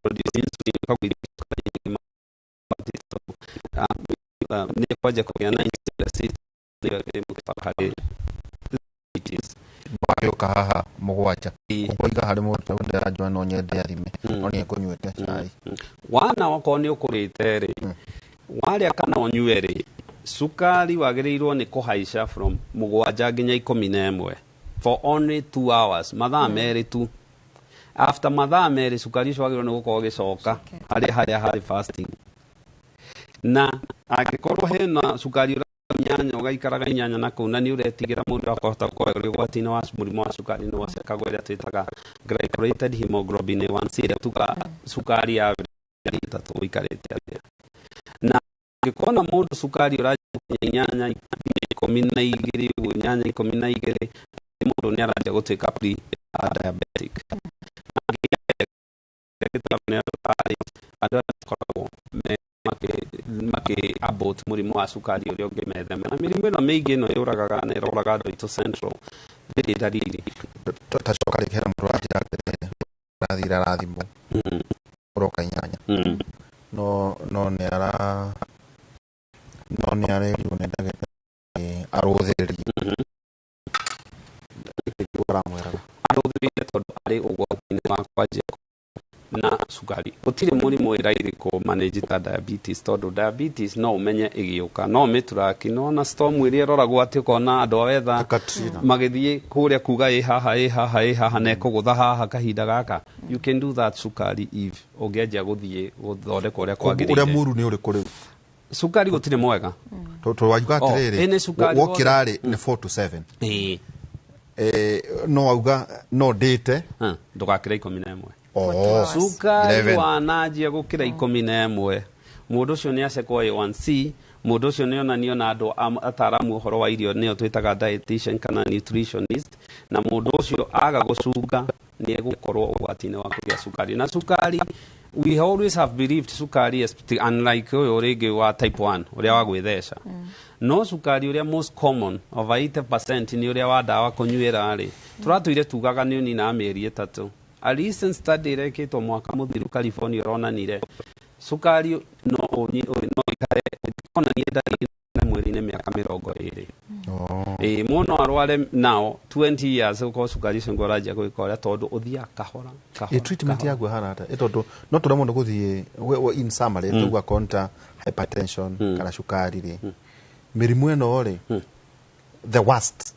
produce insulin, ũkagũithia cukari nĩ kwanjia kũgĩa na insulin resistance harĩ diabetes.
Wagĩũka haha mũgwanja, koguo iga harĩ mũndũ ndĩranjua no nyende athime, no nĩ ekũnyuĩte cai.
Wana okorwo nĩ ũkũrĩte rĩ, warĩa kana ũnyue rĩ, cukari wagĩrĩirwo nĩ kũhaica from 7 nginya 11 for only 2 hours, mathaa 2 tu. After mathaa 2, cukari ũcio wagĩrĩirwo nĩ gũkorwo ũgĩcoka harĩa harĩ fasting. Na angĩkorwo hena cukari ũra 8, ũgaikaraga 8 na kũu, na nĩ ũretigĩra mũndũ akahota gũkorwo ũrĩ ũgwati-inĩ wa mũrimũ wa cukari, nĩ wacekagwo ĩrĩa twĩtaga glycosylated hemoglobin A1C, ĩrĩa tuga cukari ya 3 ũikarĩte atĩa. Na angĩkona mũndũ cukari ũranjia 8 nginya 12 ũguo, 8, 12, mũndũ nĩ aranjia gũtuĩka pre diabetic. Andũ arĩa makoragwo me makĩ abort mũrimũ wa cukari ũrĩa ũngĩmethema na mĩrimũ ĩno mĩingĩ ĩno yũragaga na ĩroraga andũ aitũ central, ndĩrĩ ndariri.
Tacoka rĩngĩ, hena mũndũ ũranjĩra atĩrĩrĩ, arathire arathimwo ũroka 8, no nĩ ara no nĩ arerirwo nĩ ndagĩtarĩ arũthĩrĩrie. Aramwĩraga
arũthĩrĩrie tondũ arĩ ũgwati-inĩ wa kwanjia na cukari. Gũtirĩ mũrimũ wĩ raithi kũ manage ta diabetes, tondũ diabetes no ũmenye ĩgĩũka, no ũmĩturaki nona storm ĩrĩa ĩroragwo atĩ ũkona andũ a wetha magĩthiĩ kũrĩa kuga ĩ haha, ĩ haha, ĩ haha, na ĩkũgũtha haha kahinda gaka. You can do that cukari if ũngĩanjia gũthiĩ gũthondekwo ũrĩa
ũrĩa
kwagĩrĩire.
Mũru nĩ ũrĩkũ rĩu?
Cukari gũtirĩ mwega.
Tondũ wauga
Oh,
atĩrĩrĩ,
ĩ nĩ cukari
wokĩra rĩ, nĩ 4 to 7.
Ĩĩ.
No auga no ndĩte.
Ndũgakĩre 11.
Oh,
Cukari
11.
wananjia gũkĩra 11, mũndũ ũcio nĩ acekwo A1C, mũndũ ũcio nĩ onanio na andũ ataaramu ũhoro wa irio, nĩo twĩtaga dietitian kana nutritionist, na mũndũ ũcio aga gũcunga nĩ egũkorwo ũgwati-inĩ wa kũgĩa cukari. Na cukari, we always have believed cukari is unlike ũyũ rĩngĩ wa type 1 ũrĩa wa gwĩtheca, no cukari ũrĩa most common, over 80%, nĩ ũrĩa wa ndawa kũnyuĩra rĩ, tũratũire tugaga nĩ ũninaga mĩeri 3. A recent study ĩrekĩtwo mwaka mũthiru California ĩronanire cukari no ikare onanie ndariri mwĩrĩ-inĩ mĩaka 20. Ĩĩ, mũndũ no arware nao 20 years ũkorwo cukari ũcio nĩguo ũranjia gwĩka ũrĩa, tondũ ũthiaga kahora kahora.
Ĩ treatment yaguo ĩhana atĩa? Ĩ tondũ no tũremwo nĩ gũthiĩ in summary, tuga konta hypertension kana cukari rĩ, mĩrimũ ĩno rĩ, the worst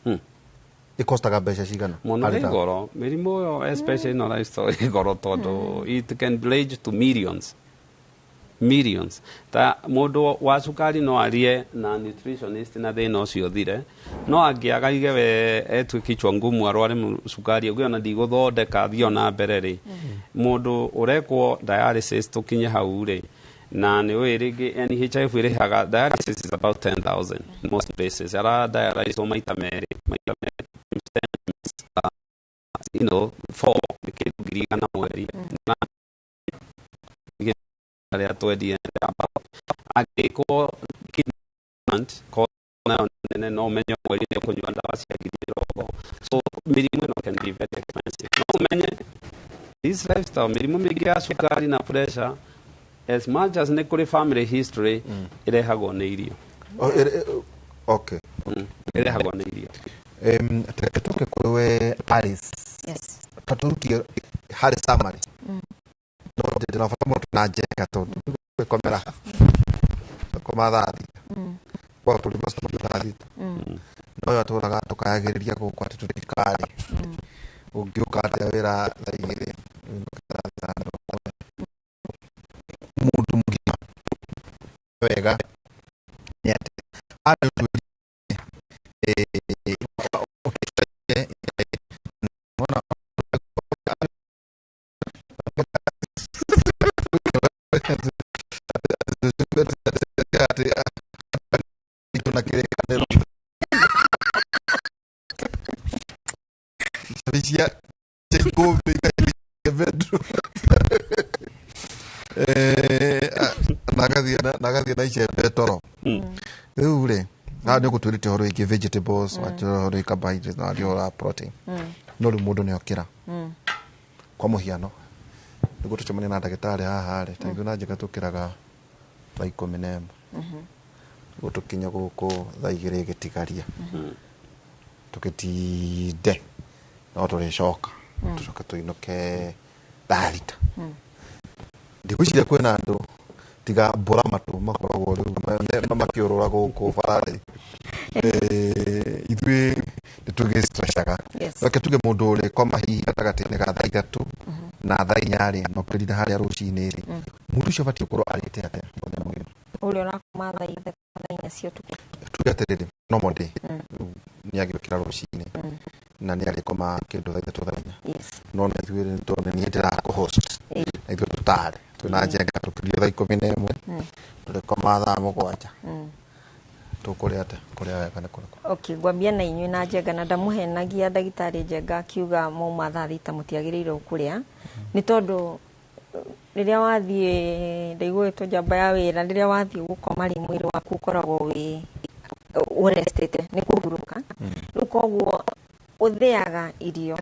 ĩkostaga mbeca cigana?
Mũno.
Harĩ
Nĩ goro mĩrimũ ĩyo, especially ĩno lifestyle, ĩ goro tondũ it can range to millions, millions. Ta mũndũ wa cukari no arie na nutritionist na thĩna ũcio ũthire, no angĩaga ige we etue kichwa ngumu, arware cukari ũngĩ ona ndigũthondeka thiĩ ona mbere rĩ, mũndũ ũrekwo dialysis tũkinye hau rĩ, na nĩ ũĩ rĩngĩ NHIF ĩrĩhaga dialysis is about 10,000 in most places, ara dialyze maita 2, maita 2 times 10 times, 4 nĩ kĩndũ 100,000 mweri, na arĩa twendie angĩkwo kidney ko nayo nene, no ũmenye mweri nĩ ũkũnyua ndawa cia 80,000. So mĩrimũ ĩno can be very expensive. No ũmenye this lifestyle, mĩrimũ mĩingĩ ya cukari na pressure, as much as nĩ kũrĩ family history, ĩrehagwo nĩ irio.
Oh, okay.
Ĩrehagwo nĩ irio.
Reke tũke kũrĩ we Alice.
Yes.
Ta tũrukie harĩ summary. No ndĩna bata mũno na njeka tondũ gwĩkomera koma thaa 6, kwa tũrĩ mastudio thaa 6, no yo atũraga tũkayagĩrĩria gũkũ atĩ tũtikarĩ ũngĩũka atĩa wĩra thaa 2, thaa 5. Mũndũ mũgima wega nĩ atĩ arĩ ũtuĩria
Atĩ na kĩrĩkanĩro cabi cia ikũmbĩ ikaingĩria bedroom. Na agathiĩ na icembe toro. Rĩu rĩ, haha nĩ ũgũtwĩrĩte ũhoro wĩgiĩ vegetables, watwĩra ũhoro wĩgiĩ carbohydrates na waria ũhoro wa protein. No rĩu mũndũ nĩ okĩra, kwa mũhiano nĩguo tũcemanie na ndagĩtarĩ haha rĩ, ta ithuĩ na njĩka tũkĩraga thaa 11 nĩguo tũkinye gũkũ thaa 2 ĩgĩtigaria, tũgĩtinde no tũrĩcoka tũcoke tũinũke thaa 6. Ndigwĩciria kwĩna andũ tiga mbũra matũ makoragwo rĩu makĩũrũra gũkũ bara-rĩ. Ithuĩ nĩ tũgĩstrecaga. Reke tuge mũndũ ũrĩkoma hihi gatagatĩ-inĩ ga thaa 3 na thaa 4 rĩ, na ũkĩrire harĩa rũcinĩ rĩ, mũndũ ũcio abatiĩ gũkorwo arĩte atĩa mũthenya mũgima?
Ũrĩa ũrakoma thaa 3 thaa 4 cia ũtukũ.
Tuge atĩrĩrĩ, normal day nĩ agĩũkĩra rũcinĩ na nĩ arĩkoma kĩndũ thaa 3 thaa 4. No na ithuĩ nĩ tondũ niĩ ndĩrakũ-host, na ithuĩ tũtarĩ twĩna njenga tũkĩrio thaa 11, tũrĩkoma thaa 7. Tũkũrĩa atĩa? Kũrĩa wega nĩ kũrĩkũ?
Okay, ngwambia na inyuĩ na Njenga, na ndamũhenagia ndagĩtarĩ Njenga akiuga mauma thaa 6 mũtiagĩrĩirwo kũrĩa, nĩ tondũ rĩrĩa wathiĩ, ndaiguĩtwo njamba ya wĩra, rĩrĩa wathiĩ gũkoma rĩ, mwĩrĩ waku ũkoragwo wĩ ũrestĩte nĩ kũhurũka. Rĩu koguo ũthĩaga irio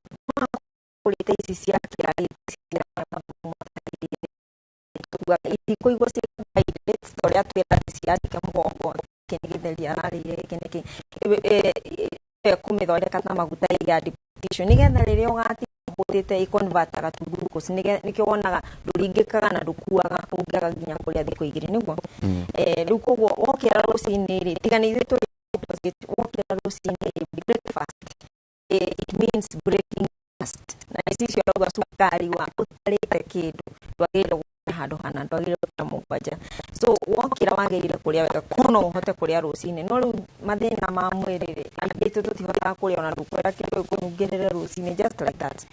ũrĩte ici cia kĩarĩ itikũigwo ci carbohydrates ta ũrĩa twĩra ciandĩke mũgongo, gĩkĩ nĩ gĩtheri ararĩire, gĩkĩ nĩ kĩ kũmĩthondeka ta maguta ya adipose tissue, nĩgetha rĩrĩa ũgatiga ũhũtĩte ĩconvertaga to glucose, nĩkĩo wonaga ndũringĩkaga na ndũkuaga ũngĩaga nginya kũrĩa thikũ 2 nĩguo. Rĩu koguo wokĩra rũcinĩ rĩ, tiga nĩ ithuĩ tũrĩ opposite, wokĩra rũcinĩ rĩ, breakfast, it means breaking fast, na ici icio arauga cukari wa ũtarĩte kĩndũ ndwagĩrĩirwo gũkĩra handũ hana, ndwagĩrĩirwo gũkĩra 7. So wokĩra wagĩrĩire kũrĩa wega, ko no ũhote kũrĩa rũcinĩ, no rĩu mathĩna ma mwĩrĩ rĩ, aingĩ aitũ tũtihotaga kũrĩa, ona ndũkwenda kĩndũ gĩkũnungĩrĩre rũcinĩ just like that.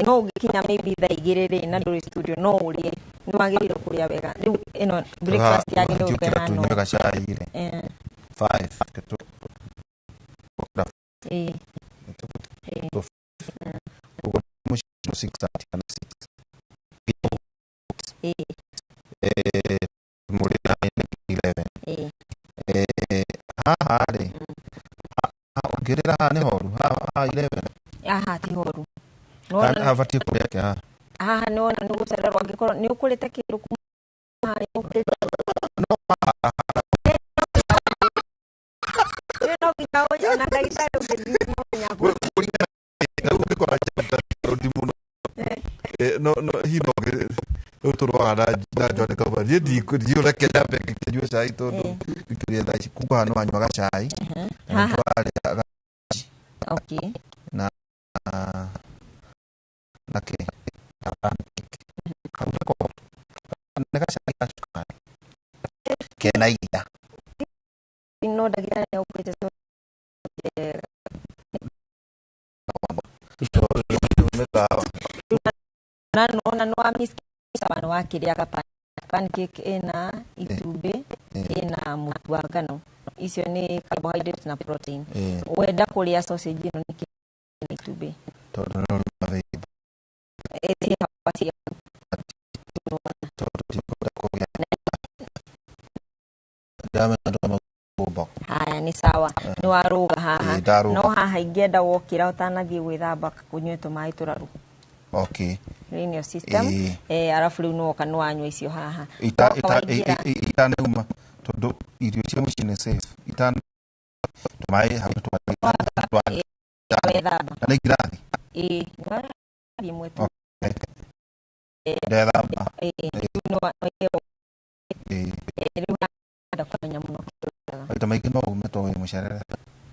No ũngĩkinya maybe thaa 2 rĩ, na ndũrĩ studio, no ũrĩe, nĩ wagĩrĩirwo kũrĩa wega. Rĩu ĩno breakfast yagĩrĩirwo
Ũkĩra
gũkorwo
tunyue gacai rĩ, 5 ũguo mũciĩ 6:30 kana 6. Mũrĩ 9 11. Haha rĩ, ũngĩrĩra haha nĩ horu, haha 11.
Haha ti horu.
Kana habatiĩ kũrĩa atĩa haha?
Haha nĩ wona nĩ gũcererwo, angĩkorwo nĩ ũkũrĩte kĩndũ kuma haha nĩ ũkĩrĩte. No nginya ona ndagĩtarĩ ũngĩthiĩ no nginya
Rĩu ũngĩkora rũndi mũno. No no hihi no rĩu tũrũaga na John Kauma. Niĩ ndiũreke nyambe ngĩnyue cai tondũ Victoria thaa ici kuga haha nĩ wanyua gacai na nĩ
Haha.
tũrarĩa na na kĩ na pancake. Kau nĩko nĩ gacai ga cukari kena iria.
No ndagĩtarĩ nĩ augĩte tondũ na nona nĩ wa miss sawa nĩ wakĩrĩaga pancake ĩna itumbĩ ĩna mũtu wa ngano, icio nĩ carbohydrates na protein. Wenda kũrĩa sausage ĩno nĩ na itumbĩ
Tondũ no nĩ
ĩĩ cia
tondũ ndikwenda kũgĩa ndamenya andũ magũmba.
Haya, nĩ sawa, nĩ warũga haha.
Ĩĩ, ndarũga.
No haha ingĩenda wokĩra ũtanathiĩ gwĩthamba ũnyue tũmaĩ tũraru. Clean your system. Arabu rĩu nĩwoka nĩ wanyua icio haha. Woka waingĩra.
Itanauma tondũ irio cia mũciĩ nĩ safe, itana tũmaĩ hau twa
Wethamba.
Na nĩ ngirathi.
Ĩĩ, nĩ ĩmwe tu.
Ndethamba.
Rĩu nĩ rĩu enda kũmenya mũno kĩrĩa
Maita maingĩ no ume tondũ wĩ mũcerere.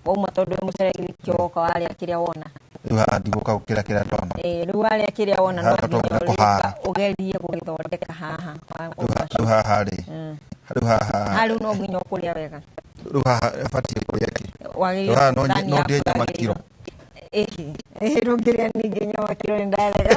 Wauma tondũ wĩ mũcerere, kĩo woka warĩa kĩrĩa wona.
Rĩu haha ndigũka gũkĩra kĩrĩa ndona.
Rĩu warĩa kĩrĩa wona no
Haha
nginya
tondũ nĩ kũhara.
ũgerie gũgĩthondeka haha.
Rĩu haha rĩ, rĩu haha
Haha rĩu no nginya ũkũrĩa wega.
Rĩu haha batiĩ kũrĩa kĩ?
Wagĩrĩirwo
Rĩu haha
thani
no
yaku
ndĩe nyama
yagĩrĩirwo.
kiro.
Ndũngĩrĩa ningĩ nyama kiro, nĩ ndarega.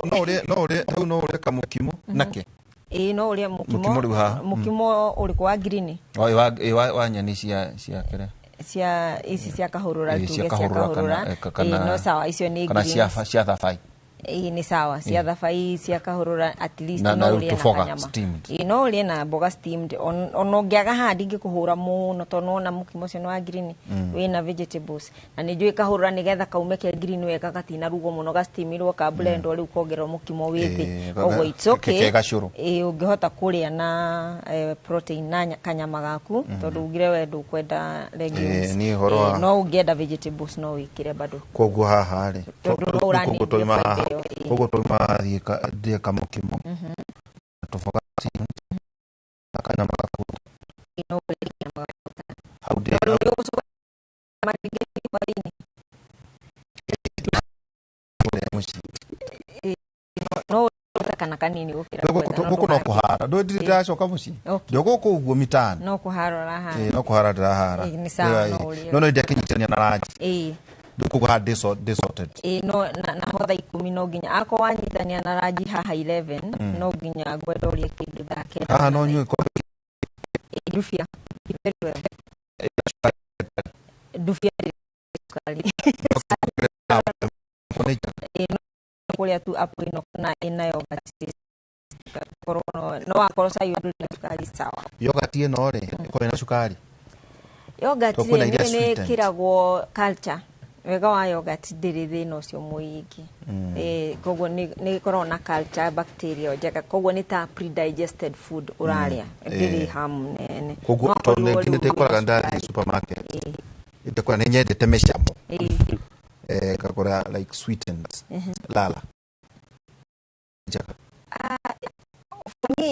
No ũrĩe, no ũrĩe hau, no ũrĩe kamũkimo nake.
Ĩĩ, no ũrĩe mũkimo.
Mũkimo rĩu haha.
Mũkimo ũrĩkũ, wa green?
O ĩ wa ĩ wa nyeni cia kĩrĩa.
Cia ici cia kahũrũra.
Ĩ,
tuge
cia
cia
kahũrũra
kahũrũra.
kana kana
Ĩĩ, no sawa, icio nĩ
kana cia
greens.
Cia thabai.
Ĩĩ, nĩ sawa, cia thabai, cia kahũrũra, at least
Na
no
na rĩu
ũrĩe na
tũboga
kanyama.
steamed.
Ĩĩ, no ũrĩe na mboga steamed. Ona ũngĩaga haha ndingĩkũhũra mũno, tondũ nĩwona mũkimo ũcio nĩ wa green, wĩna vegetables, na nĩ njũĩ kahũrũra nĩgetha kaume ke green wega katinarugwo mũno, gasteamirwo, ka blendwo, rĩu kongererwo mũkimo wĩ thĩ. Koguo it's okay.
Ke gacũrũ.
Ĩĩ, ũngĩhota kũrĩa na protein na kanyama gaku, tondũ ugire we ndũkwenda legumes.
Ĩĩ, niĩ ũhoro wa
No ũngĩenda vegetables no wĩkĩre bado.
Koguo haha rĩ,
Tondũ no
koguo
ũranĩria
twauma haha,
fiber ĩyo, ĩĩ.
Koguo twauma haha thiĩ kamũkimo, tũboga steamed, na kanyama gaku.
Ĩĩ, no ũrĩe kanyama gaku.
Hau ndĩ
No rĩu nĩ ũgũcoka marĩngĩ hwaĩ-inĩ.
Kũrĩa mũciĩ.
Ĩĩ, no ũrĩe kana kanini gũkĩra
Rĩu
kwenda, no
gũkũ no
ndũkarĩe.
kũhara, ndũĩ ndirĩ ndĩracoka mũciĩ. Ndĩ gũkũ ũguo mitani.
No kũhara ũrahara.
Ĩĩ, no kũhara ndĩrahara.
Ĩĩ, nĩ sawa, no ũrĩe.
No ndakĩnyitania na ranji. Rĩu koguo haha ndĩ sorted.
Ĩĩ, no na ho thaa 10 no nginya akorwo wanyitania na ranji haha 11, no nginya ngwenda ũrĩe kĩndũ thaa 9.
Haha no nyue ikombe?
Ĩĩ, ndubia. Very well. Ndubia ndĩrĩ cukari. Ĩĩ, no kũrĩa tu apple ĩno kana ĩna yogurt, korwo no wakorwo cai ndũrĩ na cukari, sawa.
Yogurt ĩno rĩ, ĩkoragwo ĩna cukari?
Yogurt
Tondũ kwĩna
rĩ
iria
nĩ
sweetened.
ĩkĩragwo culture. Wega wa yogurt, ndĩrĩ thĩna ũcio mũingĩ. Koguo nĩ ĩkoragwo na culture bacteria njega, koguo nĩ ta pre-digested food ũrarĩa, ndĩrĩ harm nene.
Koguo
No
tondũ
akorirwo
nĩ
rĩu
ndĩkoraga
wĩna
ndathiĩ
cukari.
supermarket, ndĩkora nĩ nyendete mĩcamo, ngagũra like sweetened lala njega.
For me,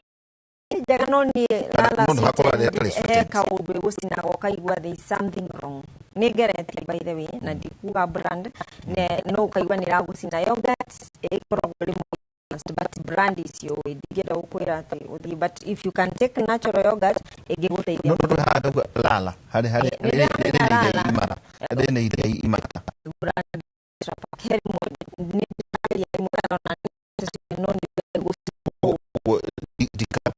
njega, no niĩ lala
No, no, hakorwo
sweetened,
ĩtarĩ
he
sweetened.
kaũndũ ĩgũcinaga ũkaigua there is something wrong. Nĩ ngeretie, by the way, na ndikuga brand no ũkaigua nĩ ĩragũcina. Yogurt ĩkoragwo rĩmwe balanced, but brand icio ĩ, ndingĩenda gũkwĩra atĩ ũthiĩ, but if you can take natural yogurt, ĩngĩgũteithia.
No ndũrĩ haha ndauga lala harĩ harĩ
Nĩ ndĩramenya
rĩ nĩ iria
Lala.
imara, rĩ nĩ iria imata.
Brand Tetra Pak, he rĩmwe nĩ ndĩrageria rĩmwe ona no nĩ
Koguo ndikagũre?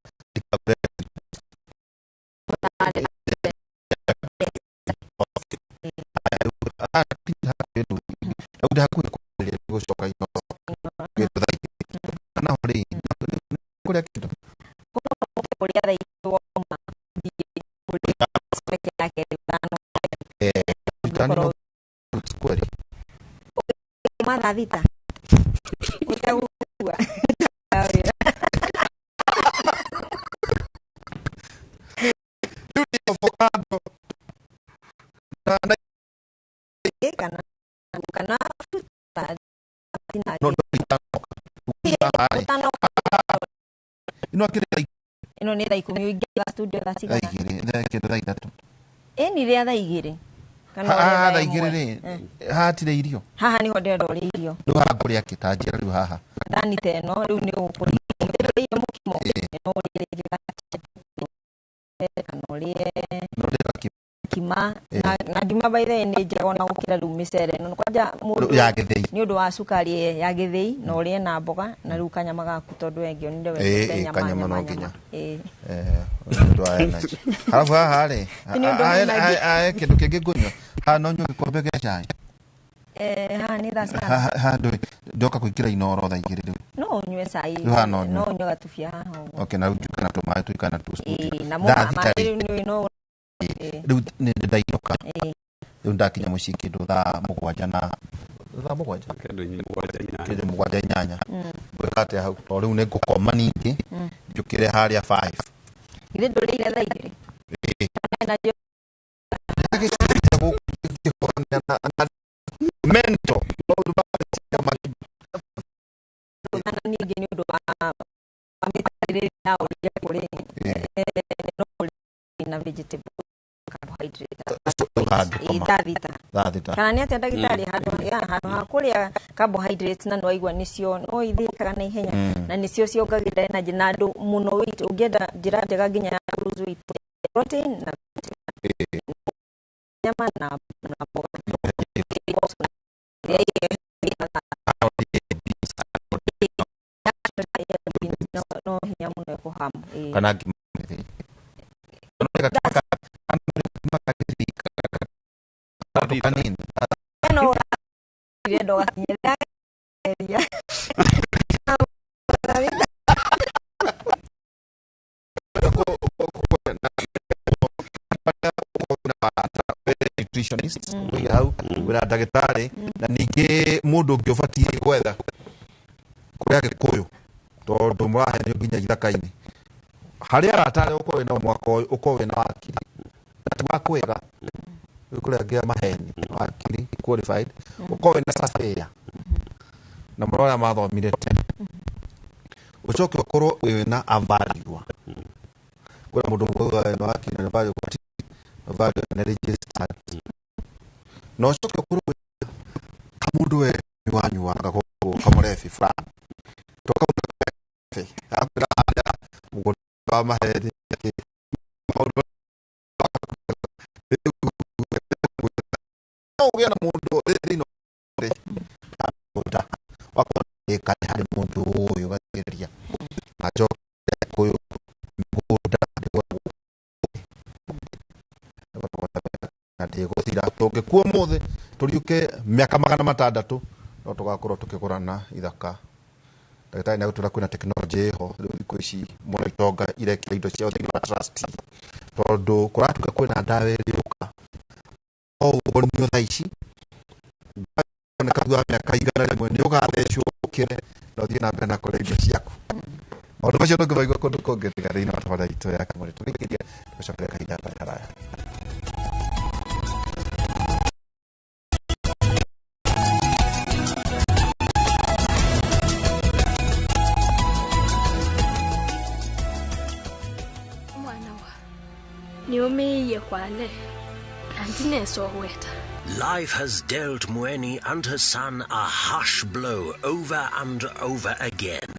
Rĩu ndĩ hakuhĩ kwambĩrĩria gũcoka Inooro kĩndũ thaa 2, kana ho rĩ kũrĩa kĩndũ.
Kũrĩa thaa 2 wauma kũrĩa ya kerĩ ithano.
Ithano
Ũngĩkorwo
kweli.
Uma thaa 6 ũtagũkua wĩra.
Rĩu nĩ avocado na
Kana fruit salad.
No no itanoka haha rĩ.
Ũtanoka.
Ĩno akĩrĩ thaa
Ĩno nĩ thaa 10, ũingĩra studio thaa
thaa
cigana?
2, kĩndũ thaa 3.
Ĩni rĩa thaa 2 kana
haha
ũrĩa
thaa
thaa
2
ĩmwe?
Rĩ, haha hatirĩ irio.
Haha nĩho ndĩrenda ũrĩe irio.
Rĩu haha ngũrĩa kĩ? Ta njĩra rĩu haha.
Thani ta ĩno rĩu nĩ ũkũrĩa ũrĩire mũkimo, no ũrĩe rĩngĩ gachapati, kana ũrĩe
No ndĩra
kima. Na ngima, by the way, nĩ njega ona gũkĩra rĩu mĩcere ĩno kwanja mũndũ
Ya gĩthĩi.
Nĩ ũndũ wa cukari. Ya gĩthĩi, na ũrĩe na mboga na rĩu kanyama gaku, tondũ we ngĩonire wendete nyama.
Kanyama
Nyama,
no
nyama.
nginya.
Ĩĩ.
Nĩ ũndũ wa energy. Halafu haha rĩ,
Nĩ ũndũ wa energy.
Haha kĩndũ kĩngĩ ngũnyua haha, no nyue gĩkombe gĩa cai?
Haha nĩ thaa cigana?
Haha ndũĩ ndoka kũingĩra Inooro thaa 2 rĩu.
No ũnyue cai.
Rĩu haha no nyue.
No ũnyue gatubia haha ũguo.
Okay, na rĩu njuke na tũmaĩ tuikana tu smoothie.
Ĩĩ, namo
Thaa 6
maĩ
rĩ,
rĩu nĩ no ĩĩ.
Rĩu nĩ ndainũka. Rĩu ndakinya mũciĩ kĩndũ thaa 7 na thaa 7.
Kĩndũ 7 8.
Kĩndũ 7 8. Ngwĩka atĩa hau? Tondũ rĩu nĩ ngũkoma ningĩ njũkĩre harĩa 5.
Githĩ ndũrĩire thaa 2?
Ĩĩ.
Na
Gĩcirĩte gũkũ ngĩhũrana na mental maũndũ ma
na ningĩ nĩ ũndũ wa mĩtarĩrĩrie ya ũrĩa kũrĩ, no ũrĩe na vegetable carbohydrate.
Hangĩkoma.
Ĩĩ, thaa 6.
Thaa 6.
Kana nĩ atĩa, ndagĩtarĩ? Handũ ya handũ ha kũrĩa carbohydrates, na nĩwaigua nĩcio no ithĩĩkaga na ihenya, na nĩcio ciongagĩrĩra energy na andũ mũno weight, ũngĩenda njĩra njega nginya ya lose weight, protein na nyama na mboga.
Kana ngima mĩthĩ. Kanini.
No ũrenda ũgakinyĩra area.
Nutritionist wĩ hau, wĩna ndagĩtarĩ, na ningĩ mũndũ ũngĩ ũbatiĩ gwetha kũrĩa Gĩkũyũ, tondũ mũrahenio nginya ithaka-inĩ harĩ arata arĩa ũkorwo wĩna mwaka ũyũ, ũkorwo wĩna wakiri na ti wa kwĩga, rĩu kũrĩ angĩ a maheni, wakiri qualified, ũkorwo wĩna surveyor na mũno arĩa mathomire tene, ũcoke ũkorwo wĩna a valuer. Kwĩna mũndũ ũmwe wĩna wakiri na value value na registered, na ũcoke ũkorwo wĩna kamũndũ we wanyuaga kamũrebi fulani, to kamũrebi akwĩra harĩa mũgũnda wa maheni maũndũ no ũgĩe na mũndũ thĩinĩ mũgũnda wakorwo harĩ mũndũ ũyũ ũgathikĩrĩria na njoke kũyũ mĩgũnda na ndĩgũthira. Tũngĩkua ũmũthĩ tũriũke mĩaka 600, no tũgakorwo tũkĩgũrana ithaka. Ndagĩtarĩ nĩ agũtwĩra kwĩna tekinoronjĩ ĩho rĩu thikũ ici mũno, itonga irekĩra indo ciao thĩinĩ wa trust, tondũ kũratuĩka kwĩna ndawa ĩrĩũka o ũgonio thaa ici oneka thutha wa mĩaka 100 nĩ ũgathecwo ũkĩre na ũthiĩ na mbere na kũrĩa indo ciaku. Maũndũ macio ndũngĩmaigua kũndũ kũngĩ tiga thĩinĩ wa tabarĩra itũ ya Kĩmũrĩ. Tũgĩkĩria tũgũcokeria kahinda gatarĩ haraya.
Mwana wa nĩũmĩiye kwane na ndinesogweta.
Life has dealt Mueni and her son a harsh blow over and over again.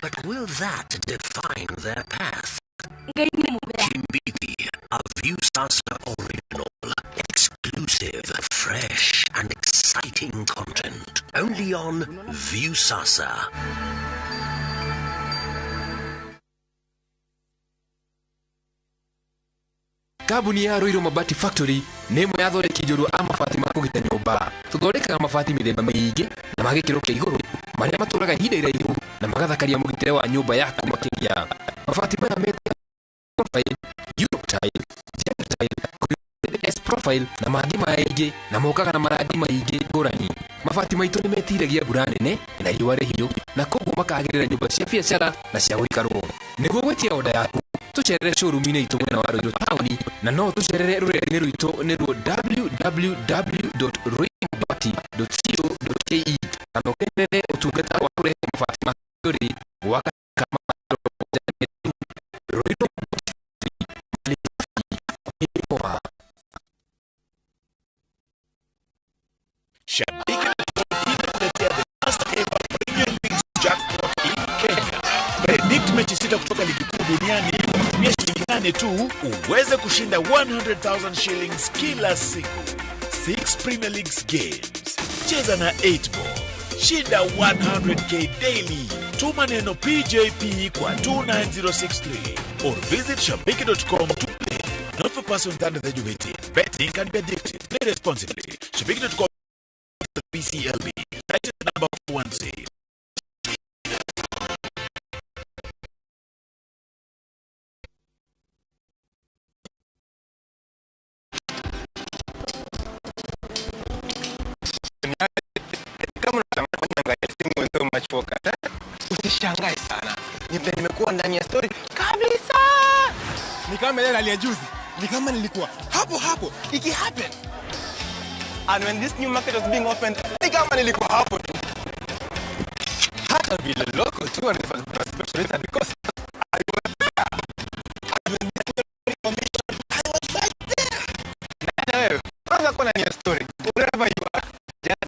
But will that define their path?
Ngai nĩ mũbea.
Kimbiki, a Viusasa original, exclusive, fresh, and exciting content. Only on Viusasa.
Kambuni ya Ruiru Mabati Factory nĩ ĩmwe ya athondeki njorua a mabati ma kũgita nyũmba. Tũthondekaga mabati mĩthemba mĩingĩ na ma gĩkĩro kĩa igũrũ, marĩa matũraga ihinda iraihu na magathakaria mũgitĩre wa nyũmba yaku makĩria. Mabati maya metagwo profile, Europe tile, Gem tile, S profile na mangĩ maingĩ, na mokaga na marangi maingĩ ngũrani. Mabati maitũ nĩ metiragia mbura nene na riũa rĩhiũ, na koguo makagĩrĩra nyũmba cia biacara na cia gũikarwo. Nĩguo gwĩtia oda yaku, tũcerere showroom-inĩ itũ mwena wa Ruiru taũni, na no tũcerere rũrenda-inĩ rwitũ nĩruo www.ruirumabati.co.ke, kana ũkenerere ũtungata wa kũrehe mabati ma rĩ gwaka Ruiru Mabati Mali.
Shabiki inakuletea the first ever Premier League jackpot in Kenya. Predict mechi sita kutoka ligi kuu duniani kwa kutumia shilingi 8 tu uweze kushinda 100,000 shillings kila siku. 6 Premier League games. Cheza na 8 ball. Shinda 100K daily. Tuma neno PJP kwa 29063 or visit shabiki.com to play. Not for persons under the age of 18. Betting can be addictive. Play responsibly. Shabiki.com, BCLB. License number 416.
Kama unaangalia simu with so much focus, eh? Usishangae sana. Nimekuwa ndani ya story kabisa. Ni kama ile hali ya juzi. Ni kama nilikuwa hapo hapo iki happen. And when this new market was being opened, ni kama nilikuwa hapo tu. Hata vile local tu specialist because I was there. And when this new information, I was right there. Na wewe, kwanza kuwa ndani ya story. Wherever you are, just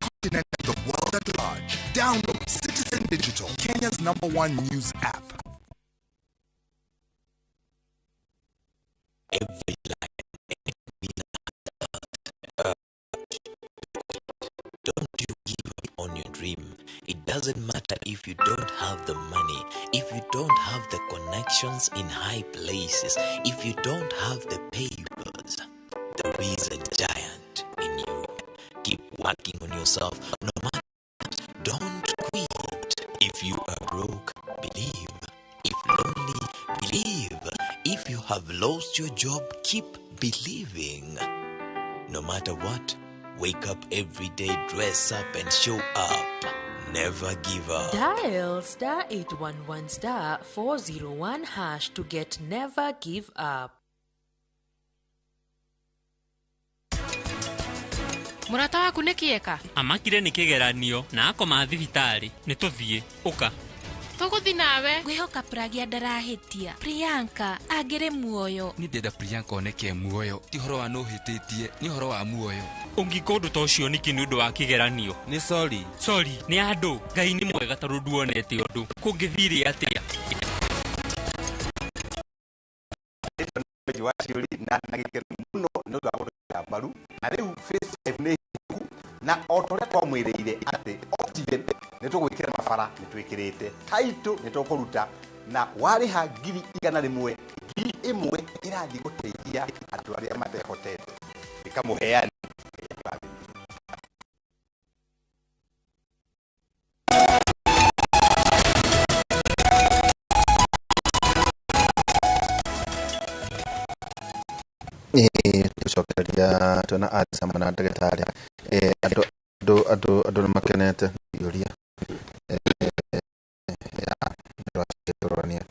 Continent and the world at large. Download Citizen Digital, Kenya's number one news app.
Every line, every line. Don't you give up on
doesn't matter if you don't have the money, if you don't have the connections in high places, if you don't have the papers, there is a giant in you. Keep working on yourself, no matter. Don't quit. If you are broke, believe. If lonely, believe. If you have lost your job, keep believing. No matter what, wake up every day, dress up and show up. Never give up.
Dial star 811 star 401 hash to get Never Give Up.
Mũrata waku nĩ kĩeka?
Amakire nĩ kĩgeranio na akoma thibitarĩ. Nĩ tũthiĩ, ũka.
Tũgũthiĩ nawe.
Ngwĩhoka Pragya ndarahĩtia. Priyanka angĩrĩ muoyo.
Nĩ ndenda Priyanka oneke muoyo. Ti ũhoro wa nũhĩtĩtie, nĩ ũhoro wa muoyo.
Ũngĩka ũndũ ta ũcio nĩkĩ nĩ ũndũ wa kĩgeranio?
Nĩ sorry.
Sorry, nĩ andũ. Ngai nĩ mwega tondũ nduonete ũndũ. Kũngĩthire atĩa?
Wa ciũri na gĩkeno mũno nĩ ũndũ wa gũtũnyita mbaru na rĩu phase 5 nĩ hĩtũku na o ta ũrĩa twamwĩrĩire atĩ oxygen nĩ tũgwĩkĩra mabara nĩ twĩkĩrĩte title nĩ tũkũruta na warĩha 100,000 1,000 ĩrathiĩ gũteithia andũ arĩa matehotete ĩkamũheana.
Tucokereria twena Alice hamwe na ndagĩtarĩ. Andũ andũ andũ andũ nĩ makenete iũria ya tũrorania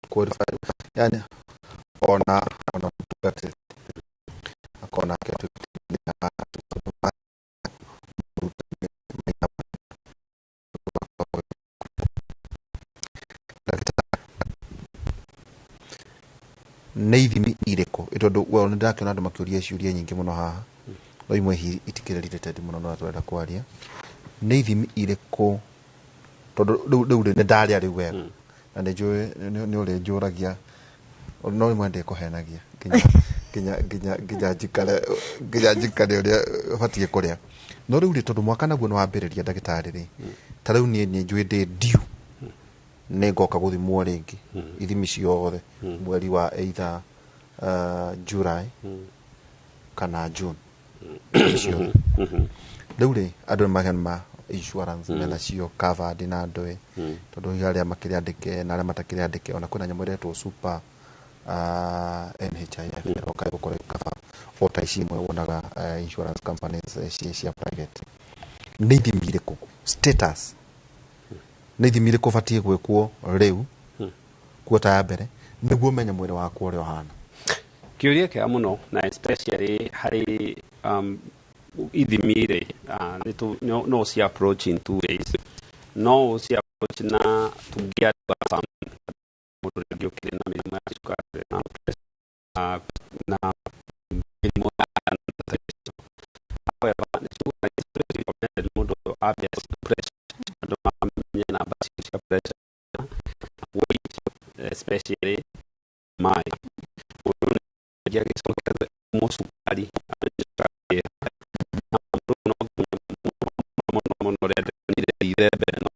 qualified, yani ona ona mũtungatĩri akona nĩ ithimi irĩkũ tondũ well nĩ ndakĩona andũ makĩũria ciũria nyingĩ mũno haha no imwe hihi itikĩrĩ related mũno no tũrenda kwaria. Nĩ ithimi irĩkũ tondũ rĩu rĩ nĩ ndarĩa rĩu wega na nĩ njũĩ nĩ ũrĩnjũragia no rĩmwe ndĩkũhenagia nginya nginya nginya njikare nginya njikare ũrĩa ũbatiĩ kũrĩa. No rĩu rĩ tondũ mwaka naguo nĩ wambĩrĩria ndagĩtarĩ rĩ ta rĩu niĩ nĩ njũĩ ndĩ due nĩ ngoka gũthimwo rĩngĩ ithimi ciothe mweri wa either July kana June ciothe. Rĩu rĩ andũ nĩ ma insurance mena cio covered na andũ tondũ hihi arĩa makĩrĩ andĩke na arĩa matakĩrĩ andĩke ona kwĩna nyamũ ĩretwo super NHIF ĩroka ĩgũkorwo ĩgĩcover o ta ici imwe wonaga insurance companies cia private. Nĩ ithimi irĩkũ status nĩ ithimi irĩkũ ũbatiĩ gwĩkwo rĩu kuota ya mbere nĩguo ũmenye mwĩrĩ waku ũrĩa ũhana?
Kĩũria kĩega mũno na especially harĩ ithimi rĩ no ci approach in two ways. No ci approach na tũngĩandũ mũndũ rĩngĩ ũkĩrĩ na mĩrimũ ya cukari na pressure na mĩrimũ ya however nĩ recommended mũndũ ambe pressure andũ mamenye namba cia pressure weight especially maĩ mũndũ nĩ agĩcoka mũcukari na mũndũ no mũno mũno ũrĩa ndĩronire thire mbere no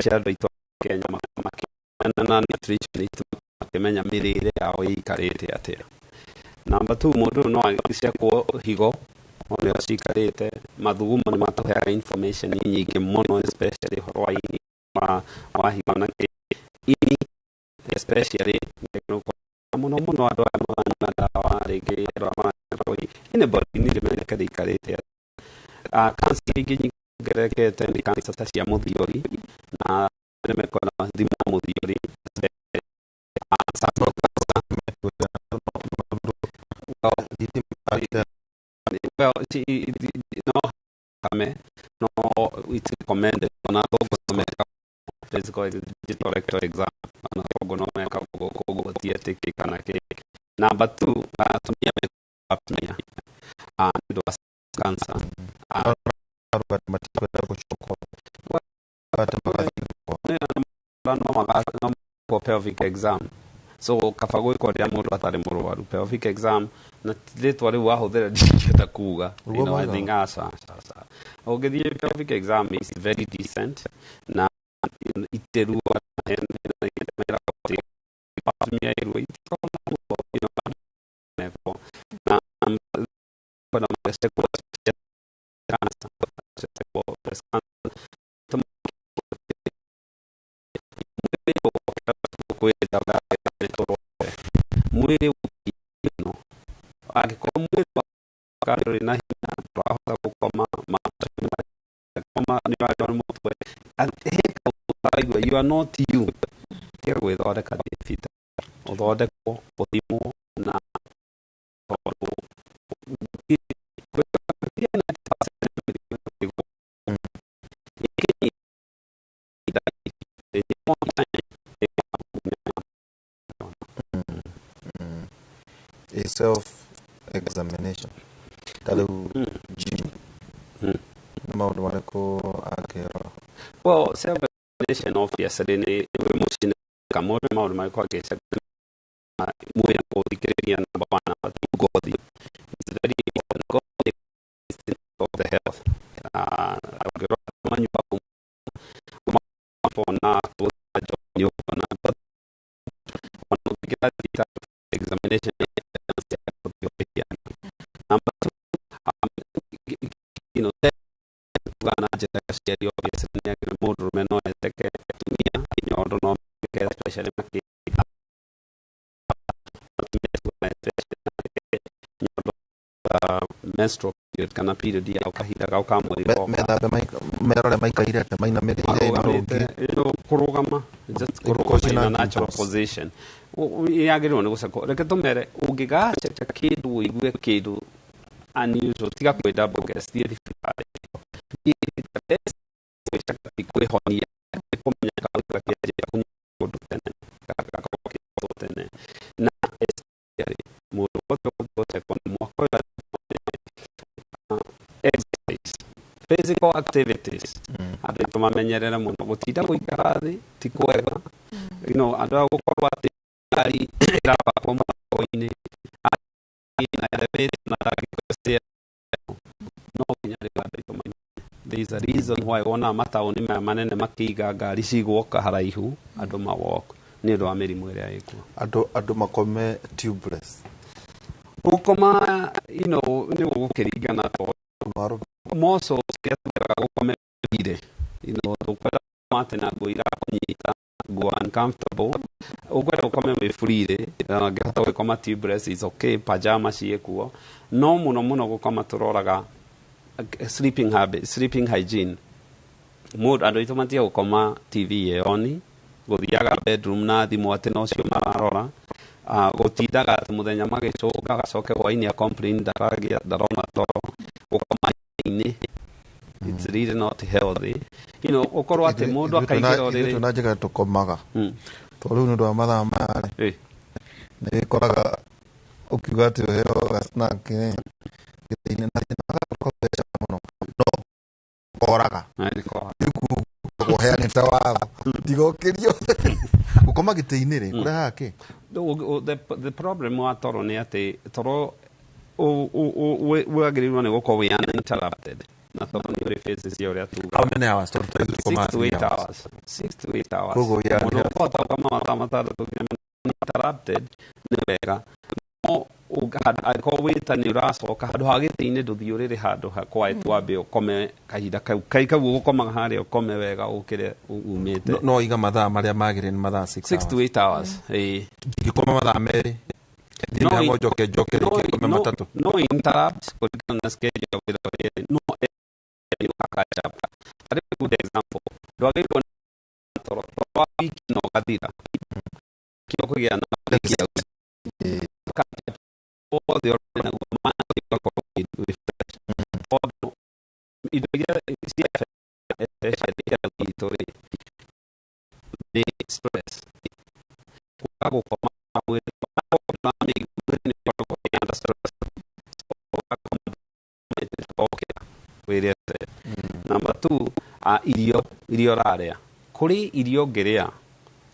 cia andũ aitũ a Kenya makĩmenya na nutritionist makĩmenya mĩrĩre yao ĩikarĩte atĩa. Number 2 mũndũ no agĩcekwo higo ũrĩa cikarĩte mathugumo nĩ matũheaga information nyingĩ mũno especially ũhoro wa ini wa higo na ini especially mũno mũno andũ aya maranyua ndawa rĩngĩ andũ aya maranyua anybody nĩ rĩmenyeke rĩikarĩte. Cancer ingĩ nyongererekete nĩ cancer ta cia mũthiori na nĩmekona thimũ mũthiori well no kame no it's recommended ona thogo physical digital rectal exam ona thogo no meka koguo ti atĩ kĩ kana kĩ. Number 2 atumia atumia nĩ ũndũ wa cancer no pelvic exam So kaba gwĩkwo rĩrĩa mũndũ atarĩ mũrwaru. Pelvic exam na rĩtwa rĩu wahũthĩra ndingĩhota kuga.
Ũguo
You know, I
moigaga?
think aca aca aca. Ũngĩthiĩ pelvic exam is very decent na itĩrua atumia iruo itikoragwo na ruo, you know, mekwo na kwenda magĩcekwo cancer, gũcekwo breast cancer. Mwĩrĩ ũkĩno angĩkorwo mwĩrĩ waku ndũrĩ na hinya, ndũrahota gũkoma, koma nĩ ũrarĩo nĩ mũtwe, he kaũndũ ũraigua you are not you, tiga gwĩthondeka thibitarĩ, ũthondekwo, ũthimwo, na tondũ
A self examination ta rĩu gym, nĩ maũndũ marĩkũ angĩrora?
Well, self examination obviously nĩ wĩ mũciĩ ka mũndũ nĩ maũndũ marĩkũ angĩceka mwĩrĩ gũthikĩrĩria. Number one, number two, ngothi. It's very important. Ngothi is the of the health. Ũngĩrora manyua ona nĩ ũkuona ona ũngĩra thibitarĩ examination. Number two, tuga na njĩra ya ũciari, obviously nĩ agĩrĩire mũndũrũme no eteke, atumia nyondo no meke, especially makĩria atumia tuga especially nyondo, menstrual period kana period yao, kahinda gao ka mweri goka.
Methambe, merore maikaire atĩa, mainamĩrĩire, marũngiĩ?
Kũrũgama, just
Igũkorwo
kũrũgama
ciĩna
in a natural
dimples.
Position. Yagĩrĩirwo nĩ gũcekwo. Reke tũmere, ũngĩgaceca kĩndũ, ũigue kĩndũ unusual, tiga kwĩ double guess, thiĩ thibitarĩ. Thiĩ thibitarĩ. Gwĩceka ti kwĩhonia, nĩ kũmenya kaũndũ gakĩanjia kũnyua kũndũ tene, gagakorwo gakĩhotwo tene. Na especially mũndũ wothe ũgũthiĩ gũcekwo nĩ mwaka ũyũ, exercise, physical activities, andũ aitũ mamenyerere mũno gũtinda gũikara thĩ ti kwega. Andũ a gũkorwo atĩ ngari ĩrabakwo mũrango-inĩ na elevator na ndangĩkosea, no nginya rĩu andũ aitũ mamenye there is a reason why wonaga mataũni maya manene makĩiga ngari cigwoka haraihu, andũ mawalk nĩ ũndũ wa mĩrimũ ĩrĩa ĩkuo.
Andũ makome tubeless?
Gũkoma, nĩ gũgũkĩringana tondũ moco kĩrĩa tugaga gũkome ire, ndũkwenda gũkoma atĩ na nguo irakũnyita, nguo uncomfortable, ũkwenda ũkome wĩ freely. Na angĩhota gũgĩkoma tubeless is okay, pajama ciĩkuo, no mũno mũno gũkoma tũroraga sleeping habit, sleeping hygiene. Mũndũ, andũ aitũ matige gũkoma TV ĩoni, gũthiaga bedroom na thimũ atĩ nocio mararora, gũtindaga atĩ mũthenya magĩcũnga, agacoke hwainĩ a complain ndaragĩa, ndarona toro, gũkoma inĩ, it's really not healthy, ũkorwo atĩ mũndũ akaingĩra ũrĩrĩ.
Ithuĩ na njĩra tũkomaga tondũ rĩu nĩ ũndũ wa mathaa maya rĩ, nĩ wĩkoraga ũkiuga atĩ ũheo ga snack rĩ gĩtĩ-inĩ na thĩna gagakorwo mũno no koraga rĩu kũheanĩte watho ndigokĩrio gũkoma gĩtĩ-inĩ rĩ kũrehaga kĩ?
The problem wa toro nĩ atĩ toro wagĩrĩirwo nĩ gũkorwo wĩ uninterrupted, na toro nĩ ũrĩ phases cia ũrĩa tugaga.
How many hours? Tondũ tũrĩ
6 to
tũkomaga
8 hours, 6 to 8 hours.
Koguo we are
Mũndũ ũkũhota gũkoma mathaa 6 nginya uninterrupted nĩ wega, no angĩkorwo wĩta nĩ ũracoka handũ ha gĩtĩ-inĩ, ndũthiĩ ũrĩrĩ handũ ha quiet, wambe ũkome kahinda kau kai kau ũgũkomaga harĩa, ũkome wega, ũkĩre umĩte.
No iga mathaa marĩa magĩrĩire nĩ mathaa 6?
6 to 8 hours, ĩĩ.
Ingĩkoma mathaa 2, thiĩ mĩhango, njoke njoke rĩngĩ ngome 3?
No interrupt kũringana na schedule ya wĩra ũrĩa, no catch up. Tarĩ good example, ndwagĩrĩirwo nĩ toro wa wiki na ũgathira kĩo kũgĩa na wiki ya wiki catch up wothe ũrĩ naguo, maĩ ũgakorwo wĩ fresh, tondũ indo iria cia especially health itũ rĩ nĩ stress, kwaga gũkoma, mwĩrĩ mwĩrĩ nĩ ũkoragwo wĩ under stress, so ũgakoma ũkĩra wĩrĩte. Number two, irio iria ũrarĩa, kũrĩ irio ũngĩrĩa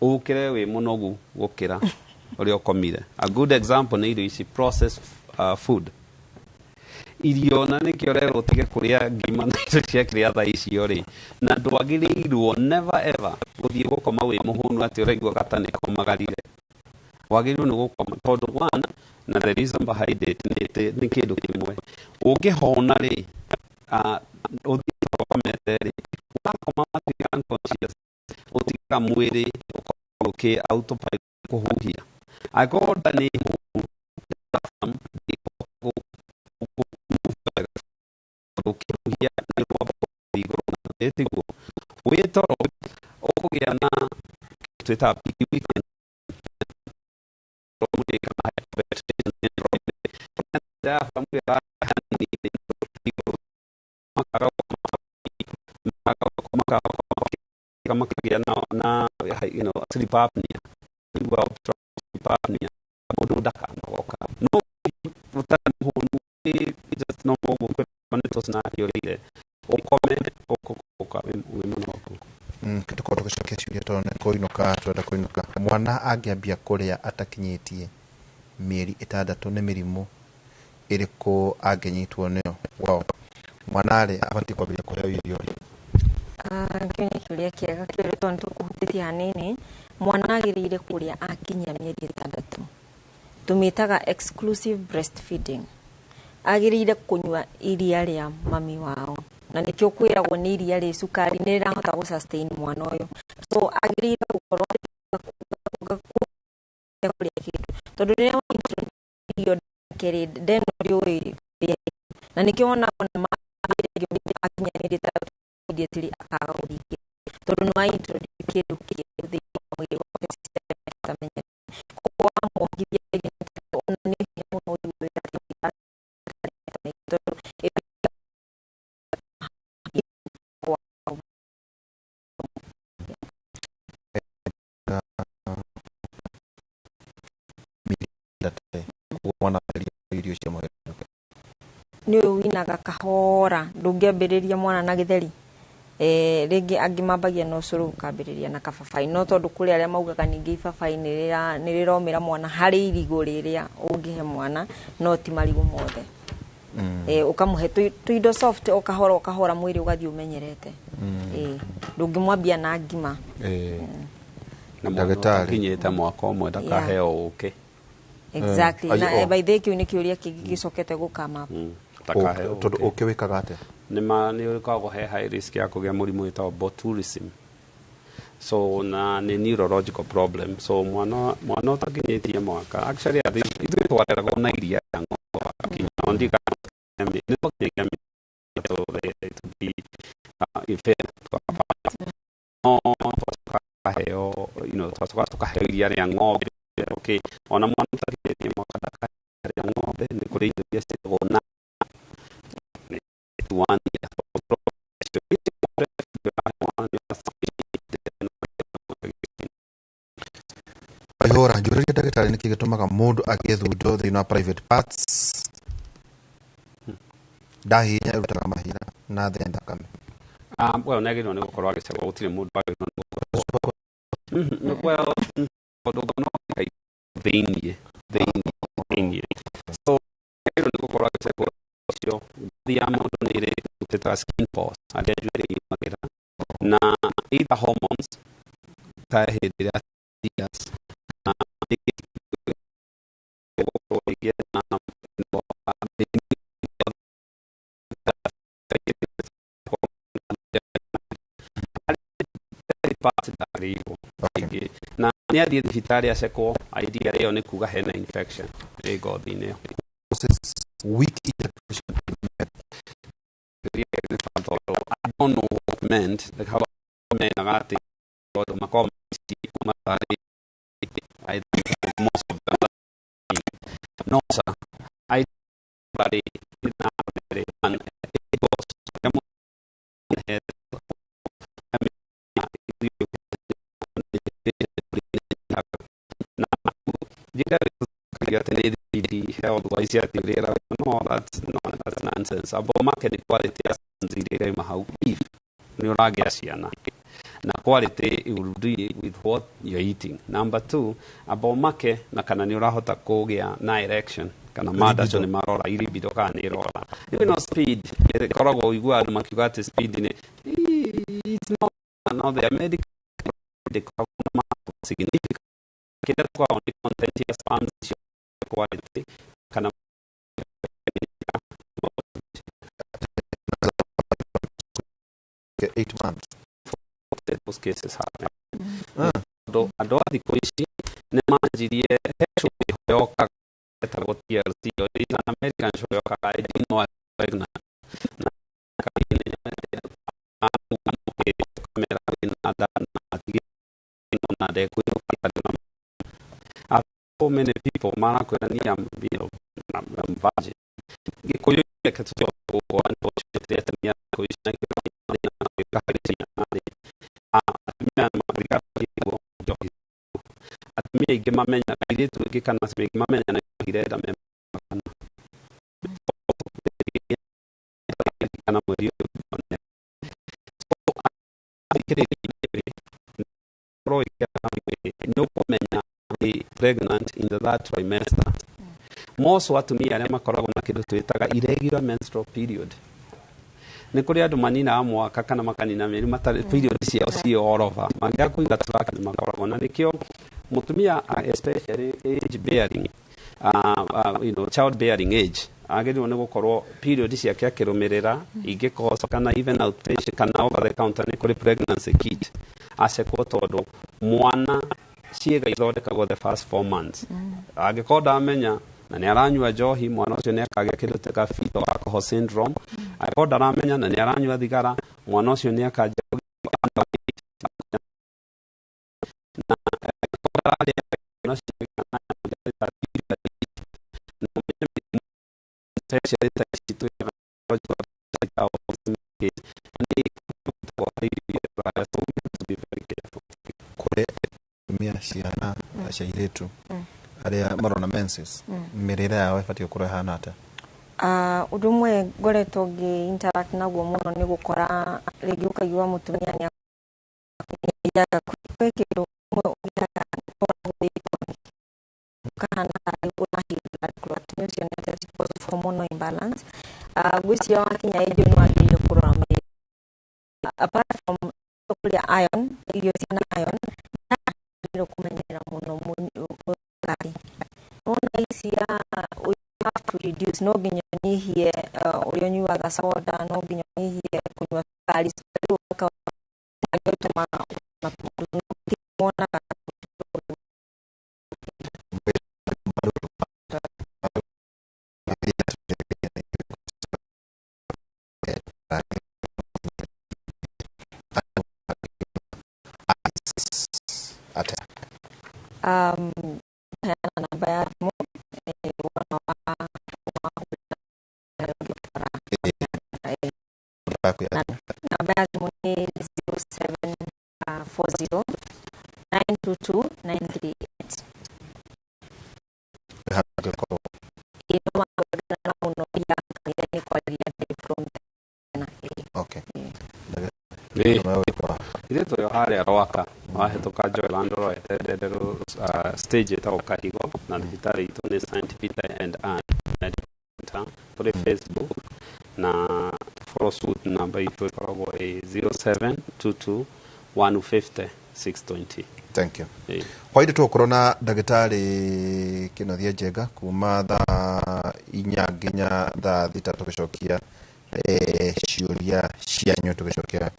ũkĩre wĩ mũnogu gũkĩra. Ũrĩa ũkomire. A good example nĩ irio ici processed food, irio, na nĩkĩo rero ũtige kũrĩa ngima na indo cia kĩrĩa thaa icio rĩ, na ndwagĩrĩirwo never ever gũthiĩ gũkoma wĩ mũhũnu atĩ ũraigua gata nĩ komagarire. Wagĩrĩirwo nĩ gũkoma tondũ one, na the reason behind it nĩ atĩ nĩ kĩndũ kĩmwe ũngĩhona rĩ, ũthiĩ ũkomete rĩ, wakoma watuĩka unconscious, ũtigaga mwĩrĩ ũkoragwo ũkĩ autopilot kũhuhia. Angĩkorwo nda nĩ hũnu, diaphragm ndĩkũhota wega, ũkĩhuhia nĩ rwamba gũthiĩ igũrũ na thĩ, tiguo wĩ toro ũkũgĩa na twĩtaga peak weekend kana hyperventilation. Diaphragm ĩrĩa makaga makagĩa na sleep apnea, igua obstructive sleep apnea, mũndũ ndakanogoka no ũtarĩ mũhũnu, just no ũguo kwĩna nĩ tũsnack ũrĩire, ũkome ũkũka wĩ mũnogu.
Tũkorwo tũgĩcokia ciũria tondũ nĩ kũinũka twenda kũinũka. Mwana angĩambia kũrĩa atakinyĩtie mĩeri 6, nĩ mĩrimũ ĩrĩkũ angĩnyitwo nĩyo? Wow. Mwana rĩ, abatiĩ kwambĩrĩria kũheo irio rĩ?
Kĩu nĩ kĩũria kĩega kĩũria tondũ nĩtũkũhutĩtie hanini. Mwana agĩrĩire kũrĩa akinyia mĩeri 6, tũmĩtaga exclusive breastfeeding. Agĩrĩire kũnyua iria rĩa mami wao, na nĩkĩo kwĩragwo nĩ iria rĩ cukari, nĩ rĩrahota gũ sustain mwana ũyũ. So agĩrĩire gũkorwo kũrĩa kĩndũ, tondũ rĩrĩa wa irio kerĩ ndeno ndĩũĩ kũrĩa, na nĩkĩo wonaga ona akinya mĩeri 6 immediately akaga gũthiĩ, tondũ nĩ wa introduce kĩndũ kĩerũ thĩinĩ wa mwĩrĩ wake, system ĩtamenyete. Koguo wamwongithia, ona nĩ hinya mũno ũigue atĩ tondũ
Mĩeri 6 mwana irio cia mwĩrĩ.
Nĩ ũyũ winaga kahora, ndũngĩambĩrĩria mwana na gĩtheri. Rĩngĩ angĩ mambagia na ũcũrũ, ũkambĩrĩria na kababai, no tondũ kũrĩ arĩa maugaga ningĩ ibabai nĩ rĩromĩra mwana, harĩ irigũ rĩrĩa ũngĩhe mwana, no ti marigũ mothe. Ũkamũhe tũindo soft, o kahora o kahora mwĩrĩ ũgathiĩ ũmenyerete. Ndũngĩmwambia na ngima.
Na mwana
Ndagĩtarĩ.
ũtakinyĩte mwaka 1 ndakaheo ũkĩ.
Exactly.
Ayo,
Na
oh.
by the way, kĩu nĩ kĩũria kĩngĩ gĩcokete gũkama.
Ndakaheo
Tondũ
ũkĩ.
ũkĩ wĩkaga atĩa?
Nĩ ma nĩ ũkoragwo he high risk ya kũgĩa mũrimũ wĩtagwo botulism, so na nĩ neurological problem. So mwana ũtakinyĩtie mwaka, actually I think ithuĩ twareragwo na iria rĩa ng'ombe, akinya no ndika nĩ twakinyagia to be fair to our parents, no twacokaheo twacoka tukaheo iria rĩa ng'ombe. Okay, ona mwana ũtakinyĩtie mwaka ndakaheo rĩa ng'ombe. Nĩ kũrĩ indo iria ciĩtagwo na one year.
Ihũra njũrĩria ndagĩtarĩ, nĩkĩ gĩtũmaga mũndũ agĩe thundo thĩinĩ wa private parts ndahihinya ĩrutaga mahira na thĩ thakame?
Well, nĩ agĩrĩirwo nĩ gũkorwo agĩcerwo, gũtirĩ mũndũ wagĩrĩirwo nĩ gũkorwo. Well, tondũ no thĩiniĩ, so agĩrĩirwo nĩ gũkorwo agĩcerwo ũcio. Ngothi ya mũndũ nĩ ĩrĩ twĩtaga skin pores, harĩa njuĩrĩ yumagĩra, na either hormones ta hĩndĩ ĩrĩa tears na rĩngĩ gũkorwo rĩngĩ na part ndagĩrĩirwo rĩngĩ na nĩ athiĩ thibitarĩ acekwo. Idea ĩyo nĩ kuga hena infection ĩ ngothi-inĩ ĩyo.
Causes weak ejaculation.
I don't know what meant, like how menaga atĩ tondũ makoragwo matarĩ. I think most of them, no sir, I body na and it was I mean, na njĩra atĩ nĩ thiri health wise atĩ ũrĩa, no, that's no, that's nonsense. Abo market quality ya iria irauma hau, if nĩ ũragĩa ciana Na quality it will be with what you're eating. Number two, amba ũmake na kana nĩ ũrahota kũgĩa na erection kana mada acio nĩ marora iribido kana nĩ ĩrora. Rĩu ĩno speed ĩkoragwo ũiguaga andũ makiuga atĩ speed nĩ, it's not, no, the medical ndĩkoragwo na significant. Kĩrĩa tũkoragwo nĩ content ya sperms icio, quality kana
8 months.
Those cases happen. Andũ andũ a thikũ ici nĩ manjirie he show yokaga ĩtagwo TLC, or is an American show yokaga, I didn't know I was pregnant, na kamera na nda na atigĩ na ndekwĩrwo. So many people marakwĩra ni am you know I'm virgin. Gĩkũyũ reke tũcoke gũkũ, unfortunately atumia thikũ ici na atumia mathikagwo njohi. Atumia aingĩ mamenya, airĩtu aingĩ kana atumia aingĩ mamenya nĩ irenda me kana kana mweri ũyũ. So athikĩrĩria nĩ ũkũmenya nĩ pregnant in the third trimester. Most atumia arĩa makoragwo na kĩndũ twĩtaga irregular menstrual period, nĩ kũrĩ andũ maninaga mwaka kana makanina mĩeri matarĩ period ciao ciĩ all over, mangĩaga kũiga track nĩ makoragwo na nĩkĩo mũtumia, especially age bearing, child bearing age, agĩrĩirwo nĩ gũkorwo period ciake akĩrũmĩrĩra ingĩkosa kana even outpatient kana over the counter nĩ kũrĩ pregnancy kit acekwo, tondũ mwana ciĩga ithondekagwo the first 4 months. Angĩkorwo ndamenya na nĩ aranyua njohi, mwana ũcio nĩ akagĩa kĩndũ ta fetal alcohol syndrome. Angĩkorwo ndaramenya na nĩ aranyua thigara, mwana ũcio nĩ akanjia na angĩkorwo ndararĩa, mwana ũcio na especially ta ici twĩna nĩ so we have to be very careful.
Kũrĩ atumia, ciana cia airĩtu arĩa marona menses, mĩrĩre yao ĩbatiĩ gũkorwo ĩhana atĩa?
Ũndũ ũmwe ngoretwo ngĩ interact naguo mũno nĩ gũkora rĩngĩ ũkaigua mũtumia nĩ athiaga kwĩ kĩndũ ũgĩaga ũkahana tarĩ ũraheal blood clot. Atumia ũcio nĩ atĩ because of hormonal imbalance. Ngwĩciria wakinya age ĩyo nĩ wagĩrĩire kũrora mĩrĩre, apart from kũrĩa iron, irio ciĩna iron, wagĩrĩirwo kũmenyerera mũno cukari. Wona ici ya you have to reduce, no nginya ũnyihie ũrĩa ũnyuaga soda, no nginya ũnyihie kũnyua cukari. Cukari ũtũmaga wonaga.
Atĩa?
Heana namba ya thimũ wona wa namba ya thimũ nĩ 0740 922 938.
Hangĩkorwo
Ĩno wagũrana mũno ya kanitha-inĩ kwarĩria from na
Okay.
Ithuĩ tũrĩ o harĩa Rwaka, wahĩtũka Joyland ũrorete Ndenderũ, stage ĩtagwo Kahigo, na thibitarĩ itũ nĩ St Peter and Ann Medical Center. Tũrĩ Facebook na follow suit, namba itũ ĩkoragwo ĩ 0722 150 620.
Thank you.
Ĩĩ.
Hwainĩ tũgũkorwo na ndagĩtarĩ Kĩnothia Njenga kuma thaa 4 nginya thaa 6, tũgĩcokia ciũria cianyu, tũgĩcokia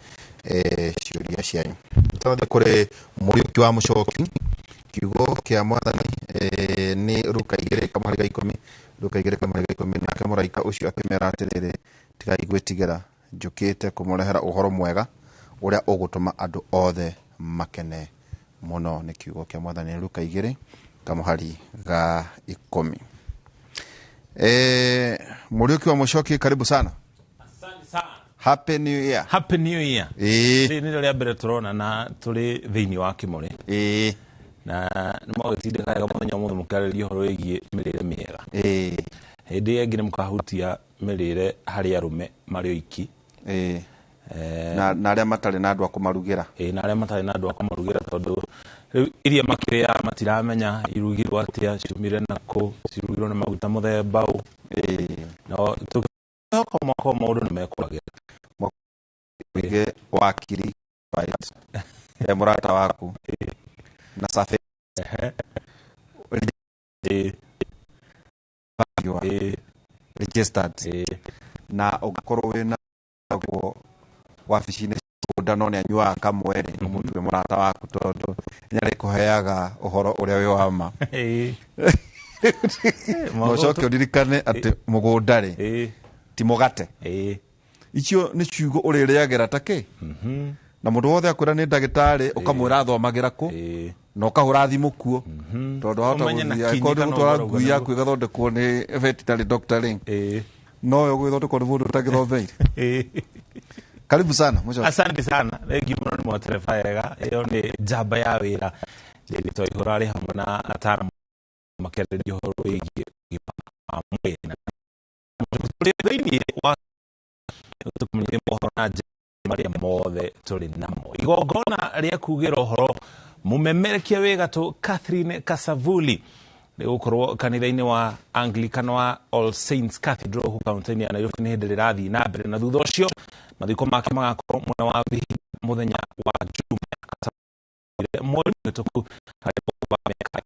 ciũria cianyu. Tũrathiĩ kũrĩ Mũriũki wa Mũcoki. Kiugo kĩa Mwathani nĩ Ruka 2:10, Ruka 2:10. Nake mũraika ũcio akĩmera atĩrĩrĩ, "Tigai gwĩtigĩra, njũkĩte kũmũrehera ũhoro mwega ũrĩa ũgũtũma andũ othe makene mũno." Nĩ kiugo kĩa Mwathani, nĩ Ruka 2:10. Mũriũki wa Mũcoki, karibu sana. Happy New Year.
Happy New Year.
Ĩĩ.
Rĩrĩ nĩrĩo rĩa mbere tũrona na tũrĩ thĩinĩ wa kĩmũrĩ na nĩ mwagĩtindĩka wega mũthenya ũmũthĩ mũkĩarĩrĩria ũhoro wĩgiĩ mĩrĩre mĩega. Hĩndĩ ĩyo ĩngĩ nĩ mũkahutia mĩrĩre harĩ arũme marĩ oiki.
Na arĩa matarĩ na andũ a kũmarugĩra.
Ĩĩ, na arĩa matarĩ na andũ a kũmarugĩra, tondũ rĩu iria makĩrĩaga matiramenya irugirwo atĩa, ciumire nakũ, cirugirwo na maguta mũthemba ũ. No tũkĩhoka mwaka ũyũ maũndũ nĩ mekwagĩra.
Ũige wakiri right e mũrata waku na safe registered na ũngĩkorwo wĩna guo wabici-inĩ cia mũgũnda no nĩ anyuaga kamwe rĩ, ũmũtue mũrata waku tondũ nĩ arĩkũheaga ũhoro ũrĩa wĩ wa ma. Na ũcoke ũririkane atĩ mũgũnda rĩ ti mũgate. Icio nĩ ciugo ũrĩrĩagĩra ta kĩ, na mũndũ wothe akwĩra nĩ ndagĩtarĩ ũkamwĩra athomagĩra kũ na ũkahũra thimũ kuo, tondũ wahota
Ũmenye na
gũthiĩ
kinyi
angĩkorwo
kana
ndũgũtwara
ũguo
ngui
ũrauga
yaku ĩgathondekwo nĩ veterinary doctor rĩ, no yo gũgĩthondekwo nĩ mũndũ ũtagĩthomeire. Karibu sana Mũchoki.
Asante sana, thengiũ mũno nĩ mwatereba wega. Ĩyo nĩ njamba ya wĩra David Twaihũra arĩ hamwe na ataaramu makĩarĩrĩria ũhoro wĩgiĩ ũgima wa mwĩrĩ. Na tũrĩ thĩinĩ wa tũkũmenyithia mohoro na njĩra marĩa mothe tũrĩ namo. Igongona rĩa kugĩra ũhoro mũmemerekia wĩ gatũ Catherine Kasavuli rĩgũkorwo kanitha-inĩ wa Anglican wa All Saints Cathedral gũkũ kaunti-inĩ ya Nairobi nĩ hĩndĩ rĩrathiĩ na mbere, na thutha ũcio mathiko make magakorwo mwena wa Vihiga mũthenya wa Juma mweri mũhĩtũku harĩ wa mĩaka.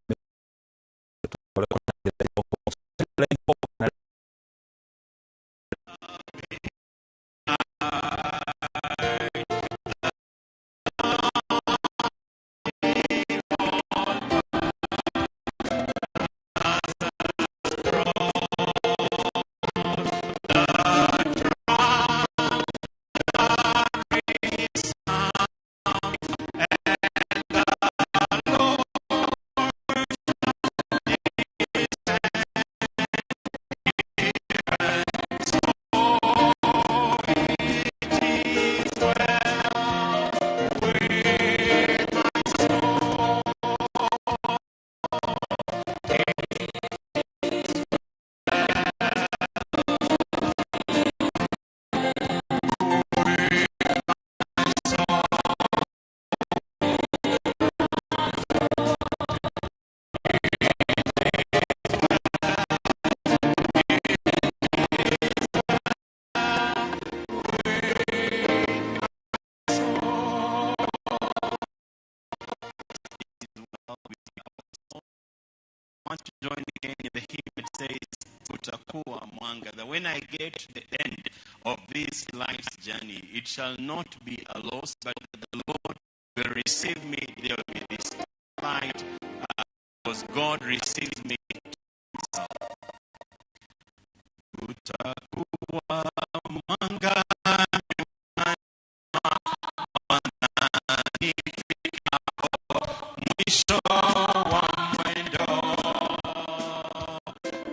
Want to join again in the hymn that says, Utakuwa Mwanga. That when I get to the end of this life's journey, it shall not be a loss, but the Lord will receive me. There will be this light, because God receives me to himself. Utakuwa mwanga mwisho wa mwendo,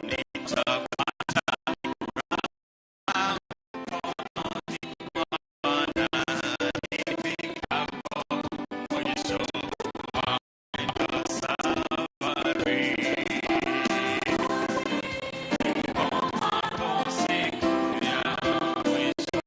nitapata furaha mkononi mwa Bwana nifikapo mwisho wa mwendo safari. Hapo siku ya mwisho.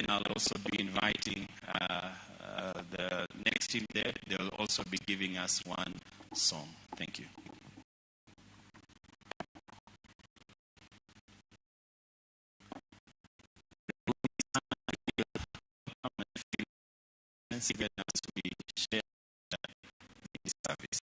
Then I'll also be inviting the next team there. They'll also be giving us one song. Thank you. Even as we share this service.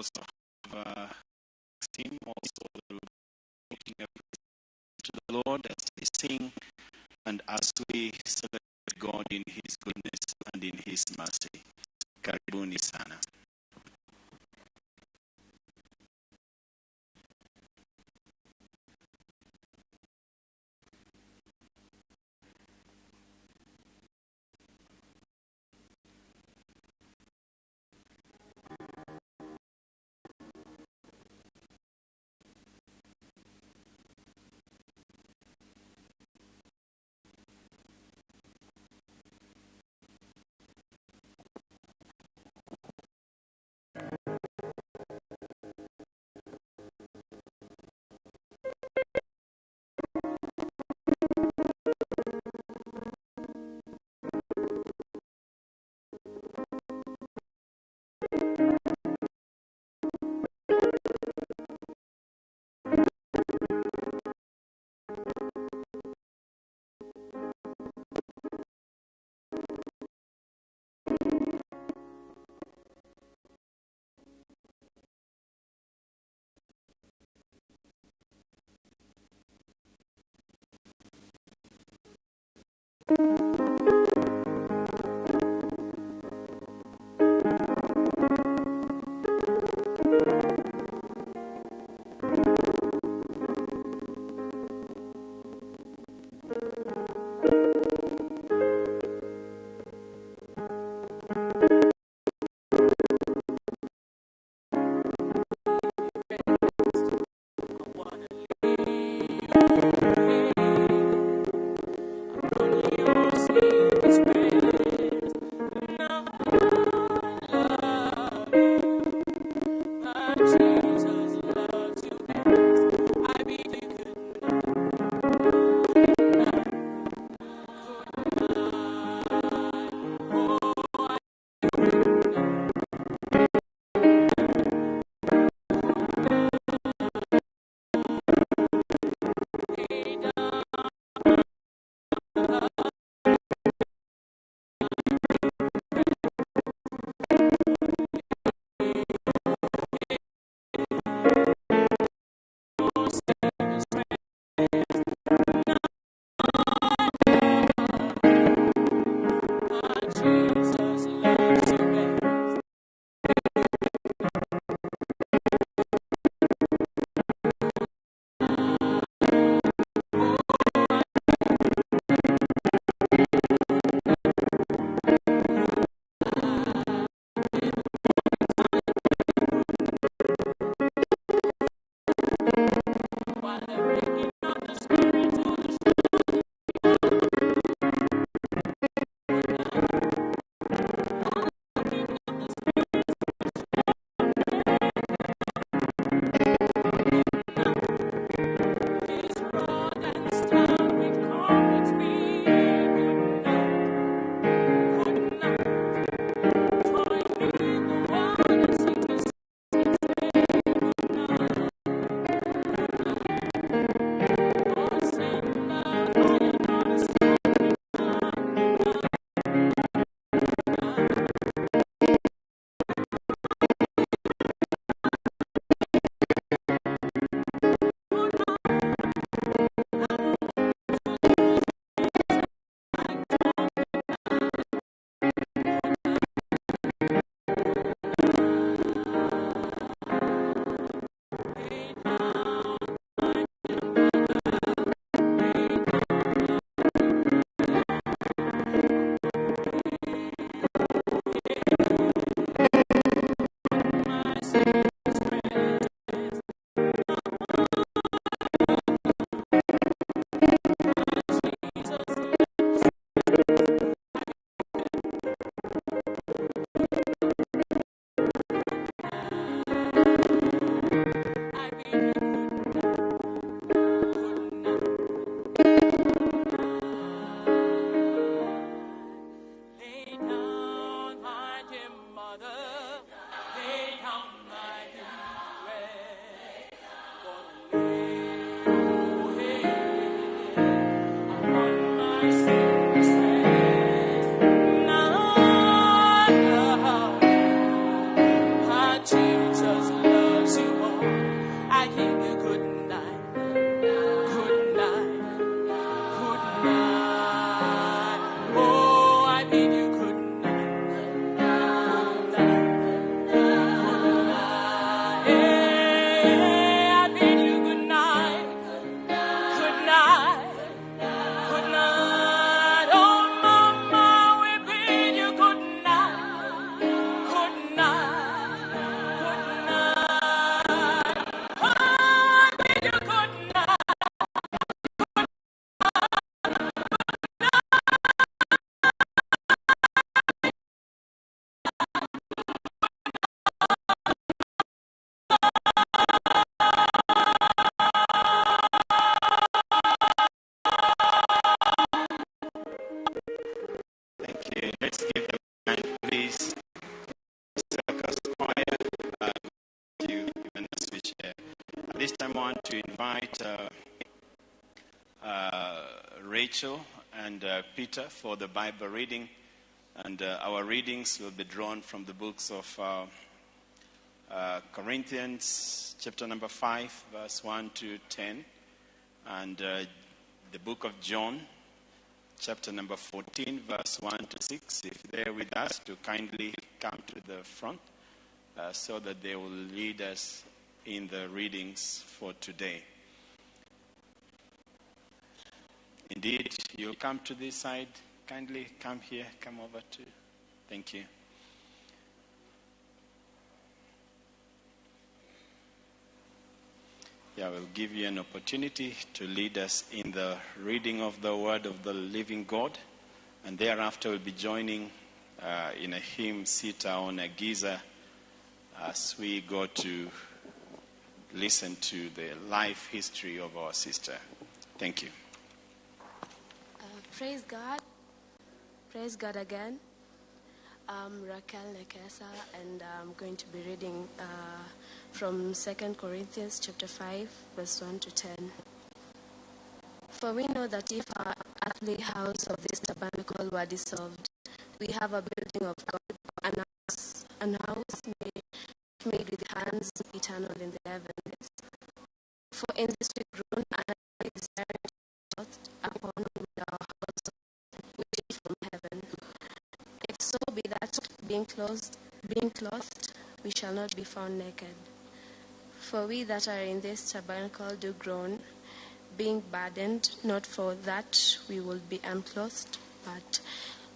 also have a team also that will be making a praise to the Lord as they sing and as we celebrate God in His goodness and in His mercy. Karibuni sana. Let's give them a hand, please. Circus Choir, you even as we share. At this time, I want to invite Rachel and Peter for the Bible reading. And our readings will be drawn from the books of Corinthians, chapter number 5, verse 1 to 10, and the book of John, chapter number 14, verse 1 to 6. If they're with us, to kindly come to the front so that they will lead us in the readings for today. Indeed, you'll come to this side. Kindly come here, come over to. Thank you. Yeah, we'll give you an opportunity to lead us in the reading of the Word of the Living God. And thereafter we'll be joining in a hymn, Sitaona Giza, as we go to listen to the life history of our sister. Thank you.
Praise God. Praise God again. I'm Raquel Nekesa, and I'm going to be reading from 2 Corinthians chapter 5, verse 1 to 10. For we know that if our earthly house of this tabernacle were dissolved, we have a building of God, an house made with hands, eternal in the heavens. For in this we groan and desire to be clothed upon with our house, which is from heaven. If so be that, being clothed, we shall not be found naked. For we that are in this tabernacle do groan, being burdened, not for that we will be unclothed, but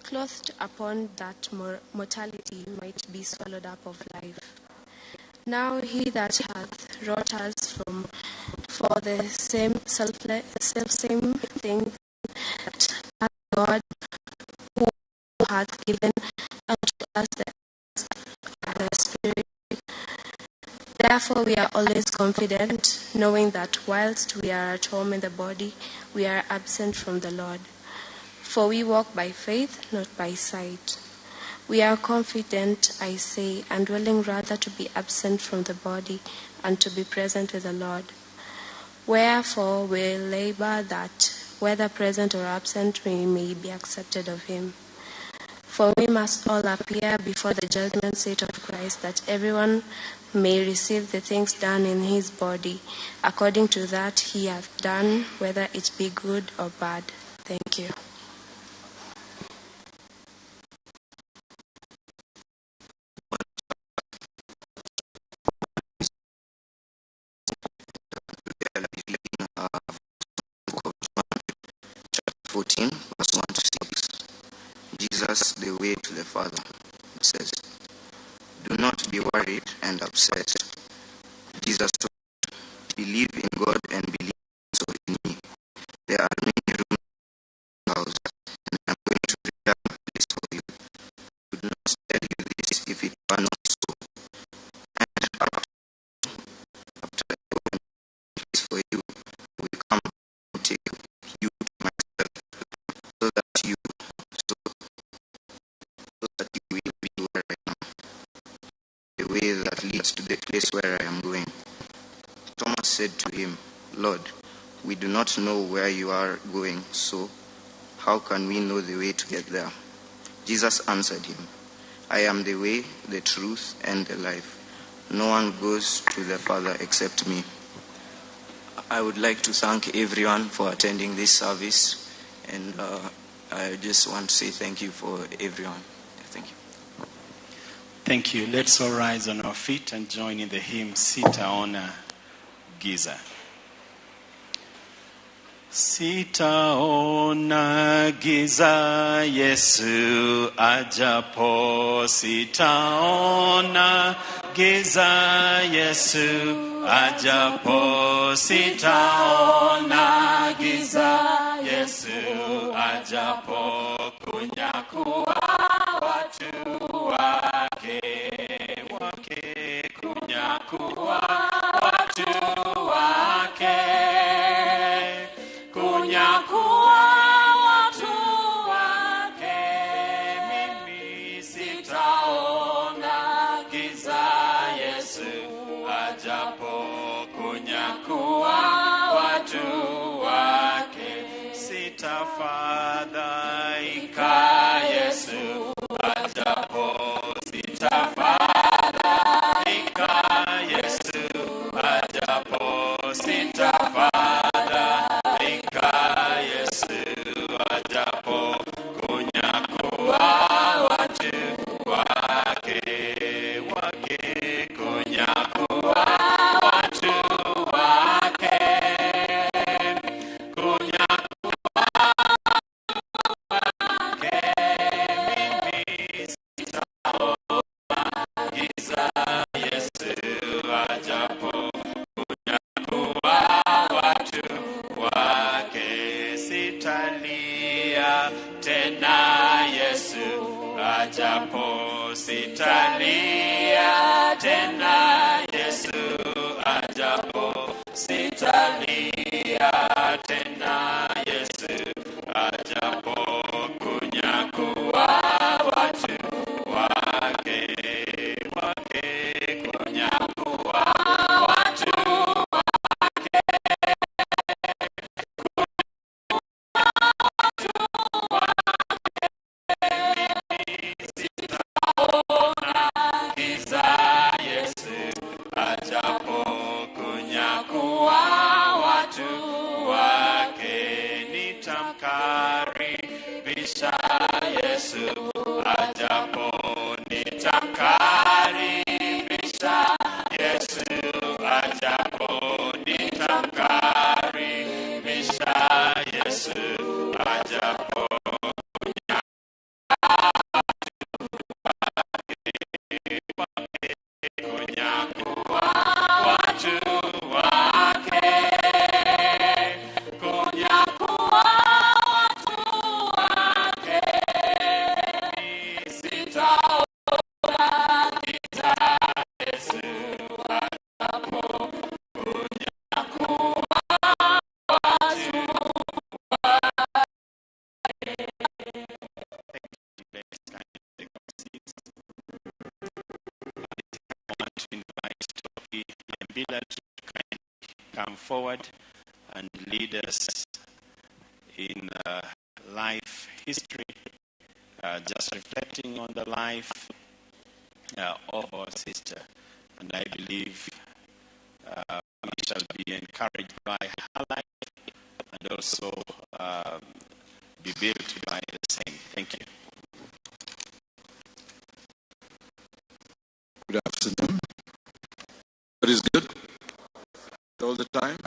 clothed upon that mortality might be swallowed up of life. Now he that hath wrought us for the same selfsame thing that hath God, who hath given unto us the Spirit. Therefore we are always confident, knowing that whilst we are at home in the body, we are absent from the Lord. For we walk by faith, not by sight. We are confident, I say, and willing rather to be absent from the body and to be present with the Lord. Wherefore we labor that, whether present or absent, we may be accepted of him. For we must all appear before the judgment seat of Christ, that everyone may receive the things done in his body, according to that he hath done, whether it be good or bad. Thank you.
Chapter 14, verse 1 to 6. Jesus, the way to the Father. It says, do not be worried and upset. Jesus told, believe in God and believe also in me. There are many rooms in the house, and I am going to prepare a place for you. I would not tell you this if it were not so. And after I go and prepare a place for you, I will come and take you to myself, so that you will be where I am. The way that leads to the place where I am going. Thomas said to him, Lord, we do not know where you are going, so how can we know the way to get there? Jesus answered him, I am the way, the truth, and the life. No one goes to the Father except me. I would like to thank everyone for attending this service, and I just want to say thank you for everyone. Thank you.
Thank you. Let's all rise on our feet and join in the hymn, Sitaona Giza. Sitaona giza Yesu ajapo, sitaona giza Yesu ajapo, sitaona giza Yesu ajapo, kunyakuwa watu wake, wake, kunyakuwa watu wake. Kunyakuwa watu wake, mimi Sitafadhaika Yesu ajapo, sitafadhaika Yesu ajapo, sitafadhaika Yesu ajapo, kunyakuwa watu wake, wake, kunyakuwa watu wake, kunyakuwa wake, mimi sitaona giza Yesu ajapo, kunyakuwa watu wake, sitalia tena Yesu ajapo, sitalia tena Yesu ajapo, sitalia tena Yesu ajapo, kunyakuwa watu wake, wake, kunyakuwa watu wake, sitaona giza Yesu ajapo, kunyakuwa watu wake, nitamkaribisha Yesu ajapo, nitamkaribisha Yesu ajapo, nitamkaribisha Yesu ajapo, kunyakuwa watu wake, kunyakuwa watu wake, sitaona giza Yesu ajapo, kunyakuwa watu wake. I want to invite Toki Lembila to kindly come forward and lead us in life history, just reflecting on the life of our sister. And I believe we shall be encouraged by her life and also be built by the same. Thank you.
Good afternoon. God is good all the time.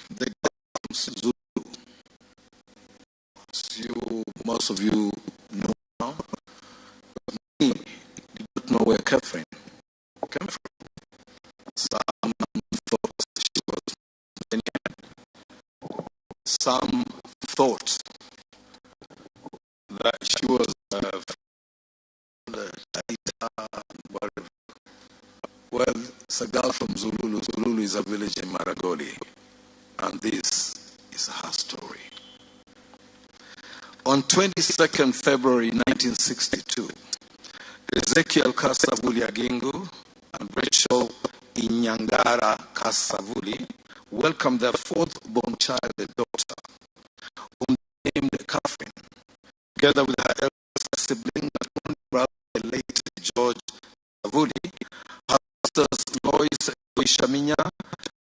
The Zulu, as you, most of you know now, but many did not know where Catherine came from. Some thought she was Kenyan. Some thought that she was from the Taita, whatever. Well, it's a girl from Zululu. Zululu is a village in Maragoli. And this is her story. On 22nd February 1962, Ezekiel Kasavuli Agingu and Rachel Inyangara Kasavuli welcomed their fourth born child, a daughter, whom they named Catherine, together with her eldest sibling and only brother, the late George Kasavuli, her sisters Lois Ishaminya,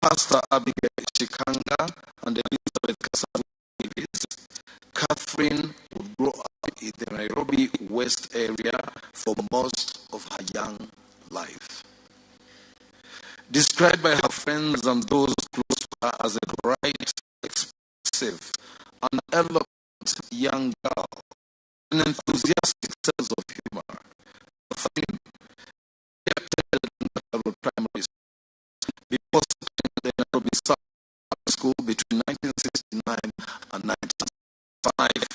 Pastor Abigail Chikanga, and Elizabeth Kasavuli. Catherine would grow up in the Nairobi West area for most of her young life. Described by her friends and those close to her as a bright, expressive, and eloquent young girl, an enthusiastic sense of humor, Catherine attended Nairobi Primary School before starting the Nairobi South School between 1969 and 1975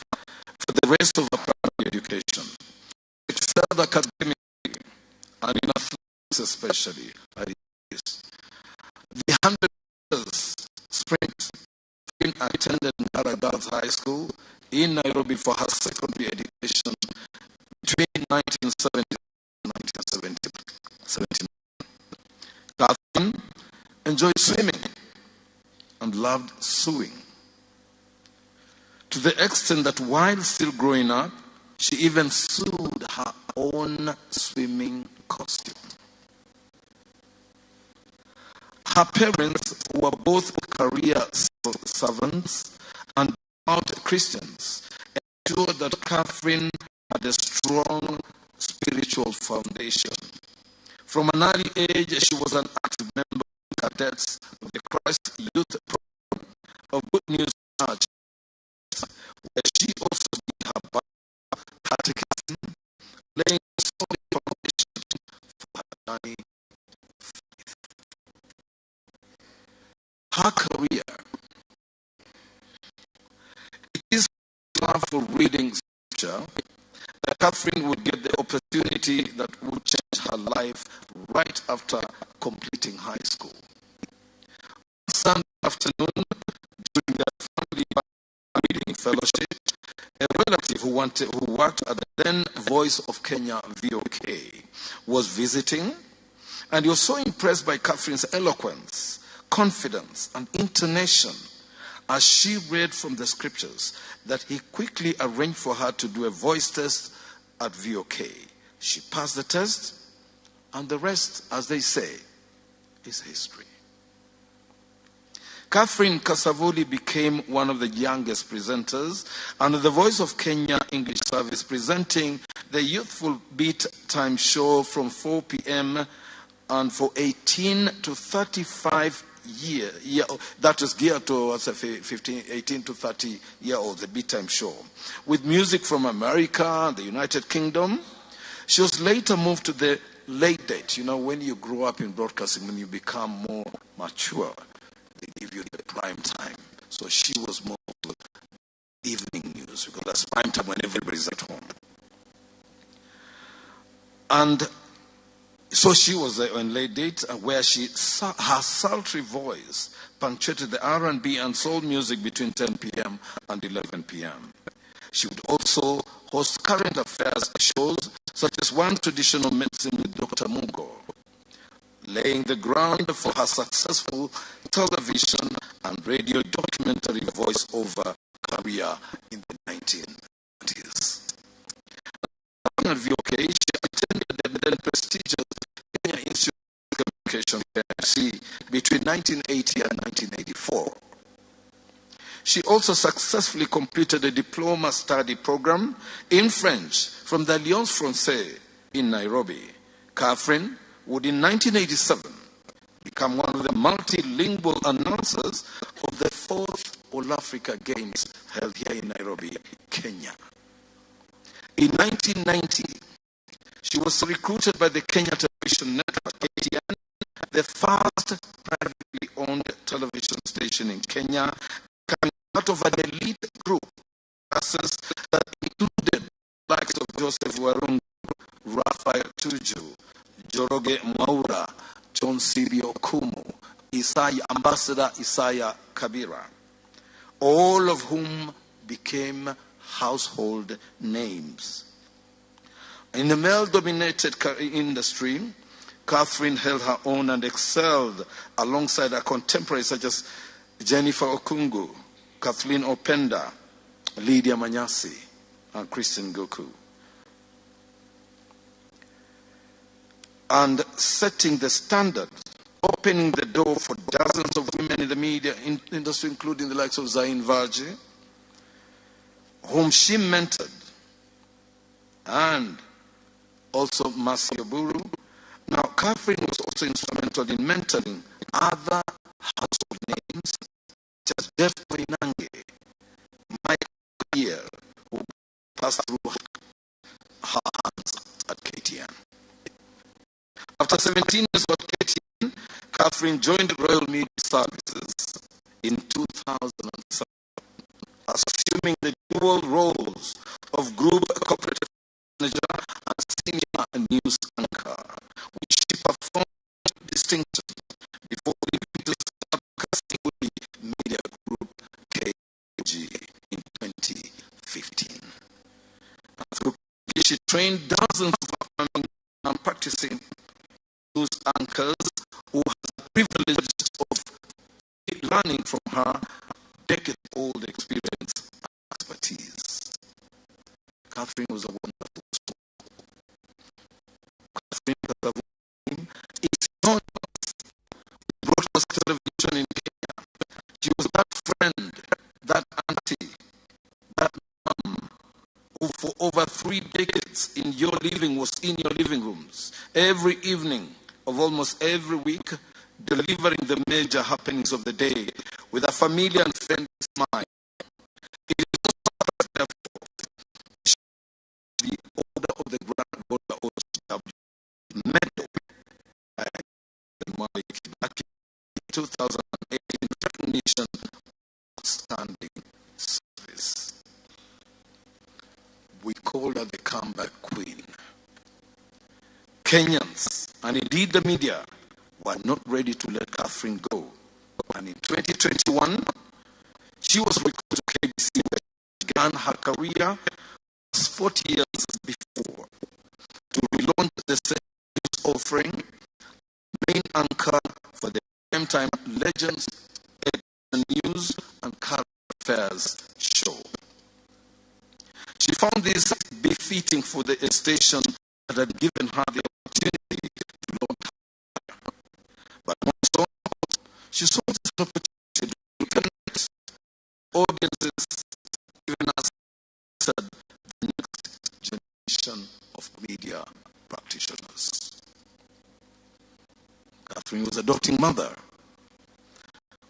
for the rest of her primary education. Excelled academically and in athletics especially. The 100 meters sprint, Catherine attended Ngara Girls High School in Nairobi for her secondary education between 1970 and 1979. Catherine enjoyed swimming and loved sewing. To the extent that while still growing up, she even sewed her own swimming costume. Her parents were both career civil servants and devout Christians, ensured that Catherine had a strong spiritual foundation. From an early age, she was an active member of the cadets of the Christ Youth Program of Good News Church, where she also did her Bible catechism, laying a solid foundation for her journey of faith. Her career. It is love for reading scripture that Catherine would get the opportunity that would change her life right after completing high school. One Sunday afternoon, during their family reading fellowship, a relative who worked at the then Voice of Kenya, VOK, was visiting, and he was so impressed by Catherine's eloquence, confidence, and intonation as she read from the scriptures that he quickly arranged for her to do a voice test at VOK. She passed the test, and the rest, as they say, is history. Catherine Kasavuli became one of the youngest presenters under the Voice of Kenya English Service, presenting the Youthful Beat Time show from 4 p.m. and for 18 to 35 year, that is geared towards 18 to 30 year old, the Beat Time show, with music from America, the United Kingdom. She was later moved to the late date. You know, when you grow up in broadcasting, when you become more mature, they give you the prime time. So she was more to evening news, because that's prime time when everybody's at home. And so she was on late date, where her sultry voice punctuated the R&B and soul music between 10 p.m. and 11 p.m. She would also host current affairs shows such as One Traditional Medicine with Dr. Mugo, laying the ground for her successful television and radio documentary voiceover career in the 1990s. At VOK, she attended the then prestigious Kenya Institute of Communication, KIC, between 1980 and 1984. She also successfully completed a diploma study program in French from the Alliance Francaise in Nairobi. Catherine would in 1987 become one of the multilingual announcers of the fourth All Africa Games held here in Nairobi, Kenya. In 1990, she was recruited by the Kenya Television Network, KTN, the first privately owned television station in Kenya, coming out of an elite group that included the likes of Joseph Warungu, Raphael Tuju, Njoroge Mwaura, John Sirio Kumu, Ambassador Isaiah Kabira, all of whom became household names. In the male-dominated industry, Catherine held her own and excelled alongside her contemporaries such as Jennifer Okungu, Kathleen Openda, Lydia Manyasi, and Christine Goku. And setting the standard, opening the door for dozens of women in the media industry, including the likes of Zain Varji, whom she mentored, and also Mercy Oburu. Now, Catherine was also instrumental in mentoring other household names, such as Jeff Koinange, Mike Year, who passed through her hands at KTN. After 17 years at KTN, Catherine joined Royal Media Services in 2007, assuming the dual roles of Group Corporate Manager and Senior News Anchor, which she performed with distinction before leaving to start Kasipul Media Group KG in 2015. And through KG, she trained dozens of upcoming and practicing news anchors who had the privilege learning from her decade-old experience and expertise. Catherine was a wonderful soul. Catherine Kathavuni is synonymous with broadcast television in Kenya. She was that friend, that auntie, that mom, who for over 3 decades was in your living rooms every evening of almost every week, delivering the major happenings of the day with a familiar and friendly smile. It is no surprise, therefore, the Order of the Grand Order OGW Medal by Mwai Kibaki in 2008 in recognition of outstanding service. We called her the comeback queen. Kenyans, and indeed the media, were not ready to let Catherine go. And in 2021, she was recalled to KBC, where she began her career 40 years before, to relaunch the session's offering, main anchor for the primetime Legends, News and Current Affairs show. She found this befitting for the station that had given her the opportunity to launch her career. But more so, she saw this opportunity to connect audiences, even as said, the next generation of media practitioners. Catherine was adopting mother.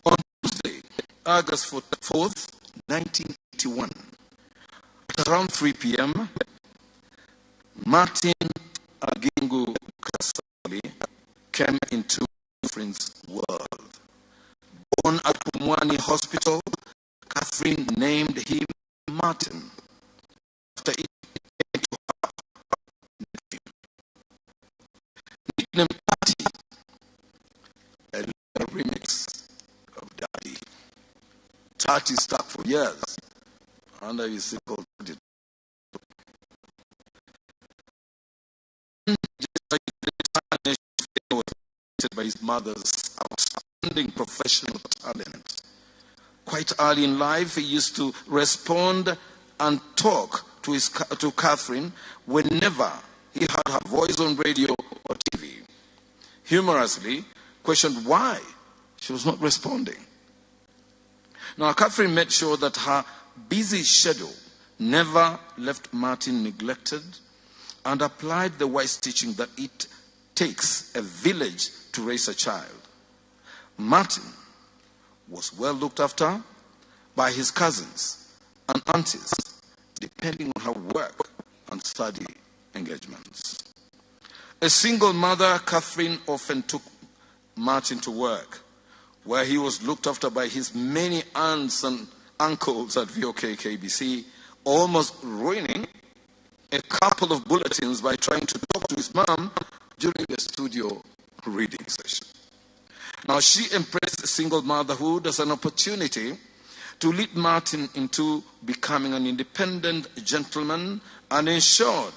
On Tuesday, August 4th, 1981, at around 3 p.m., Martin Agingu Kasali came into Catherine's world. Born at Pumwani Hospital, Catherine named him Martin after it came to her nephew. Nicknamed Patty, a remix of Daddy. Tati stuck for years under his simple Daddy. By his mother's outstanding professional talent. Quite early in life, he used to respond and talk to Catherine whenever he heard her voice on radio or TV. Humorously questioned why she was not responding. Now, Catherine made sure that her busy schedule never left Martin neglected and applied the wise teaching that it takes a village to raise a child. Martin was well looked after by his cousins and aunties, depending on her work and study engagements. A single mother, Catherine often took Martin to work, where he was looked after by his many aunts and uncles at VOK KBC, almost ruining a couple of bulletins by trying to talk to his mom during the studio reading session. Now, she embraced single motherhood as an opportunity to lead Martin into becoming an independent gentleman and ensured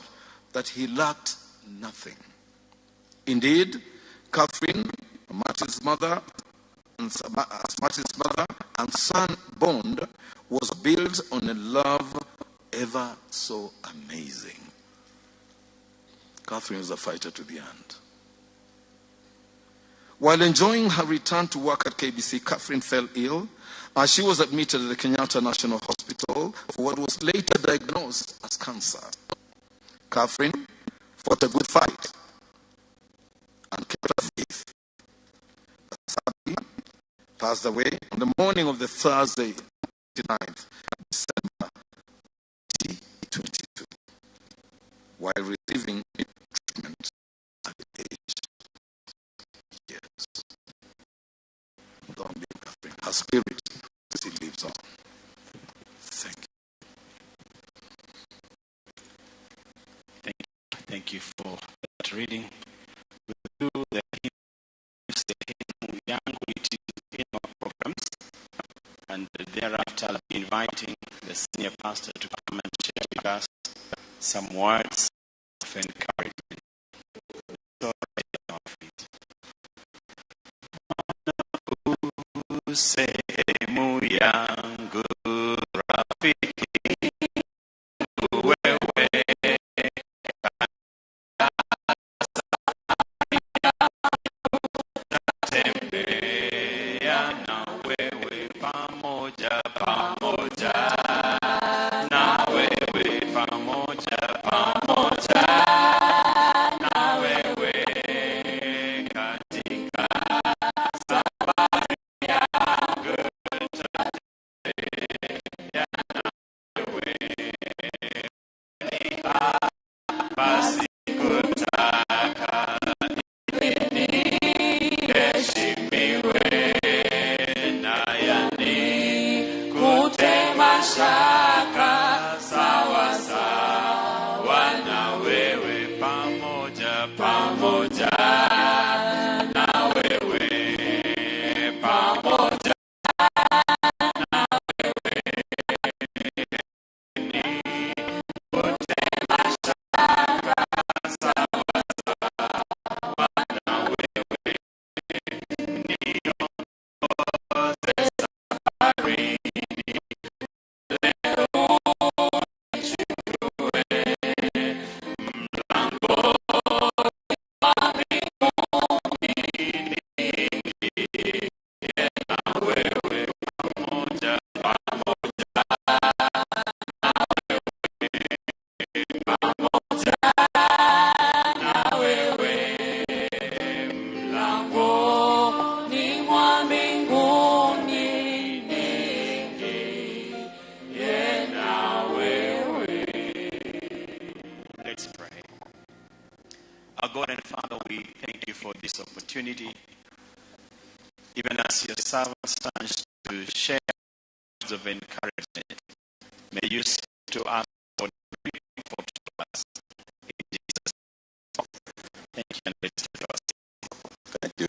that he lacked nothing. Indeed, Catherine, Martin's mother, and son bond was built on a love ever so amazing. Catherine was a fighter to the end. While enjoying her return to work at KBC, Catherine fell ill as she was admitted at the Kenyatta National Hospital for what was later diagnosed as cancer. Catherine fought a good fight and kept her faith. But sadly, passed away on the morning of the Thursday, 29th December 2022, while receiving treatment at the age of years. Long live Catherine. Her spirit still lives on. Thank you.
Thank you. Thank you for that reading. We do the hymn in our programs, and thereafter I'll be inviting the senior pastor to come and share with us some words of encouragement. So, right on our feet. Who said yangu, rafiki wewe, natembea na wewe pamoja, pamoja na wewe, pamoja, pamoja na wewe katika safari yangu, tatembea na wewe basi kutaka niheshimiwe na yani kutema shaka sawa sawa na wewe, pamoja, pamoja na wewe, pamoja na wewe, ni kutema shaka sawa sawa na wewe, niongoze safarini leo, nichukue mlangoni mwa mbinguni, niingie na wewe pamoja, pamoja na wewe, pamoja na wewe, mlangoni mwa mbinguni, niingie na wewe. Let's pray. Our God and Father, we thank you for this opportunity, even as your servant stands to share words of encouragement. May you speak to us, or bring comfort to us. In Jesus' name. Thank you, and let's take our seat.
Thank you.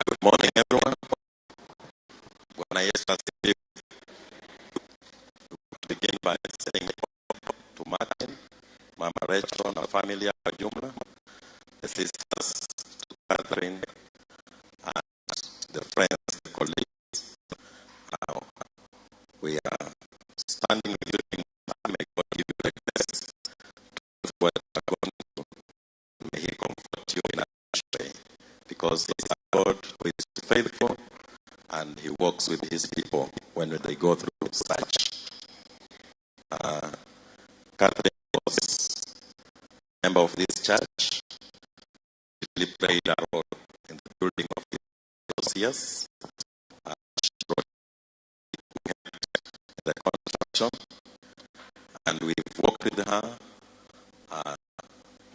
Good morning, everyone. Bwana Yesu asifiwe. We begin by saying to Martin, Mama Rachel na familia kwa jumla, the sisters, to Catherine, and the friends, the colleagues. We are standing with you. May God give you the grace to do what you are going through. May He comfort you in a way, because He is a God who is faithful and He walks with His people when they go through such. Catherine was a member of this church. She really played a role in the building of those years. She brought the construction, and we've worked with her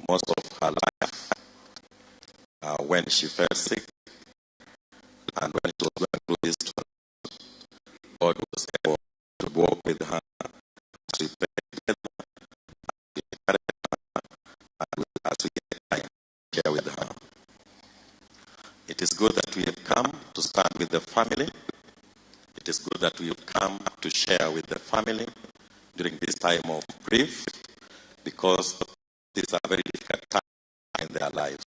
most of her life when she fell sick and when she was going through this transition. God was able to walk with her as we prayed together, we encouraged her, and as we get time, share with her. It is good that we have come to stand with the family. It is good that we have come to share with the family during this time of grief, because these are very difficult times in their lives.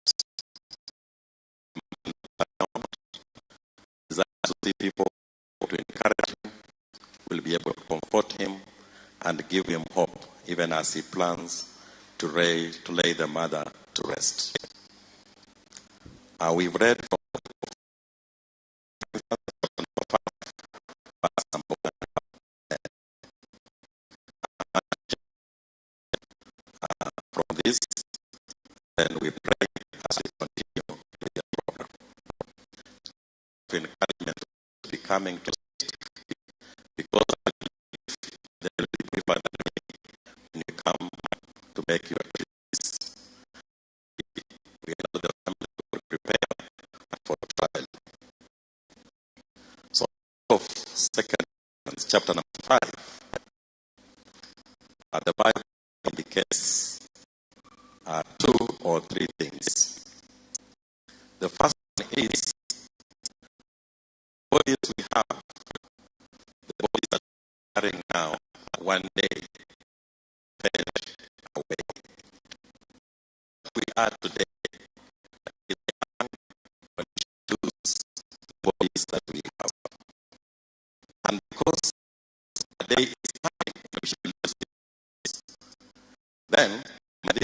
Desire to see people to encourage him, will be able to comfort him and give him hope, even as he plans to lay the mother to rest. We've read from verse number 1. From this, then we pray as we continue with the program. Encouragement to be coming to because I believe they will be braver than me when you come to make your peace. We allow the family to prepare for trial. So, of 2 chapter number 5, the Bible indicates 2 or 3 things. The first one is the bodies we have, the bodies that we are carrying now, one day fade away. We are today is when we choose the bodies that we have.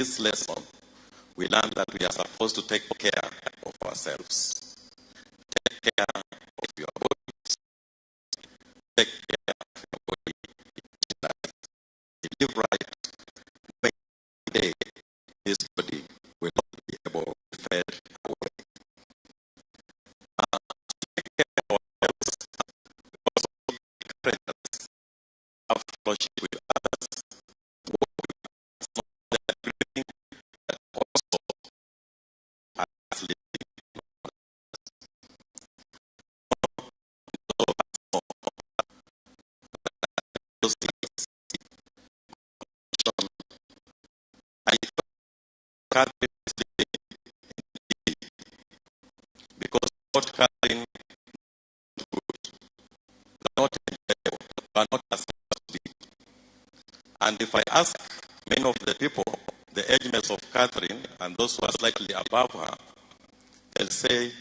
this lesson, we learn that we are supposed to take care of ourselves. Take care of your body. Take care of your body. Live right. One day, this body will not be able to fade away. Take care of ourselves. We also encourage us, have fellowship with others, walk with others, not that everything, but also as living. Because not carrying good, not enjoyable, are not as to be. And if I ask many of the people, the age mates of Catherine and those who are slightly above her, they'll say,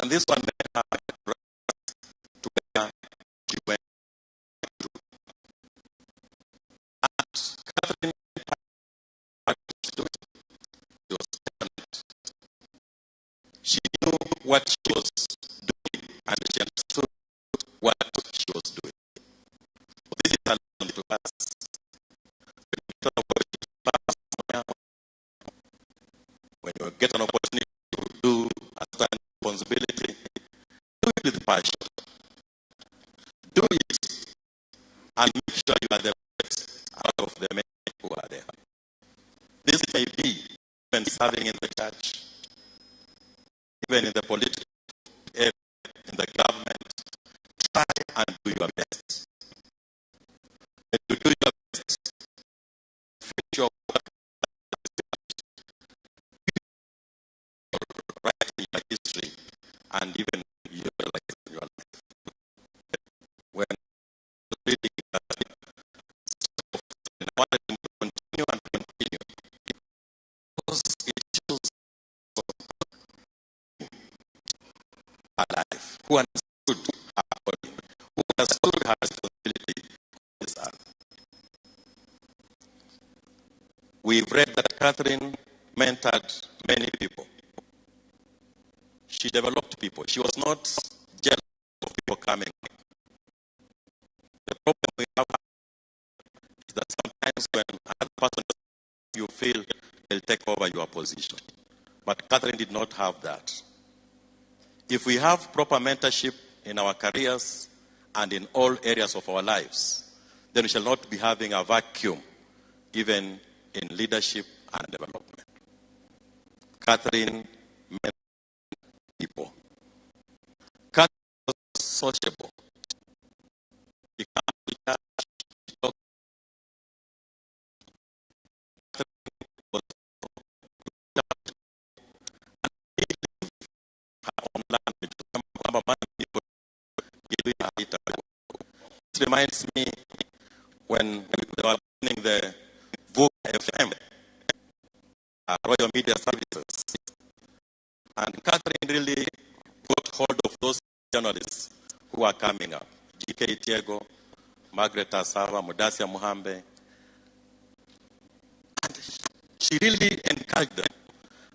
and this one made her to where she went to. And Catherine, she was talent. She knew what she was doing, and she understood what she was doing. This is a lesson to us. When you get an opportunity to do a certain responsibility, do it with passion. Do it and make sure you are the best out of the many who are there. This may be even serving in the church, even in the political area, in the government. Try and do your best. When you do your best, finish your work, writing your history, and even your life. Your life. When reading that, I wanted to continue and continue because it shows her life, who understood her calling, who understood her responsibility on this earth. We've read that Catherine mentored many people. She developed people. She was not jealous of people coming. The problem we have is that sometimes when another person you feel they'll take over your position. But Catherine did not have that. If we have proper mentorship in our careers and in all areas of our lives, then we shall not be having a vacuum, even in leadership and development. Catherine mentored people. Catherine was sociable. She came to church, she talked. Catherine was and she lived her own language. This reminds me when they were beginning the Vuka FM, Royal Media Services. And Catherine really got hold of those journalists who are coming up. G.K. Tiego, Margaret Asava, Mudasia Muhambe. And she really encouraged them.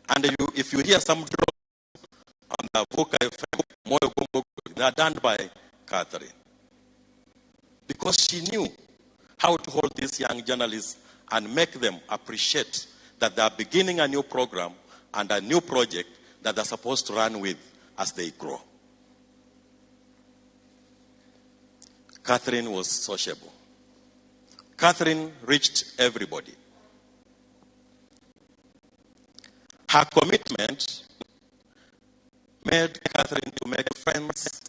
And if you hear some drop on the Vuka FM, Moyo Kumbuku, they are done by Catherine. Because she knew how to hold these young journalists and make them appreciate that they are beginning a new program and a new project that they're supposed to run with as they grow. Catherine was sociable. Catherine reached everybody. Her commitment made Catherine to make friends.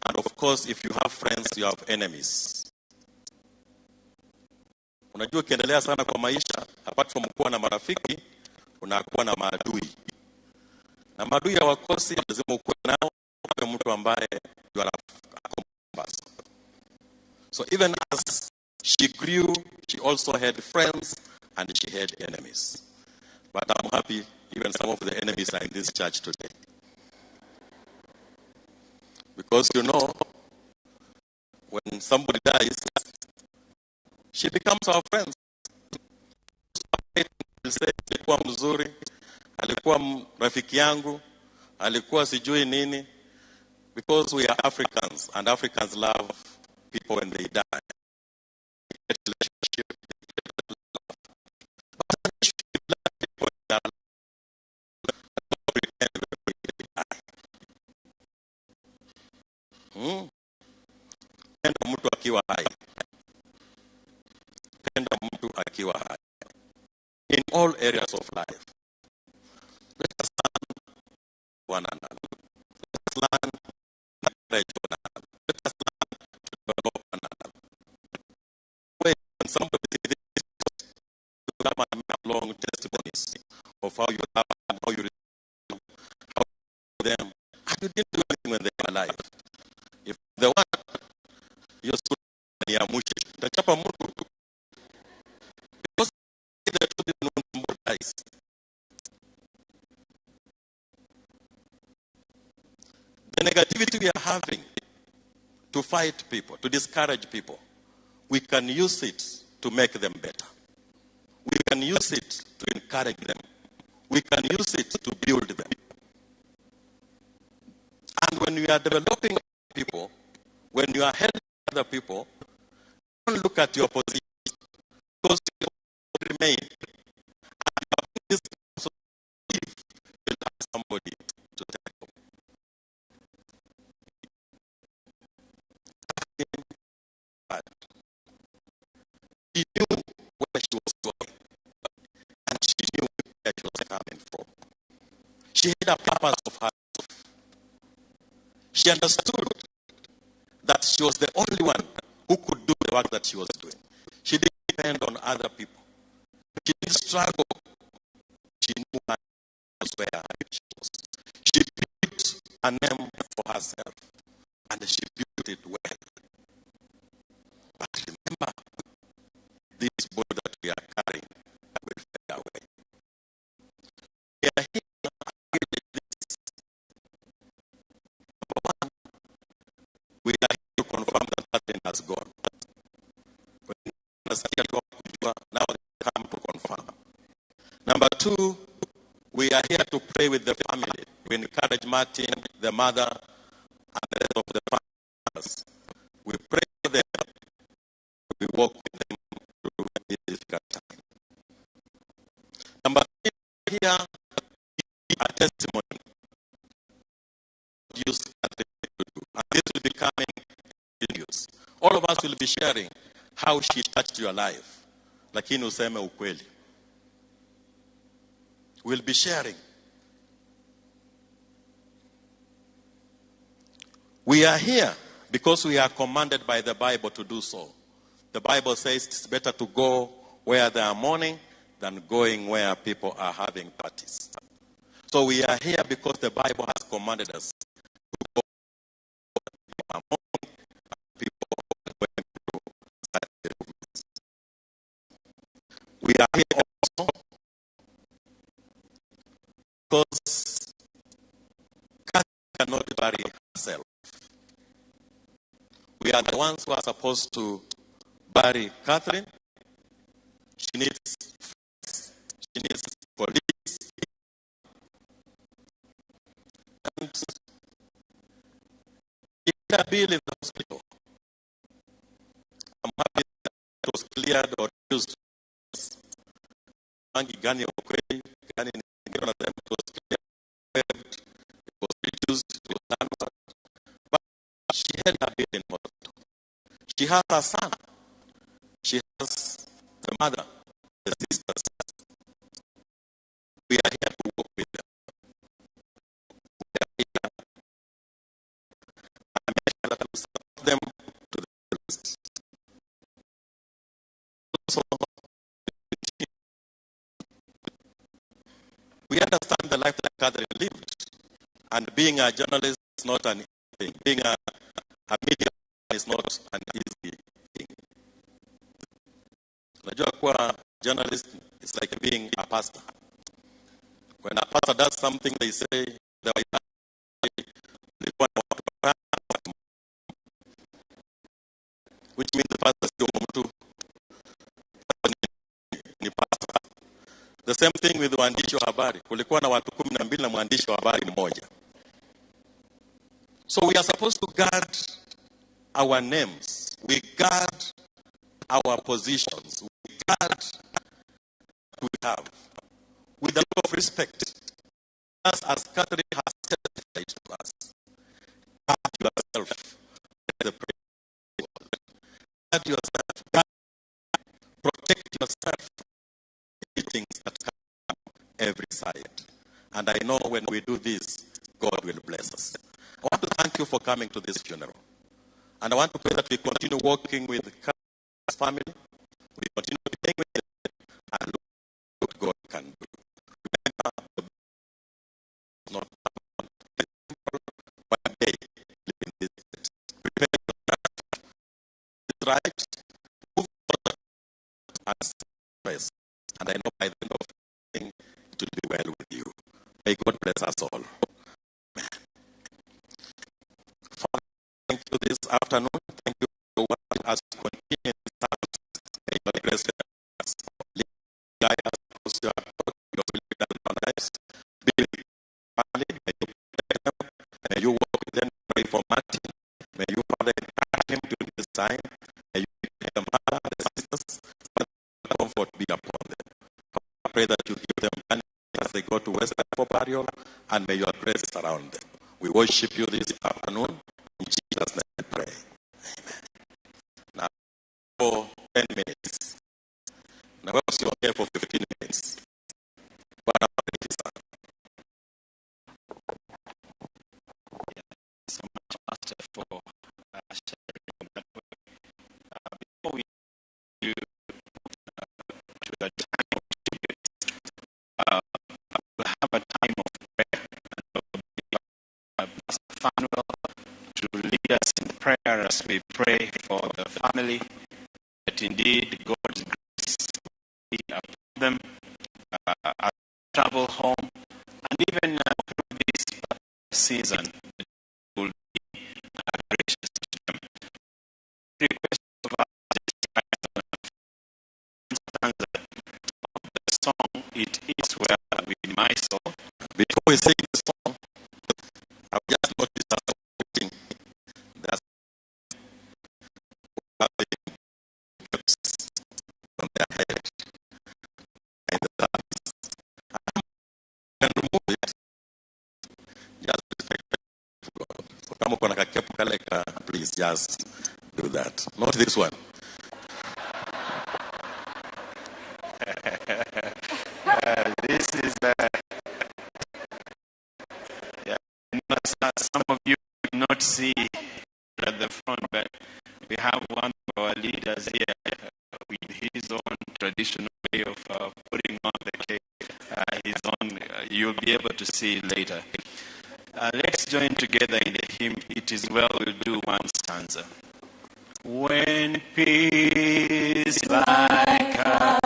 And of course, if you have friends, you have enemies. Unajua ukiendelea sana kwa maisha, apart from kuwa na marafiki, unakuwa na maadui. Na maadui hawakosi, lazima ukuwe nao, uwe mtu ambaye you are a compass. So even as she grew, she also had friends and she had enemies. But I'm happy even some of the enemies are in this church today. Because you know, When somebody dies, she becomes our friend. Alikuwa mzuri, alikuwa rafiki yangu, alikuwa sijui nini. Because we are Africans, and Africans love people when they die. Relationship, love. But love people when they are alive, pretend when they die. Penda mtu akiwa hai. Penda mtu akiwa hai. In all areas of life. Let us learn one another. Let us learn to encourage one another. Let us learn to develop one another. When somebody says this, you come and make long testimonies of how you love them, how you receive them, how you them, and you didn't do anything when they were alive. If the one you ya mwisho utachapa mtu, because the truth is when somebody dies. The negativity we are having to fight people, to discourage people, we can use it to make them better. We can use it to encourage them. We can use it to build them. And when we are developing people, when you are helping other people, don't look at your position, because you remain. And you are this so if you have somebody to take over. She knew where she was going, and she knew where she was coming from. She had a purpose of her life. She understood that she was the only one who could do the work that she was doing. She didn't depend on other people. She didn't struggle. She knew where she was. She built a name for herself, and she built it well. But remember, this body that we are carrying will fade away. We are here this. Number one, we are here to confirm that Catherine has gone. Now they come to confirm. Number two, we are here to pray with the family. We encourage Martin, the mother, and the rest of the families. We pray for them. We walk with them through this difficult time. Number three, here a testimony. Use Catherine to do. And this will be coming in news. All of us will be sharing how she touched your life. Lakini useme ukweli. We'll be sharing. We are here because we are commanded by the Bible to do so. The Bible says it's better to go where they are mourning than going where people are having parties. So we are here because the Bible has commanded us to go where people are mourning and people are going through such movements. We are here also because Catherine cannot bury herself. We are the ones who are supposed to bury Catherine. She needs friends. She needs colleagues. And she had a bill in the hospital. I'm happy that it was cleared or used. It was cleared, it was reduced, it was done. But she had a bill in hospital. She has a son. She has the mother, the sisters. We are here to work with them. We are here and make sure that we support them to the fullest. Also, we understand the life that Catherine lived, and being a journalist is not an easy thing. Being a media is not an easy thing. Unajua kuwa journalist is like being a pastor. When a pastor does something, they say, The same thing with waandishi wa habari. Kulikuwa na watu 12 na mwandishi wa habari mmoja. So we are supposed to guard our names. We guard our positions. We guard what we have with a lot of respect. As Catherine has testified to us, guard yourself. The guard yourself. Guard, protect yourself. Things that come every side. And I know when we do this, God will bless us. I want to thank you for coming to this funeral. And I want to pray that we continue working with Catherine's family. We continue praying with them and look what God can do. Remember, the not one day in this. Prepare yourself. Right. Move forward and stress. And I know by the end of the thing, it will be well with you. May God bless us all. Amen. Father, thank you this afternoon. Thank you for what has continued. May your grace us. Guide us across your will be done in our lives. Be with family. May you protect them. May you walk with them. Pray for Martin. May you, Father, encourage him during this time. May you be the mother, the sisters. Comfort be upon them. I pray that you give them money as they go to Western for burial, and may your grace surround them. We worship you this afternoon. In Jesus' name we pray. Amen. Now, for 10 minutes. Now, we'll see you here for 15 minutes.
Yeah, so much, Pastor, for sharing that way. Before we do to the time of tribute, we'll have a time of prayer. And Pastor Fanuel to lead us in prayer as we pray for the family, that indeed God's grace be upon them as they travel home, and even through this season, it will be gracious to them. Request of us stanza of the song, It Is Well With My Soul.
Before we sing the song, I've just noticed something that's having caps on their head in the service. I can remove it. Just respect God. So kama uko na kakepu kale ka, please just do that. Not this one.
This is yeah, some of you will not see at the front, but we have one of our leaders here with his own traditional way of putting on the cake. His own, you'll be able to see it later. Let's join together in the hymn, It Is Well. We'll do one stanza. When peace like a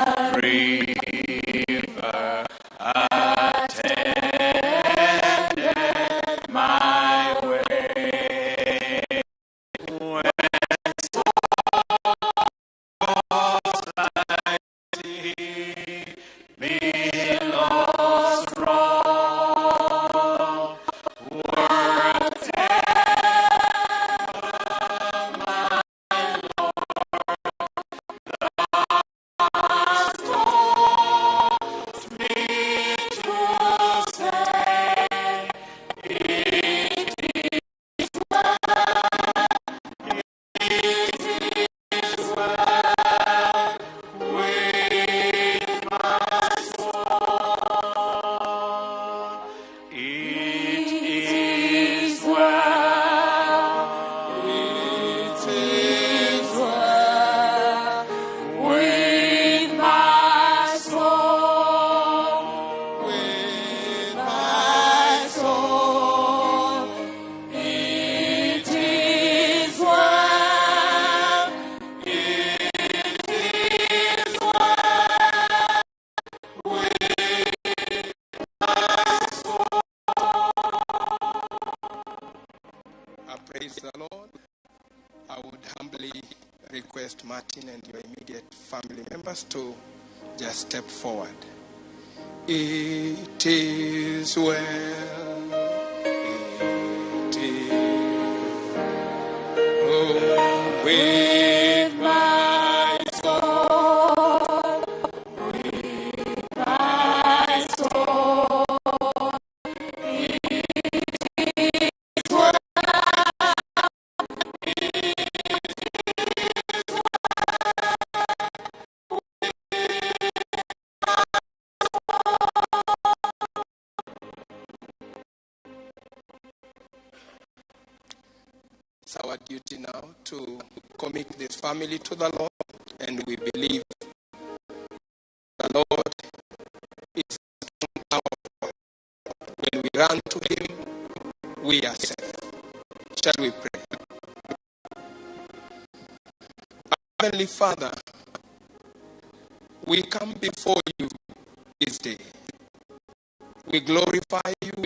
river attended my way, when sorrows like sea billows roll, whatever my Lord thou taught me to say, it is well, it is well with my soul. It is well, it is well with my soul, with my soul. It is well, it is well with my soul.
Praise the Lord. I would humbly request Martin and your immediate family members to just step forward. It is well. It is with my soul. With my soul. It is well. It's our duty now to commit this family to the Lord, and we believe the Lord is powerful. When we run to Him, we are safe. Shall we pray? Heavenly Father, we come before you this day. We glorify you,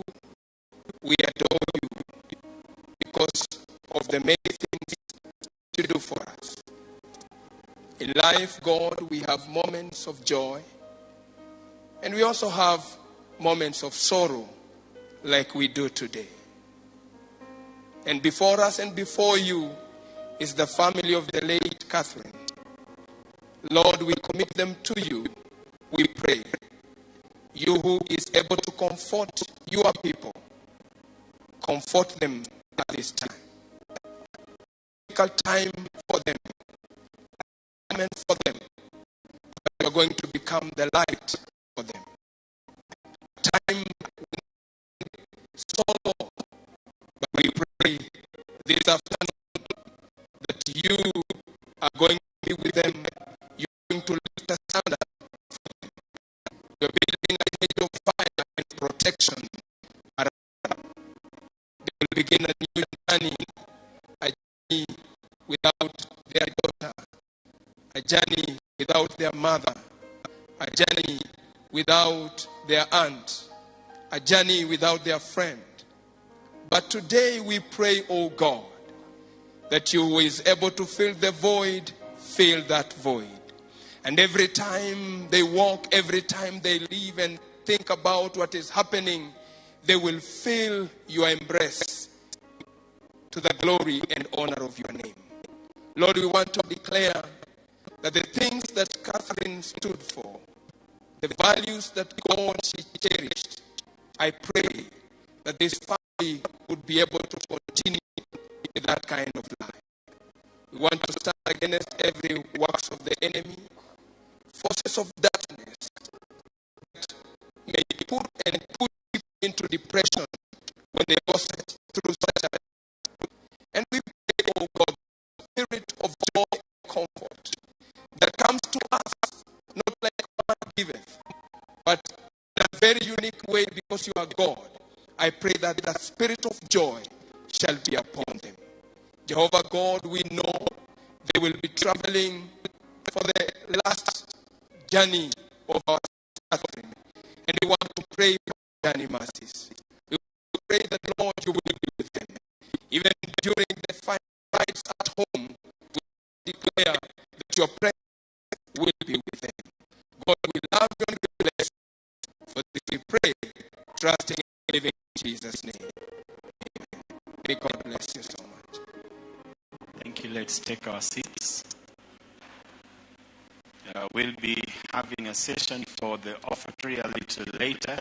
we adore you, because of the many things you do for us. In life, God, we have moments of joy, and we also have moments of sorrow, like we do today. And before us and before you is the family of the late Catherine. Lord, we commit them to you. We pray. You who is able to comfort your people, comfort them at this time. Difficult time for them, moment for them, but you are going to become the light for them. Time sorrow, but we pray this afternoon that you are going to be with them. You are going to lift a standard for them. You are building a hedge of fire and protection around them. They will begin a new journey, a journey without their daughter, a journey without their mother, a journey without their aunt, a journey without their friend. But today we pray, O God, that you who is able to fill the void, fill that void. And every time they walk, every time they live and think about what is happening, they will feel your embrace to the glory and honor of your name. Lord, we want to declare that the things that Catherine stood for, the values that God she cherished, I pray that this family would be able to continue with that kind of life. We want to stand against every works of the enemy, forces of darkness that may put and put people into depression when they go through such a. And we pray, oh God, the spirit of joy and comfort that comes to us, not like man giveth, but in a very unique way because you are God. I pray that the spirit of joy shall be upon them. Jehovah God, we know they will be traveling for the last journey of our Catherine. And we want to pray for journey mercies. We pray that, Lord, you will be with them. Even during the fights at home, we declare that your presence will be with them. God, we love you and we bless you. For this we pray, trusting and believing in Jesus' name. Amen. May God bless you so much.
Thank you. Let's take our seats. We'll be having a session for the offertory a little later,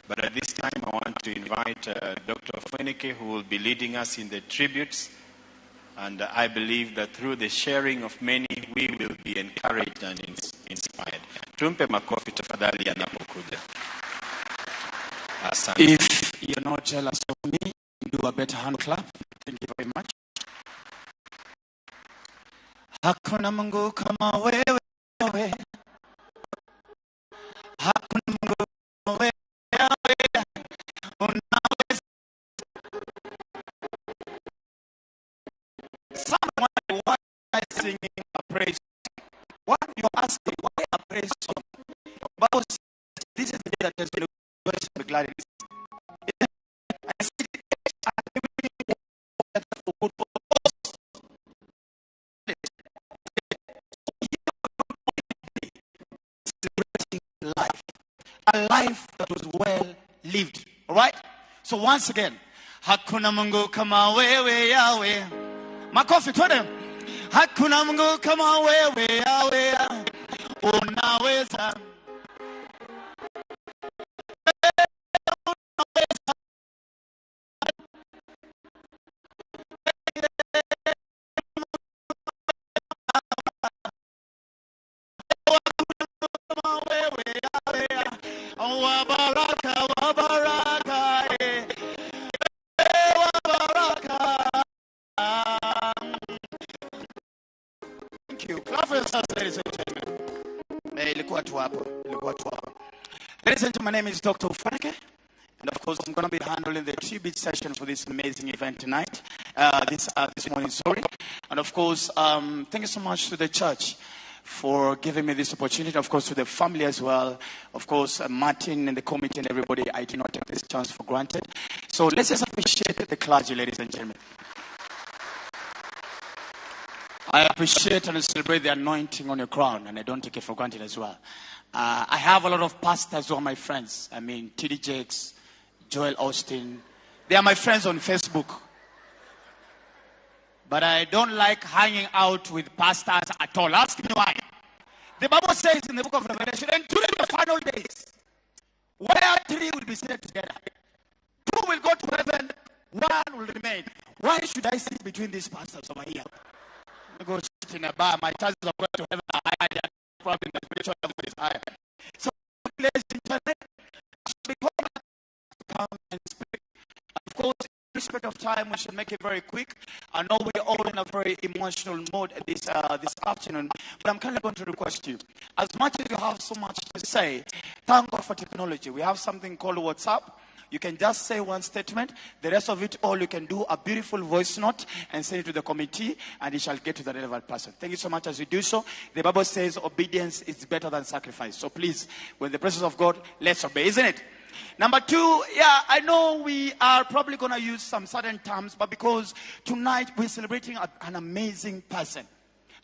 but at this time I want to invite Dr. Ofweneke, who will be leading us in the tributes. And I believe that through the sharing of many, we will be encouraged and inspired. Tumpe makofi tafadhali anapokuja. Asante.
If you're not jealous of me, do a better hand clap. Thank you very much. Hakuna Mungu kama wewe. Hakuna Mungu kama wewe. Unaweza. Someone, why am I singing a praise? What you're asking, why a praise song? Bible says, this is the day that has been be glad in it. I see it everything for good for us. Celebrating life. A life that was well lived. All right? So once again, Hakuna Mungu kama wewe Yahweh. Makofi twende. Hakuna Mungu kama wewe Yahweh. Unaweza. Wa baraka, wa baraka. Thank you. Clap for yourselves, ladies and gentlemen. Ilikuwa tu hapo. Ilikuwa tu hapo. Ladies and gentlemen, my name is Dr. Ufanike. And of course, I'm going to be handling the tribute session for this amazing event tonight, this morning, sorry. And of course, thank you so much to the church for giving me this opportunity, of course, to the family as well. Of course, Martin and the committee and everybody, I do not take this chance for granted. So let's just appreciate the clergy, ladies and gentlemen. I appreciate and celebrate the anointing on your crown, and I don't take it for granted as well. I have a lot of pastors who are my friends. I mean, T.D. Jakes, Joel Austin. They are my friends on Facebook. But I don't like hanging out with pastors at all. Ask me why. The Bible says in the book of Revelation, and during the final days, where three will be seated together, two will go to heaven, one will remain. Why should I sit between these pastors over here? I go sit in a bar. My chances of going to heaven are higher. Probably the spiritual level is higher. So, ladies and gentlemen, come and speak. Of course, in respect of time, we should make it very quick. I know we're all in a very emotional mode this afternoon, but I'm kind of going to request you, as much as you have so much to say, thank God for technology. We have something called WhatsApp. You can just say one statement. The rest of it all, you can do a beautiful voice note and send it to the committee, and it shall get to the relevant person. Thank you so much as you do so. The Bible says obedience is better than sacrifice. So please, when the presence of God, let's obey, isn't it? Number two, yeah, I know we are probably going to use some certain terms, but because tonight we're celebrating an amazing person.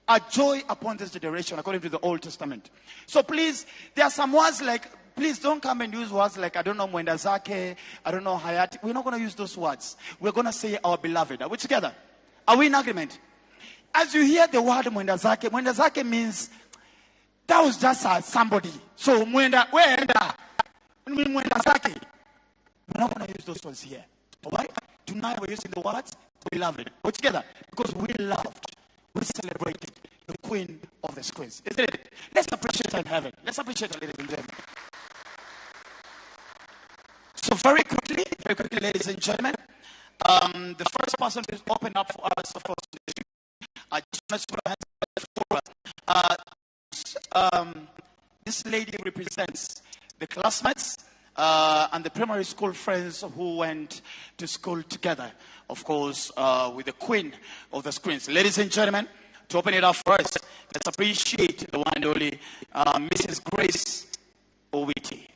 A joy upon this generation, according to the Old Testament. So please, there are some words like, please don't come and use words like, I don't know, Mwenda Zake, I don't know, Hayati. We're not going to use those words. We're going to say our beloved. Are we together? Are we in agreement? As you hear the word Mwenda Zake means that was just somebody. So Mwenda, wenda. Mwenda Zake. We're not going to use those ones here. All right? Tonight we're using the words beloved. We're together because we loved, we celebrated the Queen of the Queens. Isn't it? Let's appreciate her in heaven. Let's appreciate her, ladies and gentlemen. So very quickly, ladies and gentlemen, the first person to open up for us, of course, I just want to put our hands for us. This lady represents the classmates and the primary school friends who went to school together, of course, with the Queen of the Queens. Ladies and gentlemen, to open it up for us, let's appreciate the one and only Mrs. Grace Owiti.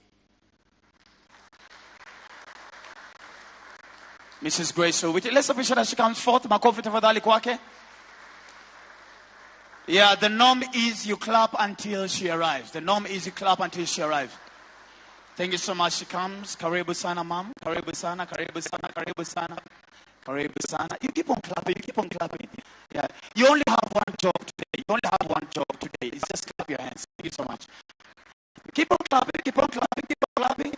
Mrs. Grace Owiti. Let's appreciate as she comes forth. Makofi tafadhali kwake. Yeah, the norm is you clap until she arrives. The norm is you clap until she arrives. Thank you so much. She comes. Karibu sana, ma'am. Karibu sana, karibu sana, karibu sana. Karibu sana. You keep on clapping. You keep on clapping. Yeah. You only have one job today. You only have one job today. It's just clap your hands. Thank you so much. Keep on clapping. Keep on clapping. Keep on clapping.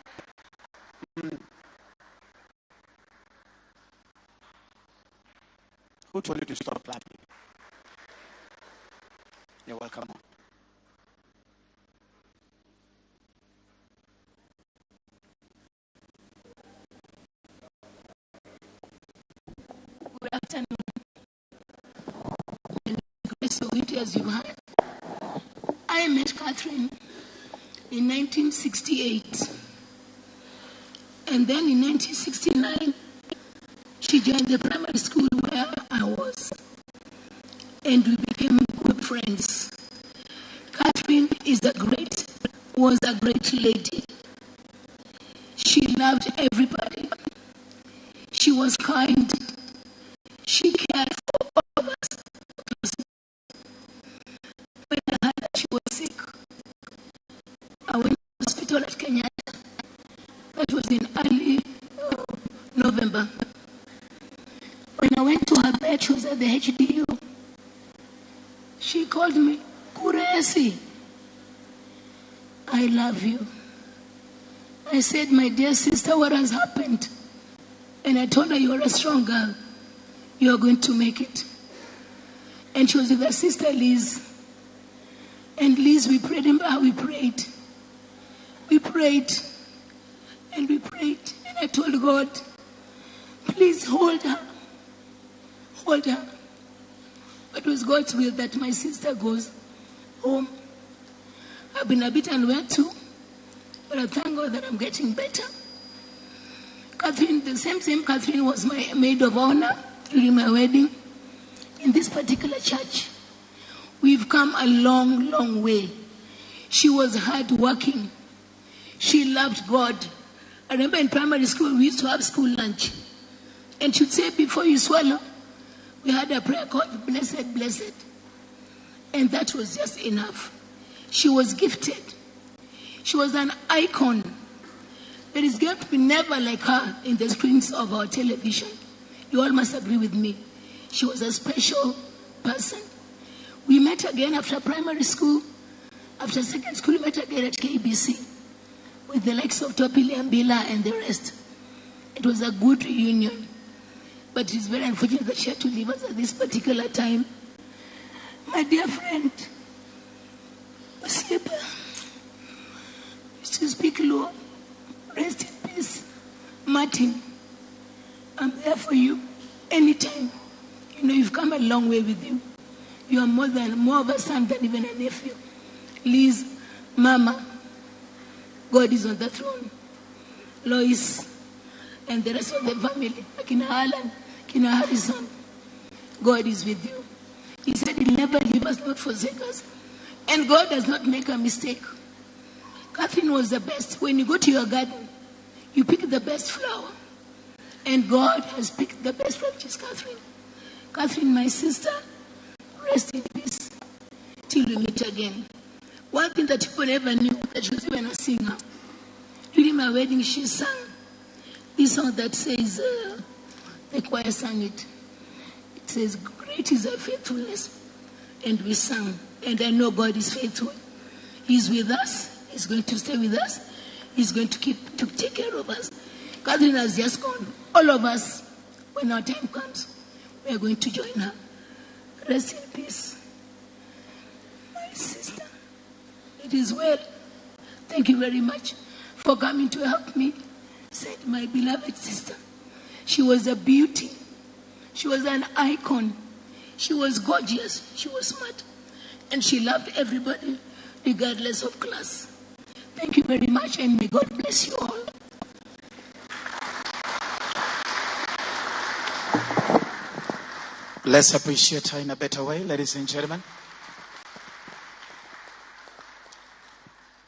Who told you to stop clapping? You're welcome.
Good afternoon. Grace Owiti, as you heard. I met Catherine in 1968. And then in 1969, she joined the primary school where I was. And we became good friends. Catherine was a great lady. She loved everybody. She was kind. She cared for all of us. When I heard that she was sick, I went to the hospital at Kenyatta. That was in early November. When I went to her bed, she was at the HDU. She called me, Kuresi, I love you. I said, my dear sister, what has happened? And I told her, you are a strong girl. You are going to make it. And she was with her sister, Liz. And Liz, we prayed. Remember how we prayed? We prayed. And we prayed. And I told God, please hold her. Hold her. But it was God's will that my sister goes home. I've been a bit unwell too, but I thank God that I'm getting better. Catherine, the same Catherine was my maid of honor during my wedding in this particular church. We've come a long, long way. She was hardworking. She loved God. I remember in primary school, we used to have school lunch. And she'd say, before you swallow, we had a prayer called Blessed, Blessed. And that was just enough. She was gifted. She was an icon. There is going to be never like her in the screens of our television. You all must agree with me. She was a special person. We met again after primary school. After second school, we met again at KBC with the likes of Topi Ambila and the rest. It was a good reunion. But it's very unfortunate that she had to leave us at this particular time. My dear friend, Osiepa, used to speak low. Rest in peace. Martin, I'm there for you anytime. You know, you've come a long way with you. You are more of a son than even a nephew. Liz, Mama, God is on the throne. Lois, and the rest of the family, Akina Alan, Kina Harrison, God is with you. He said he'll never leave us, not forsake us. And God does not make a mistake. Catherine was the best. When you go to your garden, you pick the best flower. And God has picked the best flower, which is Catherine. Catherine, my sister, rest in peace till we meet again. One thing that people never knew, that she was even a singer. During my wedding, she sang this song that says, the choir sang it. It says, great is thy faithfulness. And we sang. And I know God is faithful. He's with us. He's going to stay with us. He's going to take care of us. Catherine has just gone. All of us, when our time comes, we are going to join her. Rest in peace, my sister. It is well. Thank you very much for coming to help me, said my beloved sister. She was a beauty. She was an icon. She was gorgeous. She was smart. And she loved everybody, regardless of class. Thank you very much, and may God bless you all.
Let's appreciate her in a better way, ladies and gentlemen.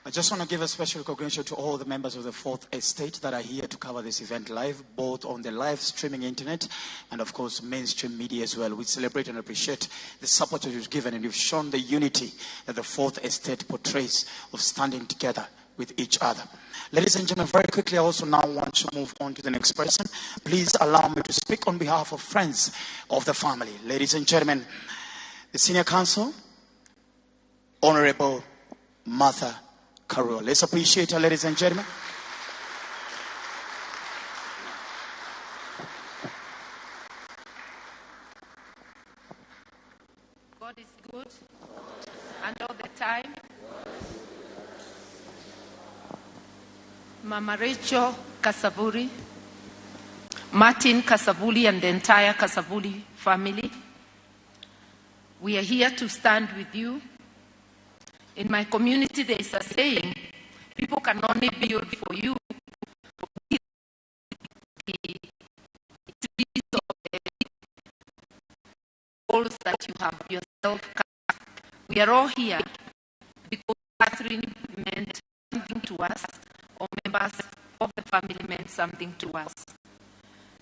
I just want to give a special recognition to all the members of the Fourth Estate that are here to cover this event live, both on the live streaming internet and, of course, mainstream media as well. We celebrate and appreciate the support that you've given, and you've shown the unity that the Fourth Estate portrays of standing together with each other. Ladies and gentlemen, very quickly, I also now want to move on to the next person. Please allow me to speak on behalf of friends of the family. Ladies and gentlemen, the Senior Counsel, Honorable Martha Karua. Let's appreciate her, ladies and gentlemen.
God is good, and all the time. Mama Rachel Kasavuli, Martin Kasavuli, and the entire Kasavuli family, we are here to stand with you. In my community, there is a saying, people can only build for you the trees of the goals that you have yourself cut. We are all here because Catherine meant something to us, or members of the family meant something to us.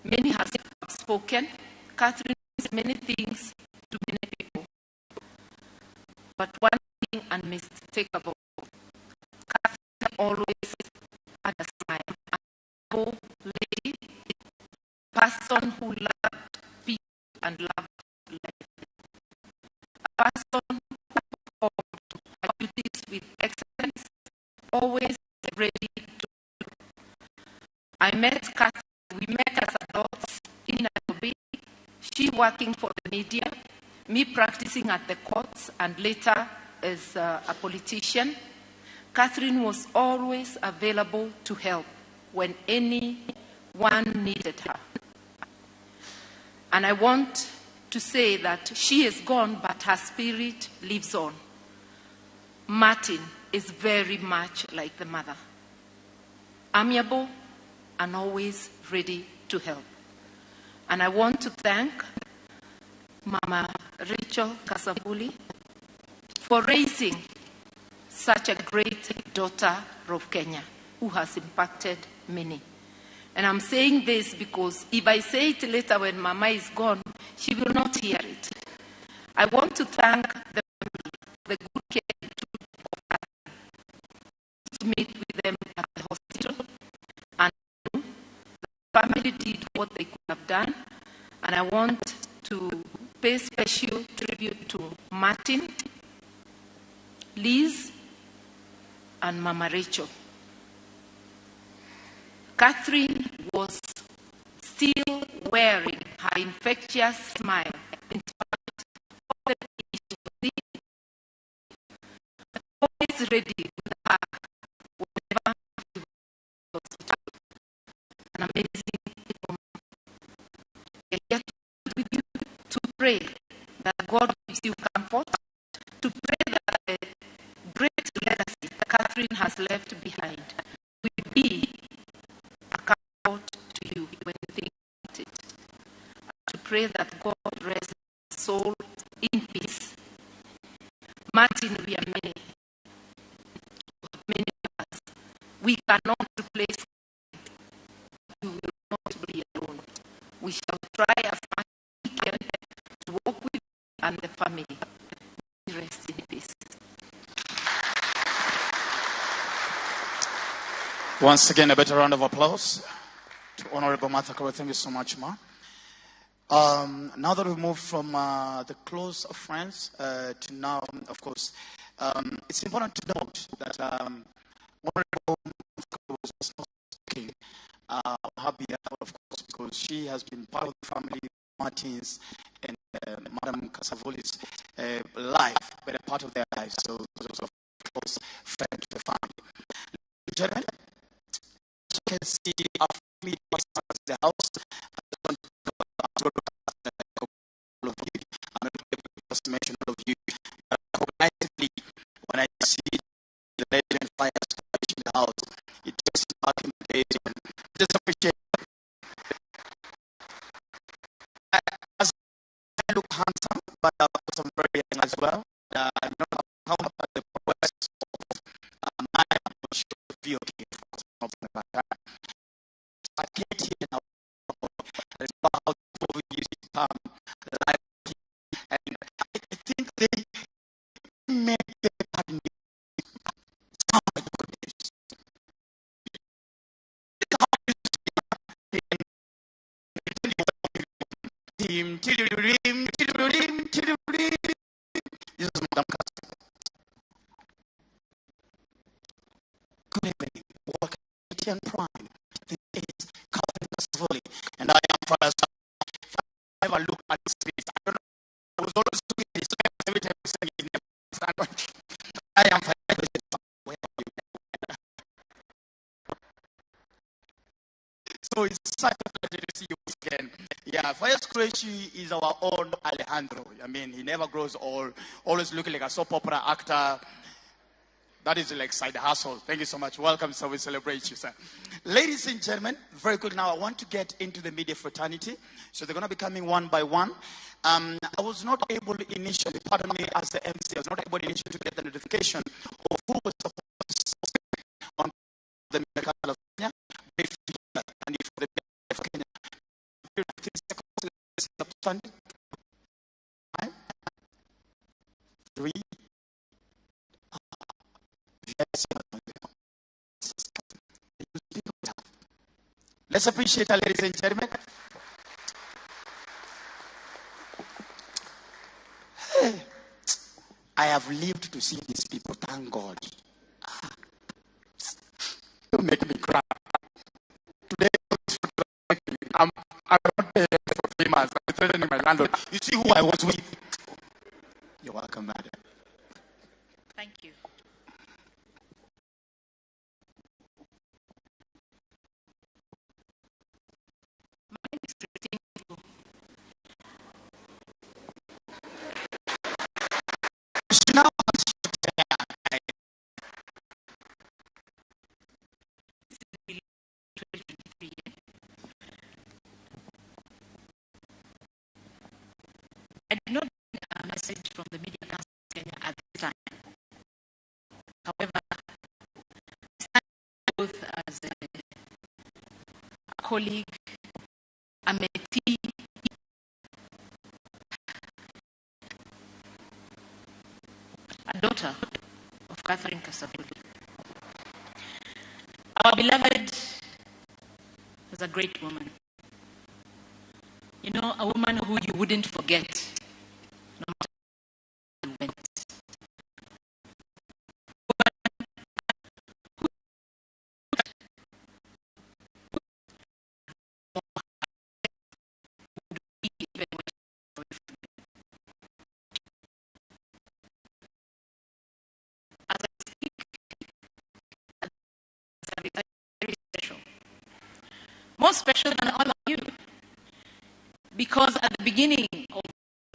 Many have spoken. Catherine said many things to many people. But one thing unmistakable, Catherine always had a smile. amiable lady, person who loved people and loved life. A person who performed her duties with excellence, always ready to do. I met Catherine, we met as adults in Nairobi, she working for the media, me practicing at the courts, and later as a politician. Catherine was always available to help when anyone needed her. And I want to say that she is gone, but her spirit lives on. Martin is very much like the mother, amiable and always ready to help. And I want to thank Mama Rachel Kasavuli for raising such a great daughter of Kenya who has impacted many. And I'm saying this because if I say it later when Mama is gone, she will not hear it. I want to thank the family for the good care they took of her, to meet with them at the hospital. And the family did what they could have done. And I want to pay special tribute to Martin, Liz, and Mama Rachel. Catherine was still wearing her infectious smile in spite of the pain she was in, always ready with a hug whenever she was in hospital. An amazing woman. We are here with you to pray that God gives you comfort, to pray that the great legacy Catherine has left behind will be a comfort to you when you think about it. To pray that God rests his soul in peace. Martin, we are many. Many of us. We cannot replace. We will not be alone. We shall try as much as we can to work with you and the family. Rest in peace.
Once again, a better round of applause to Honorable Martha Karua. Thank you so much, Ma. Now that we've moved from the close of friends to now, of course, it's important to note that Honorable Martha Karua was not speaking on her behalf, of course, because she has been part of the family, Martin's and Madam Kasavuli's life, but a part of their life. So, of course, friend to the family. Ladies and gentlemen, you can see our media in the house. I don't all of you. I'm not able to just mention all of you. But cognitively, when I see the legend fire in the house, it takes me back in the days when I just appreciate. As I look handsome, but of course I'm very young as well. I'm not how about the progress of my should be okay. I can't hear now. About 4 years to come, life, and I think they made the bad news sound like good news. This is Madam Castro. Good evening. Welcome to KTN Prime. This is Catherine Kasavuli, and I am first. If I ever look at this face, I don't know. I was always looking at this every time I sang it. I am where are you? So it's such a pleasure to see you again. Yeah, Fayez Qureshi is our own Alejandro. I mean, he never grows old, always looking like a soap opera actor. That is like side hustle. Thank you so much. Welcome, sir. We celebrate you, sir. Ladies and gentlemen, very quick now, I want to get into the media fraternity. So they're going to be coming one by one. I was not able initially, pardon me as the MC, I was not able initially to get the notification of who was supposed to speak on the media of Kenya. And if the media of Kenya, 3 seconds, 5, 3, yes, Let's appreciate her, ladies and gentlemen. Hey, I have lived to see these people, thank God. Don't make me cry. Today, I'm not paid for 3 months. I'm threatening my landlord. You see who I was with? You're welcome, madam.
Thank you. My name is Christine.
She now has
I did not get a message from the Media Council of Kenya at this time. However, I stand both as a colleague, a mentee, a daughter of Catherine Kasavuli. Our beloved was a great woman. You know, a woman who you wouldn't forget, no matter where you went. A woman who would be even when she was away from you. As I speak, it's very special. More special than all of you. Because at the beginning of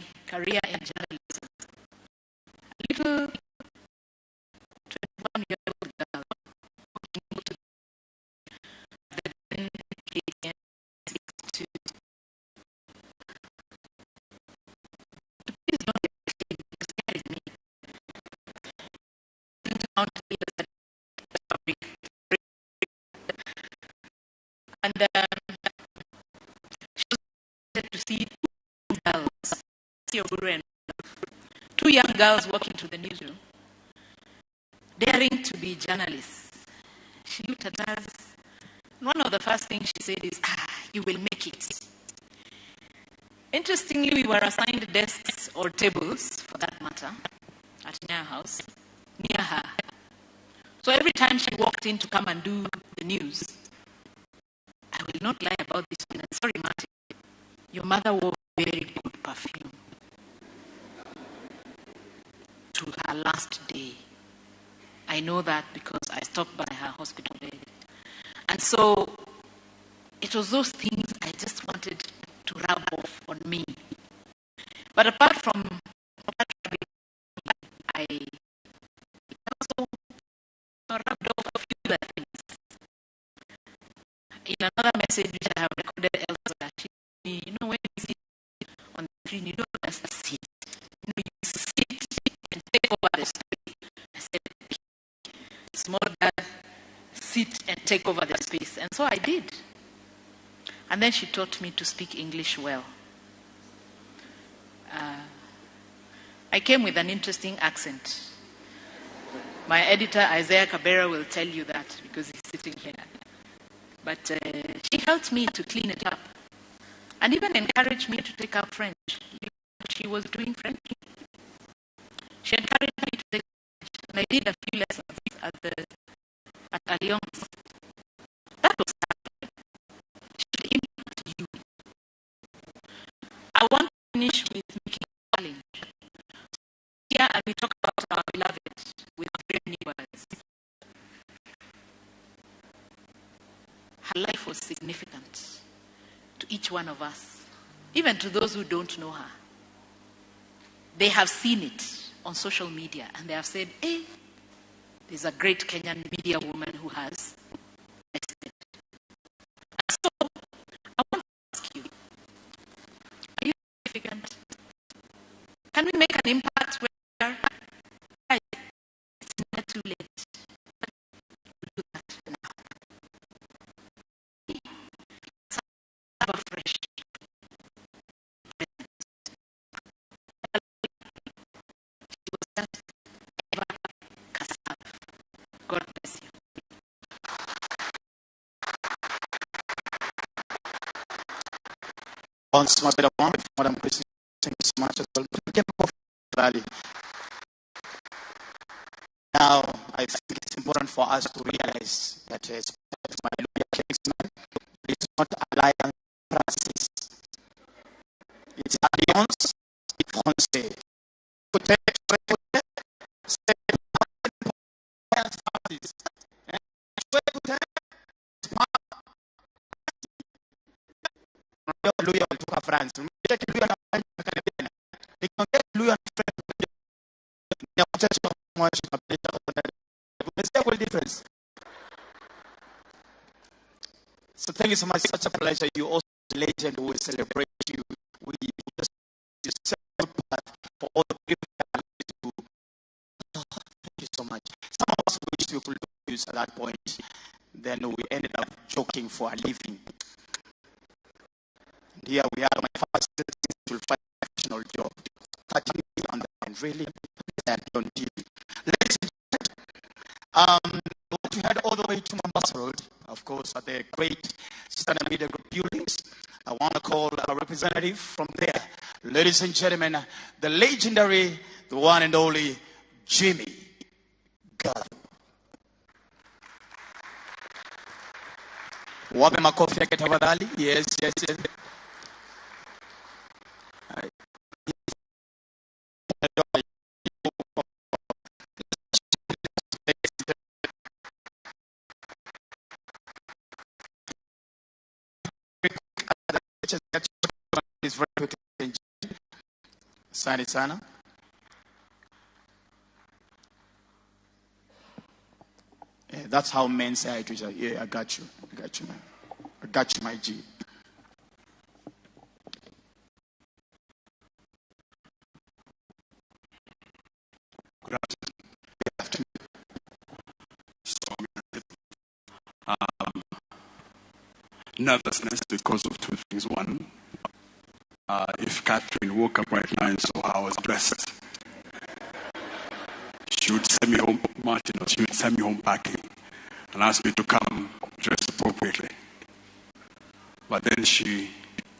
my career in journalism, a little 21-year-old girl walking to the then KTN 62 to please don't get ashamed, because here is me. And she was to see two girls, two young girls walking to the newsroom, daring to be journalists. She looked at us. One of the first things she said is, you will make it. Interestingly, we were assigned desks or tables, for that matter, at Nyayo House, near her. So every time she walked in to come and do the news, I will not lie about this one. I'm sorry, Martin. Your mother wore very good perfume to her last day. I know that because I stopped by her hospital bed. And so it was those things I just wanted to rub off on me. But apart from that, I also rubbed off a few other things. In another message which I have recorded elsewhere, she told me, you know, when you sit on the screen, you don't just sit. You know, you sit and take over the space. I said, small girl, sit and take over the space. And so I did. And then she taught me to speak English well. I came with an interesting accent. My editor, Isaiah Cabrera, will tell you that because he's sitting here. But she helped me to clean it up and even encouraged me to take up French. She was doing French. She encouraged me to take French, and I did a few lessons at Alliance. That was something. She impact you. I want to finish with making a challenge. Here, and we talk about our beloved with very many words. Her life was significant to each one of us, even to those who don't know her. They have seen it on social media and they have said, hey, there's a great Kenyan media woman who has tested. And so I want to ask you, are you significant? Can we make an impact where it's not too late to do that now? Have a fresh presence. She was just ever Kassav. God bless you.
Once more, better one, Madam Christine, thank you so much as well. Rally. Now, I think it's important for us to realize that as my lawyer Kingsman, it's not Alliance Francis. It's Alliance Française. Luya walitoka France. Luya na nikiongea Luya na French ni wachache wa difference. So thank you so much. Such a pleasure. You also a legend who will celebrate you. We just path for all the people to. Thank you so much. Some of us wish we could lose at that point. Then we ended up joking for a living. And here we are. My first will find a professional job. 13 years on the line, really. On TV. Ladies and gentlemen, we head all the way to Mombasa Road, of course, at the great Standard Media Group buildings. I want to call a representative from there. Ladies and gentlemen, the legendary, the one and only Jimmy Gathu. Wape makofi yake tafadhali. Yes, yes, yes. Asante sana. Yeah, that's how men say to each other. Yeah, I got you. I got you, man. I got you, my G.
Good afternoon.
Good afternoon.
So, nervousness because of two things. One, if Catherine woke up right now and saw how I was dressed, she would send me home, Martin, or she would send me home packing and ask me to come dressed appropriately. But then she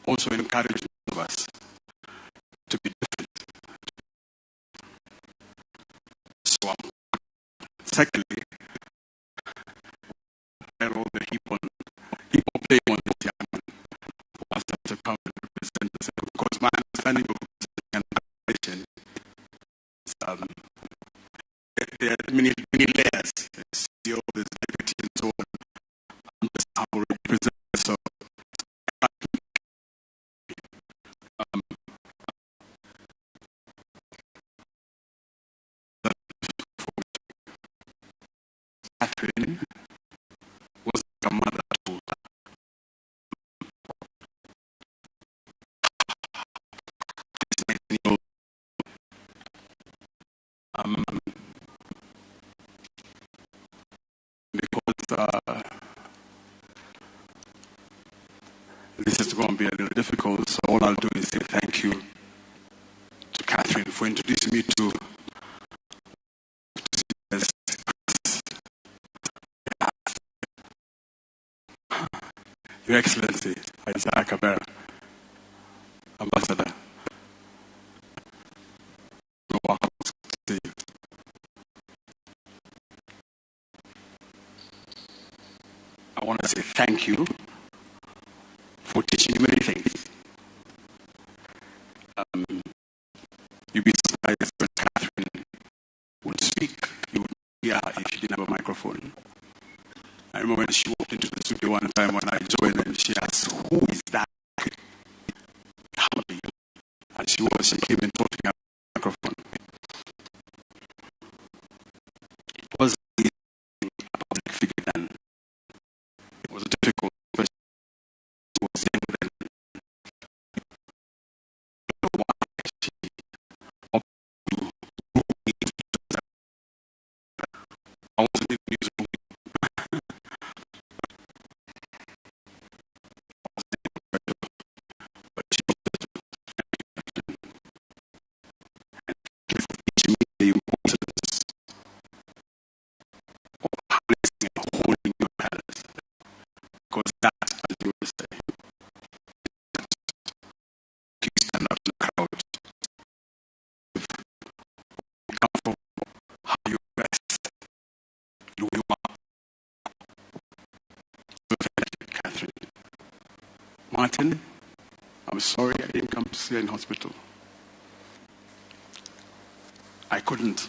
also encouraged all of us to be different. So, secondly, I rolled the heap on blame on this young man who asked us to come and represent us, because my understanding of an organization is there are many, many layers. There's CEO, there's deputy, and so on. I'm just humble representative, so Catherine was like a mother to this 19-year-old. Because this is going to be a little difficult, so all I'll do is say thank you to Catherine for introducing me to Your Excellency, Isaiah Kibera, Ambassador. Welcome to you. I want to say thank you for teaching me many things. You'd be surprised when Catherine would speak. You would hear her if she didn't have a microphone. I remember when she walked into the studio one time when I joined, and she asked, "Who is that?" Humbly. And she came and talked to me at the microphone. It wasn't easy being a public figure then. It was difficult, but she was young then. I don't know why she opted to do it. I wasn't even using. The importance of harnessing and holding your talent, because that, as you will say, Martin, I'm sorry I didn't come to see you in hospital. I couldn't.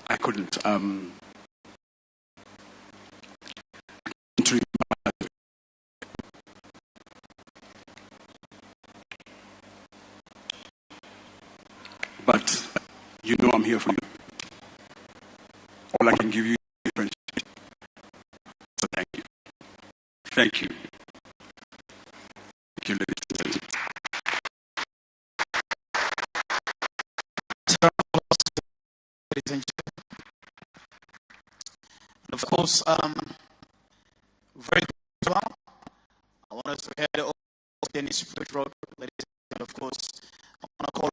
I couldn't. But you know I'm here for you. All I can give you is friendship. So thank you. Thank you. Thank you, ladies and gentlemen.
Ladies and gentlemen. And of course, very good well. I want us to head over to Dennis Bridge Road, ladies and gentlemen. Of course, I want to call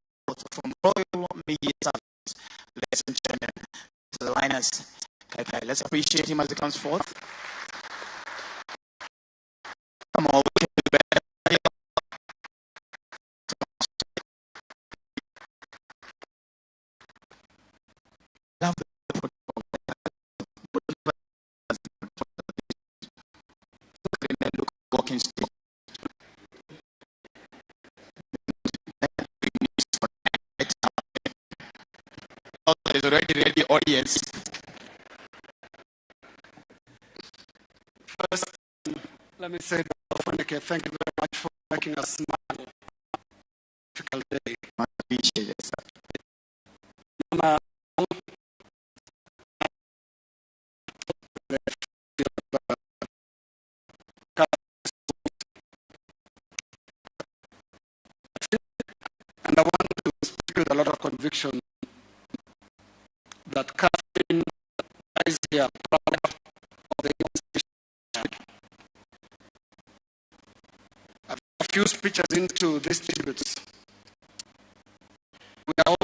from Royal Media Service, ladies and gentlemen, Mr. Linus Kaikai. Let's appreciate him as he comes forth. Come on, we can do better. Love the protocol. Look, walking stick. There's already ready audience.
First, let me say, Ofweneke, thank you very much for making us smile. Difficult day.
Much appreciated, sir.
Mama, and I want to speak with a lot of conviction that Catherine is here proud of the institution. A few speeches into these tributes, we are all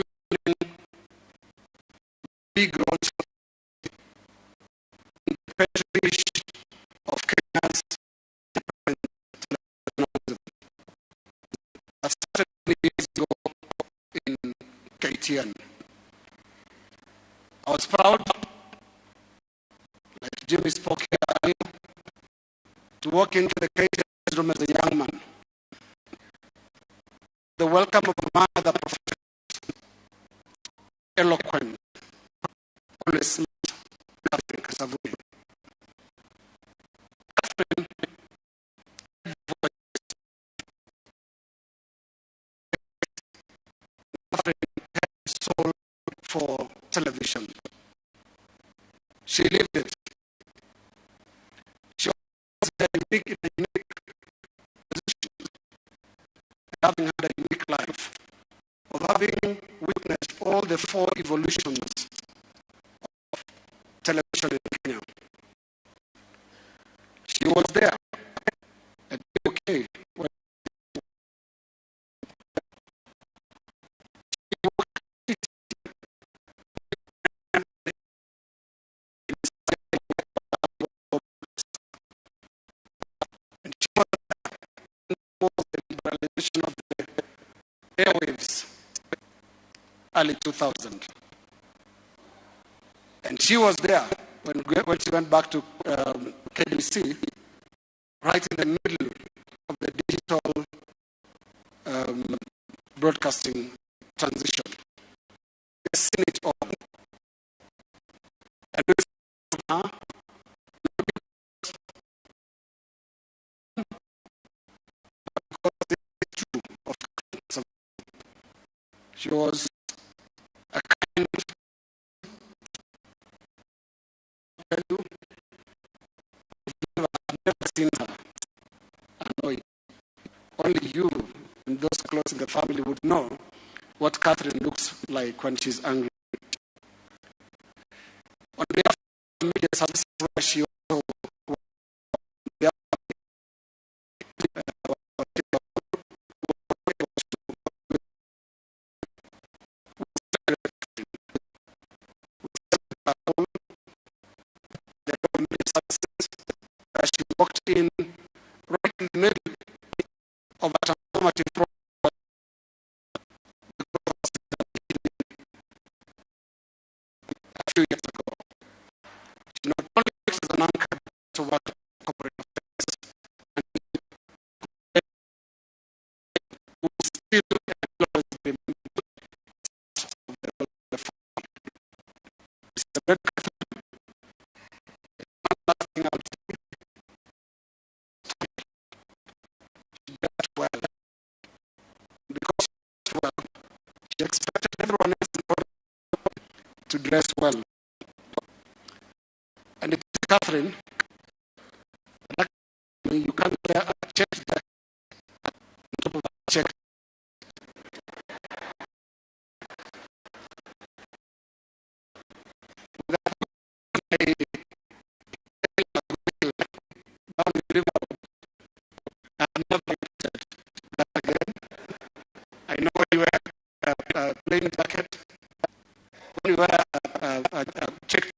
playing big roles in the petri dish of Kenya's journalism. That started many years ago in KTN. I was proud, like Jimmy spoke here earlier, to walk into the KTN room as a young man. The welcome of a man of the profession, eloquent, always smart, Catherine Kasavuli. Catherine had voice. Catherine had soul for television. She lived it. She was a unique, in a unique position, having had a unique life, of having witnessed all the four evolutions of television in Kenya. She was there at okay when she worked and she was the liberalization of the airwaves, early 2000. And she was there when she went back to KBC, right in the middle of the digital broadcasting transition. They've seen it all. And we saw her, because it's true of she was a kind, tell you, I've never seen her annoyed. Only you and those close in the family would know what Catherine looks like when she's angry. On behalf of media services, where she also she walked in right in the middle of a transformative process. A few years ago. She not only works as an Catherine, you can't wear a check on top of a check. Down the river, I've never said that again. I know when you wear a plain jacket, when you wear a check,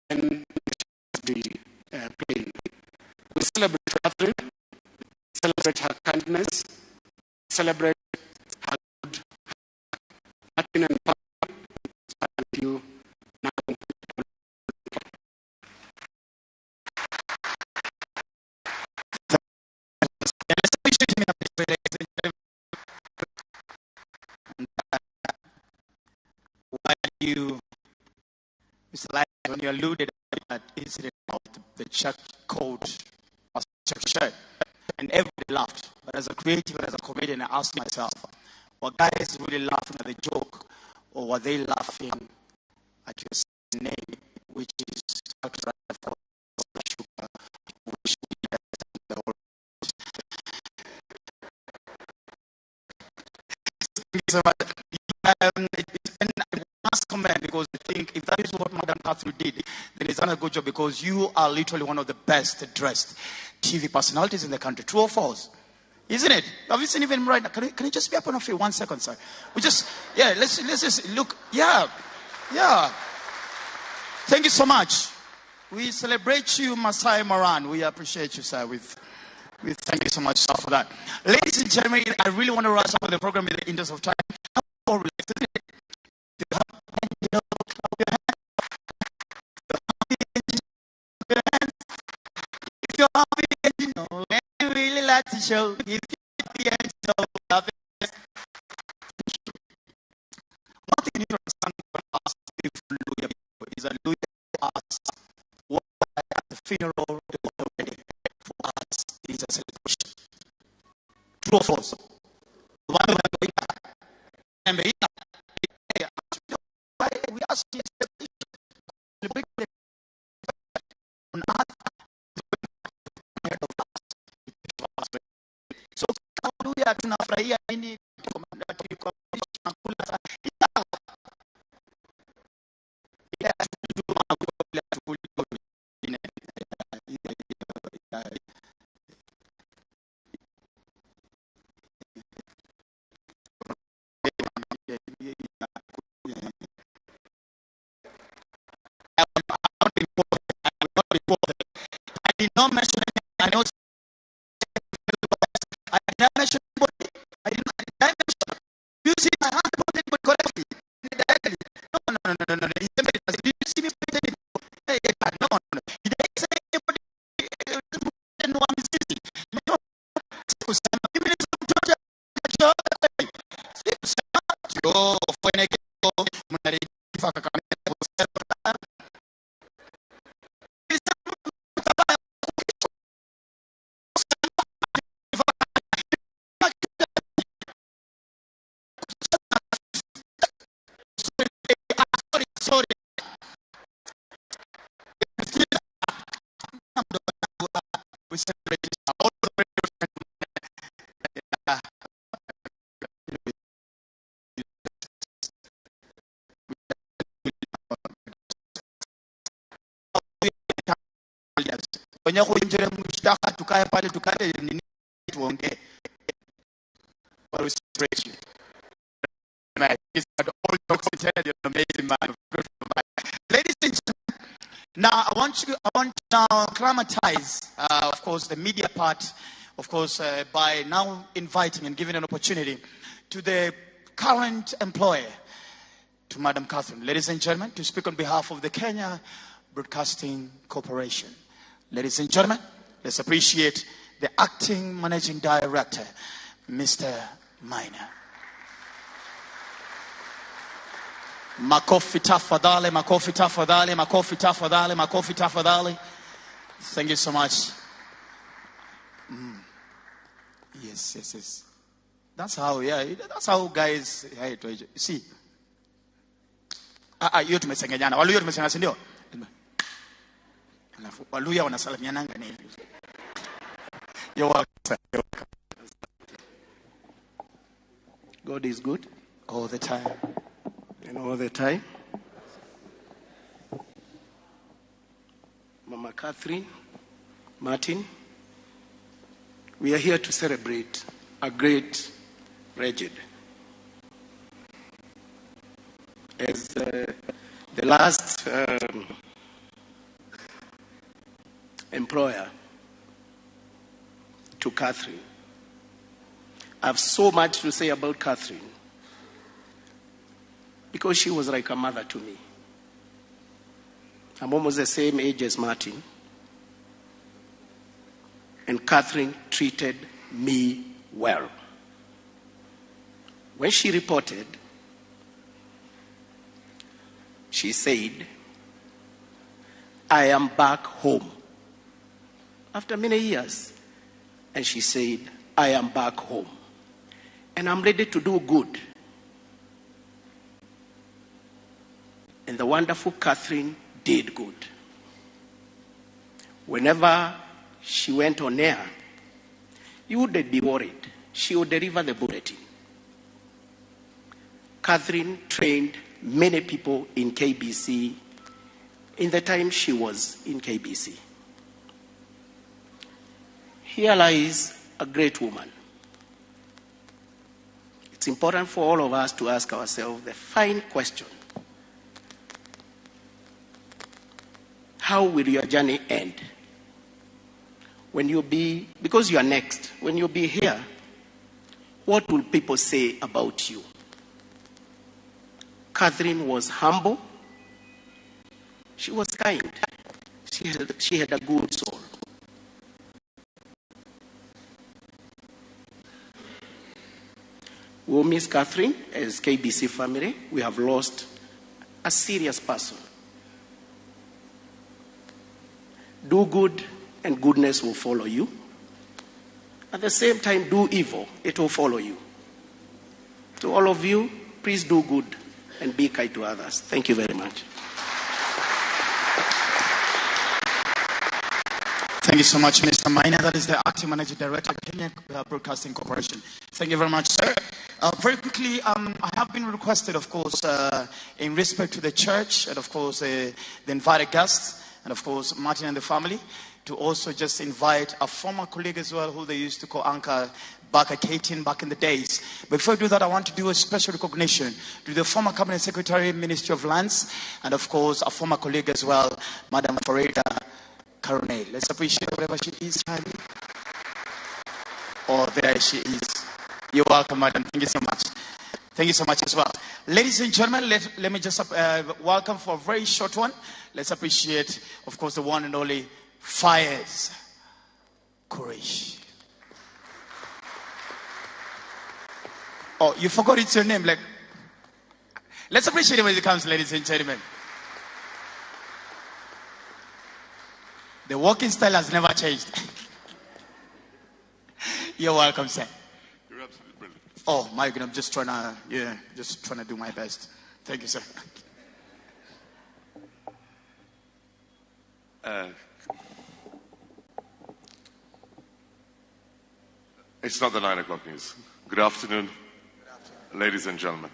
then the plain. We celebrate Catherine, celebrate her kindness, celebrate her good Martin and with you now.
You, Mr. Light, when you alluded to that incident of the check coat or check shirt, and everybody laughed. But as a creative and as a comedian, I asked myself, were guys really laughing at the joke, or were they laughing at your name, which is for sugar, which we the whole. Thank you so much. And I must comment, because I think if that is what Madam Catherine did, then it's done a good job, because you are literally one of the best dressed TV personalities in the country. True or false? Isn't it? Have you seen even right now? Can you just be up on your feet 1 second, sir? We just, yeah, let's just look. Yeah, yeah. Thank you so much. We celebrate you, Masai Moran. We appreciate you, sir. We thank you so much, sir, for that. Ladies and gentlemen, I really want to rush up with the program in the interest of time. If you're happy, you know, and you really like to show. If you're happy and you know, love it. One thing you need to understand about us, if Luya is that Luya asks, what at the funeral or wedding for us is a celebration. True or false? We ask on earth. So tunafurahia nini? I did not mention any. I know. I did not mention anybody. I did not mention. You see my hand put anybody correctly? Directly. No, no, no, no, no, no. Did you see me put anybody? No, no, no. Did I say anybody? No, I'm busy. No. Sorry. We celebrate all the but we celebrate you. Amazing man. Ladies and gentlemen, now I want to now acclimatize, of course, the media part, of course, by now inviting and giving an opportunity to the current employer, to Madam Catherine. Ladies and gentlemen, to speak on behalf of the Kenya Broadcasting Corporation. Ladies and gentlemen, let's appreciate the acting managing director, Mr. Miner. Makofi tafadhali, makofi tafadhali, makofi tafadhali, makofi tafadhali. Thank you so much. Yes, yes, yes. That's how, yeah, that's how guys, hey, see. Ah, hiyo tumesengenyana. Wale hiyo tumesengenya, si ndio? Alafu Waluya wanasalimiananga ni hivi. You're welcome, sir. You're welcome.
God is good
all the time.
And all the time. Mama Catherine, Martin, we are here to celebrate a great legend. As the last employer to Catherine, I have so much to say about Catherine because she was like a mother to me. I'm almost the same age as Martin. And Catherine treated me well. When she reported, she said, I am back home. After many years, and she said, I am back home. And I'm ready to do good. And the wonderful Catherine did good. Whenever she went on air, you wouldn't be worried. She would deliver the bulletin. Catherine trained many people in KBC in the time she was in KBC. Here lies a great woman. It's important for all of us to ask ourselves the fine question. How will your journey end? When you be, because you are next, when you be here, what will people say about you? Catherine was humble. She was kind. She had a good soul. We'll miss Catherine as KBC family. We have lost a serious person. Do good and goodness will follow you. At the same time, do evil, it will follow you. To all of you, please do good and be kind to others. Thank you very much.
Thank you so much, Mr. Maina. That is the Acting Managing Director of Kenya Broadcasting Corporation. Thank you very much, sir. Very quickly, I have been requested, of course, in respect to the church and, of course, the invited guests and, of course, Martin and the family, to also just invite a former colleague as well, who they used to co-anchor back at KTN back in the days. Before I do that, I want to do a special recognition to the former Cabinet Secretary, Ministry of Lands, and, of course, a former colleague as well, Madam Farida Karone. Let's appreciate whatever she is, Charlie. Oh, there she is. You're welcome, madam. Thank you so much. Thank you so much as well. Ladies and gentlemen, let me just welcome for a very short one. Let's appreciate, of course, the one and only Fayez Qureshi. Oh, you forgot it's your name. Like, let's appreciate him as he comes, ladies and gentlemen. The walking style has never changed. You're welcome, sir.
You're absolutely brilliant.
Oh, my goodness, I'm just trying to, just trying to do my best. Thank you, sir.
It's not the 9 o'clock news. Good afternoon, good afternoon, ladies and gentlemen.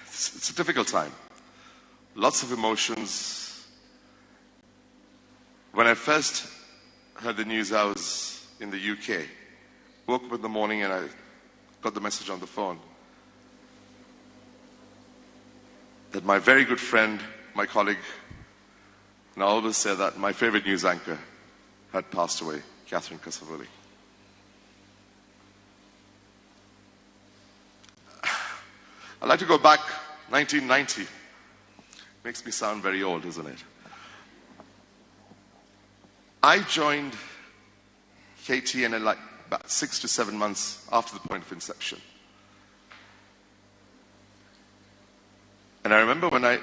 It's a difficult time. Lots of emotions. When I first heard the news, I was in the UK. Woke up in the morning and I got the message on the phone that my very good friend, my colleague, and I always say that my favorite news anchor had passed away, Catherine Kasavuli. I'd like to go back 1990. Makes me sound very old, doesn't it? I joined KTN like about 6 to 7 months after the point of inception. And I remember when I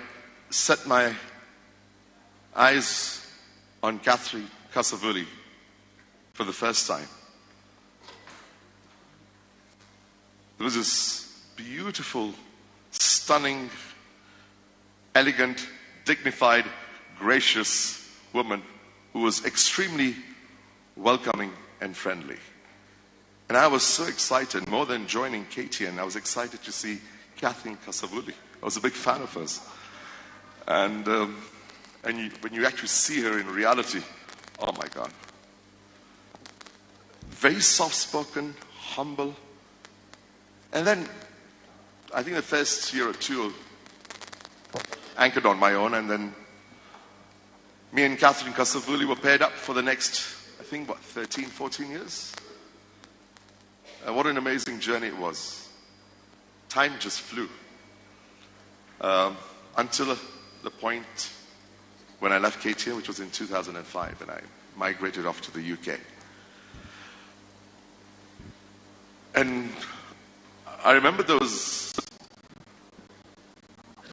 set my eyes on Catherine Kasavuli for the first time, there was this beautiful, stunning
elegant, dignified, gracious woman who was extremely welcoming and friendly. And I was so excited, more than joining KTN, I was excited to see Catherine Kasavuli. I was a big fan of hers. And when you actually see her in reality, oh my God. Very soft-spoken, humble. And then, I think the first year or two, anchored on my own, and then me and Catherine Kasavuli were paired up for the next, I think, what, 13, 14 years? And what an amazing journey it was. Time just flew. Until the point when I left KTN, which was in 2005, and I migrated off to the UK. And I remember those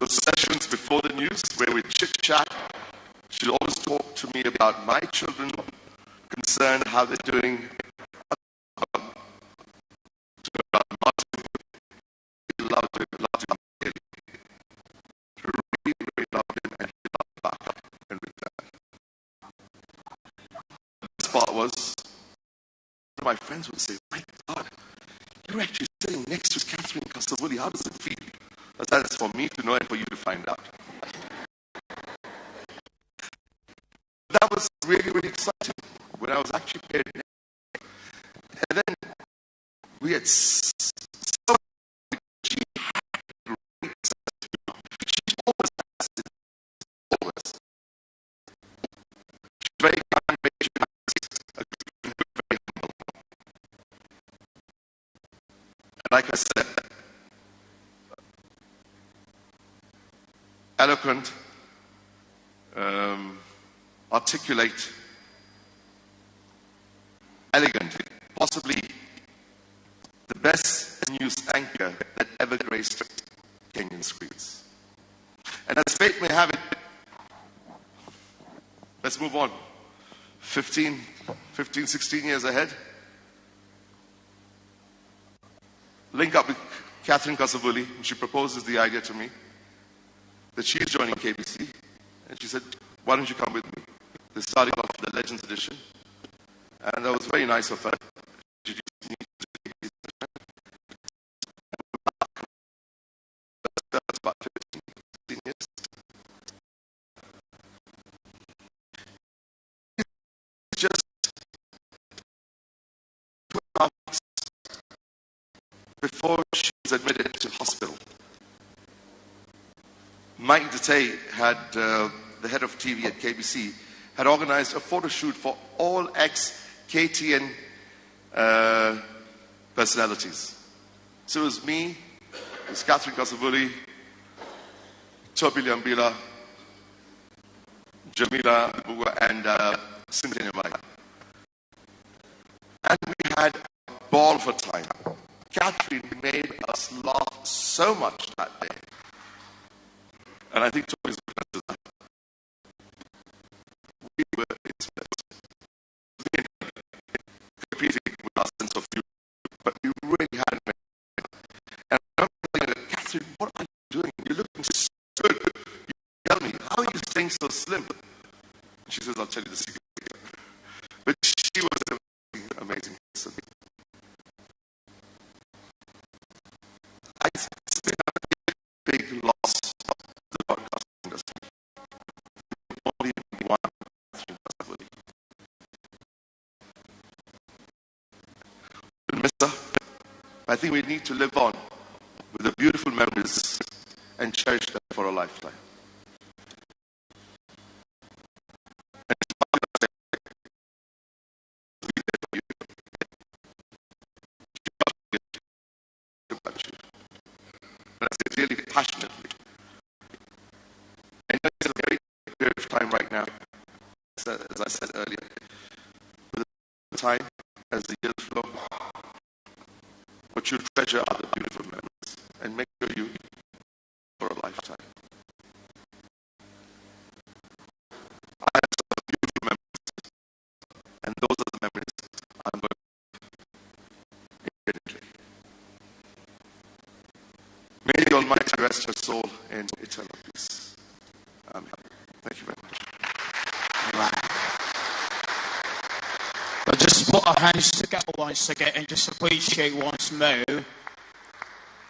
sessions before the news where we chit-chat. She'd always talk to me about my children, concerned how they're doing. About Martin. He loved him, dearly. She really, really loved him, and he loved back in return. The best part was, my friends would say, "My God, you're actually sitting next to Catherine Kasavuli. How does it feel?" That's for me to know and for you to find out. That was really, really exciting when I was actually paired next. And then we had so she had great sense of humor. She always has it. Always. She's very kind, very nice, very humble. And like I said, eloquent, articulate, elegant, possibly the best news anchor that ever graced Kenyan screens. And as fate may have it, let's move on. 15, 16 years ahead. Link up with Catherine Kasavuli, and she proposes the idea to me that she's joining KBC. And she said, "Why don't you come with me?" They're starting off the Legends edition. And that was very nice of her. She introduced me to the KBC. That was about 15, 16 years. Just 2.5 weeks before she was admitted to hospital, Mike Dete had, the head of TV at KBC, had organized a photo shoot for all ex-KTN personalities. So it was me, it was Catherine Kasavuli, Toby Lyambila, Jamila Mbugua, and Cynthia Nyamai. And we had a ball for time. Catherine made us laugh so much that day. And I think Toby's witness to that. We were intimate. Competing with our sense of humor, but we really had an amazing time. And I remember thinking, "Catherine, what are you doing? You're looking so good. You tell me, how are you staying so slim?" And she says, "I'll tell you the secret." But she was an amazing, amazing person. It's been a big loss to the broadcasting industry. Only one Catherine Kasavuli. We'll miss her. I think we need to live on with the beautiful memories and cherish them for a lifetime. And it's not gonna say, be there for you. About you. And I say really passionately. I know it's a very period of time right now, as I said earlier. With the time, as the years flow, what you treasure are the beautiful memories, and make sure you for a lifetime. I have some beautiful memories, and those are the memories I'm going to infinitely. May the Almighty rest her soul in eternal peace. Thank you very much.
But just put our hands together once again and just appreciate once more.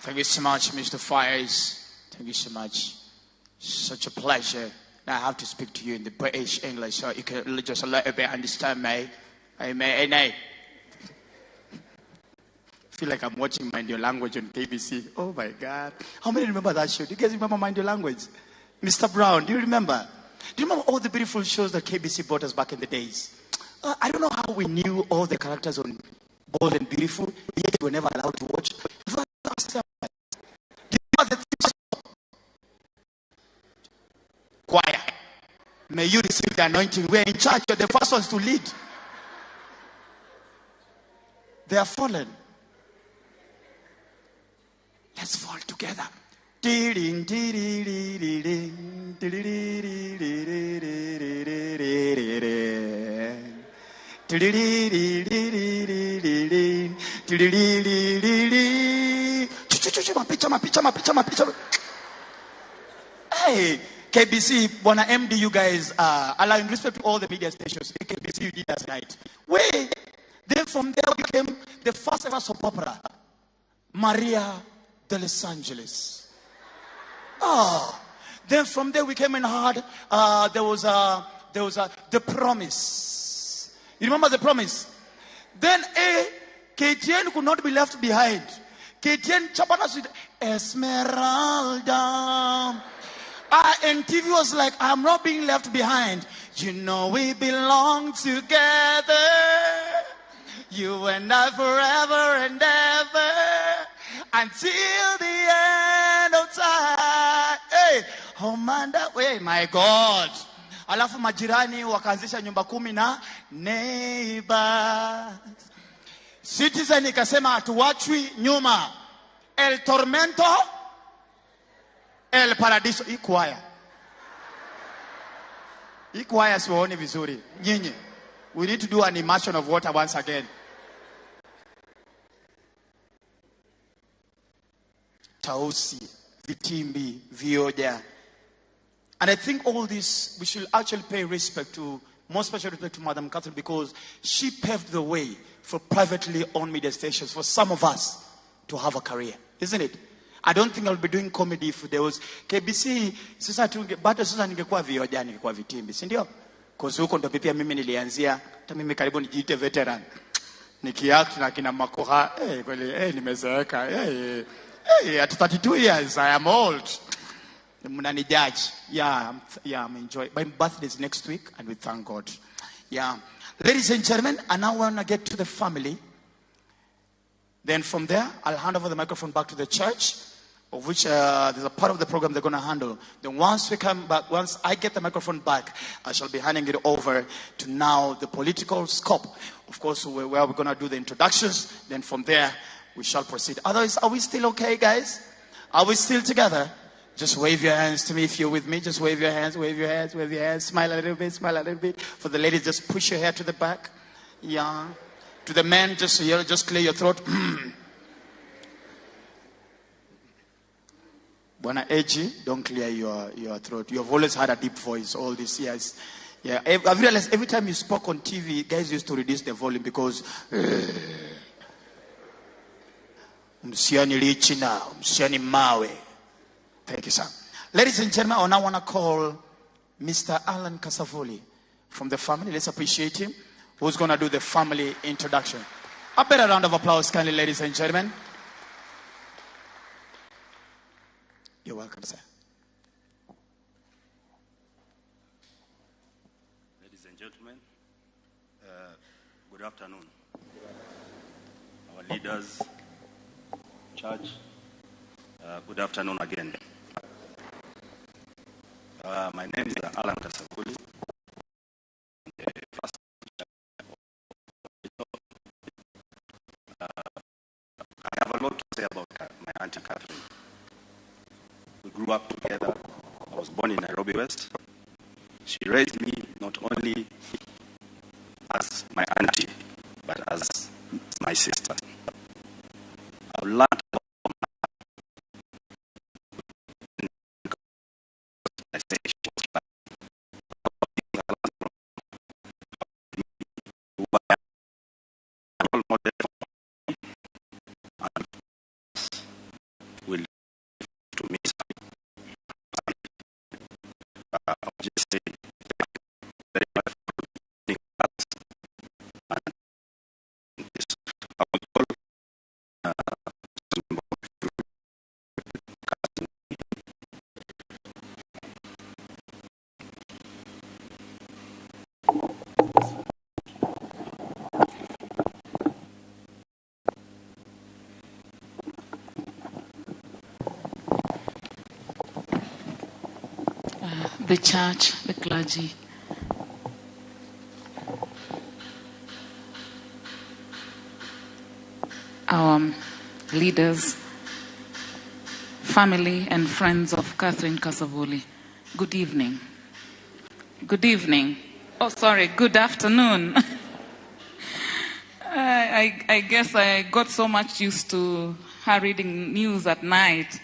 Thank you so much, Mr. Fires. Thank you so much. Such a pleasure. Now I have to speak to you in the British English so you can just a little bit understand me. Amen. Amen. Feel like I'm watching Mind Your Language on KBC. Oh my God. How many remember that show? Do you guys remember Mind Your Language? Mr. Brown, do you remember? Do you remember all the beautiful shows that KBC brought us back in the days? I don't know how we knew all the characters on Bold and Beautiful, yet we were never allowed to watch. Do you know the choir? May you receive the anointing. We are in church. You're the first ones to lead. They are fallen. Let's fall together. Hey, KBC, Bwana MD, you guys are allowing respect to all the media stations. KBC, you did us right. Wait, then from there became the first ever soap opera, Maria de Los Angeles. Oh, then from there we came and had there was The Promise. You remember The Promise? Then KTN could not be left behind. KTN Chabana with Esmeralda. And TV was like, I'm not being left behind. You know we belong together. You and I forever and ever. Until the end of time. Hey, Homanda, hey, my God. Alafu majirani wakaanzisha nyumba 10 na neighbors. Citizen ikasema hatuachwi nyuma. El Tormento, El Paradiso. Ikwaya. Ikwaya siwaoni vizuri. Nyinyi. We need to do an immersion of water once again. Tausi, Vitimbi, Vioja. And I think all this, we should actually pay respect to, more special respect to Madam Catherine, because she paved the way for privately owned media stations, for some of us to have a career, isn't it? I don't think I'll be doing comedy if there was KBC. Sasa bado sasa ningekuwa Vioja, ningekuwa Vitimbi, si ndio? Because huko ndo pia mimi nilianzia, hata mimi karibu nijiite veteran. Nikiact na kina Makoha, kweli, nimezeeka, at 32 years I am old. Mnani judge. Yeah, I'm enjoying. My birthday is next week, and we thank God. Yeah. Ladies and gentlemen, I now want to get to the family. Then from there, I'll hand over the microphone back to the church, of which there's a part of the program they're going to handle. Then once we come back, once I get the microphone back, I shall be handing it over to now the political scope. Of course, where we're going to do the introductions. Then from there, we shall proceed. Otherwise, are we still okay, guys? Are we still together? Just wave your hands to me if you're with me. Just wave your hands, wave your hands, wave your hands. Smile a little bit, smile a little bit. For the ladies, just push your hair to the back. Yeah. To the men, just clear your throat. Bwana Eji, don't clear your throat. You have always had a deep voice all these years. Yeah, I've realized every time you spoke on TV, guys used to reduce the volume because Msiani lichina, msiani mawe. Thank you, sir. Ladies and gentlemen, I now want to call Mr. Alan Kasavuli from the family. Let's appreciate him, who's going to do the family introduction. A better round of applause, kindly, ladies and gentlemen. You're welcome, sir.
Ladies and gentlemen, good afternoon. Our leaders, church, good afternoon again. My name is Alan Kasavuli. The first I have a lot to say about my auntie Catherine. We grew up together. I was born in Nairobi West. She raised me not only as my auntie, but as my sister. I've learned
The church, the clergy, our leaders, family and friends of Catherine Kasavuli. Good evening. Good evening. Oh, sorry, good afternoon. I guess I got so much used to her reading news at night.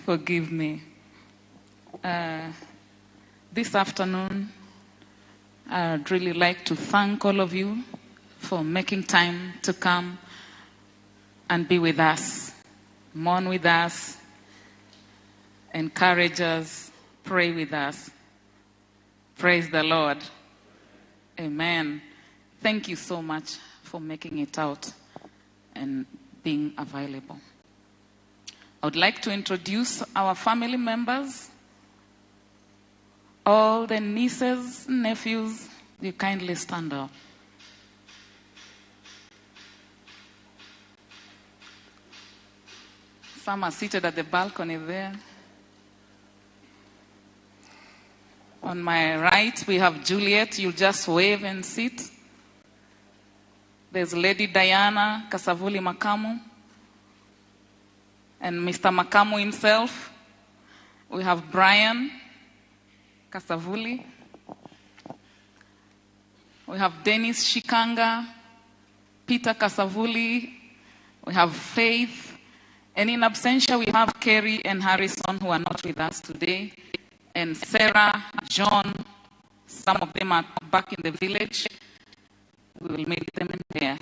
Forgive me. This afternoon, I'd really like to thank all of you for making time to come and be with us, mourn with us, encourage us, pray with us. Praise the Lord. Amen. Thank you so much for making it out and being available. I would like to introduce our family members, all the nieces, nephews. You kindly stand up. Some are seated at the balcony there. On my right, we have Juliet. You'll just wave and sit. There's Lady Diana Kasavuli Makamu and Mr. Makamu himself. We have Brian Kasavuli. We have Dennis Shikanga, Peter Kasavuli. We have Faith. And in absentia, we have Kerry and Harrison, who are not with us today, and Sarah, John. Some of them are back in the village. We will meet them there.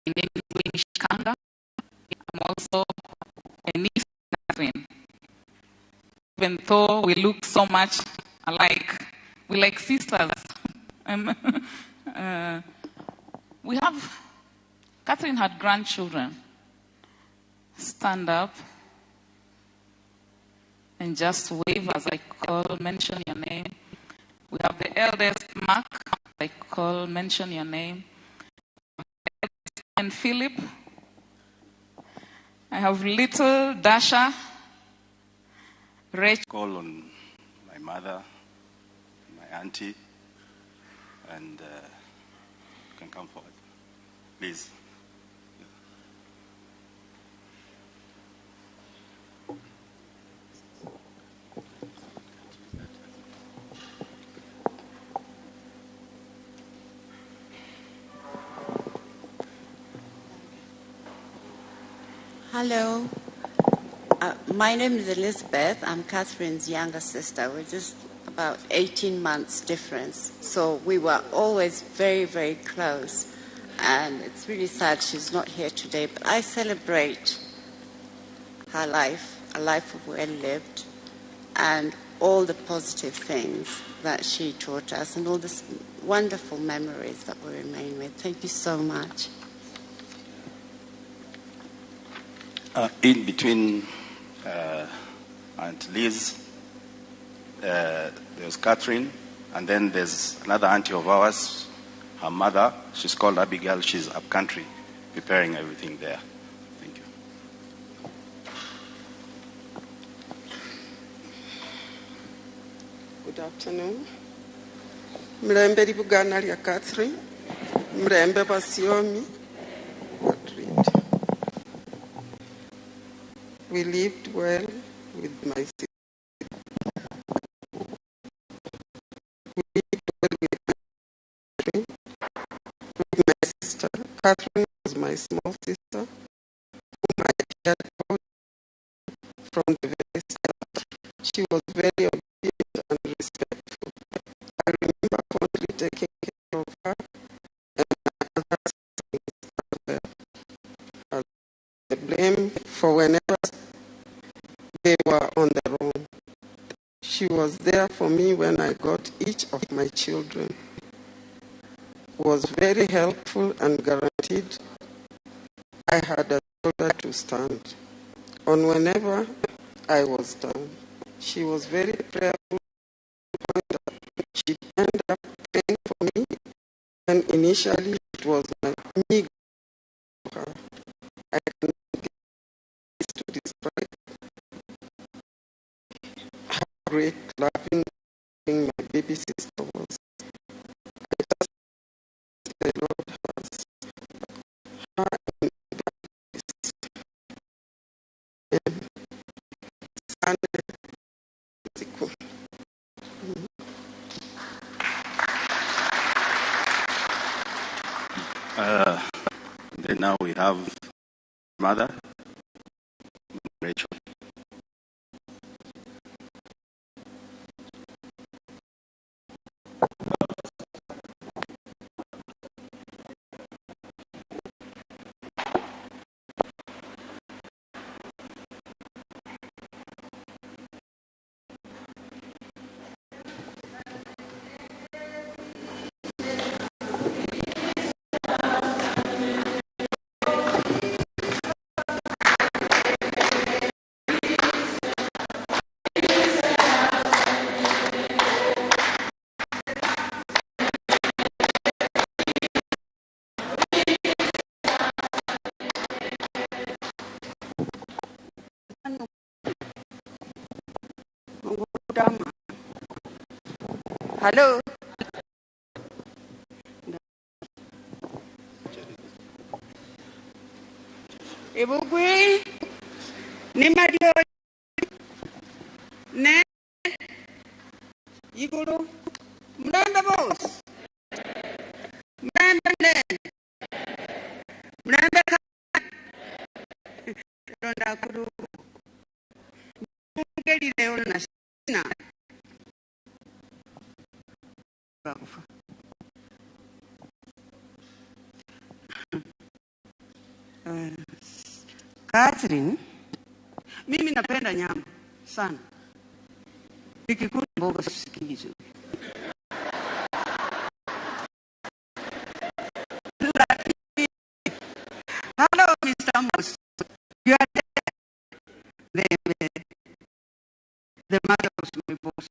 My name is Winnie Shikanga. I'm also a niece of Catherine. Even though we look so much alike, we're like sisters. We have, Catherine had grandchildren. Stand up and just wave as I call, mention your name. We have the eldest, Mark. I call, mention your name. And Philip. I have little Dasha. Rachel.
Call on my mother, my auntie, and you can come forward, please.
Hello. My name is Elizabeth. I'm Catherine's younger sister. We're just about 18 months difference. So we were always very, very close. And it's really sad she's not here today. But I celebrate her life, a life of well lived, and all the positive things that she taught us and all the wonderful memories that we remain with. Thank you so much.
In between Aunt Liz, there's Catherine, and then there's another auntie of ours, her mother. She's called Abigail. She's up country, preparing everything there. Thank you.
Good afternoon. Mlembe libugana lya Catherine, mlembe basiomi. We lived well with my sister. We lived well with Catherine, with my sister. Catherine was my small sister, whom I cared for from the very start. She was very obedient and respectful. I remember fondly taking care of her and my other siblings as well. As the blame for whenever they were on their own. She was there for me when I got each of my children, was very helpful and guaranteed I had a shoulder to stand on whenever I was down. She was very prayerful to the point that she'd end up praying for me, and initially it was like me to her. I cannot get to describe great, loving my baby sister was. I just the Lord has her in that place.
Then now we have mother, Rachel.
Hello. Ibugwi ni mario ne iguru mlembe boss mlembe ne mlembe ka ronda kuru ngeli leo na sina.
Catherine, mimi napenda nyama sana. Nikikula mboga sisikii vizuri. Hello, Mr. Amos. You are there. The mother was my boss.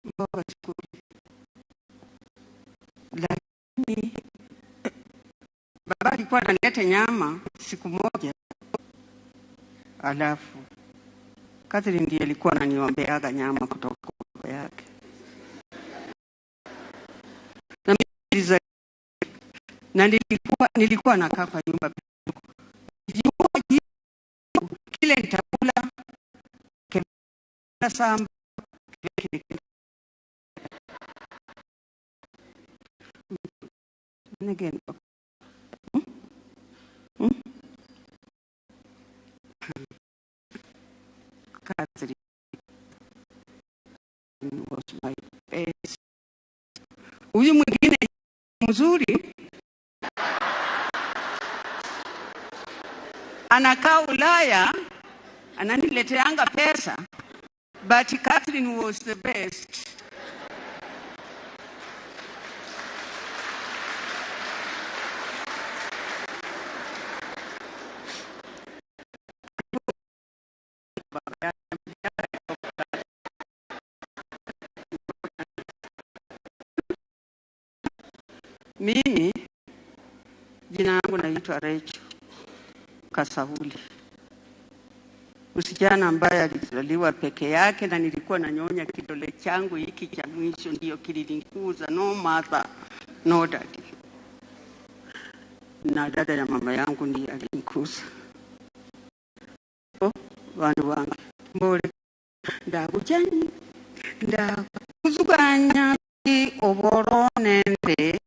Mboga sikuli. Lakini baba alikuwa analeta nyama siku moja, alafu Catherine ndiye alikuwa ananiombeaga nyama kutoka kwa baba yake. Na mimi na nilikuwa nakaa kwa nyumba kile nitakula kile samba kile. Again. Catherine was my best. Huyu mwingine mzuri anakaa Ulaya, ananileteanga pesa, but Catherine was the best. Mimi jina langu naitwa Rachel Kasavuli, msichana ambaye alizaliwa peke yake, na nilikuwa nanyonya kidole changu hiki cha mwisho ndio kilinikuza. No mother, no daddy. Na dada ya mama yangu ndiye alinikuza. Vandu wangu mbole ndakujani ndakuzuganya oboro nende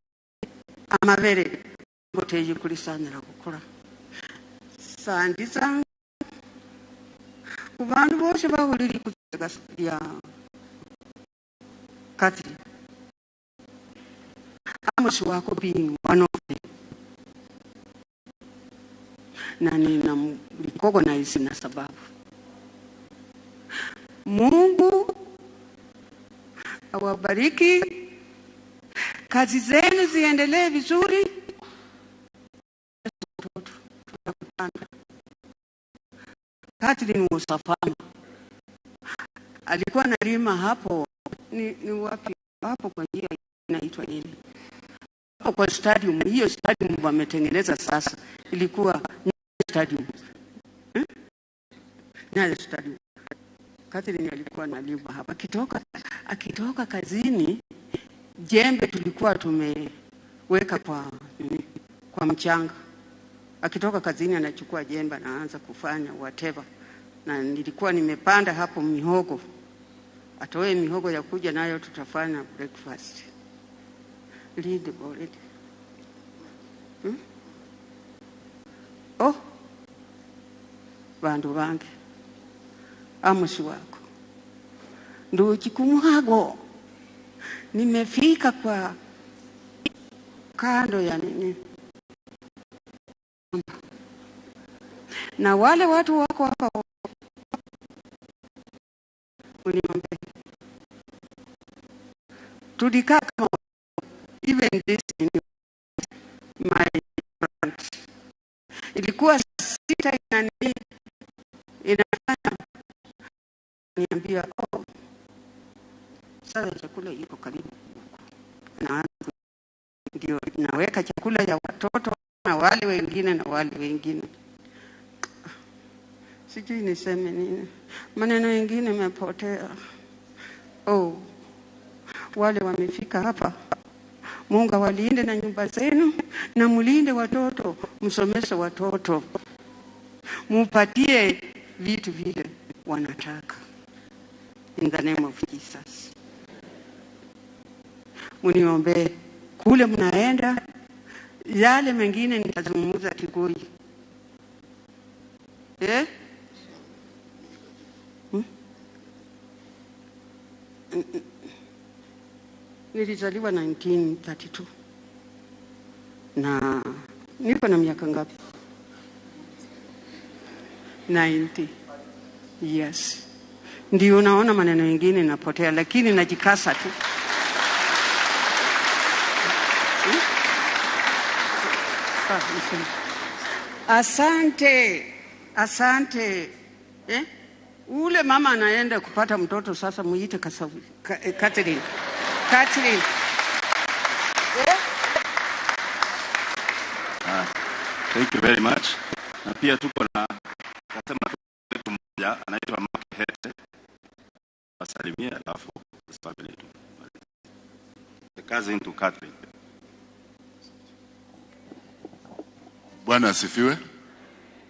amabere ngoteje kulisanira gukora sandiza kubantu bose bahurira kutega ya kati Amos wako being one of them, na nina recognize na sababu Mungu awabariki, kazi zenu ziendelee vizuri. Catherine was a farmer. Alikuwa analima hapo ni wapi hapo kwa njia inaitwa nini? Hapo kwa stadium, hiyo stadium wametengeneza sasa. Ilikuwa stadium.
Nyayo Stadium. Catherine alikuwa analima hapa. Akitoka kazini, jembe tulikuwa tumeweka kwa mchanga. Akitoka kazini anachukua jembe anaanza kufanya whatever. Na nilikuwa nimepanda hapo mihogo. Atoe mihogo ya kuja nayo tutafanya breakfast. Lead already. Oh, bandu bange amusi wako nduchi kumwago nimefika kwa kando ya nini, na wale watu wako hapa uniombe. Tulikaa kama even this in my front ilikuwa 6 inafanya niambia, oh, sasa chakula iko karibu, na ndio naweka chakula ya watoto na wale wengine na wale wengine. Sijui niseme nini, maneno mengine yamepotea. Oh, wale wamefika hapa, Mungu awalinde na nyumba zenu, na mulinde watoto, msomeshe watoto, mupatie vitu vile wanataka. In the name of Jesus. Muniombee kule mnaenda, yale mengine nitazungumza Kikuyu. Eh? Nilizaliwa 1932. Na niko na miaka ngapi? 90. Yes. Ndio naona maneno mengine napotea, lakini najikasa tu. Asante. Asante. Eh? Ule mama anaenda kupata mtoto sasa, muite Catherine. Catherine. Eh?
Thank you very much. Na pia tuko na kasema tu mmoja anaitwa Mark Hete. Wasalimie alafu family tu. The cousin to Catherine.
Bwana asifiwe.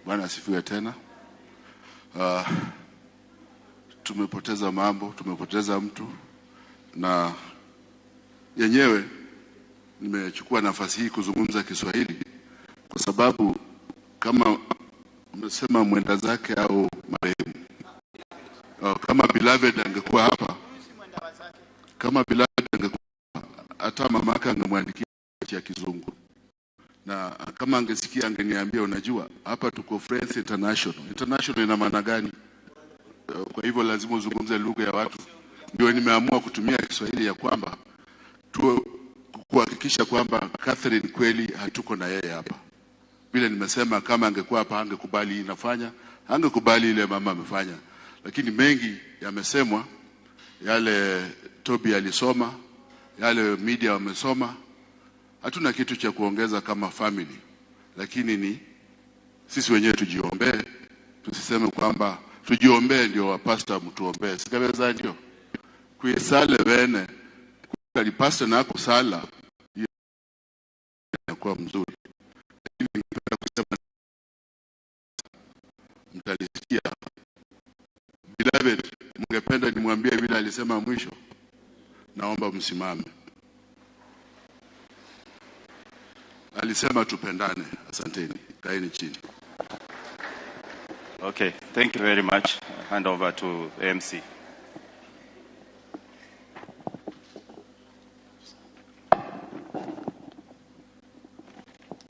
Bwana asifiwe tena. Tumepoteza mambo, tumepoteza mtu, na yenyewe nimechukua nafasi hii kuzungumza Kiswahili kwa sababu kama umesema mwenda zake au marehemu, kama beloved angekuwa hapa, kama beloved angekuwa, hata mamaka angemwandikia ya Kizungu, na kama angesikia angeniambia, unajua hapa tuko Friends International. International ina maana gani? Kwa hivyo lazima uzungumze lugha ya watu. Ndio nimeamua kutumia Kiswahili ya kwamba kuhakikisha kwamba Catherine kweli hatuko na yeye hapa. Vile nimesema, kama angekuwa hapa angekubali inafanya, angekubali ile mama amefanya. Lakini mengi yamesemwa, yale Toby alisoma, yale media wamesoma. Hatuna kitu cha kuongeza kama family. Lakini ni sisi wenyewe tujiombee, tusiseme kwamba tujiombee ndio wapasta mtuombee. Sikaweza ndio. Kuisale wene, kukali pasta na kusala, hiyo inakuwa mzuri. Lakini ningependa kusema mtalisikia. Beloved, mngependa nimwambie vile alisema mwisho? Naomba msimame. Alisema tupendane. Asanteni. Kaeni chini.
Okay, thank you very much. Hand over to MC.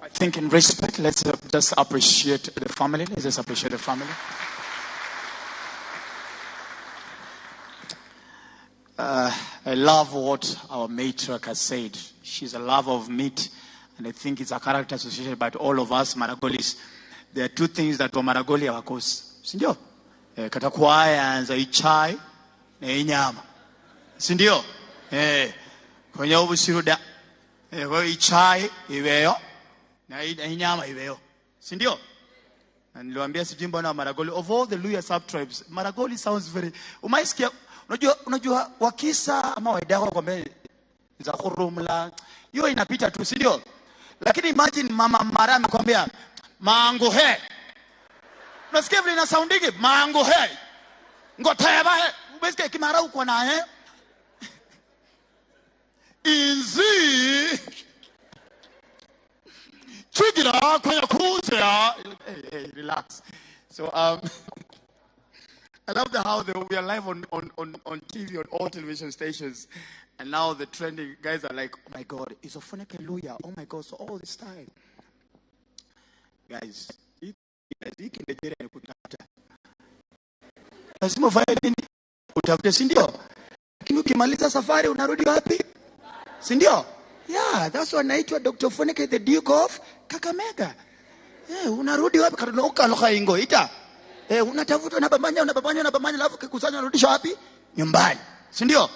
I think in respect, let's just appreciate the family. Let's just appreciate the family. I love what our matriarch has said. She's a lover of meat, and I think it's a character associated by all of us Maragolis. There are two things that Maragoli hawakosi, si ndio? Katakwaya anza ichai na inyama, si ndio? Kwenye ubusiruda kwa ichai iweyo na inyama iweyo, si ndio?
Na niliwaambia sijui mbona Maragoli, of all the Luhya sub-tribes, Maragoli sounds very, umaisikia, unajua Wakisa ama Waidako wakwambia za khurumla, hiyo inapita tu, si ndio? Lakini imagine mama Mara amekwambia mangu he. Unasikia vile ina soundigi mangu he. Ngoteba he. Umesikia Kimara uko na he? Inzi. Chigira kwenye kuza. Hey, hey, relax. So I love how we are live on TV, on all television stations. And now the trending guys are like, oh my God, is Ofweneke Luhya? Oh my God, so all this time. Guys, lazima ufanye nini? Utafute, si ndio? Lakini ukimaliza safari unarudi wapi? Si ndio? Yeah, that's why naitwa Dr. Ofweneke, the Duke of Kakamega. Yeah, unarudi wapi? Ukaloka ingo ita. Unatafuta, unabambanya, unabambanya, unabambanya, alafu kikusanya unarudisha wapi? Nyumbani. Si ndio?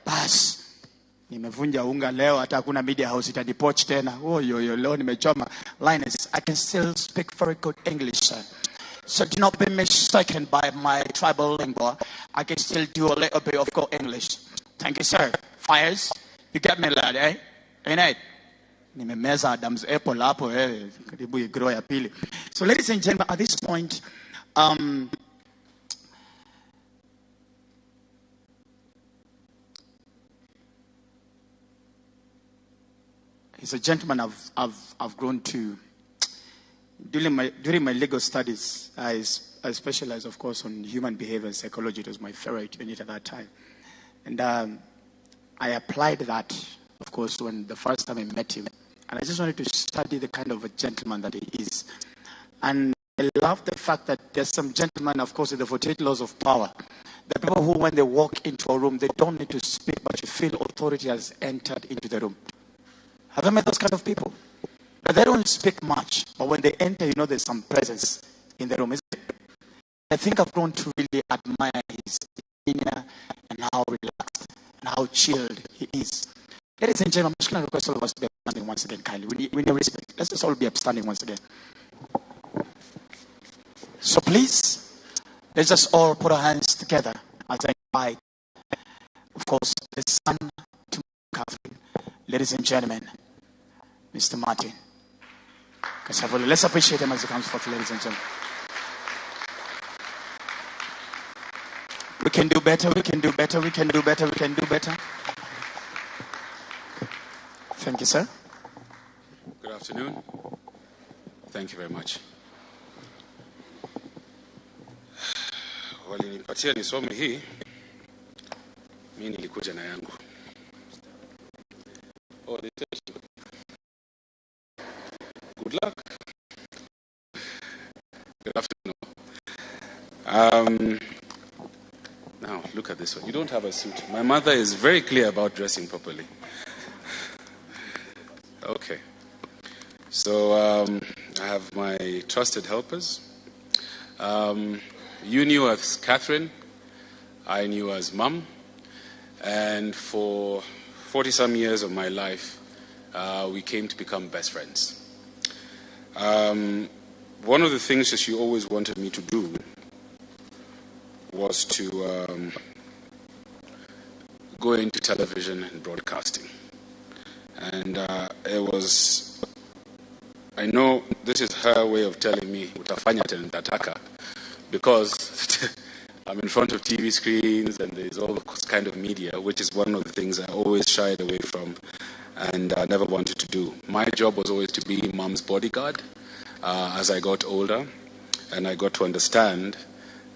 Bas. Nimevunja unga leo, hata hakuna media house itanipoach tena. Oh, yo, yo, leo nimechoma. Linus, I can still speak very good English, sir. So do not be mistaken by my tribal lingua. I can still do a little bit of good English. Thank you, sir. Fires, you get me, lad, eh? Ain't it? Nimemeza Adam's apple hapo, eh? Karibu igrow ya pili. So ladies and gentlemen, at this point, he's a gentleman I've grown to. During my legal studies, I specialized, of course, on human behavior and psychology. It was my favorite unit at that time. And I applied that, of course, when the first time I met him. And I just wanted to study the kind of a gentleman that he is. And I love the fact that there's some gentlemen, of course, in the 48 laws of power. The people who, when they walk into a room, they don't need to speak, but you feel authority has entered into the room. Have you met those kind of people? But they don't speak much, but when they enter, you know there's some presence in the room, isn't it? I think I've grown to really admire his demeanor and how relaxed and how chilled he is. Ladies and gentlemen, I'm just going to request all of us to be upstanding once again, kindly. We need respect. Let's just all be upstanding once again. So please, let's just all put our hands together as I invite, of course, the son to Catherine. Ladies and gentlemen, Mr. Martin Kasavuli. Let's appreciate him as he comes forth, ladies and gentlemen. We can do better, we can do better, we can do better, we can do better. Thank you, sir.
Good afternoon. Thank you very much. Walinipatia nisome hii, mimi nilikuja na yangu. Oh, they said good luck. Good afternoon. Now, look at this one. You don't have a suit. My mother is very clear about dressing properly. Okay. So, I have my trusted helpers. You knew as Catherine. I knew as Mum. And for 40-some years of my life, we came to become best friends. One of the things that she always wanted me to do was to go into television and broadcasting. And it was, I know this is her way of telling me, utafanya tena nitataka, because I'm in front of TV screens and there's all kind of media, which is one of the things I always shied away from and never wanted to do. My job was always to be Mom's bodyguard as I got older, and I got to understand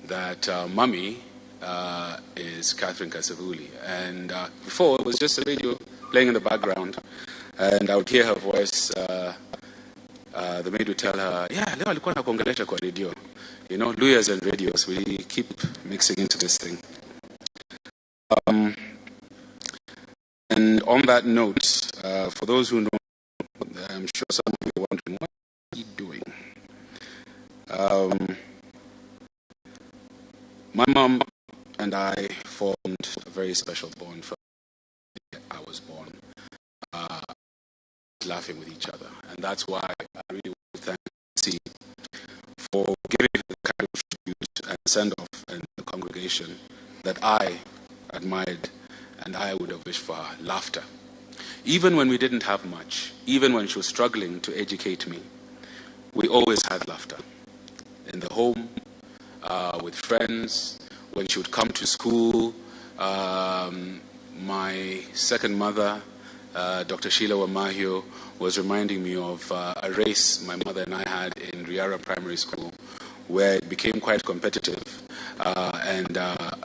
that Mommy is Catherine Kasavuli. And before, it was just a radio playing in the background, and I would hear her voice. The maid would tell her, yeah, leo alikuwa anakuongelesha kwa radio. You know, Luhyas and radios, we keep mixing into this thing. And on that note, for those who know, I'm sure some of you are wondering, what is he doing? My mom and I formed a very special bond from the day I was born, laughing with each other. And that's why I really want to thank C for giving send-off in the congregation that I admired and I would have wished for her: laughter. Even when we didn't have much, even when she was struggling to educate me, we always had laughter. In the home, with friends, when she would come to school, my second mother, Dr. Sheila Wamahiu, was reminding me of a race my mother and I had in Riara Primary School, where it became quite competitive, and a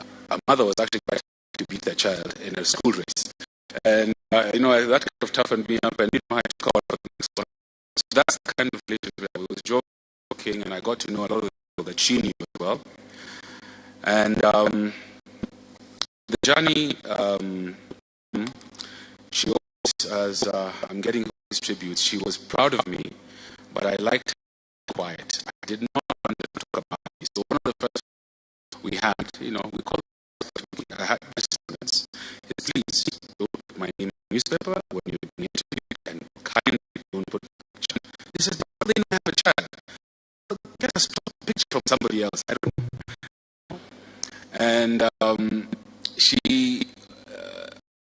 mother was actually quite to beat their child in a school race. And, you know, that kind of toughened me up, and, you know, I took out for the next one. So that's the kind of relationship I was joking, and I got to know a lot of the people that she knew as well. And the journey, she always, as I'm getting these tributes, she was proud of me, but I liked her quiet. I did not want to talk about me. So one of the first we had, you know, we called it, I had this, please don't put my name in the newspaper when you're being interviewed, and kindly don't put a picture. He says, they don't have a child. Get a picture from somebody else. I don't know. And she,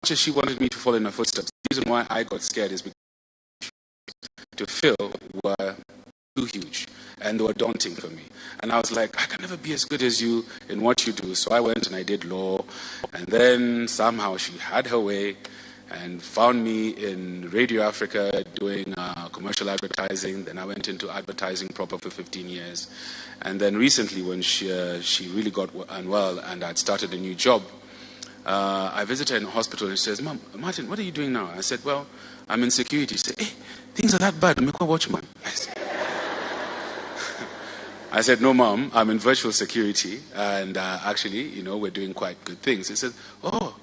she wanted me to follow in her footsteps. The reason why I got scared is because to fill were too huge and they were daunting for me. And I was like, I can never be as good as you in what you do. So I went and I did law. And then somehow she had her way and found me in Radio Africa doing commercial advertising. Then I went into advertising proper for 15 years. And then recently when she really got unwell and I'd started a new job, I visited her in the hospital and she says, Mom, Martin, what are you doing now? I said, well, I'm in security. She said, hey, things are that bad. Make a watchman. I said, no, Mom, I'm in virtual security. And actually, you know, we're doing quite good things. He said, oh,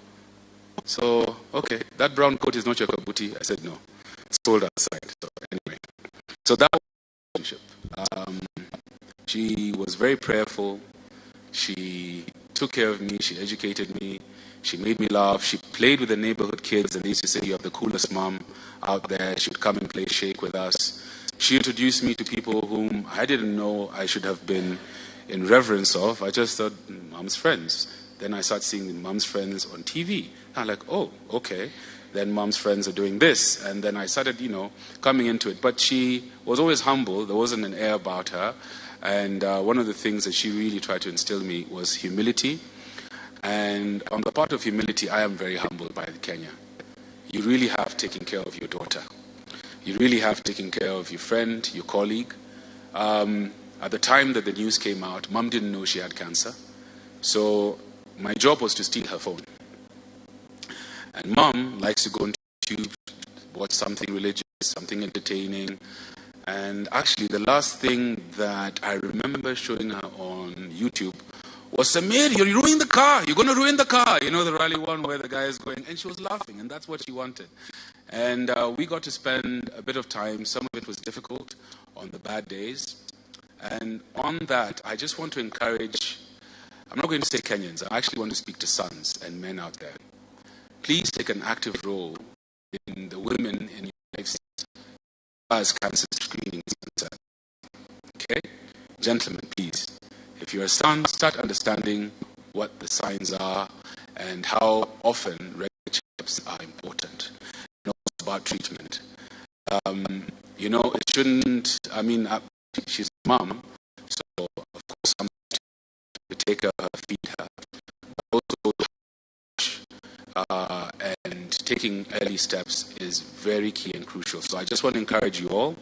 so, okay, that brown coat is not your kabuti. I said, no, it's sold outside. So anyway, so that was the relationship. She was very prayerful. She took care of me. She educated me. She made me laugh. She played with the neighborhood kids, and they used to say, you have the coolest mom out there. She would come and play shake with us. She introduced me to people whom I didn't know I should have been in reverence of. I just thought, mom's friends. Then I started seeing mom's friends on TV. I'm like, oh, okay. Then mom's friends are doing this. And then I started, you know, coming into it. But she was always humble. There wasn't an air about her. And one of the things that she really tried to instill in me was humility. And on the part of humility, I am very humbled by Kenya. You really have taken care of your daughter. You really have taken care of your friend, your colleague. At the time that the news came out, Mom didn't know she had cancer. So my job was to steal her phone. And Mom likes to go on YouTube, watch something religious, something entertaining. And actually, the last thing that I remember showing her on YouTube was, Samir, you're ruining the car. You're going to ruin the car. You know, the rally one where the guy is going. And she was laughing, and that's what she wanted. And we got to spend a bit of time. Some of it was difficult on the bad days. And on that, I just want to encourage, I'm not going to say Kenyans. I actually want to speak to sons and men out there. Please take an active role in the women in your lives as cancer screening is concerned. Okay? Gentlemen, please. If you're a son, start understanding what the signs are and how often regular checkups are important. And also about treatment. You know, it shouldn't, I mean, she's a mom, so of course I'm to take her, feed her, but also and taking early steps is very key and crucial. So I just want to encourage you all,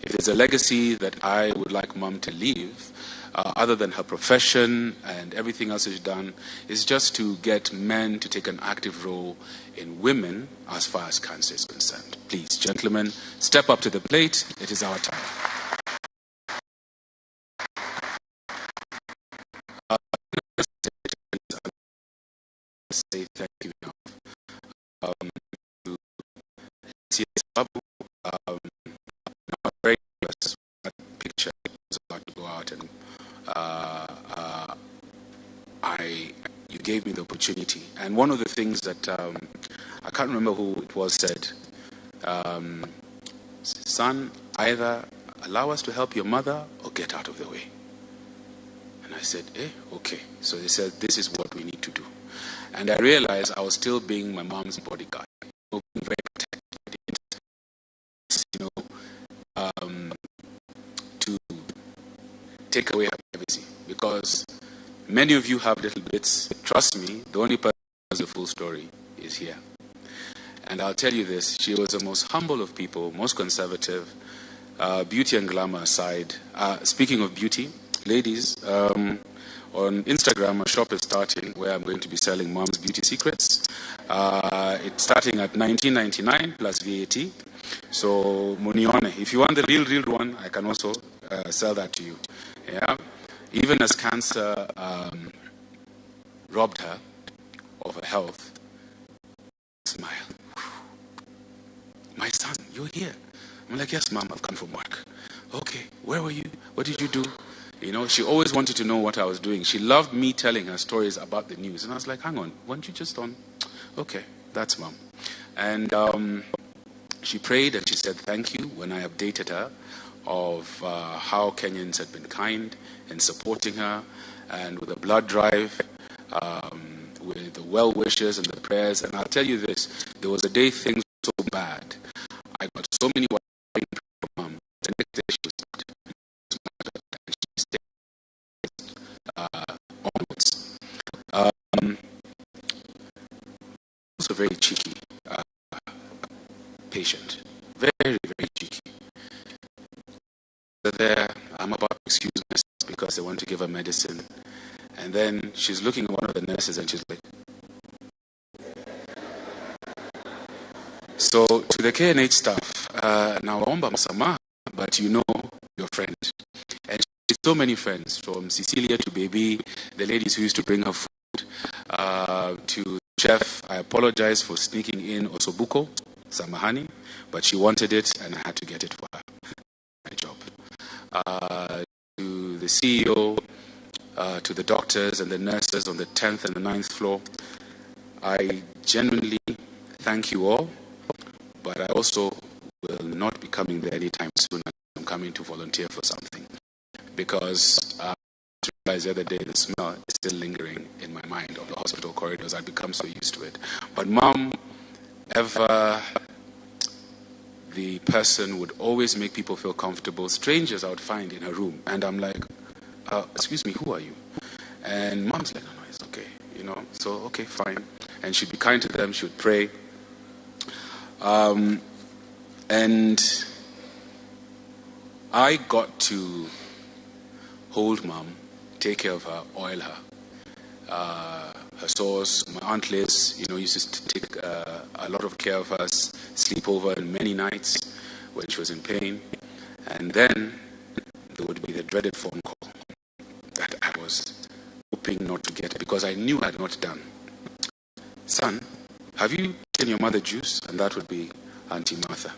if there's a legacy that I would like Mom to leave, other than her profession and everything else she's done, is just to get men to take an active role in women as far as cancer is concerned. Please, gentlemen, step up to the plate. It is our time. Say thank you enough. To CS Babu, not very nervous. That picture was about to go out, and you gave me the opportunity. And one of the things that I can't remember who it was said, son, either allow us to help your mother or get out of the way. And I said, okay. So they said, this is what we need to do. And I realized I was still being my mom's bodyguard, being very protected, to take away her privacy. Because many of you have little bits. Trust me, the only person who has the full story is here. And I'll tell you this, she was the most humble of people, most conservative, beauty and glamour aside. Speaking of beauty, ladies, on Instagram, a shop is starting where I'm going to be selling mom's beauty secrets. It's starting at $19.99 plus VAT. So, Munione, if you want the real one, I can also sell that to you. Yeah. Even as cancer robbed her of her health, smile. My son, you're here. I'm like, yes, mom, I've come from work. Okay, where were you? What did you do? You know, she always wanted to know what I was doing. She loved me telling her stories about the news. And I was like, hang on, weren't you just on? Okay, that's mom. And she prayed and she said thank you when I updated her of how Kenyans had been kind in supporting her, and with a blood drive, with the well wishes and the prayers. And I'll tell you this, there was a day things were so bad. I got so many from mom. The next day she was and she stayed onwards. Also very cheeky patient. Very, very cheeky. So there, I'm about to excuse myself because they want to give her medicine. And then she's looking at one of the nurses and she's like, so to the KNH staff, nawaomba msamaha, but you know your friend. And she had so many friends, from Cecilia to Baby, the ladies who used to bring her food, to chef. I apologize for sneaking in osobuco, samahani, but she wanted it and I had to get it for her. My job. To the CEO, to the doctors and the nurses on the 10th and the 9th floor, I genuinely thank you all, but I also will not be coming there anytime soon. I'm coming to volunteer for something, because I realized the other day the smell is still lingering in my mind of the hospital corridors. I've become so used to it. But mom, ever the person would always make people feel comfortable. Strangers I would find in her room, and I'm like, excuse me, who are you? And mom's like, no, it's okay, you know, so okay, fine. And she'd be kind to them, she would pray. And I got to hold mom, take care of her, oil her. Her sores, my Aunt Liz, you know, used to take a lot of care of us, sleep over many nights when she was in pain. And then there would be the dreaded phone call that I was hoping not to get because I knew I had not done. Son, have you taken your mother juice? And that would be Auntie Martha.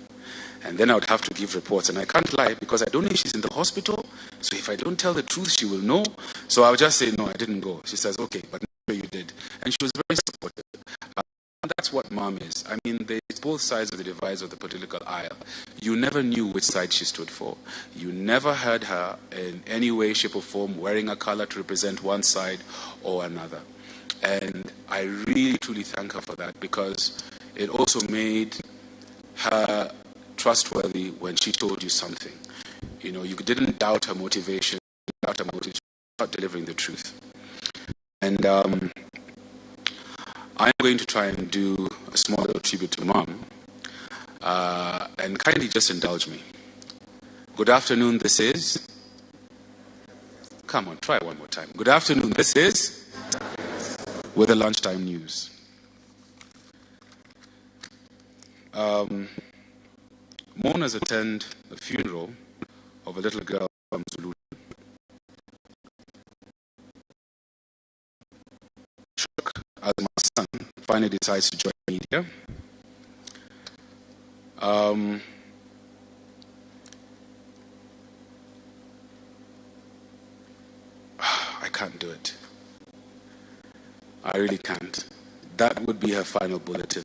And then I would have to give reports. And I can't lie because I don't know if she's in the hospital. So if I don't tell the truth, she will know. So I would just say, no, I didn't go. She says, okay, but you did. And she was very supportive. That's what mom is. I mean, there's both sides of the divide of the political aisle. You never knew which side she stood for. You never heard her in any way, shape, or form wearing a color to represent one side or another. And I really, truly thank her for that, because it also made her trustworthy when she told you something. You know, you didn't doubt her motivation, doubt her motive, about delivering the truth. And I'm going to try and do a small little tribute to mom, and kindly just indulge me. Good afternoon, this is... Come on, try one more time. Good afternoon, this is... With the lunchtime news. Mourners attend the funeral of a little girl from Zulu. Shook as my son finally decides to join media. I can't do it. I really can't. That would be her final bulletin.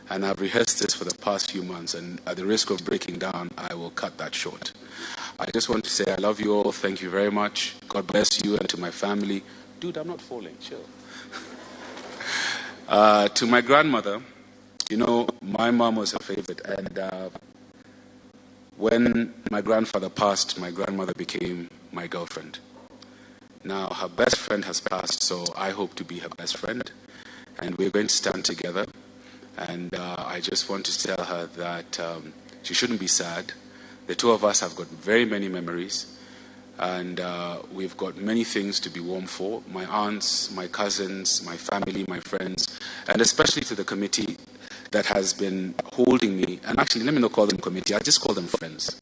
And I've rehearsed this for the past few months, and at the risk of breaking down, I will cut that short. I just want to say I love you all. Thank you very much. God bless you, and to my family. Dude, I'm not falling. Chill. To my grandmother, you know, my mom was her favorite. And when my grandfather passed, my grandmother became my girlfriend. Now, her best friend has passed, so I hope to be her best friend. And we're going to stand together. And I just want to tell her that she shouldn't be sad. The two of us have got very many memories, and we've got many things to be warm for. My aunts, my cousins, my family, my friends, and especially to the committee that has been holding me. And actually, let me not call them committee, I just call them friends.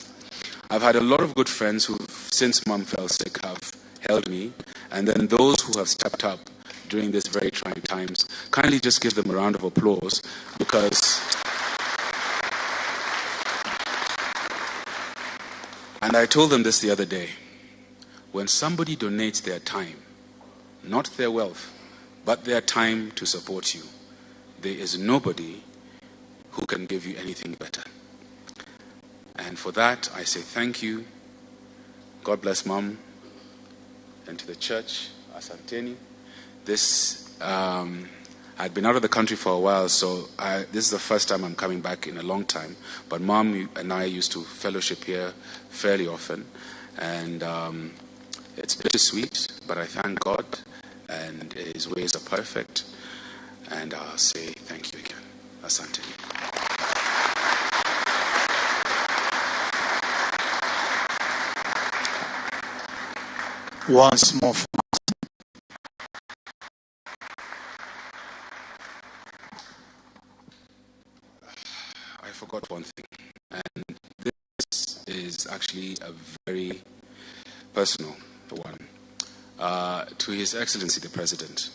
I've had a lot of good friends who, since Mom fell sick, have held me, and then those who have stepped up during these very trying times. Kindly just give them a round of applause, because... And I told them this the other day. When somebody donates their time, not their wealth, but their time to support you, there is nobody who can give you anything better. And for that, I say thank you. God bless Mom. And to the church, Asanteni. This, I'd been out of the country for a while, so this is the first time I'm coming back in a long time. But Mom and I used to fellowship here fairly often. And it's bittersweet, but I thank God, and His ways are perfect. And I'll say thank you again. Asante.
Once more.
I forgot one thing, and this is actually a very personal one. To His Excellency the President,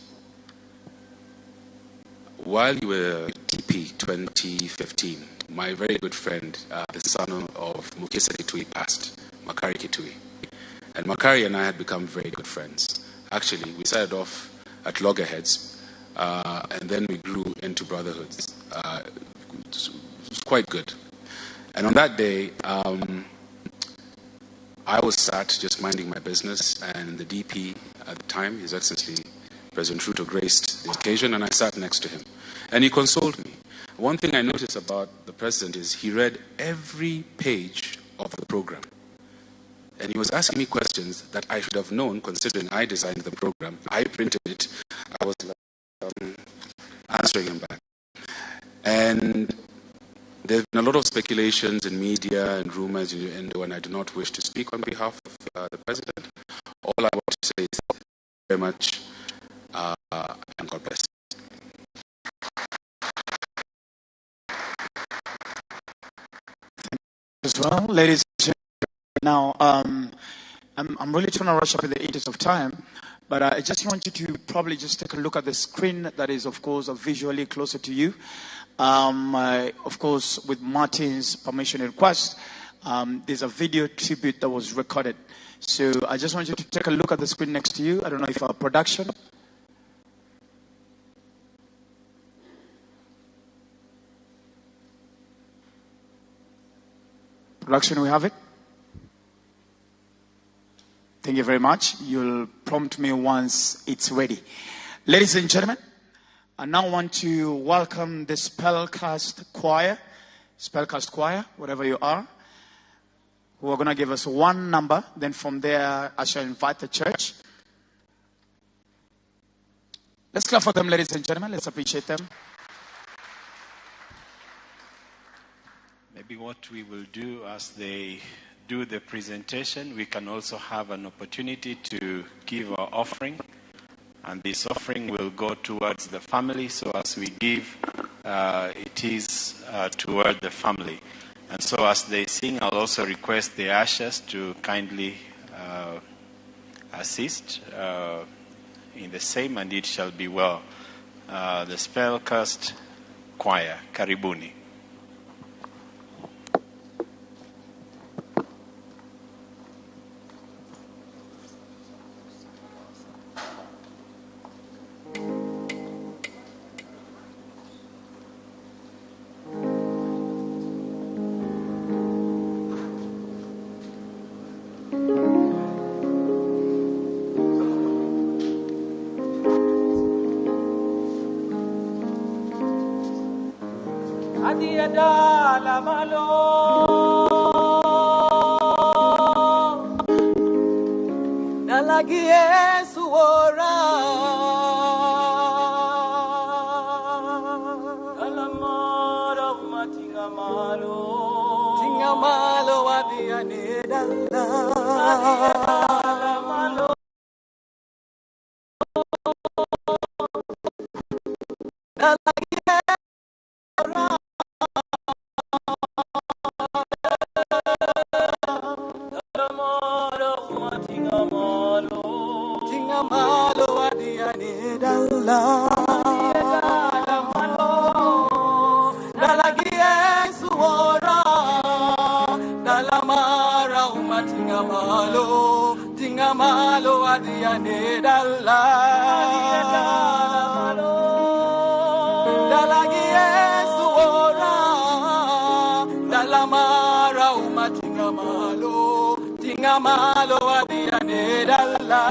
while you were DP 2015, my very good friend, the son of Mukisa Kitui passed, Makari Kitui. And Makari and I had become very good friends. Actually, we started off at loggerheads, and then we grew into brotherhoods. It was quite good. And on that day, I was sat just minding my business, and the DP at the time, His Excellency President Ruto, graced the occasion, and I sat next to him. And he consoled me. One thing I noticed about the president is he read every page of the program. And he was asking me questions that I should have known, considering I designed the program. I printed it. I was answering him back. And there's been a lot of speculations in media and rumors, and I do not wish to speak on behalf of the president. All I want to say is thank you very much, and God bless.
Thank you as well, ladies and gentlemen. Now, I'm really trying to rush up in the interest of time, but I just want you to probably just take a look at the screen that is, of course, visually closer to you. Of course, with Martin's permission and request, there's a video tribute that was recorded. So I just want you to take a look at the screen next to you. I don't know if our production. Production, we have it. Thank you very much. You'll prompt me once it's ready. Ladies and gentlemen, I now want to welcome the Spellcast Choir, wherever you are, who are going to give us one number. Then from there, I shall invite the church. Let's clap for them, ladies and gentlemen. Let's appreciate them.
Maybe what we will do as they do the presentation, we can also have an opportunity to give our offering, and this offering will go towards the family. So as we give, it is toward the family. And so as they sing, I'll also request the ushers to kindly assist in the same, and it shall be well. The Spellcast Choir, Karibuni.
Adhi dala malo. Nalagi Yesu ora. Alamara umatinga malo. Tinga malo adhi anedala. Adhi malo. Nalagi ora. Alamara umatinga malo. Tinga malo adhi anedala. Nalagi Yesu ora. Nalamara umatinga malo. Tinga malo adhi anedala. Nalagi Yesu ora. Nalamara umatinga malo. Tinga malo adhi anedala.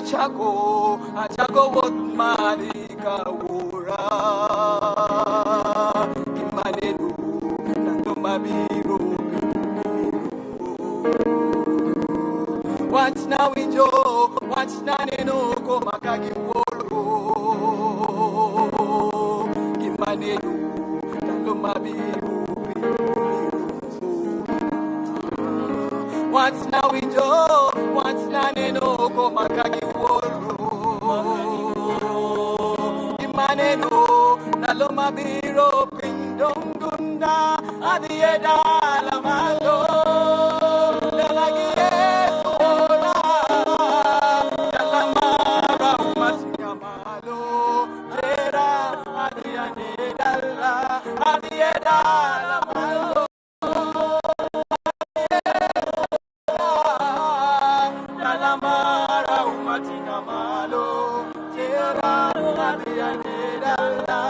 Chago, achago wot marika wura. Kimanenu, nando mabiru biru. Watch now injo, watch na neno komakagi woro. Kimanenu, nando mabiru biru. Watch now injo, watch na neno komakagi woro. Imaneno nalo mabiro pindongunda adieda la malo lalagi Yesu ora dalamara umatinga malo tera adiane dala adieda la malo. Dalamara umatinga malo tera adiane dala.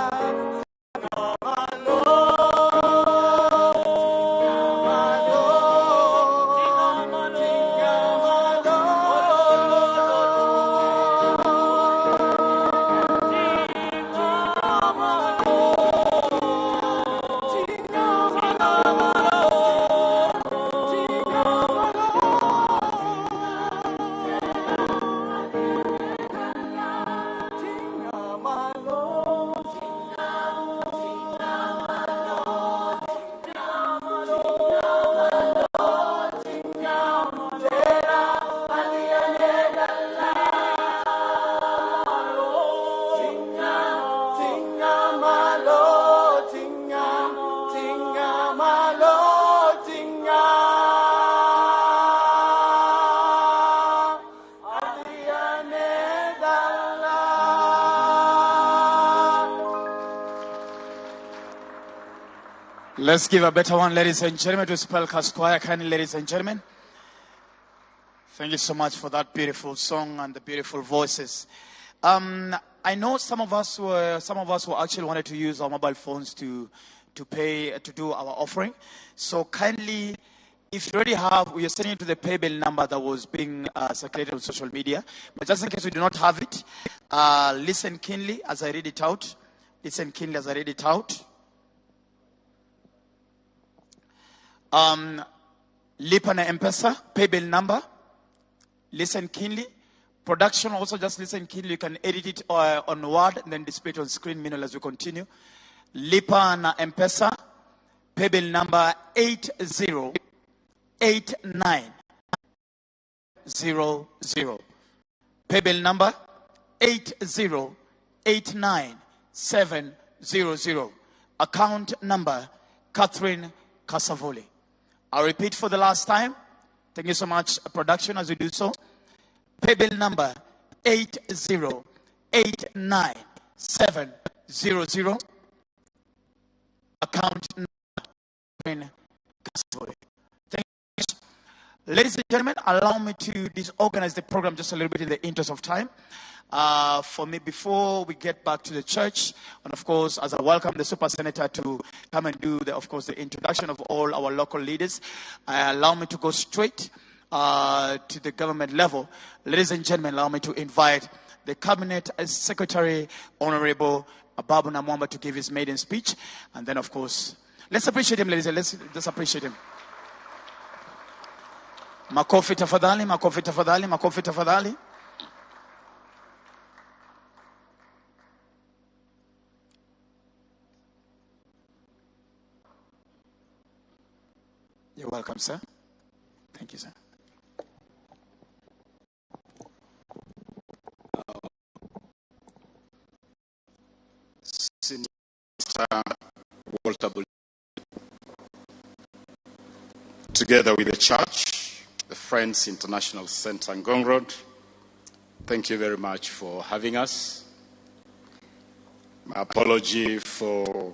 Let's give a better one, ladies and gentlemen, to Spelka Choir. Kindly, ladies and gentlemen. Thank you so much for that beautiful song and the beautiful voices. I know some of us who actually wanted to use our mobile phones to pay, to do our offering. So kindly, if you already have, we are sending it to the paybill number that was being circulated on social media. But just in case we do not have it, listen keenly as I read it out. Listen keenly as I read it out. Lipa na M-Pesa, paybill number. Listen keenly. Production also, just listen keenly. You can edit it on Word and then display it on screen meanwhile as we continue. Lipa na M-Pesa, paybill number 808900. Paybill number 8089700. Account number, Catherine Kasavuli. I'll repeat for the last time. Thank you so much, production, as we do so. Paybill number 8089700. Account number. Thank you. Ladies and gentlemen, allow me to disorganize the program just a little bit in the interest of time. For me, before we get back to the church, and of course, as I welcome the super senator to come and do, the introduction of all our local leaders, allow me to go straight to the government level. Ladies and gentlemen, allow me to invite the Cabinet Secretary, Honorable Ababu Namwamba, to give his maiden speech. And then, of course, let's appreciate him, ladies and gentlemen. Let's appreciate him. Makofi tafadhali, makofi tafadhali, makofi tafadhali. You're welcome, sir. Thank you, sir.
Senior Walter Bull, together with the church, the Friends International Center, Ngong Road, thank you very much for having us. My apology for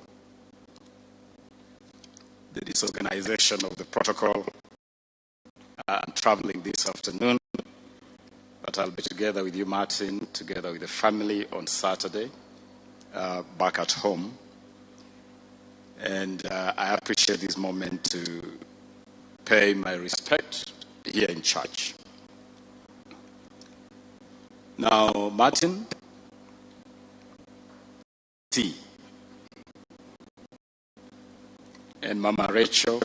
the disorganization of the protocol. I'm traveling this afternoon, but I'll be together with you, Martin, together with the family on Saturday, back at home. And I appreciate this moment to pay my respect here in church. Now, Martin, T, and Mama Rachel,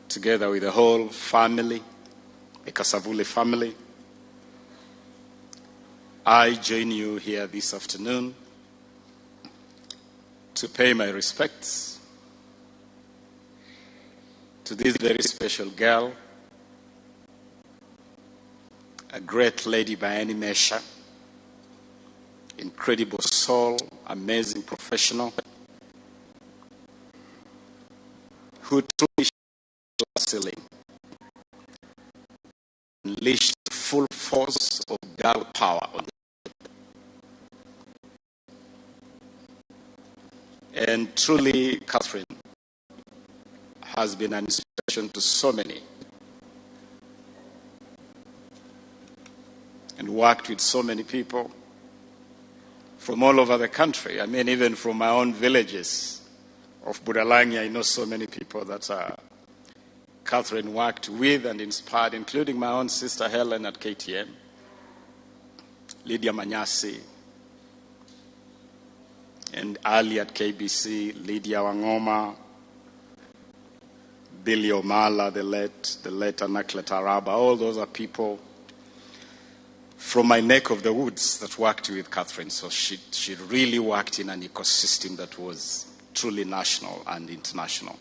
together with the whole family, the Kasavuli family, I join you here this afternoon to pay my respects to this very special girl, a great lady by any measure, incredible soul, amazing professional, who truly ceiling, unleashed the full force of girl power on the. And truly, Catherine has been an inspiration to so many and worked with so many people from all over the country. I mean, even from my own villages of Budalangi, I know so many people that Catherine worked with and inspired, including my own sister Helen at KTN, Lydia Manyasi, and Ali at KBC, Lydia Wangoma, Billy Omala, the late Anaklet Araba. All those are people from my neck of the woods that worked with Catherine. So she really worked in an ecosystem that was truly national and international.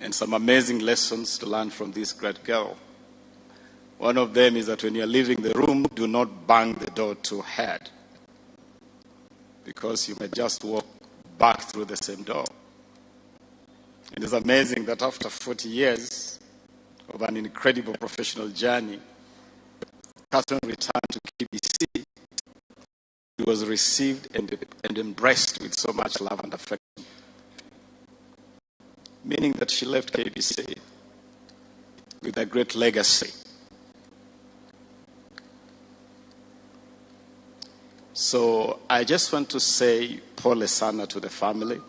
And some amazing lessons to learn from this great girl. One of them is that when you're leaving the room, do not bang the door too hard, because you may just walk back through the same door. It is amazing that after 40 years of an incredible professional journey, Catherine returned to KBC. He was received and embraced with so much love and affection, meaning that she left KBC with a great legacy. So I just want to say pole sana to the family.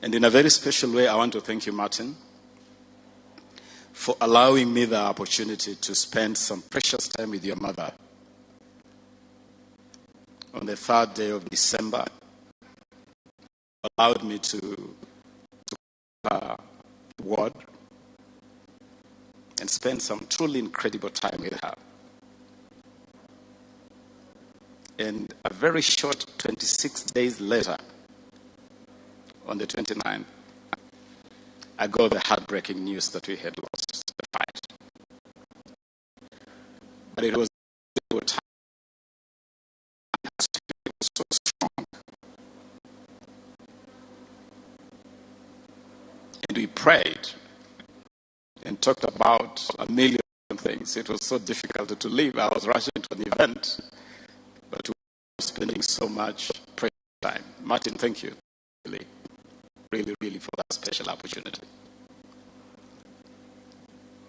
And in a very special way, I want to thank you, Martin, for allowing me the opportunity to spend some precious time with your mother on the 3rd day of December. Allowed me to her ward and spend some truly incredible time with her. And a very short 26 days later, on the 29th, I got the heartbreaking news that we had lost the fight. But it was a time. It was so strong. prayed and talked about a million things. It was so difficult to leave. I was rushing to an event, but we were spending so much precious time. Martin, thank you, really, really, really for that special opportunity.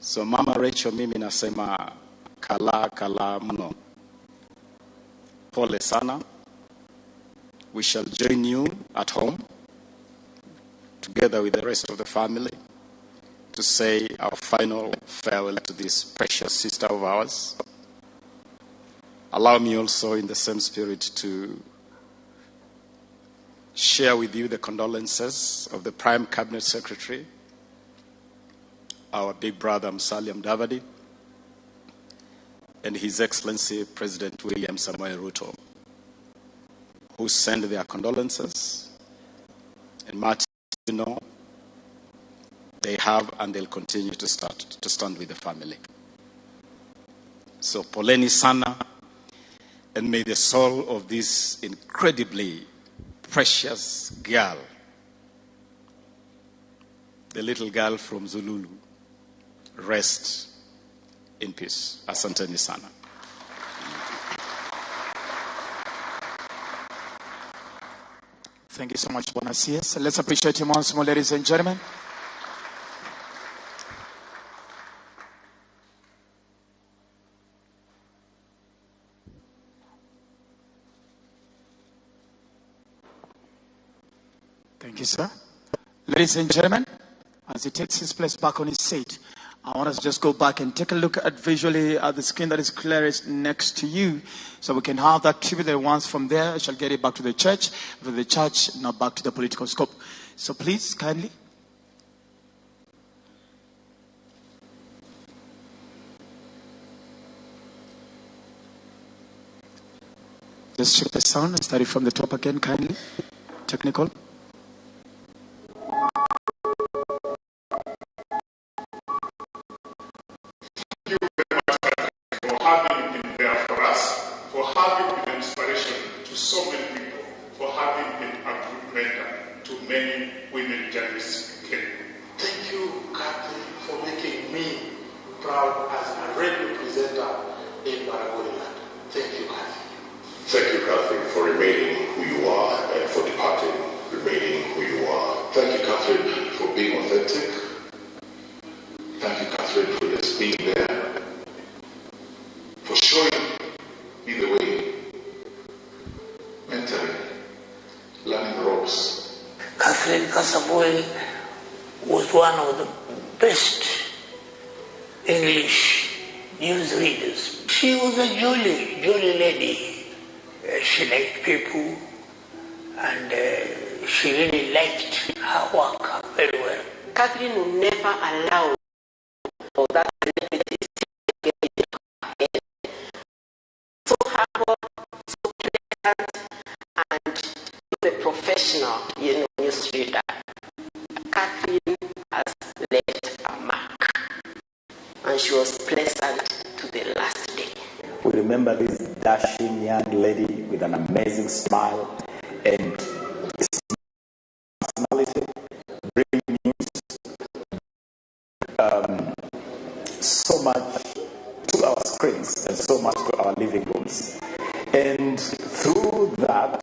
So Mama Rachel, mimi nasema kala kala mno. Pole sana. We shall join you at home together with the rest of the family to say our final farewell to this precious sister of ours. Allow me also in the same spirit to share with you the condolences of the Prime Cabinet Secretary, our big brother Musalia Mudavadi, and His Excellency President William Samoei Ruto, who send their condolences. And Martin, you know, they have and they'll continue to stand with the family. So poleni sana, and may the soul of this incredibly precious girl, the little girl from Zululu, rest in peace. Asanteni sana.
Thank you so much, Bwana CS. Let's appreciate him once more, ladies and gentlemen. Thank you, sir. Ladies and gentlemen, as he takes his place back on his seat, I want us to just go back and take a look at visually at the screen that is clearest next to you, so we can have that tribute that once from there. I shall get it back to the church, from the church, now back to the political scope. So please, kindly. Just check the sound and start it from the top again, kindly. Technical.
Was one of the best English newsreaders. She was a jolly, jolly lady. She liked people, and she really liked her work very well.
Catherine will never allow for that celebrity to get into her head. So humble, so pleasant, and the professional, you know, newsreader. Catherine has left a mark, and she was pleasant to the last day.
We remember this dashing young lady with an amazing smile and personality, bringing news so much to our screens and so much to our living rooms. And through that,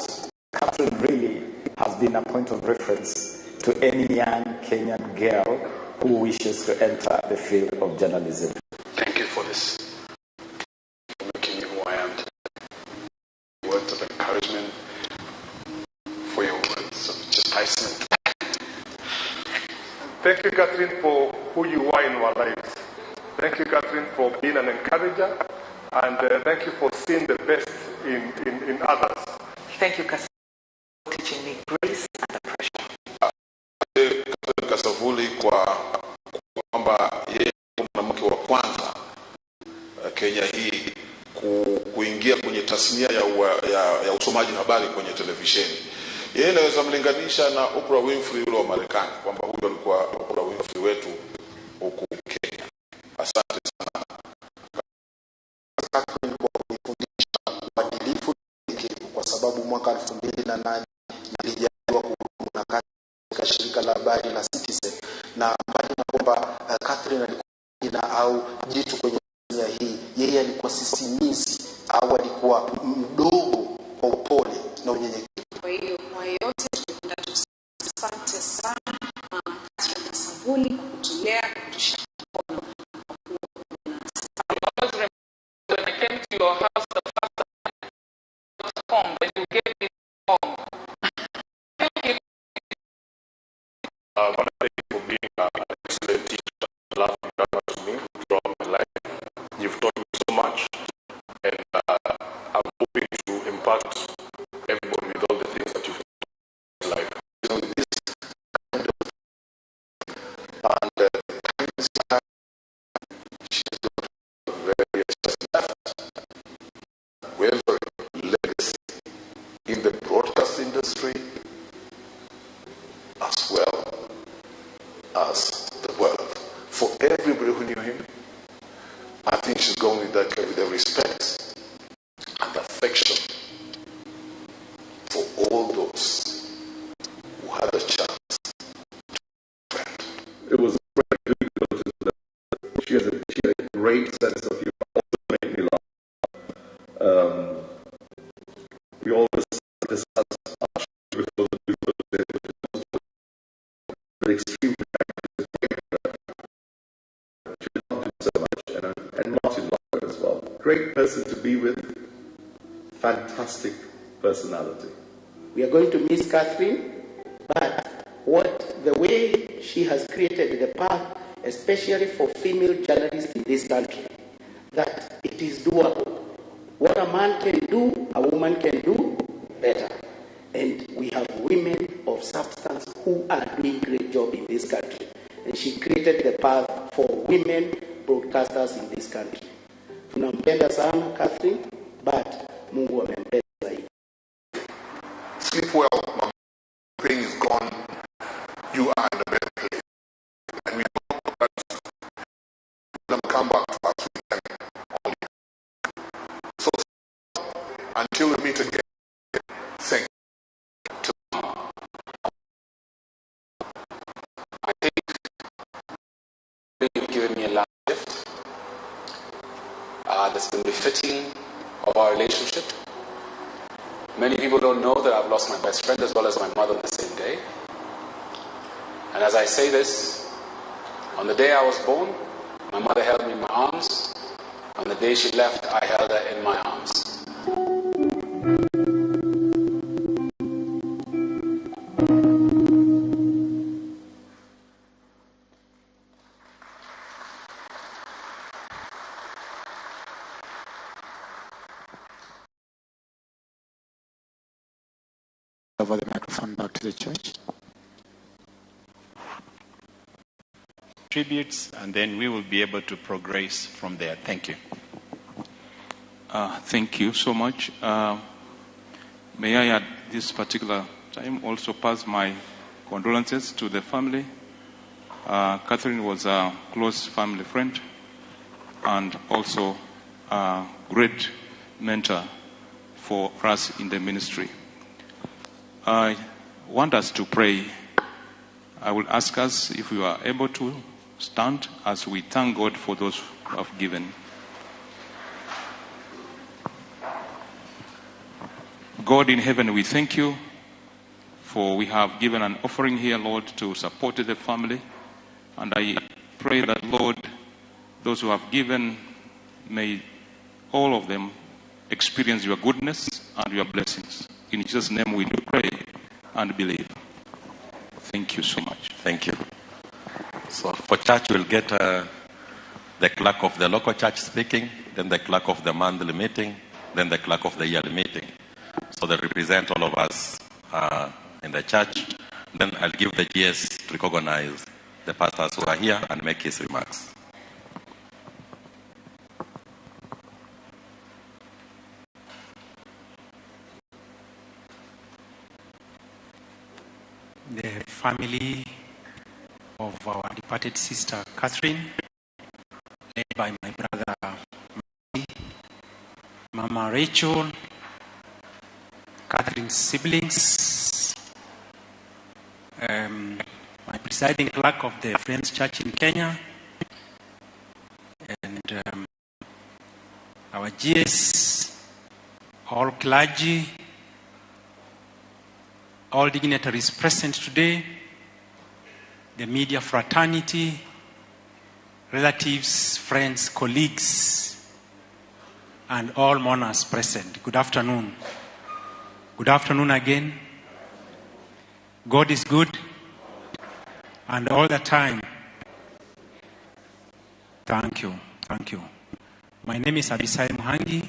Catherine really has been a point of reference to any young Kenyan girl who wishes to enter the field of journalism.
Thank you for this, for making me who I am today. Words of encouragement, for your words of chastisement.
Thank you, Catherine, for who you are in our lives. Thank you, Catherine, for being an encourager, and thank you for seeing the best in others.
Thank you, Catherine, for teaching me grace under pressure.
Kasavuli kwa kwamba yeye mwanamke wa kwanza Kenya hii kuingia kwenye tasnia ya usomaji habari kwenye televisheni. Yeye naweza mlinganisha na Oprah Winfrey yule wa Marekani, kwamba huyo alikuwa Oprah Winfrey wetu huku Kenya. Asante sana
Catherine kwa kunifundisha uadilifu kwa sababu mwaka 2008 nilijaliwa kuhudumu na katika shirika la habari la Citizen Na mbali na kwamba Catherine alikuwa jina au jitu kwenye dunia hii, yeye alikuwa sisimizi au alikuwa mdogo kwa upole na unyenyekevu.
Kwa hiyo kwa yote tungependa tuseme asante sana Mama Catherine Kasavuli kwa kutulea, kutushika mkono kwa kuwa nasi.
I always remember when I came to your house the first time, I was home, and you gave me home.
I want to thank you for being an excellent teacher, loving grandma to me throughout my life. You've taught me so much, and I'm hoping to impact everybody with all the things that you've taught in life.
You know, this kind of and kind, she's got a very left wavering legacy in the broadcast industry as well as the world. For everybody who knew him, I think she's gone with that with the respect and affection for all those who had a chance.
It was great to notice that she had a great sense of humor. Also made me laugh. We always discussed our show before the news was there, but extreme she loved him so much, and Martin loved her as well. Great person to be with, fantastic personality.
We are going to miss Catherine, but the way she has created the path, especially for female journalists in this country, that it is doable. What a man can do, a woman can do better. And we have women of substance who are doing great job in this country. And she created the path for women broadcasters in this country. Tunampenda sana Catherine, but Mungu amempenda zaidi.
Sleep well, Mama. Pain is gone. You are in a better place. And we know that them come back to us. We can only. So until we meet again, thank you.
I think you've given me a large gift that's been befitting of our relationship. Many people don't know that I've lost my best friend as well as my mother on the same day. And as I say this, on the day I was born, my mother held me in my arms. On the day she left, I held her in my arms.
Over the microphone back to the church.
Tributes, and then we will be able to progress from there. Thank you.
Thank you so much. May I at this particular time also pass my condolences to the family. Catherine was a close family friend and also a great mentor for us in the ministry. I want us to pray. I will ask us if we are able to stand as we thank God for those who have given. God in heaven, we thank you for we have given an offering here, Lord, to support the family. And I pray that, Lord, those who have given, may all of them experience your goodness and your blessings. In Jesus' name we do pray and believe. Thank you so much.
Thank you. So for church, we'll get the clerk of the local church speaking, then the clerk of the monthly meeting, then the clerk of the yearly meeting. So they represent all of us in the church. Then I'll give the GS to recognize the pastors who are here and make his remarks.
The family of our departed sister Catherine, led by my brother Mary, Mama Rachel, Catherine's siblings, my presiding clerk of the Friends Church in Kenya, and our GS, all clergy, all dignitaries present today, the media fraternity, relatives, friends, colleagues, and all mourners present. Good afternoon. Good afternoon again. God is good, and all the time. Thank you. Thank you. My name is Abisai Muhangi,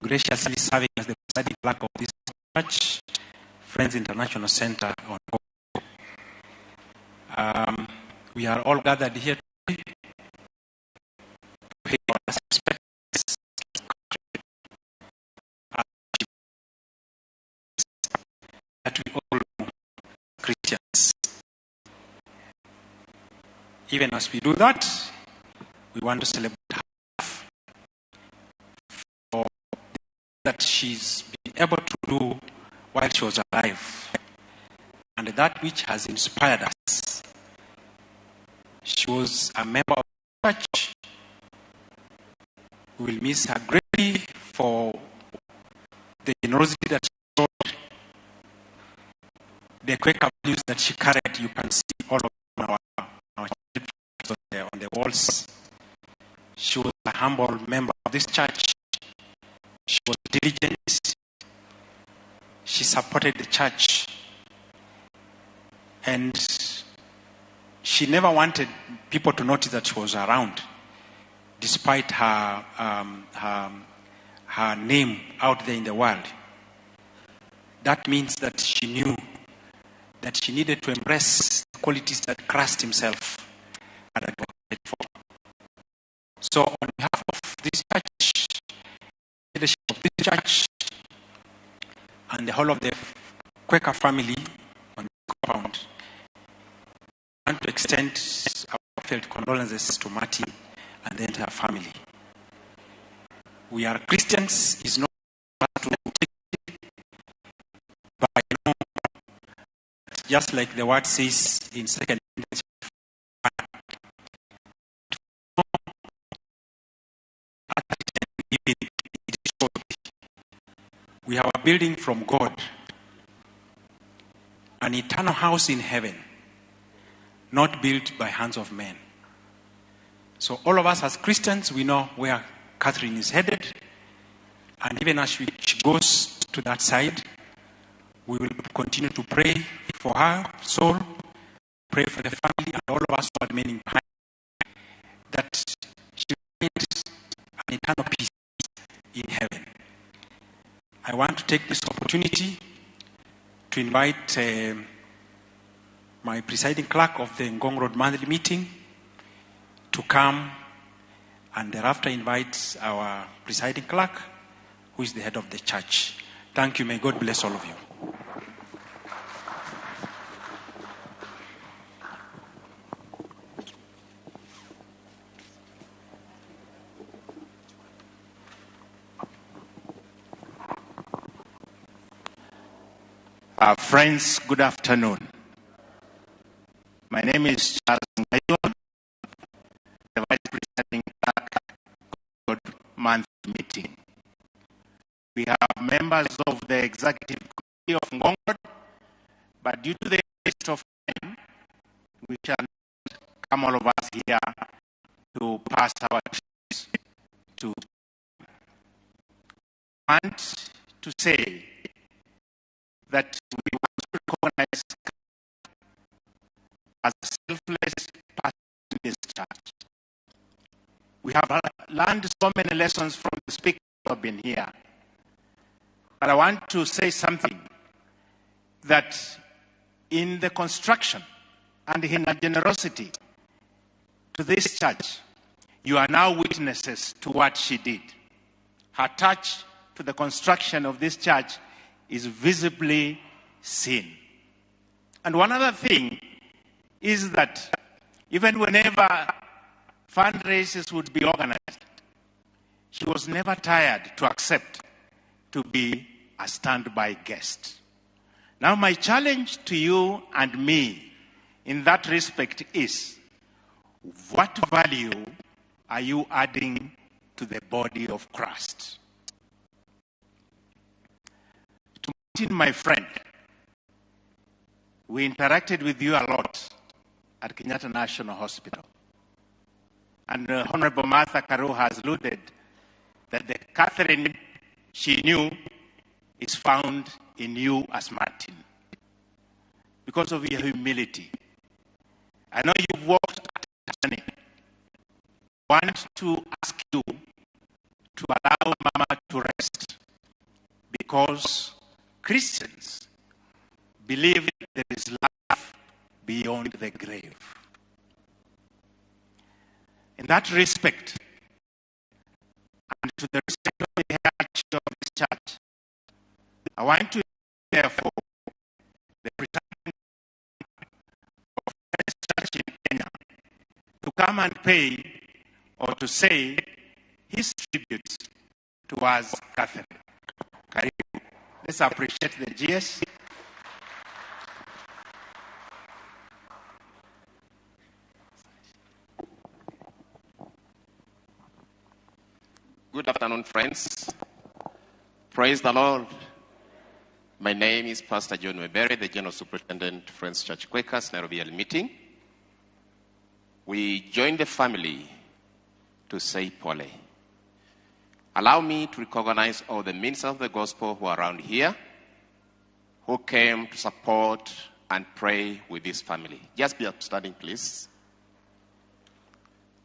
graciously serving as the presiding clerk of this church, Friends International Center on Ngong. We are all gathered here today to pay our respects that we all know Christians. Even as we do that, we want to celebrate her for that she's been able to do while she was alive, and that which has inspired us. She was a member of the church. We will miss her greatly for the generosity that she showed, the Quaker values that she carried. You can see all of our on the walls. She was a humble member of this church. She was diligent. She supported the church. And she never wanted people to notice that she was around, despite her name out there in the world. That means that she knew that she needed to embrace the qualities that Christ himself had advocated for. So on behalf of this church, leadership of this church, and the whole of the Quaker family on this compound, I want to extend our heartfelt condolences to Martin and the entire family. We are Christians, is not to take it by no, just like the word says in 2 Corinthians, we have a building from God, an eternal house in heaven, not built by hands of men. So all of us as Christians, we know where Catherine is headed, and even as she goes to that side, we will continue to pray for her soul, pray for the family, and all of us who are remaining behind, that she finds an eternal peace in heaven. I want to take this opportunity to invite my presiding clerk of the Ngong Road monthly meeting to come, and thereafter invite our presiding clerk, who is the head of the church. Thank you. May God bless all of you.
Friends, good afternoon. My name is Charles Ngaywa, the Vice Presiding Clerk of Month Meeting. We have members of the Executive Committee of Ngong Road, but due to the waste of time, we shall not come all of us here to pass our trees to. I want to say that we want to recognize as a selfless person in this church. We have learned so many lessons from the speakers who have been here. But I want to say something, that in the construction and in her generosity to this church, you are now witnesses to what she did. Her touch to the construction of this church is visibly seen. And one other thing is that even whenever fundraisers would be organized, she was never tired to accept to be a standby guest. Now, my challenge to you and me in that respect is, what value are you adding to the body of Christ? To Martin, my friend, we interacted with you a lot at Kenyatta National Hospital. And Honorable Martha Karua has alluded that the Catherine she knew is found in you as Martin, because of your humility. I know you've walked a journey. I want to ask you to allow Mama to rest, because Christians believe there is life beyond the grave. In that respect, and to the respect of the hierarchy of this church, I want to therefore the president of the church in Kenya to come and pay, or to say, his tributes towards Catherine. Karibu. Let's appreciate the GS.
Good afternoon, friends. Praise the Lord. My name is Pastor John Webere, the General Superintendent, Friends Church Quakers, Nairobi L Meeting. We join the family to say pole. Allow me to recognize all the ministers of the gospel who are around here, who came to support and pray with this family. Just be upstanding, please.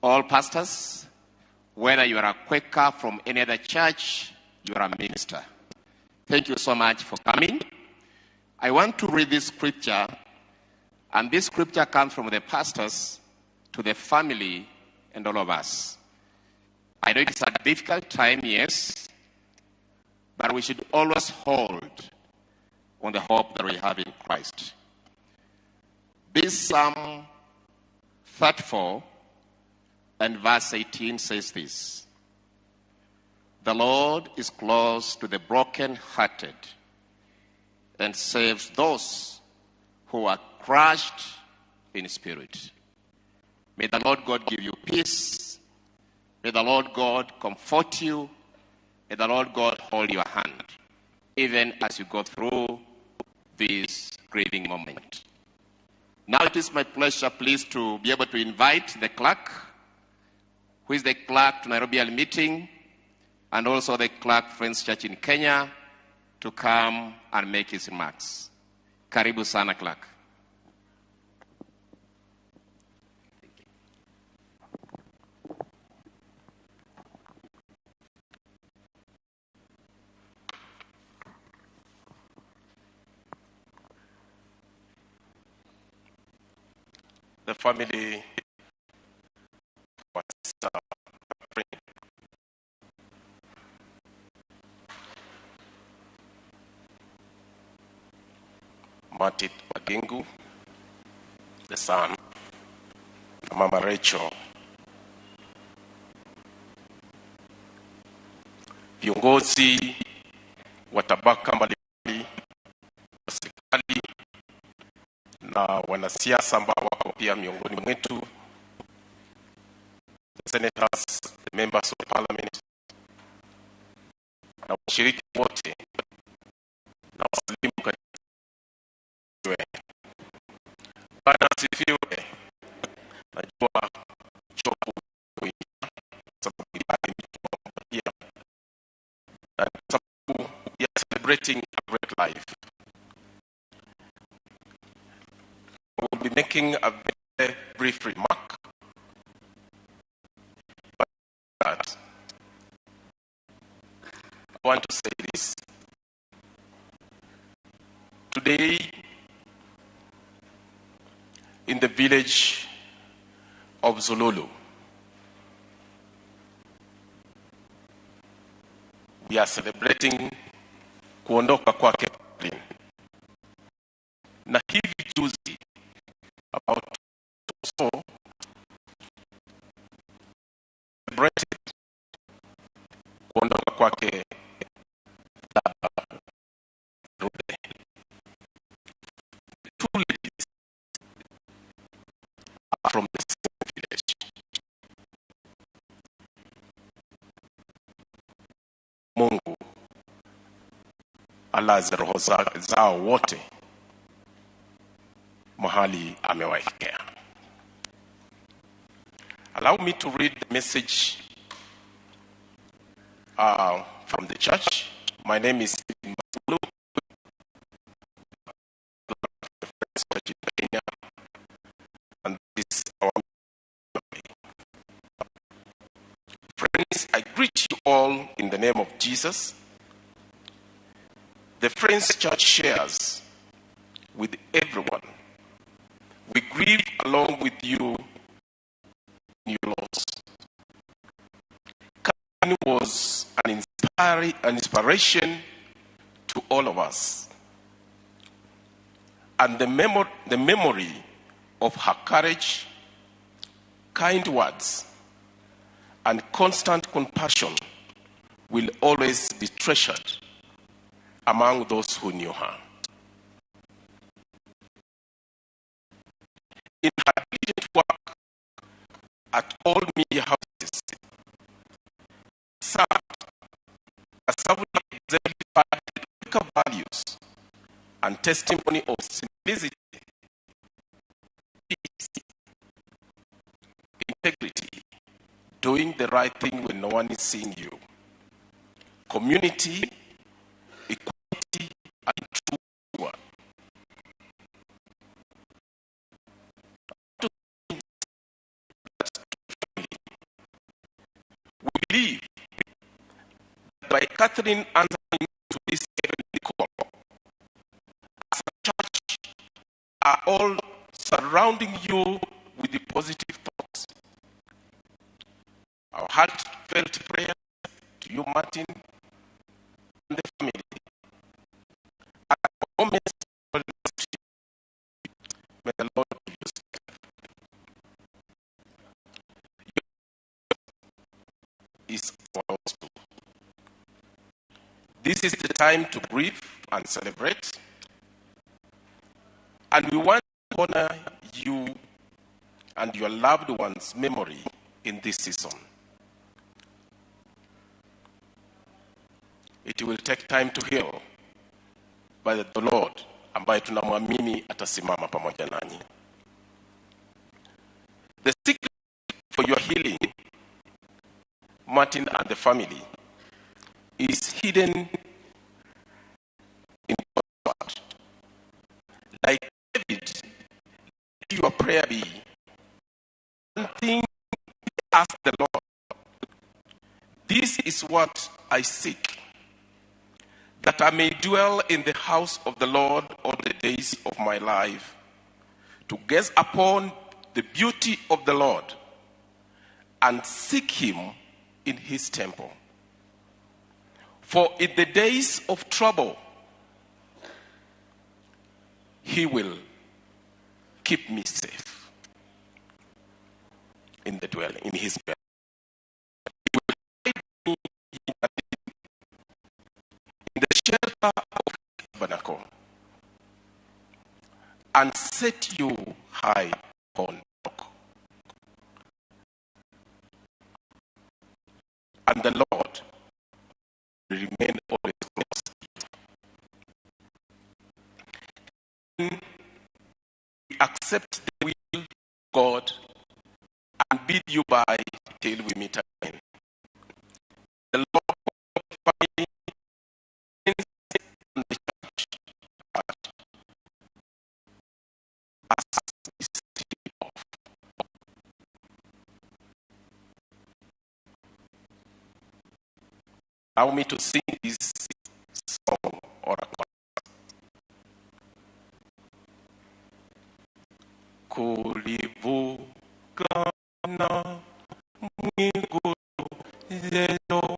All pastors, whether you are a Quaker from any other church, you are a minister. Thank you so much for coming. I want to read this scripture, and this scripture comes from the pastors to the family and all of us. I know it's a difficult time, yes, but we should always hold on the hope that we have in Christ. This Psalm 34 and verse 18 says this: The Lord is close to the brokenhearted and saves those who are crushed in spirit. May the Lord God give you peace. May the Lord God comfort you. May the Lord God hold your hand, even as you go through this grieving moment. Now it is my pleasure, please, to be able to invite the clerk, who is the clerk to Nairobi L Meeting, and also the clerk Friends Church in Kenya, to come and make his remarks. Karibu sana, clerk.
The family was Martin Magingu, the son, Mama Rachel, viongozi wa tabaka mbalimbali wa serikali na wanasiasa ambao wako pia miongoni mwetu, the senators, the members of parliament, na washiriki wote, na wasalimu katika. Bwana asifiwe. Najua chovu sababu pia na sababu ya celebrating a great life. We will be making a very brief remark, but I want to say this. Today, in the village of Zululu, we are celebrating kuondoka kwake. Na hivi juzi, about so, celebrated kuondoka kwake Baba Rude. The two ladies Alaze roho zao wote mahali amewaekea. Allow me to read the message from the church. My name is Stephen Masulu, the Friends Church in Kenya, and this is our family. Friends, I greet you all in the name of Jesus. The Friends Church shares with everyone. We grieve along with you in your loss. Catherine was an inspiration to all of us. And the memory of her courage, kind words, and constant compassion will always be treasured among those who knew her. In her diligent work at all media houses, served Kasavuli exemplified the Quaker values and testimony of simplicity, peace, integrity, doing the right thing when no one is seeing you, community, equality, and true work. We believe that by Catherine answering to this heavenly call, as a church are all surrounding you with the positive thoughts. Our heartfelt prayer to you, Martin, and the family. And our warmest to you. May the Lord give you strength. Your is ours too. This is the time to grieve and celebrate. And we want to honor you and your loved ones' memory in this season. It will take time to heal, but the Lord ambaye tunamwamini atasimama pamoja nanyi. The secret for your healing, Martin and the family, is hidden in God's word. Like David, let your prayer be one thing, ask the Lord. This is what I seek, that I may dwell in the house of the Lord all the days of my life, to gaze upon the beauty of the Lord and seek him in his temple. For in the days of trouble, he will keep me safe in the dwelling, in his dwelling. He will hide me in the shelter of his tabernacle and set you high upon rock. And the Lord will remain always close to you. We accept the will of God and bid you bye till we meet again. The Lord, family, and the church, as we see off. Allow me to sing this song or a chorus. Kulivukana mwigulu lelo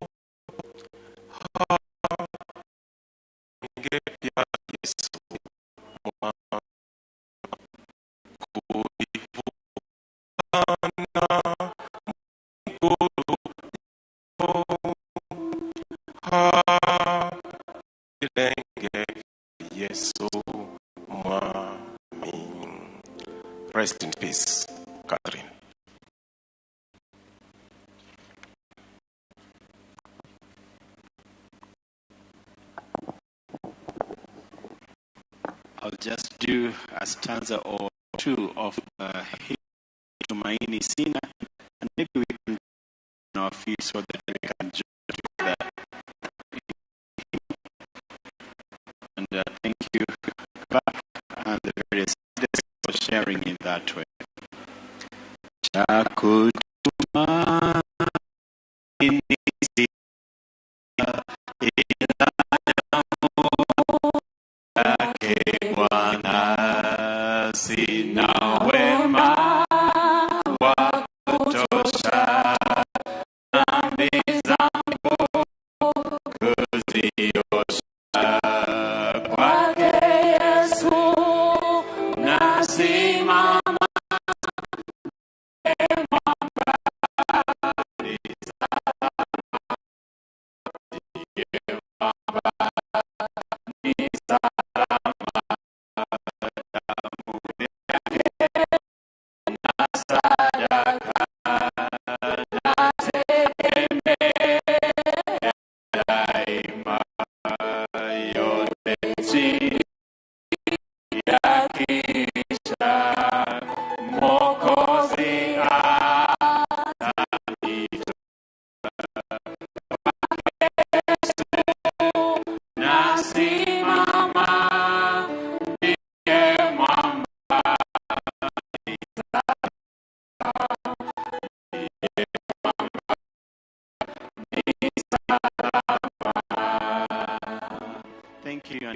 hangepya Yesu mwana. Kulivukana mwigulu lelo halenge Yesu mwami. Rest in peace, Catherine.
I'll just do a stanza or two of hymn Tumaini Sina, and maybe we can on our feet so that we can join together. And thank you, Clark, and the various leaders for sharing in that way. Cha kutumaini sina ila damu yake Bwana, sina wema wa kutosha, dhambi zangu kuziosha. Kwake Yesu nasimama, mwamba ni salama, ndiye mwamba ni salama, damu yake na sadaka nategemea daima, yote chini yakiisha, Mwokozi atanitoa. Yesu nasimama, ndiye mwamba ni salama, ndiye mwamba ni salama. Thank you.